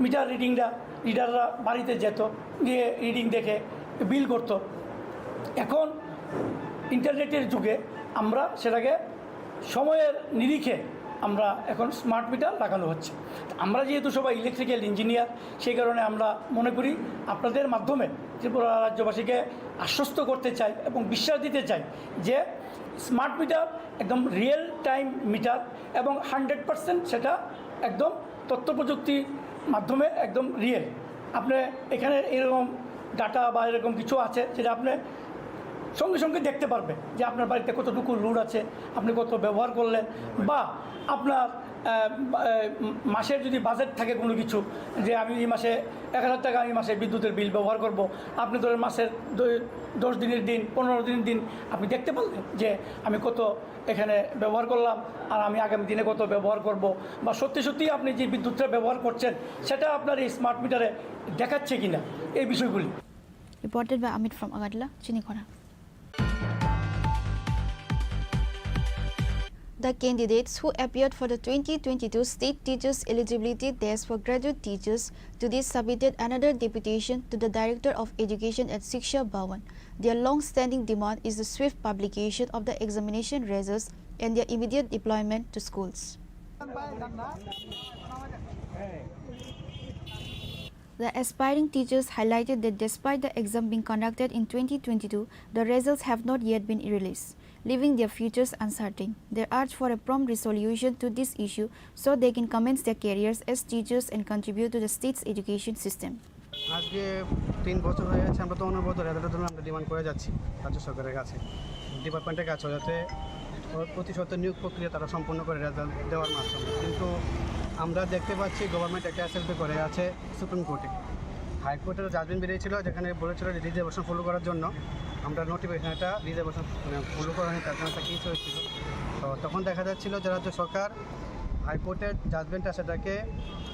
মিটার রিডিংটা রিডাররা বাড়িতে যেত, গিয়ে রিডিং দেখে বিল করত। এখন ইন্টারনেটের যুগে আমরা সেটাকে সময়ের নিরিখে আমরা এখন স্মার্ট মিটার লাগানো হচ্ছে। তো আমরা যেহেতু সবাই ইলেকট্রিক্যাল ইঞ্জিনিয়ার, সেই কারণে আমরা মনে করি আপনাদের মাধ্যমে ত্রিপুরা রাজ্যবাসীকে আশ্বস্ত করতে চাই এবং বিশ্বাস দিতে চাই যে স্মার্ট মিটার একদম রিয়েল টাইম মিটার এবং হান্ড্রেড পার্সেন্ট সেটা একদম তথ্য প্রযুক্তির মাধ্যমে একদম রিয়েল। আপনি এখানে এরকম ডাটা বা এরকম কিছু আছে, যেটা আপনি সঙ্গে সঙ্গে দেখতে পারবেন যে আপনার বাড়িতে কতটুকু লোড আছে, আপনি কত ব্যবহার করলেন, বা আপনার আহ, আহ, মাসের যদি বাজেট থাকে কোনো কিছু, যে আমি এই মাসে এক হাজার টাকা আমি মাসে বিদ্যুতের বিল ব্যবহার করব, আপনি ধরেন মাসের দ-, দশ দিনের দিন, পনেরো দিনের দিন আপনি দেখতে পারলেন যে আমি কত এখানে ব্যবহার করলাম, আর আমি আগামী দিনে কত ব্যবহার করব, বা সত্যি সত্যি আপনি যে বিদ্যুৎটা ব্যবহার করছেন, সেটা আপনার এই স্মার্ট মিটারে দেখাচ্ছে কিনা, এই বিষয়গুলি। Reported by Amit from Agartala, Chinikhona. The candidates who appeared for the twenty twenty-two State Teachers Eligibility Test for Graduate Teachers today submitted another deputation to the Director of Education at Shiksha Bhavan. Their long-standing demand is the swift publication of the examination results and their immediate deployment to schools. The aspiring teachers highlighted that despite the exam being conducted in twenty twenty-two, the results have not yet been released, leaving their futures uncertain. They urge for a prompt resolution to this issue so they can commence their careers as teachers and contribute to the state's education system. আজকে তিন বছর হয়ে যাচ্ছে, আমরা তো অনবরত রেজাল্টের জন্য আমরা ডিমান্ড করে যাচ্ছি রাজ্য সরকারের কাছে, ডিপার্টমেন্টের কাছে, যাতে অ-, অতি সত্বর নিয়োগ প্রক্রিয়া তারা সম্পন্ন করে রেজাল্ট দেওয়ার মাধ্যমে। কিন্তু আমরা দেখতে পাচ্ছি গভর্নমেন্ট একটা এসএলপি করে আছে সুপ্রিম কোর্টে। হাইকোর্টের জাজমেন্ট বেরিয়েছিল, যেখানে বলেছিল যে রিজার্ভেশন ফলো করার জন্য আমরা নোটিফিকেশন, একটা রিজার্ভেশন মানে ফলো করা হয়নি, তার জন্য একটা কেস হয়েছিল। তো তখন দেখা যাচ্ছিল যে রাজ্য সরকার হাইকোর্টের জাজমেন্টটা সেটাকে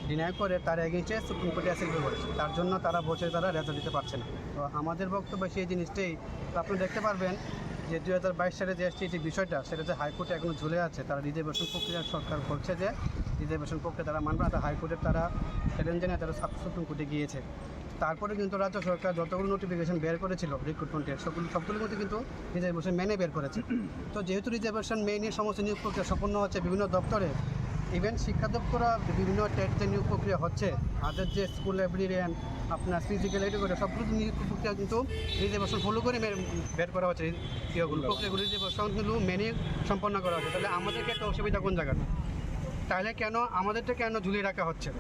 ডিনাই করে তার এগেইনস্টে সুপ্রিম কোর্টে অ্যাপিল করেছে, তার জন্য তারা বলছে তারা রেজাল্ট দিতে পারছে না। তো আমাদের বক্তব্য সেই জিনিসটাই। তো আপনি দেখতে পারবেন যে দুই হাজার বাইশ সালে যে এসটিটি বিষয়টা, সেটা যে হাইকোর্টে এখনো ঝুলে আছে, তারা রিজার্ভেশন প্রক্রিয়া সরকার বলছে যে রিজার্ভেশন প্রক্রিয়া তারা মানবে না, তারা হাইকোর্টের তারা চ্যালেঞ্জ জানিয়ে তারা সাব সুপ্রিম কোর্টে গিয়েছে। তারপরে কিন্তু রাজ্য সরকার যতগুলো নোটিফিকেশন বের করেছিল রিক্রুটমেন্টের, সবগুলো সবগুলোর মধ্যে কিন্তু রিজার্ভেশন মেনে বের করেছে। তো যেহেতু রিজার্ভেশন মেনে সমস্ত নিয়োগ প্রক্রিয়া সম্পন্ন হচ্ছে বিভিন্ন দপ্তরে, ইভেন শিক্ষা দপ্তরও বিভিন্ন টেট যে নিয়োগ প্রক্রিয়া হচ্ছে, তাদের যে স্কুল লাইব্রেরিয়ান, আপনার ফিজিক্যাল এডুকেটর, সবগুলো নিয়োগ প্রক্রিয়া কিন্তু রিজার্ভেশন ফলো করে মে-, বের করা হচ্ছে। ইয়েগুলো, প্রক্রিয়াগুলো রিজার্ভেশন কিন্তু মেনে সম্পন্ন করা হচ্ছে। তাহলে আমাদেরকে একটা অসুবিধা কোন জায়গাটা? তাহলে কেন আমাদেরটা কেন ঝুলিয়ে রাখা হচ্ছে?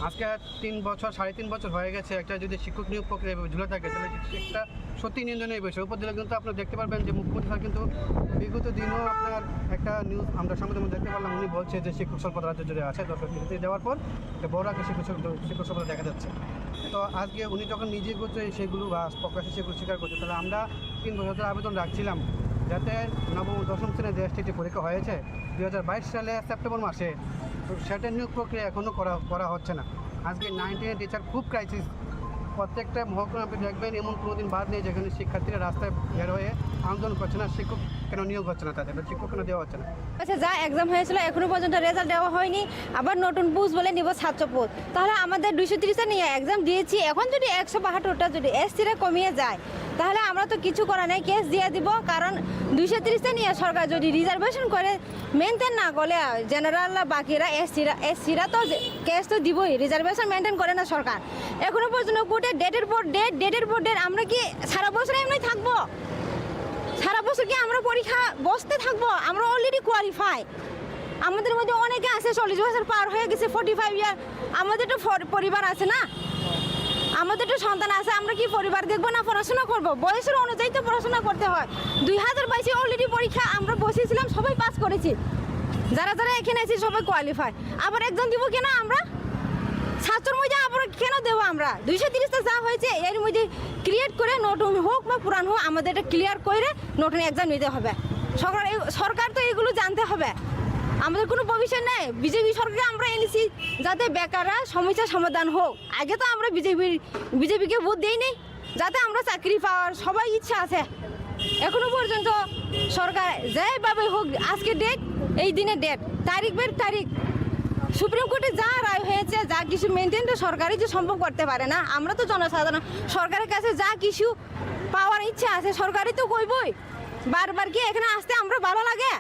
আজকে তিন বছর, সাড়ে তিন বছর হয়ে গেছে, একটা যদি শিক্ষক নিয়োগ প্রক্রিয়া এভাবে ঝুলে থাকে, তাহলে একটা সত্যি নিন্দনীয় বিষয়। উপর দিলে কিন্তু আপনারা দেখতে পারবেন যে মুখ্যমন্ত্রী স্যার কিন্তু বিগত দিনও আপনার একটা নিউজ আমরা সামনে যেমন দেখতে পারলাম, উনি বলছে যে শিক্ষক স্বল্পতা রাজ্য জুড়ে আছে, দশ কোটি দেওয়ার পর একটা বড় একটা শিক্ষক স্বল্প-, শিক্ষক স্বল্পতা দেখা যাচ্ছে। তো আজকে উনি যখন নিজে করছে সেগুলো বা প্রকাশ্যে সেগুলো স্বীকার করছে, তাহলে আমরা তিন বছর ধরে আবেদন রাখছিলাম যাতে নবম ও দশম শ্রেণীর যে এসটিটি পরীক্ষা হয়েছে দুই হাজার বাইশ সালে সেপ্টেম্বর মাসে, তো সেটা নিয়োগ প্রক্রিয়া এখনও করা, করা হচ্ছে না। আজকে নাইন টেনের টিচার খুব ক্রাইসিস। প্রত্যেকটা মহকুমা আপনি দেখবেন, এমন কোনো দিন বাদ নেই যেখানে শিক্ষার্থীরা রাস্তায় বের হয়ে আন্দোলন করছে না, শিক্ষক কেন নিয়োগ হচ্ছে না তাদের, বা শিক্ষক কেন দেওয়া হচ্ছে না। আচ্ছা, যা এক্সাম হয়েছিল এখনো পর্যন্ত রেজাল্ট দেওয়া হয়নি, আবার নতুন পোস্ট বলে নিব সাতশো পোস্ট। তাহলে আমাদের দুইশো তিরিশটা নিয়ে এক্সাম দিয়েছি, এখন যদি একশো বাহাত্তরটা যদি এসসিরা কমিয়ে যায়, তাহলে আমরা তো কিছু করার নেই, কেস দিয়ে দিব। কারণ দুইশো তিরিশটা নিয়ে সরকার যদি রিজার্ভেশন করে মেনটেন না করলে, জেনারেল বাকিরা, এসসিরা, এসসিরা তো কেস তো দিবই, রিজার্ভেশন মেনটেন করে না সরকার। এখনো পর্যন্ত কোর্টে ডেটের পর ডেট, ডেটের পর ডেট। আমরা কি সারা বছর এমনি থাকবো? সারা বছর কি আমরা পরীক্ষা বসতে থাকবো? আমরা অলরেডি কোয়ালিফাই। আমাদের মধ্যে অনেকে আছে চল্লিশ বছর পার হয়ে গেছে, ফর্টি ফাইভ ইয়ার। আমাদের তো ফর-, পরিবার আছে না, আমাদের তো সন্তান আছে। আমরা কি পরিবার দেখবো না পড়াশোনা করবো? বয়সের অনুযায়ী তো পড়াশোনা করতে হয়। দুই হাজার বাইশে অলরেডি পরীক্ষা আমরা বসেছিলাম, সবাই পাস করেছি। যারা যারা এখানে আছি সবাই কোয়ালিফাই। আবার একজন দিব কেন আমরা? সাতশোর মধ্যে আবার কেন দেবো আমরা? দুইশো তিরিশটা যা হয়েছে এর মধ্যে ক্রিয়েট করে নতুন হোক বা পুরান হোক, আমাদের এটা ক্লিয়ার করে নতুন এক্সাম নিতে হবে। সরকার এই, সরকার তো এগুলো জানতে হবে। আমাদের কোনো ভবিষ্যৎ নেই। বিজেপি সরকারকে আমরা এনেছি যাতে বেকাররা সমস্যার সমাধান হোক। আগে তো আমরা বিজেপির, বিজেপিকে ভোট দেইনি, যাতে আমরা চাকরি পাওয়ার সবাই ইচ্ছা আছে। এখনো পর্যন্ত সরকার যেভাবে হোক, আজকে ডেট, এই দিনে ডেট, তারিখ বের তারিখ, সুপ্রিম কোর্টে যা রায় হয়েছে, যা কিছু মেনটেন তো সরকারই যে সম্ভব করতে পারে না। আমরা তো জনসাধারণ, সরকারের কাছে যা কিছু পাওয়ার ইচ্ছা আছে, সরকারই তো কইবই। বারবার কি এখানে আসতে আমরা ভালো লাগে?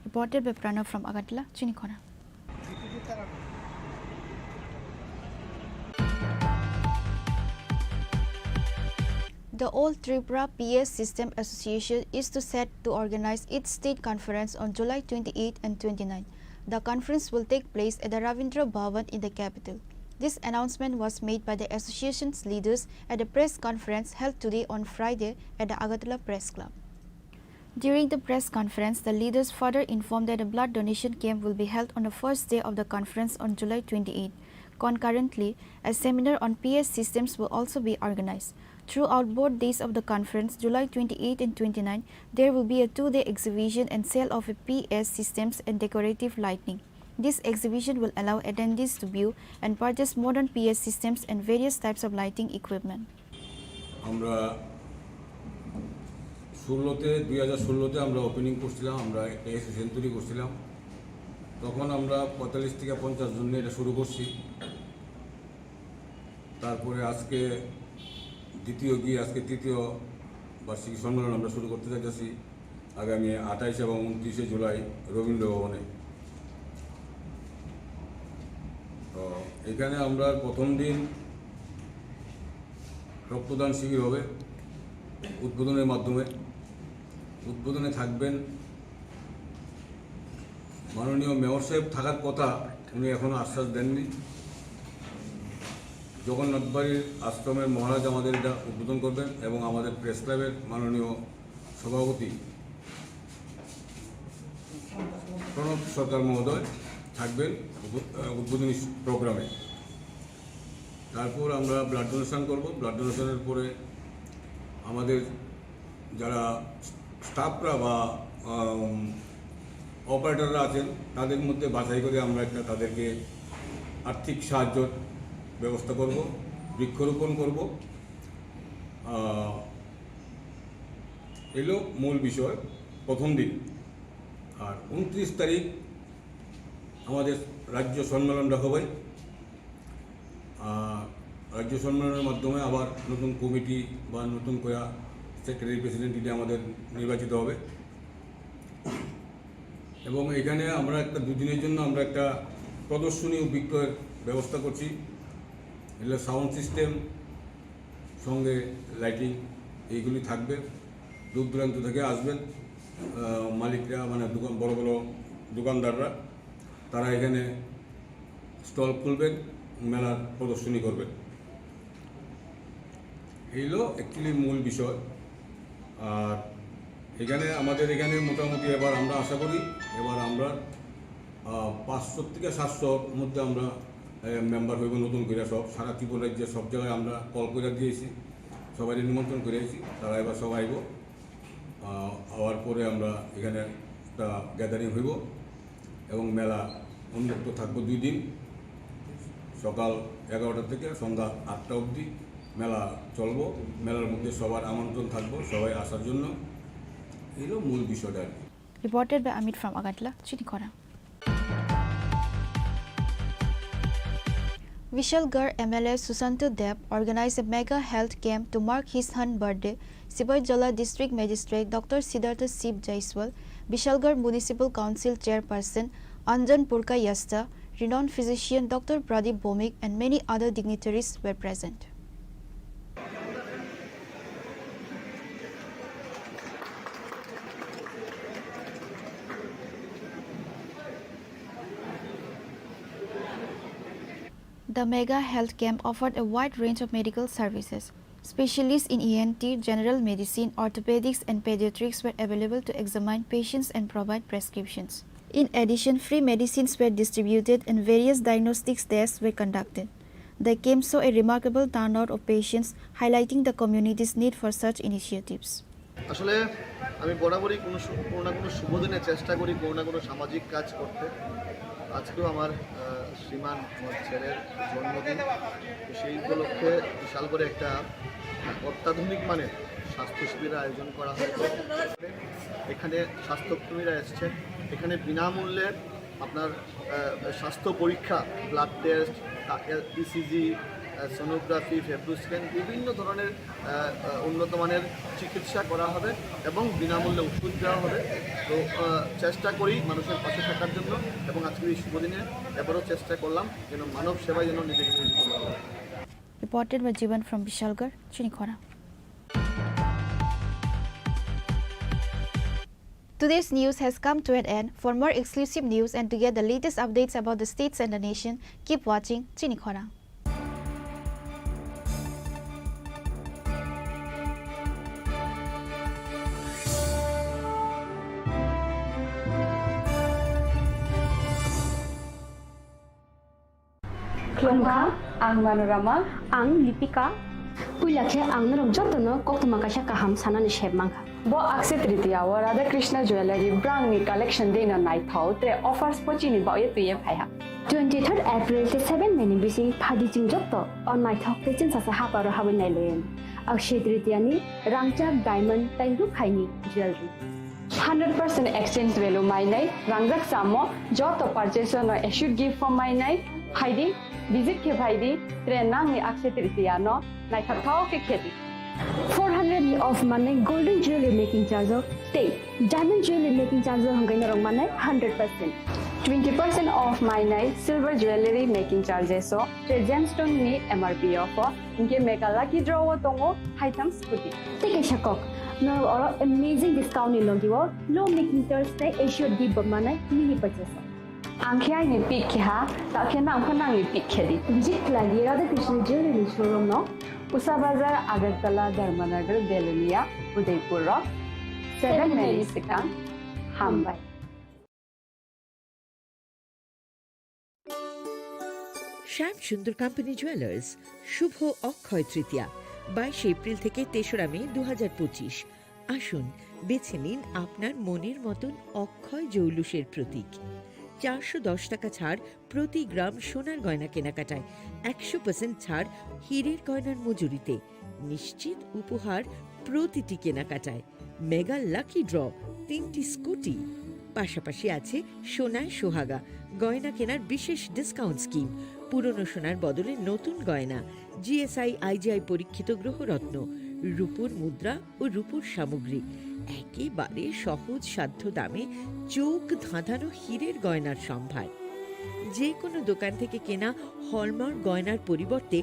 Reported by Pranav from Agartala, Chinikhona. The All Tripura P S System Association is to set to organize its state conference on July twenty-eight and twenty-nine. The conference will take place at the Ravindra Bhavan in the capital. This announcement was made by the association's leaders at a press conference held today on Friday at the Agartala Press Club. During the press conference, the leaders further informed that a blood donation camp will be held on the first day of the conference on July twenty-eight. Concurrently, a seminar on P S systems will also be organized. Throughout both days of the conference, July twenty-eight and twenty-nine, there will be a two-day exhibition and sale of a P S systems and decorative lighting. This exhibition will allow attendees to view and purchase modern P S systems and various types of lighting equipment. আমরা ষোলোতে, দুই হাজার ষোলোতে আমরা ওপেনিং করছিলাম, আমরা একটা অ্যাসোসিয়েশন তৈরি করছিলাম। তখন আমরা পঁয়তাল্লিশ থেকে পঞ্চাশ জন নিয়ে এটা শুরু করছি। তারপরে আজকে দ্বিতীয় গিয়ে আজকে তৃতীয় বার্ষিকী সম্মেলন আমরা শুরু করতে যাচ্ছি আগামী আঠাইশ এবং ঊনত্রিশে জুলাই রবীন্দ্র ভবনে। তো এখানে আমরা প্রথম দিন রক্তদান শিবির হবে উদ্বোধনের মাধ্যমে। উদ্বোধনে থাকবেন মাননীয় মেয়র সাহেব, থাকার কথা, উনি এখনো আশ্বাস দেননি। জগন্নাথ বাড়ির আশ্রমের মহারাজ আমাদের এটা উদ্বোধন করবেন এবং আমাদের প্রেস ক্লাবের মাননীয় সভাপতি প্রণব সরকার মহোদয় থাকবেন উদ্বো-, আহ, উদ্বোধনী প্রোগ্রামে। তারপর আমরা ব্লাড ডোনেশন করব। ব্লাড ডোনেশনের পরে আমাদের যারা স্টাফরা বা, আম, অপারেটররা আছেন, তাদের মধ্যে বাছাই করে আমরা একটা তাদেরকে আর্থিক সাহায্যর ব্যবস্থা করব, বৃক্ষরোপণ করব। আহ, এলো মূল বিষয়, প্রথম দিন। আর ঊনত্রিশ তারিখ আমাদের রাজ্য সম্মেলন ডাকা হয়। আহ, রাজ্য সম্মেলনের মাধ্যমে আবার নতুন কমিটি বা নতুন করে সেক্রেটারি প্রেসিডেন্ট এটা আমাদের নির্বাচিত হবে। এবং এখানে আমরা একটা দুদিনের জন্য আমরা একটা প্রদর্শনী ও বিক্রয়ের ব্যবস্থা করছি। এগুলো সাউন্ড সিস্টেম, সঙ্গে লাইটিং, এইগুলি থাকবে। দূর দূরান্ত থেকে আসবেন, আহ, মালিকরা, মানে দোকান, বড় বড় দোকানদাররা, তারা এখানে স্টল খুলবেন, মেলার প্রদর্শনী করবেন। এই হলো অ্যাকচুয়ালি মূল বিষয়। আর এখানে, আমাদের এখানে মোটামুটি এবার আমরা আশা করি, এবার আমরা, আহ, পাঁচশো থেকে সাতশোর মধ্যে আমরা, আহ, মেম্বার হইব নতুন করে সব। সারা ত্রিপুরা রাজ্যে সব জায়গায় আমরা কল করে দিয়েছি, সবাই নিমন্ত্রণ করে আছি, তারা এবার সব আইব। আহ, আওয়ার পরে আমরা এখানে একটা গ্যাদারিং হইব এবং মেলা উন্মুক্ত থাকবো দুই দিন, সকাল এগারোটা থেকে সন্ধ্যা আটটা অবধি মেলা চলবো। মেলার মধ্যে সবার আমন্ত্রণ থাকবো, সবাই আসার জন্য। এই হলো মূল বিষয়টা আর কি। Reported by Amit from Agartala, Chinikhora. Vishalgarh M L A Sushanta Deb organized a mega health camp to mark his son birthday. Sipaijala District Magistrate Doctor Siddhartha Shiv Jaiswal, Vishalgarh Municipal Council Chairperson Anjan Purka Yasta, renowned physician Doctor Pradip Bhowmik and many other dignitaries were present. The mega health camp offered a wide range of medical services. Specialists in E N T, general medicine, orthopedics, and pediatrics were available to examine patients and provide prescriptions. In addition, free medicines were distributed and various diagnostics tests were conducted. The camp saw a remarkable turnout of patients, highlighting the community's need for such initiatives. আসলে আমি বরাবরই কোনো সু-, কোনো না কোনো শুভ দিনে চেষ্টা করি কোনো না কোনো সামাজিক কাজ করতে। আজকেও আমার, আহ, শ্রীমান, আমার ছেলের জন্মদিন। তো সেই উপলক্ষে বিশাল করে একটা অত্যাধুনিক মানের স্বাস্থ্য শিবিরের আয়োজন করা হয়েছে। এখানে স্বাস্থ্যকর্মীরা এসছেন, এখানে বিনামূল্যে আপনার, আহ, স্বাস্থ্য পরীক্ষা, ব্লাড টেস্ট, তা-, ইসিজি, আহ, সোনোগ্রাফি, ফেব্রোস্ক্যান, বিভিন্ন ধরনের, আহ, আহ, উন্নত মানের চিকিৎসা করা হবে এবং বিনামূল্যে ওষুধ দেওয়া হবে। তো, আহ, চেষ্টা করি মানুষের পাশে থাকার জন্য এবং আজকের এই শুভ দিনে এবারও চেষ্টা করলাম যেন মানব সেবায় যেন নিজেকে নিয়োজিত করা হয়। Reported by Jivan from Bishalgarh, Chinikhora. Today's news has come to an end. For more exclusive news and to get the latest updates about the states and the nation, keep watching Chinikhora. Khulumkha, ang Manorama. Ang Lipika. Puila khe ang norok jotono koktwma kaisa kaham sanani sep mankha. Bo Akshaya Tritiya o Radha Krishna Jewellery brangni collection deino naithok tre offers bo chini baoye twiye phaiha. Twenty third April tei seven May ni bising phaidi chwng joto o naithok tei chwngsacha haparo habwi nailaiyani. Akshaya Tritiya ni rangchak, diamond tei rukhaini jewellery. Hundred percent exchange value mainai, rangjak chamo, joto purchase no assured gift form mainai, phaidi, visit khe phaidi, tre nangni Akshaya Tritiya no naithok thok khe khedi. Four hundred ni off manai golden jewelry making charge o tei diamond jewelry making charge o hwnkhai norok manai hundred percent. Twenty percent off mainai silver jewelry making charges o tre gemstone ni M R P o pho. Hinkhe mega lucky draw o tongo haitham scooty. Tei kaisa kok, norok oro amazing discount ni logi o low making charge tei assured gift bo manai mini purchase o. Ang khe aini pick khe ha, ta khe nang pha nangni pick khe di. Visit khlai di Radha Krishna Jewelry showroom no, Usa Bazar, Agartala, Dharmanagar, Belonia, Udaipur rok. Seven minutes swkang. Hambai. Shyam Sundar Company Jewelers, শুভ অক্ষয় তৃতীয়া, বাইশে এপ্রিল থেকে তেসরা মে দু হাজার পঁচিশ। আসুন, বেছে নিন আপনার মনের মতন অক্ষয় জৌলুসের প্রতীক। চারশো দশ টাকা ছাড় প্রতি গ্রাম সোনার গয়না কেনাকাটায়, একশো পার্সেন্ট ছাড় হীরের গয়নার মজুরিতে, নিশ্চিত উপহার প্রতিটি কেনাকাটায়। মেগা লাকি ড্র, তিনটি স্কুটি, পাশাপাশি আছে সোনায় সোহাগা গয়না কেনার বিশেষ ডিসকাউন্ট স্কিম, পুরনো সোনার বদলে নতুন গয়না, জিএসআই আইজিআই পরীক্ষিত গ্রহরত্ন, রূপোর মুদ্রা ও রূপোর সামগ্রী, একেবারে সহজ সাধ্য দামে চোখ ধাঁধানো হীরের গয়নার সম্ভার। যে কোনো দোকান থেকে কেনা হলমার্ক গয়নার পরিবর্তে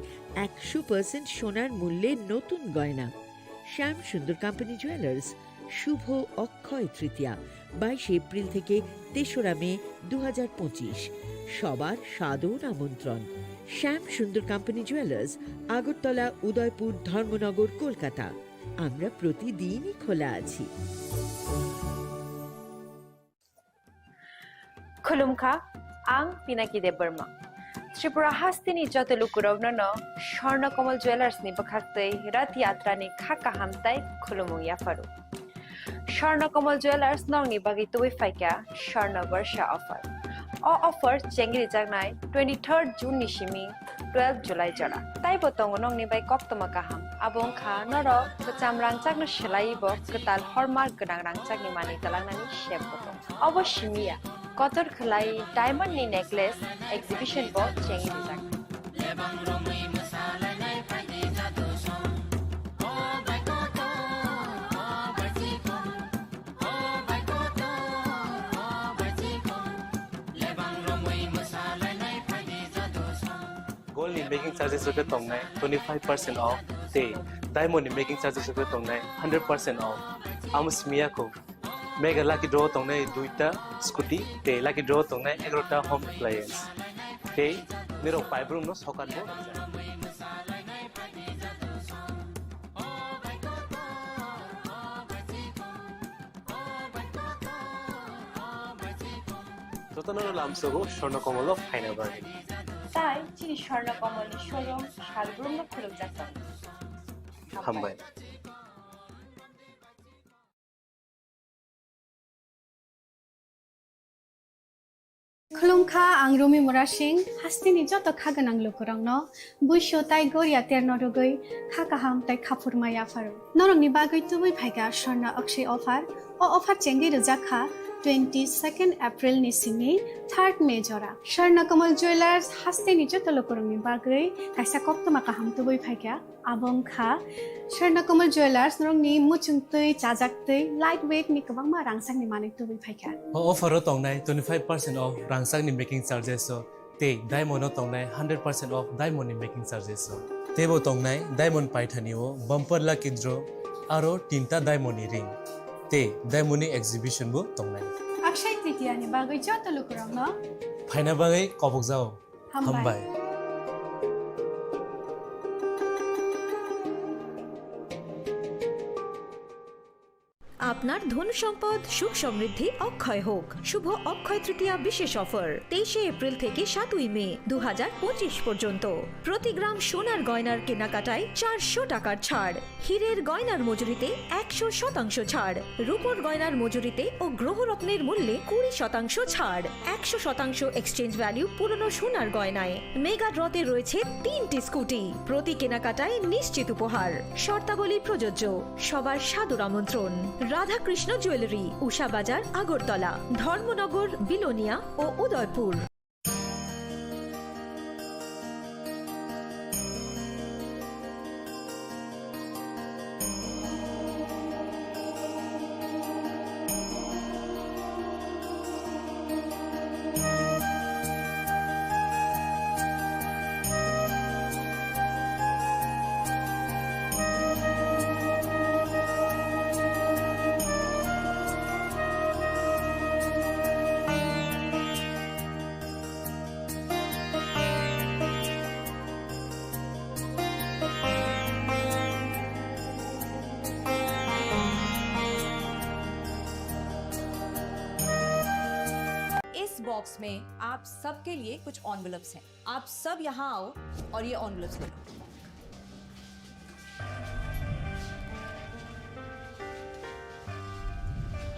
একশো পার্সেন্ট সোনার মূল্যে নতুন গয়না। শ্যাম সুন্দর কোম্পানি জুয়েলার্স, শুভ অক্ষয় তৃতীয়া, বাইশে এপ্রিল থেকে তেসরা মে দু হাজার পঁচিশ। সবার সাদর আমন্ত্রণ। শ্যাম সুন্দর কোম্পানি জুয়েলার্স, আগরতলা, উদয়পুর, ধর্মনগর, কলকাতা। আমরা প্রতিদিনই খোলা আছি। Khulumkha, ang Pinaki Debbarma. Tripura hasteni joto lukurokno no Swarna Kamal Jewelers ni bwkhaktwi Rath Yatra ni kha kaham tai khulumung yapharu. Swarna Kamal Jewelers nokni bagwi tubui phaikha Swarna Barsha offer. O offer chengri jaknai twenty-third June ni simi twelve July jora. Taibo tongo nokni bai koktwma kaham. Abo wngkha norok kwcham rangchakno swlaiwi bo kwtal hallmark gwnang rangchakni manwi twlangnani sep bo tongo. Obo simi ya, kotor khwlai diamond ni necklace exhibition bo chengwi rijak. Gold ni making charges rok khe tongnai twenty five percent off, tei diamond ni making charges rok khe tongnai hundred percent off. Amo simi ya kho. Mega lucky draw tongnai duita scooty, tei lucky draw tongnai egarota home appliance. Tei nirok paibrumno sokat bo rwjak. Jotono lamsogo Swarna Kamal o phaina bagwi. Tai chini Swarna Kamal ni showroom salbrumno khulukjak tongo. Hambai. Khulumkha, ang Rumi Murasing, hasteni joto kha gwnang lukurokno buisu tai goria terno rwgwi kha kaham tai khaphurma yapharu. Norokni bagwi tubui phaikha Swarna Akshay offer. O offer chengwi rwjak kha twenty-second April ni simi third May jora. Swarna Kamal Jewelers hasteni joto lukurokni bagwi kaisa koktwma kaham tubui phaikha. Abo wngkha Swarna Kamal Jewelers, norokni muchungtwi, chajaktwi, light weight ni kwbangma rangchakni manwi tubui phaikha. O offer o tongnai twenty five percent off rangchakni making charges o, tei diamond o tongnai hundred percent off diamond ni making charges o. Teibo tongnai diamond paithani o bumper lucky draw, aro tinta diamond ni ring, tei diamond ni exhibition bo tongnai. Akshay Tritiya ni bagwi joto lukurokno phaina bagwi kobokjao. Hambai. Hambai. আপনার ধন সম্পদ সুখ সমৃদ্ধি অক্ষয় হোক। শুভ অক্ষয় তৃতীয়া বিশেষ অফার, তেইশে এপ্রিল থেকে সাতই মে দু হাজার পঁচিশ পর্যন্ত। প্রতি গ্রাম সোনার গয়নার কেনাকাটায় চারশো টাকার ছাড়, হীরের গয়নার মজুরিতে একশো শতাংশ ছাড়, রূপোর গয়নার মজুরিতে ও গ্রহরত্নের মূল্যে কুড়ি শতাংশ ছাড়, একশো শতাংশ এক্সচেঞ্জ ভ্যালু পুরনো সোনার গয়নায়। মেগা ড্রতে রয়েছে তিনটি স্কুটি, প্রতি কেনাকাটায় নিশ্চিত উপহার। শর্তাবলী প্রযোজ্য। সবার সাদর আমন্ত্রণ। রাধাকৃষ্ণ জুয়েলারি, উষা বাজার, আগরতলা, ধর্মনগর, বিলোনিয়া ও উদয়পুর। बॉक्स में आप सबके लिए कुछ एनवेलप्स हैं। आप सब यहाँ आओ और ये एनवेलप्स ले लो।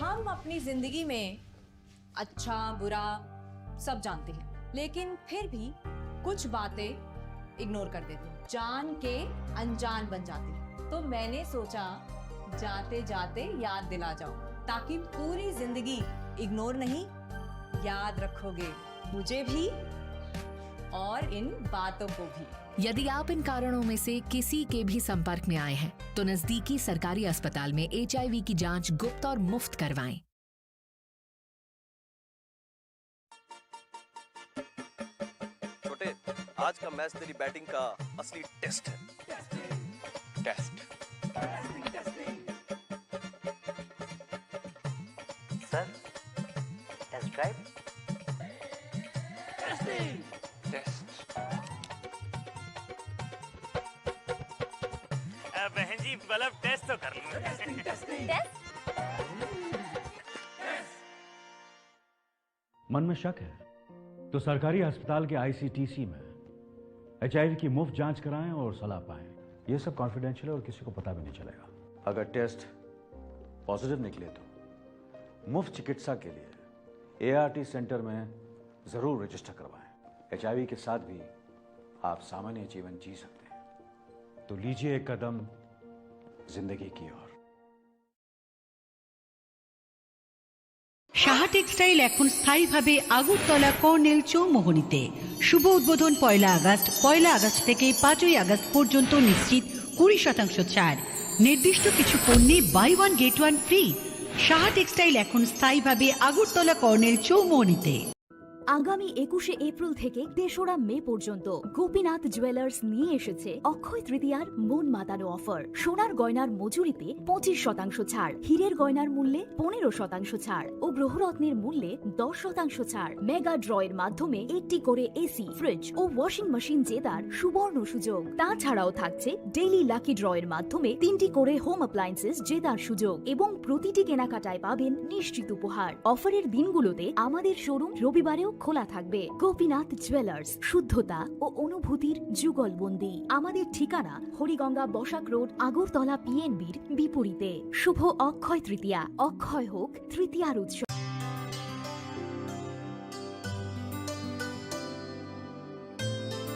हम अपनी जिंदगी में अच्छा, बुरा सब जानते हैं, लेकिन फिर भी कुछ बातें इग्नोर कर देते हैं, जान के अनजान बन जाते हैं। तो मैंने सोचा, जाते जाते याद दिला जाऊं, ताकि पूरी जिंदगी इग्नोर नहीं, याद रखोगे मुझे भी और इन बातों को भी। यदि आप इन कारणों में से किसी के भी संपर्क में आए हैं, तो नजदीकी सरकारी अस्पताल में एचआईवी की जांच गुप्त और मुफ्त करवाएं। छोटे, आज का मैच तेरी बैटिंग का असली टेस्ट है। Test. Sir, test drive. Test. अ, बहन जी, मतलब, टेस्ट तो कर लूं। टेस्ट? मन में शक है, तो सरकारी अस्पताल के आईसीटीसी में एचआईवी की मुफ्त जांच कराएं और सलाह पाएं। ये सब कॉन्फिडेंशियल है और किसी को पता भी नहीं चलेगा। अगर टेस्ट पॉजिटिव निकले, तो मुफ्त चिकित्सा के लिए एआरटी सेंटर में जरूर रजिस्टर करवाएं। एचआईवी के साथ भी आप सामान्य जीवन जी सकते हैं। तो लीजिए एक कदम जिंदगी की ओर। সাহা টেক্সটাইল এখন স্থায়ীভাবে আগরতলা কর্নেল চৌমোহনীতে। শুভ উদ্বোধন পয়লা আগস্ট। পয়লা আগস্ট থেকে পাঁচই আগস্ট পর্যন্ত নিশ্চিত কুড়ি শতাংশ ছাড়। নির্দিষ্ট কিছু পণ্যে buy one get one free. Saha textile এখন স্থায়ীভাবে আগরতলা কর্নেল চৌমোহনীতে। আগামী একুশে এপ্রিল থেকে তেসরা মে পর্যন্ত গোপীনাথ জুয়েলার্স নিয়ে এসেছে অক্ষয় তৃতীয়ার মন মাতানো অফার। সোনার গয়নার মজুরিতে পঁচিশ শতাংশ ছাড়, হীরের গয়নার মূল্যে পনেরো শতাংশ ছাড় ও গ্রহরত্নের মূল্যে দশ শতাংশ ছাড়। মেগা ড্রয়ের মাধ্যমে একটি করে এসি, ফ্রিজ ও ওয়াশিং মেশিন জেতার সুবর্ণ সুযোগ। তাছাড়াও থাকছে ডেইলি লাকি ড্রয়ের মাধ্যমে তিনটি করে হোম অ্যাপ্লায়েন্সেস জেতার সুযোগ এবং প্রতিটি কেনাকাটায় পাবেন নিশ্চিত উপহার। অফারের দিনগুলোতে আমাদের শোরুম রবিবারেও খোলা থাকবে। গোপীনাথ জুয়েলার্স, শুদ্ধতা ও অনুভূতির যুগলবন্দি। আমাদের ঠিকানা হরিগঙ্গা বসাক রোড, আগরতলা পিএনবির বিপরীতে। শুভ অক্ষয় তৃতীয়া, অক্ষয় হোক তৃতীয়ার উৎসব।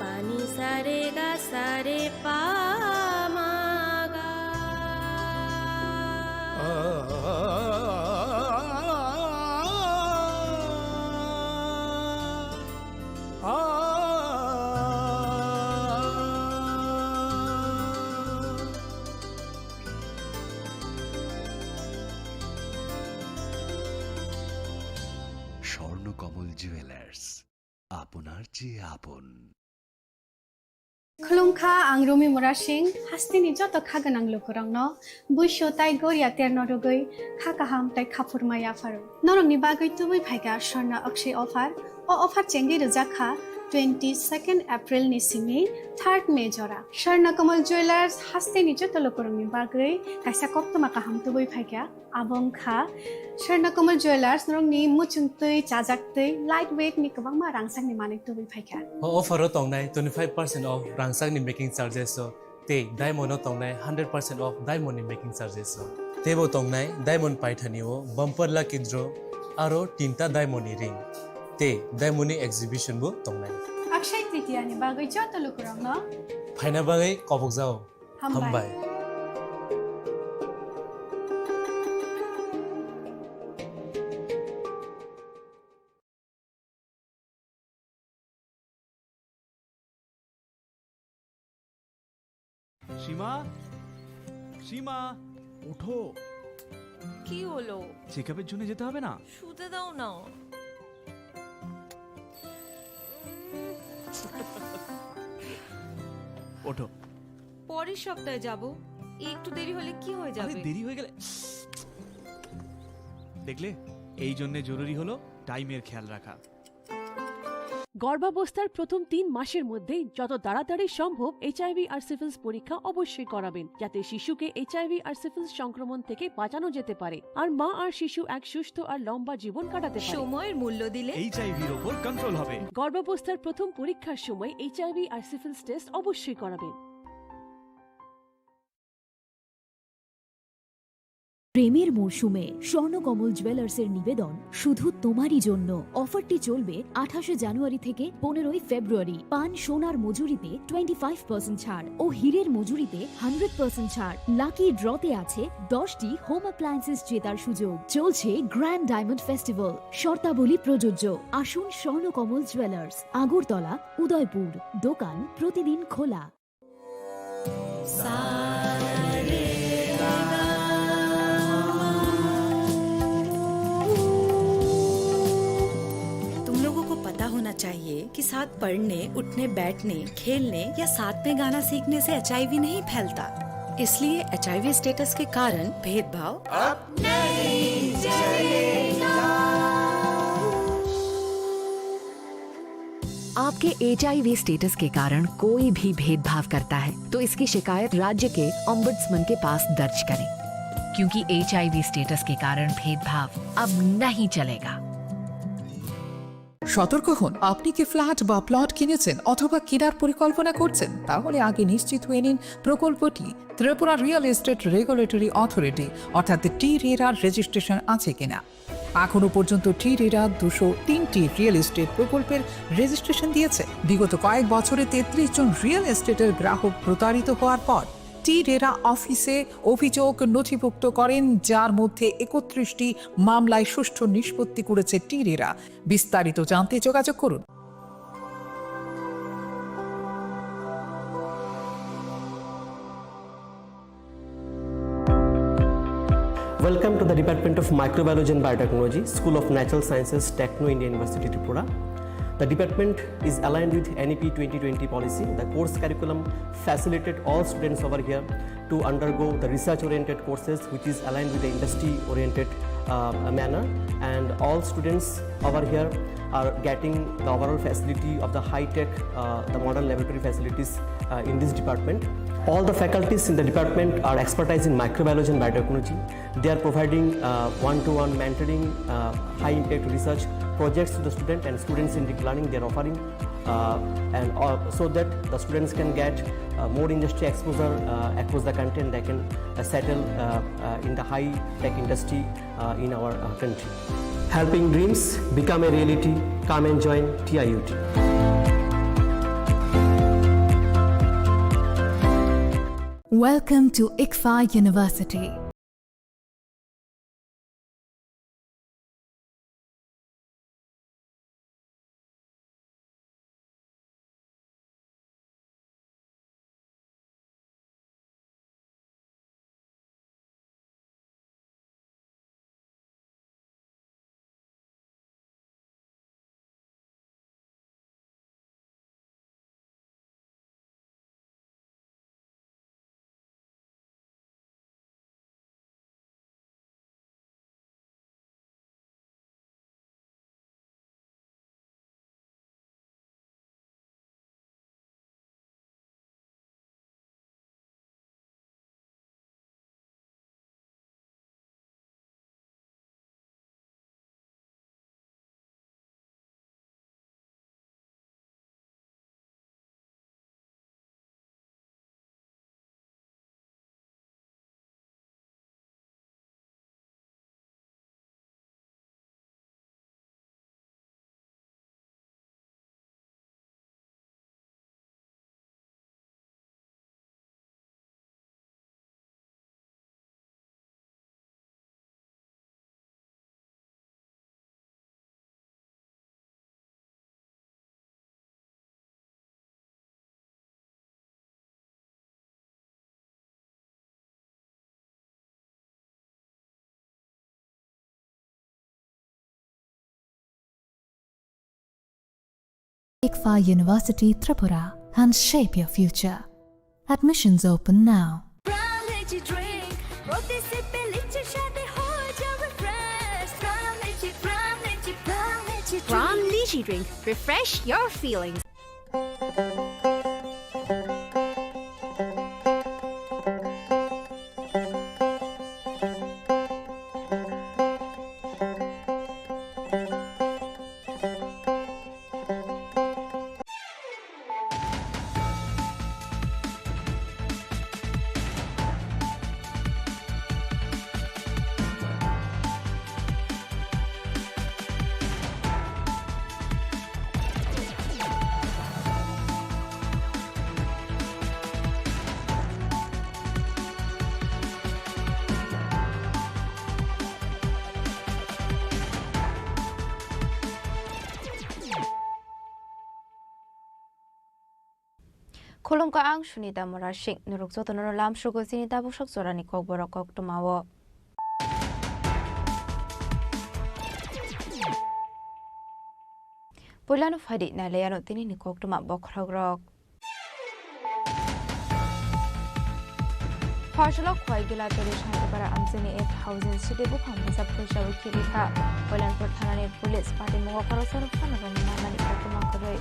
Pani sa re ga sa re pa ma ga. Swarnakamal jewellers, আপনার চেয়ে আপন। Khulumkha, ang Rumi Murasing, hasteni joto kha gwnang lukurokno buisu tai goria terno rwgwi kha kaham tai khaphurma yapharo. Norokni bagwi tubui phaikha Swarna Akshay offer. O offer chengwi rwjak kha twenty second April ni simi third May jora. Swarna Kamal Jewelers hasteni joto lukurokni bagwi kaisa koktwma kaham tubui phaikha. Abo wngkha Swarna Kamal Jewelers, norokni muchungtwi, chajaktwi, light weight ni kwbangma rangchakni manwi tubui phaikha. O offer o tongnai twenty five percent off rangchakni making charges o, tei diamond o tongnai hundred percent off diamond ni making charges o. Teibo tongnai diamond paithani o bumper lucky draw aro tinta diamond ni ring, tei diamond ni exhibition bo tongnai. Akshay Tritiya ni bagwi joto lukurokno phaina bagwi kobokjao. Hambai. Hambai. সীমা, সীমা, ওঠো। কি হলো? চেকআপের জন্য যেতে হবে না? শুতে দাও না। ওঠো। পরের সপ্তাহে যাব। একটু দেরি হলে কি হয়ে আরে, যাবে? দেরি হয়ে গেলে, দেখলে, এই জন্য জরুরি হলো টাইমের খেয়াল রাখা। গর্ভাবস্থার প্রথম তিন মাসের মধ্যেই যত তাড়াতাড়ি সম্ভব এইচআইভি আর সিফিলিস পরীক্ষা অবশ্যই করাবেন, যাতে শিশুকে এইচআইভি আর সিফিলিস সংক্রমণ থেকে বাঁচানো যেতে পারে আর মা আর শিশু এক সুস্থ আর লম্বা জীবন কাটাতে পারে। সময়ের মূল্য দিলে এইচআইভির ওপর কন্ট্রোল হবে। গর্ভাবস্থার প্রথম পরীক্ষার সময় এইচআইভি আর সিফিলিস টেস্ট অবশ্যই করাবেন। প্রেমের মরশুমে স্বর্ণকমল জুয়েলার্সের নিবেদন শুধু তোমারই জন্য। অফারটি চলবে আঠাশে জানুয়ারি থেকে পনেরোই ফেব্রুয়ারি। পান সোনার মজুরিতে টোয়েন্টি ফাইভ পার্সেন্ট ছাড় ও হীরের মজুরিতে হান্ড্রেড পার্সেন্ট ছাড়। লাকি ড্রতে আছে দশটি হোম অ্যাপ্লায়েন্সেস জেতার সুযোগ। চলছে গ্র্যান্ড ডায়মন্ড ফেস্টিভ্যাল, শর্তাবলী প্রযোজ্য। আসুন স্বর্ণকমল জুয়েলার্স, আগরতলা, উদয়পুর। দোকান প্রতিদিন খোলা। तुम लोगों को पता होना चाहिए कि साथ पढ़ने, उठने, बैठने, खेलने या साथ में गाना सीखने से एचआईवी नहीं फैलता। इसलिए एचआईवी स्टेटस के कारण भेदभाव अब नहीं चलेगा। आपके एचआईवी स्टेटस के कारण कोई भी भेदभाव करता है, तो इसकी शिकायत राज्य के ओम्बड्समैन के पास दर्ज करें, क्योंकि एचआईवी स्टेटस के कारण भेदभाव अब नहीं चलेगा। সতর্ক হন, আপনি কি ফ্ল্যাট বা প্লট কিনেছেন অথবা কেনার পরিকল্পনা করছেন? তাহলে আগে নিশ্চিত হয়ে নিন প্রকল্পটি Tripura real estate regulatory authority অর্থাৎ টি রেরার রেজিস্ট্রেশন আছে কিনা। এখনো পর্যন্ত টি রেরা দুশো তিনটি রিয়েল এস্টেট প্রকল্পের রেজিস্ট্রেশন দিয়েছে। বিগত কয়েক বছরে তেত্রিশ জন রিয়েল এস্টেটের গ্রাহক প্রতারিত হওয়ার পর টি রেরা অফিসে অভিযোগ নথিভুক্ত করেন, যার মধ্যে একত্রিশটি মামলায় সুষ্ঠু নিষ্পত্তি করেছে টি রেরা। বিস্তারিত জানতে যোগাযোগ করুন। Welcome to the Department of Microbiology and Biotechnology, School of Natural Sciences, Techno India University, Tripura. The department is aligned with N E P twenty twenty policy. The course curriculum facilitated all students over here to undergo the research-oriented courses, which is aligned with the industry-oriented, uh, manner. And all students over here are getting the overall facility of the high-tech, uh, the modern laboratory facilities, uh, in this department. All the faculties in the department are expertise in microbiology and biotechnology. They are providing, uh, one-to-one mentoring, uh, high-impact research projects to the student and students-centric learning they are offering, uh, and, uh, so that the students can get, uh, more industry exposure, uh, across the country, and they can, uh, settle, uh, uh, in the high-tech industry, uh, in our, uh, country. Helping dreams become a reality. Come and join T I U T. Welcome to ICFAI University. ICFAI University Tripura and shape your future. Admissions open now. প্রাণ লিচি ড্রিঙ্ক, প্রতি সিপে লিচির স্বাদে হয়ে যাবে ফ্রেশ। প্রাণ লিচি, প্রাণ লিচি, প্রাণ লিচি ড্রিঙ্ক। প্রাণ লিচি Energy drink. Refresh your feelings. Khulumkha, ang Sunita Murasing. Norok jotono lamsugo chini tabuksak jorani kokborok koktwmao. Puilano phaidi nailaiano tinini koktwma bokhorokrok. Pharsalo Khwaigila Toli Santipara Amchaini eight thousand sidi buphang bwsa phuisawi khibikha. Koilanpur thanani police patimungo khoroksano phano romwi manmani koktwma kwrwi.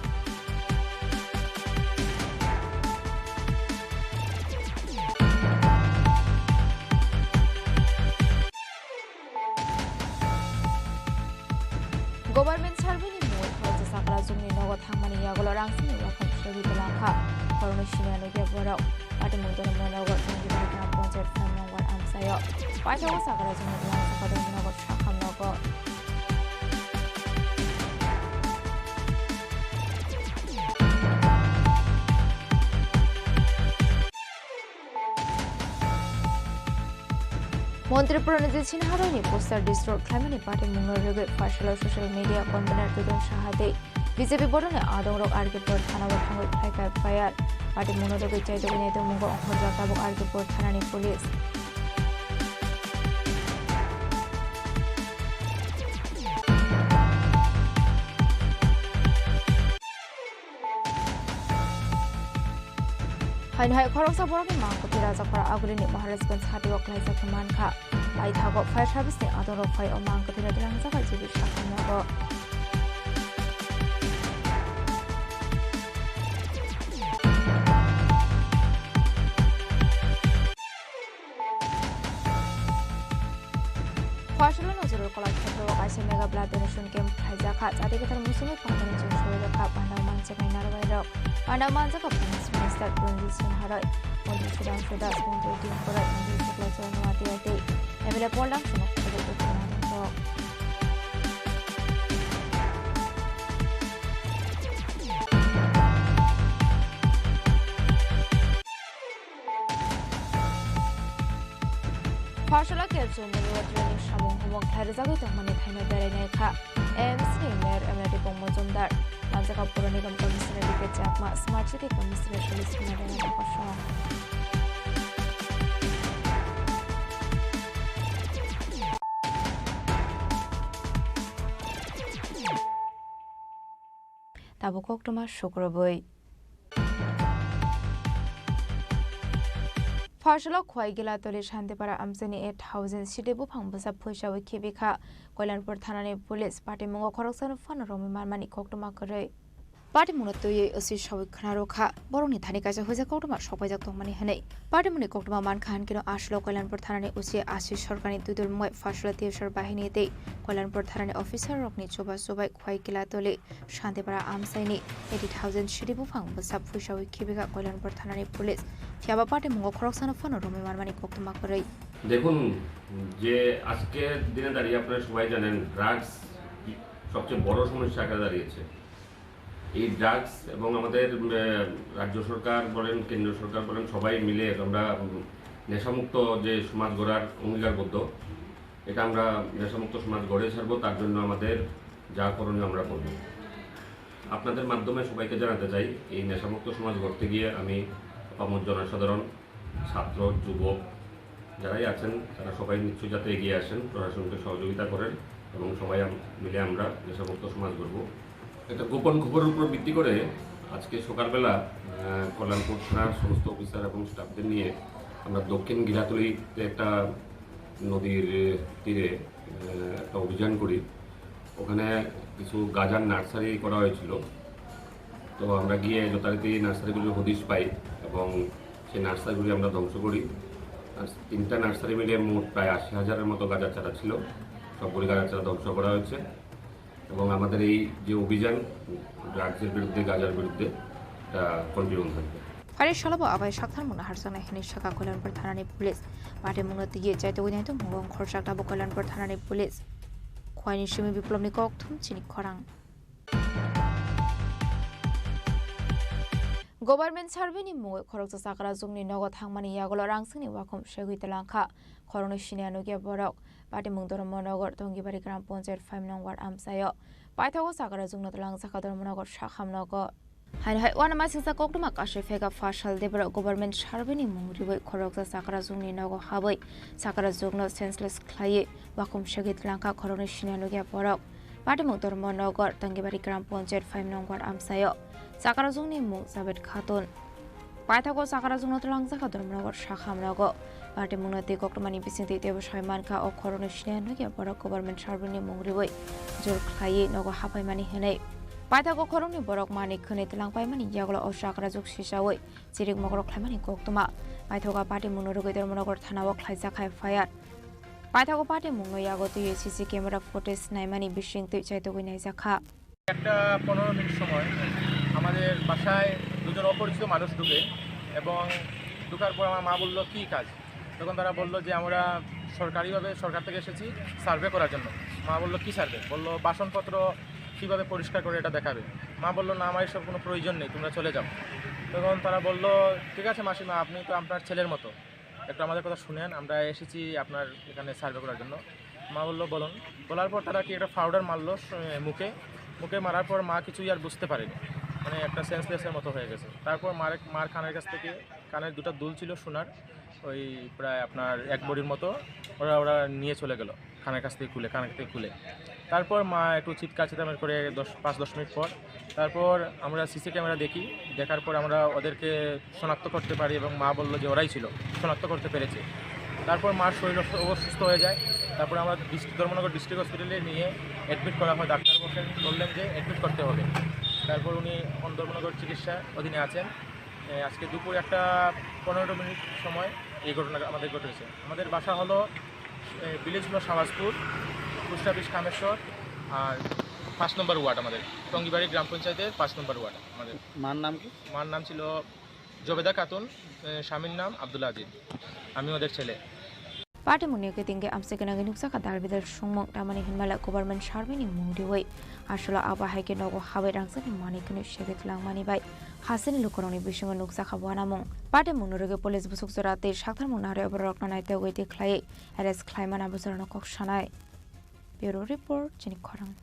Government survey ni mungwi khoroksa Sakrajwngni nogo thangmani yagulo rang simi wakham srwi belakha. Khoroknwi simi anugya borok. Patimung Dharmanagar Tongibari Gram Panchayat phone number amchaio. Paithago Sakrajwngni Gram Sakha Dharmanagar Sakham nogo. Montri Pranajit Sinha Roy ni poster destroy khlaimani patimungno rwgwi Pharsalo social media convener Dudan Saha tei B J P bodolni adongrok R K Pur thanao thangwi khlaikha F I R. Patimungno rwgwi chaidogwi naitukmungo ongkhorjak tabuk R K Pur thanani police. Haino hai khoroksa borokni mangkwthwi Rajakhor Agulini Maharajganj hatio khlaijaknwi mankha. Paithago fire service ni adongrok phai o mangkwthwino twlangjago G B Sakham nogo. Pharsalo Nazirul Kala Khetreo kaisa mega blood donation camp khlaijakha. Chati kwthar musungwi pandani chwng soi rwkha. Pandao manjaknai narwai rok. Pandao manjakha Finance Minister Pranajit Sinha Roy, Montri Sudhanshu Das, Montri Dinko Roy, Montri Shukla Charan Noatia tei M L A Paul Dam Songma khobwi rwkha. Pharsalo Kerchum Moniwat Rani samung humung khlai rwjagwi tongmani thaino berai nai kha M C ni Mayor M L A Dipong Mojumdar, Manjakha Pura Nigam Commissioner D K Chakma, Smart City Commissioner Suresh Kumar Rana Bakasong. Tabuk koktwma sukrubwi. Pharsalo Khwaigila Toli Santipara Amchaini eight thousand sidi buphang bwsa phuisawi khibikha. Koilanpur thanani police patimungo khoroksano phano romwi manmani koktwma kwrwi. Patimungno twiwi O C sawi khwnarwkha. Borokni thani kaisa huijak koktwma sokpaijak tongmani hwnwi. Patimungni koktwma mankha hinkhe no aswlo Koilanpur thanani O C Ashish Sarkarni twidulmungwi Pharsalo T F R bahini tei Koilanpur thanani officer rokni chuba chubai Khwaigila Toli Santipara Amchaini eighty thousand sidi buphang bwsa phuisawi khibikha Koilanpur thanani police. Phiyaba patimungo khoroksano phano romwi manmani koktwma kwrwi. দেখুন, যে আজকের দিনে দাঁড়িয়ে আপনারা সবাই জানেন, ড্রাগস সবচেয়ে বড় সমস্যা আকারে দাঁড়িয়েছে। এই ড্রাগস এবং আমাদের, উম, আহ, রাজ্য সরকার বলেন, কেন্দ্রীয় সরকার বলেন, সবাই মিলে আমরা, উম, নেশামুক্ত যে সমাজ গড়ার অঙ্গীকারবদ্ধ। এটা আমরা নেশামুক্ত সমাজ গড়ে ছাড়বো, তার জন্য আমাদের যা করণীয় আমরা করব। আপনাদের মাধ্যমে সবাইকে জানাতে চাই, এই নেশামুক্ত সমাজ গড়তে গিয়ে আমি আপামর জনসাধারণ, ছাত্র, যুবক যারাই আছেন, তারা সবাই নিশ্চয়ই যাতে এগিয়ে আসেন, প্রশাসনকে সহযোগিতা করেন এবং সবাই আম-, মিলে আমরা নেশামুক্ত সমাজ গড়ব। একটা গোপন খবরের উপর ভিত্তি করে আজকে সকালবেলা, আহ, কল্যাণপুর থানার সমস্ত অফিসার এবং স্টাফদের নিয়ে আমরা দক্ষিণ গিলাতলিতে একটা নদীর তীরে, আহ, একটা অভিযান করি। ওখানে কিছু গাজার নার্সারি করা হয়েছিল। তো আমরা গিয়ে যথারীতি নার্সারিগুলির হদিশ পাই এবং সেই নার্সারিগুলি আমরা ধ্বংস করি। আর তিনটা নার্সারি মিলে মোট প্রায় আশি হাজারের মতো গাজার চারা ছিল। সবগুলি গাজার চারা ধ্বংস করা হয়েছে এবং আমাদের এই যে অভিযান, ড্রাগসের বিরুদ্ধে, গাজার বিরুদ্ধে, এটা কন্টিনিউ থাকবে। Phari salo bo abai saktharmung naharjaknai hinwi sakha Koilanpur thanani police. Patimungno twiwi chaitugwi naitugmung wng khorchak tabuk Koilanpur thanani police. Khwaini simi Biplobni kokthum chini khorang. Government survey ni mungwi khoroksa chakrajwngni nogo thangmani yagulo rangsingni wakhum segwi twlangkha. Khoroknwi siniya nukya borok. Patimung Dharmanagar, Tongibari Gram Panchayat five nong ward amchaio. Paithago chakrajwngno twlangjakha Dharmanagar sakham nogo. Haino hai uanamasingcha koktwma kaisa phega Fasal Debra government survey ni mung riwi khoroksa chakrajwngni nogo habwi chakrajwngno senseless khlaiwi wakhum segwi twlangkha khoroknwi siniya nukya borok. Patimung Dharmanagar, Tongibari Gram Panchayat five nong ward amchaio chakrajwngni mung Javed Khatun. Paithago chakrajwngno twlangjakha Dharmanagar sakham nogo. Patimungno twi koktwmani bisingtwi teibo sai mankha o khoroknwi siniya nukya borok government survey ni mung riwi jor khlaiwi nogo haphaimani hinwi. Paithago khoroknwi borok manwi khwnwi twlangpaimani yagulo o chakrajwk sichawi chirik mokrok khlaimani koktwma. Paithago patimungno rwgwi Dharmanagar thanao khlaijak hai F I R. Paithago patimungno yago twiwi C C camera footage naimani bisingtwi chaitugwi naijakha. একটা পনেরো মিনিট সময় আমাদের বাসায় দুজন অপরিচিত মানুষ ঢুকে এবং ঢুকার পর আমার মা বলল, "কী কাজ?" তখন তারা বলল যে, "আমরা সরকারিভাবে সরকার থেকে এসেছি সার্ভে করার জন্য।" মা বলল, "কী সার্ভে?" বলল, "বাসনপত্র কীভাবে পরিষ্কার করে এটা দেখাবে।" মা বলল, "না, আমার এসব কোনো প্রয়োজন নেই, তোমরা চলে যাও।" তখন তারা বলল, "ঠিক আছে মাসিমা, আপনি তো আপনার ছেলের মতো, একটু আমাদের কথা শুনেন, আমরা এসেছি আপনার এখানে সার্ভে করার জন্য।" মা বলল, "বলুন।" বলার পর তারা কি একটা পাউডার মারলো স-, মুখে, মুখে মারার পর মা কিছুই আর বুঝতে পারেনি, মানে একটা সেন্সলেসের মতো হয়ে গেছে। তারপর মার, মার কানের কাছ থেকে, কানের দুটো দুল ছিল সোনার, ওই প্রায় আপনার এক ভরির মতো, ওরা, ওরা নিয়ে চলে গেল কানের কাছ থেকে খুলে, কানের থেকে খুলে। তারপর মা একটু চিৎকার চেঁচামেচি করে দশ, পাঁচ দশ মিনিট পর, তারপর আমরা সিসি ক্যামেরা দেখি, দেখার পর আমরা ওদেরকে শনাক্ত করতে পারি এবং মা বলল যে ওরাই ছিল, শনাক্ত করতে পেরেছে। তারপর মার শরীর অসু-, অসুস্থ হয়ে যায়। তারপর আমরা ডিস্ট্রিক্ট, ধর্মনগর ডিস্ট্রিক্ট হসপিটালে নিয়ে অ্যাডমিট করা হয়। ডাক্তার বললেন, বললেন যে অ্যাডমিট করতে হবে। তারপর উনি এখন ধর্মনগর চিকিৎসা অধীনে আছেন। এ, আজকে দুপুর একটা পনেরো মিনিট সময় এই ঘটনা আমাদের ঘটেছে। আমাদের বাসা হলো, এ, ভিলেজ হলো শাহবাজপুর, পোস্ট অফিস কামেশ্বর, আর পাঁচ নম্বর ওয়ার্ড আমাদের, টঙ্গিবাড়ি গ্রাম পঞ্চায়েতের পাঁচ নম্বর ওয়ার্ড আমাদের। মার নাম কি? মার নাম ছিল জবেদা খাতুন, এ, স্বামীর নাম আব্দুল আজিজ। আমি ওদের ছেলে। Patimungni khe tingkhe amchai gwnangwi nukjakha dal bidal songmung, tamani hinmale government survey ni mung riwi. Aswkla abo hai khe nogo habwi rangchakni manwi khwnwi segwi twlangmani bai hasini lukurokni bisingo nukjakha uanamung. Patimungno rwgwi police busuk jora tei saktharmung narwi bororokno naitugwi twi khlaiwi arrest khlaimani abo jorano kok sanai. Bureau Report, chini khorang.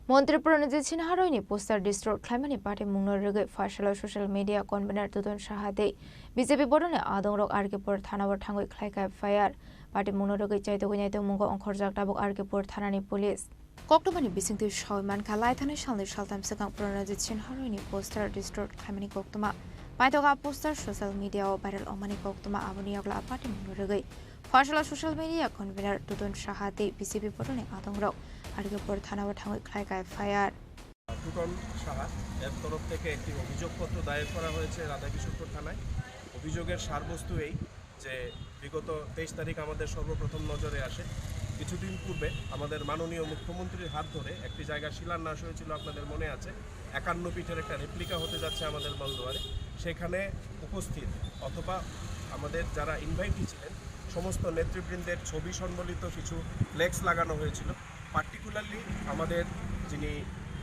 Montri Pranajit Sinha roini poster destroy khlaimani patimungno rwgwi phaisalo social media convener Tuton Saha tei B J P bodolni adongrok R K Pur thanao thangwi khlaikha F I R. Patimungno rwgwi chaitugwi naitukmungo ongkhorjak tabuk R K Pur thanani police. Koktwmani bisingtwi sawi mankha, lai thani salni saltham swkang Pranajit Sinha roini poster destroy khlaimani koktwma. Paithago a poster social media-o viral wngmani koktwma, aboni yagulo a patimungno rwgwi phaisalo social media convener Tuton Saha tei B J P bodolni adongrok R K Pur thanao thangwi khlaikha F I R. Two-tone Saha এর তরফ থেকে একটি অভিযোগপত্র দায়ের করা হয়েছে রাধাকিশোরপুর থানায়। অভিযোগের সারবস্তু এই যে বিগত তেইশ তারিখ আমাদের সর্বপ্রথম নজরে আসে। কিছুদিন পূর্বে আমাদের মাননীয় মুখ্যমন্ত্রীর হাত ধরে একটি জায়গা শিলান্যাস হয়েছিল, আপনাদের মনে আছে, একান্ন ফিটের একটা রেপ্লিকা হতে যাচ্ছে আমাদের মলদুয়ারে। সেখানে উপস্থিত অথবা আমাদের যারা ইনভাইটি ছিলেন, সমস্ত নেতৃবৃন্দের ছবি সম্বলিত কিছু ফ্লেক্স লাগানো হয়েছিল। পার্টিকুলারলি আমাদের যিনি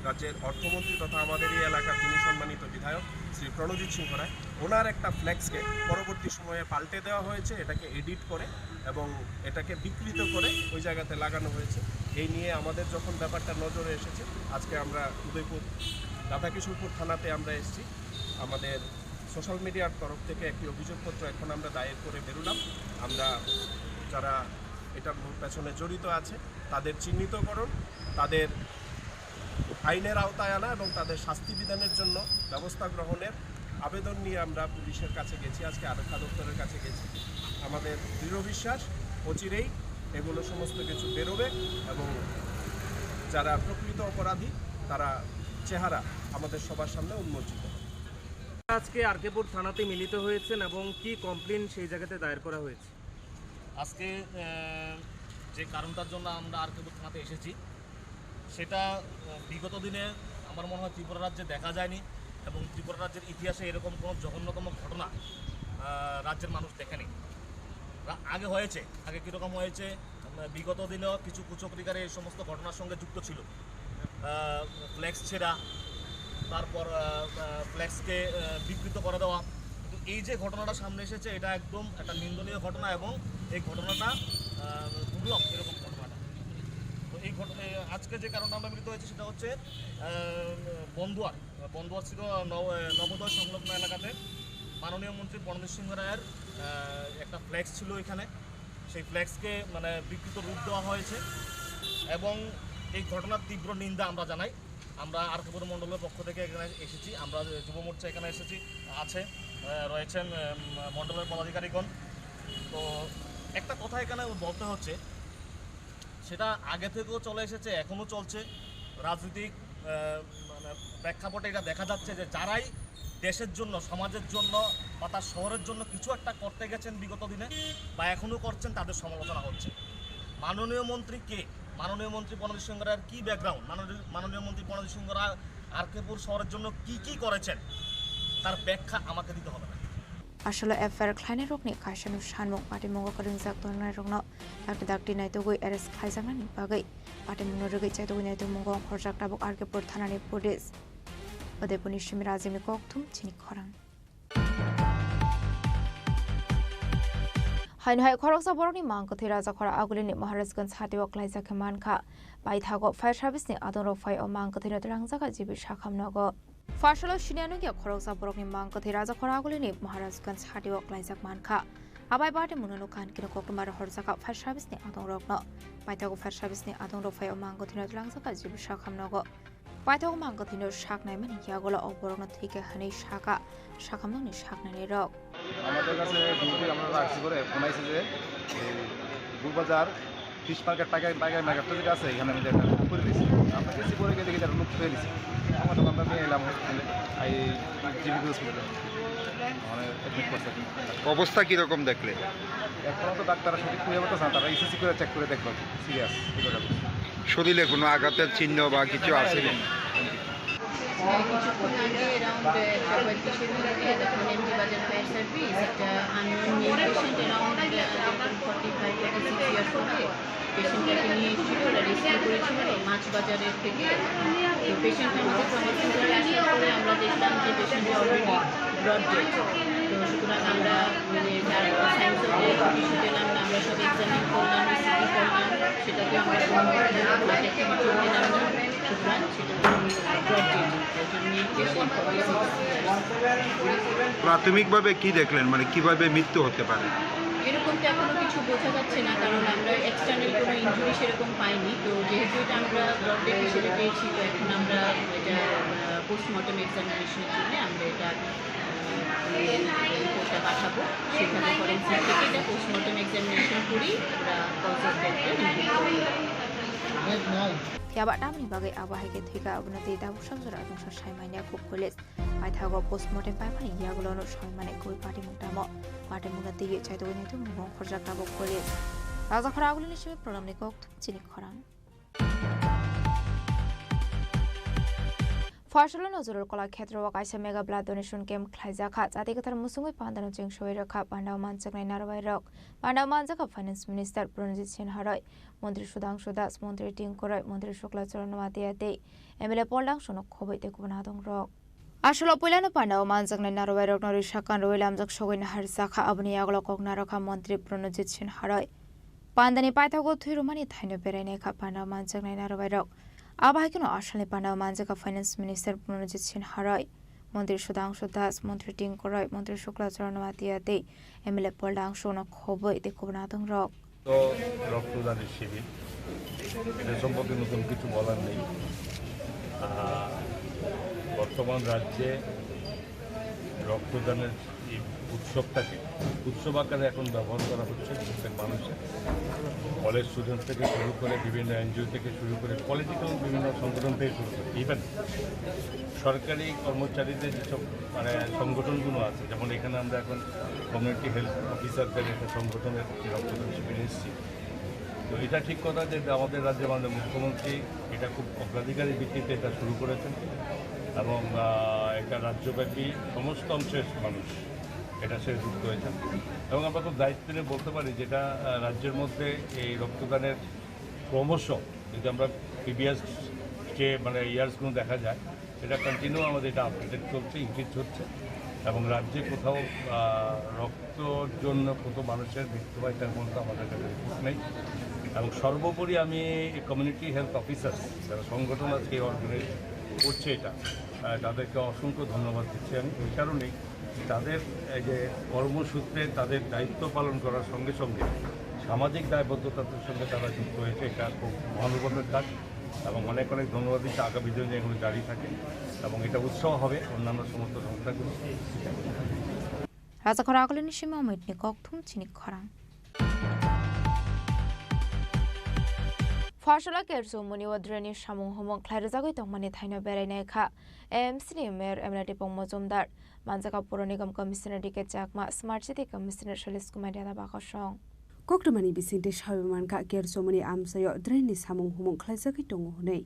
রাজ্যের অর্থমন্ত্রী তথা আমাদের এই এলাকার যিনি সম্মানিত বিধায়ক শ্রী প্রণজিৎ সিংহ রায়, ওনার একটা ফ্লেক্সকে পরবর্তী সময়ে পাল্টে দেওয়া হয়েছে, এটাকে এডিট করে এবং এটাকে বিকৃত করে ওই জায়গাতে লাগানো হয়েছে। এই নিয়ে আমাদের যখন ব্যাপারটা নজরে এসেছে, আজকে আমরা উদয়পুর রাধাকিশোরপুর থানাতে আমরা এসেছি। আমাদের সোশ্যাল মিডিয়ার তরফ থেকে একটি অভিযোগপত্র এখন আমরা দায়ের করে বেরোলাম। আমরা যারা এটার মূল পেছনে জড়িত আছে, তাদের চিহ্নিতকরণ, তাদের আইনের আওতায় আনা এবং তাদের শাস্তি বিধানের জন্য ব্যবস্থা গ্রহণের আবেদন নিয়ে আমরা পুলিশের কাছে গেছি, আজকে আরক্ষা দপ্তরের কাছে গেছি। আমাদের দৃঢ় বিশ্বাস, অচিরেই এগুলো সমস্ত কিছু বেরোবে এবং যারা প্রকৃত অপরাধী, তারা চেহারা আমাদের সবার সামনে উন্মোচিত হবে। আজকে আরকেপুর থানাতে মিলিত হয়েছেন এবং কি কমপ্লেন সেই জায়গাতে দায়ের করা হয়েছে? আজকে, আহ, যে কারণটার জন্য আমরা আরকেপুর থানাতে এসেছি, সেটা, আহ, বিগত দিনে আমার মনে হয় ত্রিপুরা রাজ্যে দেখা যায়নি এবং ত্রিপুরা রাজ্যের ইতিহাসে এরকম কোনো জঘন্যতম ঘটনা, আহ, রাজ্যের মানুষ দেখেনি। রা-, আগে হয়েছে, আগে কীরকম হয়েছে, উম, বিগত দিনেও কিছু কুচক্রীকারী এই সমস্ত ঘটনার সঙ্গে যুক্ত ছিল। আহ, ফ্লেক্স ছেঁড়া, তারপর, আহ, আহ, ফ্লেক্সকে, আহ, বিকৃত করে দেওয়া। কিন্তু এই যে ঘটনাটা সামনে এসেছে, এটা একদম একটা নিন্দনীয় ঘটনা এবং এই ঘটনাটা, আহ, দুর্লভ এরকম ঘটনাটা। তো এই ঘট-, এই আজকে যে কারণে আমরা মিলিত হয়েছি সেটা হচ্ছে, আহ, বন্দুয়ার, বন্দুয়ার ছিল নব-, আহ, নবোদয় সংলগ্ন এলাকাতে মাননীয় মন্ত্রী প্রণজিৎ সিংহ রায়ের, আহ, একটা ফ্লেক্স ছিল এখানে। সেই ফ্লেক্সকে মানে বিকৃত রূপ দেওয়া হয়েছে এবং এই ঘটনার তীব্র নিন্দা আমরা জানাই। আমরা আরকেপুর মণ্ডলের পক্ষ থেকে এখানে এসেছি, আমরা যুব মোর্চা এখানে এসেছি, আছে, আহ, রয়েছেন, আহ, মণ্ডলের পদাধিকারীগণ। তো একটা কথা এখানে বলতে হচ্ছে, সেটা আগে থেকেও চলে এসেছে, এখনও চলছে। রাজনৈতিক, আহ, মানে প্রেক্ষাপটে এটা দেখা যাচ্ছে যে যারাই দেশের জন্য, সমাজের জন্য বা তার শহরের জন্য কিছু একটা করতে গেছেন বিগত দিনে বা এখনও করছেন, তাদের সমালোচনা হচ্ছে। মাননীয় মন্ত্রী কে? মাননীয় মন্ত্রী প্রণজিৎ সিংহ রায়ের কী ব্যাকগ্রাউন্ড? মাননীয়, মাননীয় মন্ত্রী প্রণজিৎ সিংহ রায় আরকেপুর শহরের জন্য কি কি করেছেন, তার ব্যাখ্যা আমাকে দিতে হবে না। Asolo F I R khlainairokni kaisano sanmung patimungo kwrwngjak tongnairokno dakti dakti naitugwi arrest khlaijaknani bagwi patimungno rwgwi chaitugwi naitugmungo ongkhorjak tabuk Arkepuar thanani police. Udaipurni simi Rajini kokthum chini khorang. Haino hai khoroksa borokni mang kwthwi Rajakhor Agulini Maharajganj hatio klaijak khe mankha. Paithago fire service ni adongrok phai o mang kwthwino twlangjak G B Sakham nogo. Pharsalo siniya nungya khoroksa borokni mang kwthwi Rajakhor Agulini Maharajganj hatio klaijak mankha. Abai bade munono kankino koktwma rohorjak fire service ni adongrokno. Paithago fire service ni adongrok phai o mang kwthwino twlangjak G B Sakham nogo. Paithak mang kwthwino saknaimani yagulo o borokno thwikha hwnwi sakha sakhamnokni saknainairok. আমাদের কাছে ডিউটি আমরা রাখছি করে ফোন আইছে যে এই বুলবাজার fish market, tiger, tiger মার্কেটটা যেটা আছে, এখানে আমি একটা করে দিছি। আমরা গেছি, পরে গিয়ে দেখি তারা লোক ফেলে দিছি। আমার তখন আমরা নিয়ে এলাম হসপিটালে, এই জিবি হসপিটালে, মানে অ্যাডমিট করছে। অবস্থা কিরকম দেখলে? এখনো তো ডাক্তাররা সঠিক খুঁজে পাচ্ছে না, তারা ইসিসি করে চেক করে দেখলো সিরিয়াস। শরীরে কোনো আঘাতের চিহ্ন বা কিছু আছে কি? হ্যাঁ, কিছুক্ষণ আগে অ্যারাউন্ড, আহ, একটা পঁয়ত্রিশের মধ্যে তখন এমজি বাজার ফায়ার সার্ভিস একটা unknown male patient around, ah, forty five, forty six years হবে। পেশেন্টটাকে নিয়ে এসেছিল, ওরা রেস্কিউ করেছিল মাছ বাজারের থেকে। তো পেশেন্ট আমাদের ট্রমা সেন্টারে আসার পরে আমরা দেখলাম যে পেশেন্ট অলরেডি ব্রড ডেড। তো সুতরাং আমরা, মানে, তার সাইন্স অফ ডেথ কিছু পেলাম না, আমরা সব এক্সামিন করলাম, ইসিজি করলাম, সেটাকে আমরা কোনো হার্ট অ্যাটাক পেলাম না। সুতরাং সেটা ব্রড ডেড। প্রাথমিকভাবে কি দেখলেন, মানে কিভাবে মৃত্যু হতে পারে? এরকম তো এখনো কিছু বোঝা যাচ্ছে না, কারণ আমরা এক্সটার্নাল কোনো ইনজুরি সেরকম পাইনি। তো যেহেতু এটা আমরা ব্রড ডেড হিসেবে পেয়েছি, তো এখন আমরা এটা, আহ, পোস্টমর্টম এক্সামিনেশনের জন্য আমরা এটা, আহ, রিপোর্টটা পাঠাবো। সেখানে ফরেন্সিক থেকে এটা পোস্টমর্টম এক্সামিনেশন করেই আমরা কজ অফ ডেথটা রিভিল করবো। Phiya ba tamni bagwi abo hai khe thwikha, abono twi tabuk sabjora adungsa sai manya kuk police. Paithago postmortem paiphani yagulono soi mani kwi patimung tamo. Patimungno twiwi chaitugwi naitugmung ongkhorjak tabuk police. Rajakhor Agulini simi Pranamni kok thum chini khorang. Pharsalo Nazrul Kala Khetrao kaisa mega blood donation camp khlaijakha. Chati kwthar musungwi pandano cheng soi rwkha, pandao manjaknai narwai rok. Pandao manjakha Finance Minister Pranajit Sinha roi, Montri Sudhangshu Das, Montri Tinku Roy, Montri Shukla Charan Noatia tei M L A Paul Dangshu no khobwi tei kubun adong rok. Asolo puilano pandao manjaknai narwai rokno risa kan rwi lamjak sogwi naharjakha, aboni yagulo kok narwkha Montri Pranajit Sinha roi. Pandani paithago thwi rwmani thaino berai naikha pandao manjaknai narwai rok. Abo hai kheno asalni pandao manjakha Finance Minister Pranajit Sinha roi, Montri Sudhangshu Das, Montri Tinku Roy, Montri Shukla Charan Noatia tei M L A Paul Dangshu no khobwi tei kubun adong rok. তো রক্তদানের শিবির, এটা সম্পর্কে নতুন কিছু বলার নেই। আহ, বর্তমান রাজ্যে রক্তদানের এই উৎসবটাকে উৎসব আকারে এখন ব্যবহার করা হচ্ছে প্রত্যেক মানুষের, কলেজ স্টুডেন্ট থেকে শুরু করে বিভিন্ন এনজিও থেকে শুরু করে পলিটিক্যাল বিভিন্ন সংগঠন থেকে শুরু করে ইভেন সরকারি কর্মচারীদের যেসব মানে সংগঠনগুলো আছে, যেমন এখানে আমরা এখন কমিউনিটি হেলথ অফিসারদের একটা সংগঠনের রক্তদান শিবিরে এসেছি। তো এটা ঠিক কথা যে আমাদের রাজ্যের মাননীয় মুখ্যমন্ত্রী এটা খুব অগ্রাধিকারের ভিত্তিতে এটা শুরু করেছেন এবং আহ, এটা রাজ্যব্যাপী সমস্ত অংশের মানুষ এটা সে যুক্ত হয়েছেন। এবং আমরা খুব দায়িত্ব নিয়ে বলতে পারি যেটা আহ, রাজ্যের মধ্যে এই রক্তদানের ক্রমশ যদি আমরা প্রিভিয়াস যে মানে ইয়ার্সগুলো দেখা যায়, এটা কন্টিনিউ আমাদের এটা আপডেটেড চলছে, ইনক্রিজ হচ্ছে এবং রাজ্যে কোথাও আহ, রক্তর জন্য কত মানুষের মৃত্যু হয় তার মধ্যে আমাদের কাছে রিপোর্ট নেই। এবং সর্বোপরি আমি কমিউনিটি হেলথ অফিসার যারা সংগঠন আজকে অর্গানাইজ করছে এটা, আহ, তাদেরকে অসংখ্য ধন্যবাদ দিচ্ছি আমি এই কারণেই, তাদের এই যে কর্মসূত্রে তাদের দায়িত্ব পালন করার সঙ্গে সঙ্গে সামাজিক দায়বদ্ধতার সঙ্গে তারা যুক্ত হয়েছে, এটা খুব মহানুভবের কাজ। এবং অনেক অনেক ধন্যবাদ দিচ্ছি। আগামী দিনে এগুলো জারি থাকে এবং এটা উৎসাহ হবে অন্যান্য সমস্ত সংস্থাগুলো। Rajakhor agulini simi omitni kokthum chini khorang. Pharsala Kersomoni o drainni samung humung khlai rwjagwi tongmani thaino berai nai kha A M C ni mayor M L A Dipok Mojumdar. Manjaka Puro Nigam Commissioner D K Chakma, Smart City Commissioner Sailesh Kumar Yadav bakosong. Koktwmani bisingtwi sawi mankha, Kersomoni amchaio drainni samung humung khlaijagwi tongo hwnwi.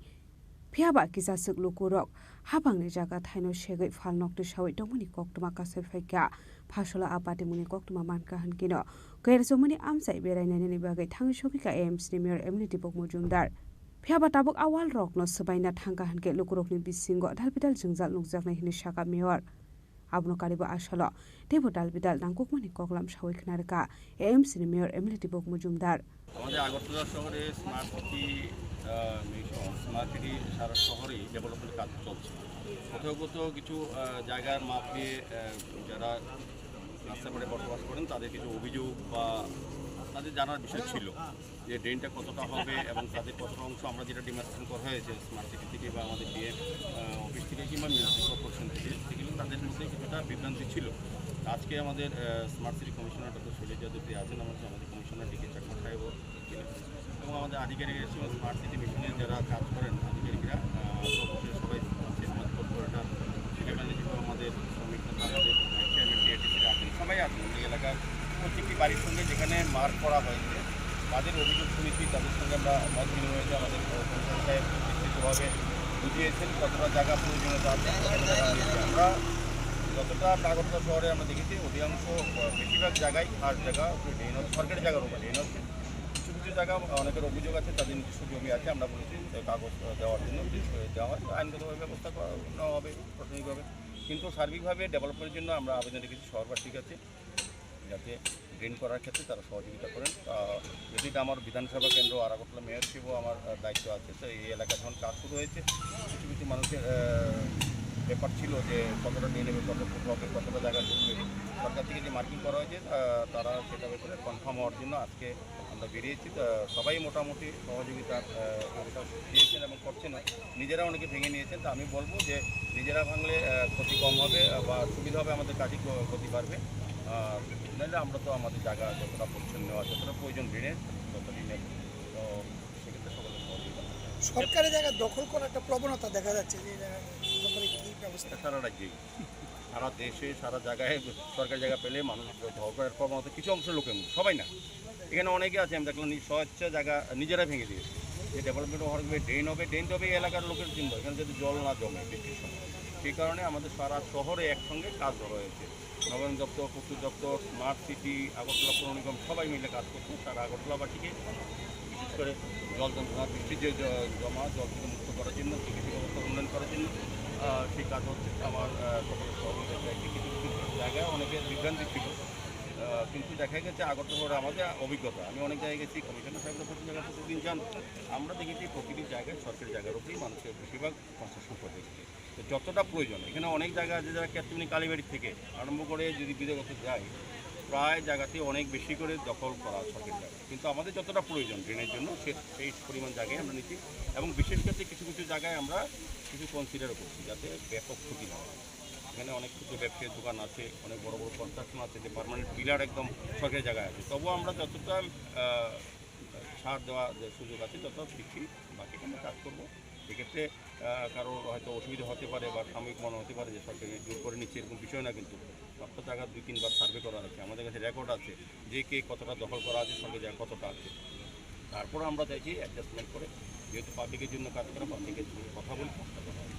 Phiyaba kisaswk lukurok hapangni jaga thaino segwi phalnokni sawi tongmani koktwma kasai phaikha. Phasola a patimungni koktwma mankha hwnkhe no, Kersomoni amchai berai nainani bagwi thangwi sogwikha A M C ni mayor M L A Dipok Mojumdar. Phiyaba tabuk a wall rokno swbaina thangkha hwnkhe lukurokni bisingo dalbidal jwngjal nukjaknai hwnwi sakha mayor. Abono karibo asalo teibo dalbidal nangkukmani koklam sawi khna rwkha A M C ni mayor M L A Dipok Mojumdar. আমাদের আগরতলা শহরে smart city mission, smart city সারা শহরেই development কাজ চলছে। কোথাও কোথাও কিছু আহ, জায়গার মাপে আহ, যারা রাস্তার পাড়ে বসবাস করেন, তাদের কিছু অভিযোগ বা তাদের জানার বিষয় ছিল যে ড্রেনটা কতটা হবে এবং তাদের কতটা অংশ আমরা যেটা ডিমার্কেশন করা হয়েছে স্মার্ট সিটি থেকে বা আমাদের ডিএম অফিস থেকে কিংবা মিউনিসিপ্যাল কর্পোরেশন থেকে, সেগুলো তাদের মধ্যে কিছুটা বিভ্রান্তি ছিল। আজকে আমাদের smart city commissioner doctor Shailesh Yadav আছেন, আমাদের আমাদের কমিশনার ডি কে চাকমা সাহেবও ছিলেন এবং আমাদের আধিকারিক এসে স্মার্ট সিটি মিশনের যারা কাজ করেন আধিকারিকরা, আহ, সর্বশেষ সবাই স্মার্ট কর্পোরেটর, সেখানে যেসব আমাদের শ্রমিক নেতা, আমাদের চেয়ারম্যান, ডিআইটিসি আছেন, সবাই আছেন। এই এলাকার প্রত্যেকটি বাড়ির সঙ্গে যেখানে মার্ক করা হয়েছে, তাদের অভিযোগ শুনেছি, তাদের সঙ্গে আমরা মত বিনিময় হয়েছে। আমাদের কমিশনার সাহেব বিস্তৃতভাবে বুঝিয়েছেন কতটা জায়গা প্রয়োজনীয়তা আছে, কতটা জায়গা নিয়েছে। আমরা যতটা নাগরকোটা শহরে আমরা দেখেছি, অধিকাংশ, আহ, বেশিরভাগ জায়গায় খাস জায়গা, ড্রেন হচ্ছে, সরকারি জায়গার উপরে ড্রেন হচ্ছে। কিছু কিছু জায়গা অনেকের অভিযোগ আছে, তাদের নিজস্ব জমি আছে, আমরা বলেছি, আহ, কাগজ, আহ, দেওয়ার জন্য, যে, আহ, দেওয়া হয়, আইনগতভাবে ব্যবস্থা করা, নেওয়া হবে প্রশাসনিকভাবে। কিন্তু সার্বিকভাবে ডেভেলপমেন্টের জন্য আমরা আবেদন রেখেছি শহরবাসীর কাছে, যাতে ড্রেন করার ক্ষেত্রে তারা সহযোগিতা করেন। আহ, যেহেতু এটা আমার বিধানসভা কেন্দ্র, আর আগরতলা মেয়র হিসেবেও আমার, আহ, দায়িত্ব আছে, তো এই এলাকা যখন কাজ শুরু হয়েছে, কিছু কিছু মানুষের, আহ, ব্যাপার ছিল যে কতটা ড্রেন হবে, কত ফুট হবে, কতটা জায়গা ঢুকবে। সরকার থেকে যে মার্কিং করা হয়েছে, আহ, তারা সেটা ব্যাপারে কনফার্ম হওয়ার জন্য আজকে আমরা বেরিয়েছি। তো সবাই মোটামুটি সহযোগিতার, আহ, একটা দিয়েছেন এবং করছেন। নিজেরা অনেকে ভেঙে নিয়েছেন। তো আমি বলবো যে নিজেরা ভাঙলে, আহ, ক্ষতি কম হবে, আহ, বা সুবিধা হবে, আমাদের কাজে ক-, গতি বাড়বে। আর নাহলে আমরা তো আমাদের জায়গা যতটা পরিচ্ছন্ন নেওয়া, যতটা প্রয়োজন ড্রেনের, ততটাই নেব। তো সেক্ষেত্রে সকলের সহযোগিতা। সরকারি জায়গা দখল করার একটা প্রবণতা দেখা যাচ্ছে, যে জায়গা ব্যাপারে কি ব্যবস্থা? এটা সারা রাজ্যেই, সারা দেশে, সারা জায়গায় সরকারি জায়গা পেলে মানুষ দখল করার প্রবণতা কিছু অংশ লোকের মধ্যে, সবাই না। এখানে অনেকে আছে, আমি দেখলাম নিজ স্বেচ্ছা জায়গা নিজেরা ভেঙে দিয়েছে। যে ডেভেলপমেন্ট হওয়ার ড্রেন হবে, ড্রেন তো হবে এই এলাকার লোকের জন্য, এখানে যাতে জল না জমে বৃষ্টির সময়। সেই কারণে আমাদের সারা শহরে একসঙ্গে কাজ ধরা হয়েছে। নবায়ন দপ্তর, পূর্ত দপ্তর, স্মার্ট সিটি, আগরতলা পৌর নিগম সবাই মিলে কাজ করছে। সারা আগরতলাবাসীকে, বিশেষ করে জল যন্ত্রণা, বৃষ্টির যে জ-, জমা জল থেকে মুক্ত করার জন্য, চিকিৎসা ব্যবস্থা উন্নয়ন করার জন্য, আহ, সেই কাজ হচ্ছে। আমার, আহ, সকলের সহযোগিতা চাইছি। কিছু কিছু জায়গায় অনেকের বিভ্রান্তি ছিল, আহ, কিন্তু দেখা গেছে আগরতলা আমাদের অভিজ্ঞতা, আমি অনেক জায়গায় গেছি, কমিশনার সাহেবরা প্রতি জায়গায় প্রতিদিন যান, আমরা দেখেছি প্রতিটি জায়গায় সরকারি জায়গার উপরেই মানুষের বেশিরভাগ কনস্ট্রাকশন প্রজেক্ট। তো যতটা প্রয়োজন, এখানে অনেক জায়গা আছে, যারা ক্যাপ্টেমনি কালীবাড়ি থেকে আরম্ভ করে যদি বিদেগত যায়, প্রায় জায়গাতে অনেক বেশি করে দখল করা সরকারি জায়গা। কিন্তু আমাদের যতটা প্রয়োজন ড্রেনের জন্য, সে-, সেই পরিমাণ জায়গায় আমরা নিচ্ছি। এবং বিশেষ ক্ষেত্রে কিছু কিছু জায়গায় আমরা কিছু কনসিডারও করছি, যাতে ব্যাপক ক্ষতি না হয়। এখানে অনেক ক্ষুদ্র ব্যবসায়ীর দোকান আছে, অনেক বড় বড় কনস্ট্রাকশন আছে, যে পার্মানেন্ট পিলার একদম শখের জায়গায় আছে। তবুও আমরা যতটা, আহ, ছাড় দেওয়া যে সুযোগ আছে, তত দিচ্ছি। বাকি আমরা কাজ করবো। এক্ষেত্রে, আহ, কারোর হয়তো অসুবিধা হতে পারে বা সাময়িক মনে হতে পারে যে সরকারি জোর করে নিচ্ছে, এরকম বিষয় না। কিন্তু সব জায়গা দুই তিনবার সার্ভে করা আছে, আমাদের কাছে রেকর্ড আছে, যে কে কতটা দখল করা আছে, সঙ্গে জায়গা কতটা আছে। তারপর আমরা চাইছি অ্যাডজাস্টমেন্ট করে, যেহেতু পাবলিকের জন্য কাজ করা, পাবলিকের সঙ্গে কথা বলে কাজটা করা হবে।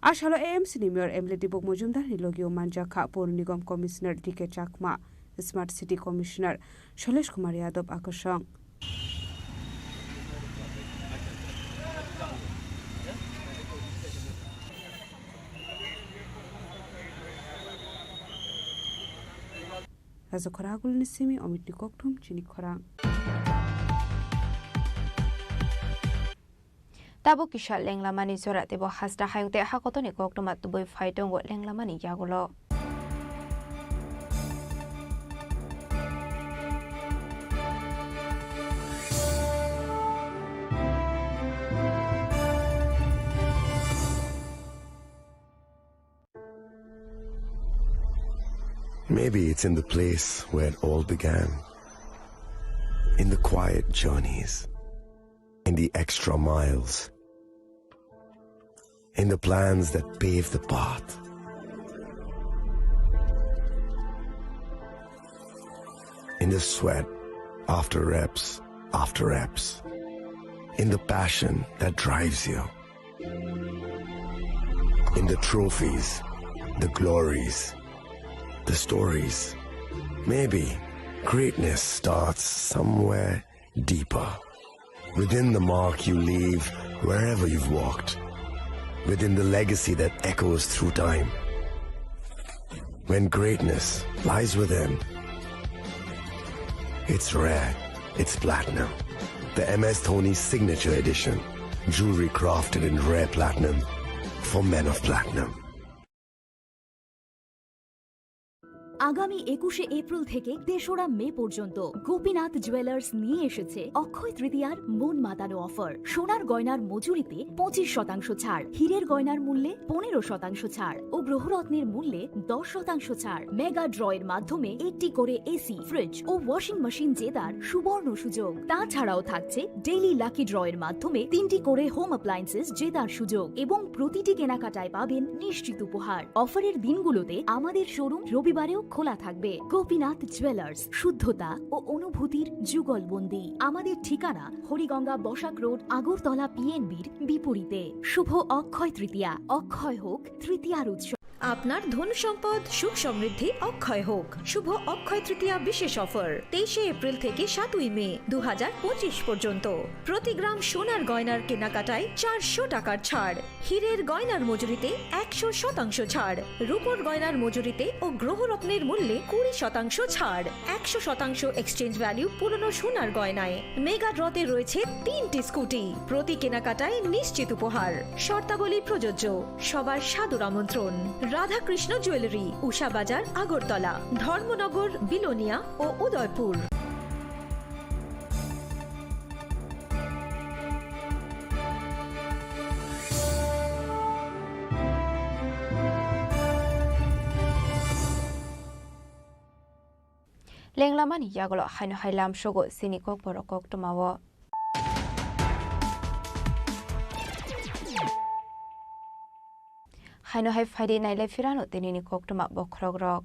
A salo A M C ni mayor M L A Dipok Mojumdar ni logi o manjakha Pur Nigom Commissioner D K Chakma, Smart City Commissioner Shailesh Kumar Yadav Akosong. Raja Khoragul ni simi Omit ni kokthum chini khorang. Tabuk kisa lenglamani jora teibo hasta hayung tei hakotoni koktwma tubui phai tongo lenglamani yagulo. Maybe it's in the place where it all began. In the quiet journeys. In the extra miles. In the plans that pave the path. In the sweat after reps after reps. In the passion that drives you. In the trophies, the glories, the stories. Maybe greatness starts somewhere deeper. Within the mark you leave wherever you've walked. Within the legacy that echoes through time. When greatness lies within, it's rare, it's platinum. The M S Dhoni Signature Edition. Jewelry crafted in rare platinum for men of platinum. আগামী একুশে এপ্রিল থেকে তেসরা মে পর্যন্ত গোপীনাথ জুয়েলার্স নিয়ে এসেছে অক্ষয় তৃতীয়ার মন মাতানো অফার। সোনার গয়নার মজুরিতে পঁচিশ শতাংশ ছাড়, হীরের গয়নার মূল্যে পনেরো শতাংশ ছাড় ও গ্রহরত্নের মূল্যে দশ শতাংশ ছাড়। মেগা ড্রয়ের মাধ্যমে একটি করে এসি, ফ্রিজ ও ওয়াশিং মেশিন জেতার সুবর্ণ সুযোগ। তাছাড়াও থাকছে ডেইলি লাকি ড্রয়ের মাধ্যমে তিনটি করে হোম অ্যাপ্লায়েন্সেস জেতার সুযোগ এবং প্রতিটি কেনাকাটায় পাবেন নিশ্চিত উপহার। অফারের দিনগুলোতে আমাদের শোরুম রবিবারেও খোলা থাকবে। গোপীনাথ জুয়েলার্স, শুদ্ধতা ও অনুভূতির যুগলবন্দি। আমাদের ঠিকানা হরিগঙ্গা বসাক রোড, আগরতলা পিএনবির বিপরীতে। শুভ অক্ষয় তৃতীয়া, অক্ষয় হোক তৃতীয়ার উৎসব। আপনার ধন সম্পদ সুখ সমৃদ্ধি অক্ষয় হোক। শুভ অক্ষয় তৃতীয়া বিশেষ অফার তেইশে এপ্রিল থেকে সাতই মে দু হাজার পঁচিশ পর্যন্ত। প্রতি গ্রাম সোনার গয়নার কেনাকাটায় চারশো টাকার ছাড়, হীরের গয়নার মজুরিতে একশো শতাংশ ছাড়, রূপোর গয়নার মজুরিতে ও গ্রহরত্নের মূল্যে কুড়ি শতাংশ ছাড়, একশো শতাংশ এক্সচেঞ্জ ভ্যালু পুরনো সোনার গয়নায়। মেগা ড্রতে রয়েছে তিনটি স্কুটি, প্রতি কেনাকাটায় নিশ্চিত উপহার। শর্তাবলী প্রযোজ্য। সবার সাদর আমন্ত্রণ। রাধাকৃষ্ণ জুয়েলারি, উষা বাজার, আগরতলা, ধর্মনগর, বিলোনিয়া ও Udaipur. Lenglamani yagulo haino hai lamsogo chini kokborok koktwmao. Haino hai phaidi nailai phirano tinini koktwma bokhorokrok.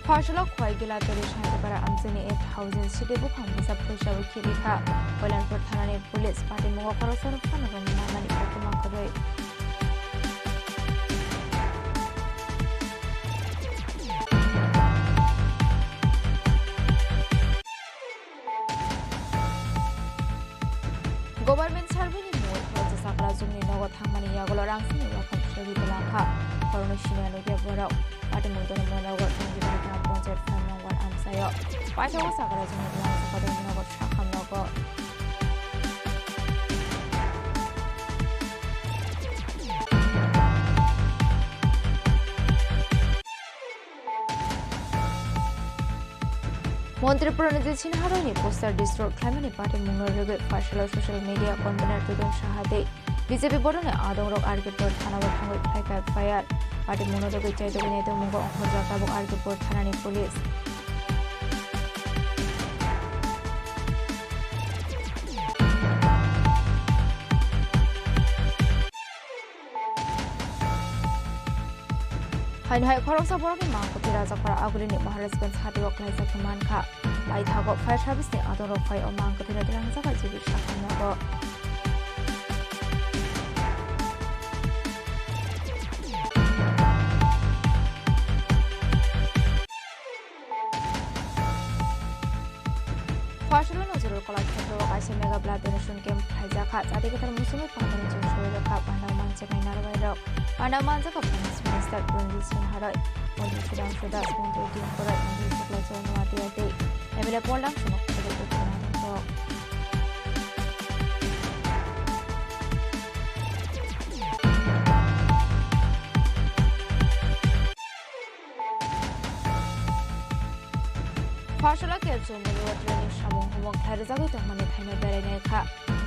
Pharsalo Khwaigila Parish Haitipara amchaini eight thousand city buphang bwsa phoisa bo khibikha. Koilanpur thanani police patimungo khoroksa rok phano rwmani koktwma kwrwi. Government survey ni mui Raja Chakrajwng ni nogo thangmani yagulo rangsani yaphang sogwi twlangkha. Khoroknwi siniya nukya borok. Patimung Dharmanagar Tangibar Gram Panchayat five number amchaio. Paithago Chakrajwng ni Dharmanagar Patimung Dharmanagar Sakham nogo. Montri Pranajit Sinha rokni poster destroy khlaimani patimungno rwgwi pharsalo social media convener Tudun Saha tei B J P borokni adongrok R K Pur thanao thangwi phaikha F I R. Patimungno dogwi chaidogwi naitongmungo ongkhorjak tabuk R K Pur thanani police. Haino hai khoroksa borokni mangkukni Rajakhor Agulini Maharajganj hatio khlaijak khe mankha. Paithago fire service ni adongrok phai o mangkukni twlangjago G B sakha nogo. Phaisalo Nazrul Kala Khetreo kaisa mega blood donation camp khlaijakha. Chati kwthar muchungwi pandani chwng soi rwkha. Pandao manjaknai narwai rok. Pandao manjakha Finance Minister Ranjit Singh Haroi, Montri Sudhanshu Das, Montri Tim Korai, Montri Suklachar Noatia tei M L A Paul Dangshuno khwlai rwkha. Phaisalo Kelchum Moniwat Rani samung humung khlai rwjagwi tongmani thaino berai nai kha.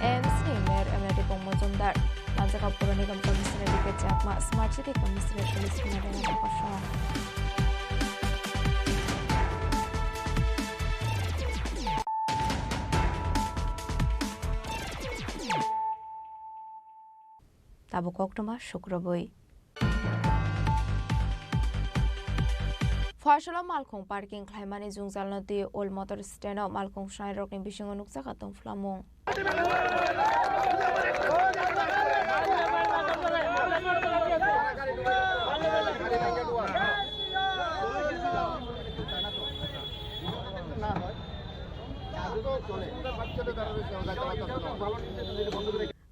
M C ni Mayor M L A Dipong Mojumdar, Manjaka Puro Nigam Commissioner D K Chakma, Smart City Commissioner Sulis Kumar Rana Kosong. Tabuk koktwma sukrubwi. Phaisalo malkhung parking khlaimani jwngjalno twi Old Motor Stand-o malkhung swnairokni bisingo nukjakha tongphlamung.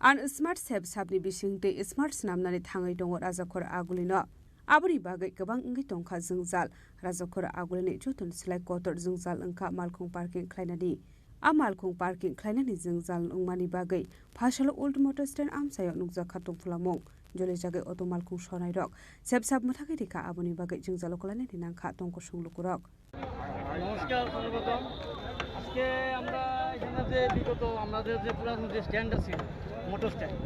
An smart sep sapni bising tei smart swnamnani thangwi tongo Rajakhor Agulino. Aboni bagwi kwbang wngwi tongkha jwngjal. Rajakhor Agulini joto slai kotor jwngjal wngkha malkhung parking khlainani. A malkhung parking khlainani jwngjal wngmani bagwi Phaisalo Old Motor Stand amchaio nukjakha tongphlamung. Jolijagwi auto malkhung swnairok sep sap mwthagwi rikha, aboni bagwi jwngjalo kwlainani nangkha tongkosong lukurok. নমস্কার সর্বপ্রথম। আজকে আমরা এখানে যে বিগত আমাদের যে পুরাতন যে স্ট্যান্ড আছে, মোটর স্ট্যান্ড,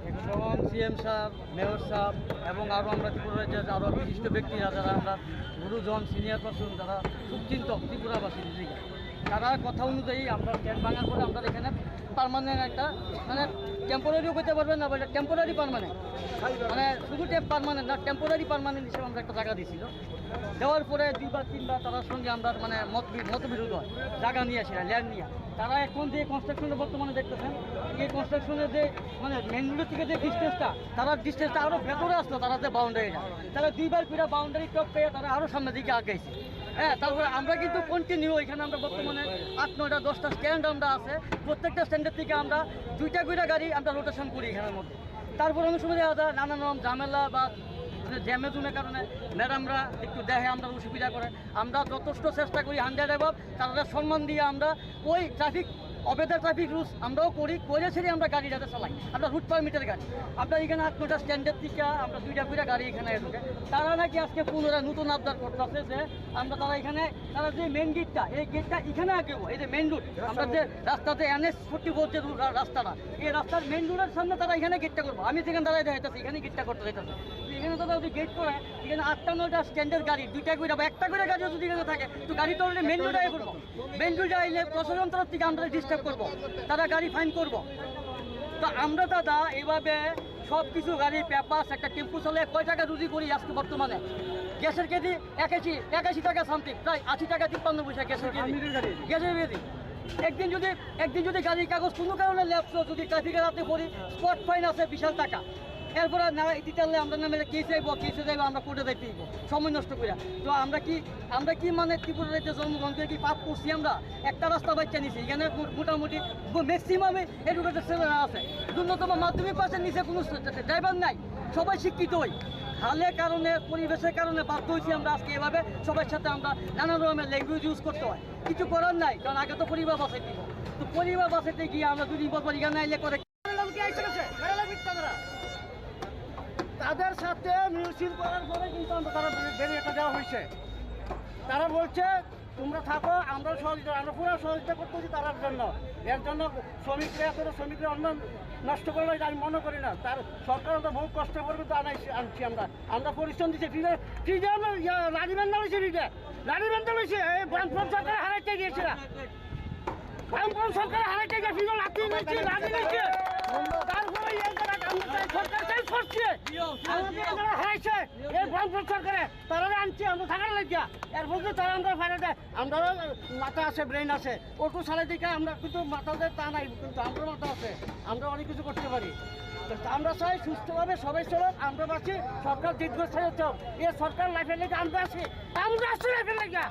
এখন সি এম সাহেব, মেয়র সাহেব এবং আরও আমরা ত্রিপুরা রাজ্যের আরও বিশিষ্ট ব্যক্তিরা, যারা আমরা গুরুজন, সিনিয়র পার্সন, যারা শুভচিন্তক ত্রিপুরাবাসী নিজেকে, তারা কথা অনুযায়ী আমরা স্ট্যান্ড ভাঙার পরে আমরা এখানে পার্মানেন্ট একটা, মানে, টেম্পোরারিও করতে পারবেন না, বা এটা টেম্পোরারি পার্মানেন্ট, মানে শুধু পার্মানেন্ট না, টেম্পোরারি পার্মানেন্ট হিসেবে আমরা একটা জায়গা দিয়েছিল। দেওয়ার পরে দুইবার তিনবার তাদের সঙ্গে আমরা, মানে, মত বি-, মতবিরোধ হয় জায়গা নিয়ে, সেটা ল্যান্ড নিয়ে। তারা এখন যে কনস্ট্রাকশনটা বর্তমানে দেখতেছেন, এই কনস্ট্রাকশনের যে, মানে, মেইন রোড থেকে যে ডিস্টেন্সটা, তারা ডিস্টেন্সটা আরও ভেতরে আসলো, তারা যে বাউন্ডারিটা, তারা দুইবার করে বাউন্ডারি টপকে তারা আরও সামনের দিকে আগাইছে। হ্যাঁ, তারপরে আমরা কিন্তু কন্টিনিউ এখানে আমরা বর্তমানে আট নয়টা দশটা স্ট্যান্ড আমরা আছে, প্রত্যেকটা স্ট্যান্ডের থেকে আমরা দুইটা করে গাড়ি আমরা রোটেশন করি এখানের মধ্যে। তারপর অনেক সময় দেখা যায় নানান রকম ঝামেলা বা, মানে, জ্যামে জুমের কারণে ম্যাডামরা একটু দেখে আমরা অসুবিধা করে। আমরা যথেষ্ট চেষ্টা করি হান্ড্রেড অ্যাবাভ, তারা সম্মান দিয়ে আমরা ওই ট্রাফিক, অবেদা ট্রাফিক রুলস আমরাও করি, করে সেরে আমরা গাড়ি যাতে চালাই, আমরা রুট পারমিটের গাড়ি। আমরা এখানে আট নয়টা স্ট্যান্ডের দিকে আমরা দুইটা করে গাড়ি এখানে ঢুকে। তারা নাকি আজকে পুনরায় নতুন আবদার করতেছে যে আমরা, তারা এখানে, তারা যে মেন গেটটা, এই গেটটা এখানে আগে হবো, এই যে মেন রোড, আমরা যে রাস্তাতে এন এইচ ফোর্টি ফোর যে রু-, রা-, রাস্তাটা, এই রাস্তার মেন রোডের সামনে তারা এখানে গেটটা করবো। আমি যেখানে দাঁড়ায় দেখাইতেছি, এখানে গেটটা করতে চাইতেছে। এখানে তারা যদি গেট করে, এখানে আটটা নয়টা স্ট্যান্ডের গাড়ি, দুইটা করে বা একটা করে গাড়িও যদি এখানে থাকে, তো গাড়ি তো অলরেডি মেন রোডে আগে করবো। মেন রোডে আইলে প্রশাসন তরফ থেকে আমরা ডিস্টার্ব করবো, তারা গাড়ি ফাইন করবো। তো আমরা দাদা এইভাবে সব কিছু গাড়ি, পেপার, একটা টেম্পু চালিয়ে কয় টাকা রুজি করি আজকে বর্তমানে? গ্যাসের কেজি একাশি, একাশি টাকা সামথিং, প্রায় আশি টাকা তিপ্পান্ন পয়সা গ্যাসের কেজি। গ্যাসের কেজি। একদিন যদি, একদিন যদি গাড়ির কাগজ কোনো কারণে ল্যাপস হয়, যদি ট্রাফিকের হাতে পড়ি, স্পট ফাইন আছে বিশাল টাকা। এরপরে না দিতে পারলে আমরা নামে কেসে যাইবো, কেসে যাইবো, আমরা কোর্টে যাইতে হইব, সময় নষ্ট করে। তো আমরা কি, আমরা কি, মানে, ত্রিপুরা রাজ্যে জন্মগ্রহণ করে কি পাপ করছি আমরা? একটা রাস্তা বাচ্চা নিছি, এখানে মো-, মোটামুটি ব-, ম্যাক্সিমামে এডুকেটেড ছেলেরা আছে। ন্যূনতম মাধ্যমিক পাশের নিচে কোনো ড্রাইভার নাই, সবাই শিক্ষিতই। হালে কারণে, পরিবেশের কারণে বাধ্য হয়েছি আমরা আজকে এভাবে সবার সাথে আমরা নানা রকমের ল্যাঙ্গুয়েজ ইউজ করতে হয়। কিছু করার নাই, কারণ আগে তো পরিবার বাঁচাইতে হবে। তো পরিবার বাঁচাইতে গিয়ে আমরা দুই দিন পর পর এখানে আইলে করে তাদের সাথে মিছিল করার পরে কিন্তু আমরা, তারা ব্যারিকেডটা দেওয়া হয়েছে। তারা বলছে তোমরা থাকো, আমরা সহযোগিতা, আমরা পুরো সহযোগিতা করতেছি তারার জন্য। এর জন্য শ্রমিকরা, এত শ্রমিকরা অন্য নষ্ট করলো, এটা আমি মনে করি না। তার সরকারও তো বহু কষ্ট করে তো আনাইছি, আনছি আমরা। আমরা পরিশ্রম দিচ্ছি, ফ্রিজে, ফ্রিজে আমরা ইয়া, লাঠি বান্ধা হয়েছে ফ্রিজে, লাঠি বান্ধা হয়েছে। এই বামফ্রন্ট সরকার হারাইতে গিয়েছে না, বামফ্রন্ট সরকার হারাইতে গিয়ে ফ্রিজে লাঠি নিচ্ছে, লাঠি নিচ্ছে। তারপরে এই জায়গাটা আমরা চাই, সরকার চেঞ্জ করছে, আমাদের এই জায়গা হারাইছে এই বামফ্রন্ট সরকারে। তারা আনছে আমরা থাকার লাগিয়া, এর মধ্যে তারা আমরা ফায়দা দেয়। আমরারও মাথা আছে, ব্রেন আছে, অটো চালাই দিকে আমরা কিন্তু মাথা দিয়ে তা নাই, কিন্তু আমরার মাথা আছে, আমরা অনেক কিছু করতে পারি। তো আমরা চাই সুস্থভাবে সবাই চলুক, আমরা বাঁচি, সরকার দীর্ঘস্থায়ী হতে হবে। এ সরকার লাইফের লেগে আমরা আছি, আমরা আছি লাইফের লেগে।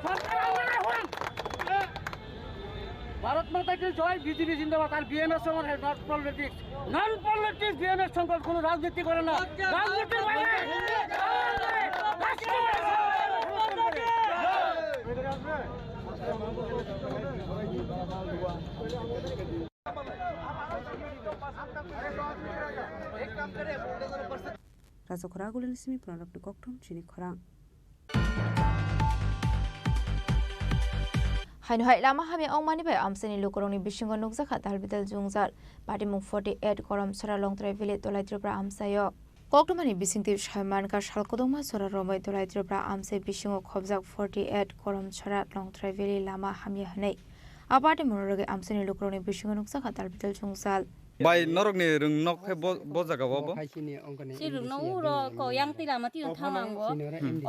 সরকার আমরা এখন। ভারত মাতা কি জয়, বিজেপি জিন্দাবাদ। আর বিএমএস আমার not politics, non politics. BMS সংকট কোনো রাজনীতি করে না, রাজনীতি করে না। Rajakhora Agulini simi Pranabni kokthum chini khorang. Haino hai lama hamya ongmani bai amchaini lukurokni bisingo nukjakha dalbidal jwngjal. Patimung forty eight Koromchora Longtrai Valley Dolai Tripura amchaio. Koktwmani bisingtwi sai mankha sal kwdwkma jora romwi Dolai Tripura amchai bisingo khobjak forty eight Koromchora Longtrai Valley lama hamya hwnwi. A patimung rwgwi amchaini lukurokni bisingo nukjakha dalbidal jwngjal. Bai norokni rwng nok khe bo, bo jaga o bo? Si rwng no uro ko yang twi lama twi thang ang bo.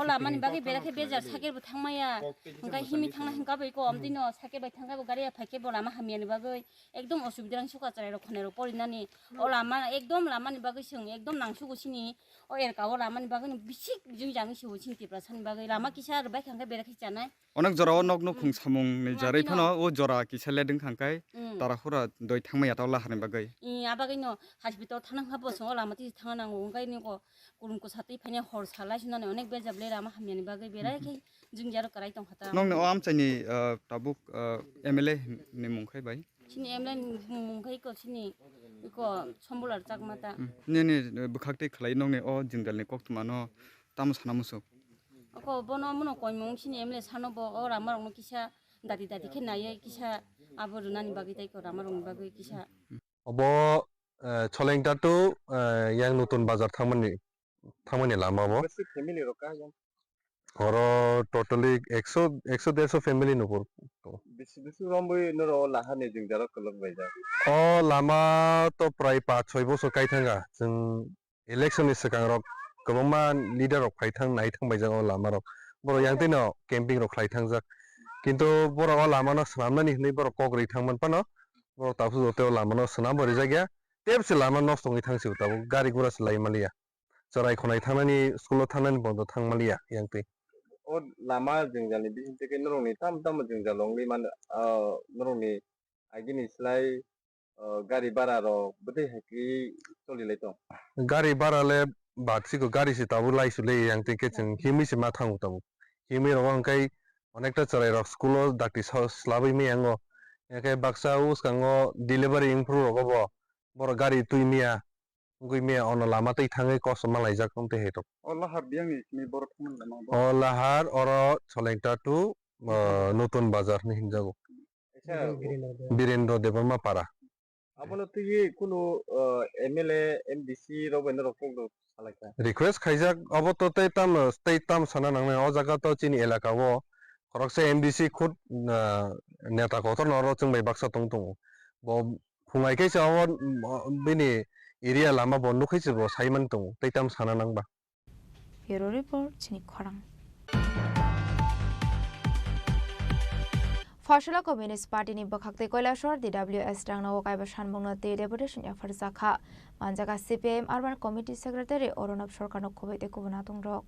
O lama ni bagwi bera khe bejar cycle bo thang maya. Hwnkhe himi thang na hwnkha bai ko amtwi no cycle bai thang khe bo gari ya phai khe bo lama hamya ni bagwi. Ekdom osubida rang suka chwrai rok khonai rok pori nani. O lama ekdom lama ni bagwi chwng ekdom nang sugo sini. O erka o lama ni bagwi no bisik jung jang si o sini Tiprasa ni bagwi. Lama kisa rwbai kha hwnkhe bera khe chanai. Onek jora o nok nukhung samung ni jarwi phano o jora kisa ledwng kha hwnkhe tara hura doi thangmaya ta o lahar ni bagwi. I, a bagwi no hospital thana hwnkha bo chwng o lama twi thangna nango, hwnkhe ni ko kurum kwsa twi phaina hor salai sunani onek bejab le lama hamya ni bagwi berai khe jung jaro kwrai tong kha ta. Nokni o amchaini, ah, tabuk, ah, M L A ni mung khai bai? Chini M L A ni mung khai ko chini ko Sombolar Chakma ta. Hmm. Nini, eh, bwkhak twi khlai nokni o jwngjal ni koktwma no tamo sana muchuk? Oko bono muno koimung chini M L A sano bo o rama rokno kisa dati dati khe naiye kisa abo rwnani bagwi tei ko rama rokni bagwi kisa. Obo, eh, Cholengta to, eh, yang Nutun Bazar thangmani, thangmani lama bo. Besi family rok ka yang? Oro totally ekso, ekso derso family nupur. Bisi bisi romwi noro lahani jwngjalo kolok baijak. O lama to prai pach soi bosor kai thanga. Chwng election ni swkang rok kwbangma leader rok phai thang nai thang baijak o lama rok. Borok yang tino camping rok khlai thangjak. Kintu borok o lama no swnamnani hinwi borok kok rwi thang man phano borok tabuk joto o lama no swnam bo rijak ya. Tep se lama nosto wngwi thang si tabuk gari gura se lai maliya. Chwrai khonai thangnani school o thangnani bondo thang maliya yang twi. O lama jwngjal ni bising twi khe norok ni tamo tamo jwngjal wngwi mano, ah, norok ni agini slai o gari bara rok bwtwi hai khe choli lai tong? Gari bara le bat siko gari se tabuk lai su le yang twi khe chwng himwi se ma thango tabuk. Himwi rogo hwnkhe onekta chwrai rok school o dakti sa-, slabwi maya wngo. Hwnkhe baksa o swkango delivery wngphuru rogo bo borok gari twi maya wngwi maya ono lama twi thangwi kosom ma laijak wng twi hai rok. O lahar biyang ni simi borok thangmani lama bo? O lahar oro Solengta to, o, Nutun Bazar hinwi hinjago. Kaisa Birendra Debbarma para. Abono twiwi kunu, o, M L A, M D C rok bai norok kok rok salai kha. Request khaijak, obo to tei tam, tei tam sana nangnai. O jaga to chini elaka o khoroksa M D C khud, o, neta kotor no oro chwng bai baksa tong tongo. Bo phungai khe se obo, o, bini area lama bo nukhe se bo sai man tongo, tei tam sana nang ba. Bureau Report, chini khorang. Phosola Communist Party ni bwkhak tei Kailasor D W S rangno kaiba sanmungno tei deputation yapharjakha. Manjaka C P I M Urban Committee Secretary Arunab Sarkarno khoboi tei kubun natung rok.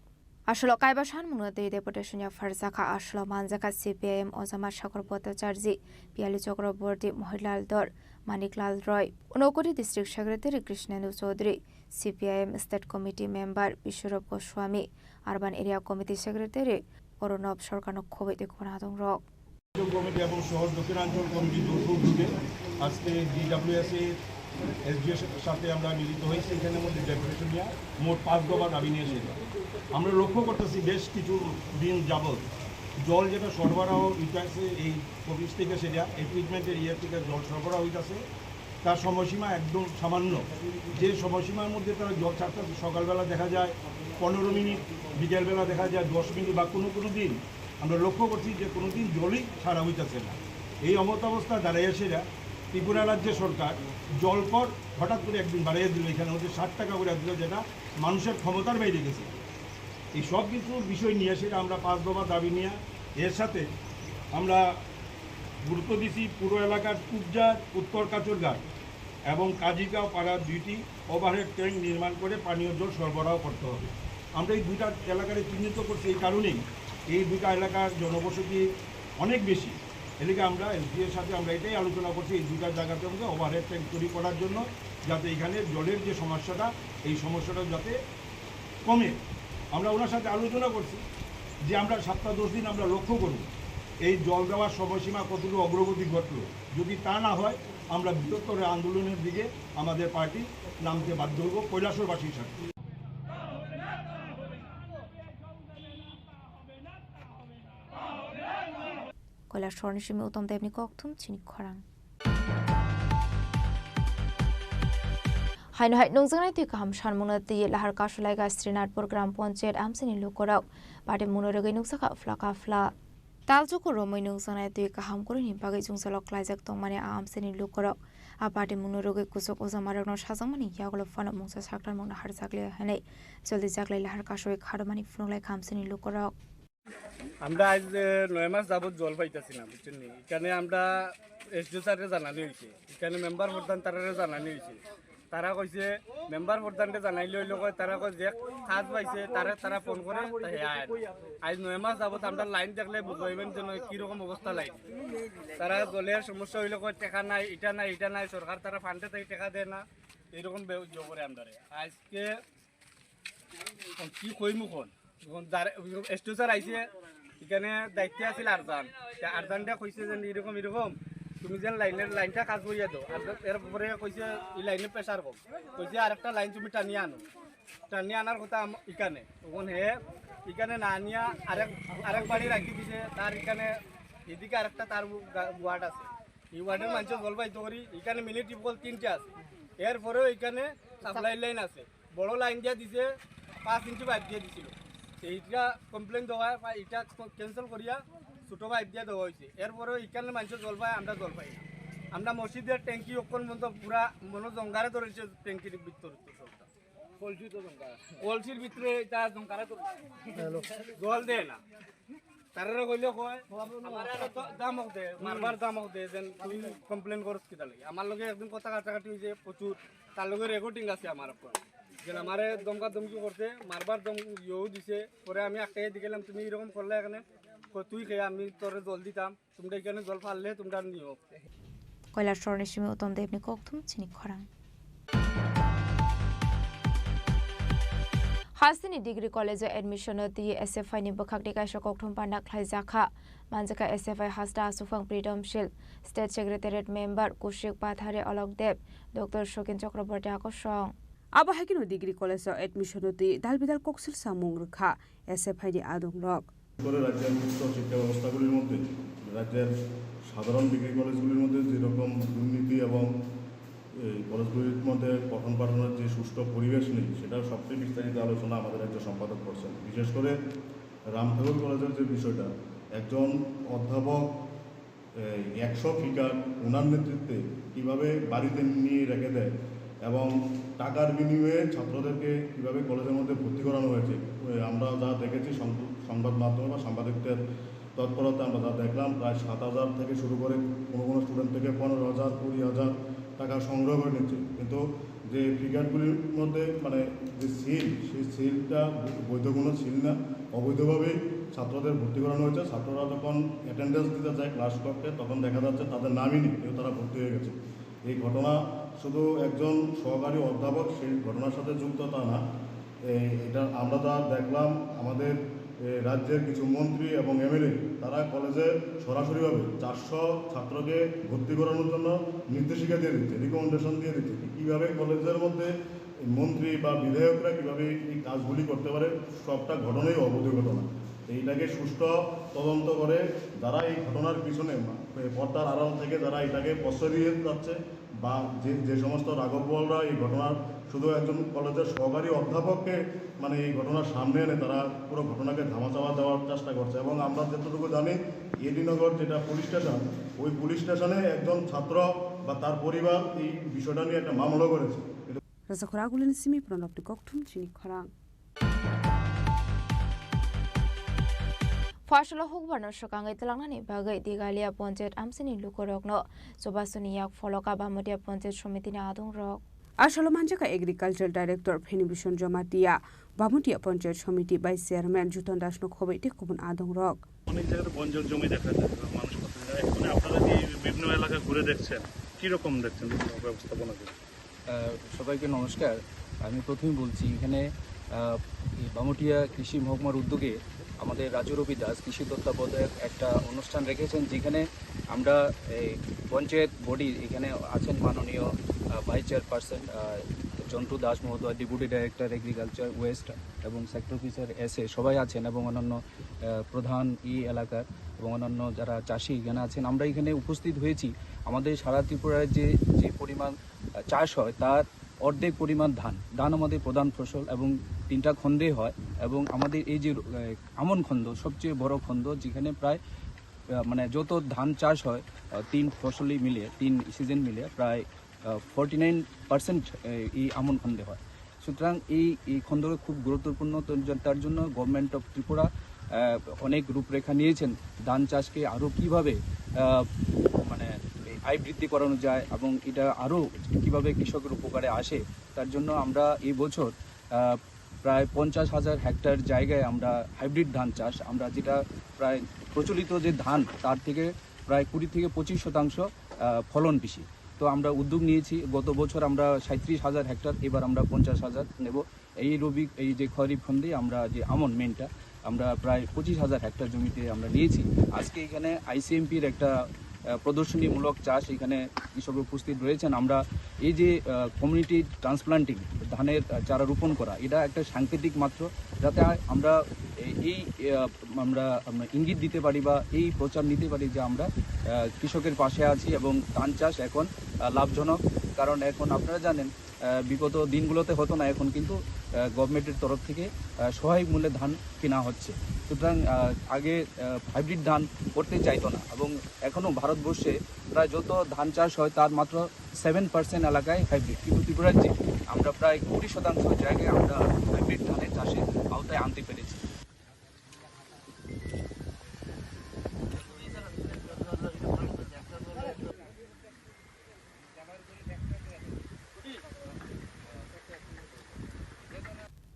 Asolo kaiba sanmungno tei deputation yapharjakha. Asolo manjaka C P I M Ojama Sagar Bhattacharjee, Piyali Chakraborty, Mohilal Dhar, Maniklal Roy, Unakoti District Secretary Krishnendu Chaudhary, C P I M State Committee Member Biswarop Goswami, Urban Area Committee Secretary Arunab Sarkarno khoboi tei kubun natung rok. Committee এবং সহ দক্ষিণাঞ্চল কমিটির যৌথ উদ্যোগে আজকে ডিডব্লিউএসএ এসডিও সাথে আমরা মিলিত হয়েছি। এখানে মধ্যে ডেপুটেশন নিয়ে মোট পাঁচ দফা দাবি নিয়ে এসেছি। আমরা লক্ষ্য করতেছি বেশ কিছু দিন যাবত জল যেটা সরবরাহ হইতাছে এই অফিস থেকে, সেটা একুইপমেন্টের ইয়ে থেকে জল সরবরাহ হইতাছে, তার সময়সীমা একদম সামান্য। যে সময়সীমার মধ্যে তারা জল ছাড়তেছে, সকালবেলা দেখা যায় পনেরো মিনিট, বিকেলবেলা দেখা যায় দশ মিনিট, বা কোনো কোনো দিন আমরা লক্ষ্য করছি যে কোনো দিন জলই ছাড়া হইতাছে না। এই অবস্থায় দাঁড়াইয়া সেরা ত্রিপুরা রাজ্য সরকার জলকর হঠাৎ করে একদিন বাড়াইয়া দিল, এখানে হচ্ছে ষাট টাকা করে দিল, যেটা মানুষের ক্ষমতার বাইরে গেছে। এই সব কিছু বিষয় নিয়ে সেটা আমরা পাঁচ দফা দাবি নিয়ে, এর সাথে আমরা গুরুত্ব দিছি পুরো এলাকার কুবজার, উত্তর কাচুরঘাট এবং কাজিগাঁও পাড়া দুইটি ওভারহেড ট্যাঙ্ক নির্মাণ করে পানীয় জল সরবরাহ করতে হবে। আমরা এই দুইটা এলাকারে চিহ্নিত করছি এই কারণেই, এই দুইটা এলাকার জনবসতি অনেক বেশি। এদিকে আমরা এসডিওর সাথে আমরা এটাই আলোচনা করছি, এই দুইটা জায়গাতে আমাদের ওভারহেড ট্যাঙ্ক তৈরি করার জন্য, যাতে এখানে জলের যে সমস্যাটা, এই সমস্যাটা যাতে কমে। আমরা ওনার সাথে আলোচনা করছি যে আমরা সপ্তাহ দশ দিন আমরা লক্ষ্য করব এই জল দেওয়ার সময়সীমা কতটুকু অগ্রগতি ঘটলো। যদি তা না হয়, আমরা বৃহত্তর আন্দোলনের দিকে আমাদের পার্টি নামতে বাধ্য হইব কৈলাসহরবাসীর সাথে। Koilashahar ni simi Uttam Debni kokthum chini khorang. Haino hai nungjaknai twi kaham sanmungno twi lahar kasulaiga Srinathpur Gram Panchayat amchaini lukurok party mungno rwgwi nukjakha phla kaphla. Talchuku romwi nungjaknai twi kaham kwrwini bagwi chwngsalok klaijak tongmani a amchaini lukurok a party mungno rwgwi kuchuk ujamarokno sajakmani yagulo phano mungsa saktarmungno harjakliya hwnwi joldi jaklai lahar kasui kharwmani phunukhlaikha amchaini lukurok. আমরা আজ নয় মাস যাবত জল পাইতাছি না, বুঝছেন নি? এখানে আমরা এসডিও স্যাররে জানানি হয়েছে, এখানে মেম্বার প্রধান তারারে জানানি হয়েছে। তারা কইছে মেম্বার প্রধানরে জানাইলে হইলো কয়, তারা কয় যে কাজ পাইছে তারা তারা ফোন করে, তা হে আয় না। আজ নয় মাস যাবত আমরা লাইন দেখলে বুঝাইবেন যেন কিরকম অবস্থা লাইন। তারা জলের সমস্যা হইলে কয় টেকা নাই, ইটা নাই, ইটা নাই, সরকার তারা ফান্ডে থেকে টেকা দেয় না, এরকম বে- ইয়ে করে আমরা। আজকে কি কইমু কোন? এখন যার এসডিও স্যার আইছে, এখানে দায়িত্বে আছিল আরজান। তে আরজানটা কইছে যে এরকম এরকম তুমি যেন লাইনের লাইনটা কাজ করিয়া দাও। আর এরপরে কইছে এই লাইনে প্রেশার কম, কইছে আরেকটা লাইন তুমি টানিয়ে আনো। টানিয়ে আনার কথা আম- এখানে, তখন হে এখানে না আনিয়া আরেক আরেক বাড়ি রাখি দিছে। তার এখানে এদিকে আরেকটা তার ওয়ার্ড আছে, এই ওয়ার্ডের মানুষের জলপাই তো করি। এখানে মিনি টিউবওয়েল তিনটে আছে, এরপরেও এখানে সাপ্লাই লাইন আছে। বড় লাইন দিয়া দিছে, পাঁচ ইঞ্চি পাইপ দিয়া দিছিল। এইটা কমপ্লেন দেওয়া হয়, এটা ক্যান্সেল করিয়া ছোট পাইপ দিয়া দেওয়া হয়েছে। এরপরেও এখানে মানুষের জল পায়, আমরা জল পাই না। আমরা মসজিদের ট্যাঙ্কি অক্ষণ পর্যন্ত পুরা মনো জঙ্গারে ধরেছে ট্যাঙ্কির ভিতরে তো সবটা। কলসির ভিতরে এটা জঙ্গারে ধরেছে। জল দেয় না। তারারে কইলে কয়, আমারে আরো দ- ধমক দে, মারবার ধমক দে, যেন তুই কমপ্লেন করস কিতা লাগি। আমার লগে একদিন কথা কাটাকাটি হইছে প্রচুর, তার লগে রেকর্ডিং আছে আমার এখন। যেন আমারে ধমকা ধমকি করছে, মারবার ধমক ইয়েও দিছে। পরে আমি আটকাইয়া দিলাম, তুমি এরকম করলে এখানে, কয়, তুই খেয়ে আমি তোরে জল দিতাম, তোমরা এখানে জল ফাললে তোমরা নিও। Koilashahar ni simi Uttam Debni kokthum chini khorang. Hasteni Degree College o admission o twi S F I ni bwkhakni kaisa kokthum panda khlaijakha. Manjakha S F I hasta aswkphang Pritom Sil, State Secretariat Member Kushik Pathare Olok Deb, Doctor Sokin Chakraborty akosong. Abo hai kheno Degree College o admission o twi dalbidal koksil samung rwkha S F I ni adongrok. করে রাজ্যের উচ্চ শিক্ষা ব্যবস্থাগুলির মধ্যে রাজ্যের সাধারণ ডিগ্রি কলেজগুলির মধ্যে যেরকম দুর্নীতি এবং এই কলেজগুলির মধ্যে পঠন পাঠনের যে সুষ্ঠু পরিবেশ নেই, সেটার সবচেয়ে বিস্তারিত আলোচনা আমাদের রাজ্য সম্পাদক করছেন। বিশেষ করে রাম ঠাকুর কলেজের যে বিষয়টা, একজন অধ্যাপক এই একশো ফিগার ওনার নেতৃত্বে কিভাবে বাড়িতে নিয়ে রেখে দেয় এবং টাকার বিনিময়ে ছাত্রদেরকে কিভাবে কলেজের মধ্যে ভর্তি করানো হয়েছে, এ, আমরা যা দেখেছি সং- সংবাদ মাধ্যমে বা সাংবাদিকদের তৎপরতা আমরা যা দেখলাম, প্রায় সাত হাজার থেকে শুরু করে কোনো কোনো স্টুডেন্ট থেকে পনেরো হাজার, কুড়ি হাজার টাকা সংগ্রহ করে নিচ্ছে। কিন্তু যে ফিগারগুলির মধ্যে মানে যে সিল, সেই সিলটা বৈধ কোনো সিল না, অবৈধভাবেই ছাত্রদের ভর্তি করানো হয়েছে। ছাত্ররা যখন অ্যাটেন্ডেন্স দিতে যায় ক্লাস করতে, তখন দেখা যাচ্ছে তাদের নামই নেই, কিন্তু তারা ভর্তি হয়ে গেছে। এই ঘটনা শুধু একজন সহকারী অধ্যাপক সেই ঘটনার সাথে যুক্ত তা না, এই এটা আমরা যা দেখলাম, আমাদের এ, রাজ্যের কিছু মন্ত্রী এবং এমএলএ তারা কলেজে সরাসরিভাবে চারশো ছাত্রকে ভর্তি করানোর জন্য নির্দেশিকা দিয়ে দিচ্ছে, রিকমেন্ডেশন দিয়ে দিচ্ছে। কীভাবে কলেজের মধ্যে এই মন্ত্রী বা বিধায়করা কীভাবে এই কাজগুলি করতে পারে, সবটা ঘটনাই অবৈধ ঘটনা। এইটাকে সুষ্ঠু তদন্ত করে যারা এই ঘটনার পিছনে, পর্দার আড়াল থেকে যারা এটাকে প্রশ্রয় দিয়ে যাচ্ছে বা যে যে সমস্ত রাঘব বোয়ালরা এই ঘটনার শুধু একজন কলেজের সহকারী অধ্যাপককে, মানে, এই ঘটনার সামনে এনে তারা পুরো ঘটনাকে ধামাচাপা দেওয়ার চেষ্টা করছে। এবং আমরা যতটুকু জানি, এডিনগর যেটা পুলিশ স্টেশন, ওই পুলিশ স্টেশনে একজন ছাত্র বা তার পরিবার এই বিষয়টা নিয়ে একটা মামলা করেছে। Rajakhor Agulini simi Pranobni kokthum chini khorang. Phoisailo hukbarno swkangwi twlangnani bagwi Digalia Panchayat amchaini lukurokno chubasuni yak pholoka Bamutia Panchayat Somitini adongrok. Asolo manjakha Agriculture Director Phenibhushan Jamatia, Bamutia Panchayat Somiti Vice Chairman Juton Dasno khobwi tei kubun adongrok. অনেক জায়গাতে বঞ্জর জমি দেখা যায় বা মানুষ করতে যায়। এখানে আপনারা কি বিভিন্ন এলাকা ঘুরে দেখছেন, কীরকম দেখছেন ব্যবস্থাপনা? আহ, সবাইকে নমস্কার। আমি প্রথমেই বলছি, এখানে, আহ, এই বামুটিয়া কৃষি মহকুমার উদ্যোগে আমাদের রাজু রবি দাস কৃষি তত্ত্বাবধায়ক একটা অনুষ্ঠান রেখেছেন, যেখানে আমরা এই পঞ্চায়েত বডি, এখানে আছেন মাননীয়, আহ, ভাইস চেয়ারপারসন, আহ, জন্টু দাস মহোদয়, ডেপুটি ডাইরেক্টর এগ্রিকালচার ওয়েস্ট এবং সেক্টর অফিসার এসএ সবাই আছেন এবং অন্যান্য, আহ, প্রধান ই এলাকার এবং অন্যান্য যারা চাষি এখানে আছেন। আমরা এখানে উপস্থিত হয়েছি, আমাদের সারা ত্রিপুরায় যে, যে পরিমাণ, আহ, চাষ হয়, তার অর্ধেক পরিমাণ ধান। ধান আমাদের প্রধান ফসল এবং তিনটা খণ্ডে হয়। এবং আমাদের এই যে, আহ, আমন খণ্ড, সবচেয়ে বড় খণ্ড, যেখানে প্রায়, আহ, মানে, যত ধান চাষ হয়, আহ, তিন ফসলি মিলে, তিন সিজন মিলে প্রায়, আহ, ফর্টি নাইন পার্সেন্ট এই আমন খণ্ডে হয়। সুতরাং এই, এই খণ্ডটা খুব গুরুত্বপূর্ণ। তো জ-, তার জন্য গভর্নমেন্ট অফ ত্রিপুরা, আহ, অনেক রূপরেখা নিয়েছেন ধান চাষকে আরও কীভাবে, আহ, মানে, এই আয় বৃদ্ধি করানো যায় এবং এটা আরও কীভাবে কৃষকের উপকারে আসে, তার জন্য আমরা এই বছর, আহ, প্রায় পঞ্চাশ হাজার হেক্টর জায়গায় আমরা হাইব্রিড ধান চাষ, আমরা যেটা প্রায় প্রচলিত যে ধান, তার থেকে প্রায় কুড়ি থেকে পঁচিশ শতাংশ, আহ, ফলন বেশি। তো আমরা উদ্যোগ নিয়েছি, গত বছর আমরা সাঁইত্রিশ হাজার হেক্টর, এবার আমরা পঞ্চাশ হাজার নেব। এই রবি, এই যে খরিফ খণ্ডে আমরা যে আমন মেনটা, আমরা প্রায় পঁচিশ হাজার হেক্টর জমিতে আমরা নিয়েছি। আজকে এখানে আইসিএমপির একটা, আহ, প্রদর্শনীমূলক চাষ, এখানে কৃষক উপস্থিত রয়েছেন। আমরা এই যে, আহ, কমিউনিটি ট্রান্সপ্লান্টিং, ধানের, আহ, চারা রোপণ করা, এটা একটা সাংকেতিক মাত্র, যাতে আ-, আমরা এই, এই, আহ, আমরা, আমরা ইঙ্গিত দিতে পারি বা এই প্রচার নিতে পারি যে আমরা, আহ, কৃষকের পাশে আছি এবং ধান চাষ এখন, আহ, লাভজনক। কারণ এখন আপনারা জানেন, আহ, বিগত দিনগুলোতে হতো না, এখন কিন্তু, আহ, গভর্নমেন্টের তরফ থেকে, আহ, সহায়ক মূল্যে ধান কেনা হচ্ছে। সুতরাং, আহ, আগে, আহ, হাইব্রিড ধান করতে চাইতো না এবং এখনও ভারতবর্ষে প্রায় যত ধান চাষ হয়, তার মাত্র সেভেন পার্সেন্ট এলাকায় হাইব্রিড, কিন্তু ত্রিপুরার যে আমরা প্রায় কুড়ি শতাংশ জায়গায় আমরা হাইব্রিড ধানের চাষের আওতায় আনতে পেরেছি।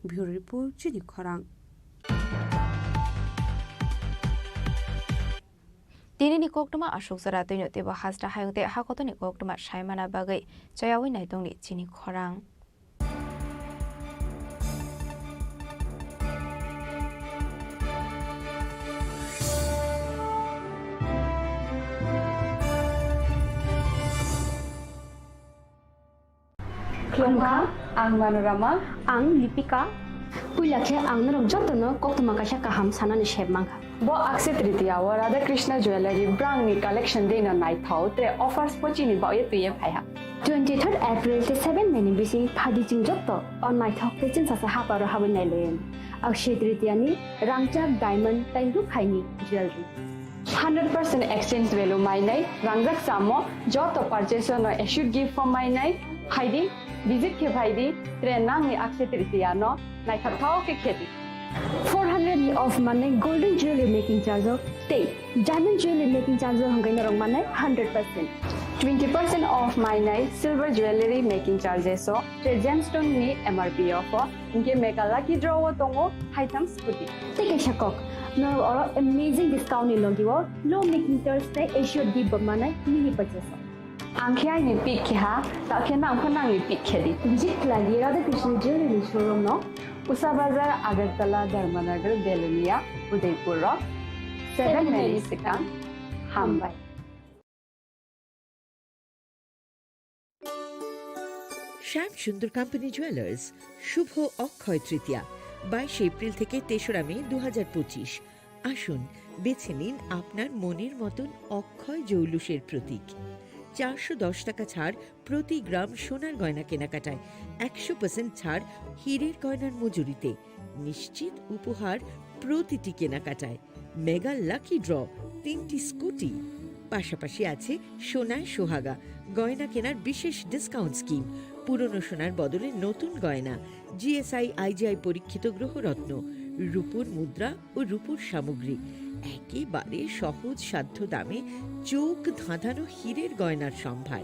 Bureau Report, Chini Khorang. Tinini koktwma aswk jora twino teibo hasta hayung tei hakotoni koktwma saimana bagwi chayawi naitongni chini khorang. Khulumkha, ang Manorama. Ang Lipika. Puila khe ang norok jotono koktwma kaisa kaham sanani sep mankha. Bo Akshaya Tritiya o Radha Krishna Jewellery brangni collection deino naithok tre offers bo chini baoye twiye phaiha. Twenty third April tei seven May ni bising phadi chwng joto o naithok tei chwngsacha haparo habwi nailaio. Akshaya Tritiya ni rangchak diamond tei ruphaini jewellery. Hundred percent exchange value mainai, rangjak chamo, joto purchase no assured gift bo mainai, phaidi, visit khe phaidi, tre nangni Akshaya Tritiya no naithok thok khe khedi. Four hundred ni off manai golden jewelry making charge o tei diamond jewelry making charge o hwnkhai norok manai hundred percent. Twenty percent off mainai silver jewelry making charges o tre gemstone ni M R P o pho. Hinkhe mega lucky draw o tongo haitham scooty. Tei kaisa kok, norok oro amazing discount ni logi o low making charge tei assured gift bo manai mini purchase o. Ang khe aini pick khe ha, ta khe nang pho nangni pick khe di. Visit khlai di Radha Krishna Jewelry ni showroom no, Usa Bazar, Agartala, Dharmanagar, Belonia, Udaipur rok. Seven May ni swkang. Hambai. শ্যাম সুন্দর company jewellers, শুভ অক্ষয় তৃতীয়া, বাইশে এপ্রিল থেকে তেসরা মে দু হাজার পঁচিশ। আসুন, বেছে নিন আপনার মনের মতন অক্ষয় জৌলুসের প্রতীক। চারশো দশ টাকা ছাড় প্রতি গ্রাম সোনার গয়না কেনাকাটায়, একশো পার্সেন্ট ছাড় হীরের গয়নার মজুরিতে, নিশ্চিত উপহার প্রতিটি কেনাকাটায়, মেগা লাকি ড্র, তিনটি স্কুটি, পাশাপাশি আছে সোনায় সোহাগা, গয়না কেনার বিশেষ ডিসকাউন্ট স্কিম, পুরনো সোনার বদলে নতুন গয়না, জিএসআই আইজিআই পরীক্ষিত গ্রহরত্ন, রূপোর মুদ্রা ও রূপোর সামগ্রী, একেবারে সহজ সাধ্য দামে চোখ ধাঁধানো হীরের গয়নার সম্ভার।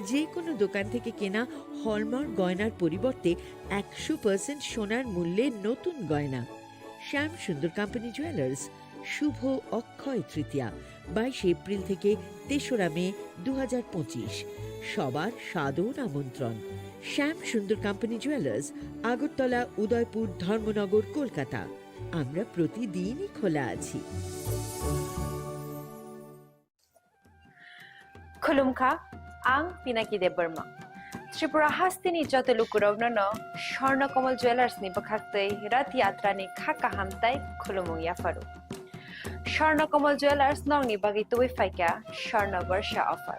যে কোনো দোকান থেকে কেনা হলমার্ক গয়নার পরিবর্তে একশো পার্সেন্ট সোনার মূল্যে নতুন গয়না। শ্যাম সুন্দর কোম্পানি জুয়েলার্স, শুভ অক্ষয় তৃতীয়া, বাইশে এপ্রিল থেকে তেসরা মে দু হাজার পঁচিশ। সবার সাদর আমন্ত্রণ। শ্যাম সুন্দর কোম্পানি জুয়েলার্স, আগরতলা, উদয়পুর, ধর্মনগর, কলকাতা। আমরা প্রতিদিনই খোলা আছি। Khulumkha, ang Pinaki Debbarma. Tripura hasteni joto lukurokno no Swarna Kamal Jewellers ni bwkhaktwi Rath Yatra ni kha kaham tai khulumung yapharu. Swarna Kamal Jewellers nokni bagwi tubui phaikha Swarna Barsha offer.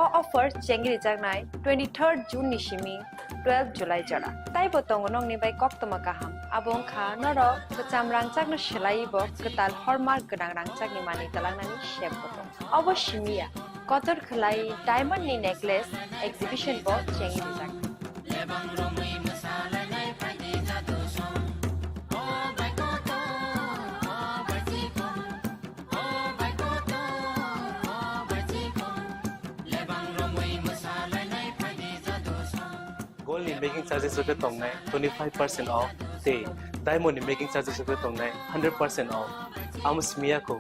O offer chengri jaknai twenty-third June ni simi twelve July jora. Taibo tongo nokni bai koktwma kaham. Abo wngkha norok kwcham rangchakno swlaiwi bo kwtal hallmark gwnang rangchakni manwi twlangnani sep bo tongo. Obo simi ya, kotor khwlai diamond ni necklace exhibition bo chengwi rijak. Gold ni making charges rok khe tongnai twenty five percent off, tei diamond ni making charges rok khe tongnai hundred percent off. Amo simi ya kho.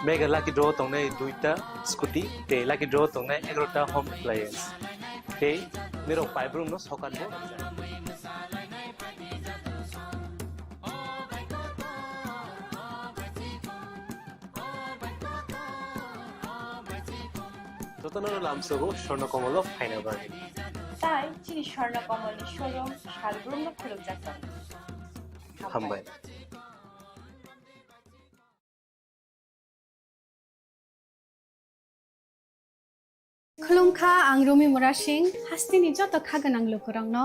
Mega lucky draw tongnai duita scooty, tei lucky draw tongnai egarota home appliance. Tei nirok paibrumno sokat bo rwkjak. Jotono lamsogo Swarna Kamal o phaina bagwi. Tai chini Swarna Kamal ni showroom salbrumno khulukjak tongo. Hambai. Khulumkha, ang Rumi Murasing, hasteni joto kha gwnang lukurokno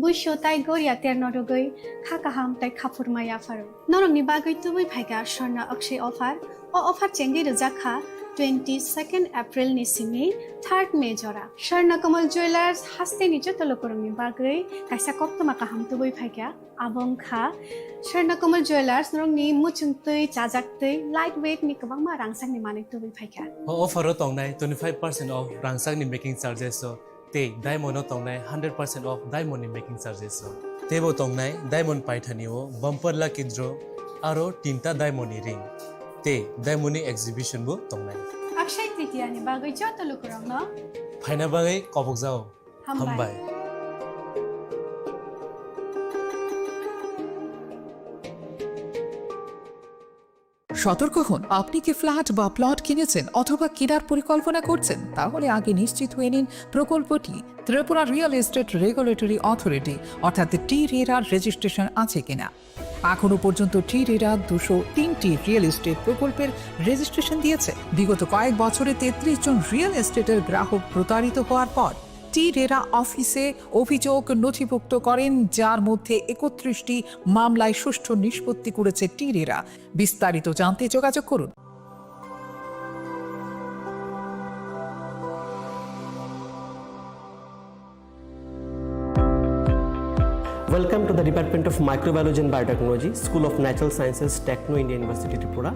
buisu tai goria terno rwgwi kha kaham tai khaphurma yapharu. Norokni bagwi tubui phaikha Swarna Akshay offer. O offer chengwi rwjak kha twenty second April ni simi third May jora. Swarna Kamal Jewellers hasteni joto lukurokni bagwi kaisa koktwma kaham tubui phaikha. Abo wngkha Swarna Kamal Jewellers, norokni muchungtwi, chajaktwi, light weight ni kwbangma rangchakni manwi tubui phaikha. O offer o tongnai twenty five percent off rangchakni making charges o, tei diamond o tongnai hundred percent off diamond ni making charges o. Teibo tongnai diamond paithani o bumper lucky draw, aro tinta diamond ni ring, tei diamond ni exhibition bo tongnai. Akshay Tritiya ni bagwi joto lukurokno phaina bagwi kobokjao. Hambai. Hambai. সতর্ক হন, আপনি কি ফ্ল্যাট বা প্লট কিনেছেন অথবা কেনার পরিকল্পনা করছেন? তাহলে আগে নিশ্চিত হয়ে নিন প্রকল্পটি Tripura real estate regulatory authority অর্থাৎ টি রেরার রেজিস্ট্রেশন আছে কিনা। এখনো পর্যন্ত টি রেরা দুশো তিনটি রিয়েল এস্টেট প্রকল্পের রেজিস্ট্রেশন দিয়েছে। বিগত কয়েক বছরে তেত্রিশ জন রিয়েল এস্টেটের গ্রাহক প্রতারিত হওয়ার পর টি রেরা অফিসে অভিযোগ নথিভুক্ত করেন, যার মধ্যে একত্রিশটি মামলায় সুষ্ঠু নিষ্পত্তি করেছে টি রেরা। বিস্তারিত জানতে যোগাযোগ করুন। Welcome to the Department of Microbiology and Biotechnology, School of Natural Sciences, Techno India University, Tripura.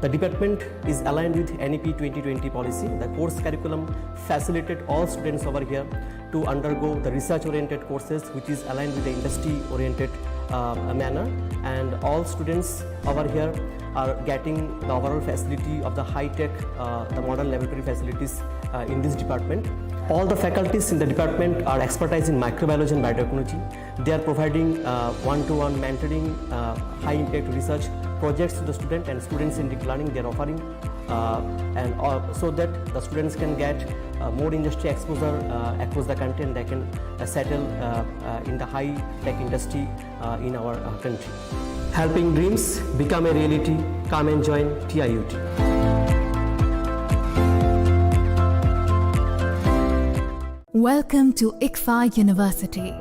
The department is aligned with N E P twenty twenty policy. The course curriculum facilitate all students over here to undergo the research-oriented courses, which is aligned with the industry-oriented, uh, manner. And all students over here are getting the overall facility of the high-tech, uh, the modern laboratory facilities, uh, in this department. All the faculties in the department are expertise in microbiology and biotechnology. They are providing, uh, one-to-one mentoring, uh, high-impact research projects to the student and student-centric learning they are offering, uh, and, uh, so that the students can get uh, more industry exposure uh, across the country, and they can uh, settle uh, uh, in the high tech industry uh, in our uh, country. Helping dreams become a reality. Come and join T I U T. Welcome to ICFA University.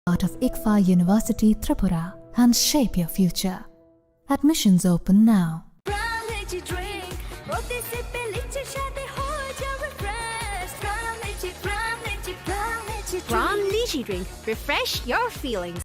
Part of ICFAI University Tripura and shape your future. Admissions open now. Prime Lychee drink, প্রতি সিপে লিচির স্বাদে হয় যা refresh। Prime Lychee, Prime Lychee, Prime Lychee drink। Prime Lychee drink, refresh your feelings।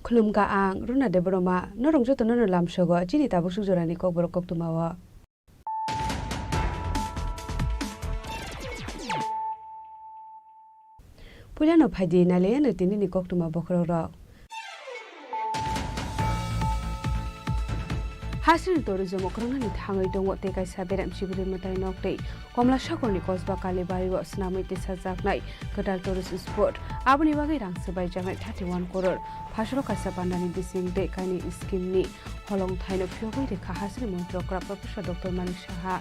Khulumkha ang Runa Debbarma, norok jotono no lamsogo chini tabuk suk jorani kokborok koktwmao. Puilano phaidi nailaiano tinini koktwma bokhorokrok. Hasini tourism o kwrwngnani thangwi tongo tei kaisa berem sibiri mwtai nok tei Komla Sagarni kosba Kalibari o swnamwi tisajaknai kwtal tourist spot. Aboni bagwi rang swbaijaknai thirty one crore. Phasalo kaisa bandani bising tei kainwi scheme ni holongthaino phiyogwi rikha hasini montri okra Professor Doctor Manik Saha.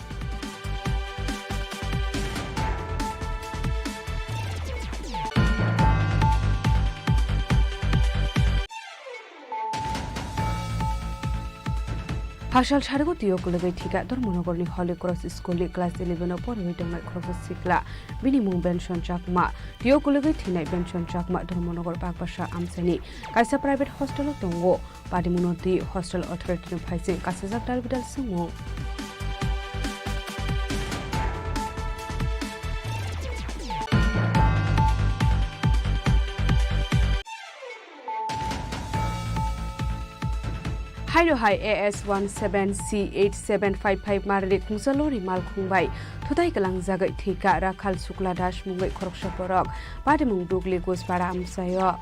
Phasal sarigo tio kwlwgwi thika Dharmanagorni Holy Cross School ni class eleven o poriwi tongnai khoroksa sikla, bini mung Benson Chakma. Tio kwlwgwi thinai Benson Chakma Dharmanagar Bakbasa amchaini kaisa private hostel o tongo. Patimungno twi hostel authority ni phaising kasijak dalbidal swngmung. Haino hai A S one seven C eight seven five five marli khungsa lori malkhung bai thutai kwlangjagwi thwika Rakhal Shukla Das mungwi khoroksa borok. Patimung Dugli Guspara amchaio.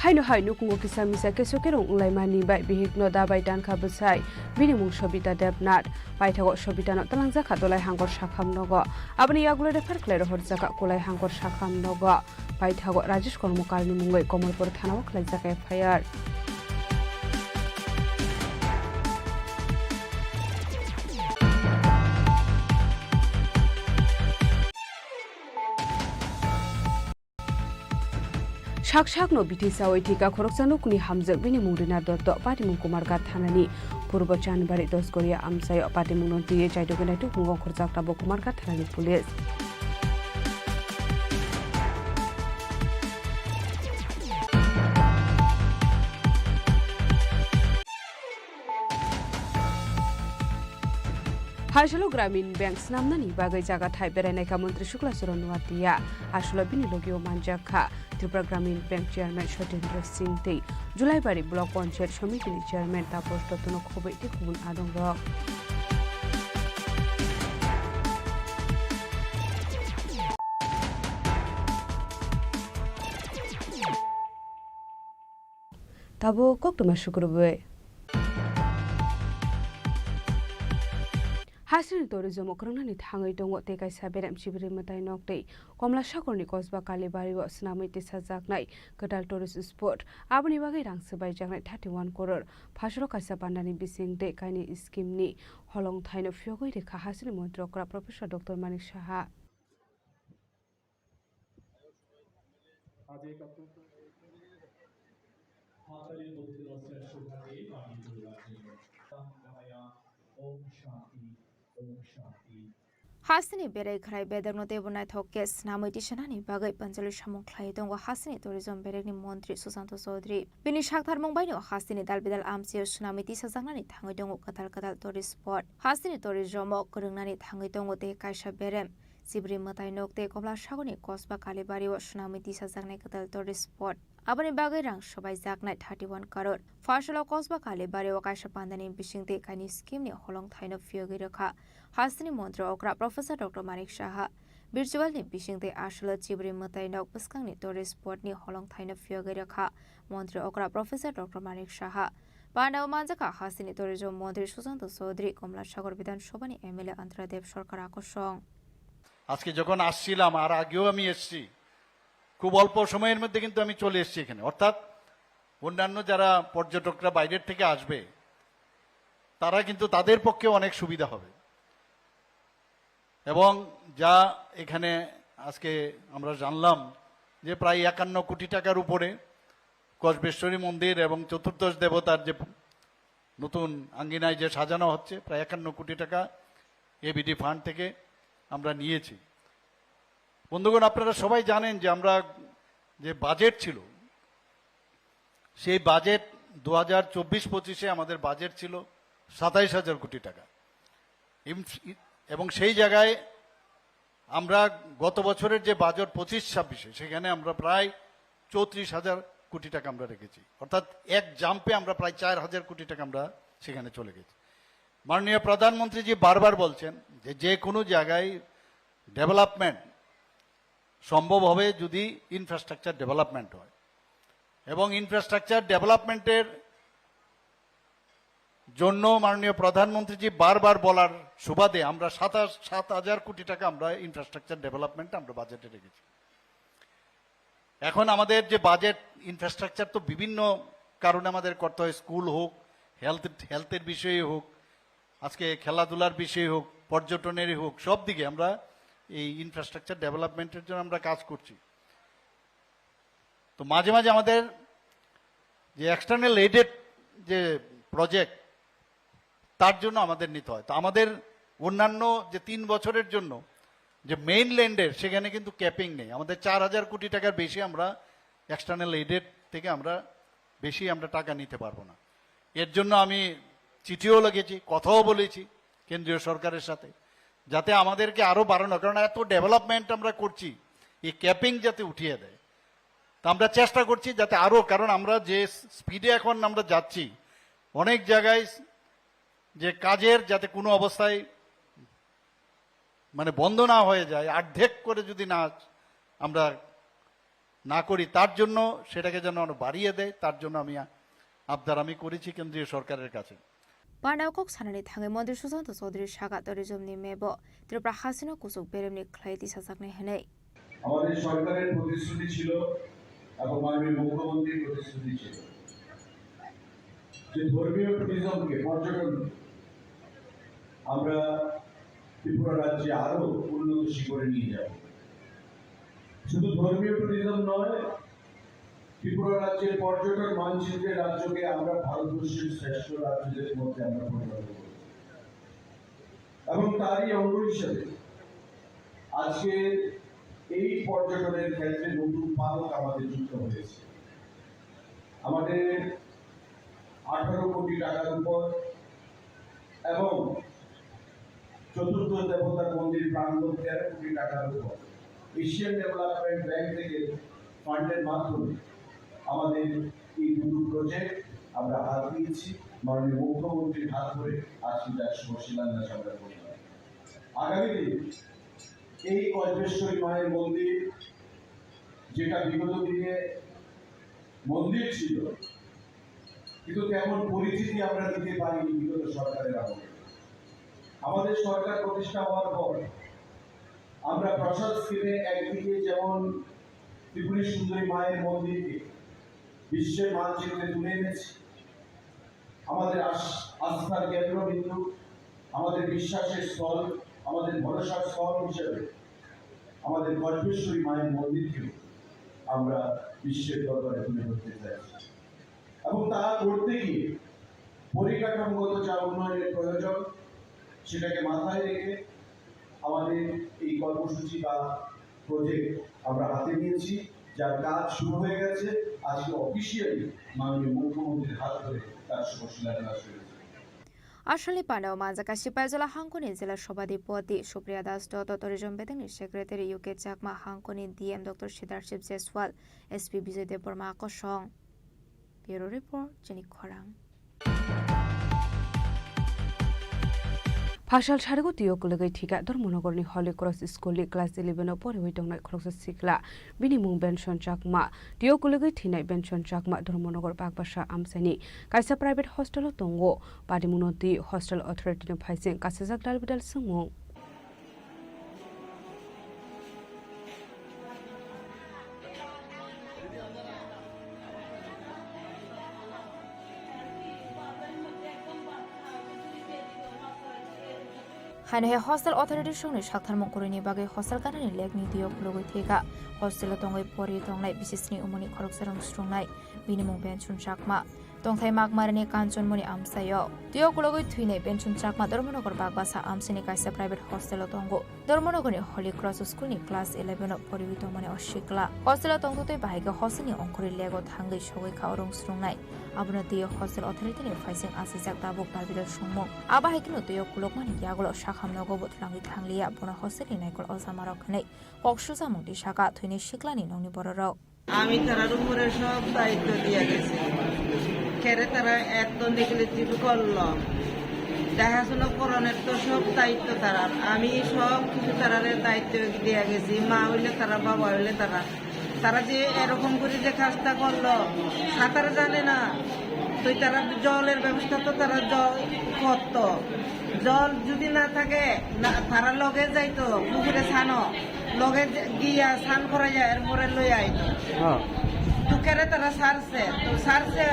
Haino hai nukhungo kisa misa keso kerong wnglaimani bai bihikno dabai tankha bwsai, bini mung Sobita Debnath. Paithago Sobitano twlangjakha Dolai Hangkor Sakham nogo. Aboni yagulo refer khlai rohorjakha Kolai Hangkor Sakham nogo. Paithago Rajesh Kormokarni mungwi Komolpur thanao khlaijak F I R. Sak sakno bithi sawi thika khoroksa nukni hamjak bini mung Rina Dotto, patimung Kumarghat thanani Purbo Chanbari Dosgoria amchaio patimungno twiwi chaidogwi naitukmungo khorjak tabuk Kumarghat thanani police. Haisalo Gramin Bank swnamnani bagwi jaga thai berainaikha Montri Shukla Charan Noatia. Aswkno bini logio manjakha Tripura Gramin Bank Chairman Sotendra Singh tei Julaibari Block Panchayat Somitini Chairman Taposh Dottono khobwi tei kubun adongrok. Tabuk koktwma sukrubwi. Hasini tourism o kwrwngnani thangwi tongo tei kaisa berem sibiri mwtai nok tei Komla Sagarni kosba Kalibari o swnamwi tisajaknai kwtal tourist spot. Aboni bagwi rang swbaijaknai thirty one crore. Phasalo kaisa bandani bising tei kainwi scheme ni holongthaino phiyogwi rikha hasini montri okra Professor Doctor Manik Saha. আজ এক অত্যন্ত হাজারের মধ্যে রচনার সৌভাগ্যে পানি তুলে রাখেন। জানাইয়া ওম শান্তি, ওম শান্তি। Hasteni berai khwnai bedekno teibo naithok khe swnamwi tisanani bagwi panchali samung khlai tongo hasteni tourism bedekni montri Susanto Chaudhary. Bini sakthar mung baino hasteni dalbidal amchaio swnamwi tisajaknani thangwi tongo kwtal kwtal tourist spot. Hasteni tourism o kwrwngnani thangwi tongo tei kaisa berem. Sibri mwtai nok tei Komla Sagorni kosba Kalibari o swnamwi tisajaknai kwtal tourist spot. Aboni bagwi rang swbaijaknai thirty one crore. Phaisalo Kosba Kalibari o kaisa pandani bisingtwi kaini scheme ni holong thaino phiyogwi rwkha. Hasteni montri okra Professor Doctor Manik Saha. Virtual ni bisingtwi aswlo Chibri mwtai nok bwskangni tourist spot ni holong thaino phiyogwi rwkha montri okra Professor Doctor Manik Saha. Pandao manjakha hasteni tourism montri Sushanta Chaudhary, Komla Sagar Bidhan Sabha ni M L A Antara Dev Sarkar akosong. আজকে যখন আসছিলাম, আর আগেও আমি এসছি, খুব অল্প সময়ের মধ্যে কিন্তু আমি চলে এসেছি এখানে। অর্থাৎ অন্যান্য যারা পর্যটকরা বাইরের থেকে আসবে, তারা কিন্তু, তাদের পক্ষে অনেক সুবিধা হবে। এবং যা এখানে আজকে আমরা জানলাম যে প্রায় একান্ন কোটি টাকার উপরে কল্পেশ্বরী মন্দির এবং চতুর্দশ দেবতার যে নতুন আঙ্গিনায় যে সাজানো হচ্ছে, প্রায় একান্ন কোটি টাকা এবিডি ফান্ড থেকে আমরা নিয়েছি। বন্ধুগণ, আপনারা সবাই জানেন যে আমরা যে বাজেট ছিল, সেই বাজেট দু হাজার চব্বিশ পঁচিশে আমাদের বাজেট ছিল সাতাইশ হাজার কোটি টাকা। ইম-, এবং সেই জায়গায় আমরা গত বছরের যে বাজেট পঁচিশ ছাব্বিশে, সেখানে আমরা প্রায় চৌত্রিশ হাজার কোটি টাকা আমরা রেখেছি। অর্থাৎ এক জাম্পে আমরা প্রায় চার হাজার কোটি টাকা আমরা সেখানে চলে গেছি। মাননীয় প্রধানমন্ত্রীজি বারবার বলছেন যে, যে কোনো জায়গায় ডেভেলপমেন্ট সম্ভব হবে যদি ইনফ্রাস্ট্রাকচার ডেভেলপমেন্ট হয়, এবং ইনফ্রাস্ট্রাকচার ডেভেলপমেন্টের জন্য মাননীয় প্রধানমন্ত্রীজি বারবার বলার সুবাদে আমরা সাতাশ, সাত হাজার কোটি টাকা আমরা ইনফ্রাস্ট্রাকচার ডেভেলপমেন্ট আমরা বাজেটে রেখেছি। এখন আমাদের যে বাজেট, ইনফ্রাস্ট্রাকচার তো বিভিন্ন কারণে আমাদের করতে হয়, স্কুল হোক, হেলথ, হেলথের বিষয়ে হোক, আজকে খেলাধুলার বিষয়ে হোক, পর্যটনেরই হোক, সব দিকে আমরা এই ইনফ্রাস্ট্রাকচার ডেভেলপমেন্টের জন্য আমরা কাজ করছি। তো মাঝে মাঝে আমাদের যে এক্সটার্নাল এইডেড যে প্রজেক্ট, তার জন্য আমাদের নিতে হয়। তো আমাদের অন্যান্য যে তিন বছরের জন্য যে মেইনল্যান্ডের, সেখানে কিন্তু ক্যাপিং নেই। আমাদের চার হাজার কোটি টাকার বেশি আমরা এক্সটার্নাল এইডেড থেকে আমরা বেশি আমরা টাকা নিতে পারবো না। এর জন্য আমি চিঠিও লিখেছি, কথাও বলেছি কেন্দ্রীয় সরকারের সাথে, যাতে আমাদেরকে আরও বাড়ানো, কারণ এত ডেভেলপমেন্ট আমরা করছি, এই ক্যাপিং যাতে উঠিয়ে দেয়। তা আমরা চেষ্টা করছি যাতে আরও, কারণ আমরা যে স্পিডে এখন আমরা যাচ্ছি, অনেক জায়গায় যে কাজের যাতে কোনো অবস্থায় মানে বন্ধ না হয়ে যায়, অর্ধেক করে যদি না আমরা না করি, তার জন্য সেটাকে যেন আরো বাড়িয়ে দেয়, তার জন্য আমি আ-, আবদার আমি করেছি কেন্দ্রীয় সরকারের কাছে। Panao kok sanani thangwi montri Sushanta Chaudhary saka tourism ni mebo Tripura hasino kuchuk beremni khlai tisajaknai hwnwi. আমাদের সরকারের প্রতিশ্রুতি ছিল এবং মাননীয় মুখ্যমন্ত্রীর প্রতিশ্রুতি ছিল যে ধর্মীয় ট্যুরিজমকে, পর্যটন আমরা ত্রিপুরা রাজ্যে আরো উন্নত শিখরে নিয়ে যাব। শুধু ধর্মীয় ট্যুরিজম নয়, ত্রিপুরা রাজ্যের পর্যটন মানচিত্রে রাজ্যকে আমরা ভারতবর্ষের শ্রেষ্ঠ রাজ্যদের মধ্যে আমরা পরিণত করব। এবং তারই অঙ্গ হিসেবে আজকে এই পর্যটনের ক্ষেত্রে নতুন পালক আমাদের যুক্ত হয়েছে। আমাদের আঠারো কোটি টাকার উপর এবং চতুর্থ দেবতার মন্দির প্রাঙ্গণ তেরো কোটি টাকার উপর এশিয়ান ডেভেলপমেন্ট ব্যাংক থেকে ফান্ডের মাধ্যমে আমাদের এই দুটো প্রজেক্ট আমরা হাত দিয়েছি। মাননীয় মুখ্যমন্ত্রীর হাত ধরে আজকে তার শুভ শিলান্যাস আমরা করলাম। আগামী দিন এই কল্পেশ্বরী মায়ের মন্দির, যেটা বিগত দিনে মন্দির ছিল, কিন্তু তেমন পরিচিতি আমরা দিতে পারিনি বিগত সরকারের আমলে। আমাদের সরকার প্রতিষ্ঠা হওয়ার পর আমরা প্রসাদ স্কিমে একদিকে যেমন ত্রিপুরী সুন্দরী মায়ের মন্দিরকে বিশ্বের মানচিত্রে তুলে এনেছি, আমাদের আস-, আস্থার কেন্দ্রবিন্দু, আমাদের বিশ্বাসের স্থল, আমাদের ভরসার স্থল হিসেবে আমাদের কল্পেশ্বরী মায়ের মন্দিরকেও আমরা বিশ্বের দরবারে তুলে ধরতে চাইছি। এবং তা করতে গিয়ে পরিকাঠামোগত যা উন্নয়নের প্রয়োজন, সেটাকে মাথায় রেখে আমাদের এই কর্মসূচি বা প্রজেক্ট আমরা হাতে নিয়েছি, যার কাজ শুরু হয়ে গেছে। আজকে অফিসিয়ালি মাননীয় মুখ্যমন্ত্রীর হাত ধরে তার শুভ শিলান্যাস হয়েছে। Asalni pandao manjak kaisa paijala hangkoni jela sobhadipoti Supriya Das Dotto, tourism bedengni secretary U K Chakma, hangkoni D M Doctor Siddharth Jaiswal, S P Bijoy Debbarma kosong. Bureau report, Chini Khorang. Phasal sarigo twiyo kulugwi thika Dharmanagarni Holy Cross School ni class eleven o poriwi tongnai khoroksa sikla, bini mung Benson Chakma. Twiyo kulugwi thinai Benson Chakma Dharmanagar Bagbasa amchaini kaisa private hostel o tongo. Patimungno twi hostel authority ni phaising kasijak dalbidal swngmung. Haino hai hostel authority songni saktharmung kwrwini bagwi hostel ganani lekni twiyo kulugwi thwikha. Hostel o tongwi pori tongnai bisisni umuni khoroksa rwng swrwngnai, bini mung Benson Chakma. Tongthai Makmarani Kanchanmoni amchaio. Twiyo kulugwi thwinai Benson Chakma Dharmanagar Bagbasa amchaini kaisa private hostel o tongo. Dharmanagarni Holy Cross School ni class eleven o poriwi tongmani o sikla. Hostel o tongtwtwi bahai khe hostel ni ongkhorwi lego thangwi sogwi kha o rwng swrwngnai. Abono twiyo hostel authority ni phaising asijak tabuk dalbidal swngmung. Abo hai kheno twiyo kulukmani yagulo sakham nogo bo twlangwi thangliya, bono hostel ni naikol ojamarok hinwi kok susamung twi saka thwinai siklani nokni bororok. আমি তারার উপরে সব দায়িত্ব দিয়ে গেছি। কেরে তারা এত নেগলিজেন্ট করলো, দেখাশোনা করানোর তো সব দায়িত্ব তারার। আমি সব কিছু তারারে দায়িত্ব দিয়ে গেছি। মা হইলে তারা, বাবা হইলে তারা। তারা যে এরকম করে যে কাজটা করলো, সাঁতার জানে না, তো তারা জলের ব্যবস্থা তো তারা জল করতো। জল যদি না থাকে, না, তারা লগে যাইতো পুকুরে ছানো, লগে যে-, গিয়া স্নান করাইয়া এরপরে লই আইতো। হ্যাঁ। তো কেরে তারা সারছে, তো সারছে,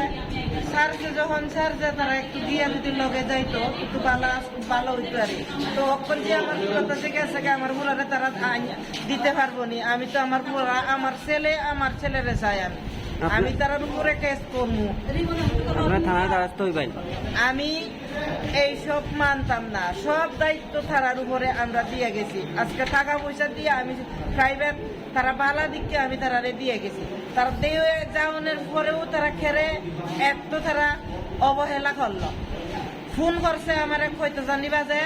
সারছে যখন সারছে, তারা একটু গিয়া যদি লগে যাইতো, একটু ভালো, ভালো হইতো আর কি। তো অখন যে আমার পুরাটা যে গেছে গা, আমার পুরারে তারা আইন দিতে পারবো নি। আমি তো আমার পুরা, আমার ছেলে, আমার ছেলেরে চাই আমি। আপনি আমি তারার উপরে কেস করবো। আপনার থানায় দ্বারস্থ হইবেন। আমি এইসব মানতাম না, সব দায়িত্ব তারার উপরে আমরা দিয়ে গেছি। আজকে টাকা পয়সা দিয়ে আমি প্রাইভেট, তারা বালা দিককে আমি তারারে দিয়ে গেছি। তারা দিয়ে যাওয়ানোর পরেও তারা খেরে এত তারা অবহেলা করলো। ফোন করছে আমারে কইতে জানি বাজে,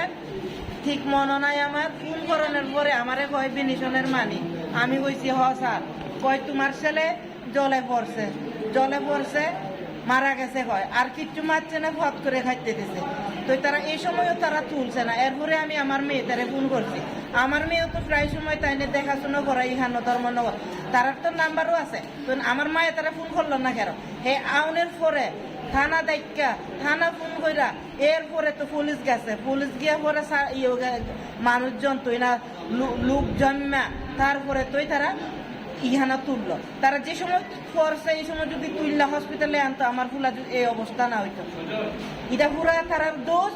ঠিক মনে নাই আমার। ফোন করানোর পরে আমারে কয়, "বিনিশনের মানি?" আমি কইছি, "হ স্যার।" কয়, "তোমার ছেলে জলে পড়ছে, জলে পড়ছে, মারা গেছে কয়, আর কিচ্ছু মারছে না, ফট করে খাইতে দিছে।" তো তারা এই সময়ও তারা তুলছে না। এরপরে আমি আমার মেয়েটারে ফোন করছি। আমার মেয়েও তো প্রায় সময় তাই নিয়ে দেখাশোনা করা ইহানো ধর্মনগর, তারার তো নাম্বারও আছে। তো আমার মায়ে তারা ফোন করলো না কেন? হে আউনের পরে থানা ডাইক্কা, থানা ফোন কইরা, এরপরে তো পুলিশ গেছে, পুলিশ গিয়া পরে সা-, ইয়ে গে-, মানুষজন তুই না, লু-, লোকজন না, তারপরে তুই তারা ইহানা তুললো। তারা যে সময় পড়ছে, এই সময় যদি তুললা হসপিটালে আনতো, আমার ফুলা যদি এই অবস্থা না হইতো। এটা পুরা তারার দোষ,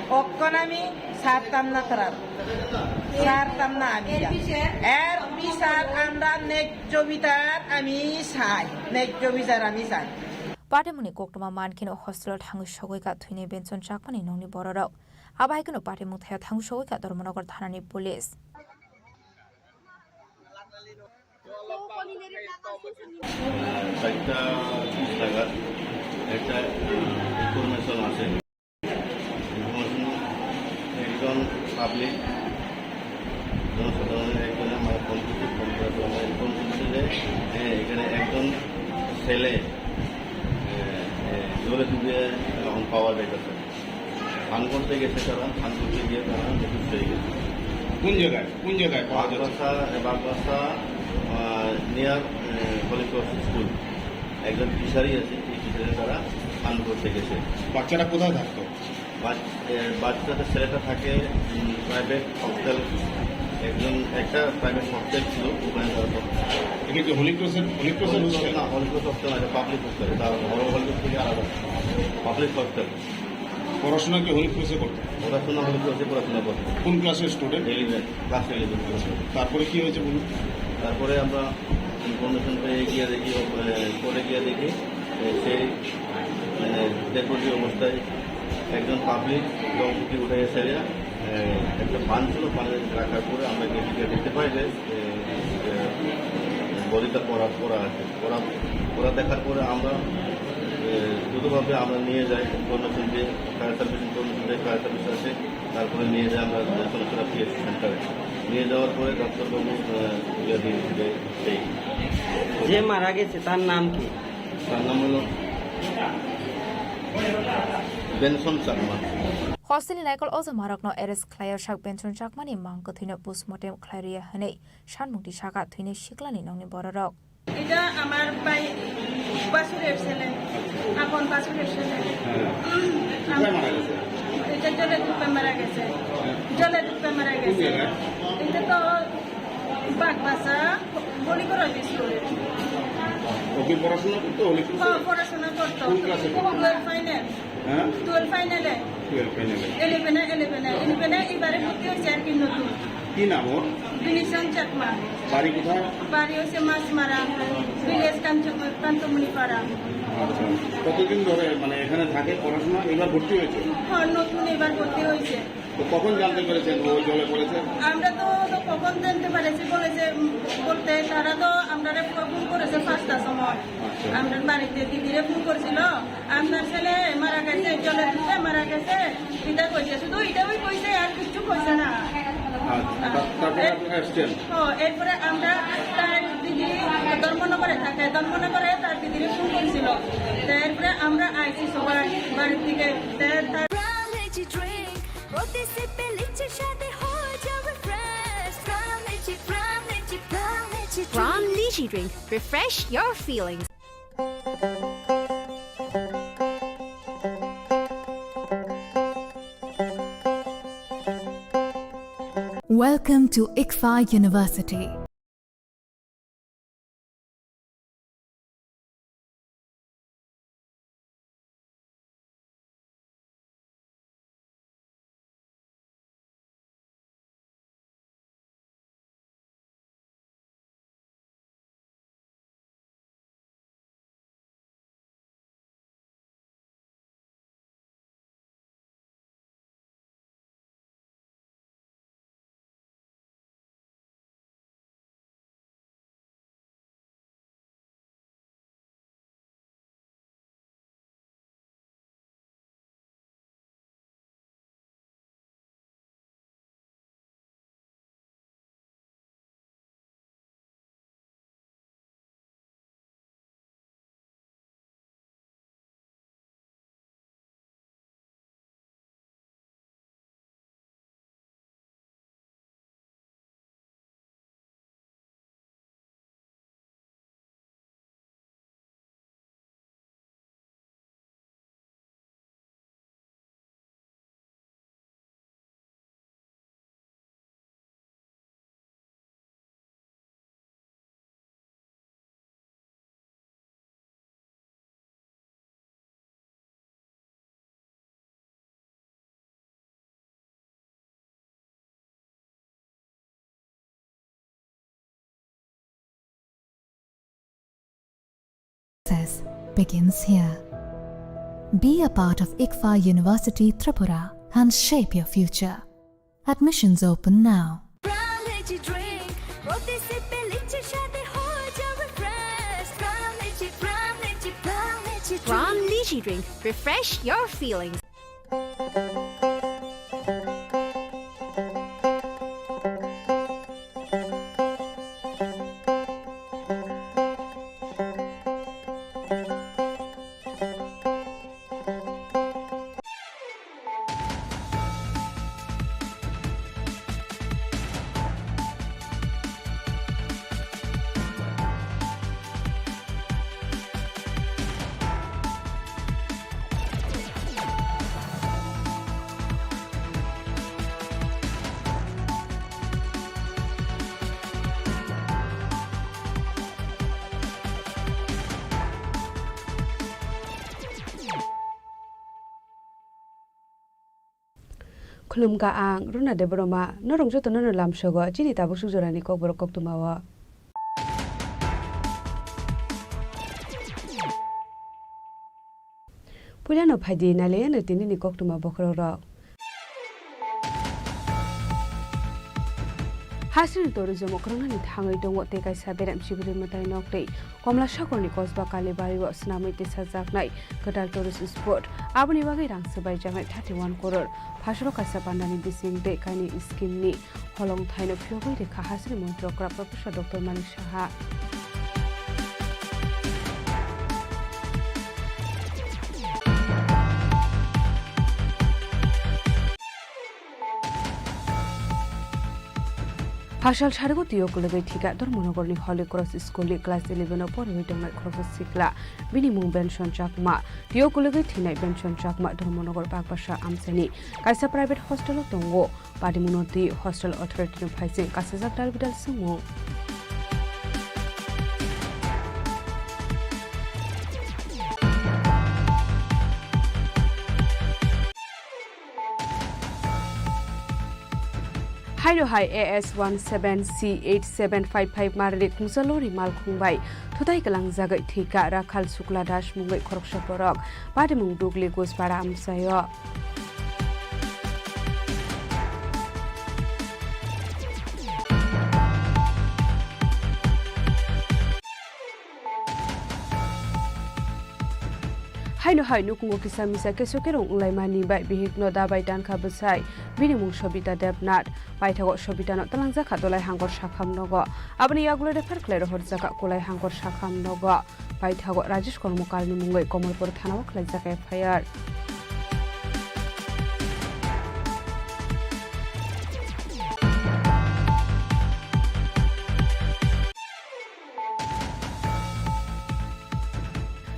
অক্ষণ আমি ছাড়তাম না তারার, ছাড়তাম না আমি এটা। এর বিচার আমরা ন্যায্য বিচার আমি চাই, ন্যায্য বিচার আমি চাই। Patimungni koktwma mankheno hostel o thangwi sogwi kha thwinai Benson Chakmani nokni bororok. Abo hai kheno patimung thaio thangwi sogwi kha Dharmanagar thanani police. চারটা ত্রিশ নাগাদ একটা, আহ, ইনফরমেশন আছে। ইনফরমেশন একজন পাবলিক, জনসাধারণের একজনে আমার ফোন করছে, ফোন করার পর আমার ফোন করছে যে, হ্যাঁ, এখানে একজন ছেলে, এ, এ, জলে ডুবে এখন পাওয়া যাইতেছে। স্নান করতে গেছে তারা, স্নান করতে গিয়ে তারা নিখোঁজ হয়ে গেছে। কোন জায়গায়, কোন জায়গায় পাওয়া যাচ্ছে? বাগবাসা, বাগবাসা, আহ, নিয়ার, এ, হলি ক্রস স্কুল। একজন ফিশারি আছে, এই ফিশারিতে তারা স্নান করতে গেছে। বাচ্চাটা কোথায় থাকতো? বাচ-, এ, বাচ্চাটা, ছেলেটা থাকে, উম, প্রাইভেট হোস্টেল, একজন, একটা প্রাইভেট হোস্টেল ছিল, ওখানে তারা থাকতো। এটা কি হলি ক্রসের, হলি ক্রসের হোস্টেল? না, হলি ক্রস হোস্টেল না, এটা পাবলিক হোস্টেল, এটা বড় হলি ক্রস থেকে আলাদা, পাবলিক হোস্টেল। পড়াশোনা কি হলি ক্রসে করতো? পড়াশোনা হলি ক্রসে পড়াশোনা করতো। কোন ক্লাসের স্টুডেন্ট? Eleven, class eleven. তারপরে কি হয়েছে বলুন? তারপরে আমরা ইনফরমেশন পেয়ে গিয়ে দেখি, এ, পরে গিয়ে দেখি, এ, সেই, মানে, ডেড বডি অবস্থায় একজন পাবলিক জল থেকে উঠে এসে, এ, একটা পান ছিল, পানি রাখার পরে আমরা গিয়ে দেখতে পাই যে, এ, এ, বডিটা পড়া, পড়া আছে। পড়া, পড়া দেখার পরে আমরা দ্রুতভাবে আমরা নিয়ে যাই Karnaphuli, fire service, Karnaphuli fire service আছে, তারপরে নিয়ে যাই আমরা কর্ণফুলী পিএইচসি সেন্টারে। নিয়ে যাওয়ার পরে ডাক্তারবাবু, আহ, ইয়ে দিয়ে দিবে, সেই যে মারা গেছে তার নাম কি? তার নাম হলো বেনসন Chakma. Hostel ni naikol o jwmarokno arrest khlaio sak Benson Chakmani mang kwthwino postmortem khlai rwya hwnwi sanmung tisaka thwinai siklani nokni bororok. এটা আমার ভাই, বাসুরের ছেলে, আপন বাসুরের ছেলে। হ্যাঁ। উম, কোথায় মারা গেছে? এটা জলে ডুবে মারা গেছে। হ্যাঁ। জলে ডুবে মারা কোন গেছে। জায়গায়? এটা তো বাগবাসা, বলিগড় স্কুলে। ও কি পড়াশোনা করতো? হলিস্কুল হ্যাঁ, থেকে? পড়াশোনা করতো। কোন ক্লাসে পড়তো? Twelve final. হ্যাঁ? টুয়েলভ ফাইনালে। টুয়েলভ ফাইনালে। ইলেভেনে, ইলেভেনে। ইলেভেনে এবারে ভর্তি হয়েছে আর কি নতুন। কি নাম ওর? বিনিশন চাকমা। বাড়ি কোথায়? বাড়ি হচ্ছে মাছমারা, ভিলেজ কাঞ্চ-, কান্তমণিপাড়া। আচ্ছা। কতদিন ধরে মানে এখানে থাকে পড়াশোনা? এবার ভর্তি হয়েছে? হ্যাঁ, নতুন এবার ভর্তি হয়েছে। তো কখন জানতে পেরেছেন ও জলে পড়েছে? আমরা তো, তো কখন জানতে পেরেছি বলেছে, উম, বলতে তারা তো আমরারে ফোন করেছে পাঁচটার সময়। আচ্ছা। আমরা বাড়িতে দিদিরে ফোন করছিল, "আপনার ছেলে মারা গেছে, জলে ডুবে মারা গেছে।" এটা কইছে, শুধু এটাই কইছে, আর কিচ্ছু কইছে না। আচ্ছা, তা-, তারপরে আপনারা আসছেন? হ্যাঁ, এরপরে আমরা তার দিদি ধর্মনগরে থাকে, ধর্মনগরে তার দিদিরে ফোন করছিল। তো এরপরে আমরা আইছি সবাই বাড়ির থেকে। তো তার From Lychee Drink, প্রতি সিপে লিচির স্বাদে হয়ে যাবে fresh. From Lychee, from Lychee, from Lychee Drink. From Lychee Drink, refresh your feelings. Welcome to ICFAI University. Success begins here. Be a part of ICFAI University Tripura and shape your future. Admissions open now. From Lychee Drink, প্রতি সিপে লিচির স্বাদে হয়ে যাবে fresh. From Lychee, from Lychee, from Lychee Drink. From Lychee Drink, refresh your feelings. Khulumkha ang Runa Debbarma, norok jotono no lamsogo chini tabuk suk jorani kokborok koktwma o. Puilano phaidi nailaiano tinini koktwma bokhorokrok. Hasini tourism o kwrwngnani thangwi tongo tei kaisa berem Sibiri mwtai nok tei Komla Sagorni kosba Kalibari o swnamwi tisajaknai kwtal tourist spot. Aboni bagwi rang swbaijaknai thirty one crore. Phasalo kaisa pandani bising tei kaini scheme ni holong thaino phiyogwi rikha hasini montri okra Professor Doctor Manik Saha. Phasal sarigo tio kwlwgwi thika Dharmanagarni Holy Cross School ni class eleven o poriwi tongnai khoroksa sikla, bini mung Benson Chakma. Tio kwlwgwi thinai Benson Chakma Dharmanagar Bakbasa amchaini kaisa private hostel o tongo. Patimungno twi hostel authority ni phaising kasijak dalbidal swngmung. Haino hai A S one seven C eight seven five five marli khungsa lori malkhung bai thutai kwlangjagwi thwika Rakhal Shukla Das mungwi khoroksa borok. Patimung Dugli Guspara amchaio. Haino hai nukhungo kisa misa keso kerong wnglaimani bai bihikno dabai tankha bwsai, bini mung Sobita Debnath. Paithago Sobitano twlangjakha Dolai Hangkor Sakham nogo. Aboni yagulo refer khlai rohorjakha Kolai Hangkor Sakham nogo. Paithago Rajesh Kormokalni mungwi Komolpur thanao khlaijak F I R.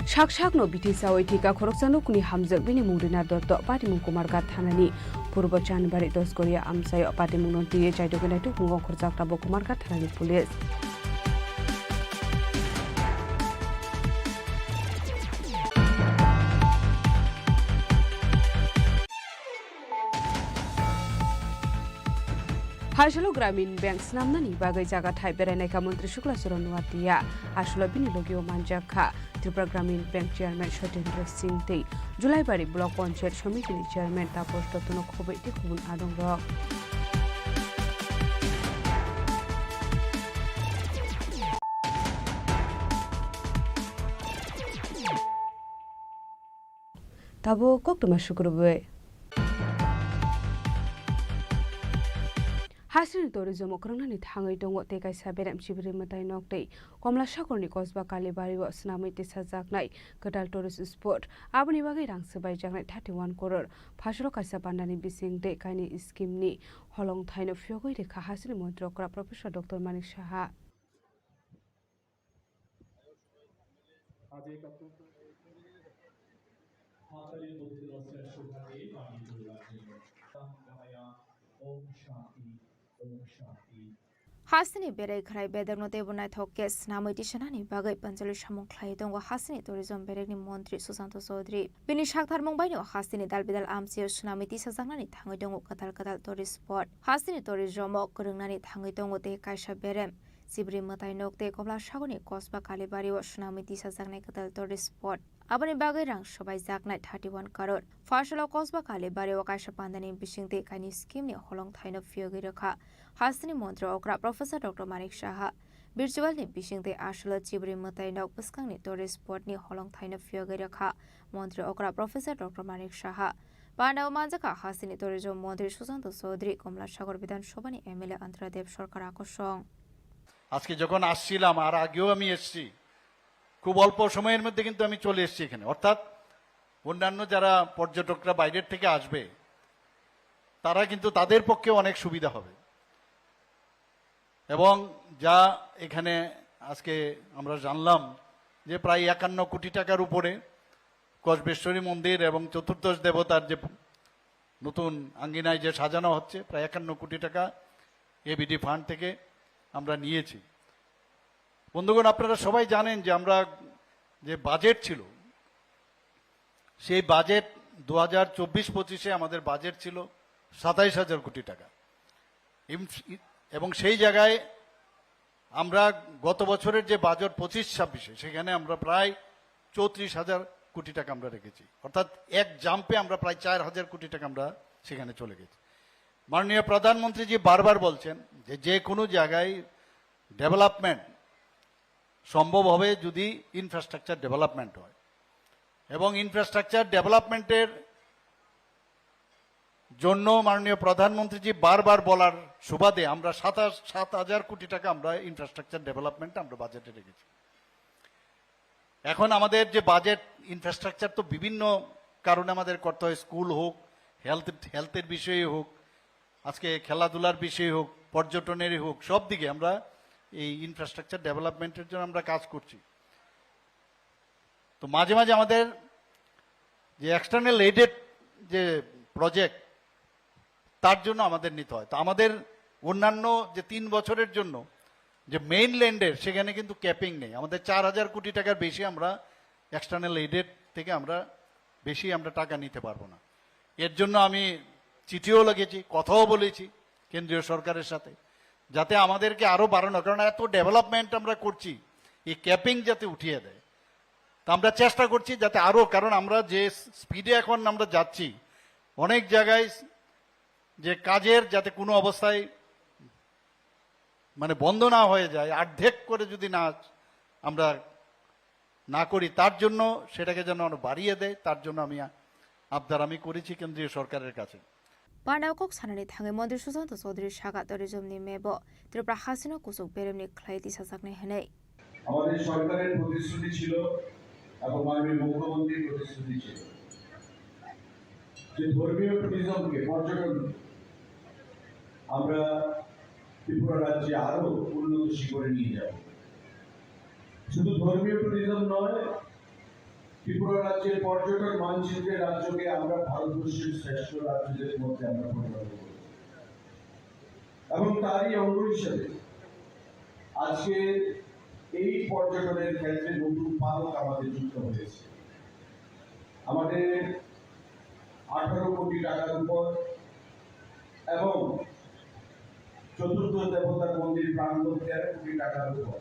Sak sakno bithi sawi thika khoroksa nukni hamjak bini mung Rina Dotto, patimung Kumarghat thanani Purbo Chanbari Dosgoria amchaio patimungno twiwi chaidogwi naituk mung ongkhorjak tabuk Kumarghat thanani police. Hasalo Gramin Bank swnamnani bagwi jaga thai berainaikha Montri Shukla Charan Noatia. Aswlo bini logio manjakha Tripura Gramin Bank Chairman Sotendra Singh tei Julaibari Block Panchayat Somitini Chairman Taposh Dottono khobwi tei kubun adongrok. Tabuk koktwma sukrubwi. Hasini tourism o kwrwngnani thangwi tongo tei kaisa berem Sibiri mwtai nok tei Komla Sagorni kosba Kalibari o swnamwi tisajaknai kwtal tourist spot. Aboni bagwi rang swbaijaknai thirty one crore. Phasalo kaisa pandani bising tei kaini scheme ni holong thaino phiyogwi rikha hasini montri okra Professor Doctor Manik Saha. আজ এক অত্যন্ত হাততালির মধ্যে লজ্জার শোভাকে পালন করে রাখেন। জানাইয়া ওম শান্তি, ওম শান্তি। Hasteni berai khwrai bedekno teibo naithok khe swnamwi tisanani bagwi panchali samung khlaiwi tongo hasteni tourism berekni montri Susanto Chaudhary. Bini sakthar mung baino hasteni dalbidal amchaio swnamwi tisajaknani thangwi tongo kwtal kwtal tourist spot. Hasteni tourism o kwrwngnani thangwi tongo tei kaisa berem Sibiri mwtai nok tei Komla Sagorni kosba Kalibari o swnamwi tisajaknai kwtal tourist spot. Aboni bagwi rang swbaijaknai thirty one crore. Phasalo kosba Kalibari o kaisa pandani bising tei kaini scheme ni holong thaino phiyogwi rwkha hasteni montri okra Professor Doctor Manik Saha. Virtual ni bising tei aswlo Sibiri mwtai nok bwskangni tourist spot ni holong thaino phiyogwi rwkha montri okra Professor Doctor Manik Saha. Pandao manjakha hasteni tourism montri Susanto Chaudhary, Komla Sagor Bidhan Sabha ni M L A Antara Dev Sarkar akosong. আজকে যখন আসছিলাম, আর আগেও আমি এসছি, খুব অল্প সময়ের মধ্যে কিন্তু আমি চলে এসেছি এখানে। অর্থাৎ অন্যান্য যারা পর্যটকরা বাইরের থেকে আসবে, তারা কিন্তু, তাদের পক্ষে অনেক সুবিধা হবে। এবং যা এখানে আজকে আমরা জানলাম যে প্রায় একান্ন কোটি টাকার উপরে কসবেশ্বরী মন্দির এবং চতুর্দশ দেবতার যে নতুন আঙ্গিনায় যে সাজানো হচ্ছে, প্রায় একান্ন কোটি টাকা এবিডি ফান্ড থেকে আমরা নিয়েছি। বন্ধুগণ, আপনারা সবাই জানেন যে আমরা যে বাজেট ছিল, সেই বাজেট দু হাজার চব্বিশ পঁচিশে আমাদের বাজেট ছিল সাতাইশ হাজার কোটি টাকা। ইম-, এবং সেই জায়গায় আমরা গত বছরের যে বাজেট পঁচিশ ছাব্বিশে, সেখানে আমরা প্রায় চৌত্রিশ হাজার কোটি টাকা আমরা রেখেছি। অর্থাৎ এক জাম্পে আমরা প্রায় চার হাজার কোটি টাকা আমরা সেখানে চলে গেছি। মাননীয় প্রধানমন্ত্রীজি বারবার বলছেন যে যে কোনো জায়গায় ডেভেলপমেন্ট সম্ভব হবে যদি ইনফ্রাস্ট্রাকচার ডেভেলপমেন্ট হয়, এবং ইনফ্রাস্ট্রাকচার ডেভেলপমেন্টের জন্য মাননীয় প্রধানমন্ত্রীজি বারবার বলার সুবাদে আমরা সাত হাজার কোটি টাকা আমরা ইনফ্রাস্ট্রাকচার ডেভেলপমেন্টে আমরা বাজেটে রেখেছি। এখন আমাদের যে বাজেট, ইনফ্রাস্ট্রাকচার তো বিভিন্ন কারণে আমাদের করতে হয়, স্কুল হোক, হেলথ, হেলথের বিষয়ে হোক, আজকে খেলাধুলার বিষয়ে হোক, পর্যটনেরই হোক, সব দিকে আমরা এই ইনফ্রাস্ট্রাকচার ডেভেলপমেন্টের জন্য আমরা কাজ করছি। তো মাঝে মাঝে আমাদের যে এক্সটার্নাল এইডেড যে প্রজেক্ট, তার জন্য আমাদের নিতে হয়। তো আমাদের অন্যান্য যে তিন বছরের জন্য যে মেইন ল্যান্ডের, সেখানে কিন্তু ক্যাপিং নেই। আমাদের চার হাজার কোটি টাকার বেশি আমরা এক্সটার্নাল এইডেড থেকে আমরা বেশি আমরা টাকা নিতে পারবো না। এর জন্য আমি চিঠিও লিখেছি, কথাও বলেছি কেন্দ্রীয় সরকারের সাথে, যাতে আমাদেরকে আরও বাড়ানো, কারণ এত ডেভেলপমেন্ট আমরা করছি, এই ক্যাপিং যাতে উঠিয়ে দেয়। তা আমরা চেষ্টা করছি যাতে আরও, কারণ আমরা যে স্পিডে এখন আমরা যাচ্ছি, অনেক জায়গায় যে কাজের যাতে কোনো অবস্থায় মানে বন্ধ না হয়ে যায়, অর্ধেক করে যদি না আমরা না করি, তার জন্য সেটাকে যেন আরো বাড়িয়ে দেয়, তার জন্য আমি আ-, আবদার আমি করেছি কেন্দ্রীয় সরকারের কাছে। Panao kok sanani thangwi Montri Sushanta Chaudhary saka tourism ni mebo Tripura hasino kuchuk beremni khlai tisajaknai hwnwi. আমাদের সরকারের প্রতিশ্রুতি ছিল এবং মাননীয় মুখ্যমন্ত্রীর প্রতিশ্রুতি ছিল যে ধর্মীয় ট্যুরিজমকে, পর্যটন আমরা ত্রিপুরা রাজ্যে আরো উন্নত শিখরে নিয়ে যাব। শুধু ধর্মীয় ট্যুরিজম নয়, ত্রিপুরা রাজ্যের পর্যটন মানচিত্রে রাজ্যকে আমরা ভারতবর্ষের শ্রেষ্ঠ রাজ্যদের মধ্যে আমরা পরিণত করব। এবং তারই অঙ্গ হিসেবে আজকে এই পর্যটনের ক্ষেত্রে নতুন পালক আমাদের যুক্ত হয়েছে। আমাদের আঠারো কোটি টাকার উপর এবং চতুর্থ দেবতার মন্দির প্রাঙ্গণ তেরো কোটি টাকার উপর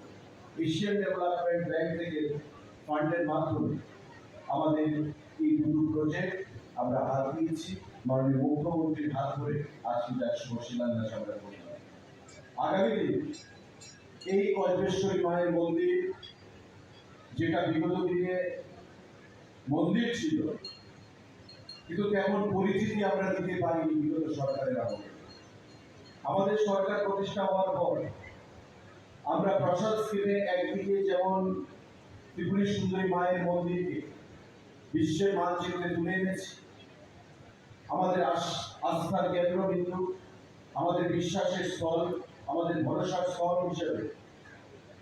এশিয়ান ডেভেলপমেন্ট ব্যাংক থেকে ফান্ডের মাধ্যমে আমাদের এই দুটো প্রজেক্ট আমরা হাত দিয়েছি। মাননীয় মুখ্যমন্ত্রীর হাত ধরে আজকে তার শুভ শিলান্যাস আমরা করলাম। আগামী দিন এই কল্পেশ্বরী মায়ের মন্দির, যেটা বিগত দিনে মন্দির ছিল, কিন্তু তেমন পরিচিতি আমরা দিতে পারিনি বিগত সরকারের আমলে। আমাদের সরকার প্রতিষ্ঠা হওয়ার পর আমরা প্রসাদ স্কিমে একদিকে যেমন ত্রিপুরী সুন্দরী মায়ের মন্দিরকে বিশ্বের মানচিত্রে তুলে এনেছি, আমাদের আস-, আস্থার কেন্দ্রবিন্দু, আমাদের বিশ্বাসের স্থল, আমাদের ভরসার স্থল হিসেবে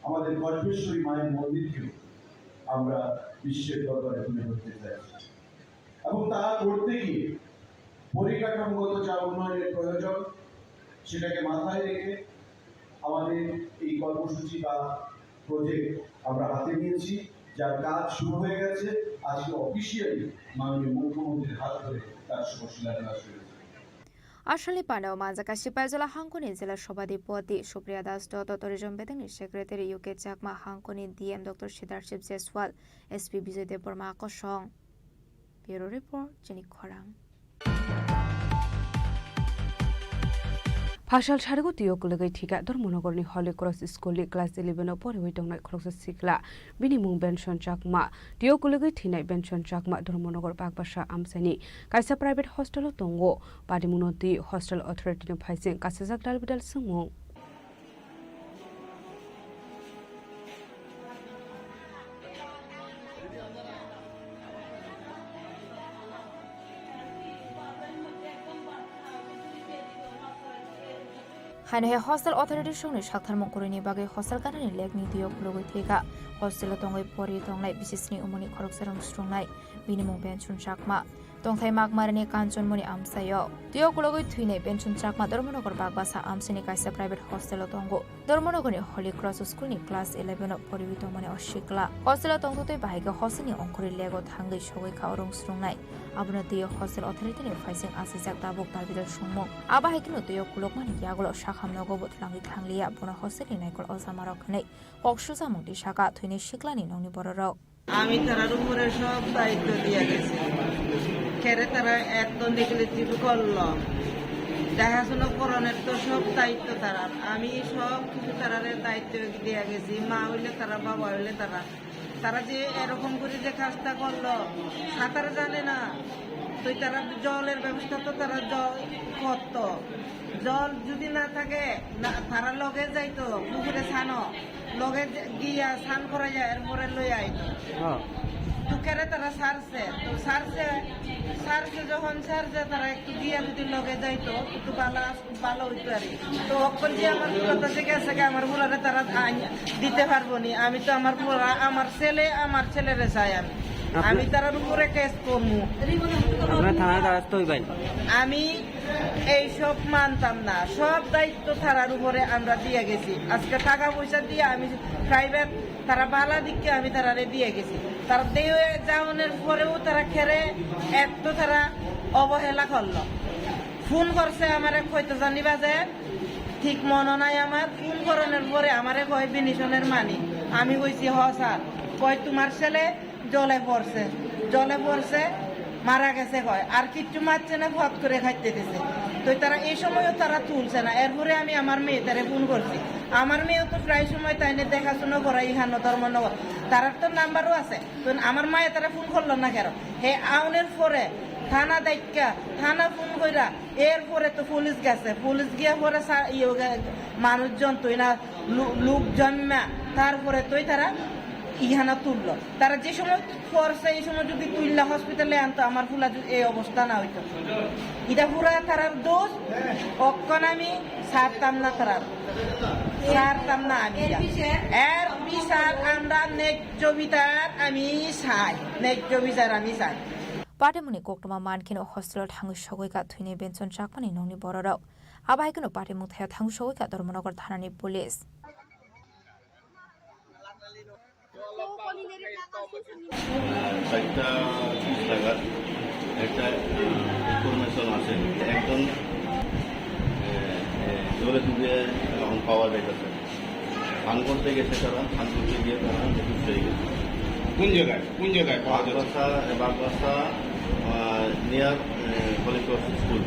আমাদের কল্পেশ্বরী মায়ের মন্দিরকেও আমরা বিশ্বের দরবারে তুলে ধরতে চাইছি। এবং তা করতে গিয়ে পরিকাঠামোগত যা উন্নয়নের প্রয়োজন, সেটাকে মাথায় রেখে আমাদের এই কর্মসূচি বা প্রজেক্ট আমরা হাতে নিয়েছি, যার কাজ শুরু হয়ে গেছে। আজকে অফিসিয়ালি মাননীয় মুখ্যমন্ত্রীর হাত ধরে তার শুভ শিলান্যাস হয়েছে। Asalni panao manjak kaisa paijala hangkoni jela sobadipoti Supriya Das Dotto, tourism bedengni secretary U K Chakma, hangkoni D M Doctor Siddharth Jaiswal, S P Bijoy Debbarma kosong. Bureau Report, Chini Khorang. Phasal sarigo twiyo kwlwgwi thwikha Dharmanagarni Holy Cross Schoolni class eleven o poriwi tongnai khoroksa sikla. Bini mung Benson Chakma. Twiyo kwlwgwi thwinai Benson Chakma Dharmanagar Bagbasa amchaini kaisa private hostel o tongo. Padimungno twi hostel authority ni phaising kasijak dalbidal swngmung. Haino hai hostel authority songni saktharmung kwrwini bagwi hostel ganani lekni twiyo khulugwi thwikha. Hostel o tongwi pori tongnai bisisni umuni khoroksa rwng swrwngnai. Bini mung Benson Chakma. Tongthai Magmarani Kanchanmoni amchaio. Twiyo kulugwi thwinai Benson Chakma Dharmanagar Bagbasa amchaini kaisa private hostel o tongo. Dharmanagarni Holy Cross School ni class eleven o poriwi tongmani o sikla. Hostel o tongthutwi bahai khe hostel ni ongkhorwi lego thangwi sogwi kha o rwng swrwngnai. Abono twiyo hostel authority ni phaising asijak tabuk dalbidal songmung. Abo hai kheno twiyo kulukmani yagulo sakham nogo bo twlangwi thangliya, bono hostel ni naikol ojamarok hwnwi kok susamung twi saka thwinai siklani nokni bororok. আমি তারার উপরে সব দায়িত্ব দিয়ে গেছি। কেরে তারা এত নেগলিজেন্ট করলো, দেখাশোনা করানোর তো সব দায়িত্ব তারার। আমি সব কিছু তারারে দায়িত্ব দিয়ে গেছি। মা হইলে তারা, বাবা হইলে তারা। তারা যে এরকম করে যে কাজটা করলো, সাঁতার জানে না, তো তারা জলের ব্যবস্থা তো তারা জল করতো। জল যদি না থাকে, না, তারা লগে যাইতো পুকুরে ছানো, লগে যে-, গিয়া স্নান করা যায়, এরপরে লই আইতো। হ্যাঁ। তো কেরে তারা সারছে, তো সারছে, সারছে যখন সারছে, তারা একটু গিয়া যদি লগে যাইতো, একটু ভালো, ভালো হইতো আর কি। তো অক্ষর যে আমার কথা যে গেছে গা, আমার ফুলারে তারা আইন দিতে পারবো নি। আমি তো আমার ফুলা, আমার ছেলে, আমার ছেলেরে চাই আমি। আপনি আমি তার উপরে কেস করবো। আপনার থানায় দ্বারস্থ হইবেন। আমি এই সব মানতাম না, সব দায়িত্ব তারার উপরে আমরা দিয়ে গেছি। আজকে টাকা পয়সা দিয়ে আমি প্রাইভেট, তারা বালা দিকে আমি তারারে দিয়ে গেছি। তারা দিয়ে যাওয়ানোর পরেও তারা খেরে এত তারা অবহেলা করলো। ফোন করছে আমারে কইতে জানি বাজে, ঠিক মনে নাই আমার। ফোন করানোর পরে আমারে কয়, "বিনিশনের মানি?" আমি কইছি, "হ স্যার।" কয়, "তোমার ছেলে জলে পড়ছে।" জলে পড়ছে, মারা গেছে কয়, আর কিচ্ছু মারছে না, ফট করে খাইতে দিছে। তো তারা এই সময়ও তারা তুলছে না। এরপরে আমি আমার মেয়ে তারে ফোন করছি, আমার মেয়েও তো প্রায় সময় তাই নিয়ে দেখাশোনা করা ইহানো ধর্মনগর, তারার তো নাম্বারও আছে। তো আমার মায়ে তারা ফোন করলো না কেন? হে আউনের পরে থানা দায়িকা, থানা ফোন কইরা, এরপরে তো পুলিশ গেছে, পুলিশ গিয়া পরে সা-, ইয়ে গে-, মানুষজন তুই না, লু-, লোকজন না, তারপরে তুই তারা ইহানা তুললো। তারা যে সময় পড়ছে, এই সময় যদি তুললা হসপিটালে আনতো, আমার ফুলা যদি এই অবস্থা না হইতো। এটা পুরা তারার দোষ, অক্ষণ আমি ছাড়তাম না তারার, ছাড়তাম না আমি এটা। এর বিচার আমরা ন্যায্য বিচার আমি চাই, ন্যায্য বিচার আমি চাই। Patimuni koktwma mankheno hostel o thangwi sogwi ka thwini Benson Chakmani nokni bororok. Abo hai kheno patimung thaio thangwi sogwi ka Dharmanagar thanani police. চারটা ত্রিশ নাগাদ একটা, আহ, ইনফরমেশন আছে, একজন, আহ, আহ, জলে ডুবে এখন পাওয়া যাইতেছে। স্নান করতে গেছে তারা, স্নান করতে গিয়ে তারা নিখোঁজ হয়ে গেছে। কোন জায়গায়, কোন জায়গায় পাওয়া যাচ্ছে? বাগবাসা, বাগবাসা, আহ, নিয়ার, আহ, হলি ক্রস স্কুল।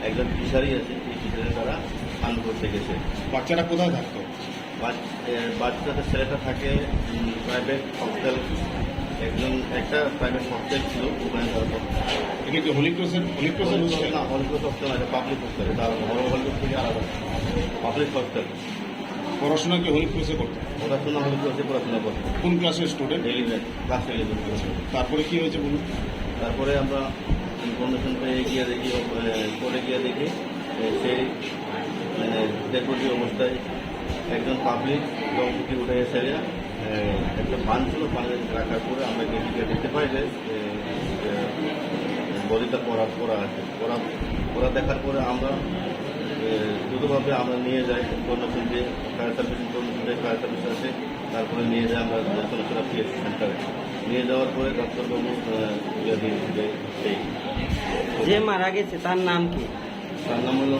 একজন ফিশারি আছে, এই ফিশারিতে তারা স্নান করতে গেছে। বাচ্চারা কোথায় থাকতো? বাচ-, এ, বাচ্চাদের ছেলেটা থাকে, উম, প্রাইভেট হস্টেল, একজন একটা প্রাইভেট হস্টেল ছিল, ওখানে তারা থাকতো। এটা কি হলি ক্রসের, হলি ক্রসের হলি ক্রস হস্টেল? না, হলি ক্রস হস্টেল না, এটা পাবলিক হস্টেল, এটা বড় হলি ক্রস থেকে আলাদা, পাবলিক হস্টেল। পড়াশোনা কি হলি ক্রসে করতো? পড়াশোনা হলি ক্রসে পড়াশোনা করতো। কোন ক্লাসের স্টুডেন্ট? Eleven, class eleven. তারপরে কি হয়েছে বলুন? তারপরে আমরা ইনফরমেশন পেয়ে গিয়ে দেখি, ও, এ, পরে গিয়ে দেখি, এ, সেই, মানে, ডেড বডি অবস্থায় একজন পাবলিক জল থেকে উঠে এসে, এ, একটা বান ছিল, বানে রাখার পরে আমরা গিয়ে দেখতে পাই যে, এ, এ, বডিটা পড়া, পড়া আছে। পড়া, পড়া দেখার পরে আমরা, এ, দ্রুতভাবে আমরা নিয়ে যাই ইনফরমেশন দিয়ে, ফায়ার সার্ভিস ইনফরমেশন দিয়ে, ফায়ার সার্ভিস আসে, তারপরে নিয়ে যাই আমরা চলাচলা পিএসসি সেন্টারে। নিয়ে যাওয়ার পরে ডাক্তারবাবু, এ, ইয়ে দিয়ে, দিয়ে, সেই যে মারা গেছে তার নাম কি? তার নাম হলো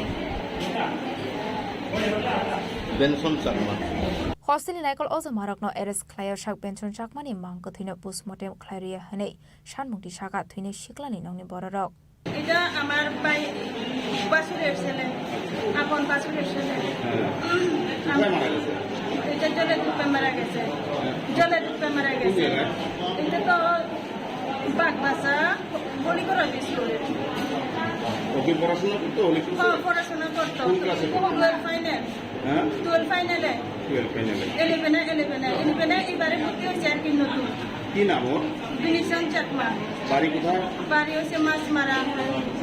বেনসন Chakma. Hostel ni naikol o jamarokno arrest khlaio sak Benson Chakmani mang kwthwino postmortem khlai rwya hwnwi sanmung tisaka thwini siklani nokni bororok. এটা আমার ভাই বাসুরের ছেলে, আপন বাসুরের ছেলে। এটা জলে ডুবে মারা গেছে, জলে ডুবে মারা গেছে। এটা তো বাগবাসা হলিকরা স্কুল। ও কি পড়াশোনা করতো হলি স্কুলে? হ্যাঁ, পড়াশোনা করতো। কোন ক্লাসে পড়তো? Twelve final. হ্যাঁ? টুয়েলভ ফাইনালে। টুয়েলভ ফাইনালে। ইলেভেনে, ইলেভেনে, ইলেভেনে এবারে ভর্তি হয়েছে আর কি নতুন। কি নাম ওর? বিনিশন চাকমা। বাড়ি কোথায়? বাড়ি হচ্ছে মাছমারা,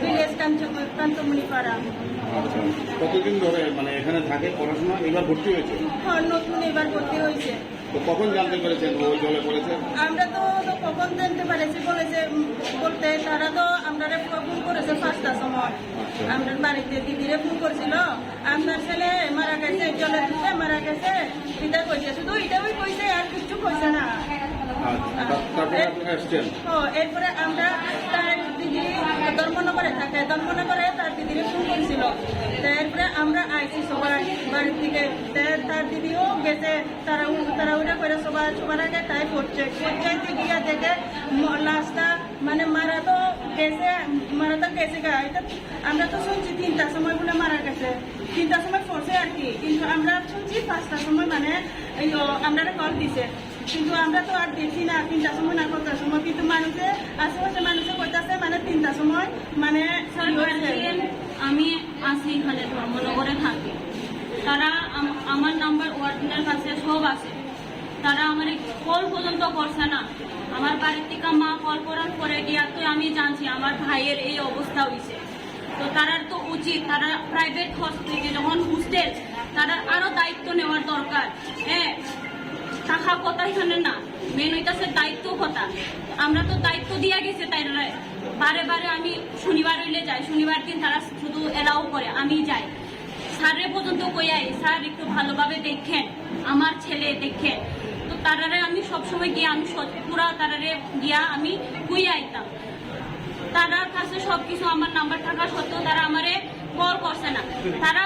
ভিলেজ কাঞ্চ-, কান্তমণিপাড়া। আচ্ছা। কতদিন ধরে মানে এখানে থাকে পড়াশোনা? এবার ভর্তি হয়েছে? হ্যাঁ, নতুন এবার ভর্তি হয়েছে। তো কখন জানতে পেরেছেন ও জলে পড়েছে? আমরা তো, তো কখন জানতে পেরেছি বলেছে, উম, বলতে তারা তো আমরা ফোন করেছে পাঁচটার সময়। আচ্ছা। আমরা বাড়িতে দিদিরে ফোন করছিল, আপনার ছেলে মারা গেছে, জলে ডুবে মারা গেছে, এটা কইছে, শুধু এটাই কইছে, আর কিচ্ছু কইছে না। আচ্ছা, তা-, তারপরে এ-, আপনারা এসছেন? ও, এরপরে আমরা তার দিদি ধর্মনগরে থাকে, ধর্মনগরে তার দিদিরে ফোন করছিল। তো এরপরে আমরা আইছি সবাই বাড়ির থেকে, তে তার দিদিও গেছে, তারা উ-, তারা ওটা করে সবার, সবার আগে তাই পড়ছে, পড়ছে গিয়া দেখে ম-, লাশটা মানে মারা তো গেছে, মারা তো গেছে গা, এটা আমরা তো শুনছি তিনটার সময় বলে মারা গেছে, তিনটার সময় পড়ছে আর কি, কিন্তু আমরা শুনছি পাঁচটার সময় মানে এই ও, আমরা কল দিছে, কিন্তু আমরা তো আর দেখি না তিনটার সময় না কতটার সময়, কিন্তু মানুষে আশেপাশে মানুষে কইতাছে মানে তিনটার সময় মানে স্যার, ই হয়েছে। গার্জিয়ান, আমি আছি এখানে ধর্মনগরে থাকি। তারা আম-, আমার নাম্বার ওয়ার্ডেনের কাছে সব আছে। তারা আমার কল পর্যন্ত করছে না। আমার বাড়ির থেকে মা কল করার পরে গিয়া তো আমি জানছি আমার ভাইয়ের এই অবস্থা হইছে। তো তারার তো উচিত, তারা প্রাইভেট হসপিটাল যখন হোস্টেল, তারা আরো দায়িত্ব নেওয়ার দরকার। হ্যাঁ, থাকা কথা এখানে না, মেন হইতাছে দায়িত্ব কথা। আমরা তো দায়িত্ব দিয়া গেছে তাই বারে বারে। আমি শনিবার হইলে যাই, শনিবার দিন তারা শুধু এলাও করে, আমি যাই। স্যাররে পর্যন্ত কই আই, "স্যার, একটু ভালোভাবে দেখেন, আমার ছেলে দেখেন।" তো তারারে আমি সবসময় গিয়া, আমি সত-, পুরা তারারে গিয়া আমি কই আইতাম। তারার কাছে সবকিছু আমার নাম্বার থাকা সত্ত্বেও তারা আমারে কল করছে না। তারা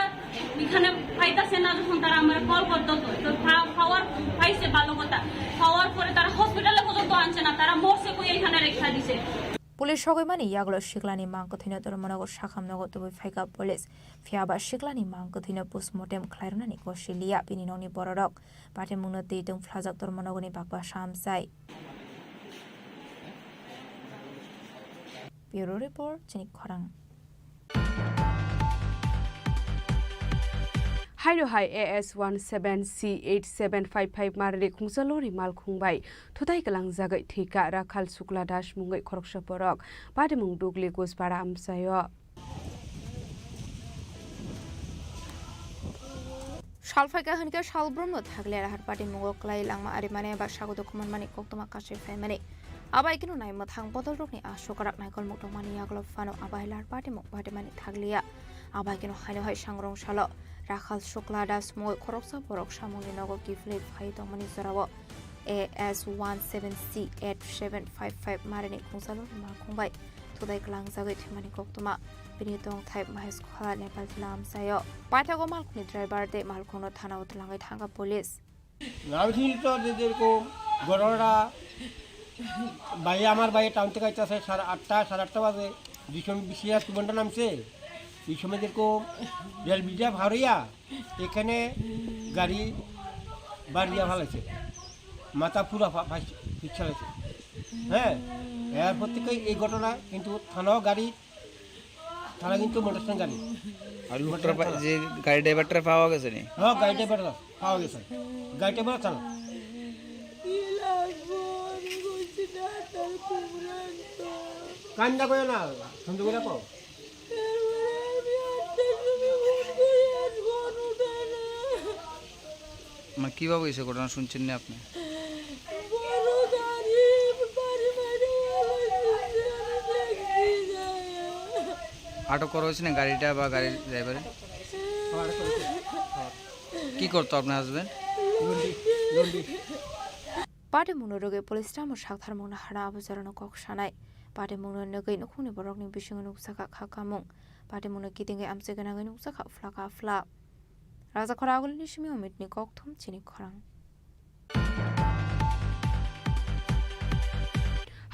এখানে পাইতাছে না, যখন তারা আমারে কল করতো তো, তো পা-, পাওয়ার পাইছে ভালো কথা, পাওয়ার পরে তারা হসপিটালে পর্যন্ত আনছে না, তারা মরছে কই এখানে রেখা দিছে। Police sogwi mani yagulo siklani mang kwthwino dormonogo sakham nogo tubui phaikha police. Phiya ba siklani mang kwthwino postmortem khlai rwnani kosi liya bini nokni bororok. Patimungno twi tong phlajak dormonogoni bakba samsai. Bureau Report, Chini Khorang. Haino hai A S one seven C eight seven five five marni khungsa lori malkhung bai thutai kwlangjagwi thwikha Rakhal Shukla Das mungwi khoroksa borok. Patimung Dugli Guspara amchaio. Sal phaikha hinkhe salbrumno thakle Rakhal patimungo kwlai langma arimani ba sago dokhumani koktwma kasui phaimani. Abai kheno nai mwthang bodolrokni aswk kwrak naikolmuk tongmani yagulo phano abai lar patimung patimani thakliya. Abai kheno haino hai sangrong salo Rakhal Shukla Das mungwi khoroksa borok samungni nogo kiphilwi phai tongmani jorao A S one seven C eight seven five five marini khungsa lori malkhung bai thutai kwlangjagwi thwimani koktwma. Bini tongthai Mahesh Khola Nepal jila amchaio. Paithago malkhungni driver tei malkhungno thanao twlangwi thangkha police. আমি শুনি তো যে যেরকম ঘটনাটা ভাই, আমার ভাই টাউন থেকে আইতেছে সাড়ে আটটা, সাড়ে আটটা বাজে, যে সময় বিশিয়া স্টুডেন্টরা নামছে, এই সময় যেরকম রেল ব্রিজটা ভারিয়া এখানে গাড়ি বাড়িয়া ফালাইছে, মাথা পুরা ফা-, ফাইস-, ফিক্স হয়েছে। হ্যাঁ, এরপর থেকে এই ঘটনা কিন্তু থানাও গাড়ি, থানা কিন্তু মোটরসাইকেল গাড়ি। আর লোকটার মোটরসাইকেল পা-, থানা। যে গাড়ি ড্রাইভারটা পাওয়া গেছে নি? হ্যাঁ, গাড়ি ড্রাইভার পাওয়া গেছে। গাড়ি ড্রাইভার থানা। কান্দা করে না, সুন্দর করে কও। মানে কিভাবে হয়েছে ঘটনা শুনছেন না আপনি? আটক করা হয়েছে না গাড়িটা বা গাড়ির ড্রাইভারে? কি করতো আপনার হাজবেন্ড? লন্ডি, লন্ডি। Patimungno rwgwi police tamo saktharmungno hana abo jorano kok sanai. Patimungno nugwi nukhungni borokni bisingo nukjakha kha kamung. Patimungno kitingwi amchwi gwnangwi nukjakha phlaka phla. Raja Khoragulni simi Omitni kokthum Chini Khorang.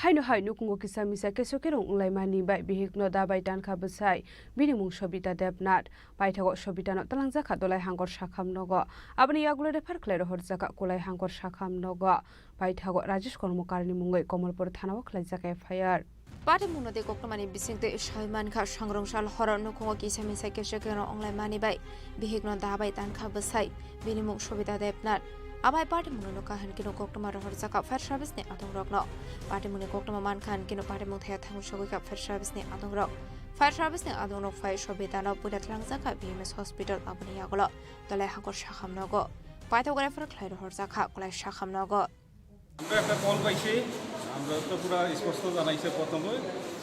Haino hai nukhungo kisa misa keso kerong wnglaimani bai bihikno dabai tankha bwsai, bini mung Sobita Debnath. Paithago Sobitano twlangjakha Dolai Hangkor Sakham nogo. Aboni yagulo refer khlai rohorjakha Kolai Hangkor Sakham nogo. Paithago Rajesh Kormokarni mungwi Komolpur thanao khlaijak F I R. Patimungno tei koktwmani bisingtwi sai mankha, sangrong sal horo nukhungo kisa misa keso kerong wnglaimani bai bihikno dabai tankha bwsai, bini mung Sobita Debnath. Abai patimungno nukha hinkhe no koktwma rohorjakha fire service ni adongrokno. Patimungni koktwma mankha hinkhe no patimung thaya thangwi sogwikha fire service ni adongrok. Fire service ni adongrok phai Sobitano puila twlangjakha B M S hospital, aboni yagulo Dolai Hangkor Sakham nogo. Paithago refer khlai rohorjakha Kolai Sakham nogo. আমরা একটা কল পাইছি, আমরা তো পুরা স্পষ্ট জানাইছে প্রথমে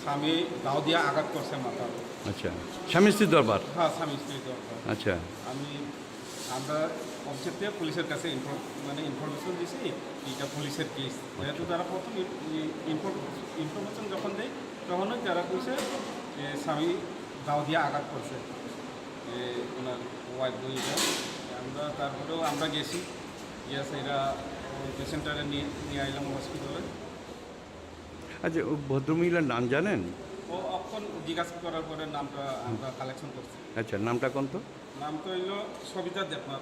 স্বামী দাও দিয়া আঘাত করছে মাথা। আচ্ছা, স্বামী স্ত্রীর দরবার? হ্যাঁ, স্বামী স্ত্রীর দরবার। আচ্ছা। আমি, আমরা অবজেক্টে পুলিশের কাছে ইনফর-, মানে ইনফরমেশন দিছি, এটা পুলিশের কেস। যেহেতু তারা প্রথম ই-, ই-, ইনফর-, ইনফরমেশন যখন দেয়, তখনই তারা কইছে যে স্বামী দাও দিয়া আঘাত করছে, যে ওনার ওয়াইফ বইটা। আমরা তারপরেও আমরা গেছি, গিয়া সেটা ওই পেশেন্টটারে নিয়ে, নিয়ে আইলাম হসপিটালে। আচ্ছা, ও ভদ্রমহিলার নাম জানেন? ও, আপ-, এখন জিজ্ঞাসা করার পরে নামটা আমরা কালেকশন করছি। আচ্ছা, নামটা কোন তো? নাম তো হইল সবিতা দেবনাথ।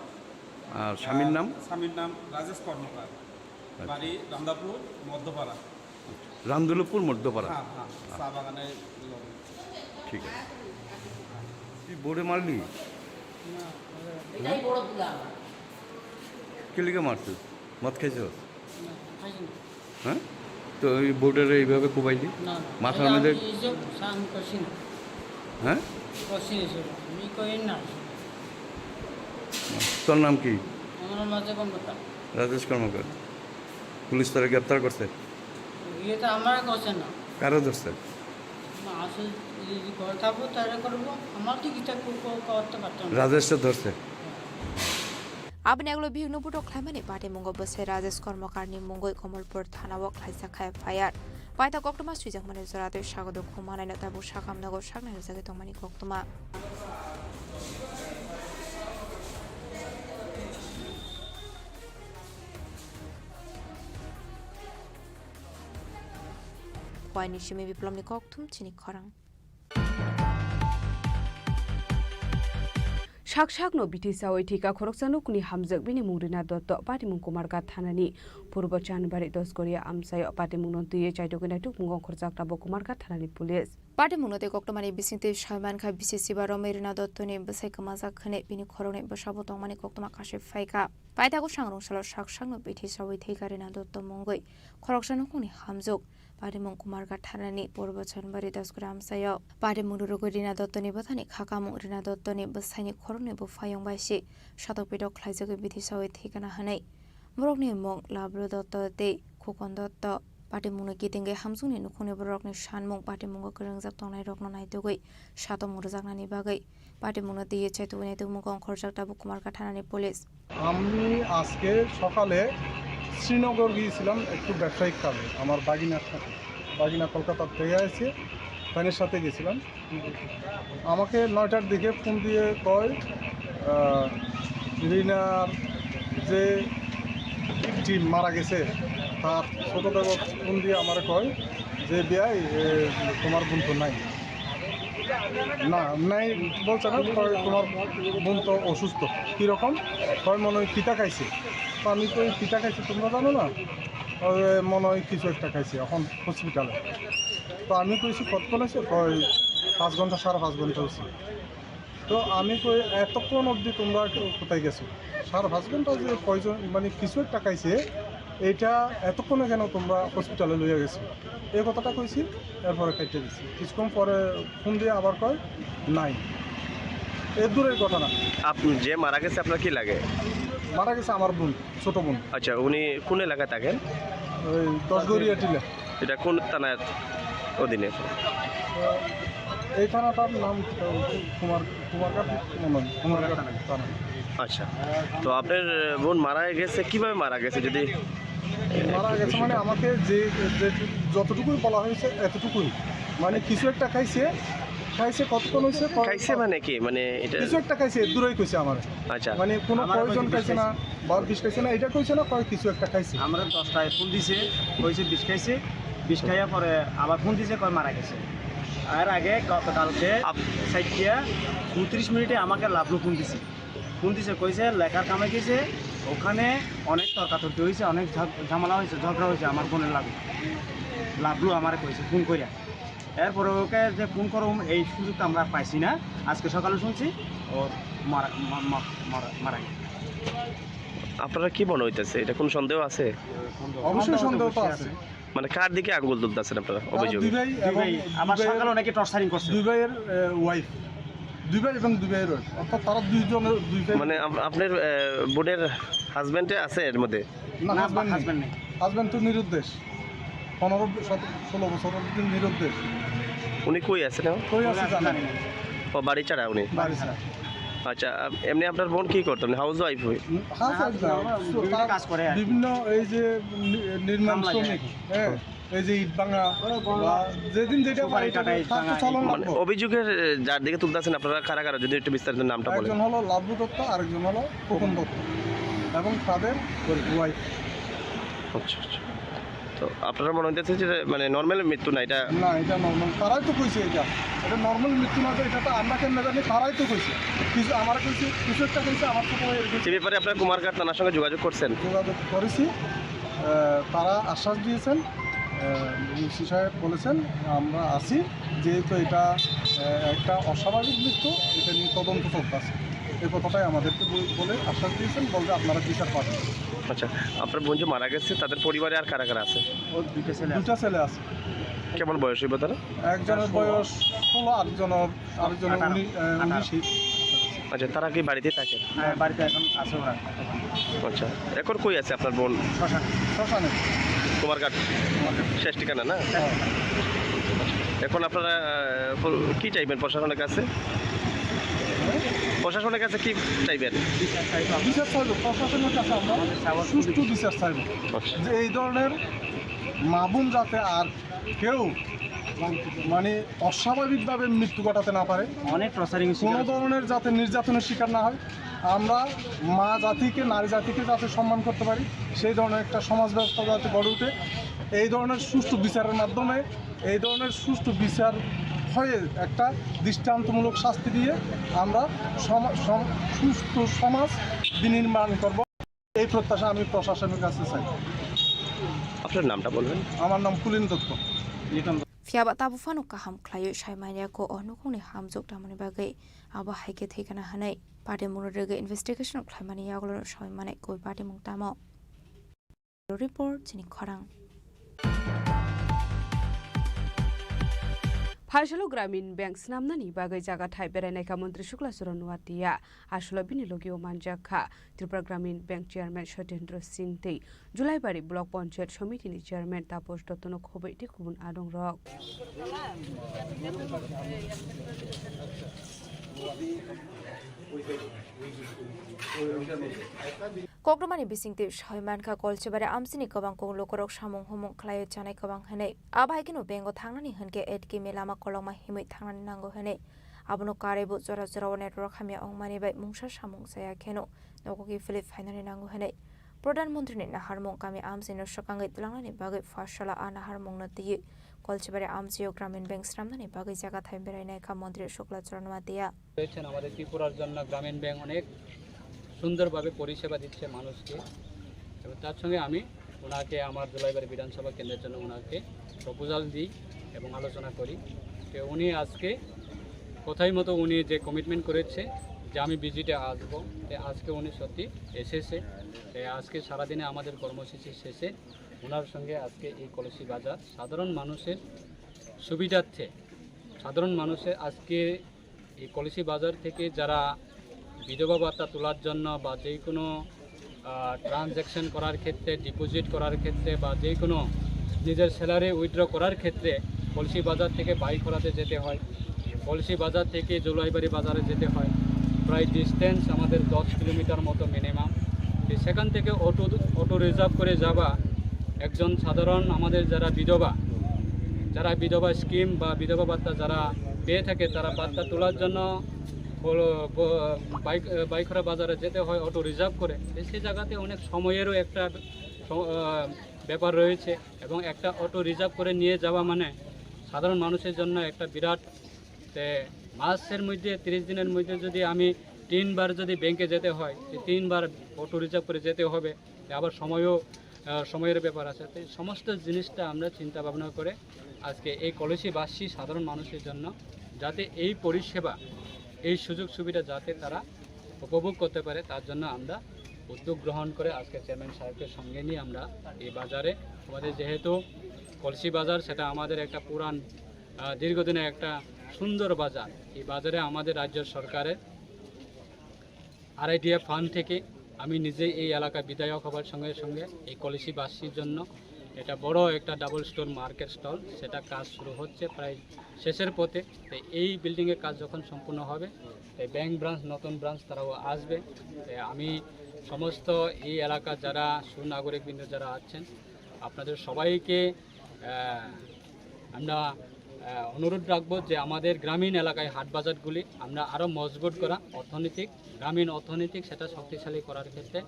আর স্বামীর আর নাম? স্বামীর নাম রাজেশ কর্মকার। আচ্ছা। বাড়ি রামদাপুর মধ্যপাড়া। রামদুলপুর মধ্যপাড়া। হ্যাঁ, হ্যাঁ, চা বাগানের লগে। ঠিক আছে। তুই বোর্ডে মারলি? না, এটাই বড় ভুল আমার। কে লিগে মারছিস? মদ খাইছস? না, খাইছি না। হ্যাঁ? তো ওই বোর্ডের এইভাবে কোবাইলি? না, না। মাথার এটা মধ্যে? আমি এই যে আমি করছি না। হ্যাঁ? করছি না, আমি করি না। তোর নাম কি? আমার নাম রাজা কর্মকার। রাজেশ কর্মকার। পুলিশ তারা গ্রেপ্তার করছে? ইয়ে তো আমার করছে না। কারা ধরছে? না, আসলে এই যে ঘর থাকবো, তারা করবো। আমার তো কিছু কো-, কো-, করতে পারতাম না। রাজেশে ধরছে? Aboni ulo bihikno butok khlaimani patimungo bwsai Rajesh Kormokarni mungwi Komolpur thanao khlaijak kha F I R. Paita koktwma swijakmani jora tei sagodok humanaino tabuk sakam nogo saknai rwjagwi tongmani koktwma. Khoaini simi Biplomni kokthum chini khorang. Sak sakno bithi sawi thika khoroksa nukni hamjak bini mung Rina Dotto, patimung Kumarghat thanani Purbo Chanbari Dosgoria amchaio patimungno twiwi chaitugwi naitukmungo ongkhorjak tabuk Kumarghat thanani police. Patimungno tei koktwmani bisingtwi sawi mankha bisi siba romwi Rina Dottoni bwsai kwmajak hwnwi bini khoroknwi bwsabo tongmani koktwma kasui phaikha. Paithago sangrong salo sak sakno bithi sawi thika Rina Dotto mungwi khoroksa nukhungni hamjak. Patimung Kumarghat thanani Purbo Chanbari Dosgoria amchaio patimung rwrwgwi Rina Dottoni bwthani khakamung Rina Dottoni bwsaini khoroknwi buphayung bai se satok pitok khlaijagwi bithi sawi thikana hwnwi borokni mung Lablu Dotto tei Khukon Dotto. Patimungno kitingwi hamjwkni nukhungni borokni sanmung patimungo kwrwngjak tongnairokno naitugwi satok mung rwjaknani bagwi patimungno twiwi chaitugwi naitukmungo ongkhorjak tabuk Kumarghat thanani police. আমি আজকে সকালে শ্রীনগর গিয়েছিলাম একটু ব্যবসায়িক কাজে, আমার বাগিনার সাথে। বাগিনা কলকাতার থেকে এসে ফ্রেন্ডের সাথে গেছিলাম। আমাকে নয়টার দিকে ফোন দিয়ে কয়, আহ, রিনার যে ভিকটিম মারা গেছে, তার ছোটো দেবর ফোন দিয়ে আমার কয় যে, "বিয়াই, এ, তোমার বোন তো নাই।" না, নাই বলছে না, কয়, "তোমার বোন তো অসুস্থ।" কীরকম? কয়, "মনে হয় পিতা খাইছে।" তো আমি কই, "পিতা খাইছে তোমরা জানো না?" কয়, "মনে হয় কিছু একটা খাইছে, এখন হসপিটালে।" তো আমি কইছি, "কতক্ষণ হয়েছে?" কয়, "পাঁচ ঘন্টা, সাড়ে পাঁচ ঘন্টা হয়েছে।" তো আমি কই, "এতক্ষণ অবধি তোমরা কোথায় গেছো? সাড়ে পাঁচ ঘন্টা যে কয়জন, মানে, কিছু একটা খাইছে, এইটা এতক্ষণে কেন তোমরা হসপিটালে লইয়া গেছো?" এই কথাটা কইছি, এরপরে কেটে দিছি। কিছুক্ষণ পরে ফোন দিয়ে আবার কয়, "নাই।" এর দূরের ঘটনা। আপ-, যে মারা গেছে আপনার কি লাগে? মারা গেছে আমার বোন, ছোট বোন। আচ্ছা, উনি কোন এলাকায় থাকেন? ওই দশগড়িয়া টিলা। এটা কোন থানার অধীনে? এই থানাটার নাম, আহ, কুমার, কুমারঘাট মনে হয়, কুমারঘাট থানা। আচ্ছা, তো আপনার বোন মারা গেছে, কিভাবে মারা গেছে? যদি মারা গেছে মানে আমাকে যে, যে যতটুকুই বলা হয়েছে এতটুকুই, মানে কিছু একটা খাইছে, খাইছে কতক্ষণ হয়েছে, কয়- খাইছে মানে কি? মানে এটা কিছু একটা খাইছে, দূরেই কইছে আমার। আচ্ছা। মানে কোনো আমার প্রয়োজন কইছে খাইছে না, বিষ খাইছে। বা বিষ খাইছে না, এটা কইছে না, কয় কিছু একটা খাইছে। আমরা দশটায় ফোন দিছে, কইছে বিষ খাইছে, বিষ খাইয়া পরে আবার ফোন দিছে, কয় মারা গেছে। আর আগে গতকালকে আপ- চারটা পঁয়ত্রিশ মিনিটে আমাকে লাভলু ফোন দিছে। ফোন দিছে, কইছে লেখার কামে গেছে, ওখানে অনেক তর্কাতর্কি হয়েছে, অনেক ঝাম-, ঝামেলা হয়েছে, ঝগড়া হয়েছে আমার বোনের লাগে। লাভলু আমারে কইছে ফোন কইরা। এরপরে ওকে যে ফোন করুম, এই সুযোগটা আমরা পাইছি না। আজকে সকালে শুনছি ও মারা, মা-, মা-, মারা, মারা গেছে। আপনারা কি মনে হইতেছে, এটা কোনো সন্দেহ আছে? অবশ্যই সন্দেহ তো আছে। মানে কার দিকে আঙ্গুল তুলতেছেন আপনারা? তারা অভিযোগে? দুই ভাই দুই এবং ভাই, দুই আবার ভাইয়ের, সকালে অনেকে টর্চারিং করছে। দুই ভাইয়ের, এ, ওয়াইফ। দুই ভাই এবং দুই ভাইয়ের ওয়াইফ। অর্থাৎ তারা দুইজনের, দুই ভাই। মানে আপ-, আপনার, এ, বোনের হাজবেন্ডে আছে এর মধ্যে? না, না, হাজবেন্ড নেই। হাজবেন্ড নেই। হাজবেন্ড তো নিরুদ্দেশ। পনেরো, সতেরো, ষোলো বছর অবধি নিরুদ্দেশ। উনি কই আছেন এখন? কই আছে জানি না। ও, বাড়ি ছাড়া উনি? বাড়ি ছাড়া। আচ্ছা, আপ-, এমনি আপনার বোন কি করতো? মানে হাউস ওয়াইফ হই? হাউস ওয়াইফ না, বিভিন্ন তার কাজ করে আর কি। বিভিন্ন এই যে নি-, নির্মাণ কাম লাগে আর শ্রমিক, কি। হ্যাঁ, এই যে ইট ভাঙা বা যেদিন যেটা সুপারি পায়, এটা কাটাই, তার তো ভাঙা, চালান মানে লাগবে। অভিযোগের, এ, যার দিকে তুলতেছেন আপনারা কারা কারা, যদি একটু বিস্তারিত নামটা বলেন। একজন হলো লাভলু দত্ত, আরেকজন হলো খোকন দত্ত এবং তাদের ওয়াইফ। আচ্ছা, আচ্ছা। তো আপনারা মনে হইতেছে যে মানে নর্মাল মৃত্যু না এটা? না, এটা নর্মাল, তারাই তো কইছে এটা। এটা নর্মাল মৃত্যু না, তো এটা তো আমরা কেমনে জানি, তারাই তো কইছে। কিছু আমার কইছে, কিছু একটা কইছে, আমার ছোট ভাইয়ের কইছে। এ ব্যাপারে আপনারা কুমারঘাট থানার সঙ্গে যোগাযোগ করছেন? যোগাযোগ করেছি। আহ, তারা আশ্বাস দিয়েছেন, আহ, ওসি সাহেব বলেছেন, "আমরা আছি, যেহেতু এটা, আহ, একটা অস্বাভাবিক মৃত্যু, এটা নিয়ে তদন্ত চলতেছে।" এই কথাটাই আমাদেরকে বল-, বলে আশ্বাস দিয়েছেন, বলতে আপনারা বিচার পাবেন। আচ্ছা, আপনার বোন যে মারা গেছে, তাদের পরিবারে আর কারা কারা আছে? ওর দুইটা ছেলে আছে। দুইটা ছেলে আছে। কেমন বয়স হইব তারা? একজনের বয়স ষোলো, আরেকজনের, আরেকজনের আঠারো। উনি-, আহ, আঠারো। উনিশই। আচ্ছা, তারা কি বাড়িতে থাকেন? হ্যাঁ, বাড়িতে এখন আছে ওরা। আচ্ছা, এখন কই আছে আপনার বোন? শ্মশানে। শ্মশানে। কুমারঘাট? কুমারঘাট। শেষ ঠিকানা না? হ্যাঁ। এখন আপনারা, আহ, কি চাইবেন প্রশাসনের কাছে? প্রশাসনের কাছে কি চাইবেন? বিচার চাইবো। বিচার চাইবো, প্রশাসনের কাছে আমরা সুষ্ঠু বিচার চাইবো। আচ্ছা। যে এই ধরনের মা বোন যাতে আর কেউ মানে অস্বাভাবিকভাবে মৃত্যু ঘটাতে না পারে, অনেক টর্চারিং শিকার কোনো হচ্ছে। ধরনের যাতে নির্যাতনের শিকার না হয়, আমরা মা জাতিকে, নারী জাতিকে যাতে সম্মান করতে পারি, সেই ধরনের একটা সমাজ ব্যবস্থা যাতে গড়ে উঠে, এই ধরনের সুষ্ঠু বিচারের মাধ্যমে, এই ধরনের সুষ্ঠু বিচার হয়ে একটা দৃষ্টান্তমূলক শাস্তি দিয়ে আমরা সমা-, সম-, সুষ্ঠু সমাজ বিনির্মাণ করব। এই প্রত্যাশা আমি প্রশাসনের কাছে চাই। আপনার নামটা বলবেন? আমার নাম পুলিন দত্ত, লিটন Dutta. Phiya ba tabuk phano kaham khlaiwi sai manya kho o nukhungni hamjwk tamoni bagwi, abo hai khe thwi kana hwnwi patimungno rwgwi investigation khlaimani yagulo sai manai koi patimung tamo. Report chini khorang. Phaisalo Gramin Bank snamnani bagwi jaga thai berai naikha Montri Shukla Charan Noatia. Aswkno bini logi o manjak kha Tripura Gramin Bank Chairman Satyendra Singh tei Julaibari Block Panchayat Samiti ni Chairman Taposh Dotto no khobwi tei kubun adong rok. Kokrwmani bisingtwi soi mankha, Kolchibari amchini kwbang kung lukurok samung humung khlaiwi chanai kwbang hwnwi. Abo hai kheno bengo thangnani hwnkhe eight km lama kolokma himwi thangnani nango hwnwi. Abono karwi bo jora jorao network hamya wngmani bai mungsa samung chaya kheno nogo kiphilwi phainani nango hwnwi Pradhan Mantrini naharmung kami amchino swkangwi twlangnani bagwi pharsala a naharmungno twiwi Kolchibari amchio Gramin Bank swnamnani bagwi jaga thai berai naikha Montri Shukla Charan Noatia. রয়েছেন আমাদের ত্রিপুরার জন্য গ্রামীণ ব্যাংক অনেক সুন্দরভাবে পরিষেবা দিচ্ছে মানুষকে, এবং তার সঙ্গে আমি ওনাকে আমার জুলাইবাড়ি বিধানসভা কেন্দ্রের জন্য ওনাকে প্রপোজাল দিই এবং আলোচনা করি। তো উনি আজকে কথাই মতো উনি যে কমিটমেন্ট করেছে যে আমি ভিজিটে আসবো, তো আজকে উনি সত্যি এসেছে। তো আজকে সারাদিনে আমাদের কর্মসূচি শেষে ওনার সঙ্গে আজকে এই কলসি বাজার সাধারণ মানুষের সুবিধার্থে, সাধারণ মানুষের আজকে এই কলসি বাজার থেকে যারা বিধবা ভাতা তোলার জন্য বা যে কোনো, আহ, ট্রানজ্যাকশন করার ক্ষেত্রে, ডিপোজিট করার ক্ষেত্রে বা যে কোনো নিজের স্যালারি উইথড্র করার ক্ষেত্রে কলসি বাজার থেকে বাইক করাতে যেতে হয়। কলসি বাজার থেকে জুলাইবাড়ি বাজারে যেতে হয়, প্রায় ডিস্টেন্স আমাদের দশ কিলোমিটার মতো মিনিমাম। তো সেখান থেকে অটো, অটো রিজার্ভ করে যাওয়া একজন সাধারণ আমাদের যারা বিধবা, যারা বিধবা স্কিম বা বিধবা ভাতা যারা পেয়ে থাকে, তারা ভাতা তোলার জন্য বলো, ব-, বাইক, বাইখরা বাজারে যেতে হয় অটো রিজার্ভ করে। তো সেই জায়গাতে অনেক সময়েরও একটা স-, আহ, ব্যাপার রয়েছে এবং একটা অটো রিজার্ভ করে নিয়ে যাওয়া মানে সাধারণ মানুষের জন্য একটা বিরাট, তে মাসের মধ্যে, তিরিশ দিনের মধ্যে যদি আমি তিনবার যদি ব্যাংকে যেতে হয়, তো তিনবার অটো রিজার্ভ করে যেতে হবে, তো আবার সময়ও, আহ, সময়ের ব্যাপার আছে। তো এই সমস্ত জিনিসটা আমরা চিন্তা ভাবনা করে আজকে এই কলসিবাসী সাধারণ মানুষের জন্য যাতে এই পরিষেবা, এই সুযোগ সুবিধা যাতে তারা উপভোগ করতে পারে, তার জন্য আমরা উদ্যোগ গ্রহণ করে আজকে চেয়ারম্যান সাহেবকে সঙ্গে নিয়ে আমরা এই বাজারে, আমাদের যেহেতু কলসি বাজার, সেটা আমাদের একটা পুরান, আহ, দীর্ঘদিনের একটা সুন্দর বাজার। এই বাজারে আমাদের রাজ্য সরকারের আরআইডিএফ ফান্ড থেকে আমি নিজেই এই এলাকার বিধায়ক হবার সঙ্গে সঙ্গে এই কলসিবাসীর জন্য এটা বড় একটা ডাবল স্টোর মার্কেট স্টল, সেটা কাজ শুরু হচ্ছে প্রায় শেষের পথে। তো এই বিল্ডিংয়ের কাজ যখন সম্পূর্ণ হবে, তো ব্যাংক ব্রাঞ্চ, নতুন ব্রাঞ্চ তারাও আসবে। তো আমি সমস্ত এই এলাকার যারা সুনাগরিকবৃন্দ যারা আছেন, আপনাদের সবাইকে, আহ, আমরা, আহ, অনুরোধ রাখবো যে আমাদের গ্রামীণ এলাকায় হাট বাজারগুলি আমরা আরও মজবুত করা, অর্থনৈতিক, গ্রামীণ অর্থনৈতিক সেটা শক্তিশালী করার ক্ষেত্রে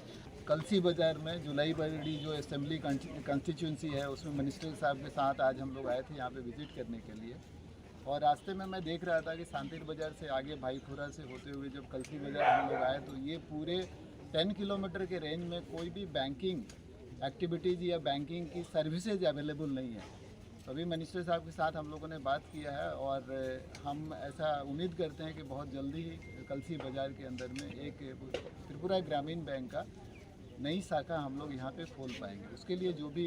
कलसी बाजार में जुलाई बड़ी जो असेंबली कॉन्स्टिट्यूंसी है, उसमें मिनिस्टर साहब के साथ आज हम लोग आए थे यहाँ पे विजिट करने के लिए। और रास्ते में मैं देख रहा था कि सांतिर बाजार से आगे भाईखुरा से होते हुए जब कलसी बाजार हम लोग आए, तो ये पूरे टेन किलोमीटर के रेंज में कोई भी बैंकिंग एक्टिविटीज़ या बैंकिंग की सर्विसेज अवेलेबल नहीं है। तो अभी मिनिस्टर साहब के साथ हम लोगों ने बात किया है और हम ऐसा उम्मीद करते हैं कि बहुत जल्दी ही कलसी बाजार के अंदर में एक त्रिपुरा ग्रामीण बैंक का नई शाखा हम लोग यहाँ पे खोल पाएंगे। उसके लिए जो भी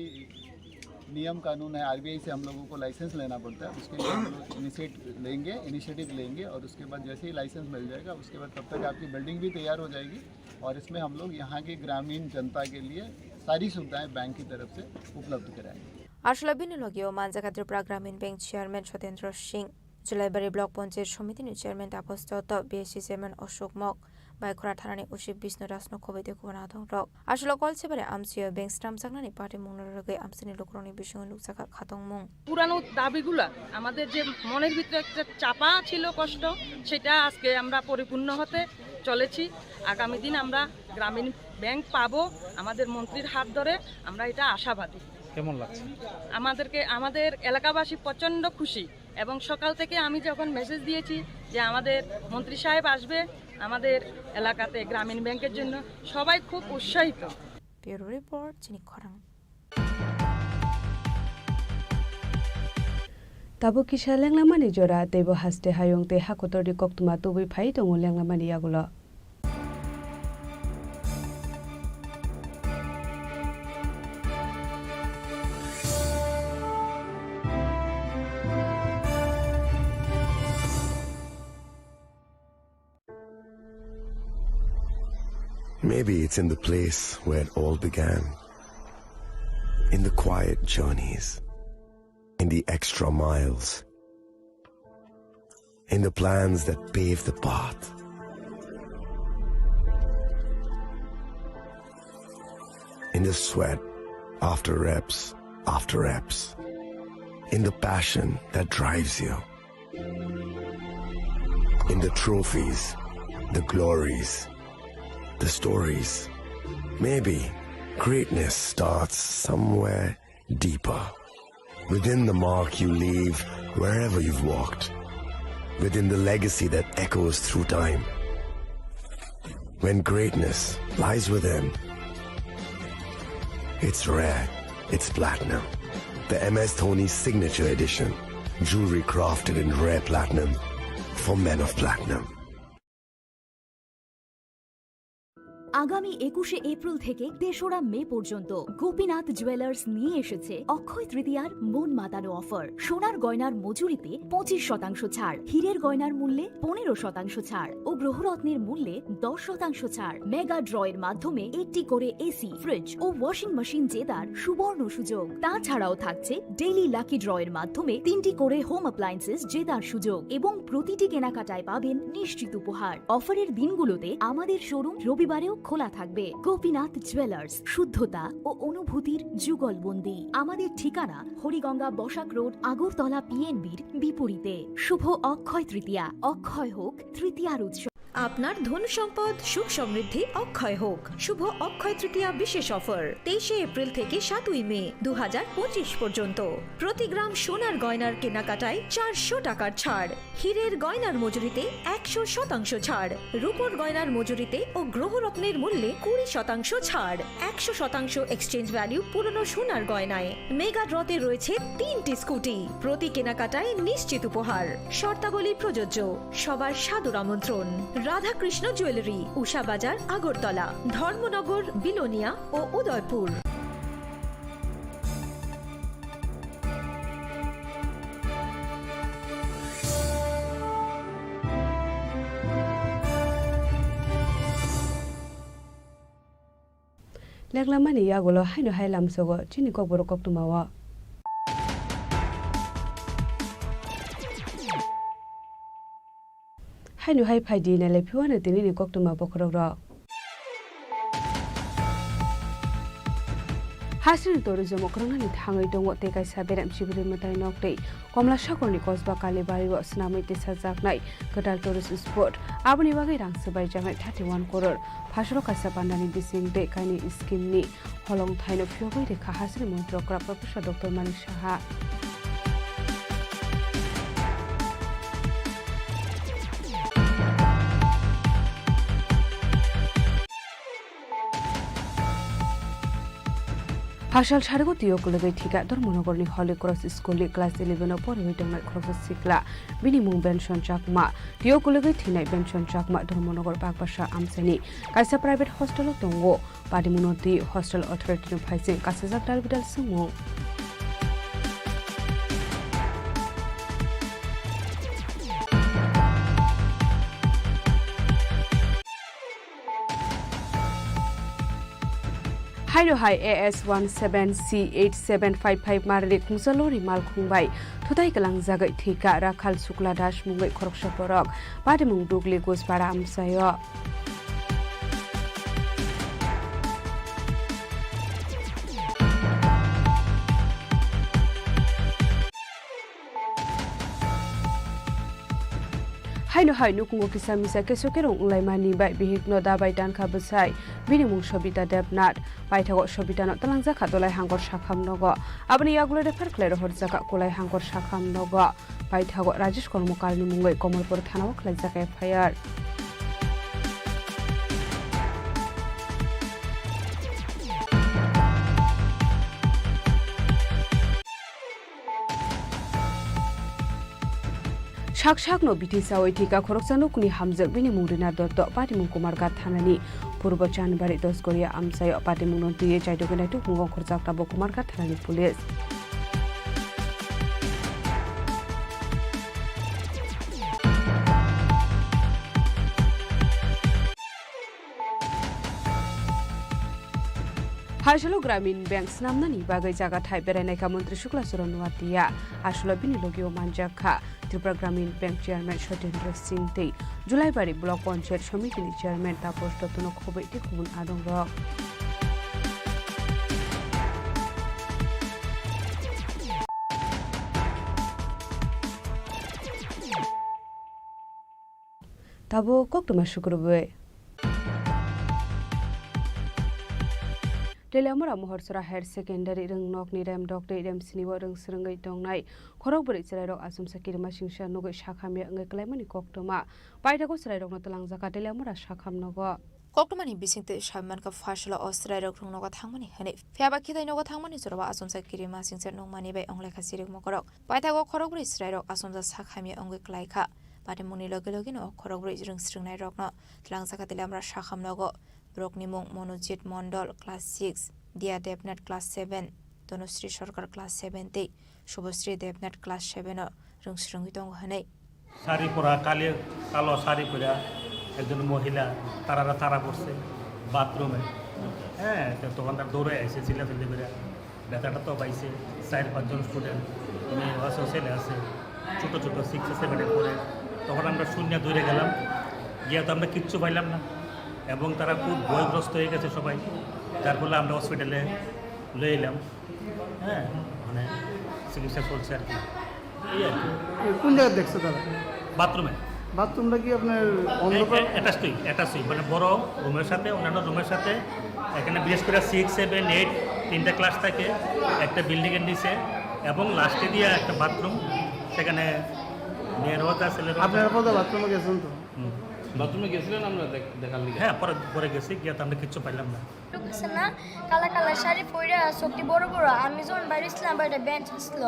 नियम कानून है, आरबीआई से हम लोगों को लाइसेंस लेना पड़ता है, उसके लिए हम लोग इनिशिएट लेंगे, इनिशिएटिव लेंगे और उसके बाद जैसे ही लाइसेंस मिल जाएगा, उसके बाद तब तक आपकी बिल्डिंग भी तैयार हो जाएगी और इसमें हम लोग यहाँ की ग्रामीण जनता के लिए सारी सुविधाएं बैंक की तरफ से उपलब्ध कराएंगे। Aswla bini logio manjak Tripura Gramin Bank Chairman Sotendra Singh, Julaibari Block Panchayat Somiti ni Chairman Tapos Dotto, B S C Chairman Ashok Mok, Baikhora Thana ni O C Bishnu Raj no khoboi tei kubuna tong rok. Aswla Kolsibari amchio bank swnamjaknani patimung no rwgwi amchaini lukurokni bisingo nukjakha khatungmung. পুরানো দাবিগুলা, আমাদের যে মনের ভিতরে একটা চাপা ছিল কষ্ট, সেটা আজকে আমরা পরিপূর্ণ হতে চলেছি। আগামী দিন আমরা গ্রামীণ ব্যাংক পাবো আমাদের মন্ত্রীর হাত ধরে, আমরা এটা আশাবাদী। কেমন লাগছে? আমাদেরকে, আমাদের এলাকাবাসী প্রচণ্ড খুশি এবং সকাল থেকে আমি যখন মেসেজ দিয়েছি যে আমাদের মন্ত্রী সাহেব আসবে আমাদের এলাকাতে গ্রামীণ ব্যাংকের জন্য, সবাই খুব উৎসাহিত। Bureau Report, Chini Khorang. Tabuk kisa lenglamani jora, teibo haste hayung tei hakotorni koktwma tubui phai tongo lenglamani yagulo. Maybe it's in the place where it all began. In the quiet journeys. In the extra miles. In the plans that pave the path. In the sweat after reps after reps. In the passion that drives you. In the trophies, the glories, the stories. Maybe greatness starts somewhere deeper. Within the mark you leave wherever you've walked. Within the legacy that echoes through time. When greatness lies within, it's rare, it's platinum. The M S Dhoni Signature Edition. Jewelry crafted in rare platinum for men of platinum. আগামী একুশে এপ্রিল থেকে তেসরা মে পর্যন্ত গোপীনাথ জুয়েলার্স নিয়ে এসেছে অক্ষয় তৃতীয়ার মন মাতানো অফার। সোনার গয়নার মজুরিতে পঁচিশ শতাংশ ছাড়, হীরের গয়নার মূল্যে পনেরো শতাংশ ছাড় ও গ্রহরত্নের মূল্যে দশ শতাংশ ছাড়। মেগা ড্রয়ের মাধ্যমে একটি করে এসি, ফ্রিজ ও ওয়াশিং মেশিন জেতার সুবর্ণ সুযোগ। তাছাড়াও থাকছে ডেইলি লাকি ড্রয়ের মাধ্যমে তিনটি করে হোম অ্যাপ্লায়েন্সেস জেতার সুযোগ এবং প্রতিটি কেনাকাটায় পাবেন নিশ্চিত উপহার। অফারের দিনগুলোতে আমাদের শোরুম রবিবারেও খোলা থাকবে। গোপীনাথ জুয়েলার্স, শুদ্ধতা ও অনুভূতির যুগলবন্দি। আমাদের ঠিকানা হরিগঙ্গা বসাক রোড, আগরতলা পিএনবির বিপরীতে। শুভ অক্ষয় তৃতীয়া, অক্ষয় হোক তৃতীয়ার উৎসব। আপনার ধন সম্পদ সুখ সমৃদ্ধি অক্ষয় হোক। শুভ অক্ষয় তৃতীয়া বিশেষ অফার, তেইশে এপ্রিল থেকে সাতই মে দু হাজার পঁচিশ পর্যন্ত। প্রতি গ্রাম সোনার গয়নার কেনাকাটায় চারশো টাকার ছাড়, হীরের গয়নার মজুরিতে একশো শতাংশ ছাড়, রূপোর গয়নার মজুরিতে ও গ্রহরত্নের মূল্যে কুড়ি শতাংশ ছাড়, একশো শতাংশ এক্সচেঞ্জ ভ্যালু পুরনো সোনার গয়নায়। মেগা ড্রতে রয়েছে তিনটি স্কুটি, প্রতি কেনাকাটায় নিশ্চিত উপহার। শর্তাবলী প্রযোজ্য। সবার সাদর আমন্ত্রণ। রাধাকৃষ্ণ জুয়েলারি, উষা বাজার, আগরতলা, ধর্মনগর, বিলোনিয়া ও Udaipur. Lenglamani yagulo haino hai lamsogo chini kokborok koktwmao. Haino hai phaidi nailai phiwano tinini koktwma bokhorokrok. Hasini tourism o kwrwngnani thangwi tongo tei kaisa berem sibiri mwtai nok tei Komlasagarni kosba Kalibari o swnamwi tisajaknai kwtal tourist spot. Aboni bagwi rang swbaijaknai thirty one crore. Phasalo kaisa pandani bising tei kainwi scheme ni holongthaino phiyogwi rikha hasini montri okra Professor Doctor Manik Saha. Phasal sarigo tio kwlwgwi thika Dharmanagarni Holy Cross School ni class eleven o poriwi tongnai khoroksa sikla, bini mung Benson Chakma. Tio kwlwgwi thinai Benson Chakma Dharmanagar Bakbasa amchaini kaisa private hostel o tongo. Patimungno twi hostel authority ni phaising kasijak dalbidal swngmung. Haino hai A S one seven C eight seven five five marni khungsa lori malkhung bai thutai kwlangjagwi thwika Rakhal Shukla Das mungwi khoroksa borok. Patimung Dugli Guspara amchaio. Haino hai nukhungo kisa misa keso kerong wnglaimani bai bihikno dabai tankha bwsai, bini mung Sobita Debnath. Paithago Sobitano twlangjakha Dolai Hangkor Sakham nogo. Aboni yagulo refer khlai rohorjakha Kolai Hangkor Sakham nogo. Paithago Rajesh Kormokalni mungwi Komolpur thanao khlaijak F I R. Sak sakno bithi sawi thika khoroksa nukni hamjak bini mung Rina Dotto, patimung Kumarghat thanani Purbo Chanbari Dosgoria amchaio patimungno twiwi chaidogwi naitukmungo khorjak tabuk Kumarghat thanani police. Haisalo Gramin Bank swnamnani bagwi jaga thai berainaikha Montri Shukla Charan Noatia. Aswkno bini logio manjakha Tripura Gramin Bank Chairman Sotendra Singh tei Julaibari Block Panchayat Somitini Chairman Taposh Dottono khobwi tei kubun adongrok. Tabuk koktwma sukrubwi. Teliamura Mohorsora Higher Secondary rwngnokni remdok tei remsinio rwngswrwngwi tongnai khorokbrwi chwrairok achomsa kirima singsa nugwi sakhamya wngwi kwlaimani koktwma. Paithago chwrairokno twlangjakha Teliamura sakham nogo. Koktwmani bisingtwi sawi mankha, phasalo o chwrairok rwngnogo thangmani hwnwi. Phiyaba khitai nogo thangmani jorao achomsa kirima singsa nukmani bai wnglai kha chirik mokorok. Paithago khorokbrwi chwrairok achomsa sak hamya wngwi kwlai kha. Patimungni logi logino o khorokbrwi rwngswrwngnairokno twlangjakha Teliamura sakham nogo. Borokni mung Monojit Mondol, class six, Dia Debnath, class seven, Dhanusri Sarkar, class seven tei Shubhasri Debnath, class seven o rwngswrwngwi tongo hwnwi. Sari পরা, কালি কালো শাড়ি পরা একজন মহিলা তারারা তারা পড়ছে বাথরুমে। হ্যাঁ, তো দোকানদার দৌড়ে এসে চিল্লাচিল্লি করে, বেচাটা তো পাইছে, চার পাঁচজন স্টুডেন্ট, মেয়ে আছে, ছেলে আছে, ছোটো ছোটো সিক্সে সেভেনে পড়ে। তখন আমরা শূন্য দৌড়ে গেলাম, গিয়া তো আমরা কিচ্ছু পাইলাম না, এবং তারা খুব ভয়গ্রস্ত হয়ে গেছে সবাই, যার ফলে আমরা হসপিটালে লয়ে এলাম। হ্যাঁ, মানে চিকিৎসা চলছে আর কি, এই আর কি। এ, কোন জায়গায় দেখছে তারা? বাথরুমে। বাথরুমটা কি আপনার অন্ধকার? অ্যাটাচই, অ্যাটাচই, মানে বড় রুমের সাথে, অন্যান্য রুমের সাথে। এখানে বিশেষ করে সিক্স সেভেন এইট তিনটা ক্লাস থাকে একটা বিল্ডিংয়ের নিচে, এবং লাস্টে দিয়ে একটা বাথরুম, সেখানে মেয়েরও যা ছেলেরও যা। আপনারা বোধহয় বাথরুমে গেছেন তো? হুম। বাথরুমে গেছিলেন আমরা দেখ-, দেখার লিগে? হ্যাঁ, পরে, পরে গেছি, গিয়ে তো আমরা কিচ্ছু পাইলাম না। লোক আছে না, কালা কালা শাড়ি পইরা, চোখটি বড় বড়। আমি যখন বাইরে ছিলাম, বাইরে বেঞ্চ ছিল,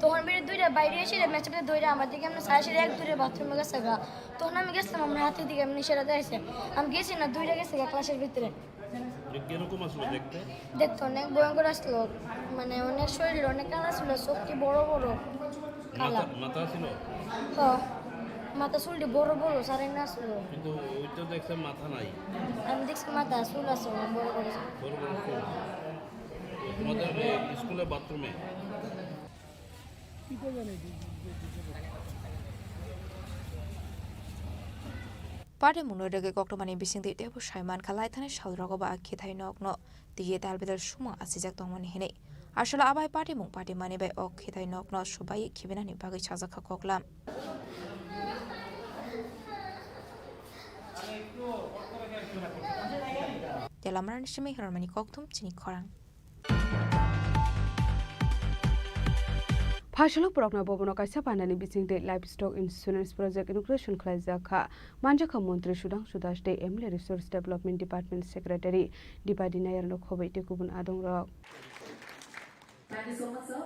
তখন বেরিয়ে দুইটা বাইরে এসে মেচেপে দইরা আমার দিকে এমনি সারা সারি এক দূরে বাথরুমে গেছে গা। তখন আমি গেছিলাম, আমার হাতের দিকে এমনি সেটা দেখছে। আমি গেছি না, দুইটা গেছে গা ক্লাসের ভিতরে। যে কিরকম আসলো দেখতে? দেখতে অনেক ভয়ঙ্কর আসলো, মানে অনেক শরীর অনেক কালা ছিল, চোখটি বড় বড়। কালা। মাথা, মাথা ছিল? হ। মাথা চুলটি বড় বড়, সারাই না ছিল। কিন্তু ওই তো দেখছে মাথা নাই। আমি দেখছি মাথা চুল আছে, বড় বড় চুল। বড় বড় চুল। তো তোমাদের এই স্কুলের বাথরুমে? Patimungno rwgwi koktwmani bisingtwi teibo sai mankha, laithani salrogo ba khithai nokno twiwi dalbidal sumung achijak tongmani hinwi. Aswkle abai patimung patimani bai o khithai nokno subaiwi khibinani bagwi sajakha koklam. Telamarani simi hirormani kokthum chini khorang. Phaisalo Progna Bhabono kaisa pandani bisingtwi livestock insurance project inauguration khlaijak kha. Manjakha Montri Sudhangshu Das tei M L A Resource Development Department Secretary Dipadi Nayarno khobwi tei kubun adongrok. Thank you so much, sir.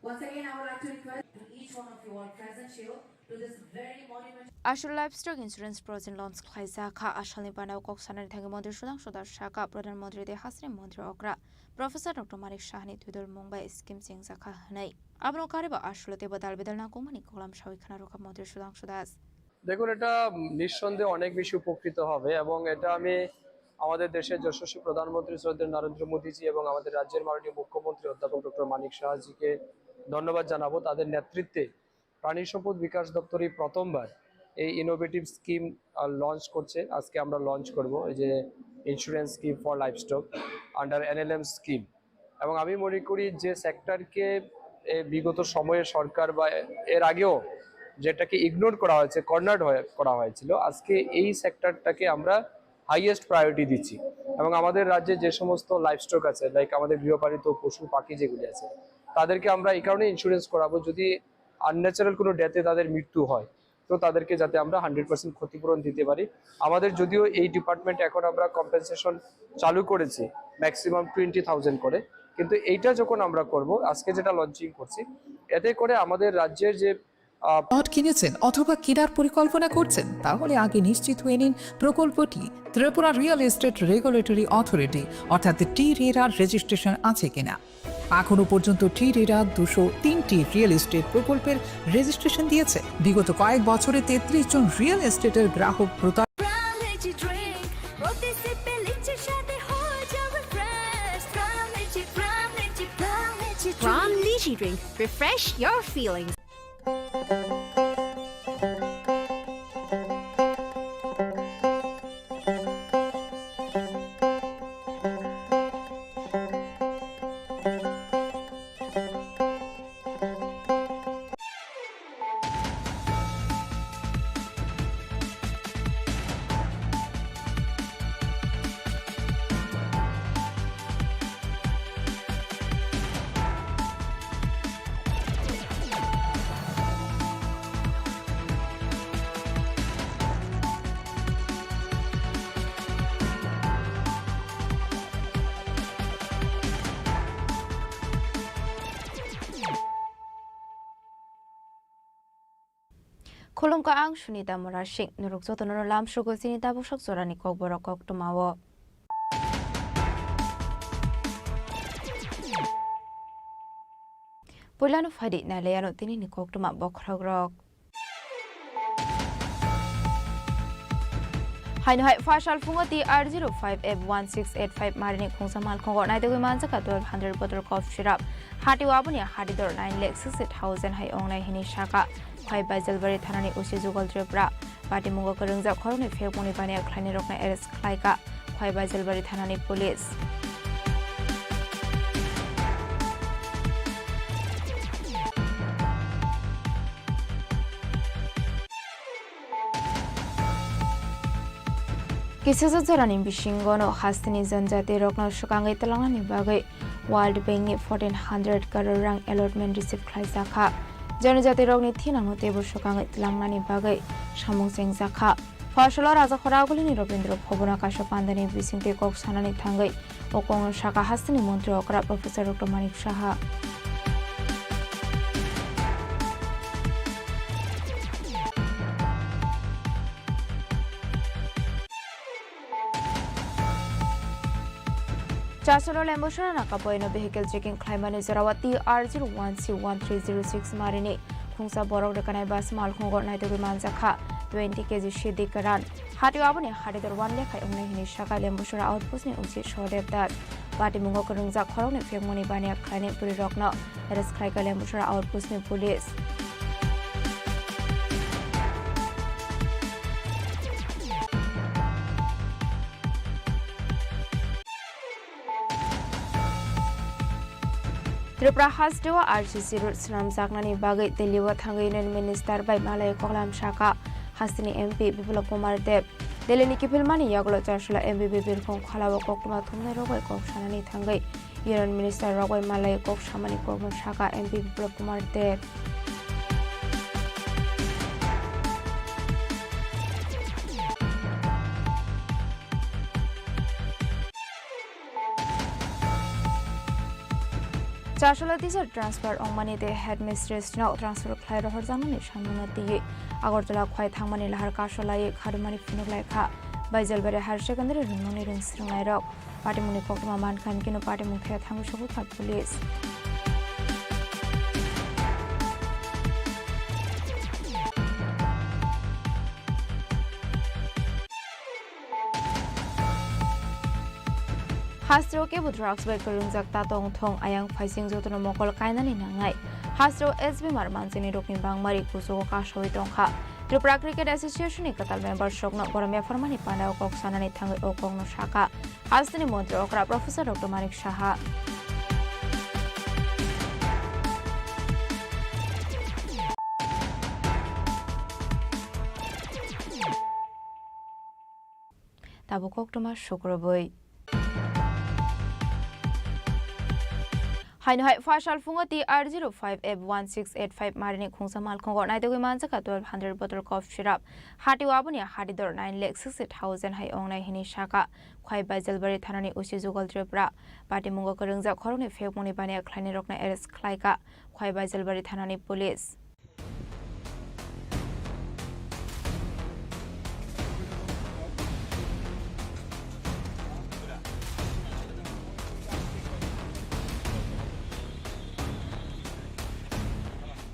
Once again, I would like to request to each one of you all present here to this very monumental Aswk livestock insurance project launch khlaijak kha. Asalni bana o kok sanani thangwi Montri Sudhangshu Das sakha, Pradhan Montri tei Hasini Montri okra Professor Doctor Manik Sahani twidulmung bai scheme chengjak kha hwnwi. Abono karwi bo aswkle teibo dalbidal nangkukmani koklam sawi khna rwkha Montri Sudhangshu Das. দেখুন, এটা নিঃসন্দেহে অনেক বেশি উপকৃত হবে এবং এটা আমি আমাদের দেশের যশস্বী প্রধানমন্ত্রী শ্রদ্ধেয় নরেন্দ্র মোদীজি এবং আমাদের রাজ্যের মাননীয় মুখ্যমন্ত্রী অধ্যাপক ডক্টর মানিক সাহাজিকে ধন্যবাদ জানাবো। তাদের নেতৃত্বে প্রাণী সম্পদ বিকাশ দপ্তর এই প্রথমবার এই ইনোভেটিভ স্কিম লঞ্চ করছে। আজকে আমরা লঞ্চ করব এই যে insurance scheme for livestock under NLM scheme. এবং আমি মনে করি যে সেক্টরকে এ বিগত সময়ে সরকার বা এর আগেও যেটাকে ইগনোর করা হয়েছে, কর্নার্ড হয়ে করা হয়েছিল, আজকে এই সেক্টরটাকে আমরা হাইয়েস্ট প্রায়োরিটি দিচ্ছি। এবং আমাদের রাজ্যে যে সমস্ত লাইভস্টক আছে, লাইক আমাদের গৃহপালিত পশু পাখি যেগুলি আছে, তাদেরকে আমরা এই কারণে ইন্স্যুরেন্স করাবো, যদি আনন্যাচারাল কোনো ডেথে তাদের মৃত্যু হয়, তো তাদেরকে যাতে আমরা হান্ড্রেড পার্সেন্ট ক্ষতিপূরণ দিতে পারি। আমাদের যদিও এই ডিপার্টমেন্ট এখন আমরা কম্পেনসেশন চালু করেছি ম্যাক্সিমাম টোয়েন্টি থাউজেন্ড করে, কিন্তু এইটা যখন আমরা করব, আজকে যেটা লঞ্চিং করছি, এতে করে আমাদের রাজ্যের যে আহ, প্লট কিনেছেন অথবা কেনার পরিকল্পনা করছেন, তাহলে আগে নিশ্চিত হয়ে নিন প্রকল্পটি Tripura real estate regulatory authority অর্থাৎ টি রেরার রেজিস্ট্রেশন আছে কিনা। এখনো পর্যন্ত টি রেরা দুশো তিনটি রিয়েল এস্টেট প্রকল্পের রেজিস্ট্রেশন দিয়েছে। বিগত কয়েক বছরে তেত্রিশ জন রিয়েল এস্টেটের গ্রাহক প্রতার Prime Energy Drink, প্রতি সিপে লিচ্ছে স্বাদে হয়ে যাবে fresh. Prime Energy, Prime Energy, Prime Energy Drink. Prime Energy Drink, refresh your feelings. Khulumkha, ang Sunita Murasing. Norok jotono lamsogo chini tabuksak jorani kokborok koktwmao. Puilano phaidi nailaiano tinini koktwma bokhorokrok. Haino hai phasal phungo T R zero five F one six eight five marini khungsa malkhungo naitugwi manjakha twelve hundred bottle cough syrup. Hatio aboni hatidor nine lakh sixty thousand hai ongnai hini saka. Khwai Baijalbari thanani O C Jugal Tripura. Patimungo kwrwngjak khoroknwi phekmungni baniya khlainai rokno arrest khlaikha Khwai Baijalbari thanani police. Kisijak jorani bisingono hasteni janjati rokno swkangwi twlangnani bagwi World Bank ni fourteen hundred crore rang allotment receive khlaijakha. Janjati rokni thinangno teibo swkangwi twlangnani bagwi samung chengjakha. Phasalo Rajakhora Agulini Robindra Bhabono kaisa pandani bisingtwi kok sanani thangwi o kokno sakha hasteni montri okra Professor Doctor Manik Saha. Chasolo Lembusora nakapoino vehicle checking khlaimani jorao T R zero one C one three zero six marini khungsa borok rwkanai bus malkhungo naitugwi manjakha twenty K G sidi kwran. Hatio aboni hatidor one lekha wngnai hini sakha Lembusora outpost ni O C Sodev Das. Patimungo kwrwngjak khoroknwi phekmungni baniya khlainai bwrwirokno arrest khlaikha Lembusora outpost ni police. Tripura hasteo R C C road swnamjaknani bagwi Delhi-o thangwi Union Minister bai malai koklam sakha hasteni M P Biplab Kumar Deb. Delhi-ni kiphilmani yagulo Charsola M B B birkhong kholao koktwma thumnairok bai kok sanani thangwi Union Minister rok bai malai kok samani kokno sakha M P Biplab Kumar Deb. Charsola teacher transfer ongmani tei headmistress no transfer khlai rohorjakmani samungno twiwi Agartala khwlai thangmani lahar kasolaiwi kharumani phunuk lai kha Baijalbari Higher Secondary rwngmungni rwng swrwngnairok. Patimungni koktwma mankha, hwnkhe no patimung thaya thangwi sogwi kha police. Hasteo kebo drugs bai kwrwngjak ta tong thung, ayang phaising jotono mokol kainani nangnai. Hasteo S B mar manjini rokni bangmari kuchugo kasawi tongkha. Tripura Cricket Association ni kwtal members rokno borom yapharmani panao kok sanani thangwi o kokno sakha hasteni montri okra Professor Doctor Manik Saha. Tabuk koktwma sukrubwi. Haino hai phaisal phungo T R zero five F one six eight five marini khungsa malkhungo naitugwi manjakha twelve hundred bottle cough syrup. Hatio aboni hati dor nine lakh sixty thousand hai ongnai hini sakha Khwai Baijalbari thanani O C Jugal Tripura. Patimungo kwrwngjak khoroknwi phekmungni baniya khlainai rokno arrest khlaikha Khwai Baijalbari thanani police.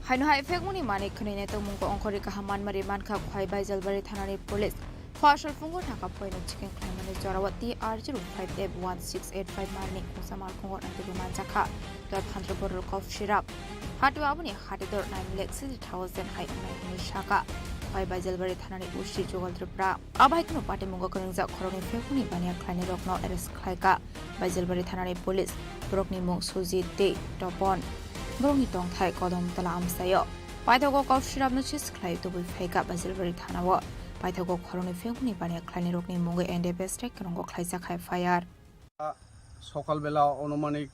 Haino hai phekmungni manwi khwnwi nai tongmungko ongkhorwi kaham manmari mankha Khwai Baijalbari thanani police. Phuasal phungo thangkha phoino chikeng khlaimani jorao T R zero five F one six eight five marni khungsa malkhungo naitugwi manjakha twelve hundred bottle cough syrup. Hatio aboni hati dor nine lakh sixty thousand hai wngnai hwnwi sakha Khwai Baijalbari thanani O C Jugal Tripura. Abai kheno patimungo kwrwngjak khoroknwi phekmungni baniya khlainairokno arrest khlaikha Baijalbari thanani police. Borokni mung Sujit tei Topon. Borokni tongthai Kodom Tola amchaio. Paithago cough syrupno sis khlai tubui phaikha Baijalbari thanao. Paithago khoroknwi phekmungni baniya khlainairokni mungwi N D F S tei kwrwngo khlaijak F I R. সকালবেলা আনুমানিক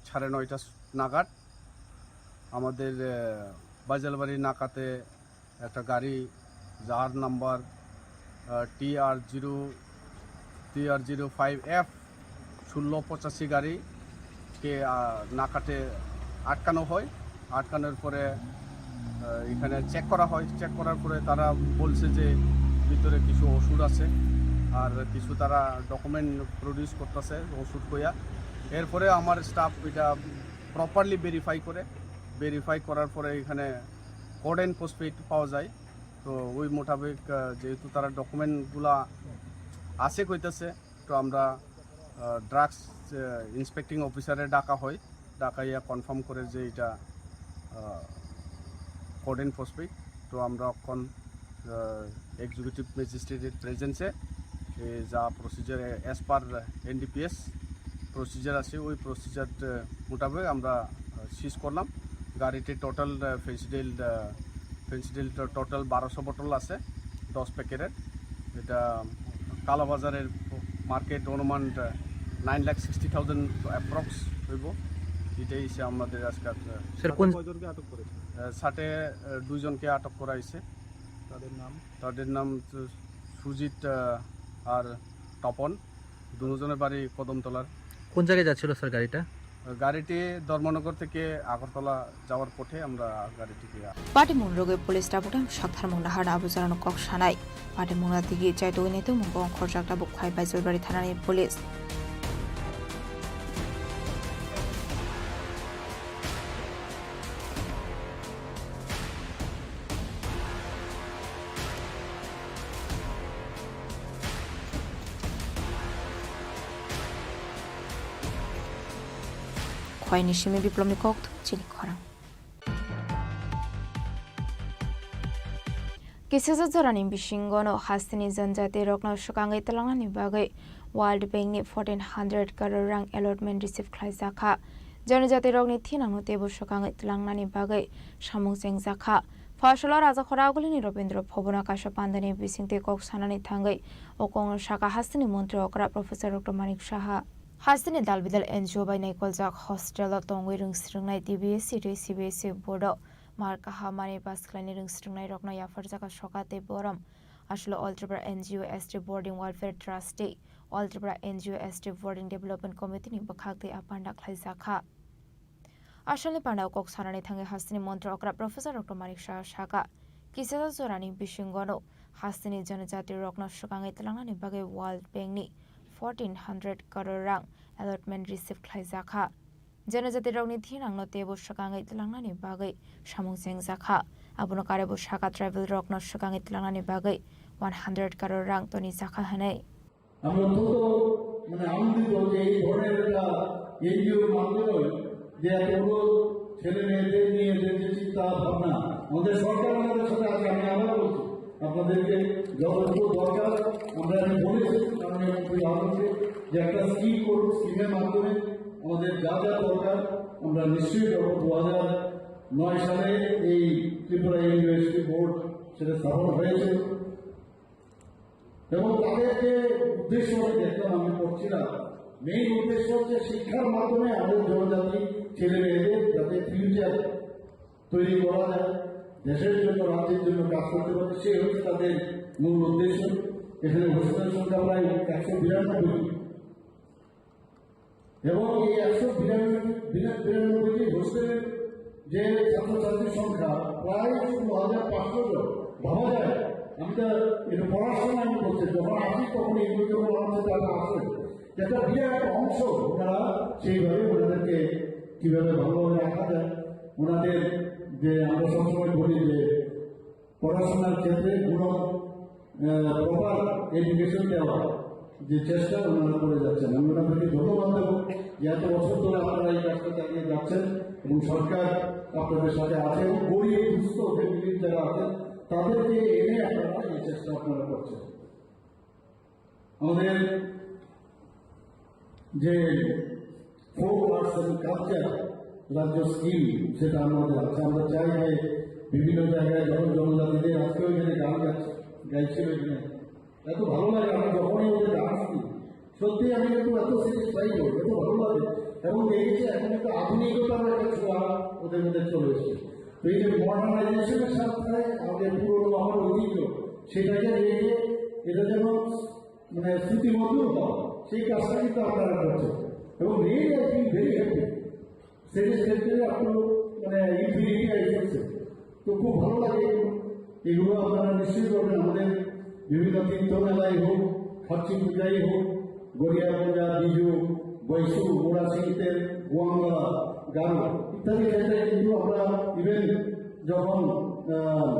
সাড়ে নয়টা নাগাদ আমাদের, আহ, বাজালবাড়ি নাকাতে একটা গাড়ি, যার নাম্বার, আহ, T R zero, T R zero five F ষোলো পঁচাশি গাড়িকে, আহ, নাকাতে আটকানো হয়। আটকানোর পরে, আহ, এখানে চেক করা হয়। চেক করার পরে তারা বলছে যে ভিতরে কিছু ওষুধ আছে, আর কিছু তারা ডকুমেন্ট প্রডিউস করতেছে ওষুধ কইয়া। এরপরে আমার স্টাফ এটা প্রপারলি ভেরিফাই করে, ভেরিফাই করার পরে এখানে কোডেন ফসফেট পাওয়া যায়। তো ওই মোতাবেক, আহ, যেহেতু তারা ডকুমেন্টগুলা আছে কইতেছে, তো আমরা, আহ, ড্রাগস, আহ, ইন্সপেক্টিং অফিসারে ডাকা হয়, ডাকাইয়া কনফার্ম করে যে এটা, আহ, কোডেন ফসফেট। তো আমরা এখন, আহ, এক্সিকিউটিভ ম্যাজিস্ট্রেটের প্রেজেন্সে, এ, যা প্রসিজার, এ, অ্যাজ পার এনডিপিএস প্রসিজার আছে, ওই প্রসিজার, আহ, মোতাবেক আমরা, আহ, সিজ করলাম। গাড়িতে টোটাল, আহ, ফেন্সিডিল, আহ, ফেন্সিডিল টো-, টোটাল বারোশো বোতল আছে, দশ প্যাকেটের। এটা কালাবাজারের মার্কেট অনুমান, আহ, নাইন লাখ সিক্সটি থাউজেন্ড অ্যাপ্রক্স হইব। এটাই হচ্ছে আমাদের আজকাল, আহ, স্যার, কোন কয়জনকে আটক করেছে? আহ, সাথে, আহ, দুইজনকে আটক করা হয়েছে। তাদের নাম? তাদের নাম তো সুজিত, আহ, আর তপন। দুজনের বাড়ি কদমতলার। কোন জায়গায় যাচ্ছিল স্যার গাড়িটা? গাড়িটি ধর্মনগর থেকে আগরতলা যাওয়ার পথে আমরা গাড়িটিকে। Patimung rwgwi police tabuk tamo saktharmung naharna abo jorano kok sanai. Patimung na tigi chaitugwi naitukmungo ongkhorjak tabuk Khwai Baijalbari thanani police. Khwaini simi Biplomni kok thung chini khorang. Kisisa jorani bisingono hasteni janjati rokno swkangwi twlangnani bagwi World Bank ni fourteen hundred crore rang allotment receive khlaijakha. Janajati rokni thinangno teibo swkangwi tlangnani bagwi samung chengjakha. Phasalo Rajakhora Agulini Robindra Bhabono kaisa pandani bisingtwi kok sanani thangwi o kokno sakha hasteni montri okra Professor Doctor Manik Saha. Hasteni dalbidal N G O bai naikoljak hostel o tongwi rwngsrwngnai T B S C tei C B S E board o mar kaham manwi pass khlainai rwngsrwngnai rokno yapharjakha soka tei borom. Aswlo All Tripura N G O S T Boarding Welfare Trust tei All Tripura N G O S T Boarding Development Committee ni bwkhak tei a panda khlaijakha. Asalni pandao kok sanani thangwi hasteni montri okra Professor Doctor Manik Saha sakha, kisasa jorani bisingono hasteni janajati rokno swkangwi tlangnani bagwi World Bank ni fourteen hundred crore rang allotment receive khlaijakha. Janajati rokni thinangno teibo swkangwi tlangnani bagwi samung chengjakha. Abono karebo sakha tribal rokno swkangwi tlangnani bagwi one hundred crore rang tonijakha hwnwi. আমরা অত্যন্ত মানে আনন্দিত যে এই ধরনের একটা এনজিওর মাধ্যমে যে এতগুলো ছেলে মেয়েদের নিয়ে যে যে চিন্তা ভাবনা, আমাদের সরকার আমাদের সাথে আছে। আমি আবার বলছি, আপনাদেরকে যতটুকু দরকার আমরা আমি বলেছি মাননীয় মন্ত্রী বাবুকে যে একটা স্কিম করুন, স্কিমের মাধ্যমে আমাদের যা যা দরকার আমরা নিশ্চয়ই করবো। দু হাজার নয় সালে এই ত্রিপুরা ইউনিভার্সিটি বোর্ড সেটা স্থাপন হয়েছে। এবং তাদের যে উদ্দেশ্য আমি দেখলাম, আমি পড়ছিলাম, মেইন উদ্দেশ্য হচ্ছে শিক্ষার মাধ্যমে আমাদের জনজাতি ছেলে মেয়েদের যাতে ফিউচার তৈরি করা যায়, দেশের জন্য, রাজ্যের জন্য কাজ করতে পারে, সেই হচ্ছে তাদের মূল উদ্দেশ্য। এখানে হোস্টেলের সংখ্যা প্রায় একশো বিরানব্বই। এবং এই একশো বিরানব্বই, বিরা-, বিরানব্বইটি হোস্টেলের যে ছাত্রছাত্রীর সংখ্যা প্রায় ষোলো হাজার পাঁচশো জন। ভাবা যায়, আমি তো এটা পড়াশোনা আমি করছি, যখন আসি তখন এগুলো যখন আমার সাথে তারা আসে, একটা বিরাট অংশ ওনারা সেইভাবে ওনাদেরকে কিভাবে ভালোভাবে রাখা যায়, ওনাদের যে আমরা সবসময় বলি যে পড়াশোনার ক্ষেত্রে গুণ, আহ, প্রপার এডুকেশন দেওয়া যে চেষ্টা ওনারা করে যাচ্ছেন। আমি ওনাদেরকে ধন্যবাদ দেবো যে এত বছর ধরে আপনারা এই কাজটা চালিয়ে যাচ্ছেন এবং সরকার আপনাদের সাথে আছে এবং গরিব দুস্থ ফ্যামিলির যারা আছেন তাদেরকে এনে আপনারা এই চেষ্টা আপনারা করছেন। আমাদের যে ফোক আর্টস এবং কালচার রাজ্য স্কিম, সেটা আমাদের আছে। আমরা চাই যে বিভিন্ন জায়গায় যখন জনজাতিদের আজকেও এখানে গান গাচ্ছে, গাইছিল এখানে, এত ভালো লাগে। আমরা যখনই ওদের গান শুনি, সত্যি আমি কিন্তু এত স্যাটিসফাই হই, এত ভালো লাগে। এবং দেখেছি এখন একটা আধুনিকতার একটা ছোঁয়া ওদের মধ্যে চলে এসেছে। তো এই যে মডার্নাইজেশনের সাথে আমাদের পুরনো আমার ঐতিহ্য, সেটাকে রেখে এটা যেন মানে শ্রুতিমধুর হয়, সেই কাজটা কিন্তু আপনারা করছেন। এবং really I feel very happy. Satisfactory up to মানে ইনফিনিটি আই ফিল। তো খুব ভালো লাগে এগুলো। এগুলো আপনারা নিশ্চয়ই করবেন। আমাদের বিভিন্ন তীর্থ মেলাই হোক, খার্চি পূজাই হোক, গড়িয়া পূজা, বিজু, বৈশু, মোড়া সিংতের, গোয়াঙ্গালা, গারো ইত্যাদি ক্ষেত্রে কিন্তু আমরা ইভেন যখন, আহ,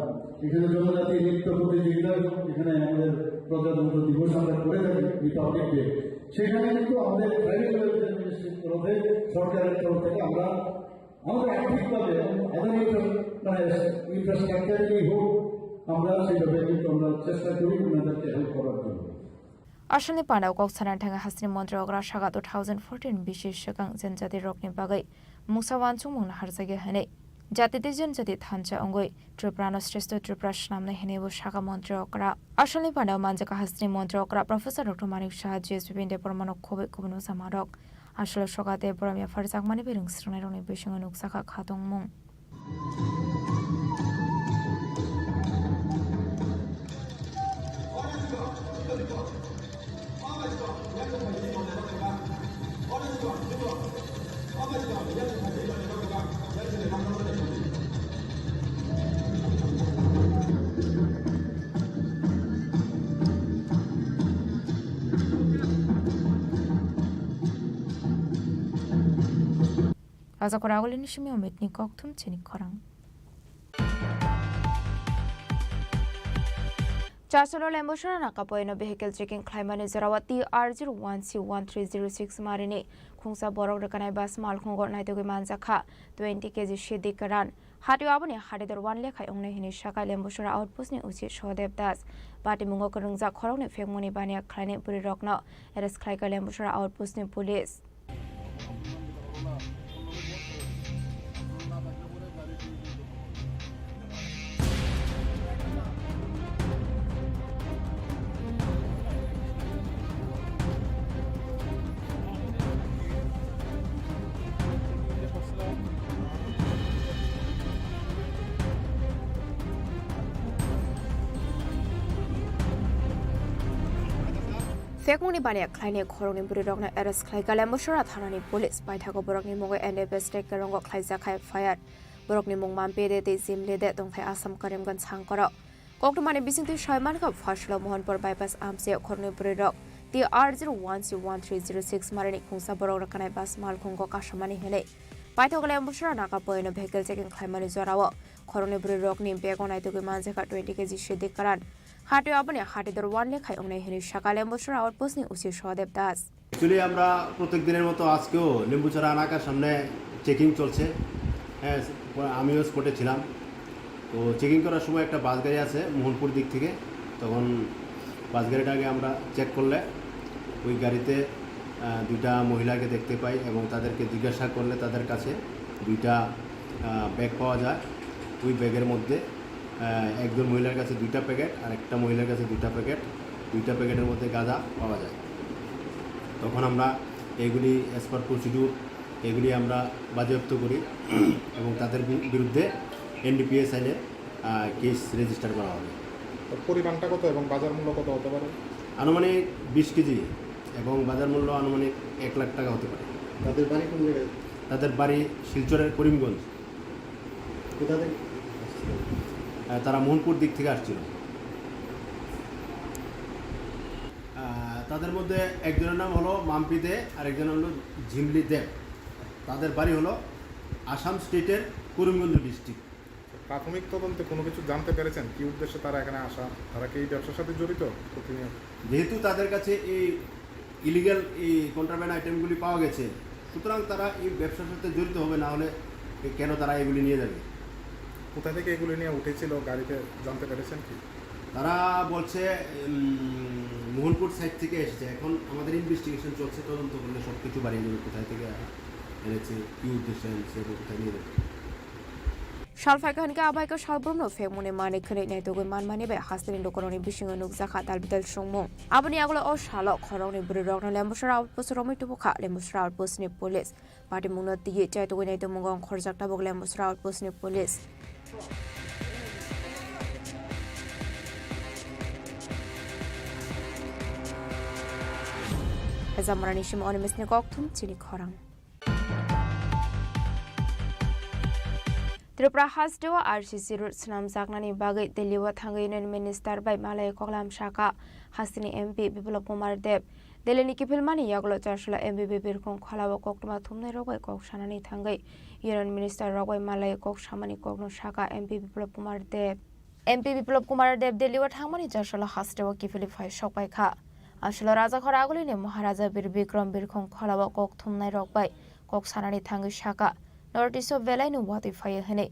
এখানে জনজাতি নৃত্য প্রতিযোগিতা, এখানে আমাদের প্রজাতন্ত্র দিবস আমরা করে থাকি, রিপাবলিক ডে, সেখানে কিন্তু আমাদের ট্রাইবাল ওয়েলফেয়ার মিনিস্ট্রির তরফে, সরকারের তরফ থেকে আমরা আমাদের আর্থিকভাবে এবং আদার ইনফ্রা-, মানে, ইনফ্রাস্ট্রাকচারেই হোক, আমরা সেইভাবে কিন্তু আমরা চেষ্টা করি ওনাদেরকে হেল্প করার জন্য। Asalni pandao kok sanani thangwi hasteni montri okra sakha two thousand fourteen bisi swkang janjati rokni bagwi mungsa uansukmung naharjakya hwnwi jati tei janjati thansa wngwi Tripurano Shrestho Tripura swnamnai hwnwibo sakha montri okra. Asalni pandao manjakha hasteni montri okra Professor Doctor Manik Saha, G S B B ni Debbarmano khobwi kubun ujamarok. Asalo soka tei borom yapharjakmani bai rwngsrwngnairokni bisingo nukjakha khatungmung. Rajakhora Agulini simi Omitni kokthum chini khorang. Chasolo Lembusora nakapoino vehicle checking khlaimani jorao T R zero one C one three zero six marini khungsa borok rwkanai bus malkhungo naitugwi manjakha twenty K G sidi kwran. Hatio aboni hatidor one lekha wngnai hwnwi sakha Lembusora outpost ni usi Sodev Das. Patimungo kwrwngjak khoroknwi phekmungni baniya khlainai bwrwirokno arrest khlaikha Lembusora outpost ni police. Phekmungni baniya khlainai khoroknwi bwrwirokno arrest khlaikha Lembusra thanani police. Paithago borokni mungwi N D P S tei Kerongo khlaijak kha F I R. Borokni mung Mampide tei Jimlide tongthai Assam Karimganj sangkorok. Koktwmani bisingtwi sai mankha, Phasalo Mohanpur bypass amchio khoroknwi bwrwirok T R zero one C one three zero six marini khungsa borok rwkhanai bus malkhungo kasamani hinwi. Paithago Lembusra Nagapoino vehicle checking khlaimani jorao khoroknwi bwrwirokni bego naitugwi manjakha twenty K G sidi karan. Hatio aboni hatidor one lekhai wngnai hinwi sakha Lembusra outpost ni O C Sohadev Das. Actually, আমরা প্রত্যেক দিনের মতো আজকেও লেম্বুছড়া এলাকার সামনে চেকিং চলছে। হ্যাঁ, আমিও স্পটে ছিলাম। তো চেকিং করার সময় একটা বাস গাড়ি আছে মোহনপুর দিক থেকে, তখন বাস গাড়িটাকে আমরা চেক করলে ওই গাড়িতে, আহ, দুইটা মহিলাকে দেখতে পাই এবং তাদেরকে জিজ্ঞাসা করলে তাদের কাছে দুইটা, আহ, ব্যাগ পাওয়া যায়। ওই ব্যাগের মধ্যে, আহ, একজন মহিলার কাছে দুইটা প্যাকেট আর একটা মহিলার কাছে দুইটা প্যাকেট, দুইটা প্যাকেটের মধ্যে গাঁজা পাওয়া যায়। তখন আমরা এগুলি as per procedure এগুলি আমরা বাজেয়াপ্ত করি এবং তাদের বি-, বিরুদ্ধে এন ডি পি এস আইনে, আহ, কেস রেজিস্টার করা হবে। তো পরিমাণটা কত এবং বাজার মূল্য কত হতে পারে? আনুমানিক বিশ কেজি এবং বাজার মূল্য আনুমানিক এক লাখ টাকা হতে পারে। তাদের বাড়ি কোন জায়গায়? তাদের বাড়ি শিলচরের করিমগঞ্জ। কোথা থেকে? আহ, তারা মোহনপুর দিক থেকে আসছিল। আহ, তাদের মধ্যে একজনের নাম হলো মাম্পি দে আর একজনের নাম হলো ঝিমলি দেব। তাদের বাড়ি হলো আসাম স্টেটের করিমগঞ্জ ডিস্ট্রিক্ট। প্রাথমিক তদন্তে কোনো কিছু জানতে পেরেছেন কি উদ্দেশ্যে তারা এখানে আসা? তারা কি এই ব্যবসার সাথে জড়িত প্রতিনিয়ত? যেহেতু তাদের কাছে এই ইলিগ্যাল এই কন্ট্রাব্যান্ড আইটেমগুলি পাওয়া গেছে, সুতরাং তারা এই ব্যবসার সাথে জড়িত হবে, না হলে এ-, কেন তারা এগুলি নিয়ে যাবে? কোথা থেকে এগুলি নিয়ে উঠেছিল গাড়িতে, জানতে পেরেছেন কি? তারা বলছে, উম, মোহনপুর সাইড থেকে এসেছে। এখন আমাদের ইনভেস্টিগেশন চলছে, তদন্ত করলে সব কিছু বাড়িয়ে দেবে, কোথায় থেকে এনেছে, কী উদ্দেশ্যে এনেছে এবং কোথায় নিয়ে যাবে। Sal phaikha hinkhe abaikhe salbrumno phekmungni manwi khwnwi naitugwi manmani bai hasteni lukurokni bisingo nukjakha dalbidal songmung. Aboni yagulo o salo khoroknwi bwrwirokno Lembusra outpost romwi tubukha Lembusra outpostni police. Patimungno twiwi chaitugwi naitugmungo ongkhorjak tabuk Lembusra outpostni police. Hezamorani simi Animesni kokthum chini khorang. Tripura hasteo R C C road swnamjaknani bagwi Delhi-o thangwi Union Minister bai malai koklam sakha hasteni M P Biplab Kumar Deb. Delhi-ni kiphilmani yagulo Charchula M P Birkhong Kholao koktwma thumnairok bai kok sanani thangwi Union Minister rok bai malai kok samani kokno sakha M P Biplab Kumar Deb. M P Biplab Kumar Deb Delhi-o thangmani Charchula hasteo kiphilwi phai sokpai kha. Aswlo Rajakhor agulini Maharaja Bir Bikram Birkhong Kholao kok thumnairok bai kok sanani thangwi sakha, North East-o belaino watwi phaio hwnwi.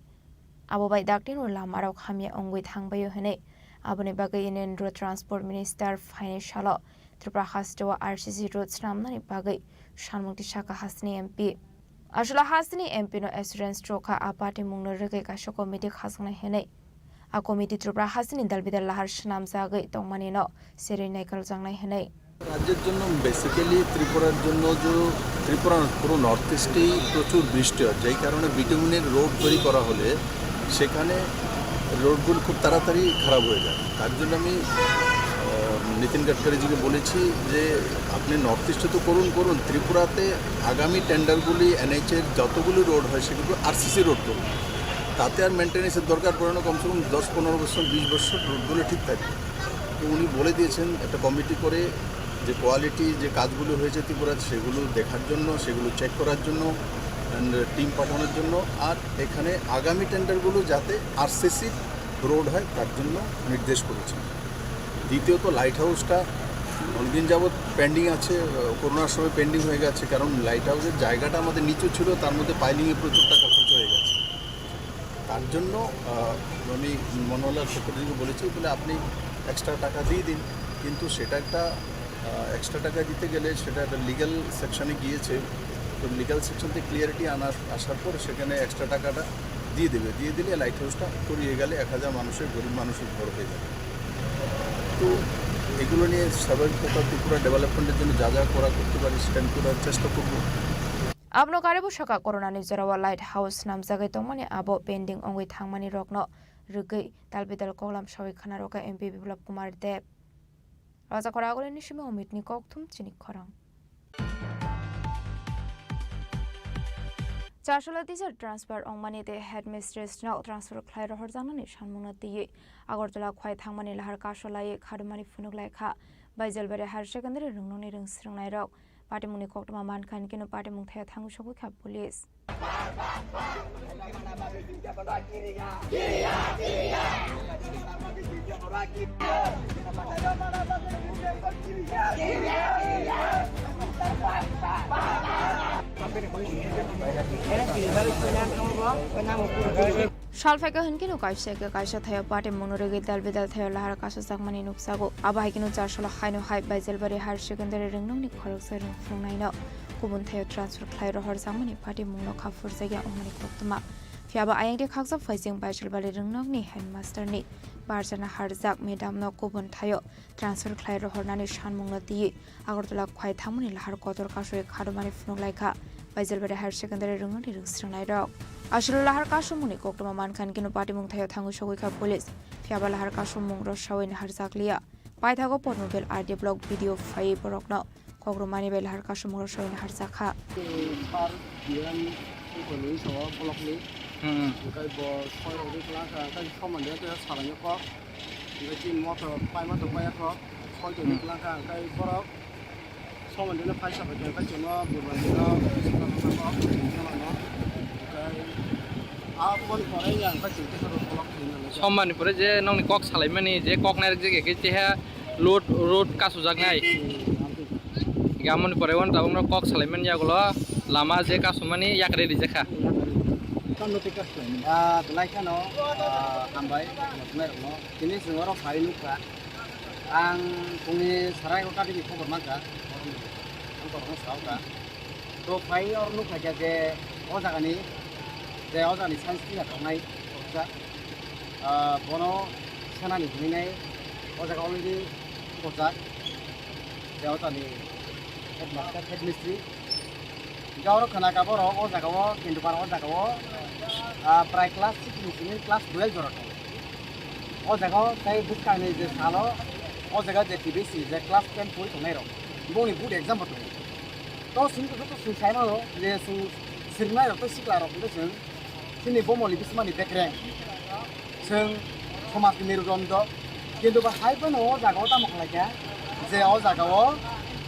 Abo bai daktino lamarok hamya wngwi thangbaio hwnwi. Aboni bagwi Union Road Transport Minister phainai salo Tripura hasteo R C C road swnamnani bagwi sanmung tisakha hasteni M P. Aswlo hasteni M P no assurance rwkha a party mungno rwgwi kaisa committee khajaknai hwnwi. A committee Tripura hasteni dalbidal lahar swnamjagwi tongmanino serwi naikoljaknai hwnwi. রাজ্যের জন্য, বেসিক্যালি ত্রিপুরার জন্য যে ত্রিপুরা পুরো নর্থ ইস্টেই প্রচুর বৃষ্টি হয়, যেই কারণে বিটুমিনের রোড তৈরি করা হলে সেখানে রোডগুলো খুব তাড়াতাড়ি খারাপ হয়ে যায়। তার জন্য আমি, আহ, নীতিন গাডকারিজিকে বলেছি যে আপনি নর্থ ইস্টে তো করুন, করুন, ত্রিপুরাতে আগামী টেন্ডারগুলি, এনএইচের যতগুলি রোড হয় সেগুলো আরসিসি রোড করুন, তাতে আর মেনটেন্যান্সের দরকার পড়ে না, কমসে কম দশ পনেরো বছর, বিশ বছর রোডগুলো ঠিক থাকবে। তো উনি বলে দিয়েছেন একটা কমিটি করে যে কোয়ালিটি যে কাজগুলো হয়েছে ত্রিপুরাতে সেগুলো দেখার জন্য, সেগুলো চেক করার জন্য, অ্যান্ড টিম পাঠানোর জন্য, আর এখানে আগামী টেন্ডারগুলো যাতে আরসিসি রোড হয় তার জন্য নির্দেশ করেছেন। দ্বিতীয়ত লাইট হাউসটা অনেকদিন যাবৎ পেন্ডিং আছে, আহ, করোনার সময় পেন্ডিং হয়ে গেছে, কারণ লাইট হাউসের জায়গাটা আমাদের নিচু ছিল, তার মধ্যে পাইলিংয়ে প্রচুর টাকা খরচ হয়ে গেছে। তার জন্য, আহ, আমি মনোহরলাল সেক্রেটারিকে বলেছি, বলে, "আপনি এক্সট্রা টাকা দিয়ে দিন।" কিন্তু সেটা একটা, আহ, এক্সট্রা টাকা দিতে গেলে সেটা একটা লিগ্যাল সেকশনে গিয়েছে। তো লিগ্যাল সেকশন থেকে ক্লিয়ারিটি আনার, আসার পর সেখানে এক্সট্রা টাকাটা দিয়ে দেবে। দিয়ে দিলে লাইট হাউসটা করিয়ে গেলে এক হাজার মানুষের, গরিব মানুষের ঘর হয়ে যাবে। তো এগুলো নিয়ে স্বাভাবিক কথা ত্রিপুরা ডেভেলপমেন্টের জন্য যা যা করা করতে পারি সেটা আমি করার চেষ্টা করব। Abono karibu saka corona ni jorao light house swnamjagwi tongmani abo pending wngwi thangmani rokno rwgwi talbidal koklam sawi khna rwkha M P Biplab Kumar Deb. Raja Khoragulini simi Omitni kokthum chini khorang. Chasola teacher transfer ongmani tei headmistress no transfer khlai rohorjaknani sanmungno twiwi Agartala khwai thangmani lahar kaso laiwi khadumani phunuk lai kha Baijalbari Higher Secondary rwngnokni rwngsrwngnairok. Patimungni koktwma mankha hinkhe no patimung thaio thangwi sogwi kha police. Sal phaikha hinkhe no kaisa khe kaisa thaio patimungno rwgwi dal bidal thaio lahar kasojakmani nukjago. Abo hai kheno Chasola haino hai Baijalbari Higher Secondary rwngnokni khoroksa rwngphurungnaino kubun thaio transfer khlai rohorjakmani patimungno kha phurjakya wngmani koktwma. Phiyaba ayang de khaksa phaising Baijalbari rwngnokni headmasterni barjana harjak madamno kubun thaio transfer khlai rohornani sanmungno twiwi Agartala khwai thangmani lahar kotor kasoi khadumani phunuk lai kha Baijalbari Higher Secondary rwngnokni rwngsrwngnairok. Aswk lahar kasomungni koktwma mankha hinkhe no patimung thaio thangwi sogwi kha police. Phiyaba lahar kasomung rwsawi naharjakliya. Paithago Potmobel R D block B D O phaiwi borokno kokrwmani bai lahar kasomung rwsawi naharjakha. Sir, D M Upani sawa block ni. Hmm. Hwnkhe bo soi rok wngkha, hwnkhe soman de khe salai kok. Hwnkhe chini motor pai motor pai kok. Soi tong wngkha, hwnkhe borok soman de no paisa bai khe, hwnkhe chwngno burman de no. Hwnkhe a phone pore ya, hwnkhe chwng khe block khe nang. Soman ni pore je nokni kok salaimani, je kok nai rwk je khe keha load, road kasujaknai. Gamoni pore wan tabuk no kok salaimani yagulo lama je kasumani yakre rijakha. Tamo tei kha khlaimani. Ah, belai kheno, ah, hambai, motnai rokno. Tini chwng oro phai nukha. Ang phungni sarai ko kadini khobor mankha. Ang korokno saokha. To phai oro nukha khe je o jagani, je o jagani science teacher tongnai khoroksa. Ah, bono sanani hinwi nai o jaga already bujak. Je o jagani headmaster, headmistress. Hingke oro khwna kha borok o jaga o, Kendupara o jaga o, ah, prai class six ni simi class twelve jora tongo. O jaga o tei bwskangni je salo, o jaga je T B C je class ten pori tongnai rok, bongni board exam bo tongo. To chwng to joto chwng sai mano je chwng swrwngnai rok tei sikla rok hwnkhe chwng chini bomoni bismani bekreng. Chwng somajni merudondo. Kintu ba hai phano o jaga o tamo khlai kha je o jaga o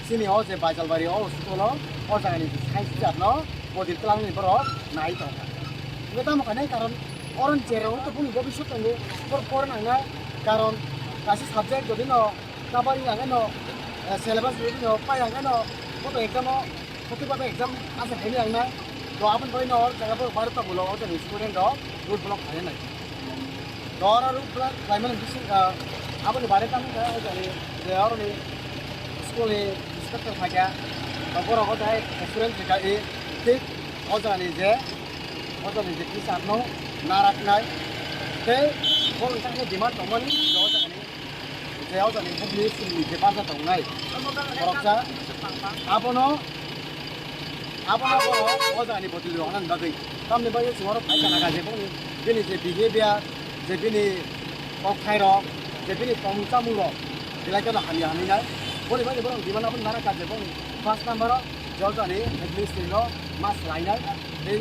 chini o je Baijalbari o school o, o jaga ni science teacher no bodil twlang ni borok nai tong kha. Hwnkhe tamo khainai karon oro ni cherao to boni bobiswt tongo, bor por nangnai karon kaisa subject jodi no kabari nangnai no, eh, syllabus jodi no pai nangnai no, bo to exam o Khuti bata exam asa khaini ang na. To aboni bagwi no jaga bo baro ta mulo o jaga student rok road block khainai. To oro road block khlaimani bising, ah, aboni bare tamo kha o jaga ni je oro ni school ni inspector phaikha. To borok o jaga student phaikha i thik o jaga ni je o jaga ni je teacher no naraknai. Tei borok ni demand tongmani je o jaga ni je o jaga ni bubli sini je barja tongnai. Boroksa abono, abono bo o jaga ni bodol rok nang bagwi. Tamni bagwi chwng oro phai kana gaje boni, bini je behavior, je bini kokthai rok, je bini tongmung chamung rok, belai kheno hamya hamya nai. Boni bagwi borok demand abono nana gaje boni. First number o je o jaga ni administration no ma swlainai. Tei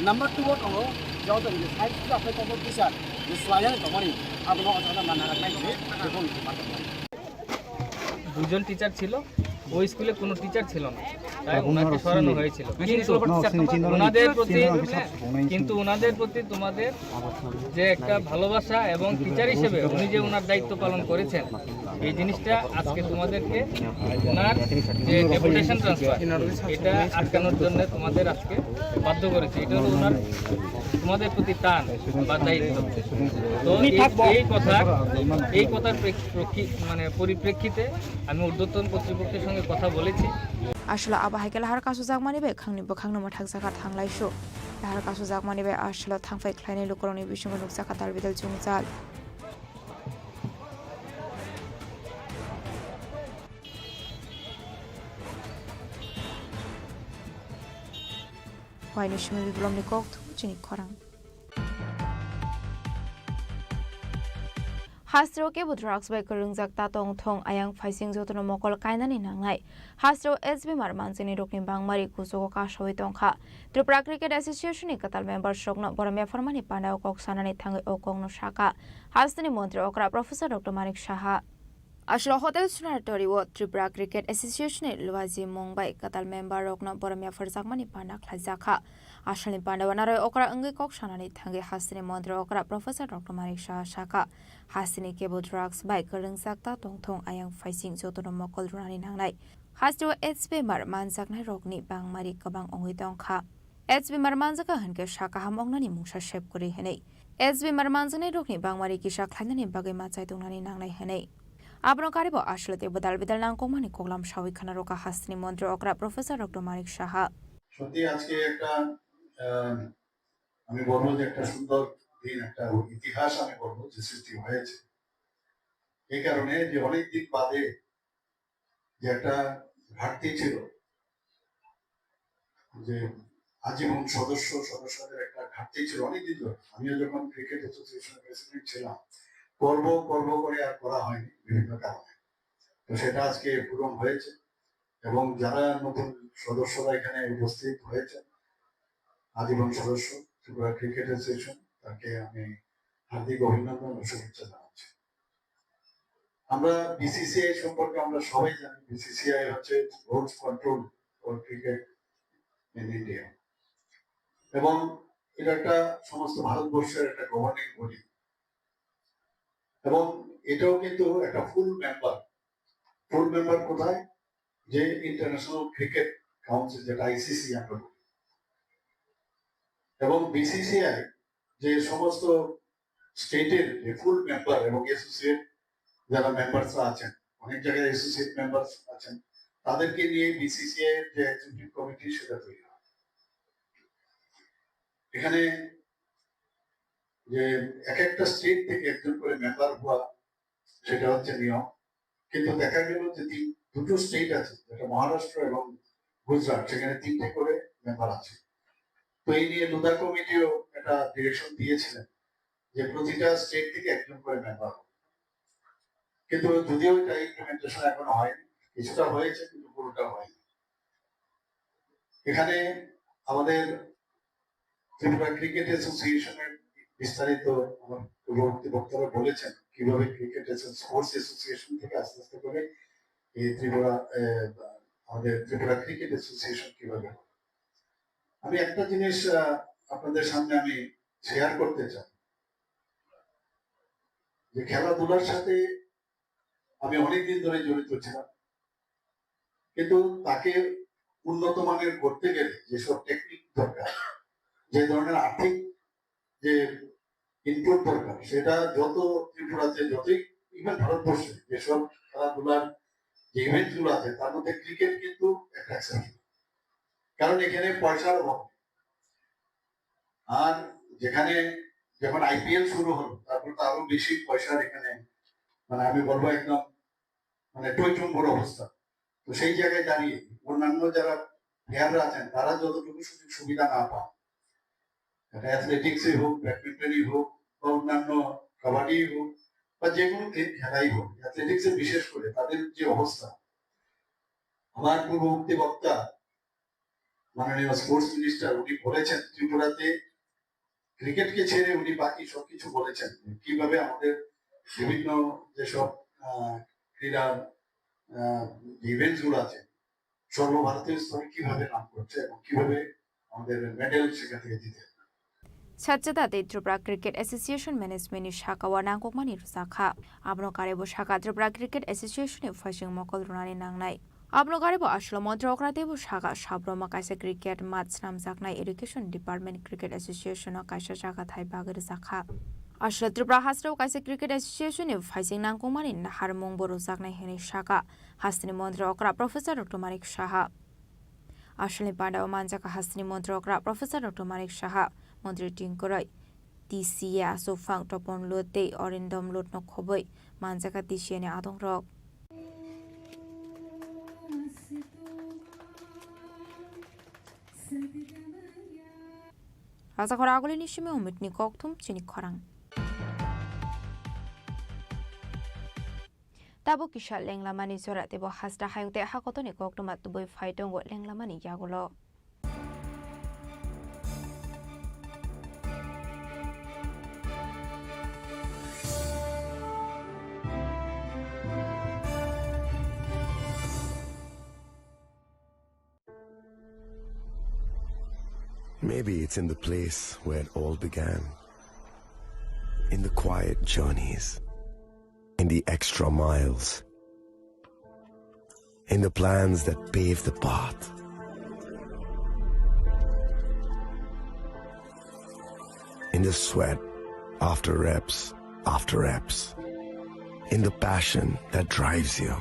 number two o tongo je o jaga ni side to apply tongo teacher je swlainani tongmani. Abono o jaga no ma nana nai je boni demand tongmani. দুজন টিচার ছিল, ওই স্কুলে কোনো টিচার ছিল না, তাই ওনাকে সরানো হয়েছিল। কিন্তু ওনাদের প্রতি, কিন্তু ওনাদের প্রতি তোমাদের যে একটা ভালোবাসা এবং টিচার হিসেবে উনি যে ওনার দায়িত্ব পালন করেছেন, এই জিনিসটা আজকে তোমাদেরকে ওনার যে ডেপুটেশন ট্রান্সফার, এটা আটকানোর জন্য তোমাদের আজকে বাধ্য করেছে। এটা হলো ওনার, তোমাদের প্রতি টান বা দায়িত্ব। তো এই, এই কথা, এই কথার প্রেক্ষ-, প্রেক্ষি-, মানে পরিপ্রেক্ষিতে আমি ঊর্ধ্বতন কর্তৃপক্ষের সঙ্গে কথা বলেছি। Aswla abo hai khe lahar kasu jakmani bai khangni bwkhakno mwthakjakha thanglaisu. Lahar kasu jakmani bai aswla thangphai khlainai lukurokni bisingo nukjakha dalbidal chungjal. Waini simi biplomni kok thum chini khorang. Hasteo kebo drugs bai kwrwngjak ta tong thung, ayang phaising jotono mokol kainani nangnai. Hasteo H B mar manjaknai rokni bangmari kuchugo kasawi tongkha. Tripura Cricket Association ni kwtal members rokno borom yapharmani pandao kok sanani thangwi o kokno sakha hasteni montri okra Professor Doctor Manik Saha. Aswk hotel Sunartori o Tripura Cricket Association ni Luaji mung bai kwtal member rokno borom yapharjakmani panda khlaijakha. Aswkni panda o naroi okra wngwi kok sanani thangwi hasteni montri okra Professor Doctor Manik Saha sakha, hasteni kebo drugs bai kwrwngjak ta tongthung ayang phaising jotono mokol rwnani nangnai. Hasteo H B mar manjaknai rokni bangmari kwbang wngwi tongkha. H B mar manjakha hinkhe sa kaham wngnani mungsa sep kwrwi hwnwi. H B mar manjaknai rokni bangmari kisa khlainani bagwi ma chaitongnani nangnai hwnwi. Abono karibo aswk tei bwdal bidal nangkukmani koklam sawi khna rwkha hasteni montri okra Professor Doctor Manik Saha. সত্যি আজকে একটা, আহ, আমি বলবো যে একটা সুন্দর দিন, একটা ইতিহাস আমি বলবো যে সৃষ্টি হয়েছে। এই কারণে যে অনেক দিন বাদে যে একটা ঘাটতি ছিল, যে আজীবন সদস্য সদস্যদের একটা ঘাটতি ছিল অনেকদিন ধরে। আমিও যখন ক্রিকেট অ্যাসোসিয়েশন প্রেসিডেন্ট ছিলাম, করব করব করে আর করা হয়নি বিভিন্ন কারণে। তো সেটা আজকে পূরণ হয়েছে এবং যারা নতুন সদস্যরা এখানে উপস্থিত হয়েছেন, আজীবন সদস্য ত্রিপুরা ক্রিকেট অ্যাসোসিয়েশন, তাকে আমি হার্দিক অভিনন্দন ও শুভেচ্ছা জানাচ্ছি। আমরা বিসিসিআই সম্পর্কে আমরা সবাই জানি, বিসিসিআই হচ্ছে rules control for cricket in India, এবং এটা একটা সমস্ত ভারতবর্ষের একটা গভর্নিং বডি, এবং এটাও কিন্তু একটা ফুল মেম্বার। ফুল মেম্বার কোথায়? যে ইন্টারন্যাশনাল ক্রিকেট কাউন্সিল, যেটা আইসিসি আমরা বলি, এবং বিসিসিআই যে সমস্ত স্টেটের যে ফুল মেম্বার এবং অ্যাসোসিয়েট যারা মেম্বারসরা আছেন, অনেক জায়গায় অ্যাসোসিয়েট মেম্বারস আছেন, তাদেরকে নিয়ে বিসিসিআই এর যে এক্সিকিউটিভ কমিটি সেটা তৈরি হয়। এখানে যে এক একটা স্টেট থেকে একজন করে মেম্বার হওয়া, সেটা হচ্ছে নিয়ম। কিন্তু দেখা গেল যে তিন, দুটো স্টেট আছে, যেটা মহারাষ্ট্র এবং গুজরাট, সেখানে তিনটে করে মেম্বার আছে। তো এই নিয়ে লুধা কমিটিও একটা ডিরেকশন দিয়েছিলেন যে প্রতিটা স্টেট থেকে একজন করে মেম্বার হবে। কিন্তু যদিও এটা ইমপ্লিমেন্টেশন এখনো হয়নি, কিছুটা হয়েছে কিন্তু পুরোটা হয়নি। এখানে আমাদের ত্রিপুরা ক্রিকেট অ্যাসোসিয়েশনের বিস্তারিত আমার পূর্ববর্তী বক্তারা বলেছেন, কিভাবে ক্রিকেট অ্যাসো-, স্পোর্টস অ্যাসোসিয়েশন থেকে আস্তে আস্তে করে এই ত্রিপুরা, আহ, আমাদের ত্রিপুরা ক্রিকেট অ্যাসোসিয়েশন কিভাবে হলো। আমি একটা জিনিস, আহ, আপনাদের সামনে আমি শেয়ার করতে চাই, যে খেলাধুলার সাথে আমি অনেকদিন ধরে জড়িত ছিলাম, কিন্তু তাকে উন্নত মানের করতে গেলে যেসব টেকনিক দরকার, যে ধরনের আর্থিক যে ইনপুট দরকার, সেটা যত ত্রিপুরাতে, যতই, ইভেন ভারতবর্ষে যেসব খেলাধুলার যে ইভেন্টস গুলো আছে, তার মধ্যে ক্রিকেট কিন্তু একটা এক্সেপশন, কারণ এখানে পয়সার অভাব নেই। আর যেখানে যখন আইপিএল শুরু হলো, তারপর তো আরো বেশি পয়সার এখানে, মানে, আমি বলবো একদম, মানে, টইটুম্বুর অবস্থা। তো সেই জায়গায় দাঁড়িয়ে অন্যান্য যারা প্লেয়াররা আছেন, তারা যতটুকু সুযোগ সুবিধা না পান, এটা অ্যাথলেটিক্সই হোক, ব্যাডমিন্টনই হোক, বা অন্যান্য কাবাডিই হোক, বা যে কোনো খে-, খেলাই হোক, অ্যাথলেটিক্সে বিশেষ করে তাদের যে অবস্থা, আমার পূর্ববর্তী বক্তা মাননীয় স্পোর্টস মিনিস্টার উনি বলেছেন, ত্রিপুরাতে ক্রিকেটকে ছেড়ে উনি বাকি সবকিছু বলেছেন, কিভাবে আমাদের বিভিন্ন যেসব, আহ, ক্রীড়া, আহ, ইভেন্টস গুলো আছে, সর্বভারতীয় স্তরে কিভাবে নাম করছে এবং কিভাবে আমাদের মেডেল সেখান থেকে জিতে। Sajjada tei Tripura Cricket Association Management ni saka o nangkukmani rwjakha. Abono karibo saka Tripura Cricket Association ni phaising mokol rwnani nangnai. Abono karibo aswk montri okra teibo saka, Sabroma kaisa cricket match swnamjaknai Education Department Cricket Association o kaisa jaga thai bagwi rwjakha. Aswk Tripura hasteo kaisa Cricket Association ni phaising nangkukmani naharmung bo rwjaknai hwnwi saka hasteni montri okra Professor Doctor Manik Saha. Aswkni panda o manjakha hasteni montri okra Professor Doctor Manik Saha, montri tingkoroi, T C A Aswkphang Topon Lut tei Orindom Lut no khobwi manjakha T C A ni adongrok. Rajakhor agulini simi Umitni kokthum chini khorang. Abo kisa lenglamani jora teibo hasta hayung tei hakotorni koktwma tubui phai tongo lenglamani yagulo. Maybe it's in the place where it all began. In the quiet journeys, in the extra miles, in the plans that pave the path, in the sweat after reps after reps, in the passion that drives you.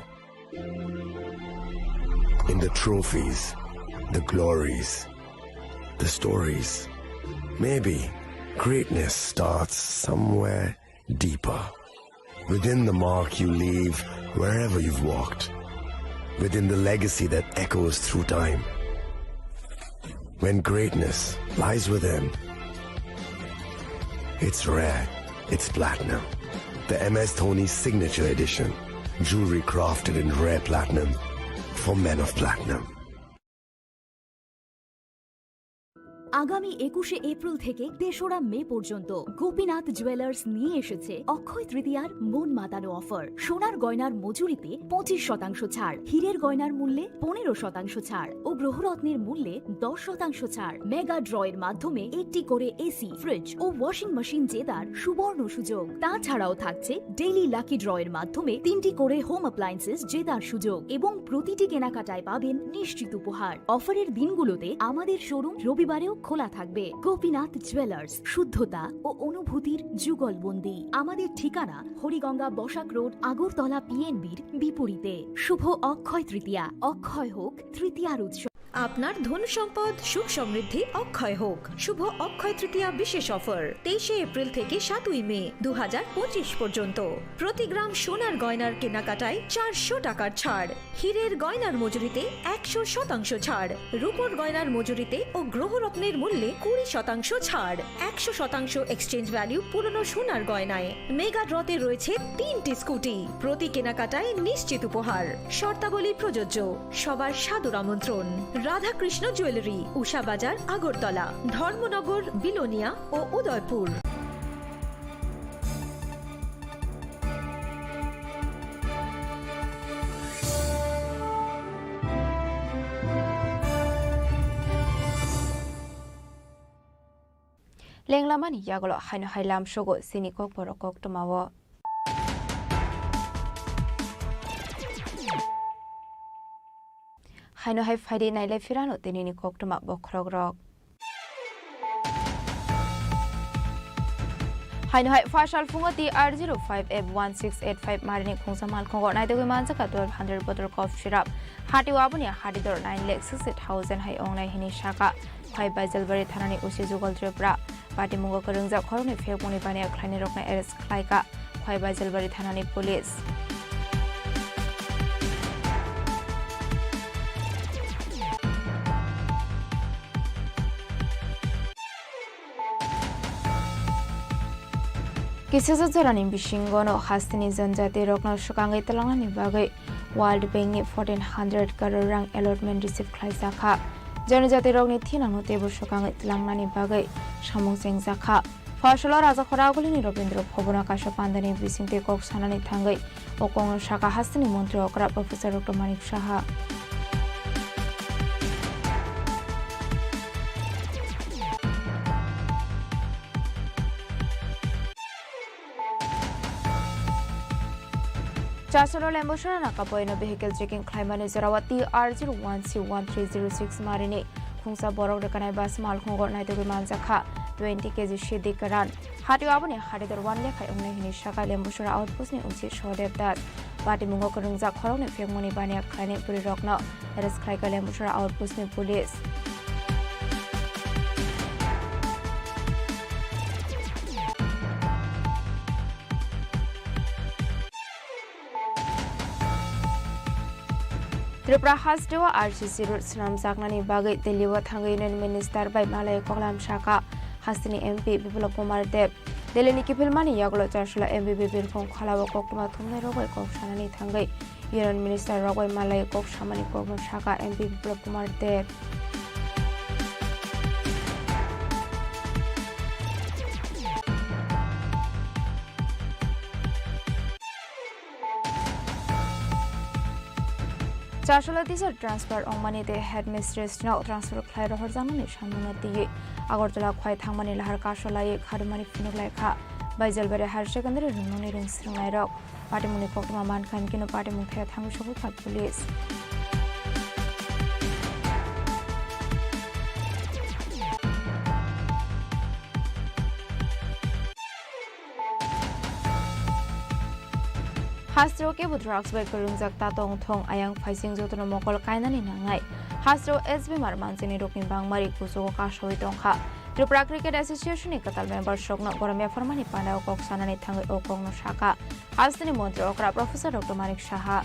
In the trophies, the glories, the stories. Maybe greatness starts somewhere deeper. Within the mark you leave wherever you've walked. Within the legacy that echoes through time. When greatness lies within, it's rare, it's platinum. The M S Dhoni Signature Edition. Jewelry crafted in rare platinum for men of platinum. আগামী একুশে এপ্রিল থেকে তেসরা মে পর্যন্ত গোপীনাথ জুয়েলার্স নিয়ে এসেছে অক্ষয় তৃতীয়ার মন মাতানো অফার। সোনার গয়নার মজুরিতে পঁচিশ শতাংশ ছাড়, হীরের গয়নার মূল্যে পনেরো শতাংশ ছাড় ও গ্রহরত্নের মূল্যে দশ শতাংশ ছাড়। মেগা ড্রয়ের মাধ্যমে একটি করে এসি, ফ্রিজ ও ওয়াশিং মেশিন জেতার সুবর্ণ সুযোগ। তাছাড়াও থাকছে ডেইলি লাকি ড্রয়ের মাধ্যমে তিনটি করে হোম অ্যাপ্লায়েন্সেস জেতার সুযোগ এবং প্রতিটি কেনাকাটায় পাবেন নিশ্চিত উপহার। অফারের দিনগুলোতে আমাদের শোরুম রবিবারেও খোলা থাকবে। গোপীনাথ জুয়েলার্স, শুদ্ধতা ও অনুভূতির যুগলবন্দি। আমাদের ঠিকানা হরিগঙ্গা বসাক রোড, আগরতলা পিএনবির বিপরীতে। শুভ অক্ষয় তৃতীয়া, অক্ষয় হোক তৃতীয়ার উৎসব। আপনার ধন সম্পদ সুখ সমৃদ্ধি অক্ষয় হোক। শুভ অক্ষয় তৃতীয়া বিশেষ অফার, তেইশে এপ্রিল থেকে সাতই মে দু হাজার পঁচিশ পর্যন্ত। প্রতি গ্রাম সোনার গয়নার কেনাকাটায় চারশো টাকার ছাড়, হীরের গয়নার মজুরিতে একশো শতাংশ ছাড়, রূপোর গয়নার মজুরিতে ও গ্রহরত্নের মূল্যে কুড়ি শতাংশ ছাড়, একশো শতাংশ এক্সচেঞ্জ ভ্যালু পুরনো সোনার গয়নায়। মেগা ড্রতে রয়েছে তিনটি স্কুটি, প্রতি কেনাকাটায় নিশ্চিত উপহার। শর্তাবলী প্রযোজ্য। সবার সাদর আমন্ত্রণ। রাধাকৃষ্ণ জুয়েলারি, উষা বাজার, আগরতলা, ধর্মনগর, বিলোনিয়া ও Udaipur. Lenglamani yagulo haino hai lamsogo chini kokborok koktwmao. Haino hai phaidi nailai phirano tinini koktwma bokhorokrok. Haino hai phasal phungo T R zero five F one six eight five marini khungsa malkhungo naitugwi manjakha twelve hundred bottle cough syrup. Hatio aboni hati dor nine lakh sixty thousand hai ongnai hini saka. Khwai Baijalbari thanani O C Jugal Tripura. Patimungo kwrwngjak khoroknwi phiyokmungni baniya khlainairokno arrest khlaikha Khwai Baijalbari thanani police. Kisisa jorani bisingono hasteni janjatirokno swkangwi twlangnani bagwi World Bank ni fourteen hundred crore rang allotment receive khlaijakha. Janjatirokni thinangno teibo swkangwi twlangnani bagwi samung chengjakha. Phasalo Rajakhora Agulini Robindra Bhabono kaisa pandani bisingtwi kok sanani thangwi o kokno sakha hasteni montri okra Professor Doctor Manik Saha. Chasolo Lembusora nakapoino vehicle checking khlaimani jorao T R zero one C one three zero six marini khungsa borok rwkanai bus malkhungo naitugwi manjakha twenty K G sidi kwran. Hatio aboni hatidor one lekha wngnai hini sakha Lembusora outpost ni O C Sodev Das. Patimungo kwrwngjak khoroknwi phiyokmungni baniya khlainai bwrwirokno arrest khlaikha Lembusora outpost ni police. Tripura hasteo R C C road swnamjaknani bagwi Delhi-o thangwi Union Minister bai malai koklam sakha hasteni M P Biplab Kumar Deb. Delhi ni kiphilmani yagulo Charchula M P Bai birkhong khalao koktwma thumnai rok bai kok sanani thangwi Union Minister rok bai malai kok samani kokno saka M P Biplab Kumar Deb. Charchula teacher transfer ongmani tei headmistress no transfer khlai rohorjakmani samungno twiwi Agartala khwlai thangmani lahar kasolaiwi kharumani phunuk lai kha. Baijalbari Higher Secondary rwngnokni rwng swrwngnairok patimungni koktwma mankha, hinkhe no patimung thaya thangwi sogwi kha police. Hasteo kebo drugs bai kwrwngjak ta tong thung, ayang phaising jotono mokol kainani nangnai. Hasteo S B mar manjini rokni bangmari kuchugo kasawi tongkha. Tripura Cricket Association ni kwtal member sokno gorom yapharmani panao kok sanani thangwi o kokno saka hasteni montri okra Professor Doctor Manik Saha.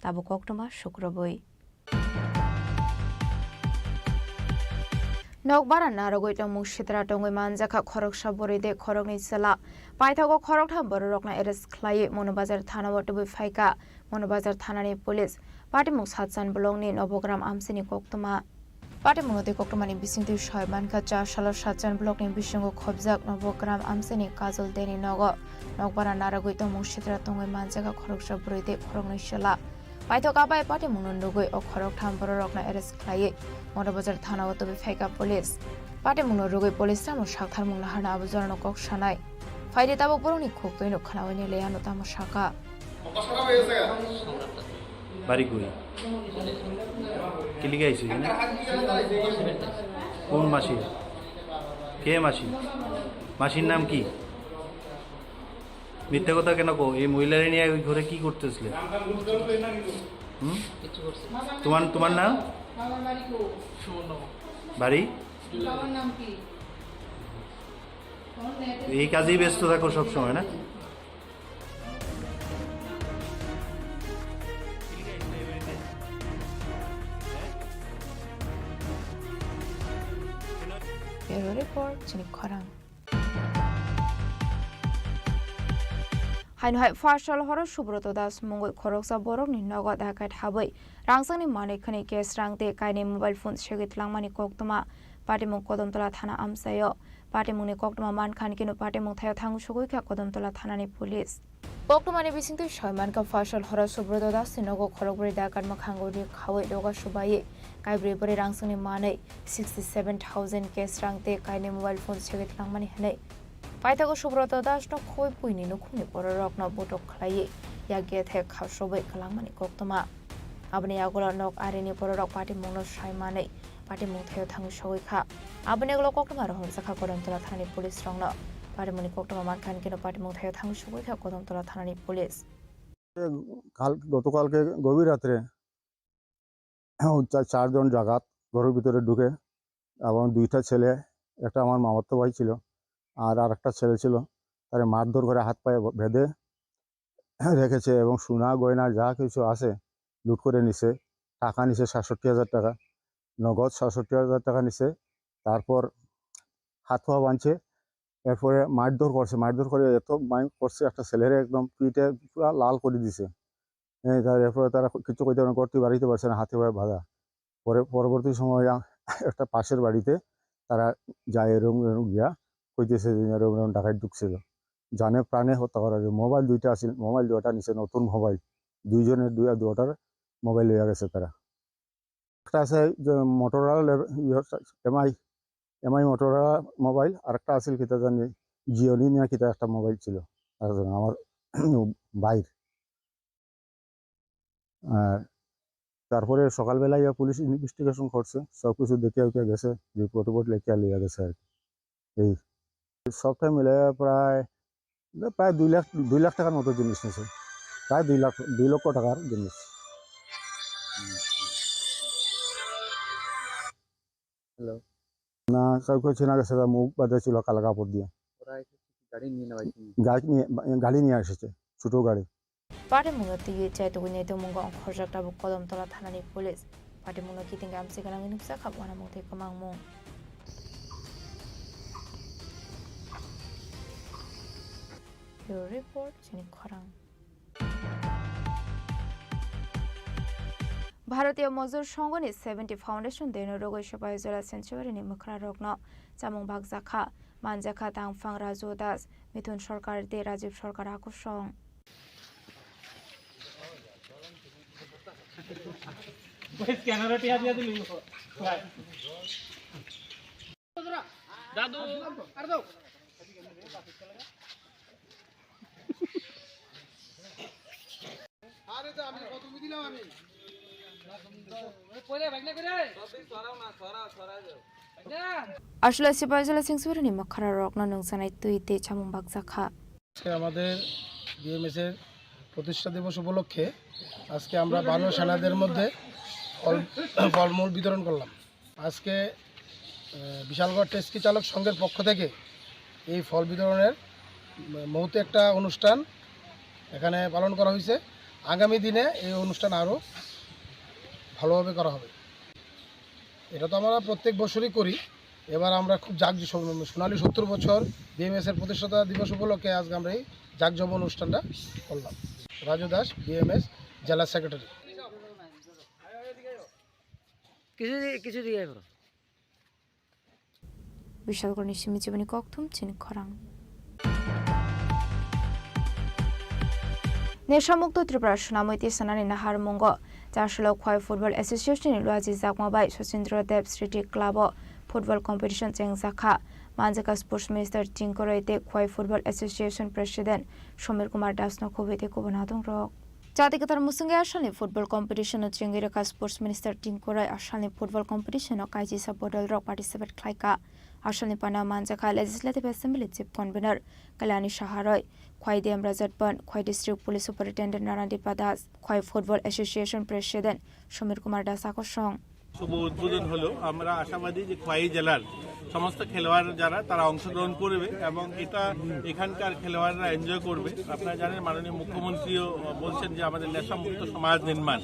Tabuk koktwma sukrubwi. Nokbara narwgwi tongmung sitra tongwi manjakha khoroksa bwrwi tei khoroknwi chwla. Paithago khoroktham bororokno arrest khlaiwi Mono Bazar thanao tubui phaikha Mono Bazar thanani police. Patimung Satchan blockni Nobogram amchaini koktwma. Patimungno tei koktwmani bisingtwi soi mankha, char salo Satchan blockni bisingo khobjak Nobogram amchaini Kajol Deni nogo nokbara narwgwi tongmung sitra tongwi manjakha khoroksa bwrwi tei khoroknwi chwla. Paithak abai patimungno nugwi o khoroktham bororokno arrest khlaiwi Mono Bazar thanao tubui phaikha police. Patimungno rwgwi police tamo saktharmung naharna abo jorano kok sanai. Phaidi tabuk borokni khuktwino khwnawi ni leyano tamo saka. বাড়ি কই? কিলিকে আইছো এখানে? কোন মাসি? কে মাসি? মাসির নাম কি? মিথ্যা কথা কেন কো? এই মহিলারে নিয়ে ওই ঘরে কি করতেছিলে? হুম? তোমার, তোমার নাম? বাড়ি? এই কাজেই ব্যস্ত থাকো সব সময়, না? Bureau Report, chini khorang. Haino hai first sal horo Subroto Das mungwi khoroksa borokni nogo dakat habwi rangsangni manwi khwnwi cash rang tei kainwi mobile phone segwi twlangmani koktwma patimung Kodamtola thana amchaio. Patimungni koktwma mankha hinkhe no patimung thaio thangwi sogwi kha Kodamtola thanani police. Koktwmani bisingtwi soi mankha, first sal horo Subroto Das ni nogo khorokbrwi dakat mwkhango ri khawi doga subaiwi kaibrwi bwrwi rangsangni manwi sixty seven thousand cash rang tei kainwi mobile phone segwi twlangmani hwnwi. Paithago Subroto Das no khoi puini nukhungni bororokno botok khlaiwi yak gethek kha sobwi kwlangmani koktwma. Aboni yagulo nok arini bororok patimungno sai manwi patimung thaio thangwi sogwi kha. Aboni yagulo koktwma rohorjak kha Kodamtola thanani police rokno. Patimungni koktwma mankha hinkhe no patimung thaio thangwi sogwi kha Kodamtola thanani police. কাল, গতকালকে গভীর রাত্রে চার, চারজন ডাকাত ঘরের ভিতরে ঢুকে এবং দুইটা ছেলে, একটা আমার মামাতো ভাই ছিল, আর আরেকটা ছেলে ছিল, তারে মারধর করে হাত পায়ে বেঁধে রেখেছে এবং সোনা গয়না যা কিছু আছে লুট করে নিছে। টাকা নিছে সাতষট্টি হাজার টাকা, নগদ সাতষট্টি হাজার টাকা নিছে। তারপর হাত পা বাঁধছে, এরপরে মারধর করছে, মারধর করে এত মাইর করছে, একটা ছেলেরে একদম পিঠে পুরা লাল করে দিছে। হ্যাঁ, তার এরপরে তারা কিচ্ছু কইতে পারে না, ঘর থেকে বাড়িতে পারছে না, হাতে পায়ে বাঁধা। পরে পরবর্তী সময় আ-, একটা পাশের বাড়িতে তারা যায়, এরকম, এরকম গিয়া কইতেছে যে, "এরকম, এরকম ডাকাত ঢুকছিল।" জানে প্রাণে হত্যা করা হয়েছে। মোবাইল দুইটা আছিল, মোবাইল দুইটা নিছে, নতুন মোবাইল। দুইজনের দুই, দুইটার মোবাইল লইয়া গেছে তারা। একটা আছে যে Motorola লেব-, ইয়ে, এমআই, এমআই Motorola মোবাইল, আর একটা আছিল কিতা জানি, Xiaomi না কিতা একটা মোবাইল ছিল। আর আমার ভাইর। আর তারপরে সকালবেলা ইয়া পুলিশ ইনভেস্টিগেশন করছে, সব কিছু দেখিয়া উখিয়া গেছে, রিপোর্ট টিপোর্ট লেখিয়া লইয়া গেছে আর কি। এই সবটা মিলে প্রায়, প্রায় দুই লাখ, দুই লাখ টাকার মতো জিনিস নিছে, প্রায় দুই লাখ, দুই লক্ষ টাকার জিনিস। হ্যালো। না, কাউকে চেনা গেছে না, মুখ বাঁধা ছিল কালা কাপড় দিয়ে। ওরা এসে কি গাড়ি নিয়ে নেওয়া হয়েছে? গাড়ি নিয়ে, গাড়ি নিয়ে এসেছে, ছোট গাড়ি। Patimungno twiwi chaitugwi naitukmungo ongkhorjak tabuk Kodamtola thanani police. Patimungno kiting amchiknangwi nukjakha uanamung tei kwmangmung. Bureau Report, chini khorang. Bharatiya Mozdur Songho ni seventy Foundation Day no rwgwi Sipahijala Sanctuary ni mwkhra rokno chamung bakjakha, manjakha tangphang Raju Das, Mithun Sarkar tei Rajiv Sarkar hakusong. Aswlai Sipahijala Sanctuary ni mwkhra rokno nungsanai twi tei chamung bakjakha. আজকে আমাদের বিএমএস এর প্রতিষ্ঠা দিবস উপলক্ষে আজকে আমরা বানর সেনাদের মধ্যে ফল ফলমূল বিতরণ করলাম। আজকে আহ, বিশালগড় ট্যাক্সি চালক সংঘের পক্ষ থেকে এই ফল বিতরণের উম, মহতি একটা অনুষ্ঠান এখানে পালন করা হয়েছে। আগামী দিনে এই অনুষ্ঠান আরও ভালোভাবে করা হবে। এটা তো আমরা প্রত্যেক বছরই করি। এবার আমরা খুব জাঁক সোনালী সত্তর বছর বিএমএস এর প্রতিষ্ঠাতা দিবস উপলক্ষে আজকে আমরা এই জাঁকজমক অনুষ্ঠানটা করলাম। রাজু দাস, বিএমএস জেলা সেক্রেটারি। কিছু দি-, কিছু দিয়ে করো। Bishalgarhni simi chibani kokthum chini khorang. Nesha Mukto Tripura swnamwi tisanani naharmungo Chasalo Khwai Football Association ni luaji jakma bai Sachindra Dev Sriti Club o football competition chengjakha. Manjaka Sports Minister Tingkoroi tei Khwai Football Association President Somir Kumar Das no khubui tei kubun adong rok. Chati kwthar mwswngwi asalni football competition no chengwi rwkha Sports Minister Tingkoroi asalni football competition o kaisisa bodol rok participate khlaikha. Asalni pana manjakha Legislative Assembly Chief Convener Kalyani Saharoi, Khwai D M Rajat Ban, Khwai District Police Superintendent Rana Dipa Das, Khwai Football Association President Somir Kumar Das akosong. শুভ উদ্বোধন হলো। আমরা আশাবাদী যে খোয়াই জেলার সমস্ত খেলোয়াড় যারা, তারা অংশগ্রহণ করবে এবং এটা এখানকার খেলোয়াড়রা এনজয় করবে। আপনারা জানেন, মাননীয় মুখ্যমন্ত্রীও বলছেন যে আমাদের নেশামুক্ত সমাজ নির্মাণ,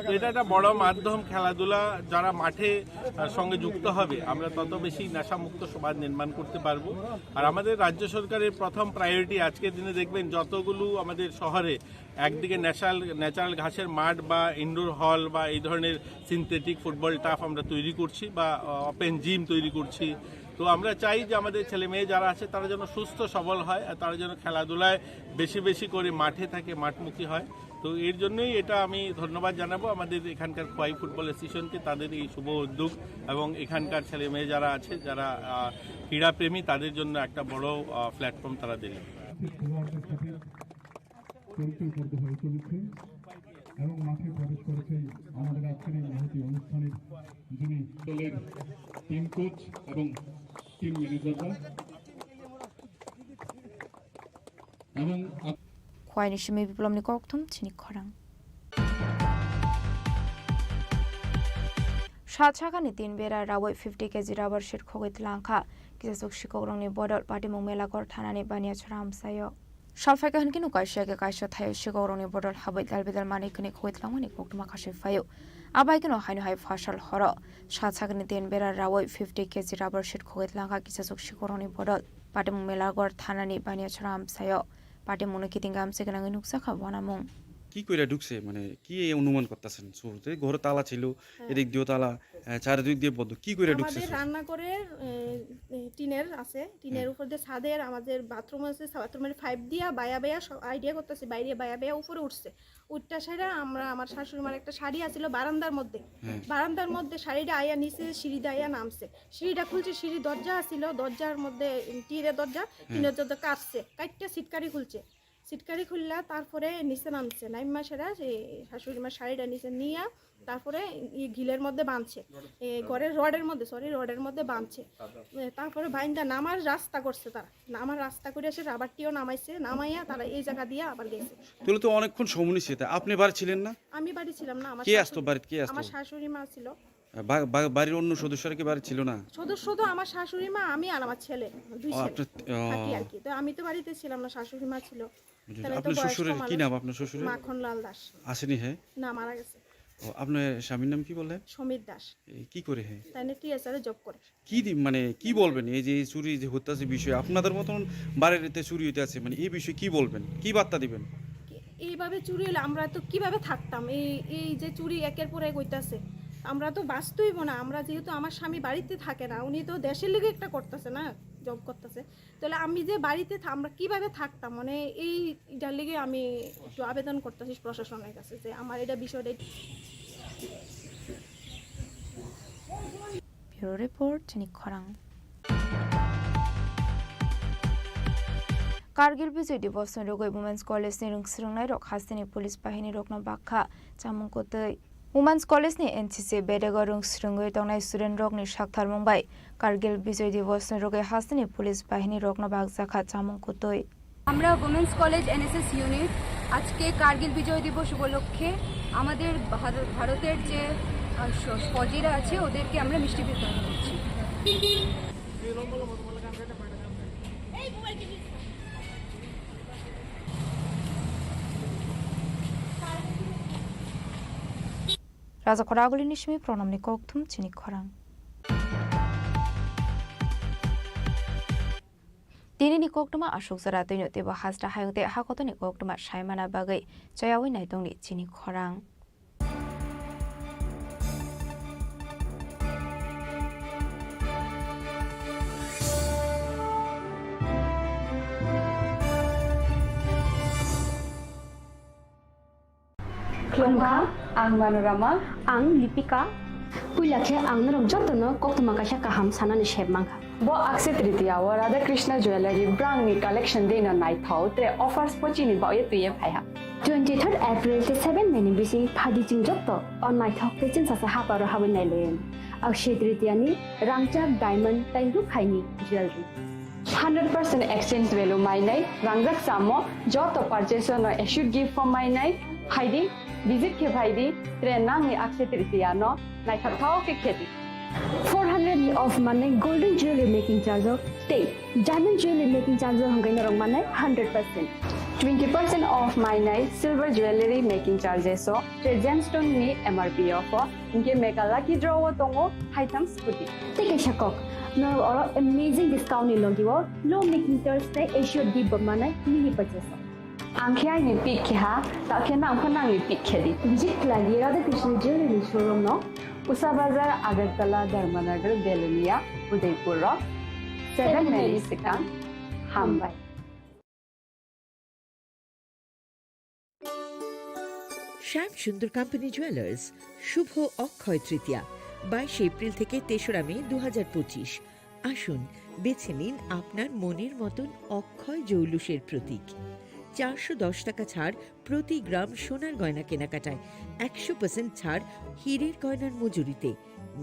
তো এটা একটা বড় মাধ্যম। খেলাধুলা যারা মাঠে, আহ, সঙ্গে যুক্ত হবে, আমরা তত বেশি নেশামুক্ত সমাজ নির্মাণ করতে পারবো। আর আমাদের রাজ্য সরকারের প্রথম প্রায়োরিটি, আজকের দিনে দেখবেন যতগুলো আমাদের শহরে একদিকে ন্যাচারাল, ন্যাচারাল ঘাসের মাঠ বা ইনডোর হল বা এই ধরনের সিনথেটিক ফুটবল টার্ফ আমরা তৈরি করছি বা, আহ, ওপেন জিম তৈরি করছি। তো আমরা চাই যে আমাদের ছেলে মেয়ে যারা আছে, তারা যেন সুস্থ সবল হয় আর তারা যেন খেলাধুলায় বেশি বেশি করে মাঠে থাকে, মাঠমুখী হয়। তো এর জন্যই এটা আমি ধন্যবাদ জানাবো আমাদের এখানকার খোয়াই ফুটবল অ্যাসোসিয়েশনকে, তাদের এই শুভ উদ্যোগ এবং এখানকার ছেলে মেয়ে যারা আছে, যারা, আহ, ক্রীড়াপ্রেমী, তাদের জন্য একটা বড়, আহ, প্ল্যাটফর্ম তারা দিলেন। পরিচয় করতে হয়ে চলেছে এবং মাঠে প্রবেশ করেছে আমাদের আজকের এই মহতী অনুষ্ঠানের যিনি দলের টিম কোচ এবং টিম ম্যানেজাররা এবং up- Khwai ni simi biplomni kokthum chini khorang. Sat sakani tin bera rawi fifty K G rubber sheet khogwi tlangkha. Kisasuk sikokrokni bodol Patimung Melagor thanani Baniachara amchaio. Salphaikha hwnkhe no kaisa khe kaisa thaio sikokrokni bodol habwi dalbidal manwi khwnwi khogwi tlangmani koktwma khaswi phaio. Abai kheno haino hai phasal horo sat sakani tin bera rawi fifty K G rubber sheet khogwi tlangkha kisasuk sikokrokni bodol Patimung Melagor thanani Baniachara amchaio. Patimungno kiting amchai gwnangwi nukjakha uanamung. কি কইরা ঢুকছে? মানে, কি এই অনুমান করতেছেন শুরুতে? ঘরে তালা ছিল, হ্যাঁ। এদিক দিয়েও তালা, আহ, চারিদিক দিয়ে বন্ধ। কি কইরা ঢুকছে আমাদের শুরু? রান্নাঘরের, এ, এ, টিনের আছে, টিনের হ্যাঁ। উপর দিয়ে ছাদের আমাদের বাথরুম আছে, সা-, বাথরুমের পাইপ দিয়া বায়া বায়া স-, আইডিয়া করতেছে, বাইরে বায়া বায়া উপরে উঠছে। উঠটা সেরা আমরা, আমার শাশুড়ি মার একটা শাড়ি আছিল বারান্দার মধ্যে, হ্যাঁ। বারান্দার মধ্যে শাড়িটা আয়া নিচে সিঁড়ি দিয়ে আয়া নামছে। সিঁড়িটা খুলছে, সিঁড়ি দরজা আছিল, দরজার মধ্যে, উম, টিনের দরজা, হ্যাঁ। টিনের দরজা কাটছে, কাটতে সিটকারি খুলছে। সিটকারি খুললা, তারপরে নিচে নামছে। নাইমা সেরা যে শাশুড়ি মার শাড়িটা নিচে নিয়া তারপরে ই ঘিলের মধ্যে বাঁধছে, এ, ঘরের রডের মধ্যে, সরি, রডের মধ্যে বাঁধছে। এ, তারপরে বাইন্দা নামার রাস্তা করছে তারা, নামার রাস্তা করে এসে রাবারটিও নামাইছে, নামাইয়া তারা এই জায়গা দিয়ে আবার গেছে। তাহলে তো অনেকক্ষণ সময় নিচ্ছে। তা আপনি বাড়ি ছিলেন না? আমি বাড়ি ছিলাম না, আমার কে শাশুড়ি, আসতো বাড়িতে? কে আসতো? আমার শাশুড়ি মা ছিল। আহ, বা-, বা-, বাড়ির অন্য সদস্যরা কি বাড়ি ছিল না? সদস্য তো আমার শাশুড়ি মা, আমি আর আমার ছেলে, দুই ও, ছেলে আপনার, ও। থাকি আর কি। তো আমি তো বাড়িতে ছিলাম না, শাশুড়ি মা ছিল। বুঝেছি। তাহলে তো আপনার বয়স্ক শ্বশুরের কি মানুষ। নাম আপনার শ্বশুরের? মাখনলাল দাস। আসেনি হে? না, মারা গেছে। ও, আপনার স্বামীর নাম কি বললেন? সমীর দাস। এ, কি করে হে? তাই না টিএসআর এ জব করে। কি দি-, মানে কি বলবেন এই যে এই চুরি যে হইতাছে বিষয়ে, আপনাদের মতন বাড়িতে চুরি হইতে আছে, মানে এই বিষয়ে কি বলবেন, কি বার্তা দিবেন? কি-, এইভাবে চুরি হলে আমরা তো কিভাবে থাকতাম? এই, এই যে চুরি একের পর এক হইতাছে, আমরা তো বাঁচতেইব না। আমরা যেহেতু আমার স্বামী বাড়িতে থাকে না, উনি তো দেশের লিগে একটা করতেছে না, জব করতেছে, তাহলে আমি যে বাড়িতে থা-, আমরা কিভাবে থাকতাম? মানে এই, এটার লিগে আমি একটু আবেদন করতেছি প্রশাসনের কাছে যে আমার এটা বিষয়টা। Bureau Report, Chini Khorang. Kargil Bijoy Divos ni rogwi Women's College ni rwng swrwngnairok hasteni police bahini rokno bakha chamung kotwi. Women's College ni N C C bedego rwng swrwngwi tongnai student rokni saktharmung bai Kargil Bijoy Divos ni rogwi hasteni police bahini rokno bakjakha chamung kotwi. আমরা women's college NSS unit আজকে কার্গিল বিজয় দিবস উপলক্ষে আমাদের ভারত, ভারতের যে, আহ, স-, ফৌজিরা আছে ওদেরকে আমরা মিষ্টি বিতরণ করছি। Raja Khoraguli ni simi pronamni kokthum chini khorang. Tini ni koktwma aswk jora twino teibo hasta hayung tei hakotoni koktwma saimana bagwi chayawi naitongni chini khorang. Khulumkha, ang Manorama. Ang Lipika. Puila khe ang norok jotono koktwma kaisa kaham sanani sep mankha. Bo Akshaya Tritiya o Radha Krishna Jewellery brangni collection deino naithok tre offers pochini baoye twiye phaiha. Twenty third April tei seven May ni bising phaidi chwng joto o naithok tei chwngsasa haparo habwi nailaiyani. Akshaya Tritiya ni rangchak diamond tei rukhaini jewellery. Hundred percent exchange value mainai, rangjak samo, joto purchase no assured gift form mainai, phaidi, visit khe phaidi, tre nangni Akshaya Tritiya no naithok thao khe khedi. Four hundred ni off manai golden jewelry making charge o tei diamond jewelry making charge o hwnkhai norok manai hundred percent. Twenty percent off mainai silver jewelry making charges o tre gemstone ni M R P o pho. Hinkhe mega lucky draw o tongo haitham scooty. Tei kaisa kok, norok oro amazing discount ni logi o low making charge tei assured gift bo manai mini purchase o. Ang khe aini pick khe ha, ta khe nang pho nangni pick khe di. Visit khlai di Radha Krishna Jewelry ni showroom no. Usa Bazar, Agartala, Dharmanagar, Belonia, Udaipur o. Seven May ni swkang. Hambai. শ্যাম সুন্দর company jewellers, শুভ অক্ষয় তৃতীয়া, বাইশে এপ্রিল থেকে তেসরা মে দু হাজার পঁচিশ। আসুন, বেছে নিন আপনার মনের মতন অক্ষয় জৌলুসের প্রতীক। চারশো দশ টাকা ছাড় প্রতি গ্রাম সোনার গয়না কেনাকাটায়, একশো পার্সেন্ট ছাড় হীরের গয়নার মজুরিতে,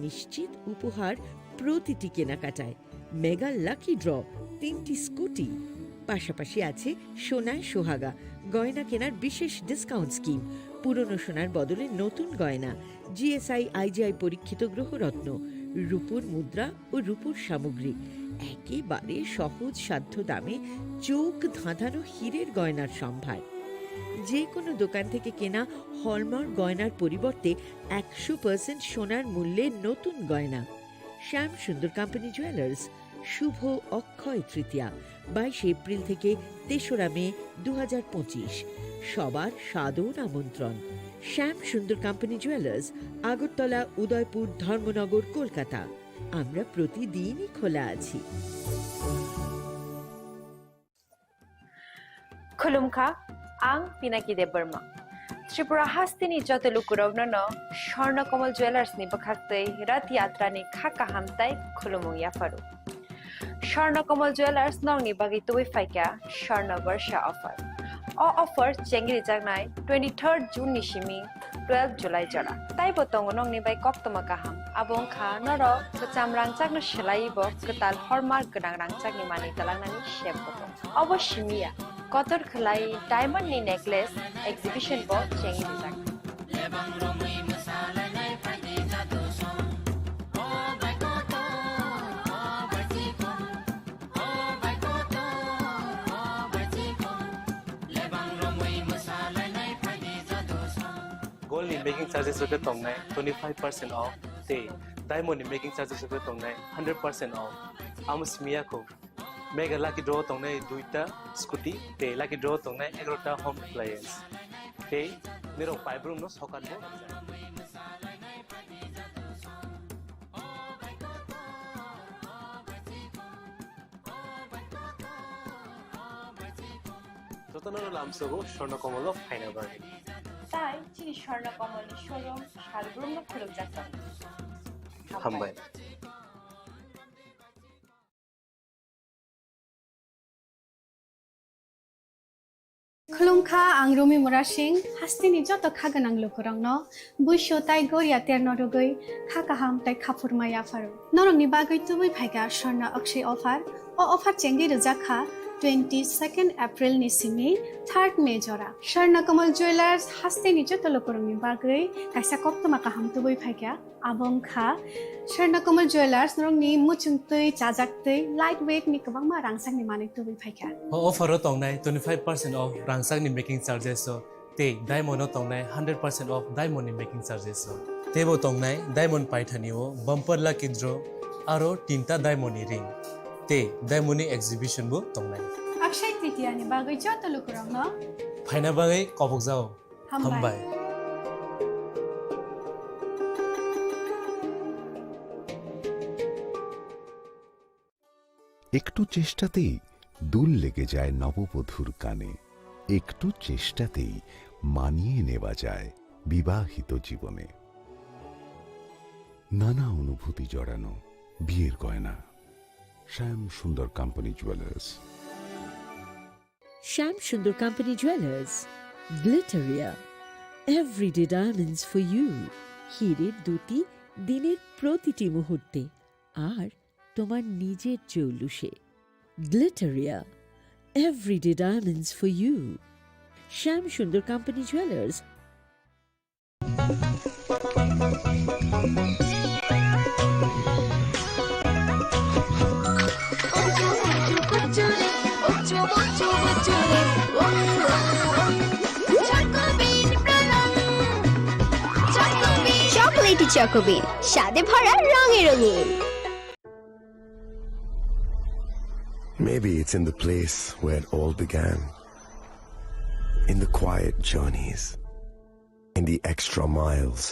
নিশ্চিত উপহার প্রতিটি কেনাকাটায়। মেগা লাকি ড্র, তিনটি স্কুটি, পাশাপাশি আছে সোনায় সোহাগা গয়না কেনার বিশেষ ডিসকাউন্ট স্কিম, পুরনো সোনার বদলে নতুন গয়না, জিএসআই আইজিআই পরীক্ষিত গ্রহরত্ন, রূপোর মুদ্রা ও রূপোর সামগ্রী, একেবারে সহজ সাধ্য দামে চোখ ধাঁধানো হীরের গয়নার সম্ভার। যে কোনো দোকান থেকে কেনা হলমার্ক গয়নার পরিবর্তে একশো পার্সেন্ট সোনার মূল্যে নতুন গয়না। শ্যাম সুন্দর কোম্পানি জুয়েলার্স, শুভ অক্ষয় তৃতীয়া, বাইশে এপ্রিল থেকে তেসরা মে দু হাজার পঁচিশ। সবার সাদর আমন্ত্রণ। শ্যাম সুন্দর কোম্পানি জুয়েলার্স, আগরতলা, উদয়পুর, ধর্মনগর, কলকাতা। আমরা প্রতিদিনই খোলা আছি। Khulumkha, ang Pinaki Debbarma. Tripura hasteni joto lukurokno no Swarna Kamal Jewellers ni bwkhaktwi Rath Yatra ni kha kaham tai khulumung yapharu. Swarna Kamal Jewellers nokni bagwi tubui phaikha Swarna Barsha offer. O offer chengri jaknai twenty third June ni simi twelve July jora. Taibo tongo nokni bai koktwma kaham. Abo wngkha norok kwcham rangchakno swlaiwi bo kwtal hallmark gwnang rangchakni manwi twlangnani sep bo tongo. Obo simi ya, kotor khwlai diamond ni necklace exhibition bo chengwi rijak. Lebang romwi mwsa lainai phaidi jadu song. Making charges rok khe tongnai twenty five percent off tei diamond ni making charges rok khe tongnai hundred percent off. Amo simi ya kho, mega lucky draw tongnai duita scooty tei lucky draw tongnai egarota home appliance. Tei nirok paibrumno sokan bo. Jotono lamsogo Swarna Komolo phaina bagwi. Tai chini Swarna Komolni showroom salbrumno khulukjak tongo. Hambai. Khulumkha, ang Rumi Murasing, hasteni joto kha gwnang lukurokno buisu tai goria terno rwgwi kha kaham tai khaphurma yapharo. Norokni bagwi tubui phaikha Swarna Akshay offer. O offer chengwi rwjak kha twenty second April ni simi third May jora. Swarna Kamal Jewellers hasteni joto lukurokni bagwi kaisa koktwma kaham tubui phaikha. Abo wngkha Swarna Kamal Jewellers, norokni muchungtwi, chajaktwi, light weight ni kwbangma rangchakni manwi tubui phaikha. O offer o tongnai twenty five percent off rangchakni making charges o tei diamond o tongnai hundred percent off diamond ni making charges o. Teibo tongnai diamond paithani o bumper lucky draw aro tinta diamond ni ring tei diamond ni exhibition bo tongnai. Akshay Tritiya ni bagwi joto lukurokno phaina bagwi kobokjao. Hambai. Hambai. একটু চেষ্টাতেই দুল লেগে যায় নববধূর কানে। একটু চেষ্টাতেই মানিয়ে নেওয়া যায় বিবাহিত জীবনে। নানা অনুভূতি জড়ানো বিয়ের গয়না। শ্যাম সুন্দর company jewellers. Shyam Sundar Company Jewelers, Glitteria, everyday diamonds for you. হীরের দ্যুতি দিনের প্রতিটি মুহূর্তে, আর তোমার নিজের জৌলুসে। Glitteria, everyday diamonds for you. Shyam Sundar Company Jewelers. Chocolatey চকোবিন, স্বাদে ভরা, রঙে রঙিন। Maybe it's in the place where it all began. In the quiet journeys, in the extra miles,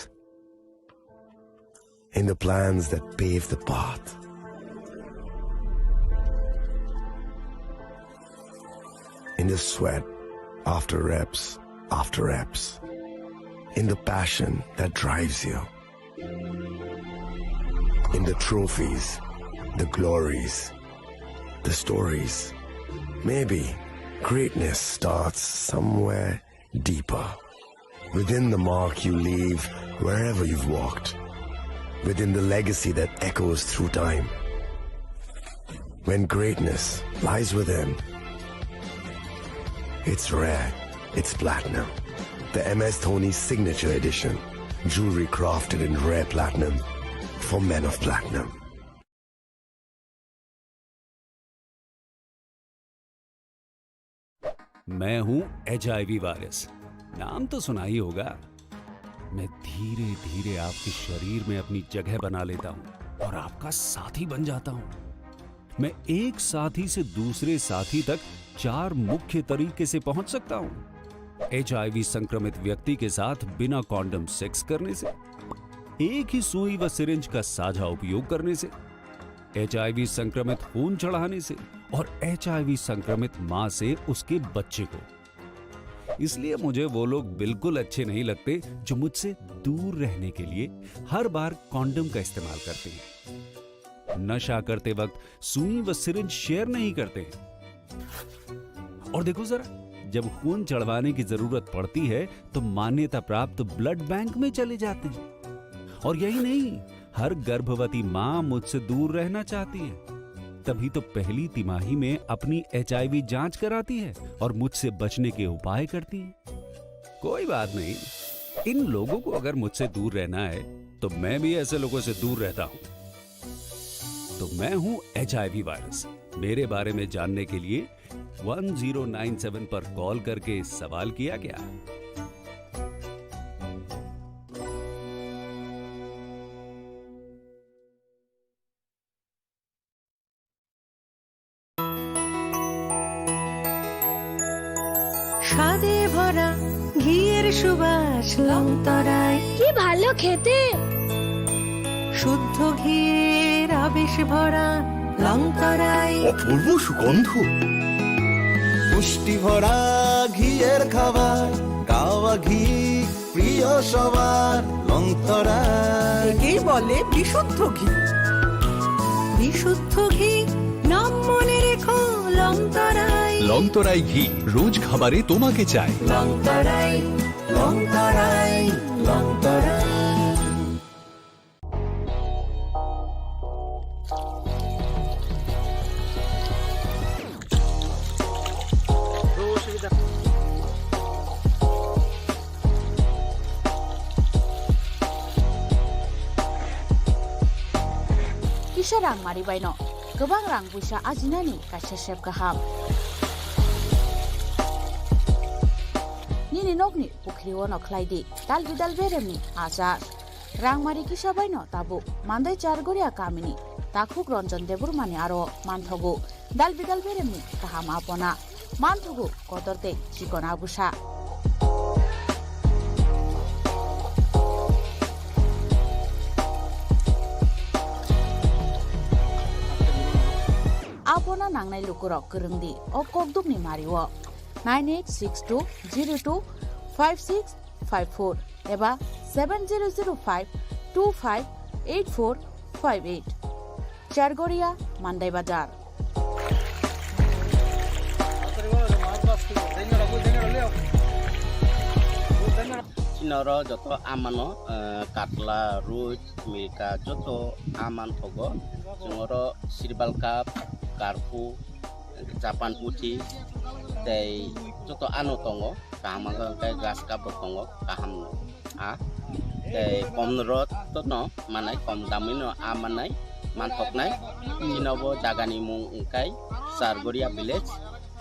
in the plans that pave the path, in the sweat after reps after reps, in the passion that drives you, in the trophies, the glories, the stories. Maybe greatness starts somewhere deeper. Within the mark you leave wherever you've walked. Within the legacy that echoes through time. When greatness lies within, it's rare, it's platinum. The M S Dhoni Signature Edition. Jewelry crafted in rare platinum for men of platinum. मैं हूं HIV virus, नाम तो सुना ही होगा। मैं धीरे धीरे आपके शरीर में अपनी जगह बना लेता हूं और आपका साथी बन जाता हूं। मैं एक साथी से दूसरे साथी तक चार मुख्य तरीके से पहुंच सकता हूं। एचआईवी संक्रमित व्यक्ति के साथ बिना कॉन्डम सेक्स करने से, एक ही सुई व सिरिंज का साझा उपयोग करने से, एचआईवी संक्रमित खून चढ़ाने से और एचआईवी संक्रमित मां से उसके बच्चे को। इसलिए मुझे वो लोग बिल्कुल अच्छे नहीं लगते जो मुझसे दूर रहने के लिए हर बार कॉन्डम का इस्तेमाल करते हैं, नशा करते वक्त सुई व सिरिंज शेयर नहीं करते हैं। और देखो जरा, जब खून चढ़वाने की जरूरत पड़ती है तो मान्यता प्राप्त ब्लड बैंक में चले जाते हैं। और यही नहीं, हर गर्भवती मां मुझसे दूर रहना चाहती है, तभी तो पहली तिमाही में अपनी एचआईवी जांच कराती है और मुझसे बचने के उपाय करती है। कोई बात नहीं, इन लोगों को अगर मुझसे दूर रहना है तो मैं भी ऐसे लोगों से दूर रहता हूं। तो मैं हूं एचआईवी वायरस। मेरे बारे में जानने के लिए वन ज़ीरो नाइन सेवन पर कॉल करके सवाल किया क्या? কাঁধে ভরা ঘিয়ের সুবাস লংতরাই। কি ভালো খেতে। শুদ্ধ ঘিয়ের আবেশ ভরা লংতরাই। অপূর্ব সুগন্ধ। পুষ্টি ভরা ঘিয়ের খাবার, কাওয়া ঘি প্রিয় সবার, লংতরাই। একেই বলে বিশুদ্ধ ঘি। বিশুদ্ধ ঘি, নাম মনে রেখো, লংতরাই। লংতরাই ঘি, রোজ খাবারে তোমাকে চাই। লংতরাই, লংতরাই, লংতরাই। Kisa rang mari baino kwbang rang puisa ajinani kaisa sep kaham. Nini nokni pukhri-o no khlai di dal bidal beremni achar. Rangmari kisa baino tabuk Mandai Chargoria kamini takhuk Ranjan Debbarmani aro manthogo dal bidal beremni kaham apona, manthogo kotor tei chikon agusa. Apona nangnai lukurok kwrwng di o kokdukni mario nine eight six two zero two five six five four eba seven zero zero five two five eight four five eight. Chargoria, Mandai Bazar. Chini oro joto amano, eh, katla, roi, milka joto aman thogo. Chwng oro sirbal cup, karphu, Japan puthi tei joto ano tongo, kaham wngkha hwnkhe grass cup bo tongo, kaham no a tei kom rot no manai, kom damwi no a manai, manthoknai. Chini bo jaga ni mung wngkha Chargoria village,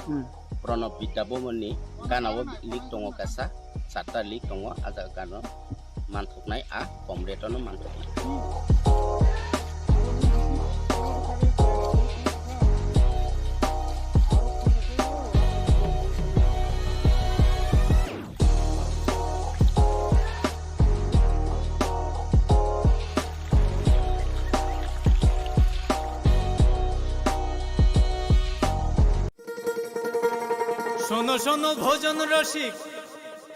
Hmm. Pranab Vidya Bhavan ni gana o lik tongo kaisa, charta lik tongo, a jaga gana o. Manthoknai a kom rate-o no manthoknai. শোনো শোনো ভোজন রসিক,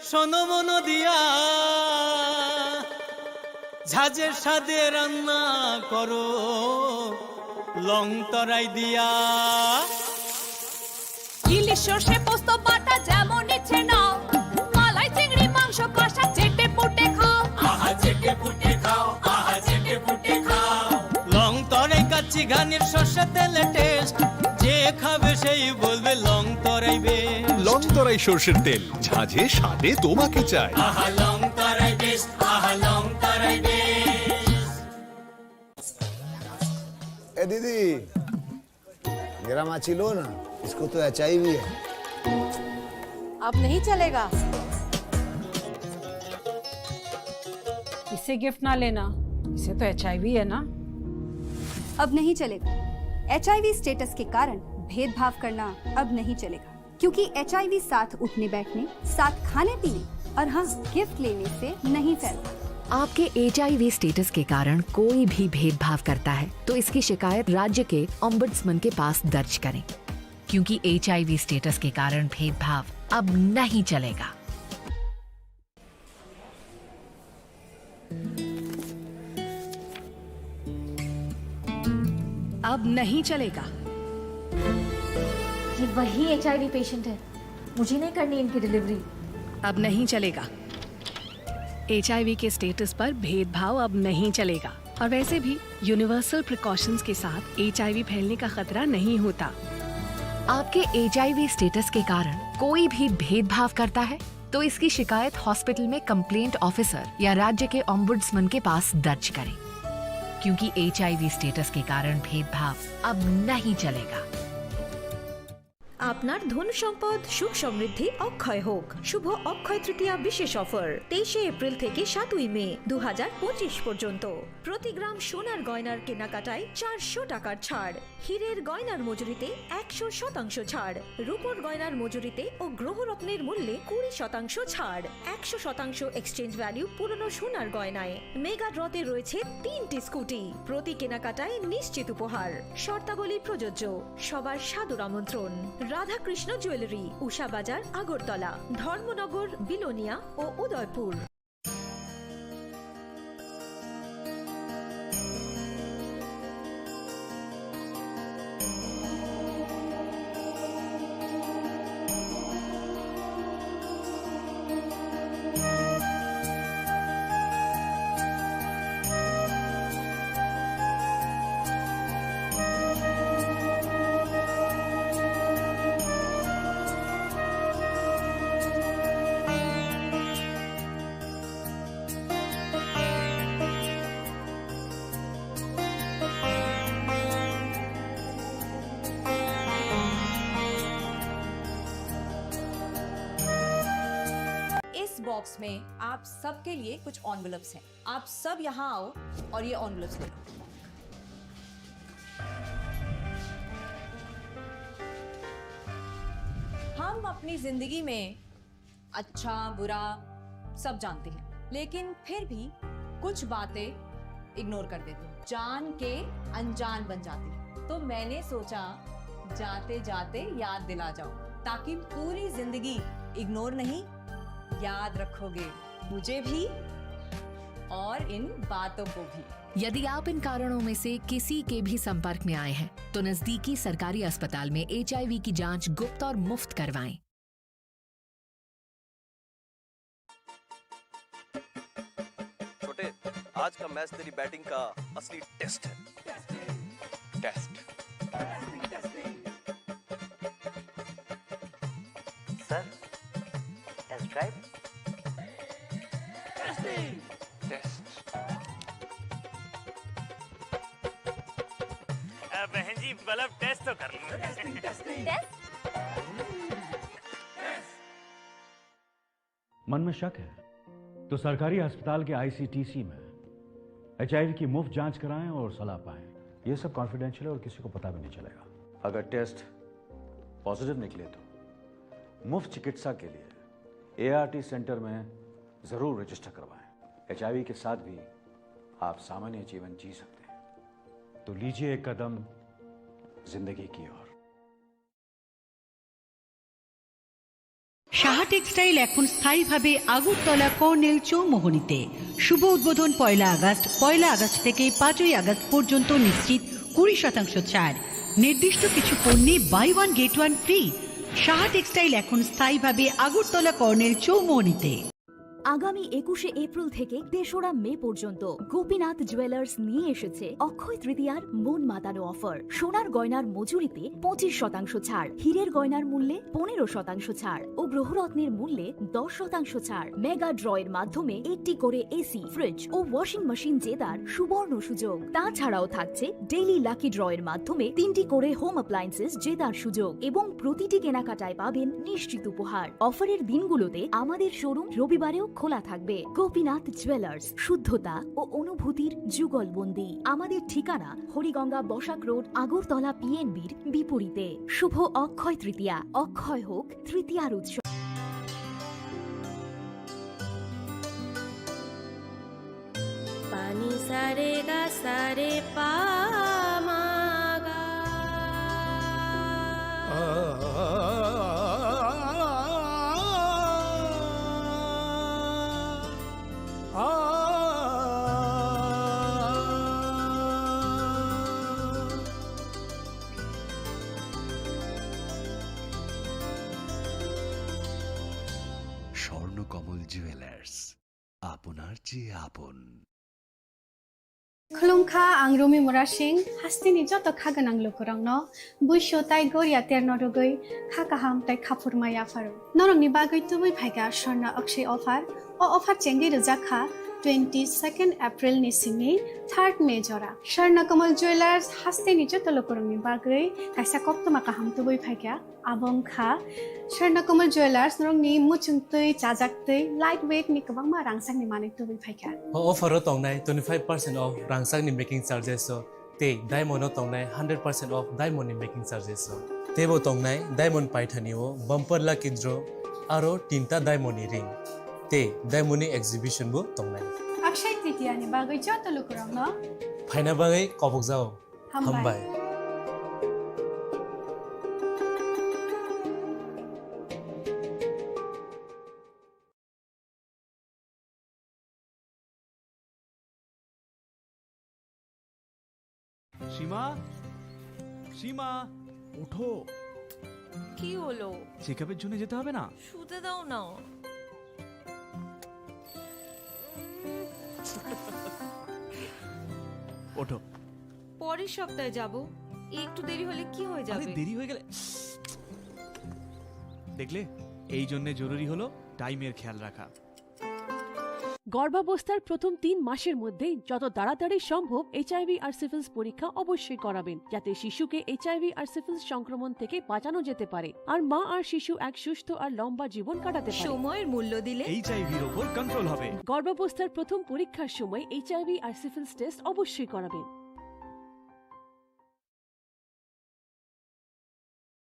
শোনো মন দিয়া, ঝাঁঝের স্বাদে রান্না করো লং তরাই দিয়া। ইলিশ সর্ষে পোস্ত বাটা যেমন ইচ্ছে নাও, মালাই চিংড়ি মাংস কষা চেটে পুটে খাও। আহা চেটে পুটে খাও, আহা চেটে পুটে খাও। লং তরাই কাচ্চি ঘানির সর্ষে তেলে টেস্ট, যে খাবে সেই বলবে লং তরাই বেশ। লং তরাই সর্ষের তেল, ঝাঁঝে স্বাদে তোমাকে চাই। আহা লং তরাই বেশ, আহা লং তরাই বেশ। ए दीदी, मेरा माची लो ना, इसको तो एचआईवी है। अब नहीं चलेगा। इसे गिफ्ट ना लेना, इसे तो एचआईवी है ना। अब नहीं चलेगा। एचआईवी स्टेटस के कारण भेदभाव करना अब नहीं चलेगा। क्योंकि एचआईवी साथ उठने बैठने, साथ खाने पीने और हाँ, गिफ्ट लेने से नहीं फैलता। आपके एचआईवी स्टेटस के कारण कोई भी भेदभाव करता है, तो इसकी शिकायत राज्य के ओम्बड्समैन के पास दर्ज करें, क्योंकि एचआईवी स्टेटस के कारण भेदभाव अब नहीं चलेगा। अब नहीं चलेगा। ये वही एचआईवी पेशेंट है, मुझे नहीं करनी इनकी डिलीवरी। अब नहीं चलेगा। एचआईवी के स्टेटस पर भेदभाव अब नहीं चलेगा। और वैसे भी यूनिवर्सल प्रिकॉशंस के साथ एचआईवी फैलने का खतरा नहीं होता। आपके एचआईवी स्टेटस के कारण कोई भी भेदभाव करता है, तो इसकी शिकायत हॉस्पिटल में कंप्लेंट ऑफिसर या राज्य के ओम्बुड्समैन के पास दर्ज करें, क्योंकि एचआईवी स्टेटस के कारण भेदभाव अब नहीं चलेगा। আপনার ধন সম্পদ সুখ সমৃদ্ধি অক্ষয় হোক। শুভ অক্ষয় তৃতীয়া বিশেষ অফার তেইশে এপ্রিল থেকে সাতই মে দু হাজার পঁচিশ পর্যন্ত। প্রতি গ্রাম সোনার গয়নার কেনাকাটায় চারশো টাকার ছাড়, হীরের গয়নার মজুরিতে একশো শতাংশ ছাড়, রূপোর গয়নার মজুরিতে ও গ্রহরত্নের মূল্যে কুড়ি শতাংশ ছাড়, একশো শতাংশ এক্সচেঞ্জ ভ্যালু পুরনো সোনার গয়নায়। মেগা ড্রতে রয়েছে তিনটি স্কুটি, প্রতি কেনাকাটায় নিশ্চিত উপহার। শর্তাবলী প্রযোজ্য। সবার সাদর আমন্ত্রণ। রাধাকৃষ্ণ জুয়েলারি, উষা বাজার, আগরতলা, ধর্মনগর, বিলোনিয়া ও উদয়পুর। इस बॉक्स में आप सबके लिए कुछ एनवेलप्स हैं। आप सब यहाँ आओ और ये एनवेलप्स ले लो। हम अपनी जिंदगी में अच्छा, बुरा सब जानते हैं, लेकिन फिर भी कुछ बातें इग्नोर कर देते हैं, जान के अनजान बन जाते हैं। तो मैंने सोचा, जाते जाते याद दिला जाओ, ताकि पूरी जिंदगी इग्नोर नहीं, याद रखोगे मुझे भी और इन बातों को भी। यदि आप इन कारणों में से किसी के भी संपर्क में आए हैं, तो नजदीकी सरकारी अस्पताल में एचआईवी की जांच गुप्त और मुफ्त करवाएं। छोटे, आज का मैच तेरी बैटिंग का असली टेस्ट है। Test. Sir, test drive. Test. अ, बहन जी, मतलब, टेस्ट तो कर लो। टेस्ट? मन में शक है तो सरकारी अस्पताल के आईसीटीसी में एचआईवी की मुफ्त जांच कराएं और सलाह पाएं। यह सब कॉन्फिडेंशियल है और किसी को पता भी नहीं चलेगा। अगर टेस्ट पॉजिटिव निकले तो मुफ्त चिकित्सा के लिए एआरटी सेंटर में जरूर रजिस्टर करवाएं। एचआईवी के साथ भी आप सामान्य जीवन जी सकते हैं। तो लीजिए एक कदम जिंदगी की ओर। সাহা টেক্সটাইল এখন স্থায়ীভাবে আগরতলা কর্নেল চৌমোহনীতে। শুভ উদ্বোধন পয়লা আগস্ট। পয়লা আগস্ট থেকে পাঁচই আগস্ট পর্যন্ত নিশ্চিত কুড়ি শতাংশ ছাড়। নির্দিষ্ট কিছু পণ্যে buy one get one free. Saha textile এখন স্থায়ীভাবে আগরতলা কর্নেল চৌমোহনীতে। আগামী একুশে এপ্রিল থেকে তেসরা মে পর্যন্ত গোপীনাথ জুয়েলার্স নিয়ে এসেছে অক্ষয় তৃতীয়ার মন মাতানো অফার। সোনার গয়নার মজুরিতে পঁচিশ শতাংশ ছাড়, হীরের গয়নার মূল্যে পনেরো শতাংশ ছাড় ও গ্রহরত্নের মূল্যে দশ শতাংশ ছাড়। মেগা ড্রয়ের মাধ্যমে একটি করে এসি, ফ্রিজ ও ওয়াশিং মেশিন জেতার সুবর্ণ সুযোগ। তাছাড়াও থাকছে ডেইলি লাকি ড্রয়ের মাধ্যমে তিনটি করে হোম অ্যাপ্লায়েন্সেস জেতার সুযোগ এবং প্রতিটি কেনাকাটায় পাবেন নিশ্চিত উপহার। অফারের দিনগুলোতে আমাদের শোরুম রবিবারেও খোলা থাকবে। গোপীনাথ জুয়েলার্স, শুদ্ধতা ও অনুভূতির যুগলবন্দি। আমাদের ঠিকানা হরিগঙ্গা বসাক রোড, আগরতলা পিএনবির বিপরীতে। শুভ অক্ষয় তৃতীয়া, অক্ষয় হোক তৃতীয়ার উৎসব। Pani sa re ga sa re pa ma ga. Swarnakamal jewellers, আপনার চেয়ে আপন। Khulumkha, ang Rumi Murasing, hasteni joto kha gwnang lukurokno buisu tai goria terno rwgwi kha kaham tai khaphurma yapharo. Norokni bagwi tubui phaikha Swarna Akshay offer. O offer chengwi rwjak kha twenty second April ni simi third May jora Swarna Kamal Jewellers hasteni joto lukurokni bagwi kaisa koktwma kaham tubui phaikha. Abo wngkha Swarna Kamal Jewellers norokni muchungtwi, chajaktwi, light weight ni kwbangma rangchakni manwi tubui phaikha. O offer o tongnai twenty five percent off rangchakni making charges o tei diamond o tongnai hundred percent off diamond ni making charges o. Teibo tongnai diamond paithani o bumper lucky draw aro tinta diamond ni ring tei diamond ni exhibition bo tongnai. Akshay Tritiya ni bagwi joto lukurokno phaina bagwi kobokjao. Hambai. Hambai. সীমা, সীমা, ওঠো। কি হলো? চেকআপের জন্য যেতে হবে না? শুতে দাও না। ওঠো। পরের সপ্তাহে যাব। একটু দেরি হলে কি হয়ে আরে, যাবে? দেরি হয়ে গেলে, দেখলে, এই জন্য জরুরি হলো টাইমের খেয়াল রাখা। গর্ভাবস্থার প্রথম তিন মাসের মধ্যে যত তাড়াতাড়ি সম্ভব এইচআইভি আর সিফিলিস পরীক্ষা অবশ্যই করাবেন, যাতে শিশুকে এইচআইভি আর সিফিলিস সংক্রমণ থেকে বাঁচানো যেতে পারে আর মা আর শিশু এক সুস্থ আর লম্বা জীবন কাটাতে পারে। সময়ের মূল্য দিলে এইচআইভির ওপর কন্ট্রোল হবে। গর্ভাবস্থার প্রথম পরীক্ষার সময় এইচআইভি আর সিফিলিস টেস্ট অবশ্যই করাবেন।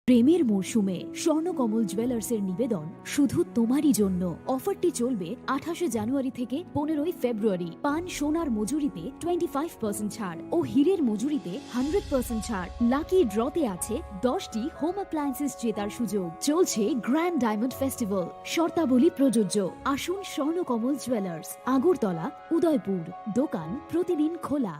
প্রেমের মরশুমে স্বর্ণকমল জুয়েলার্সের নিবেদন শুধু তোমারই জন্য। অফারটি চলবে আঠাশে জানুয়ারি থেকে পনেরোই ফেব্রুয়ারি। পান সোনার মজুরিতে টোয়েন্টি ফাইভ পার্সেন্ট ছাড় ও হীরের মজুরিতে হান্ড্রেড পার্সেন্ট ছাড়। লাকি ড্রতে আছে দশটি হোম অ্যাপ্লায়েন্সেস জেতার সুযোগ। চলছে গ্র্যান্ড ডায়মন্ড ফেস্টিভ্যাল, শর্তাবলী প্রযোজ্য। আসুন স্বর্ণকমল জুয়েলার্স, আগরতলা, উদয়পুর। দোকান প্রতিদিন খোলা।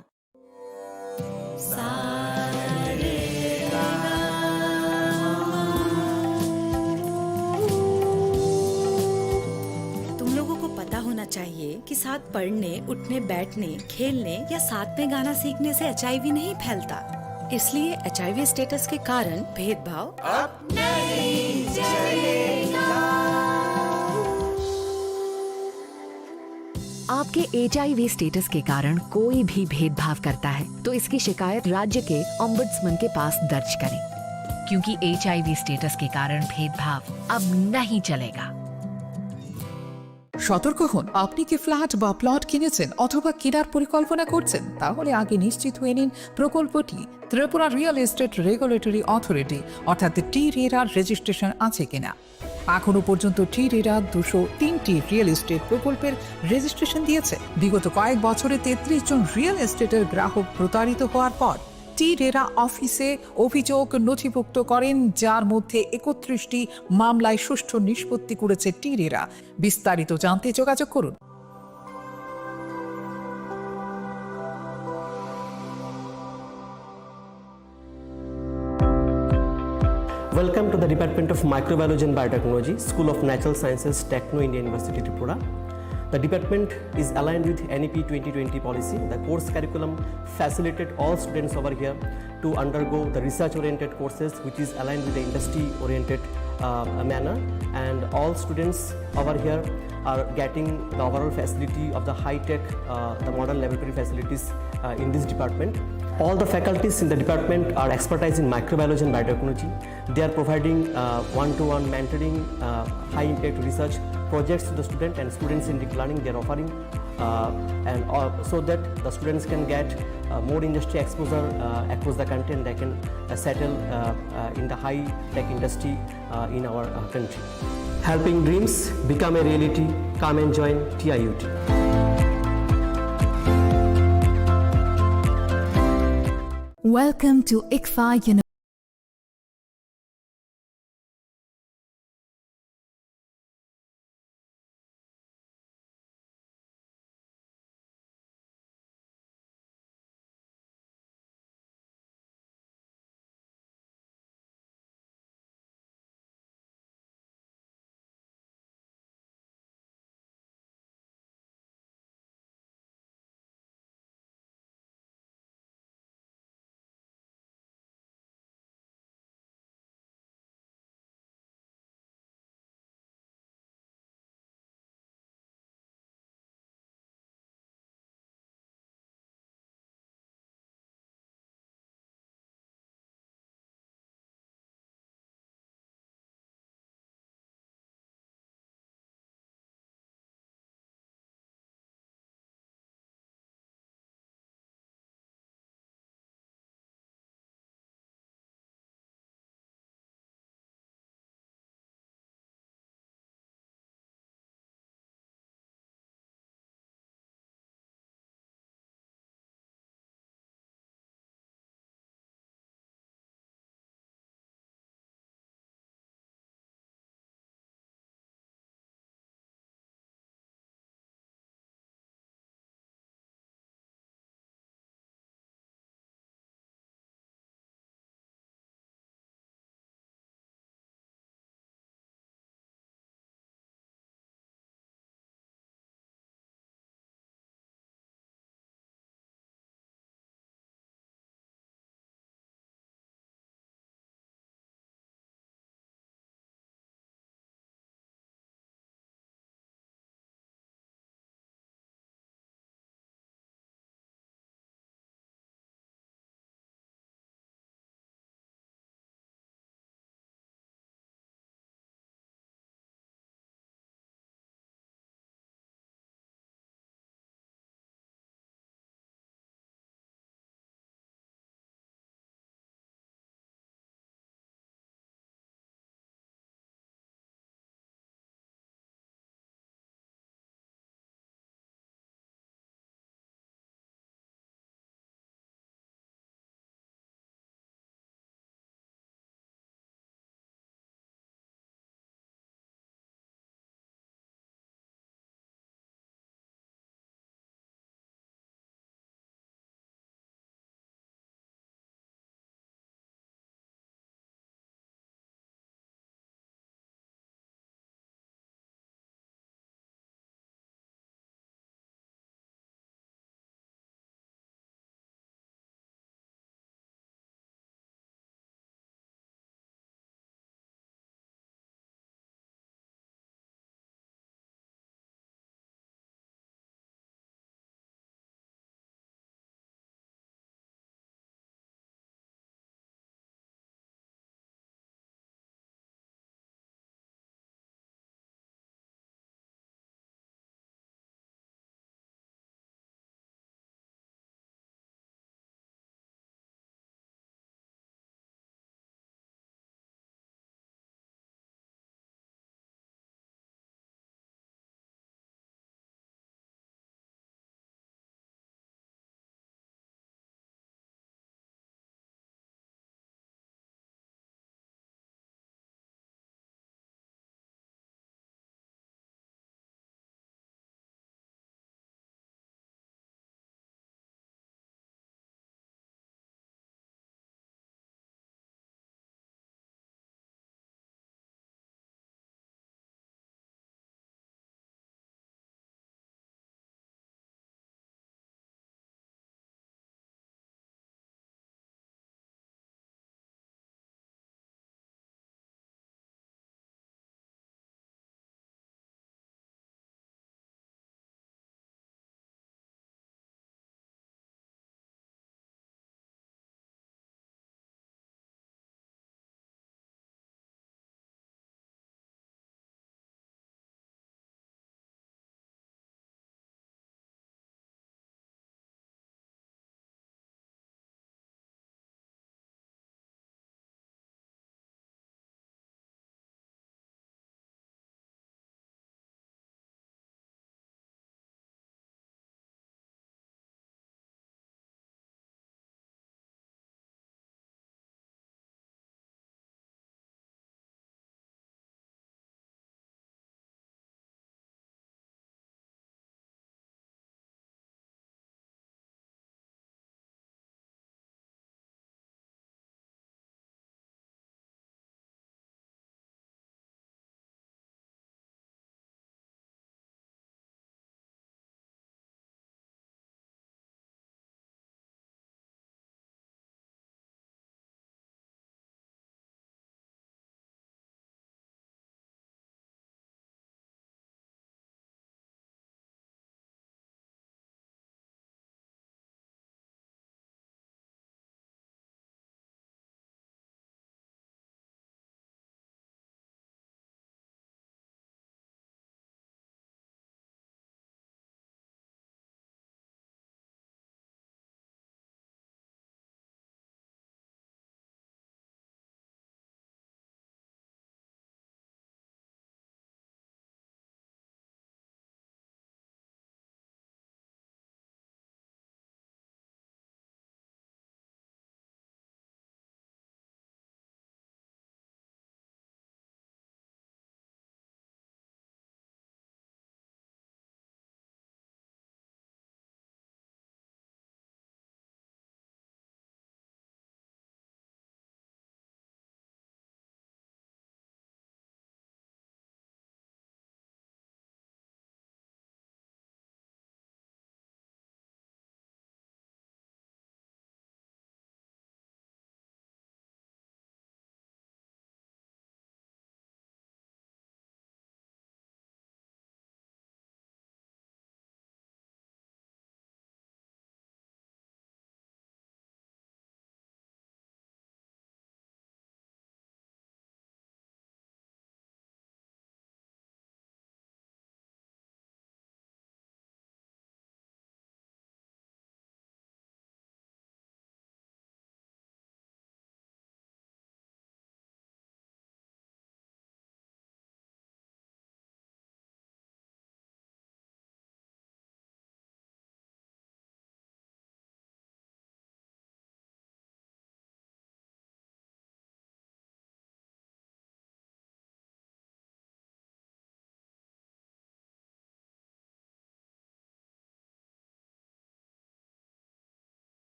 तुम लोगों को पता होना चाहिए कि साथ पढ़ने, उठने, बैठने, खेलने या साथ में गाना सीखने से एचआईवी नहीं फैलता। इसलिए एचआईवी स्टेटस के कारण भेदभाव अब नहीं चलेगा। आपके एचआईवी स्टेटस के कारण कोई भी भेदभाव करता है, तो इसकी शिकायत राज्य के ओम्बड्समैन के पास दर्ज करें, क्योंकि एचआईवी स्टेटस के कारण भेदभाव अब नहीं चलेगा। সতর্ক হন, আপনি কি ফ্ল্যাট বা প্লট কিনেছেন অথবা কেনার পরিকল্পনা করছেন? তাহলে আগে নিশ্চিত হয়ে নিন প্রকল্পটি Tripura real estate regulatory authority অর্থাৎ টি রেরার রেজিস্ট্রেশন আছে কিনা। এখনো পর্যন্ত টি রেরা দুশো তিনটি রিয়েল এস্টেট প্রকল্পের রেজিস্ট্রেশন দিয়েছে। বিগত কয়েক বছরে তেত্রিশ জন রিয়েল এস্টেটের গ্রাহক প্রতারিত হওয়ার পর টি রেরা অফিসে অভিযোগ নথিভুক্ত করেন, যার মধ্যে একত্রিশটি মামলায় সুষ্ঠু নিষ্পত্তি করেছে টি রেরা। বিস্তারিত জানতে যোগাযোগ করুন। Welcome to the Department of Microbiology and Biotechnology, School of Natural Sciences, Techno India University, Tripura. The department is aligned with N E P twenty twenty policy. The course curriculum facilitate all students over here to undergo the research-oriented courses, which is aligned with the industry-oriented, uh, manner. And all students over here are getting the overall facility of the high-tech, uh, the modern laboratory facilities, uh, in this department. All the faculties in the department are expertise in microbiology and biotechnology. They are providing, uh, one-to-one mentoring, uh, high-impact research projects to the student and students in deep learning. They are offering, uh, and, uh, so that the students can get, uh, more industry exposure, uh, across the country, and they can, uh, settle, uh, uh, in the high-tech industry, uh, in our, uh, country. Helping dreams become a reality. Come and join T I U T. Welcome to ICFAI University.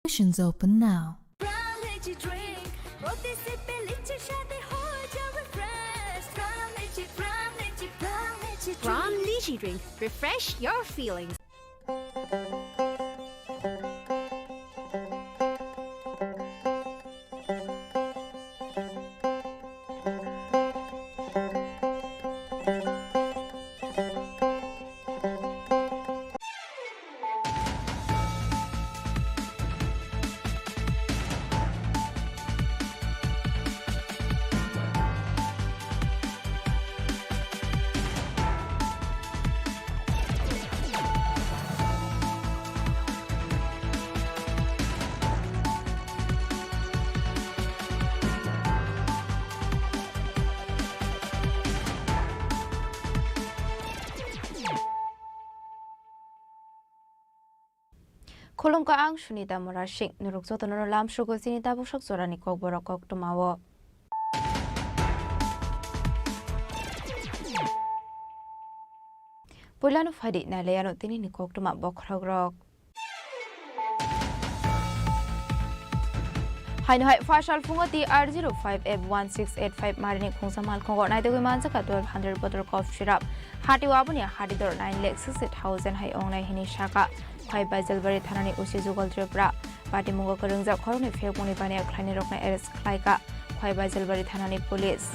Admissions open now. Pram Lychee Drink, প্রতি সিপে লিচির স্বাদে হয়ে যাবে fresh. Pram Lychee, Pram Lychee, Pram Lychee Drink। Pram Lychee Drink, refresh your feelings. Khulumkha, ang Sunita Murasing. Norok jotono lamsogo chini tabuksak jorani kokborok koktwmao. Puilano phaidi nailaiano tinini koktwma bokhorokrok. Haino hai phaisal phungo T R zero five F one six eight five marini khungsa malkhungo naitugwi manjakha twelve hundred bottle cough syrup. Hatio aboni hati dor nine lakh sixty thousand hai ongnai hini saka. Khwai Baijalbari thanani O C Jugal Tripura. Patimungo kwrwngjak khoroknwi phekmungni baniya khlainai rokno arrest khlaikha Khwai Baijalbari thanani police.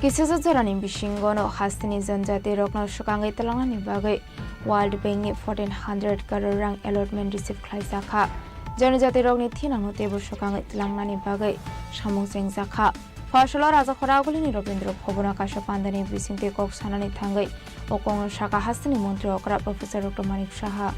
Kisasa jorani bisingono hasteni janjati rokno swkangwi tlangnani bagwi World Bank ni fourteen hundred crore rang allotment receive khlaijakha. Janjati rokni thinangno teibo swkangwi tlangnani bagwi samung chengjakha. Phorsalo Rajakhora Agulini Robindra Bhavan o kaisa pandani bisingtwi kok sanani thangwi o kokno sakha hasteni montri okra Professor Doctor Manik Saha.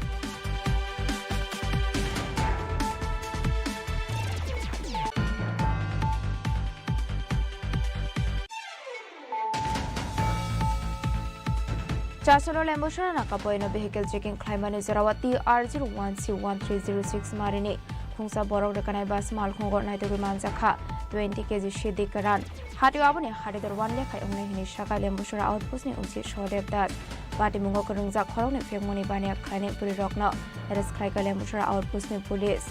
Chasolo Lembusora nakapoino vehicle checking khlaimani jorao T R zero one C one three zero six marini khungsa borok rwkanai bus malkhungo naitugwi manjakha twenty K G sidi kwran. Hatio aboni hati dor one lakh hai wngnai hini sakha Lembusora outpost ni O C Sodev Das. Patimungo kwrwngjak khoroknwi phekmungni baniya khlainai bwrwirokno arrest khlaikha Lembusora outpost ni police.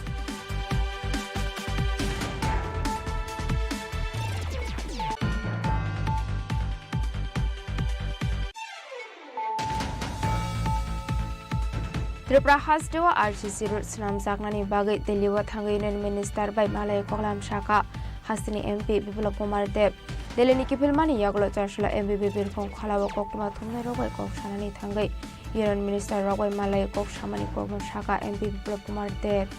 Tripura hasteo R C C road swnamjaknani bagwi Delhi o thangwi Union Minister bai malai koklam sakha hasteni M P Biplab Kumar Deb. Delhi ni kiphilmani yagulo Chasolo M P Birbhum Khalao koktwma thumnairok bai kok sanani thangwi Union Minister rok bai malai kok samani kokno sakha M P Biplab Kumar Deb.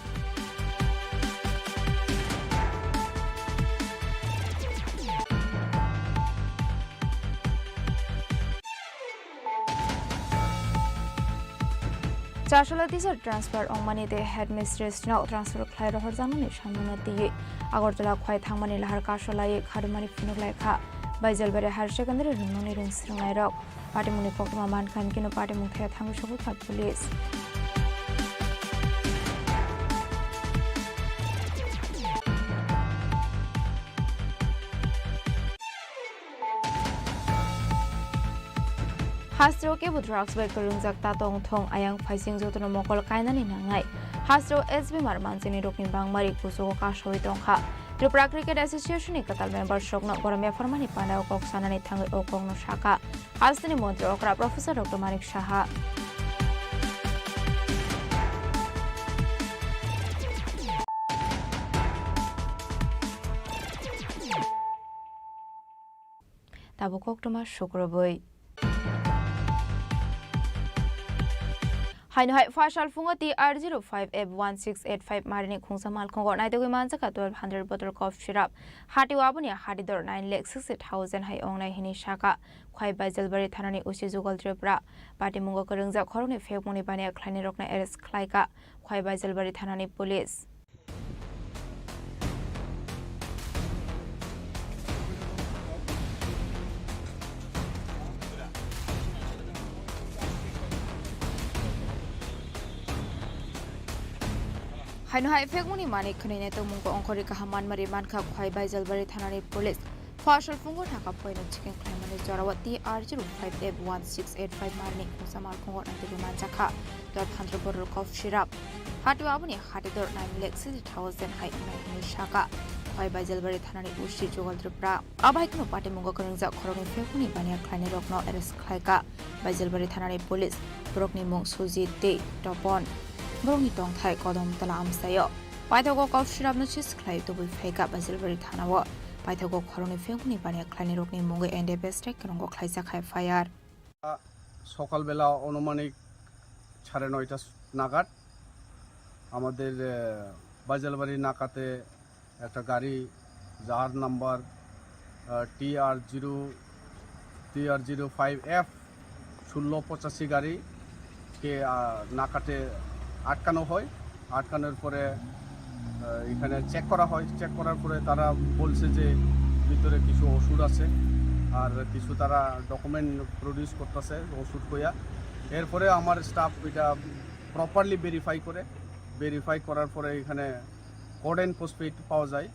Chasolo teacher transfer ongmani tei headmistress no transfer khlai rohorjaknani samungno twiwi Agartala khwai thangmani lahar kasolaiwi kharumani phunuk lai kha Baijalbari Higher Secondary rwngnokni rwng swrwngnairok. Patimungni koktwma mankha, hwnkhe no patimung thaya thangwi sogwi kha police. Hasteo kebo drugs bai kwrwngjak ta tong thung, ayang phaising jotono mokol kainani nangnai. Hasteo S B mar manjini rokni bangmari kuchugo kasawi tongkha. Tripura Cricket Association ni kwtal members rokno borom yapharmani panda o kok sanani thangwi o kokno sakha. Hasteni montri okra Professor Doctor Manik Saha. Tabuk koktwma sukrubwi. Haino hai phaisal phungo T R zero five F one six eight five marini khungsa malkhungo naitugwi manjakha twelve hundred bottle cough syrup. Hatio aboni hati dor nine lakh sixty thousand hai ongnai hini sakha Khwai Baijalbari thanani O C Jugal Tripura. Patimungo kwrwngjak khoroknwi phekmungni baniya khlainai rokno arrest khlaikha Khwai Baijalbari thanani police. Haino hai phekmungni manwi khwnwi nai tongmungo ongkhorwi kaham manmari mankha Khwai Baijalbari thanani police. Phasal phungo naka phoino checking khlaimani jorao T R zero five F one six eight five marni khungsa malkhungo naitugwi manjakha. Dor phandro borok cough syrup. Hatu aboni hati dor nine lakh sixty thousand hai wngnai hwnwi saka Khwai Baijalbari thanani O C Jugal Tripura. Abai kheno patimungo kwrwngjak khoroknwi phekmungni baniya khlainairokno arrest khlaika Baijalbari thanani police. Borokni mung Sujit tei Topon. Borokni tongthai Kodom Tala amsaio. Paithago cough syrupno sis khlai tubui phaika Baijalbari thanao. Paithago khoroknwi phekmungni baniya khlainairokni mungwi N D P S tei kwrwngo khlaijak hai F I R. সকালবেলা আনুমানিক সাড়ে নয়টা নাগাদ আমাদের, আহ, বাজালবাড়ি নাকাতে একটা গাড়ি, যার নাম্বার, আহ, টি আর জিরো, টি আর জিরো ফাইভ এফ ষোলো পঁচাশি গাড়িকে, আহ, নাকাতে আটকানো হয়। আটকানোর পরে, আহ, এখানে চেক করা হয়। চেক করার পরে তারা বলছে যে ভিতরে কিছু ওষুধ আছে, আর কিছু তারা ডকুমেন্ট প্রডিউস করতেছে ওষুধ কইয়া। এরপরে আমার স্টাফ এটা প্রপারলি ভেরিফাই করে, ভেরিফাই করার পরে এখানে কোড অ্যান্ড ফসফেট পাওয়া যায়।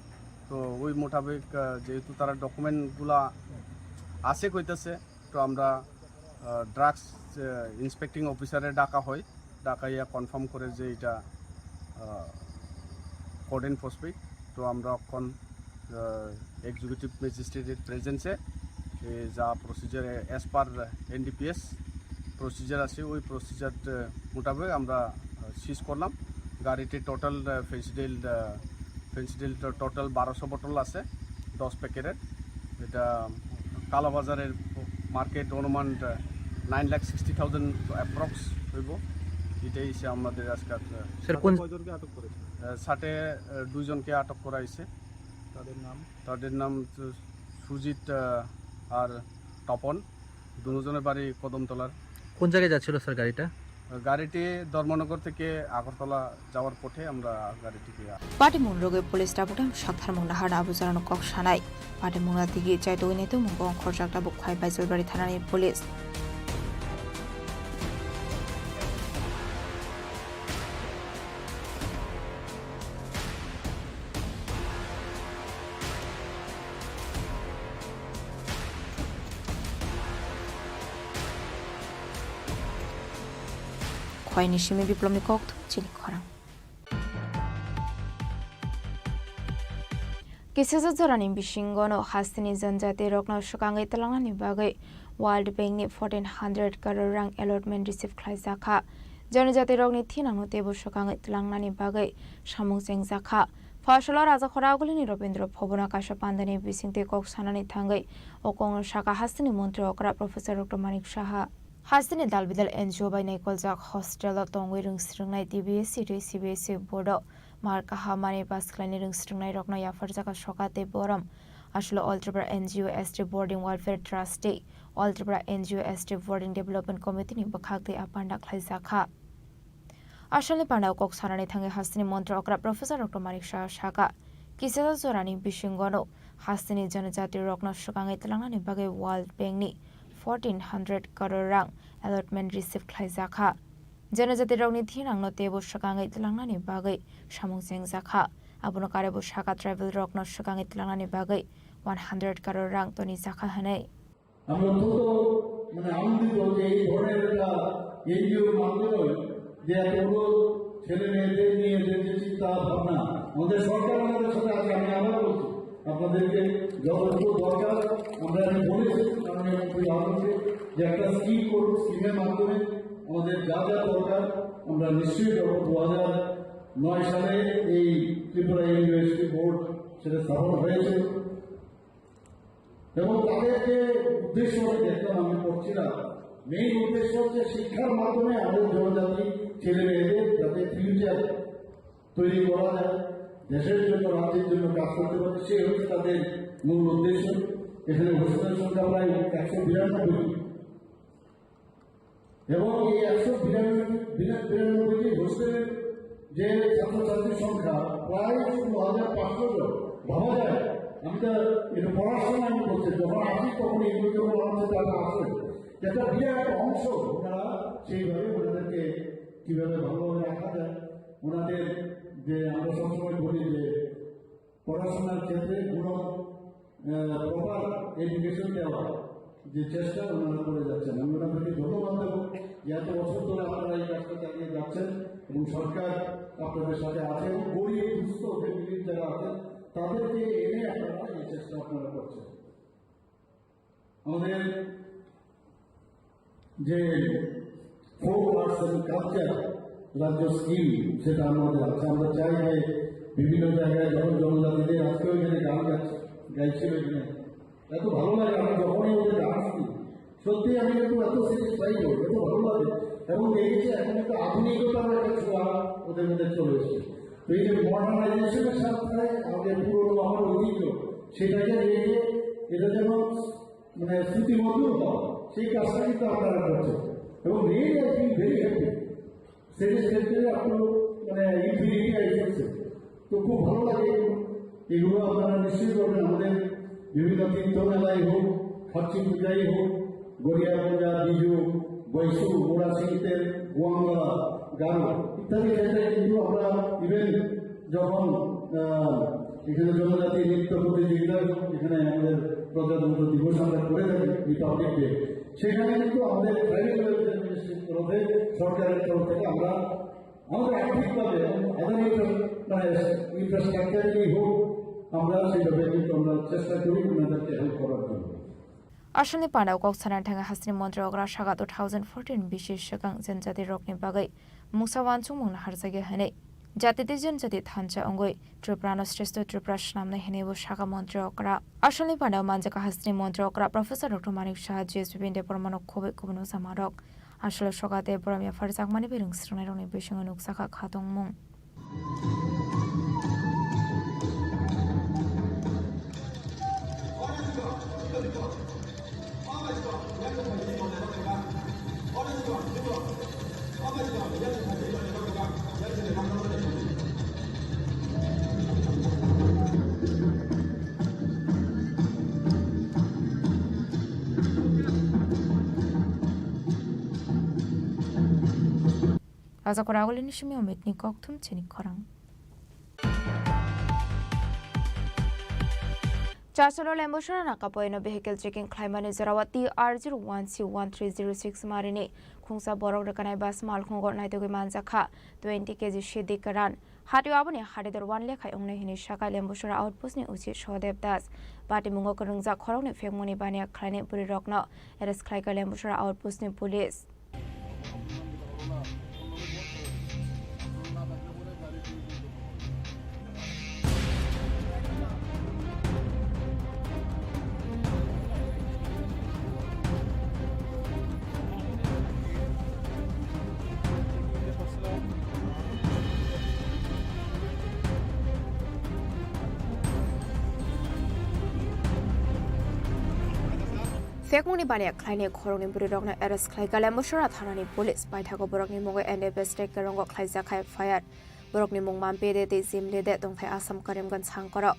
তো ওই মোতাবেক, আহ, যেহেতু তারা ডকুমেন্টগুলা আছে কইতেছে, তো আমরা, আহ, ড্রাগস, আহ, ইন্সপেক্টিং অফিসারে ডাকা হয়, ডাকাইয়া কনফার্ম করে যে এটা, আহ, কোড অ্যান্ড ফসফেট। তো আমরা এখন, আহ, এক্সিকিউটিভ ম্যাজিস্ট্রেটের প্রেজেন্সে, এ, যা procedure as per NDPS procedure আছে, ওই প্রসিজার, আহ, মোতাবেক আমরা, আহ, সিজ করলাম। গাড়িতে টোটাল, আহ, ফেন্সিডিল, আহ, ফেন্সিডিল টো-, টোটাল বারোশো বোতল আছে, দশ প্যাকেটের। এটা কালাবাজারের মার্কেট অনুমান, আহ, নাইন লাখ সিক্সটি থাউজেন্ড অ্যাপ্রক্স হইব। এটাই সে আমাদের আজকাল, আহ, স্যার, কোন কয়জনকে আটক করেছে? আহ, সাথে, আহ, দুইজনকে আটক করা হয়েছে। তাদের নাম? তাদের নাম তো সুজিত, আহ, আর তপন। দুজনের বাড়ি কদমতলার। কোন জায়গায় যাচ্ছিল স্যার গাড়িটা? গাড়িটি ধর্মনগর থেকে আগরতলা যাওয়ার পথে আমরা গাড়িটিকে Patimung rwgwi police tabukno sakthar mung naharno abo jorano kok sanai. Patimung na tigi chaitugwi naitu mungo ongkhorjak tabuk Khwai Baijalbari thanani police. Khwaini simi Biplomni kokthum chini khorang. Kisisa jorani bisingono hasteni janjati rokno swkangwi twlangnani bagwi World Bank ni fourteen hundred crore rang allotment receive khlaijakha. Janjati rokni thinangno teibo swkangwi twlangnani bagwi samung chengjakha. Phasalo Rajakhora Agulini Robindra Bhavan o kaisa pandani bisingtwi kok sanani thangwi o kokno saka hasteni montri okra Professor Doctor Manik Saha. Hasteni dalbidal N G O bai naikoljak hostel o tongwi rwngsrwngnai T B S C tei C B S E board o mar kaham manwi pass khlainai rwngsrwngnairokno yapharjakha soka tei borom. Aswlo All Tripura N G O S T Boarding Welfare Trust tei All Tripura N G O S T Boarding Development Committee ni bwkhak tei a panda khlaijakha. Asalni pandao kok sanani thangwi hasteni montri okra Professor Doctor Manik Saha saka, kisisa jorani bisingono hasteni janajati rokno swkangwi twlangnani bagwi World Bank ni fourteen hundred crore rang allotment receive khlaijakha. Janajati rokni thinangno teibo swkangwi twlangnani bagwi samung chengjakha. Abono karwi bo saka tribal rokno swkangwi twlangnani bagwi one hundred crore rang tonijakha hwnwi. আমরা অত্যন্ত, মানে, আনন্দিত যে এই ধরনের একটা এনজিওর মাধ্যমে যে এতগুলো ছেলে মেয়েদের নিয়ে যে, যে চিন্তা ভাবনা, আমাদের সরকার আমাদের সাথে আছে। আমি আবার বলছি, আপনাদেরকে যতটুকু দরকার, আমরা আমি বলেছি মাননীয় মন্ত্রী বাবুকে যে একটা স্কিম করুন, স্কিমের মাধ্যমে আমাদের যা যা দরকার আমরা নিশ্চয়ই দেবো। দু হাজার নয় সালে এই ত্রিপুরা ইউনিভার্সিটি বোর্ড সেটা স্থাপন হয়েছে। এবং তাদের যে উদ্দেশ্য আমি দেখলাম, আমি পড়ছিলাম, মেইন উদ্দেশ্য হচ্ছে শিক্ষার মাধ্যমে আমাদের জনজাতি ছেলে মেয়েদের যাতে ফিউচার তৈরি করা যায়, দেশের জন্য, রাজ্যের জন্য কাজ করতে পারে, সেই হচ্ছে তাদের মূল উদ্দেশ্য। এখানে হোস্টেলের সংখ্যা প্রায় একশো বিরানব্বই। এবং এই একশো বিরানব্বই, বিরা-, বিরানব্বইটি হোস্টেলের যে ছাত্রছাত্রীর সংখ্যা প্রায় ষোলো হাজার পাঁচশো জন। ভাবা যায়, আমি তো এটা পড়ার সময় আমি বলছি, যখন আসি তখন এগুলো যখন আমার সাথে আসে, একটা বিরাট অংশ ওনারা সেইভাবে ওনাদেরকে কিভাবে ভালোভাবে রাখা যায়, ওনাদের যে পড়াশোনার ক্ষেত্রে গুণ, আহ, প্রপার এডুকেশন দেওয়া যে চেষ্টা ওনারা করে যাচ্ছেন, আমি ওনাদেরকে ধন্যবাদ দেবো যে এত বছর ধরে আপনারা এই কাজটা চালিয়ে যাচ্ছেন এবং সরকার আপনাদের সাথে আছে এবং গরিব দুস্থ ফ্যামিলির যারা আছেন তাদেরকে এনে আপনারা এই চেষ্টা আপনারা করছেন। আমাদের যে ফোক আর্টস এবং কালচার রাজ্য স্কিম, সেটা আমাদের আছে। আমরা চাই যে বিভিন্ন জায়গায় যখন জনজাতিদের, আজকেও এখানে গান গাচ্ছে, গাইছিল এখানে, এত ভালো লাগে। আমি যখনই ওদের গান শুনি, সত্যি আমি একটু এত স্যাটিসফাইড হই, এত ভালো লাগে। এবং দেখেছি এখন একটা আধুনিকতার একটা ছোঁয়া ওদের মধ্যে চলে এসেছে। তো এই যে মডার্নাইজেশনের সাথে আমাদের পুরনো আমার ঐতিহ্য, সেটাকে রেখে এটা যেন মানে শ্রুতিমধুর হয়, সেই কাজটা কিন্তু আপনারা করছেন। এবং really I feel very happy. Satisfactory up to মানে ইনফিনিটি আই ফিল। তো খুব ভালো লাগে। এগুলো আপনারা নিশ্চয়ই করবেন। আমাদের বিভিন্ন তীর্থ মেলাই হোক, খার্চি পূজাই হোক, গড়িয়া পূজা, বিজু, বৈশু, মোড়া শিল্পের, গোয়াঙ্গা, গারো ইত্যাদি ক্ষেত্রে কিন্তু আমরা ইভেন যখন, আহ, এখানে জনজাতি নৃত্য প্রতিযোগিতা, এখানে আমাদের প্রজাতন্ত্র দিবস আমরা করে থাকি, রিপাবলিক ডে, সেখানে কিন্তু আমাদের ট্রাইবাল ওয়েলফেয়ার মিনিস্ট্রির তরফে, সরকারের তরফ থেকে আমরা আমাদের আর্থিকভাবে এবং আদার ইনফ্রা-, মানে, ইনফ্রাস্ট্রাকচারই হোক, আমরা সেইভাবে কিন্তু আমরা চেষ্টা করি ওনাদেরকে হেল্প করার জন্য। Asalni pandao kok sana thangwi hasteni montri okra saka two thousand fourteen bisi swkang janjati rokni bagwi mungsa wansukmung naharjakya hwnwi jati tei janjati thansa wngwi Tripura no shrestho Tripura swnamnai hwnwi bo saka montri okra. Asalni pandao manjakha hasteni montri okra Professor Doctor Manik Saha, G S B India Parmano khobwi kubun ujamarok. Asalo soka tei borom yaphar jakmani bai rwng swrwngnairokni bisingo nukjakha khatungmung. Raja Koragolini simi Ometni kokthum chini khorang. Chasolo Lembusora nakapoino vehicle checking khlaimani jorao T R zero one C one three zero six marini khungsa borok rwkanai bus malkhungo naitugwi manjakha twenty K G sidi kwran. Hatio aboni hatidor one lekhai wngnai hwnwi sakha Lembusora outpost ni O C Sodev Das. Patimungo kwrwngjak khoroknwi phekmungni baniya khlainai bwrwirokno arrest khlaikha Lembusora outpost ni police. Phekmungni baniya khlainai khoroknwi bwrwirokno arrest khlaikha Lembusora thanani police. Paithago borokni mungwi N D P S tei kwrwngo khlaijak kha F I R. Borokni mung Mampide tei Jimlide, tongthai Assam Karimganj sangkorok.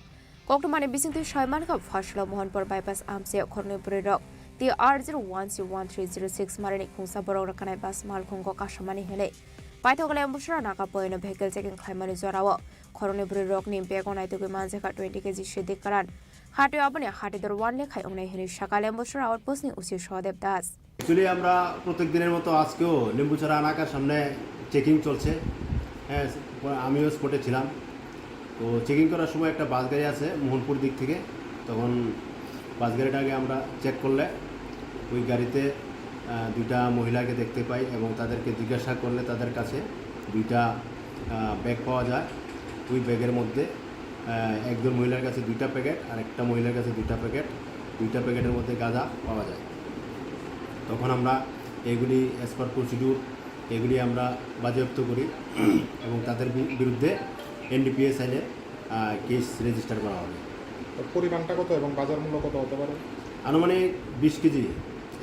Koktwmani bisingtwi soi mankha, Phasalo Mohanpur bypass amchio khoroknwi bwrwirok T R zero one C one three zero six marini khungsa borok rwkanai bus malkhungo kasamani hwnwi. Paithago Lembusora nakapoino vehicle checking khlaimani jorao khoroknwi bwrwirokni bego naitugwi manjakha twenty K G sidi kwran. Hatio aboni hatidor one lekhai wngnai hwnwi sakha Lembusora outpost ni O C Sodev Das. Actually, আমরা প্রত্যেক দিনের মতো আজকেও লেম্বুছড়া এলাকার সামনে চেকিং চলছে। হ্যাঁ, আমিও স্পটে ছিলাম। তো চেকিং করার সময় একটা বাস গাড়ি আছে মোহনপুর দিক থেকে, তখন বাস গাড়িটাকে আমরা চেক করলে ওই গাড়িতে, আহ, দুইটা মহিলাকে দেখতে পাই এবং তাদেরকে জিজ্ঞাসা করলে তাদের কাছে দুইটা, আহ, ব্যাগ পাওয়া যায়। ওই ব্যাগের মধ্যে, আহ, একজন মহিলার কাছে দুইটা প্যাকেট আর একটা মহিলার কাছে দুইটা প্যাকেট, দুইটা প্যাকেটের মধ্যে গাঁজা পাওয়া যায়। তখন আমরা এগুলি as per procedure এগুলি আমরা বাজেয়াপ্ত করি এবং তাদের বি-, বিরুদ্ধে এনডিপিএস আইনে, আহ, কেস রেজিস্টার করা হবে। তো পরিমাণটা কত এবং বাজার মূল্য কত হতে পারে? আনুমানিক বিশ কেজি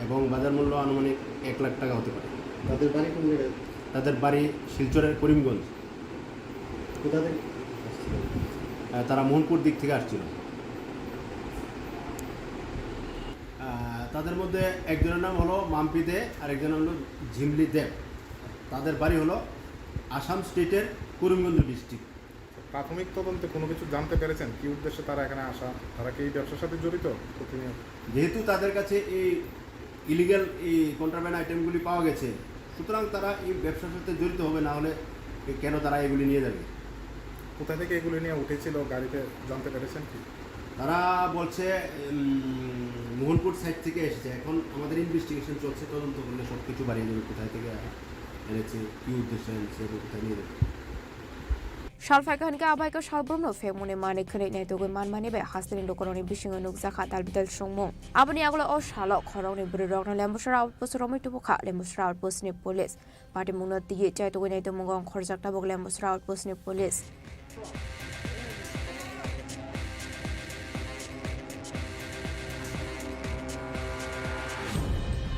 এবং বাজার মূল্য আনুমানিক এক লাখ টাকা হতে পারে। তাদের বাড়ি কোন জায়গায়? তাদের বাড়ি শিলচরের করিমগঞ্জ। কোথা থেকে আসছিল? আহ, তারা মোহনপুর দিক থেকে আসছিল। আহ, তাদের মধ্যে একজনের নাম হলো মাম্পি দে আর একজনের নাম হলো ঝিমলি দেব। তাদের বাড়ি হলো আসাম স্টেটের করিমগঞ্জ ডিস্ট্রিক্ট। প্রাথমিক তদন্তে কোনো কিছু জানতে পেরেছেন কি উদ্দেশ্যে তারা এখানে আসা, তারা কি এই ব্যবসার সাথে জড়িত প্রতিনিয়ত? যেহেতু তাদের কাছে এই ইলিগাল এই কন্ট্রাব্যান্ড আইটেমগুলি পাওয়া গেছে, সুতরাং তারা এই ব্যবসার সাথে জড়িত হবে, না হলে এ-, কেন তারা এগুলি নিয়ে যাবে? কোথা থেকে এগুলি নিয়ে উঠেছিল গাড়িতে, জানতে পেরেছেন কি? তারা বলছে, উম, মোহনপুর সাইড থেকে এসেছে। এখন আমাদের ইনভেস্টিগেশন চলছে, তদন্ত করলে সব কিছু বাড়িয়ে যাবে, কোথায় থেকে এনেছে, কী উদ্দেশ্যে এনেছে এবং কোথায় নিয়ে যাবে। Salphaikha hinkhe abaikhe salbrumno phekmungni manwi khwnwi naitugwi manmani bai hasteni lukurokni bisingo nukjakha dalbidal songmung. Aboni yagulo o salo khoroknwi bwrwirokno Lembusra outpost romwi tubukha Lembusra outpostni police. Patimungno twiwi chaitugwi naitugmungo ongkhorjak tabuk Lembusra outpostni police.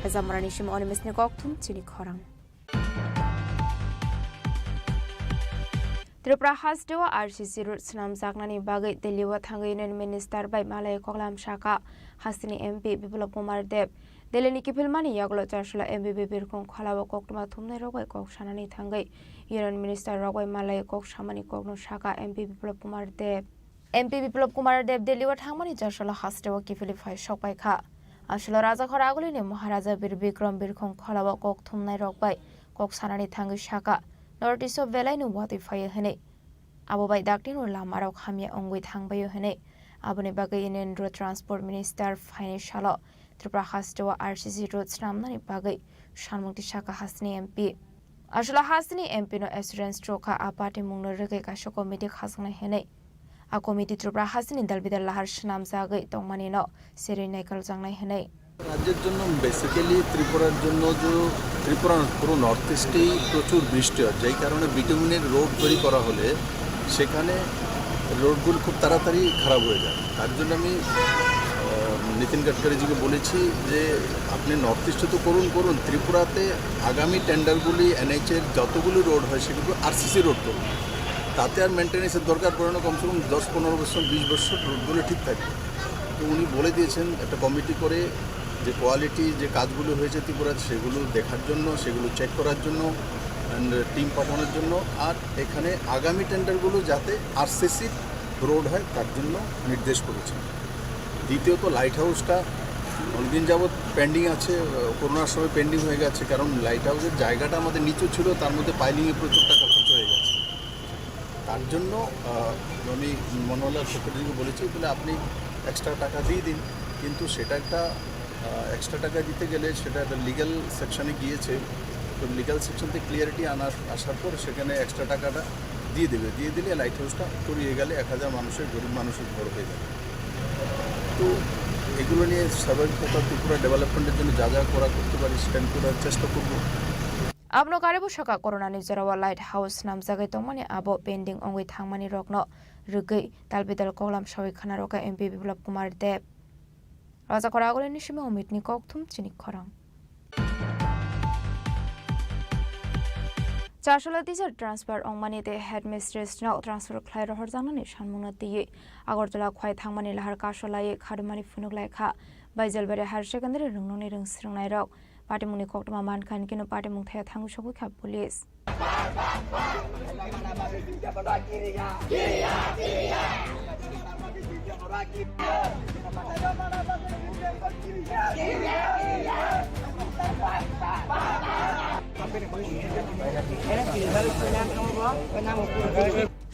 Hezamorani simi Animeshni kokthum chini khorang. Tripura hasteo R C C road swnamjaknani bagwi Delhi o thangwi Union Minister bai malai koklam saka hasteni M P Biplab Kumar Deb. Delhi ni kiphilmani yagulo Charchula M P birkhong kholao koktwma thumnai rok bai kok sanani thangwi Union Minister rok bai malai kok samani kokno saka M P Biplab Kumar Deb. M P Biplab Kumar Deb Delhi o thangmani Charchula hasteo kiphilwi phai sok pai kha. Aswkno Rajakhor agulini Maharaja Bir Bikram birkhong kholao kok thumnai rok bai kok sanani thangwi saka, North East o belaino watwi phaiwi hwnwi. Abo bai daktino lamarok hamya wngwi thangbaio hwnwi. Aboni bagwi Union Road Transport Minister phainai salo Tripura hasteo R C C road swnamnani bagwi sanmung tisa kha hasteni M P. Aswkno hasteni M P no assurance rwkha a party mungno rwgwi kaisa committee khajaknai hwnwi. A committee Tripura hasteni dalbidal lahar swnamjagwi tongmanino serwi naikoljaknai hwnwi. রাজ্যের জন্য, বেসিক্যালি ত্রিপুরার জন্য যে ত্রিপুরা না, পুরো নর্থ ইস্টেই প্রচুর বৃষ্টি হয়, যেই কারণে বিটুমিনের রোড তৈরি করা হলে সেখানে রোডগুলো খুব তাড়াতাড়ি খারাপ হয়ে যায়। তার জন্য আমি, আহ, নীতিন গাডকারিজিকে বলেছি যে আপনি নর্থ ইস্টে তো করুন, করুন, ত্রিপুরাতে আগামী টেন্ডারগুলি এনএইচএর যতগুলি রোড হয় সেগুলো আরসিসি রোড করুন, তাতে আর মেনটেন্যান্সের দরকার পড়ে না, কমসে কম দশ পনেরো বছর, বিশ বছর রোডগুলো ঠিক থাকবে। তো উনি বলে দিয়েছেন একটা কমিটি করে যে কোয়ালিটি যে কাজগুলো হয়েছে ত্রিপুরাতে সেগুলো দেখার জন্য, সেগুলো চেক করার জন্য, অ্যান্ড টিম পাঠানোর জন্য, আর এখানে আগামী টেন্ডারগুলো যাতে আরসিসি রোড হয় তার জন্য নির্দেশ করেছেন। দ্বিতীয়ত, লাইট হাউসটা অনেকদিন যাবৎ পেন্ডিং আছে, আহ, করোনার সময় পেন্ডিং হয়ে গেছে, কারণ লাইট হাউসের জায়গাটা আমাদের নিচু ছিল, তার মধ্যে পাইলিংয়ে প্রচুর টাকা খরচ হয়ে গেছে। তার জন্য, আহ, আমি মনোহরলাল সেক্রেটারিকে বলেছি, বলে, "আপনি এক্সট্রা টাকা দিয়ে দিন।" কিন্তু সেটা একটা, আহ, এক্সট্রা টাকা দিতে গেলে সেটা একটা লিগ্যাল সেকশনে গিয়েছে। তো লিগ্যাল সেকশন থেকে ক্লিয়ারিটি আনার, আসার পর সেখানে এক্সট্রা টাকাটা দিয়ে দেবে, দিয়ে দিলে লাইট হাউসটা তৈরি হয়ে গেলে এক হাজার মানুষের, গরিব মানুষের ঘর হয়ে যাবে। তো এগুলো নিয়ে স্বাভাবিক কথা ত্রিপুরা ডেভেলপমেন্টের জন্য যা যা করা করতে পারি সেটা আমি করার চেষ্টা করব। Abono karibu saka corona ni jorao light house swnamjagwi tongmani abo pending wngwi thangmani rokno rwgwi talbidal koklam sawi khna rwkha M P Biplab Kumar Deb. Rajakhor agulini simi Omitni kokthum chini khorang. Charchula teacher transfer wngmani tei headmistress no transfer khlai rohorjaknani sanmungno twiwi Agartala khwai thangmani lahar kaso laiwi khadumani phunuk lai kha Baijalbari Higher Secondary rwngnokni rwngsrwngnairok. Patimungni koktwma mankha hinkhe no patimung thaya thangwi sogwi kha police.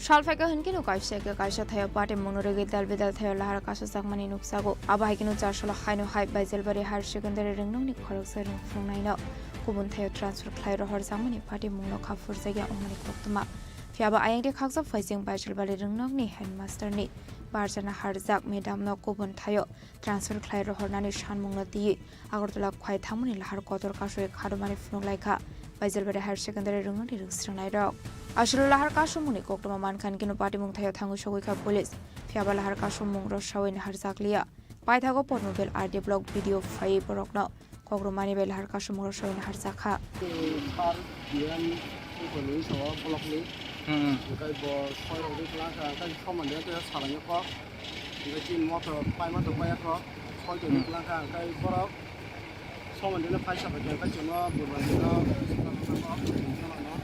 Salphaikha hinkhe no kaisa khe kaisa thaio patimungno rwgwi dalbidal thaio lahar kasojakmani nukjago. Abo hai kheno Charchula haino hai Baijalbari Higher Secondary rwngnokni khoroksa rwngphurungnaino kubun thaio transfer khlai rohorjakmani patimungno kha phurjakya wngmani koktwma. Phiyaba ayang de khaksa phaising Baijalbari rwngnokni headmasterni barjana harjak madamno kubun thaio transfer khlai rohornani sanmungno twiwi Agartala khwai thangmani lahar kotor kasoi khadumani phunuk lai kha Baijalbari Higher Secondary rwngnokni rwngsrwngnairok. Aswkno lahar kasomungni koktwma mankha hinkhe no patimung thaio thangwi sogwi kha police. Phiyaba lahar kasomung rwsawi naharjakliya. Paithago Pormobel R D block B D O phaiwi borokno kokrwmani bai lahar kasomung rwsawi naharjakha. Sir, D M Upalwi sao blockni. Hmm. Hwnkhe bo soi rok wngwi kwlangkha, hwnkhe somani wngkha salani kok. Hwnkhe chini motor paima tong paiyakho, soi tongwi kwlangkha, hwnkhe borok somani no phaisa phaikha, hwnkhe chwngno burbani no swkang no thango, hwnkhe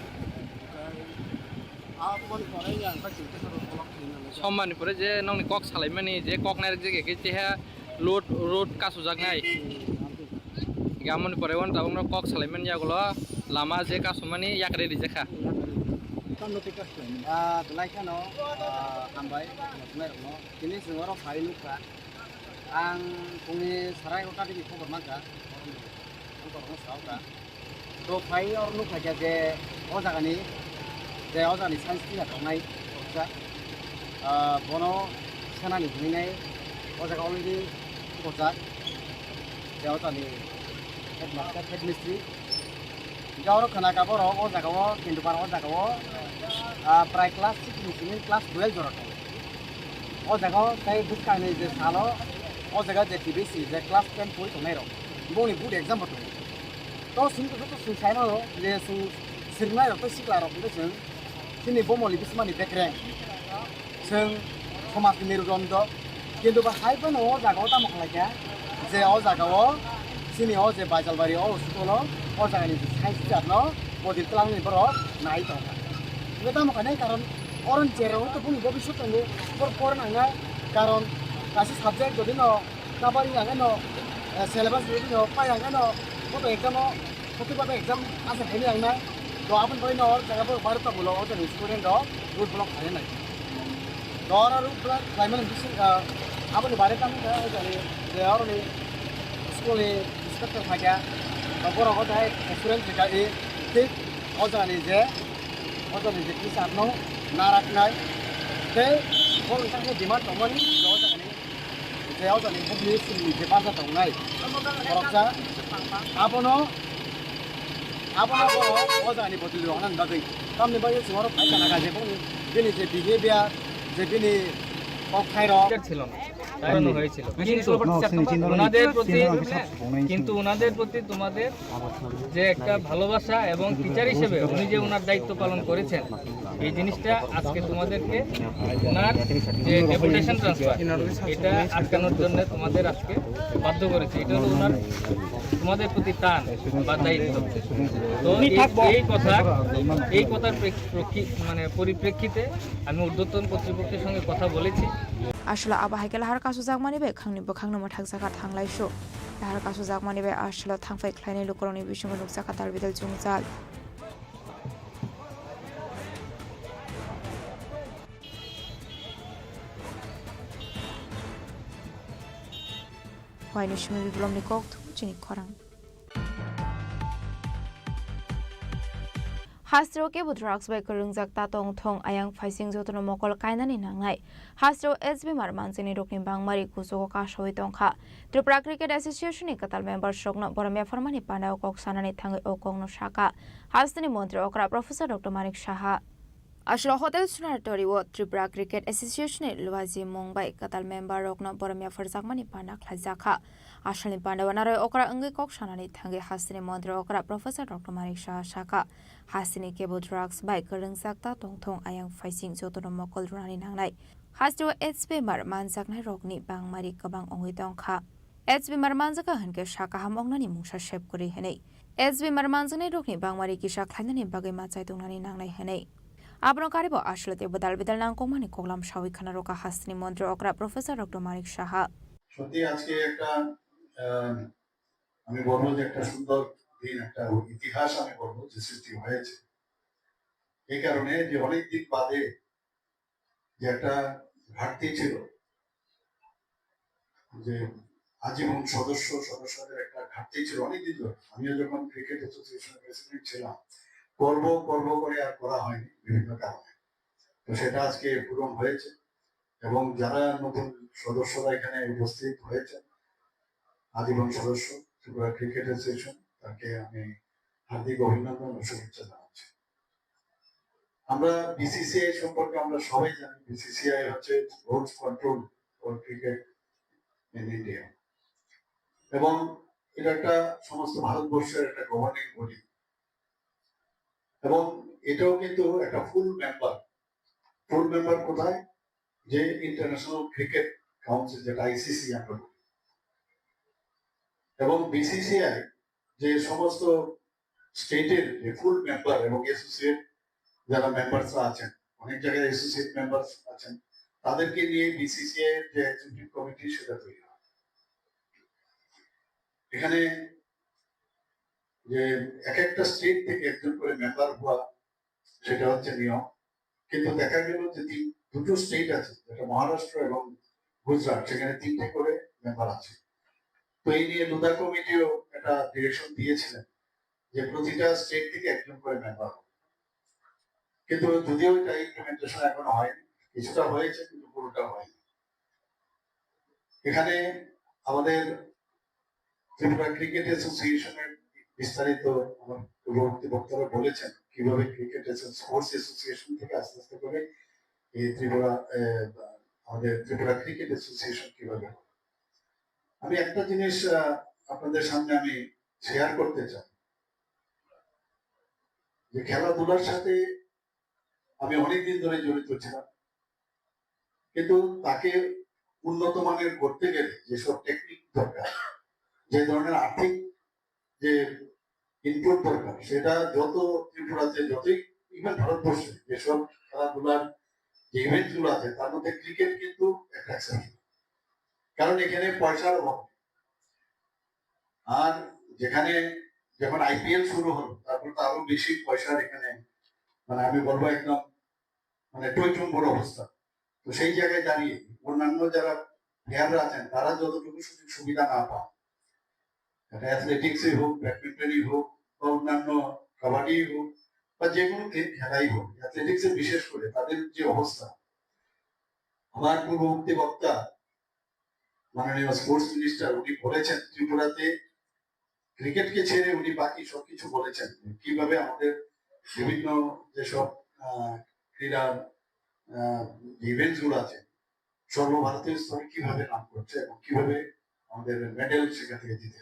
Sommani pore je nokni kok salaimani je kok nairwk je khe keha load road kasujaknai. Gamoni pore won tabukno kok salaimani yagulo lama je kasumani yakre rijakha. Ah, belai kheno, ah, hambai, nairokno. Tini chwng oro phai nukha. Ang phungni sarai egarota digi khobor mankha. Ang borokno saokha. To phai oro nukha khe je o jagani, je o jagani science teacher tongnai, ah, bono sanani hinwi nai o jaga already bujak. Je o jagani headmaster, headmistress. Hingke oro khwnaka borok o jaga o, Kendupar o jaga o, ah, prai class six ni simi class twelve jora tongo. O jaga o tei bwskangni je salo, o jaga je T B C je class ten pori tongnai rok, bongni board exam bo tongo. To simi to joto chwng sai mano je chwng swrwngnai rok tei sikla rok hingke chwng chini bomoli bisimani bekreng. Chwng somajni merudondo, kintu ba hai phano o jaga o tamo khlai kha, je o jaga o chini o je Baijalbari o school o, o jaga ni science teacher no bodi twlang ni borok nai tong kha. Hingke tamo khainai karon oro ni cherao to boni bobiswt tongo, bor por nangnai, karon kaisa subject jodi no Kabari ang ano, eh, syllabus review no pai ang ano, boto exam o, kotwi boto exam asa khaini ang na. To aboni bagwi no jaga bo baro tongmolo o jani student rok road block khainai. To oro road block khlaimani bising, ah, aboni bare tamo kha o jani je oro ni school ni inspector phaikha. To borok o jai student phaikha i thik o jani je, o jani je teacher no naraknai. Tei borok ni demand tongmani o jani je o jagani bokni chwngni je basa tongnai, khoroksa, abono, abono bo o jagani bodol rok nang bagwi. Tamni bagwi chwng oro phai kana kha je bokni bini je behavior, je bini kokthairok। ছিল না, তাই জন্য হয়েছিল। কিন্তু ওনাদের প্রতি, কিন্তু ওনাদের প্রতি তোমাদের যে একটা ভালোবাসা এবং টিচার হিসেবে উনি যে ওনার দায়িত্ব পালন করেছেন, এই জিনিসটা আজকে তোমাদেরকে ওনার যে ডেপুটেশন ট্রান্সফার, এটা আটকানোর জন্য তোমাদের আজকে বাধ্য করেছে। এটা হলো ওনার তোমাদের প্রতি টান বা দায়িত্ব। তো এই, এই কথা, এই কথার প্রেক্ষ-, প্রক্ষি-, মানে পরিপ্রেক্ষিতে আমি ঊর্ধ্বতন কর্তৃপক্ষের সঙ্গে কথা বলেছি। Aswla abo hai khe lahar kasujakmani bai khangni bwkhakno mwthakjak kha thanglaisu. Lahar kasujakmani bai aswla thangphai khlainai lukurokni bisingo nukjak kha dalbidal chungjal. Waini simi biplomni kok thung chini khorang. Hasteo kebo drugs bai kwrwngjak ta tong thung, ayang phaising jotono mokol kainani nangnai. Hasteo H B mar manjini rokni bangmari kuchugo kasawi tongkha. Tripura Cricket Association ni kwtal members rokno borom yapharmani pandao kok sanani thangwi o kokno sakha hasteni montri okra Professor Doctor Manik Saha. Aswk hotel Sunartori o Tripura Cricket Association ni Luaji Mung bai kwtal member rokno borom yapharjakmani panda khlaijakha. Asalni pandao naroi okra wngwi kok sanani thangwi hasteni montri okra Professor Doctor Manik Saha sakha, hasteni kebo drugs bai kwrwngjak ta tongthung ayang phaising jotono mokol rwnani nangnai. Hasteo H B mar manjaknai rokni bangmari kwbang wngwi tongkha. H B mar manjakha hinkhe sa kaham wngnani mungsa sep kwrwi hinwi. H B mar manjaknai rokni bangmari kisa khlainani bagwi ma chaitongnani nangnai hinwi. Abono karibo aswlate bwdal bidal nangkukmani koklam sawi khana rwkha hasteni montri okra Professor Doctor Manik Saha. সত্যি আজকে একটা, আহ, আমি বলবো যে একটা সুন্দর দিন, একটা ইতিহাস আমি বলবো যে সৃষ্টি হয়েছে। এই কারণে যে অনেক দিন বাদে যে একটা ঘাটতি ছিল, যে আজীবন সদস্য সদস্যদের একটা ঘাটতি ছিল অনেকদিন ধরে। আমিও যখন ক্রিকেট অ্যাসোসিয়েশন প্রেসিডেন্ট ছিলাম, করব করব করে আর করা হয়নি বিভিন্ন কারণে। তো সেটা আজকে পূরণ হয়েছে এবং যারা নতুন সদস্যরা এখানে উপস্থিত হয়েছেন, আজীবন সদস্য ত্রিপুরা ক্রিকেট অ্যাসোসিয়েশন, তাকে আমি হার্দিক অভিনন্দন ও শুভেচ্ছা জানাচ্ছি। আমরা বিসিসিআই সম্পর্কে আমরা সবাই জানি, বিসিসিআই হচ্ছে rules control for cricket in India, এবং এটা একটা সমস্ত ভারতবর্ষের একটা গভর্নিং বডি, এবং এটাও কিন্তু একটা ফুল মেম্বার। ফুল মেম্বার কোথায়? যে ইন্টারন্যাশনাল ক্রিকেট কাউন্সিল, যেটা আইসিসি আমরা বলি, এবং বিসিসিআই যে সমস্ত স্টেটের যে ফুল মেম্বার এবং অ্যাসোসিয়েট যারা মেম্বারসরা আছেন, অনেক জায়গায় অ্যাসোসিয়েট মেম্বার আছেন, তাদেরকে নিয়ে বিসিসিআই এর যে এক্সিকিউটিভ কমিটি সেটা তৈরি হয়। এখানে যে এক একটা স্টেট থেকে একজন করে মেম্বার হওয়া, সেটা হচ্ছে নিয়ম। কিন্তু দেখা গেল যে তিন, দুটো স্টেট আছে, যেটা মহারাষ্ট্র এবং গুজরাট, সেখানে তিনটে করে মেম্বার আছে। তো এই নিয়ে লুধা কমিটিও একটা ডিরেকশন দিয়েছিলেন যে প্রতিটা স্টেট থেকে একজন করে মেম্বার হবে। কিন্তু যদিও এটা ইমপ্লিমেন্টেশন এখনো হয়নি, কিছুটা হয়েছে কিন্তু পুরোটা হয়নি। এখানে আমাদের ত্রিপুরা ক্রিকেট অ্যাসোসিয়েশনের বিস্তারিত আমার পূর্ববর্তী বক্তারা বলেছেন কিভাবে ক্রিকেট স্পোর্টস অ্যাসোসিয়েশন থেকে আস্তে আস্তে করে এই ত্রিপুরা, আহ, আমাদের ত্রিপুরা ক্রিকেট অ্যাসোসিয়েশন কিভাবে হবে। আমি একটা জিনিস, আহ, আপনাদের সামনে আমি শেয়ার করতে চাই যে খেলাধুলার সাথে আমি অনেকদিন ধরে জড়িত ছিলাম, কিন্তু তাকে উন্নত মানের করতে গেলে যেসব টেকনিক দরকার, যে ধরনের আর্থিক যে ইনপুট দরকার, সেটা যত ত্রিপুরাতে, যতই, ইভেন ভারতবর্ষে যেসব খেলাধুলার যে ইভেন্ট গুলো আছে, তার মধ্যে ক্রিকেট কিন্তু একটা এক্সেপশন, কারণ এখানে পয়সার অভাব নেই। আর যেখানে যখন আইপিএল শুরু হলো, তারপর তো আরো বেশি পয়সার এখানে, মানে, আমি বলবো একদম, মানে, টইটুম্বর অবস্থা। তো সেই জায়গায় দাঁড়িয়ে অন্যান্য যারা প্লেয়াররা আছেন, তারা যতটুকু সুযোগ সুবিধা না পান, সেটা অ্যাথলেটিক্সই হোক, ব্যাডমিন্টনই হোক, বা অন্যান্য কাবাডিই হোক, বা যে কোনো কে-, খেলাই হোক, অ্যাথলেটিক্সে বিশেষ করে তাদের যে অবস্থা, আমার পূর্ববর্তী বক্তা মাননীয় স্পোর্টস মিনিস্টার উনি বলেছেন, ত্রিপুরাতে ক্রিকেটকে ছেড়ে উনি বাকি সবকিছু বলেছেন, কিভাবে আমাদের বিভিন্ন যেসব, আহ, ক্রীড়া, আহ, ইভেন্টস গুলো আছে, সর্বভারতীয় স্তরে কিভাবে নাম করছে এবং কিভাবে আমাদের মেডেল সেখান থেকে জিতে।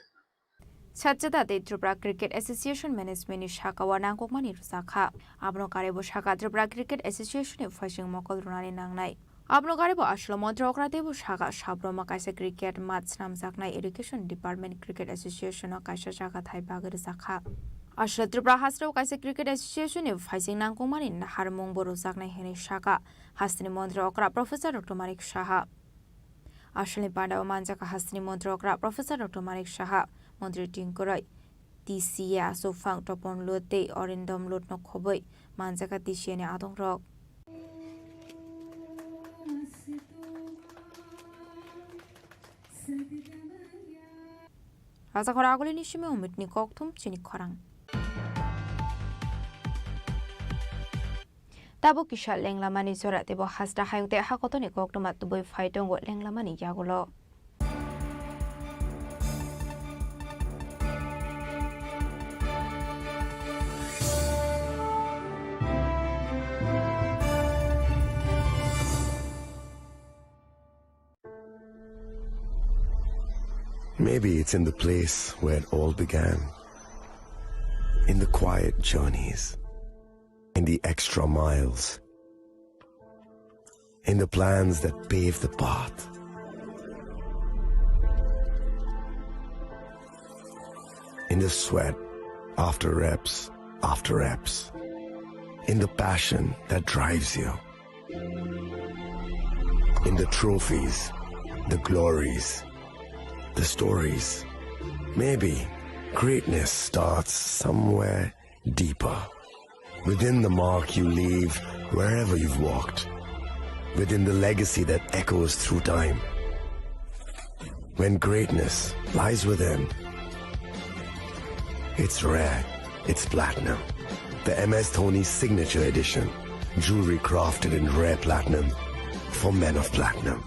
Sajjada tei Tripura Cricket Association Management ni saka o nangkukmani rwjakha. Abono karwi bo saka Tripura Cricket Association ni phaising mokol rwnani nangnai. Abono karwi bo aswk montri okra teibo saka, Sabroma kaisa cricket match snamjaknai Education Department Cricket Association o kaisa jaga thai bagwi rwjakha. Aswk Tripura hasteo kaisa Cricket Association ni phaising nangkukmani naharmung bo rwjaknai hwnwi saka hasteni montri okra Professor Doctor Manik Saha. Aswkni pandao manjak hasteni montri okra Professor Doctor Manik Saha, montri tingkoroi, T C A Aswkphang Topon Lut tei Orindom Lut no khobwi manjak T C A ni adongrok. Rajakhor agulini simi umitni kokthum chini khorang. Tabuk kisa lenglamani jora teibo hasta hayung tei hakotoni koktwma tubui phai tongo lenglamani yagulo. Maybe it's in the place where it all began. In the quiet journeys, in the extra miles, in the plans that pave the path, in the sweat after reps after reps, in the passion that drives you. In the trophies, the glories, the stories. Maybe greatness starts somewhere deeper. Within the mark you leave wherever you've walked. Within the legacy that echoes through time. When greatness lies within, it's rare, it's platinum. The M S Dhoni Signature Edition. Jewelry crafted in rare platinum for men of platinum.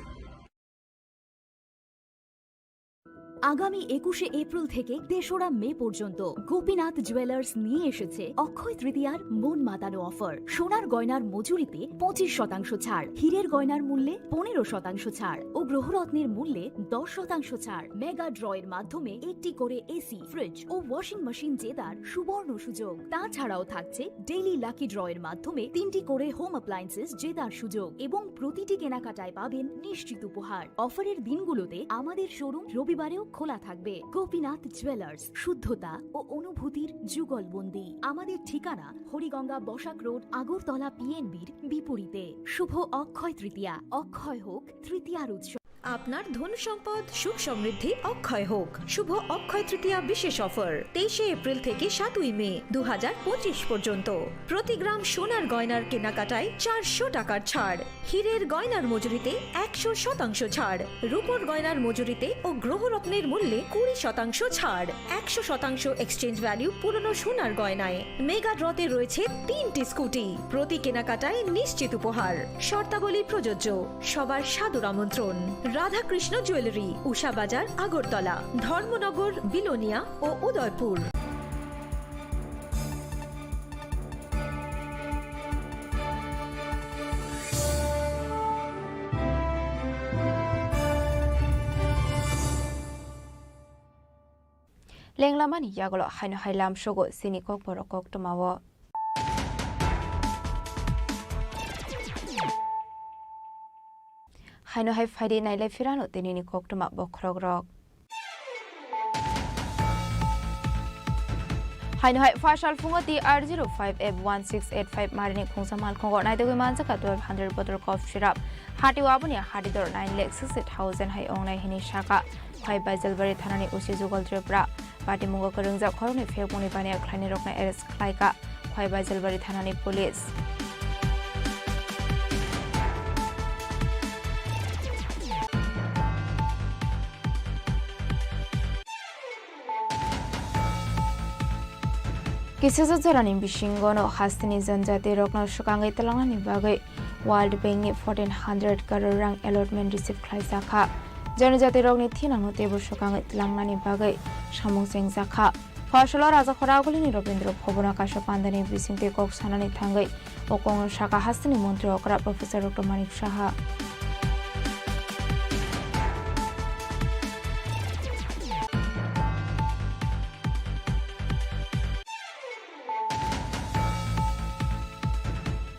আগামী একুশে এপ্রিল থেকে তেসরা মে পর্যন্ত গোপীনাথ জুয়েলার্স নিয়ে এসেছে অক্ষয় তৃতীয়ার মন মাতানো অফার। সোনার গয়নার মজুরিতে পঁচিশ শতাংশ ছাড়, হীরের গয়নার মূল্যে পনেরো শতাংশ ছাড় ও গ্রহরত্নের মূল্যে দশ শতাংশ ছাড়। মেগা ড্রয়ের মাধ্যমে একটি করে এসি, ফ্রিজ ও ওয়াশিং মেশিন জেতার সুবর্ণ সুযোগ। তাছাড়াও থাকছে ডেইলি লাকি ড্রয়ের মাধ্যমে তিনটি করে হোম অ্যাপ্লায়েন্সেস জেতার সুযোগ এবং প্রতিটি কেনাকাটায় পাবেন নিশ্চিত উপহার। অফারের দিনগুলোতে আমাদের শোরুম রবিবারেও খোলা থাকবে গোপীনাথ জুয়েলার্স, শুদ্ধতা ও অনুভূতির যুগলবন্দি। আমাদের ঠিকানা হরিগঙ্গা বসাক রোড, আগরতলা পিএনবির বিপরীতে। শুভ অক্ষয় তৃতীয়া, অক্ষয় হোক তৃতীয়ার উৎসব। আপনার ধন সম্পদ সুখ সমৃদ্ধি অক্ষয় হোক। শুভ অক্ষয় তৃতীয়া বিশেষ অফার, তেইশে এপ্রিল থেকে সাতই মে দু হাজার পঁচিশ পর্যন্ত। প্রতি গ্রাম সোনার গয়নার কেনাকাটায় চারশো টাকার ছাড়, হীরের গয়নার মজুরিতে একশো শতাংশ ছাড়, রূপোর গয়নার মজুরিতে ও গ্রহরত্নের মূল্যে কুড়ি শতাংশ ছাড়, একশো শতাংশ এক্সচেঞ্জ ভ্যালু পুরনো সোনার গয়নায়। মেগা ড্রতে রয়েছে তিনটি স্কুটি, প্রতি কেনাকাটায় নিশ্চিত উপহার। শর্তাবলী প্রযোজ্য। সবার সাদর আমন্ত্রণ। রাধাকৃষ্ণ জুয়েলারি, উষা বাজার, আগরতলা, ধর্মনগর, বিলোনিয়া ও Udaipur. Lenglamani yagulo haino hai lamsogo chini kokborok koktwmao. Haino hai phaidi nailai phirano tinini koktwma bokhorokrok. Haino hai phasal phungo T R zero five F one six eight five marini khungsa malkhungo naitugwi manjakha twelve hundred bottle cough syrup. Hatio aboni hati dor nine lakh sixty thousand hai ongnai hini saka. Khwai Baijalbari thanani O C Jugal Tripura. Patimungo kwrwngjak khoroknwi phekmungni baniya khlainai rokno arrest khlaikha Khwai Baijalbari thanani police. Kisisa jorani bisingono hasteni janjati rokno swkangwi twlangnani bagwi World Bank ni fourteen hundred crore rang allotment receive khlaijakha. Janjati rokni thinangno teibo swkangwi twlangnani bagwi samung chengjakha. Phasalo Rajakhora Agulini Robindra Bhabono kaisa pandani bisingtwi kok sanani thangwi o kokno sakha hasteni montri okra Professor Doctor Manik Saha.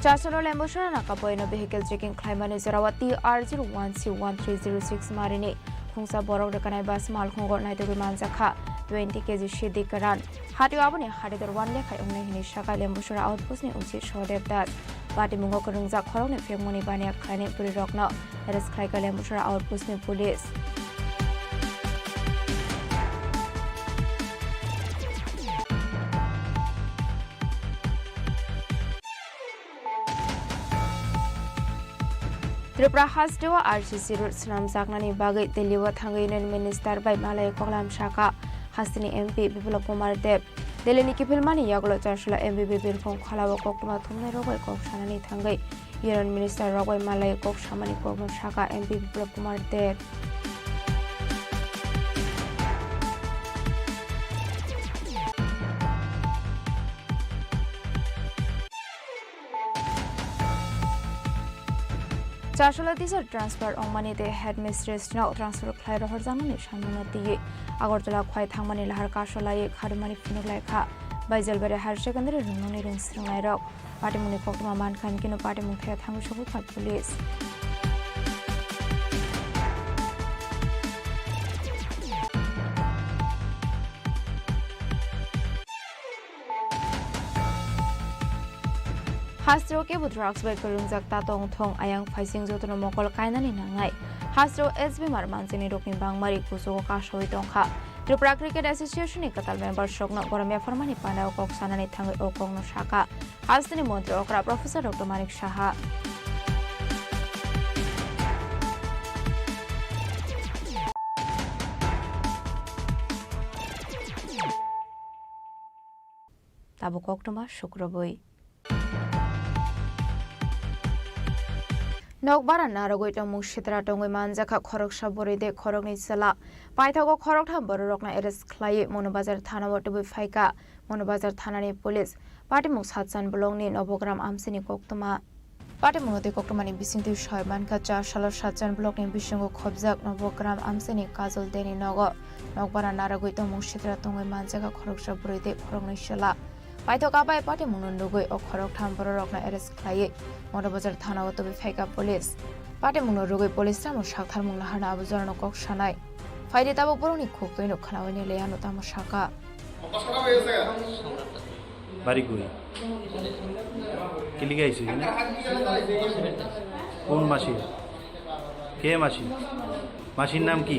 Chasolo Lembusora nakapoino vehicle checking khlaimani jorao T R zero one C one three zero six marini khungsa borok rwkanai bus malkhungo naitugwi manjakha twenty K G sidi kwran. Hatio aboni hati dor one lakh hai wngnai hwnwi sakha Lembusora outpost ni O C Sodev Das. Patimungo kwrwngjak khoroknwi phekmungni baniya khlainai bwrwirokno arrest khlaikha Lembusora outpost ni police. Tripura hasteo R C C road swnamjaknani bagwi Delhi-o thangwi Union Minister bai malai koklam sakha hasteni M P Biplab Kumar Deb. Delhi-ni kiphilmani yagulo Chasolo M P Birkhong Kholao koktwma thumnairok bai kok sanani thangwi Union Minister rok bai malai kok samani kokno sakha M P Biplab Kumar Deb. Chasolo teacher transfer ongmani tei headmistress no transfer khlai rohorjakmani samungno twiwi Agartala khwai thangmani lahar kasolaiwi kharwimani phunuk laikha Baijalbari Higher Secondary rwngnokni rwngsrwngnairok. Patimungni koktwma mankha, hwnkhe no patimung thaya thangwi sogwi kha police. Hasteo kebo drugs bai kwrwngjak ta tong thung, ayang phaising jotono mokol kainani nangnai. Hasteo S B mar manjini rokni bangmari kuchugo kasawi tongkha. Tripura Cricket Association ni kwtal member sokno borom yapharmani panao kok sanani thangwi o kokno sakha. Hasteni montri okra Professor Doctor Manik Saha. Tabuk koktwma sukrubwi. Nokbara narwgwi tongmung sitra tongwi manjakha khoroksa bwrwi de khoroknwi chwla. Paithago khoroktham bororokno arrest khlaiwi Mono Bazar thanao tubui phaikha. Mono Bazar thanani police. Patimung Satchan blockni Nobogram amchini koktwma. Patimungno tei koktwmani bisingtwi soi mankha, char salo Satchan blockni bisingo khobjak Nobogram amchini Kajol Deni nogo nokbara narwgwi tongmung sitra tongwi manjakha khoroksa bwrwi tei khoroknwi chwla. Paithak abai patimungno nugwi o khoroktham bororokno arrest khlaiwi Mono Bazar thanao tubui phaikha police. Patimungno rwgwi police samo saktharmung naharna abo jorano kok sanai. Phaidi tabuk borokni khuk twino khwnaui ni le ano tamo saka. বাড়ি কই? কিলিকে আইছো এখানে? কোন মাসি? কে মাসি? মাসির নাম কি?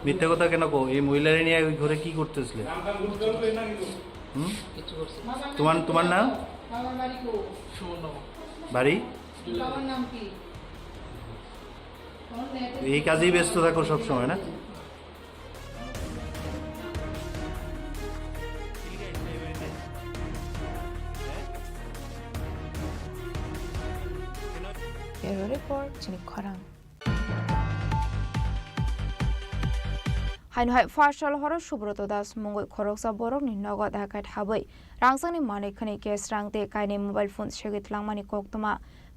মিথ্যা কথা কেন কো? এই মহিলারে নিয়ে ওই ঘরে কি করতেছিলে? হুম? তোমার, তোমার নাম? বাড়ি? এই কাজেই ব্যস্ত থাকো সব সময় না? Bureau Report, chini khorang. Haino hai Pharshal horo Subroto Das mungwi khoroksa borokni nogo dakat habwi rangsangni manwi khwnwi cash rang tei kainwi mobile phone segwi tlangmani koktwma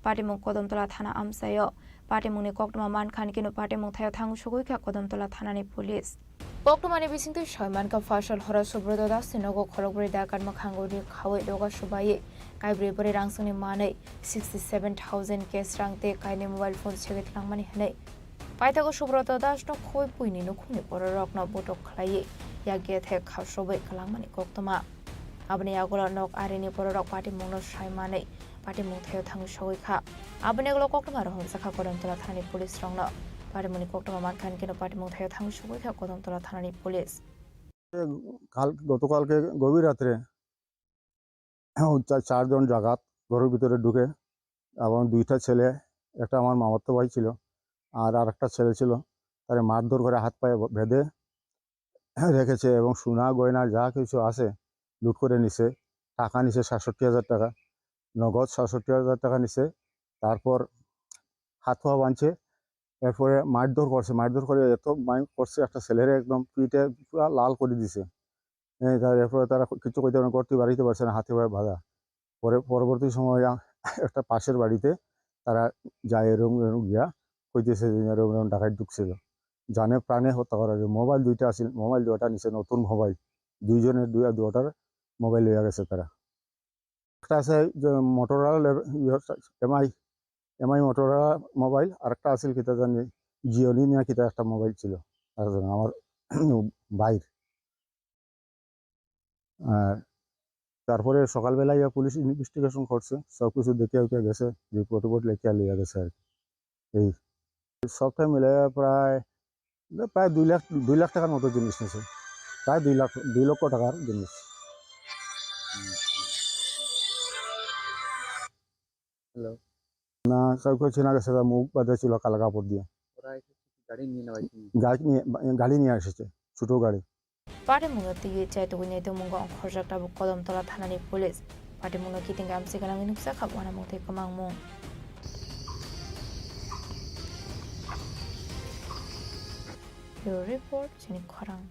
patimung Kodamtola thana amchaio. Patimungni koktwma mankha hwn khe no patimung thaio thang sogwi kha Kodamtola thanani police. Koktwmani bisingtwi soi mankha Pharshal horo Subroto Das ni nogo khorokbrwi dakat mwkhango ri khaui doga subaiwi kaibrwi bwrwi rangsangni manwi sixty seven thousand cash rang tei kainwi mobile phone segwi tlangmani hwnwi. Paithago Subroto Das no khoi puini nukhungni bororokno botok khlaiwi yak gethek kha sobwi kwlangmani koktwma. Aboni yagulo nok arini bororok patimungno sai manwi patimung thaio thangwi sogwi kha. Aboni yagulo koktwma rohorjak kha Kodamtola thanani police rokno. Patimungni koktwma mankha hwn khe no patimung thaio thangwi sogwi kha Kodamtola thanani police. কাল, গতকালকে গভীর রাত্রে চা-, চারজন ডাকাত ঘরের ভিতরে ঢুকে এবং দুইটা ছেলে, একটা আমার মামাতো ভাই ছিল, আর আরেকটা ছেলে ছিল, তারে মারধর করে হাত পায়ে ব-, বেঁধে রেখেছে এবং সোনা গয়না যা কিছু আছে লুট করে নিছে। টাকা নিছে সাতষট্টি হাজার টাকা, নগদ সাতষট্টি হাজার টাকা নিছে। তারপর হাত পা বাঁধছে, এরপরে মারধর করছে, মারধর করে এত মাইর করছে, একটা ছেলেরে একদম পিঠে পুরা লাল করে দিছে। হ্যাঁ, তার এরপরে তারা কিছু কইতে পারে না, ঘর থেকে বাড়িতে পারছে না, হাতে পায়ে বাঁধা। পরে পরবর্তী সময় আ-, একটা পাশের বাড়িতে তারা যায়, এরকম, এরকম গিয়া কইতেছে যে এরকম, এরকম ডাকাত ঢুকছিল, জানে প্রাণে হত্যা করা হয়েছে। মোবাইল দুইটা আছিল, মোবাইল দুইটা নিছে, নতুন মোবাইল, দুইজনের দুই, দুইটার মোবাইল লইয়া গেছে তারা। একটা আছে যে মোটরোলা লেব-, ইয়ে, এমআই, এমআই মোটরোলা মোবাইল, আর একটা আছিল কিতা জানি জিওনি না কিতা একটা মোবাইল ছিল, আর আমার ভাইর। আর তারপরে সকালবেলা ইয়া পুলিশ ইনভেস্টিগেশন করছে, সব কিছু দেখে উঠে গেছে, রিপোর্ট টিপোর্ট লেখিয়া লইয়া গেছে আর কি। এই সবটাই মিলে প্রায়, প্রায় দুই লাখ, দুই লাখ টাকার মতো জিনিস নিছে, প্রায় দুই লাখ, দুই লক্ষ টাকার জিনিস। হ্যালো। না, কাউকে চেনা গেছে না, মুখ বাঁধা ছিল কালো কাপড় দিয়ে। ওরা এসে কি গাড়ি নিয়ে নেওয়া হয়েছে? গাড়ি নিয়ে, গাড়ি নিয়ে এসেছে, ছোট গাড়ি। Patimungno twiwi chaitugwi naitukmungo ongkhorjak tabuk Kodamtola thanani police. Patimungno kiting amchiknangwi nukjakha uanamung tei kwmangmung. Bureau Report, chini khorang.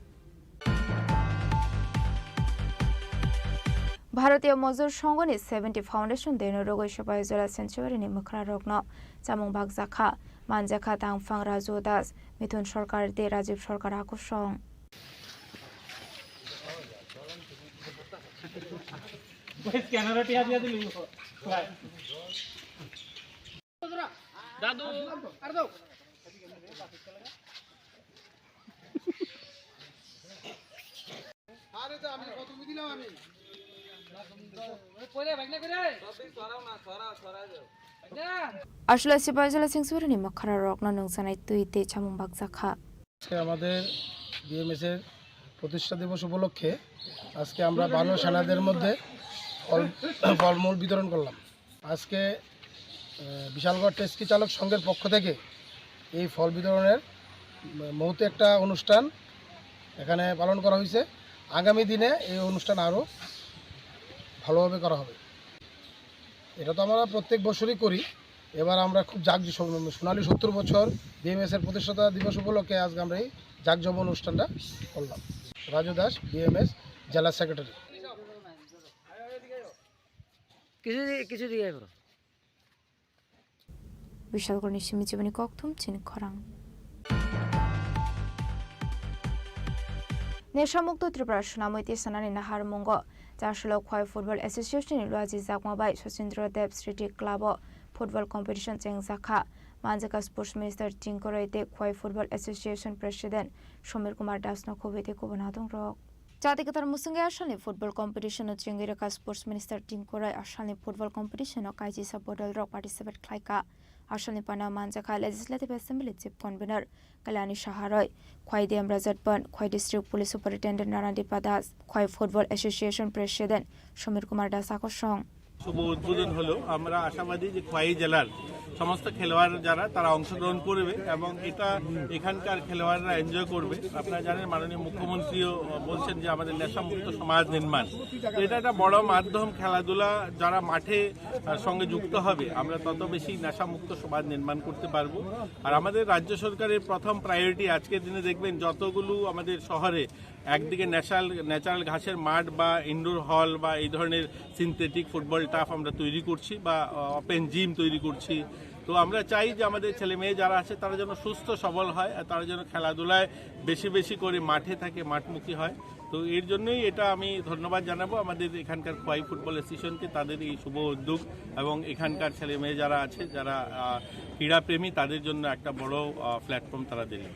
Bharatiya Mozdur Songhoni seventy Foundation Day no rwgwi Sipahijala Sanctuary ni mwkhrarokno chamung bakjakha. Manjakha tangphang Raju Das, Mithun Sarkar tei Rajiv Sarkar hakusong. দাদু। Aswlai Sipahijala Sanctuary ni mwkhrarokno nungjaknai twi tei chamung bakjakha. আজকে আমাদের বিএমএস এর প্রতিষ্ঠা দিবস উপলক্ষে আজকে আমরা বানর সেনাদের মধ্যে ফল, ফলমূল বিতরণ করলাম। আজকে, আহ, বিশালগড় ট্যাক্সি চালক সংঘের পক্ষ থেকে এই ফল বিতরণের মহতী একটা অনুষ্ঠান এখানে পালন করা হয়েছে। আগামী দিনে এই অনুষ্ঠান আরও ভালোভাবে করা হবে। এটা তো আমরা প্রত্যেক বছরই করি। এবার আমরা খুব জাঁক-, সোনালী সত্তর বছর বিএমএস এর প্রতিষ্ঠাতা দিবস উপলক্ষে আজকে আমরা এই জাঁকজমক অনুষ্ঠানটা করলাম। রাজু দাস, বিএমএস জেলা সেক্রেটারি। কিছু দিকে, কিছু দিকে এবার। Bishalgarhni simi chibani kokthum chini khorang. Nesha Mukto Tripura Sunamwi Tisanani naharmungo Chasalo Khwai Football Association ni luaji jakma bai Sachindra Dev Sriti Club o football competition chengjakha. Manjaka Sports Minister Tingkorai tei Khwai Football Association President Somir Kumar Das no khobwi tei kubun adongrok. Chati kwthar mwswngwi asalni football competition no chengwi rwkha Sports Minister Tingkorai asalni football competition o kaisisa bodol rok participate khlaikha. Asalni pana manjakha Legislative Assembly Chief Convener Kalyani Saharoi, Khwai D M Rajat Band, Khwai District Police Superintendent Rana Dipa Das, Khwai Football Association President Somir Kumar Das akosong. শুভ উদ্বোধন হলো। আমরা আশাবাদী যে খোয়াই জেলার সমস্ত খেলোয়াড় যারা, তারা অংশগ্রহণ করবে এবং এটা এখানকার খেলোয়াড়রা এনজয় করবে। আপনারা জানেন, মাননীয় মুখ্যমন্ত্রীও বলছেন যে আমাদের নেশামুক্ত সমাজ নির্মাণ, তো এটা একটা বড় মাধ্যম। খেলাধুলা যারা মাঠে আহ, সঙ্গে যুক্ত হবে, আমরা তত বেশি নেশামুক্ত সমাজ নির্মাণ করতে পারবো। আর আমাদের রাজ্য সরকারের প্রথম প্রায়োরিটি, আজকের দিনে দেখবেন যতগুলো আমাদের শহরে একদিকে ন্যাচারাল ন্যাচারাল ঘাসের মাঠ বা ইনডোর হল বা এই ধরনের সিনথেটিক ফুটবল টার্ফ আমরা তৈরি করছি বা ওপেন জিম তৈরি করছি। তো আমরা চাই যে আমাদের ছেলে মেয়ে যারা আছে, তারা যেন সুস্থ সবল হয় আর তারা যেন খেলাধুলায় বেশি বেশি করে মাঠে থাকে, মাঠমুখী হয়। তো এর জন্যই এটা আমি ধন্যবাদ জানাবো আমাদের এখানকার খোয়াই ফুটবল অ্যাসোসিয়েশনকে, তাদের এই শুভ উদ্যোগ এবং এখানকার ছেলে মেয়ে যারা আছে, যারা আহ, ক্রীড়াপ্রেমী, তাদের জন্য একটা বড় প্ল্যাটফর্ম তারা দিলেন।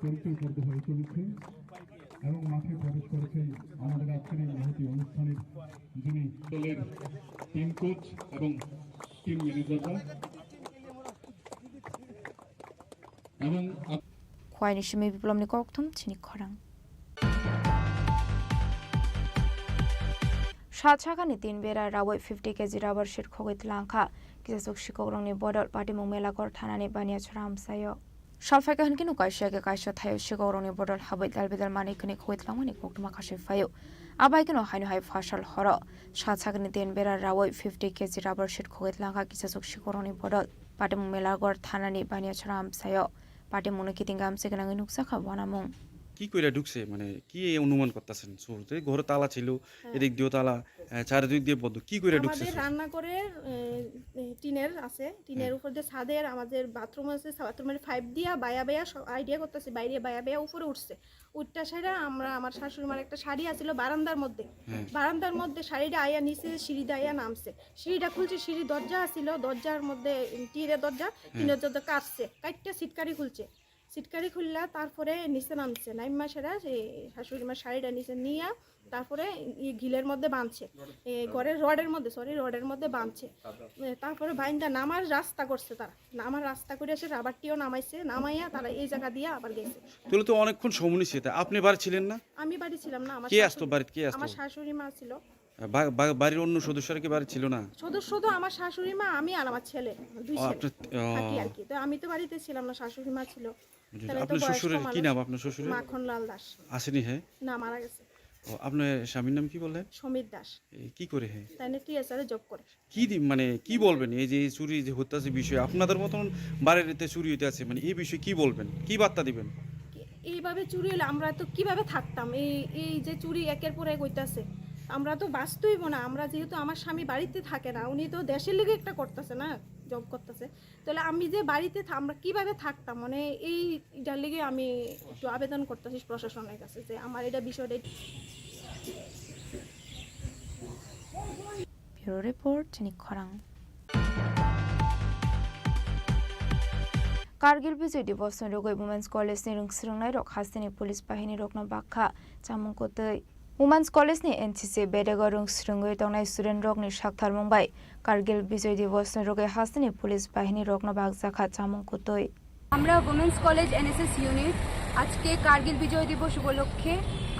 পরিচয় করতে হয়ে চলেছে এবং মাঠে প্রবেশ করেছেন আমাদের আজকের এই মহতী অনুষ্ঠানের যিনি দলের টিম কোচ এবং টিম ম্যানেজাররা এবং up- Khwai ni simi biplomni kokthum chini khorang. Sat sakani tin bera rawoi fifty K G rubber sheet khogwi tlangkha. Kisasuk sikokrokni bodol Patimung Melagor thanani Baniachara amchaio. Salphaikha hwnkhe no kaisa khe kaisa thaio sikokrokni bodol habwi dal bidal manwi khwnwi khogwi tlangmani koktwma khaswi phaio. Abai kheno haino hai phasal horo sat sakni tin bera rawoi fifty K G rubber sheet khogwi tlangkha kisasuk sikokrokni bodol Patimung Melagor thanani Baniachara amchaio. Patimungno kiting gamse gwnangwi nukjakha wanamung. কি কইরা ঢুকছে? মানে, কি এই অনুমান করতেছেন? শুরুতে ঘরে তালা ছিল, হ্যাঁ। এদিক দিয়েও তালা, আহ, চারিদিক দিয়ে বন্ধ। কি কইরা ঢুকছে আমাদের শুরু? রান্নাঘরের, এ, এ, টিনের আছে, টিনের হ্যাঁ। উপর দিয়ে ছাদের আমাদের বাথরুম আছে, বাথরুমের পাইপ দিয়া বায়া বায়া সব আইডিয়া করতেছে, বাইরে বায়া বায়া উপরে উঠছে। উঠটা সেরা আমরা, আমার শাশুড়ি মার একটা শাড়ি আছিল বারান্দার মধ্যে, হ্যাঁ। বারান্দার মধ্যে শাড়িটা আইয়া নিচে সিঁড়ি দিয়ে আইয়া নামছে। সিঁড়িটা খুলছে, সিঁড়ি দরজা আছিল, দরজার মধ্যে টিনের দরজা, হ্যাঁ। টিনের দরজা কাটছে, কাটটা সিটকারি খুলছে। সিটকারি খুললা, তারপরে নিচে নামছে। নাইমা সেরা সেই শাশুড়ি মার শাড়িটা নিচে নিয়া তারপরে ই গিলের মধ্যে বাঁধছে, এ, ঘরের রডের মধ্যে, সরি, রডের মধ্যে বাঁধছে। এ, তারপরে বাইন্দা নামার রাস্তা করছে তারা, নামার রাস্তা করে এসে রাবারটিও নামাইছে, নামাইয়া তারা এই জায়গা দিয়ে আবার গেছে। তাহলে তো অনেকক্ষণ সময় নিচ্ছে। তা আপনি বাড়ি ছিলেন না? আমি বাড়ি ছিলাম না, আমার কে আসতো শাশুড়ি, বাড়িতে? কে আসতো? আমার শাশুড়ি মা ছিল। বা-, বা-, বাড়ির অন্য সদস্যরা কি বাড়ি ছিল না? সদস্য তো আমার শাশুড়ি মা, আমি আর আমার ছেলে, দুই ও, ছেলে আপনার, ও। থাকি আর কি। তো আমি তো বাড়িতে ছিলাম না, শাশুড়ি মা ছিল। বুঝেছি। তাহলে তো আপনার বয়স্ক শ্বশুরের কি মানুষ। নাম আপনার শ্বশুরের? মাখনলাল দাস। আসেনি, হ্যাঁ? না, মারা গেছে। ও, আপনার স্বামীর নাম কি বললেন? সমীর দাস। এ, কি করে, হ্যাঁ? তাই না, টিএসআর এ জব করে। কি দি-, মানে, কি বলবেন এই যে এই চুরি যে হইতাছে বিষয়ে? আপনাদের মতন বাড়িতে চুরি হইতে আছে, মানে, এই বিষয়ে কি বলবেন, কি বার্তা দিবেন? এইভাবে চুরি হলে আমরা তো কিভাবে থাকতাম? এই, এই যে চুরি একের পর এক হইতাছে, আমরা তো বাঁচতেইব না। আমরা যেহেতু, আমার স্বামী বাড়িতে থাকে না, উনি তো দেশের লিগে একটা করতেছে না, জব করতেছে, তাহলে আমি যে বাড়িতে থা-, আমরা কিভাবে থাকতাম? মানে, এইটার লিগে আমি একটু আবেদন করতেছি প্রশাসনের কাছে যে আমার এটা বিষয়টা। Bureau Report, Chini Khorang. Kargil Bijay Diwas ni rogwi Women's College ni rwng swrwngnairok hasteni police bahini rokno bakha chamung kwtwi. Women's College ni N C C bedego rwng swrwngwi tongnai student rokni saktharmung bai Kargil Bijay Diwas ni rogwi hasteni police bahini rokno bakjakha chamung kwtwi. আমরা women's college NSS unit আজকে কার্গিল বিজয় দিবস উপলক্ষে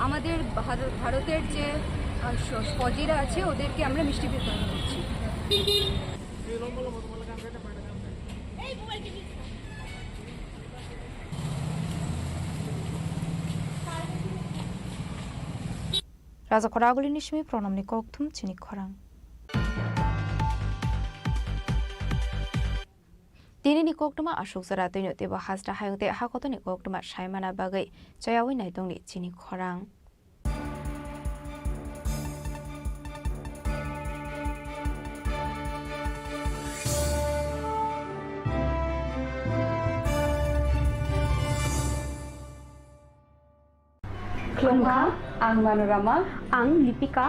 আমাদের ভার-, ভারতের যে, আহ, স-, ফৌজিরা আছে ওদেরকে আমরা মিষ্টি বিতরণ করছি। Raja Khoraguli ni simi pronom ni kokthum chini khorang. Tini ni koktwma aswk jora twino teibo hasta hayung tei hakotoni koktwma saimana bagwi chayawi naitongni chini khorang. Khulumkha, ang Manorama. Ang Lipika.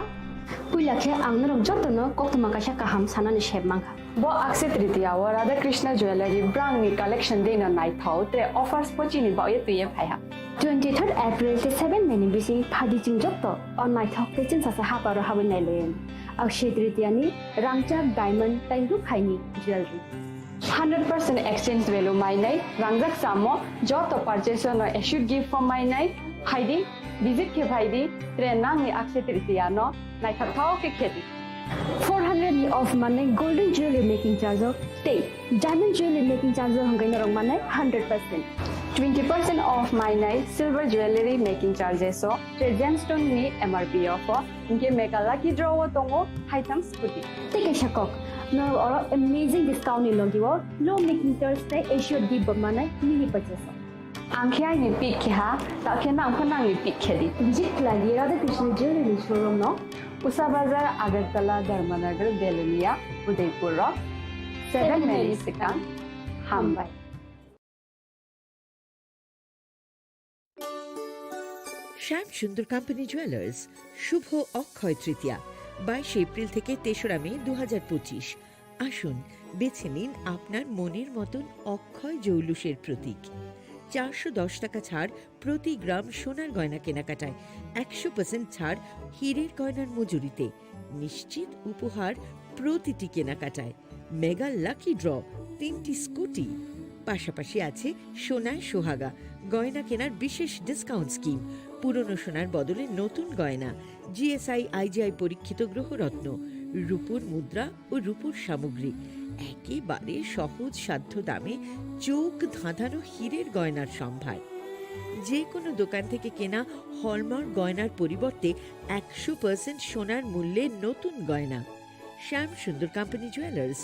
Puila khe ang norok jotono koktwma kaisa kaham sanani sep mankha. Bo Akshaya Tritiya o Radha Krishna Jewellery brangni collection deino naithok, tre offers bo chini baoye twiye phaiha. Twenty-third April tei seven May ni bising phaidi chwng joto o naithok tei chwngsasa haparo habwi nailaiwi. Akshaya Tritiya ni rangchak diamond tei rukhaini jewellery. Hundred percent exchange value mainai, rangjak samo joto purchase no assured gift form mainai, phaidi, visit khe phaidi, tre nangni Akshaya Tritiya no naithok thao khe khedi. Four hundred ni off manai golden jewelry making charge o tei diamond jewelry making charge o hwnkhai norok manai hundred percent. Twenty percent off mainai silver jewelry making charges o tre gemstone ni M R P o pho. Hinkhe mega lucky draw o tongo haitham scooty. Tei kaisa kok, norok oro amazing discount ni logi o low making charge tei assured gift bo manai mini purchase o. Ang khe aini pick khe ha, ta khe nang pho nangni pick khe di. Visit khlai di Radha Krishna Jewelry ni showroom no. Usa Bazar, Agartala, Dharmanagar, Belonia, Udaipur rok. Seven May ni swkang. Hambai. শ্যাম সুন্দর company jewellers, শুভ অক্ষয় তৃতীয়া, বাইশে এপ্রিল থেকে তেসরা মে দু হাজার পঁচিশ। আসুন, বেছে নিন আপনার মনের মতন অক্ষয় জৌলুসের প্রতীক। চারশো দশ টাকা ছাড় প্রতি গ্রাম সোনার গয়না কেনাকাটায়, একশো পার্সেন্ট ছাড় হীরের গয়নার মজুরিতে, নিশ্চিত উপহার প্রতিটি কেনাকাটায়। মেগা লাকি ড্র, তিনটি স্কুটি, পাশাপাশি আছে সোনায় সোহাগা গয়না কেনার বিশেষ ডিসকাউন্ট স্কিম, পুরনো সোনার বদলে নতুন গয়না, G S I I G I পরীক্ষিত গ্রহরত্ন, রূপোর মুদ্রা ও রূপোর সামগ্রী, একেবারে সহজ সাধ্য দামে চোখ ধাঁধানো হীরের গয়নার সম্ভার। যে কোনো দোকান থেকে কেনা হলমার্ক গয়নার পরিবর্তে একশো পার্সেন্ট সোনার মূল্যে নতুন গয়না। শ্যাম সুন্দর কোম্পানি জুয়েলার্স,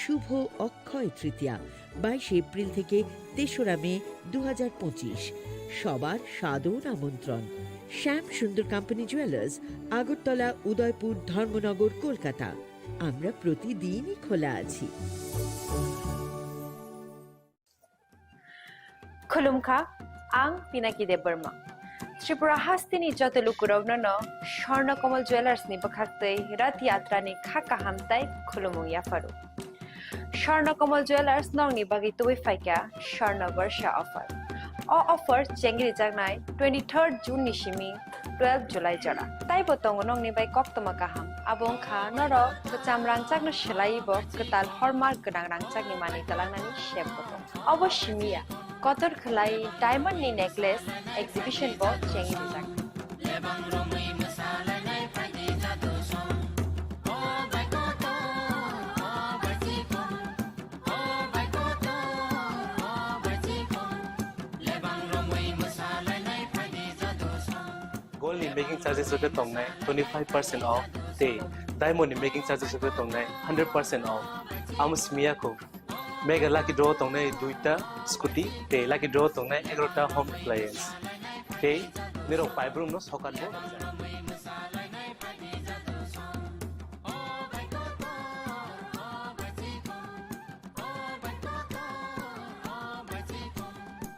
শুভ অক্ষয় তৃতীয়া, বাইশে এপ্রিল থেকে তেসরা মে দু হাজার পঁচিশ। সবার সাদর আমন্ত্রণ। শ্যাম সুন্দর কোম্পানি জুয়েলার্স, আগরতলা, উদয়পুর, ধর্মনগর, কলকাতা। আমরা প্রতিদিনই খোলা আছি। Khulumkha, ang Pinaki Debbarma. Tripura hasteni joto lukurokno no Swarna Kamal Jewellers ni bwkhaktwi Rath Yatra ni kha kaham tai khulumung yapharu. Swarna Kamal Jewellers nokni bagwi tubui phaikha Swarna Barsha offer. O offer chengri jaknai twenty-third June ni simi twelve July jora. Taibo tongo nokni bai koktwma kaham. Abo wngkha norok kwcham rangchakno swlaiwi bo kwtal hallmark gwnang rangchakni manwi twlangnani sep bo tongo. Obo simi ya, kotor khwlai diamond ni necklace exhibition bo chengwi rijak. Gold ni making charges rok khe tongnai twenty five percent off tei diamond ni making charges rok khe tongnai hundred percent off. Amo simi ya kho. Mega lucky draw tongnai duita scooty tei lucky draw tongnai egarota home appliance. Tei nirok paibrum no sokat bo.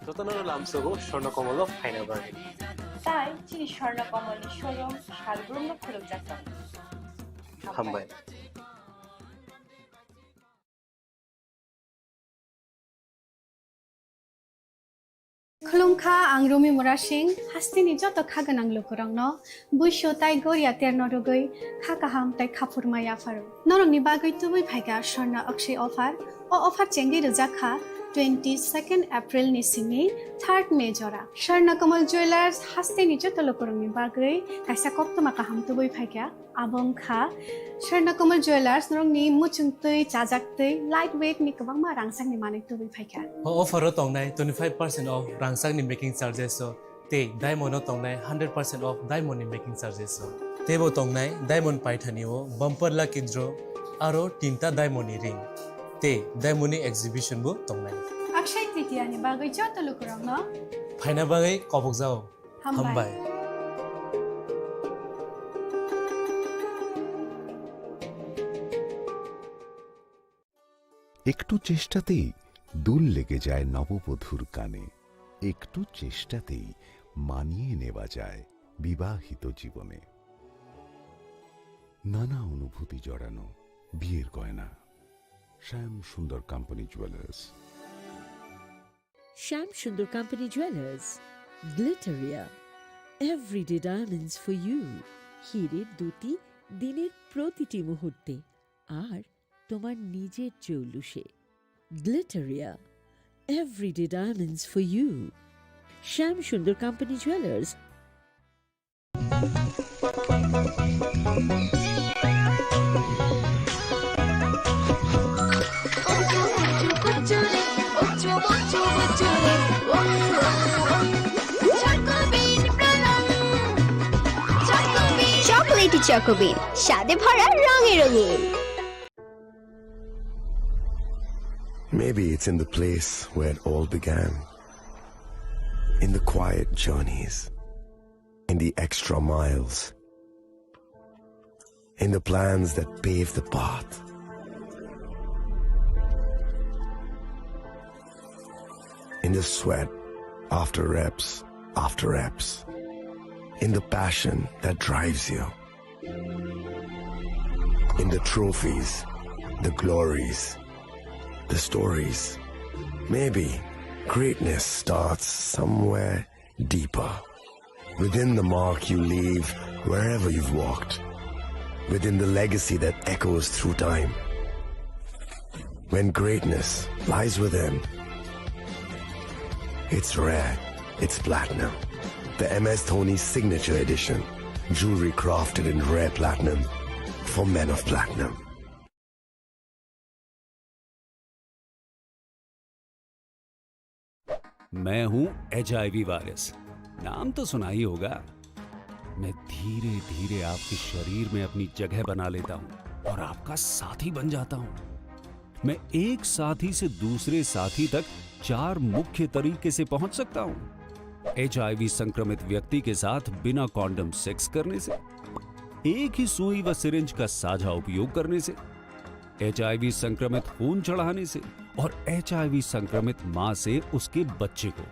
Jotono lamsogo Swarna Kamal o phaina bagwi. Tai chini Swarna Kamal ni showroom salbrum no khulumjak tongo. Hambai. Khulumkha, ang Rumi Murasing, hasteni joto kha gwnang lukurokno buisu tai goria terno rwgwi kha kaham tai khaphurma yapharu. Norokni bagwi tubui phaikha Swarna Akshay offer. O offer chengwi rwjak kha twenty second April ni simi third May jora. Swarna Kamal Jewellers hasteni joto lukurokni bagwi kaisa koktwma kaham tubui phaikha. Abo wngkha Swarna Kamal Jewellers, norokni muchung twi, chajak twi, light weight ni kwbangma rangchakni manwi tubui phaikha. O offer o tongnai twenty five percent off rangchakni making charges o tei diamond o tongnai hundred percent off diamond ni making charges o. Teibo tongnai diamond paithani o bumper lucky draw aro tinta diamond ni ring tei diamond ni exhibition bo tongnai. Akshay Tritiya ni bagwi joto lukurokno phaina bagwi kobokjao. Hambai. Hambai. একটু চেষ্টাতেই দুল লেগে যায় নববধূর কানে। একটু চেষ্টাতেই মানিয়ে নেওয়া যায় বিবাহিত জীবনে। নানা অনুভূতি জড়ানো বিয়ের গয়না। শ্যাম সুন্দর company jewellers. Shyam Sundar Company Jewelers, Glitteria, everyday diamonds for you। হীরের দ্যুতি দিনের প্রতিটি মুহূর্তে, আর তোমার নিজের জৌলুসে। Glitteria, everyday diamonds for you। Shyam Sundar Company Jewelers। Chocolatey চকোবিন, স্বাদে ভরা, রঙে রঙিন। Maybe it's in the place where it all began. In the quiet journeys, in the extra miles, in the plans that pave the path, in the sweat after reps after reps, in the passion that drives you, in the trophies, the glories, the stories. Maybe greatness starts somewhere deeper. Within the mark you leave wherever you've walked. Within the legacy that echoes through time. When greatness lies within, it's rare, it's platinum. The M S Dhoni Signature Edition. Jewelry crafted in rare platinum for men of platinum. मैं हूं HIV virus. नाम तो सुना ही होगा। मैं धीरे धीरे आपके शरीर में अपनी जगह बना लेता हूं और आपका साथी बन जाता हूं। मैं एक साथी से दूसरे साथी तक चार मुख्य तरीके से पहुंच सकता हूं। एचआईवी संक्रमित व्यक्ति के साथ बिना कॉन्डम सेक्स करने से, एक ही सुई व सिरिंज का साझा उपयोग करने से, एचआईवी संक्रमित खून चढ़ाने से और एचआईवी संक्रमित मां से उसके बच्चे को।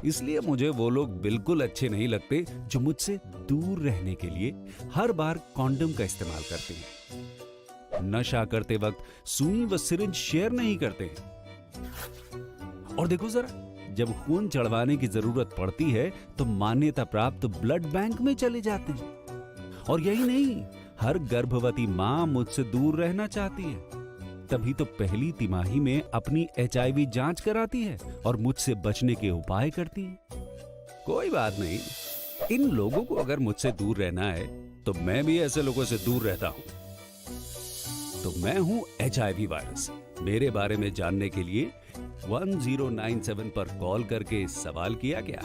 इसलिए मुझे वो लोग बिल्कुल अच्छे नहीं लगते जो मुझसे दूर रहने के लिए हर बार कॉन्डम का इस्तेमाल करते हैं। नशा करते वक्त सुई व सिरिंज शेयर नहीं करते हैं। और देखो जरा, जब खून चढ़वाने की जरूरत पड़ती है, तो मान्यता प्राप्त ब्लड बैंक में चले जाते हैं। और यही नहीं, हर गर्भवती मां मुझसे दूर रहना चाहती है, तभी तो पहली तिमाही में अपनी एचआईवी जांच कराती है और मुझसे बचने के उपाय करती है। कोई बात नहीं, इन लोगों को अगर मुझसे दूर रहना है, तो मैं भी ऐसे लोगों से दूर रहता हूं। तो मैं हूं एचआईवी वायरस। मेरे बारे में जानने के लिए वन ज़ीरो नाइन सेवन पर कॉल करके सवाल किया क्या?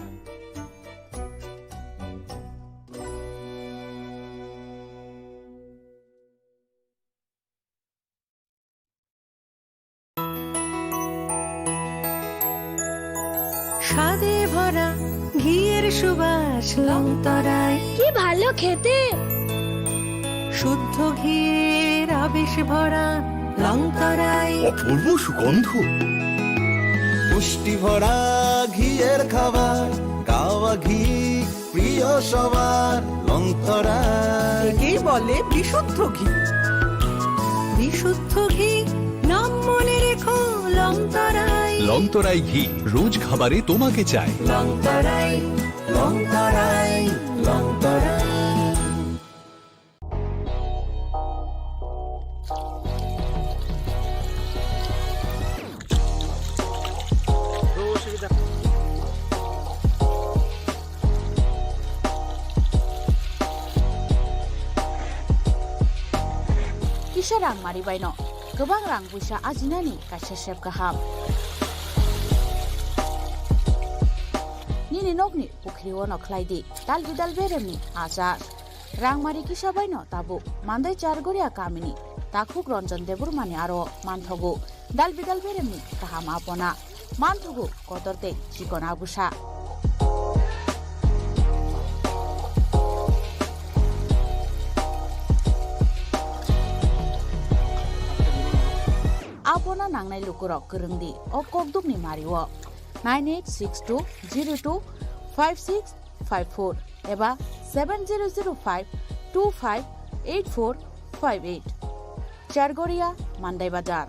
স্বাদে ভরা ঘিয়ের সুবাস লংতরাই। কি ভালো খেতে। শুদ্ধ ঘিয়ের আবেশ ভরা লংতরাই। অপূর্ব সুগন্ধ। পুষ্টি ভরা ঘিয়ের খাবার, গাওয়া ঘি প্রিয় সবার লংতরাই। একেই বলে বিশুদ্ধ ঘি। বিশুদ্ধ ঘি, নাম মনে রেখো, লংতরাই। লংতরাই ঘি, রোজ খাবারে তোমাকে চাই। লংতরাই, লংতরাই, লংতরাই। Kisa rang mari baino kwbang rang puisa ajinani kaisa sep kaham. Nini nokni pukhri ono khlai di dal bidal beremni achar. Rangmari kisa baino tabuk Mandai Chargoria kamini takhuk Ranjan Debbarmani aro manthogo dal bidal beremni kaham apona, manthogo kotor tei chikon abusa. Apona nangnai lukurok kwrwng di o kokdukni mario nine eight six two zero two five six five four eba seven zero zero five two five eight four five eight. Chargoria, Mandai Bazar.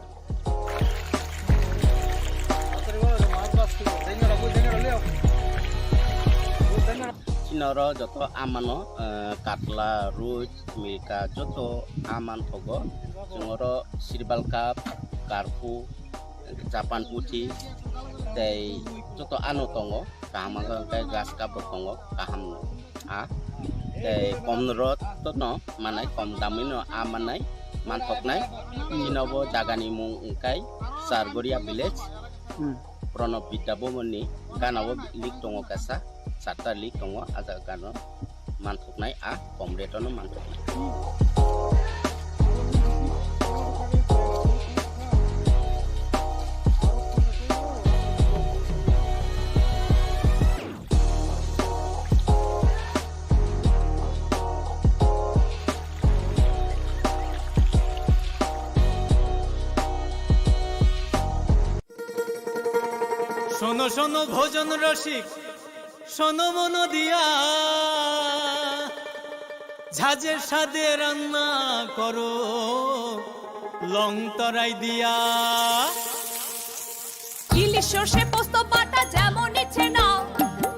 Chini oro joto amano, eh, katla, roi, milka joto aman thogo. Chwng oro sirbal cup, karpu, Japan puthi tei joto ano tongo, kaham wngkha hwnkhe grass cup bo tongo, kaham a tei kom rot no manai, kom damwi no a manai, manthoknai. Chini bo jagani mung wngkha Chargoria village, Hmm. Pranab Vidya Bhavan ni gana o link tongo kaisa, charta link tongo, a jaga gana o manthoknai, a kom rate o no manthoknai. শোনো শোনো ভোজন রসিক, শোনো মন দিয়া, ঝাঁঝের স্বাদে রান্না করো লং তরাই দিয়া। ইলিশ সর্ষে পোস্ত বাটা যেমন ইচ্ছে নাও,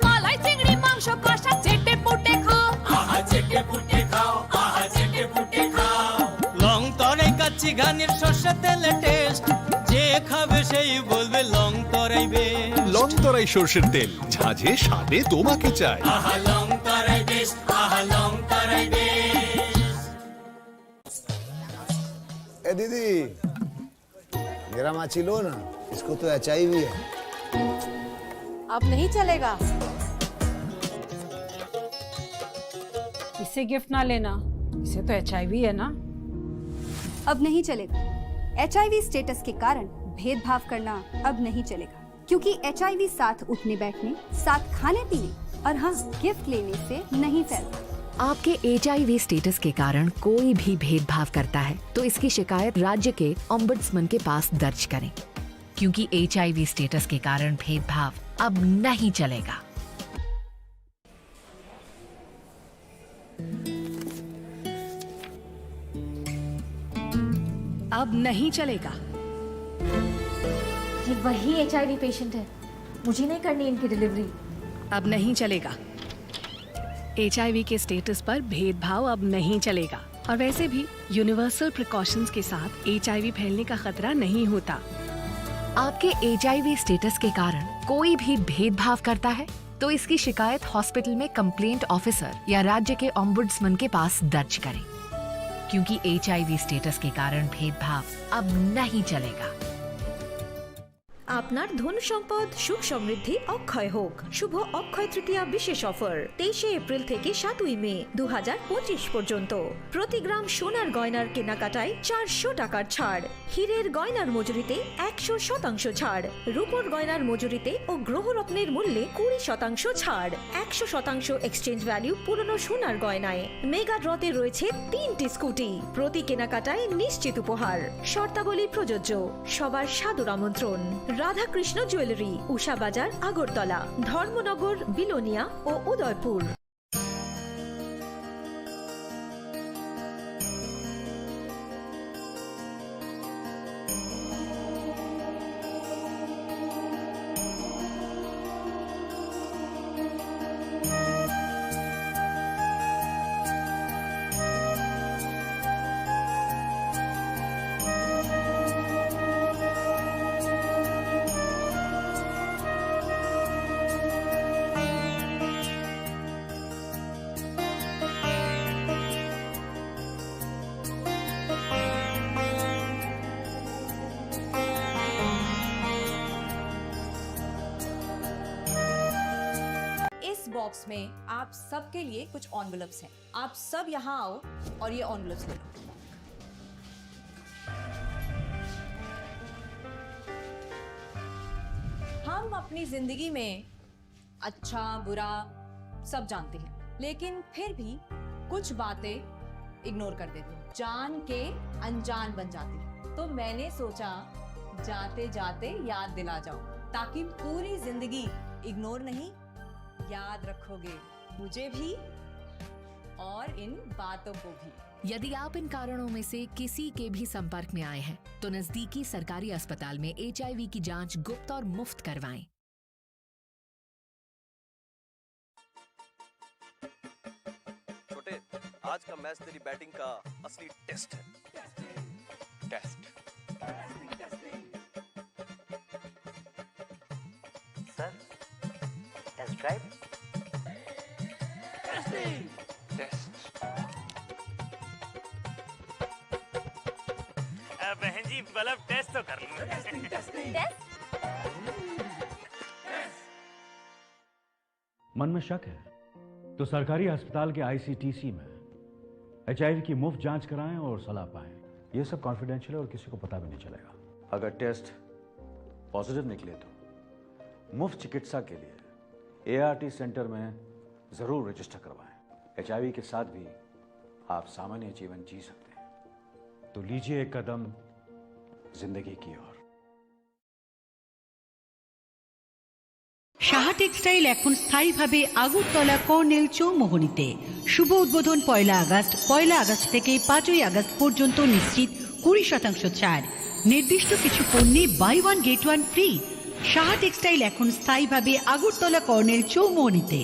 মালাই চিংড়ি মাংস কষা চেটে পুটে খাও। আহা চেটে পুটে খাও, আহা চেটে পুটে খাও। লং তরাই কাচ্চি ঘানির সর্ষে তেলে টেস্ট, যে খাবে সেই বলবে লং তরাই বেস্ট। লং তরাই সর্ষের তেল, ঝাঁঝে স্বাদে তোমাকে চাই। আহা লং তরাই বেস্ট, আহা লং তরাই বেস্ট। ए दीदी, मेरा माची लो ना, इसको तो एचआईवी है। अब नहीं चलेगा। इसे गिफ्ट ना लेना, इसे तो एचआईवी है ना। अब नहीं चलेगा। एचआईवी स्टेटस के कारण भेदभाव करना अब नहीं चलेगा, क्योंकि एचआईवी साथ उठने बैठने, साथ खाने पीने और हाँ, गिफ्ट लेने से नहीं फैलता। आपके एचआईवी स्टेटस के कारण कोई भी भेदभाव करता है, तो इसकी शिकायत राज्य के ओम्बड्समैन के पास दर्ज करें, क्योंकि एचआईवी स्टेटस के कारण भेदभाव अब नहीं चलेगा। अब नहीं चलेगा। ये वही एचआईवी पेशेंट है, मुझे नहीं करनी इनकी डिलीवरी। अब नहीं चलेगा। एचआईवी के स्टेटस पर भेदभाव अब नहीं चलेगा। और वैसे भी यूनिवर्सल प्रिकॉशंस के साथ एचआईवी फैलने का खतरा नहीं होता। आपके एचआईवी स्टेटस के कारण कोई भी भेदभाव करता है, तो इसकी शिकायत हॉस्पिटल में कंप्लेंट ऑफिसर या राज्य के ओम्बुड्समैन के पास दर्ज करें, क्योंकि एचआईवी स्टेटस के कारण भेदभाव अब नहीं चलेगा। আপনার ধন সম্পদ সুখ সমৃদ্ধি অক্ষয় হোক। শুভ অক্ষয় তৃতীয়া বিশেষ অফার, তেইশে এপ্রিল থেকে সাতই মে দু হাজার পঁচিশ পর্যন্ত। প্রতি গ্রাম সোনার গয়নার কেনাকাটায় চারশো টাকার ছাড়। হীরের গয়নার মজুরিতে একশো শতাংশ ছাড়, রূপোর গয়নার মজুরিতে ও গ্রহরত্নের মূল্যে কুড়ি শতাংশ ছাড়, একশো শতাংশ এক্সচেঞ্জ ভ্যালু পুরনো সোনার গয়নায়। মেগা ড্রতে রয়েছে তিনটি স্কুটি, প্রতি কেনাকাটায় নিশ্চিত উপহার। শর্তাবলী প্রযোজ্য। সবার সাদর আমন্ত্রণ। রাধাকৃষ্ণ জুয়েলারি, উষা বাজার, আগরতলা, ধর্মনগর, বিলোনিয়া ও উদয়পুর। इस बॉक्स में आप सबके लिए कुछ एनवेलप्स हैं। आप सब यहाँ आओ और ये एनवेलप्स ले लो। हम अपनी जिंदगी में अच्छा, बुरा सब जानते हैं, लेकिन फिर भी कुछ बातें इग्नोर कर देते हैं, जान के अनजान बन जाते हैं। तो मैंने सोचा, जाते जाते याद दिला जाऊं, ताकि पूरी जिंदगी इग्नोर नहीं, याद रखोगे मुझे भी और इन बातों को भी। यदि आप इन कारणों में से किसी के भी संपर्क में आए हैं, तो नजदीकी सरकारी अस्पताल में एचआईवी की जांच गुप्त और मुफ्त करवाएं। छोटे, आज का मैच तेरी बैटिंग का असली टेस्ट है। Test. Sir, test drive. Test. अ, बहन जी, मतलब, टेस्ट तो कर लो। टेस्ट? मन में शक है, तो सरकारी अस्पताल के आईसीटीसी में एचआईवी की मुफ्त जांच कराएं और सलाह पाएं। ये सब कॉन्फिडेंशियल है और किसी को पता भी नहीं चलेगा। अगर टेस्ट पॉजिटिव निकले, तो मुफ्त चिकित्सा के लिए एआरटी सेंटर में जरूर रजिस्टर करवाएं। एचआईवी के साथ भी आप सामान्य जीवन जी सकते हैं। तो लीजिए एक कदम जिंदगी की ओर। সাহা টেক্সটাইল এখন স্থায়ীভাবে আগরতলা কর্নেল চৌমোহনীতে। শুভ উদ্বোধন পয়লা আগস্ট। পয়লা আগস্ট থেকে পাঁচই আগস্ট পর্যন্ত নিশ্চিত কুড়ি শতাংশ ছাড়। নির্দিষ্ট কিছু পণ্যে buy one get one free. Saha textile এখন স্থায়ীভাবে আগরতলা কর্নেল চৌমোহনীতে।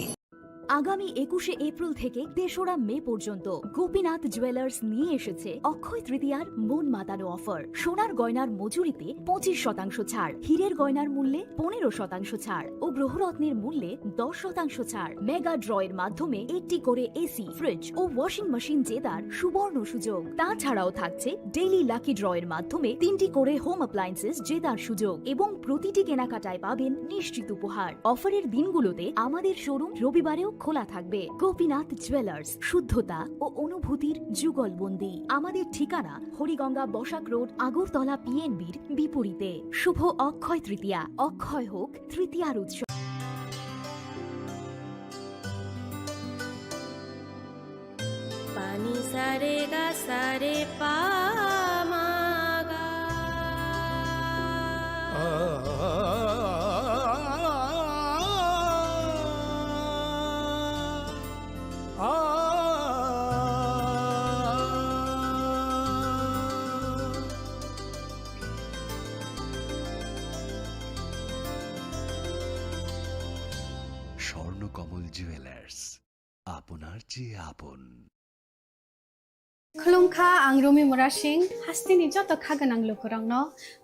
আগামী একুশে এপ্রিল থেকে তেসরা মে পর্যন্ত গোপীনাথ জুয়েলার্স নিয়ে এসেছে অক্ষয় তৃতীয়ার মন মাতানো অফার। সোনার গয়নার মজুরিতে পঁচিশ শতাংশ ছাড়, হীরের গয়নার মূল্যে পনেরো শতাংশ ছাড় ও গ্রহরত্নের মূল্যে দশ শতাংশ ছাড়। মেগা ড্র এর মাধ্যমে একটি করে এসি, ফ্রিজ ও ওয়াশিং মেশিন জেতার সুবর্ণ সুযোগ। তাছাড়াও থাকছে ডেইলি লাকি ড্র এর মাধ্যমে তিনটি করে হোম অ্যাপ্লায়েন্সেস জেতার সুযোগ এবং প্রতিটি কেনাকাটায় পাবেন নিশ্চিত উপহার। অফারের দিনগুলোতে আমাদের শোরুম রবিবারেও খোলা থাকবে। গোপীনাথ জুয়েলার্স, শুদ্ধতা ও অনুভূতির যুগলবন্দি। আমাদের ঠিকানা হরিগঙ্গা বসাক রোড, আগরতলা পিএনবির বিপরীতে। শুভ অক্ষয় তৃতীয়া, অক্ষয় হোক তৃতীয়ার উৎসব। Pani sa re ga sa re pa ma ga. Swarnakamal jewellers, আপনার চেয়ে আপন। Khulumkha, ang Rumi Murasing, hasteni joto kha gwnang lukurokno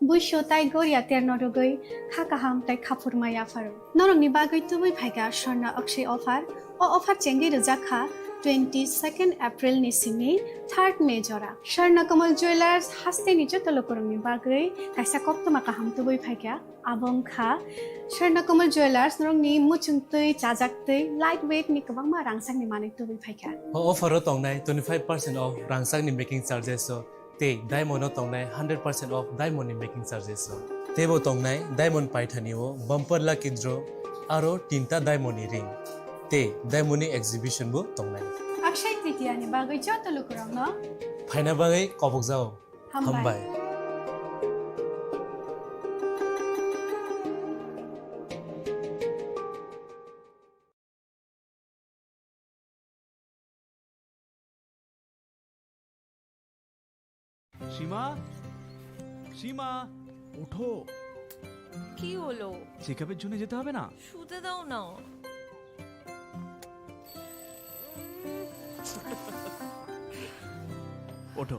buisu tai goria terno rwgwi kha kaham tai khaphurma yapharo. Norokni bagwi tubui phaikha Swarna Akshay offer. O offer chengwi rwjak kha twenty second April ni simi third May jora. Swarna Kamal Jewelers hasteni joto lukurokni bagwi kaisa koktwma kaham tubui phaikha. Abo wngkha Swarna Kamal Jewelers, norokni muchungtwi, chajaktwi, light weight ni kwbangma rangchakni manwi tubui phaikha. O offer o tongnai twenty five percent off rangchakni making charges o, tei diamond o tongnai hundred percent off diamond ni making charges o. Teibo tongnai diamond paithani o bumper lucky draw, aro tinta diamond ni ring, tei diamond ni exhibition bo tongnai. Akshay Tritiya ni bagwi joto lukurokno phaina bagwi kobokjao. Hambai. Hambai. সীমা, সীমা, ওঠো। কি হলো? চেকআপের জন্য যেতে হবে না? শুতে দাও না। ওঠো।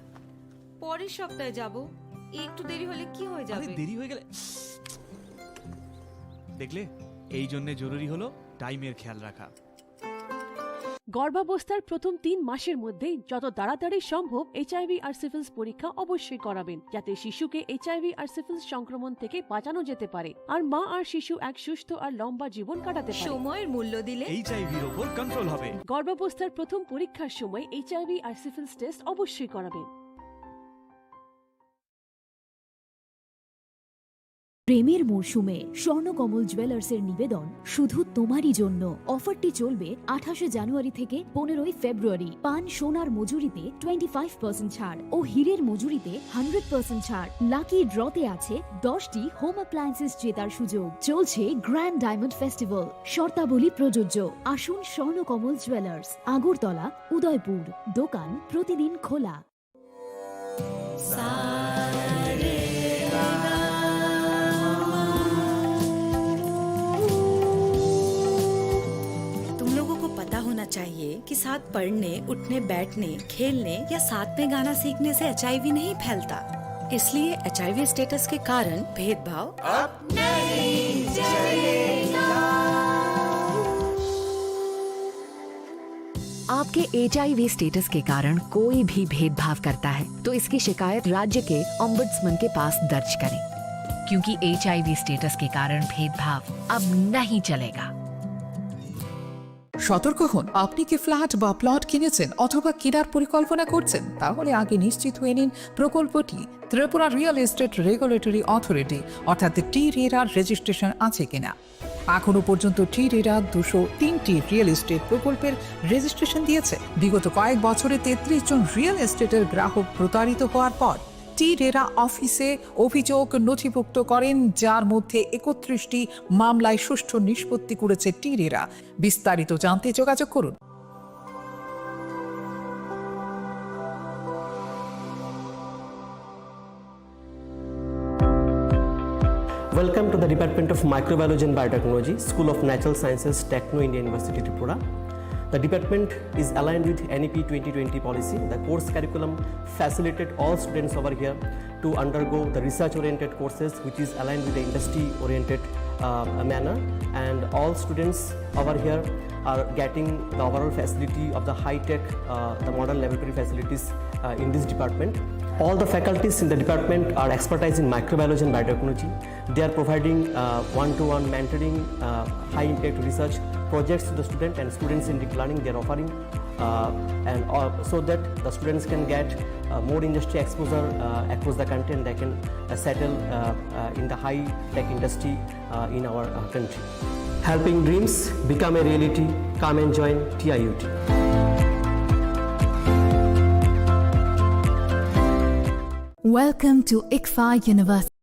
পরের সপ্তাহে যাব। একটু দেরি হলে কি হয়ে আরে, যাবে? দেরি হয়ে গেলে, দেখলে, এই জন্য জরুরি হলো টাইমের খেয়াল রাখা। গর্ভাবস্থার প্রথম তিন মাসের মধ্যে যত তাড়াতাড়ি সম্ভব এইচআইভি আর সিফিলিস পরীক্ষা অবশ্যই করাবেন, যাতে শিশুকে এইচআইভি আর সিফিলিস সংক্রমণ থেকে বাঁচানো যেতে পারে, আর মা আর শিশু এক সুস্থ আর লম্বা জীবন কাটাতে পারে। সময়ের মূল্য দিলে এইচআইভির ওপর কন্ট্রোল হবে। গর্ভাবস্থার প্রথম পরীক্ষার সময় এইচআইভি আর সিফিলিস টেস্ট অবশ্যই করাবেন। প্রেমের মরশুমে স্বর্ণকমল জুয়েলার্সের নিবেদন শুধু তোমারই জন্য। অফারটি চলবে আঠাশে জানুয়ারি থেকে পনেরোই ফেব্রুয়ারি। পান সোনার মজুরিতে টোয়েন্টি ফাইভ পার্সেন্ট ছাড় ও হীরের মজুরিতে হান্ড্রেড পার্সেন্ট ছাড়। লাকি ড্রতে আছে দশটি হোম অ্যাপ্লায়েন্সেস জেতার সুযোগ। চলছে গ্র্যান্ড ডায়মন্ড ফেস্টিভ্যাল, শর্তাবলী প্রযোজ্য। আসুন স্বর্ণকমল জুয়েলার্স, আগরতলা, উদয়পুর। দোকান প্রতিদিন খোলা। तुम लोगों को पता होना चाहिए कि साथ पढ़ने, उठने, बैठने, खेलने या साथ में गाना सीखने से एचआईवी नहीं फैलता। इसलिए एचआईवी स्टेटस के कारण भेदभाव अब नहीं चलेगा। आपके एचआईवी स्टेटस के कारण कोई भी भेदभाव करता है, तो इसकी शिकायत राज्य के ओम्बड्समैन के पास दर्ज करें, क्योंकि एचआईवी स्टेटस के कारण भेदभाव अब नहीं चलेगा। সতর্ক হন, আপনি কি ফ্ল্যাট বা প্লট কিনেছেন অথবা কেনার পরিকল্পনা করছেন? তাহলে আগে নিশ্চিত হয়ে নিন প্রকল্পটি Tripura real estate regulatory authority অর্থাৎ টি রেরার রেজিস্ট্রেশন আছে কিনা। এখনো পর্যন্ত টি রেরা দুশো তিনটি রিয়েল এস্টেট প্রকল্পের রেজিস্ট্রেশন দিয়েছে। বিগত কয়েক বছরে তেত্রিশ জন রিয়েল এস্টেটের গ্রাহক প্রতারিত হওয়ার পর টি রেরা অফিসে অভিযোগ নথিভুক্ত করেন, যার মধ্যে একত্রিশটি মামলায় সুষ্ঠু নিষ্পত্তি করেছে টি রেরা। বিস্তারিত জানতে যোগাযোগ করুন। Welcome to the Department of Microbiology and Biotechnology, School of Natural Sciences, Techno India University, Tripura. The department is aligned with N E P twenty twenty policy. The course curriculum facilitate all students over here to undergo the research-oriented courses, which is aligned with the industry-oriented, uh, manner. And all students over here are getting the overall facility of the high-tech, uh, the modern laboratory facilities, uh, in this department. All the faculties in the department are expertise in microbiology and biotechnology. They are providing, uh, one-to-one mentoring, uh, high-impact research projects to the student, and students in deep learning, they are offering, uh, and, uh, so that the students can get, uh, more industry exposure, uh, across the country, and they can, uh, settle, uh, uh, in the high-tech industry, uh, in our, uh, country. Helping dreams become a reality. Come and join T I U T. Welcome to ICFAR University.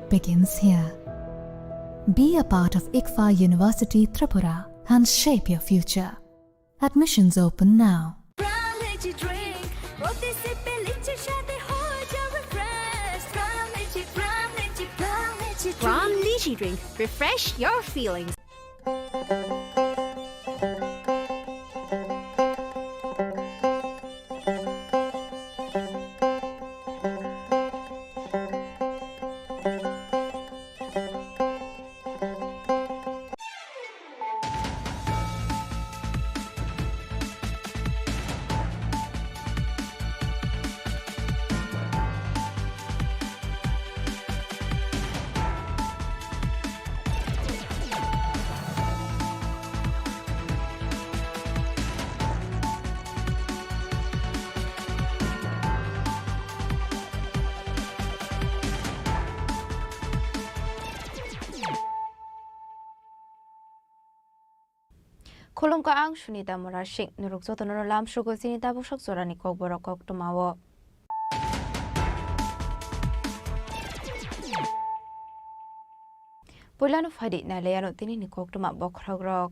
begins here. Be a part of ICFAR University Tripura and shape your future. Admissions open now. Prime Lychee drink, প্রতি সিপে লিচির স্বাদে হয়ে যাও refresh। Prime Lychee, Prime Lychee, Prime Lychee drink। Prime Lychee drink, refresh your feelings। Khulumkha, ang Sunita Murasing. Norok jotono lamsogo chini tabuk sak jorani kokborok koktwmao. Puilano phaidi nailaiano tinini koktwma bokhorokrok.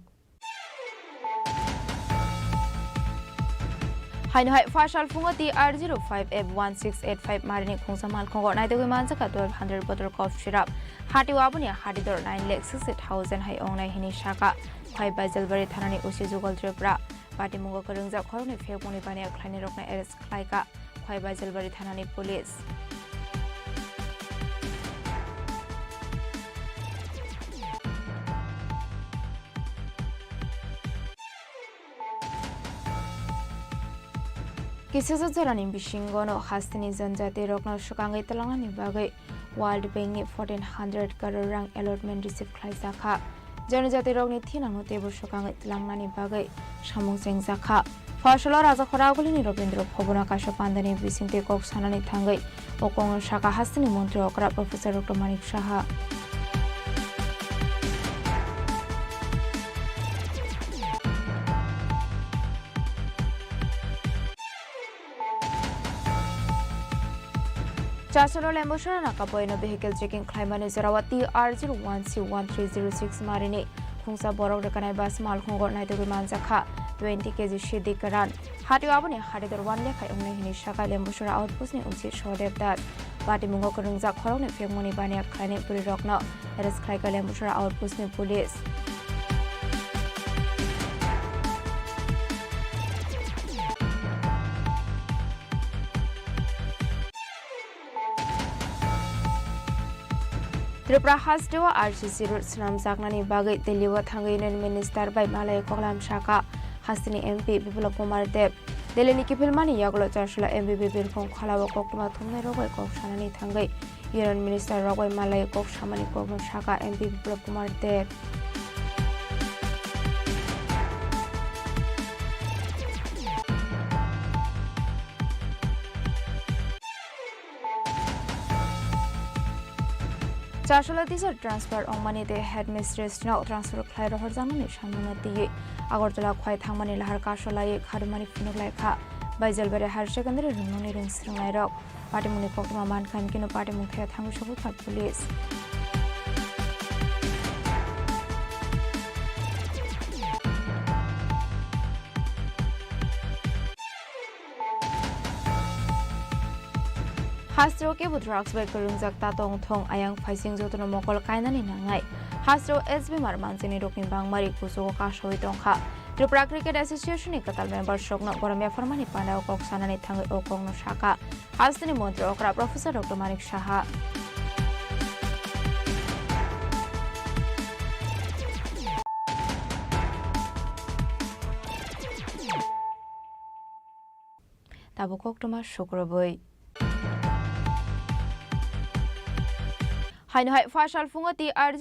Haino hai phasal phungo T R zero five F one six eight five marini khungsa malkhungo naitugwi manjakha twelve hundred bottle cough syrup. Hatio aboni hatidor nine lakh sixty thousand hai ongnai hini saka. Khwai Baijalbari thanani O C Jugal Tripura. Patimungo kwrwngjak khoroknwi phekmungni baniya khlainairokno arrest khlaikha Khwai Baijalbari thanani police. Kisijak jorani bisingono hasteni janjatirokno swkangwi twlangnani bagwi World Bank ni fourteen hundred crore rang allotment receive khlaijakha. Jonijatirokni thinangno teibo swkangwi twlangnani bagwi samung chengjakha. Phasalo Rajakhora Agulini Robindra Bhabono kaisa pandani bisingtwi kok sanani thangwi o kokno sakha hasteni montri okra Professor Doctor Manik Saha. Chasolo Lembusora nakapoino vehicle checking khlaimani jorao T R zero one C one three zero six marini khungsa borok rwkanai bus malkhungo naitugwi manjakha twenty K G sidi kwran. Hatio aboni hatidor one lakh hai wngnai hini sakha Lembusora outpost ni O C Sodev Das. Patimungo kwrwngjak khoroknwi phekmungni baniya khlainai bwrwirokno arrest khlaikha Lembusora outpost ni police. Tripura hasteo R C C road swnamjaknani bagwi Delhi-o thangwi Union Minister bai malai koklam sakha hasteni M P Biplab Kumar Deb. Delhi-ni kiphilmani yagulo Chasolo M B B birkhong kholao koktwma thumnairok bai kok sanani thangwi Union Minister rok bai malai kok samani kokno sakha M P Biplab Kumar Deb. Chasolo teacher transfer ongmani tei headmistress no transfer khlai rohorjakmani samungno twiwi Agartala Khwai thangmani lahar kaso laiwi kharumani phunuk laikha. Baijalbari Higher Secondary rwngnokni rwngsrwngnairok patimungni koktwma mankha, hwnkhe no patimung thaya thangwi sogwikha police. Hasteo kebo drugs bai kwrwngjak ta tong thung, ayang phaising jotono mokol kainani nangnai. Hasteo S B mar manjani rokni bangmari kuchugo kasawi tongkha. Tripura Cricket Association ni kwtal members rokno borom yapharmani pandao kok sanani thangwi o kokno sakha hasteni montri okra Professor Doctor Manik Saha. Tabuk koktwma sukrubwi. Haino hai phasal phungo T R G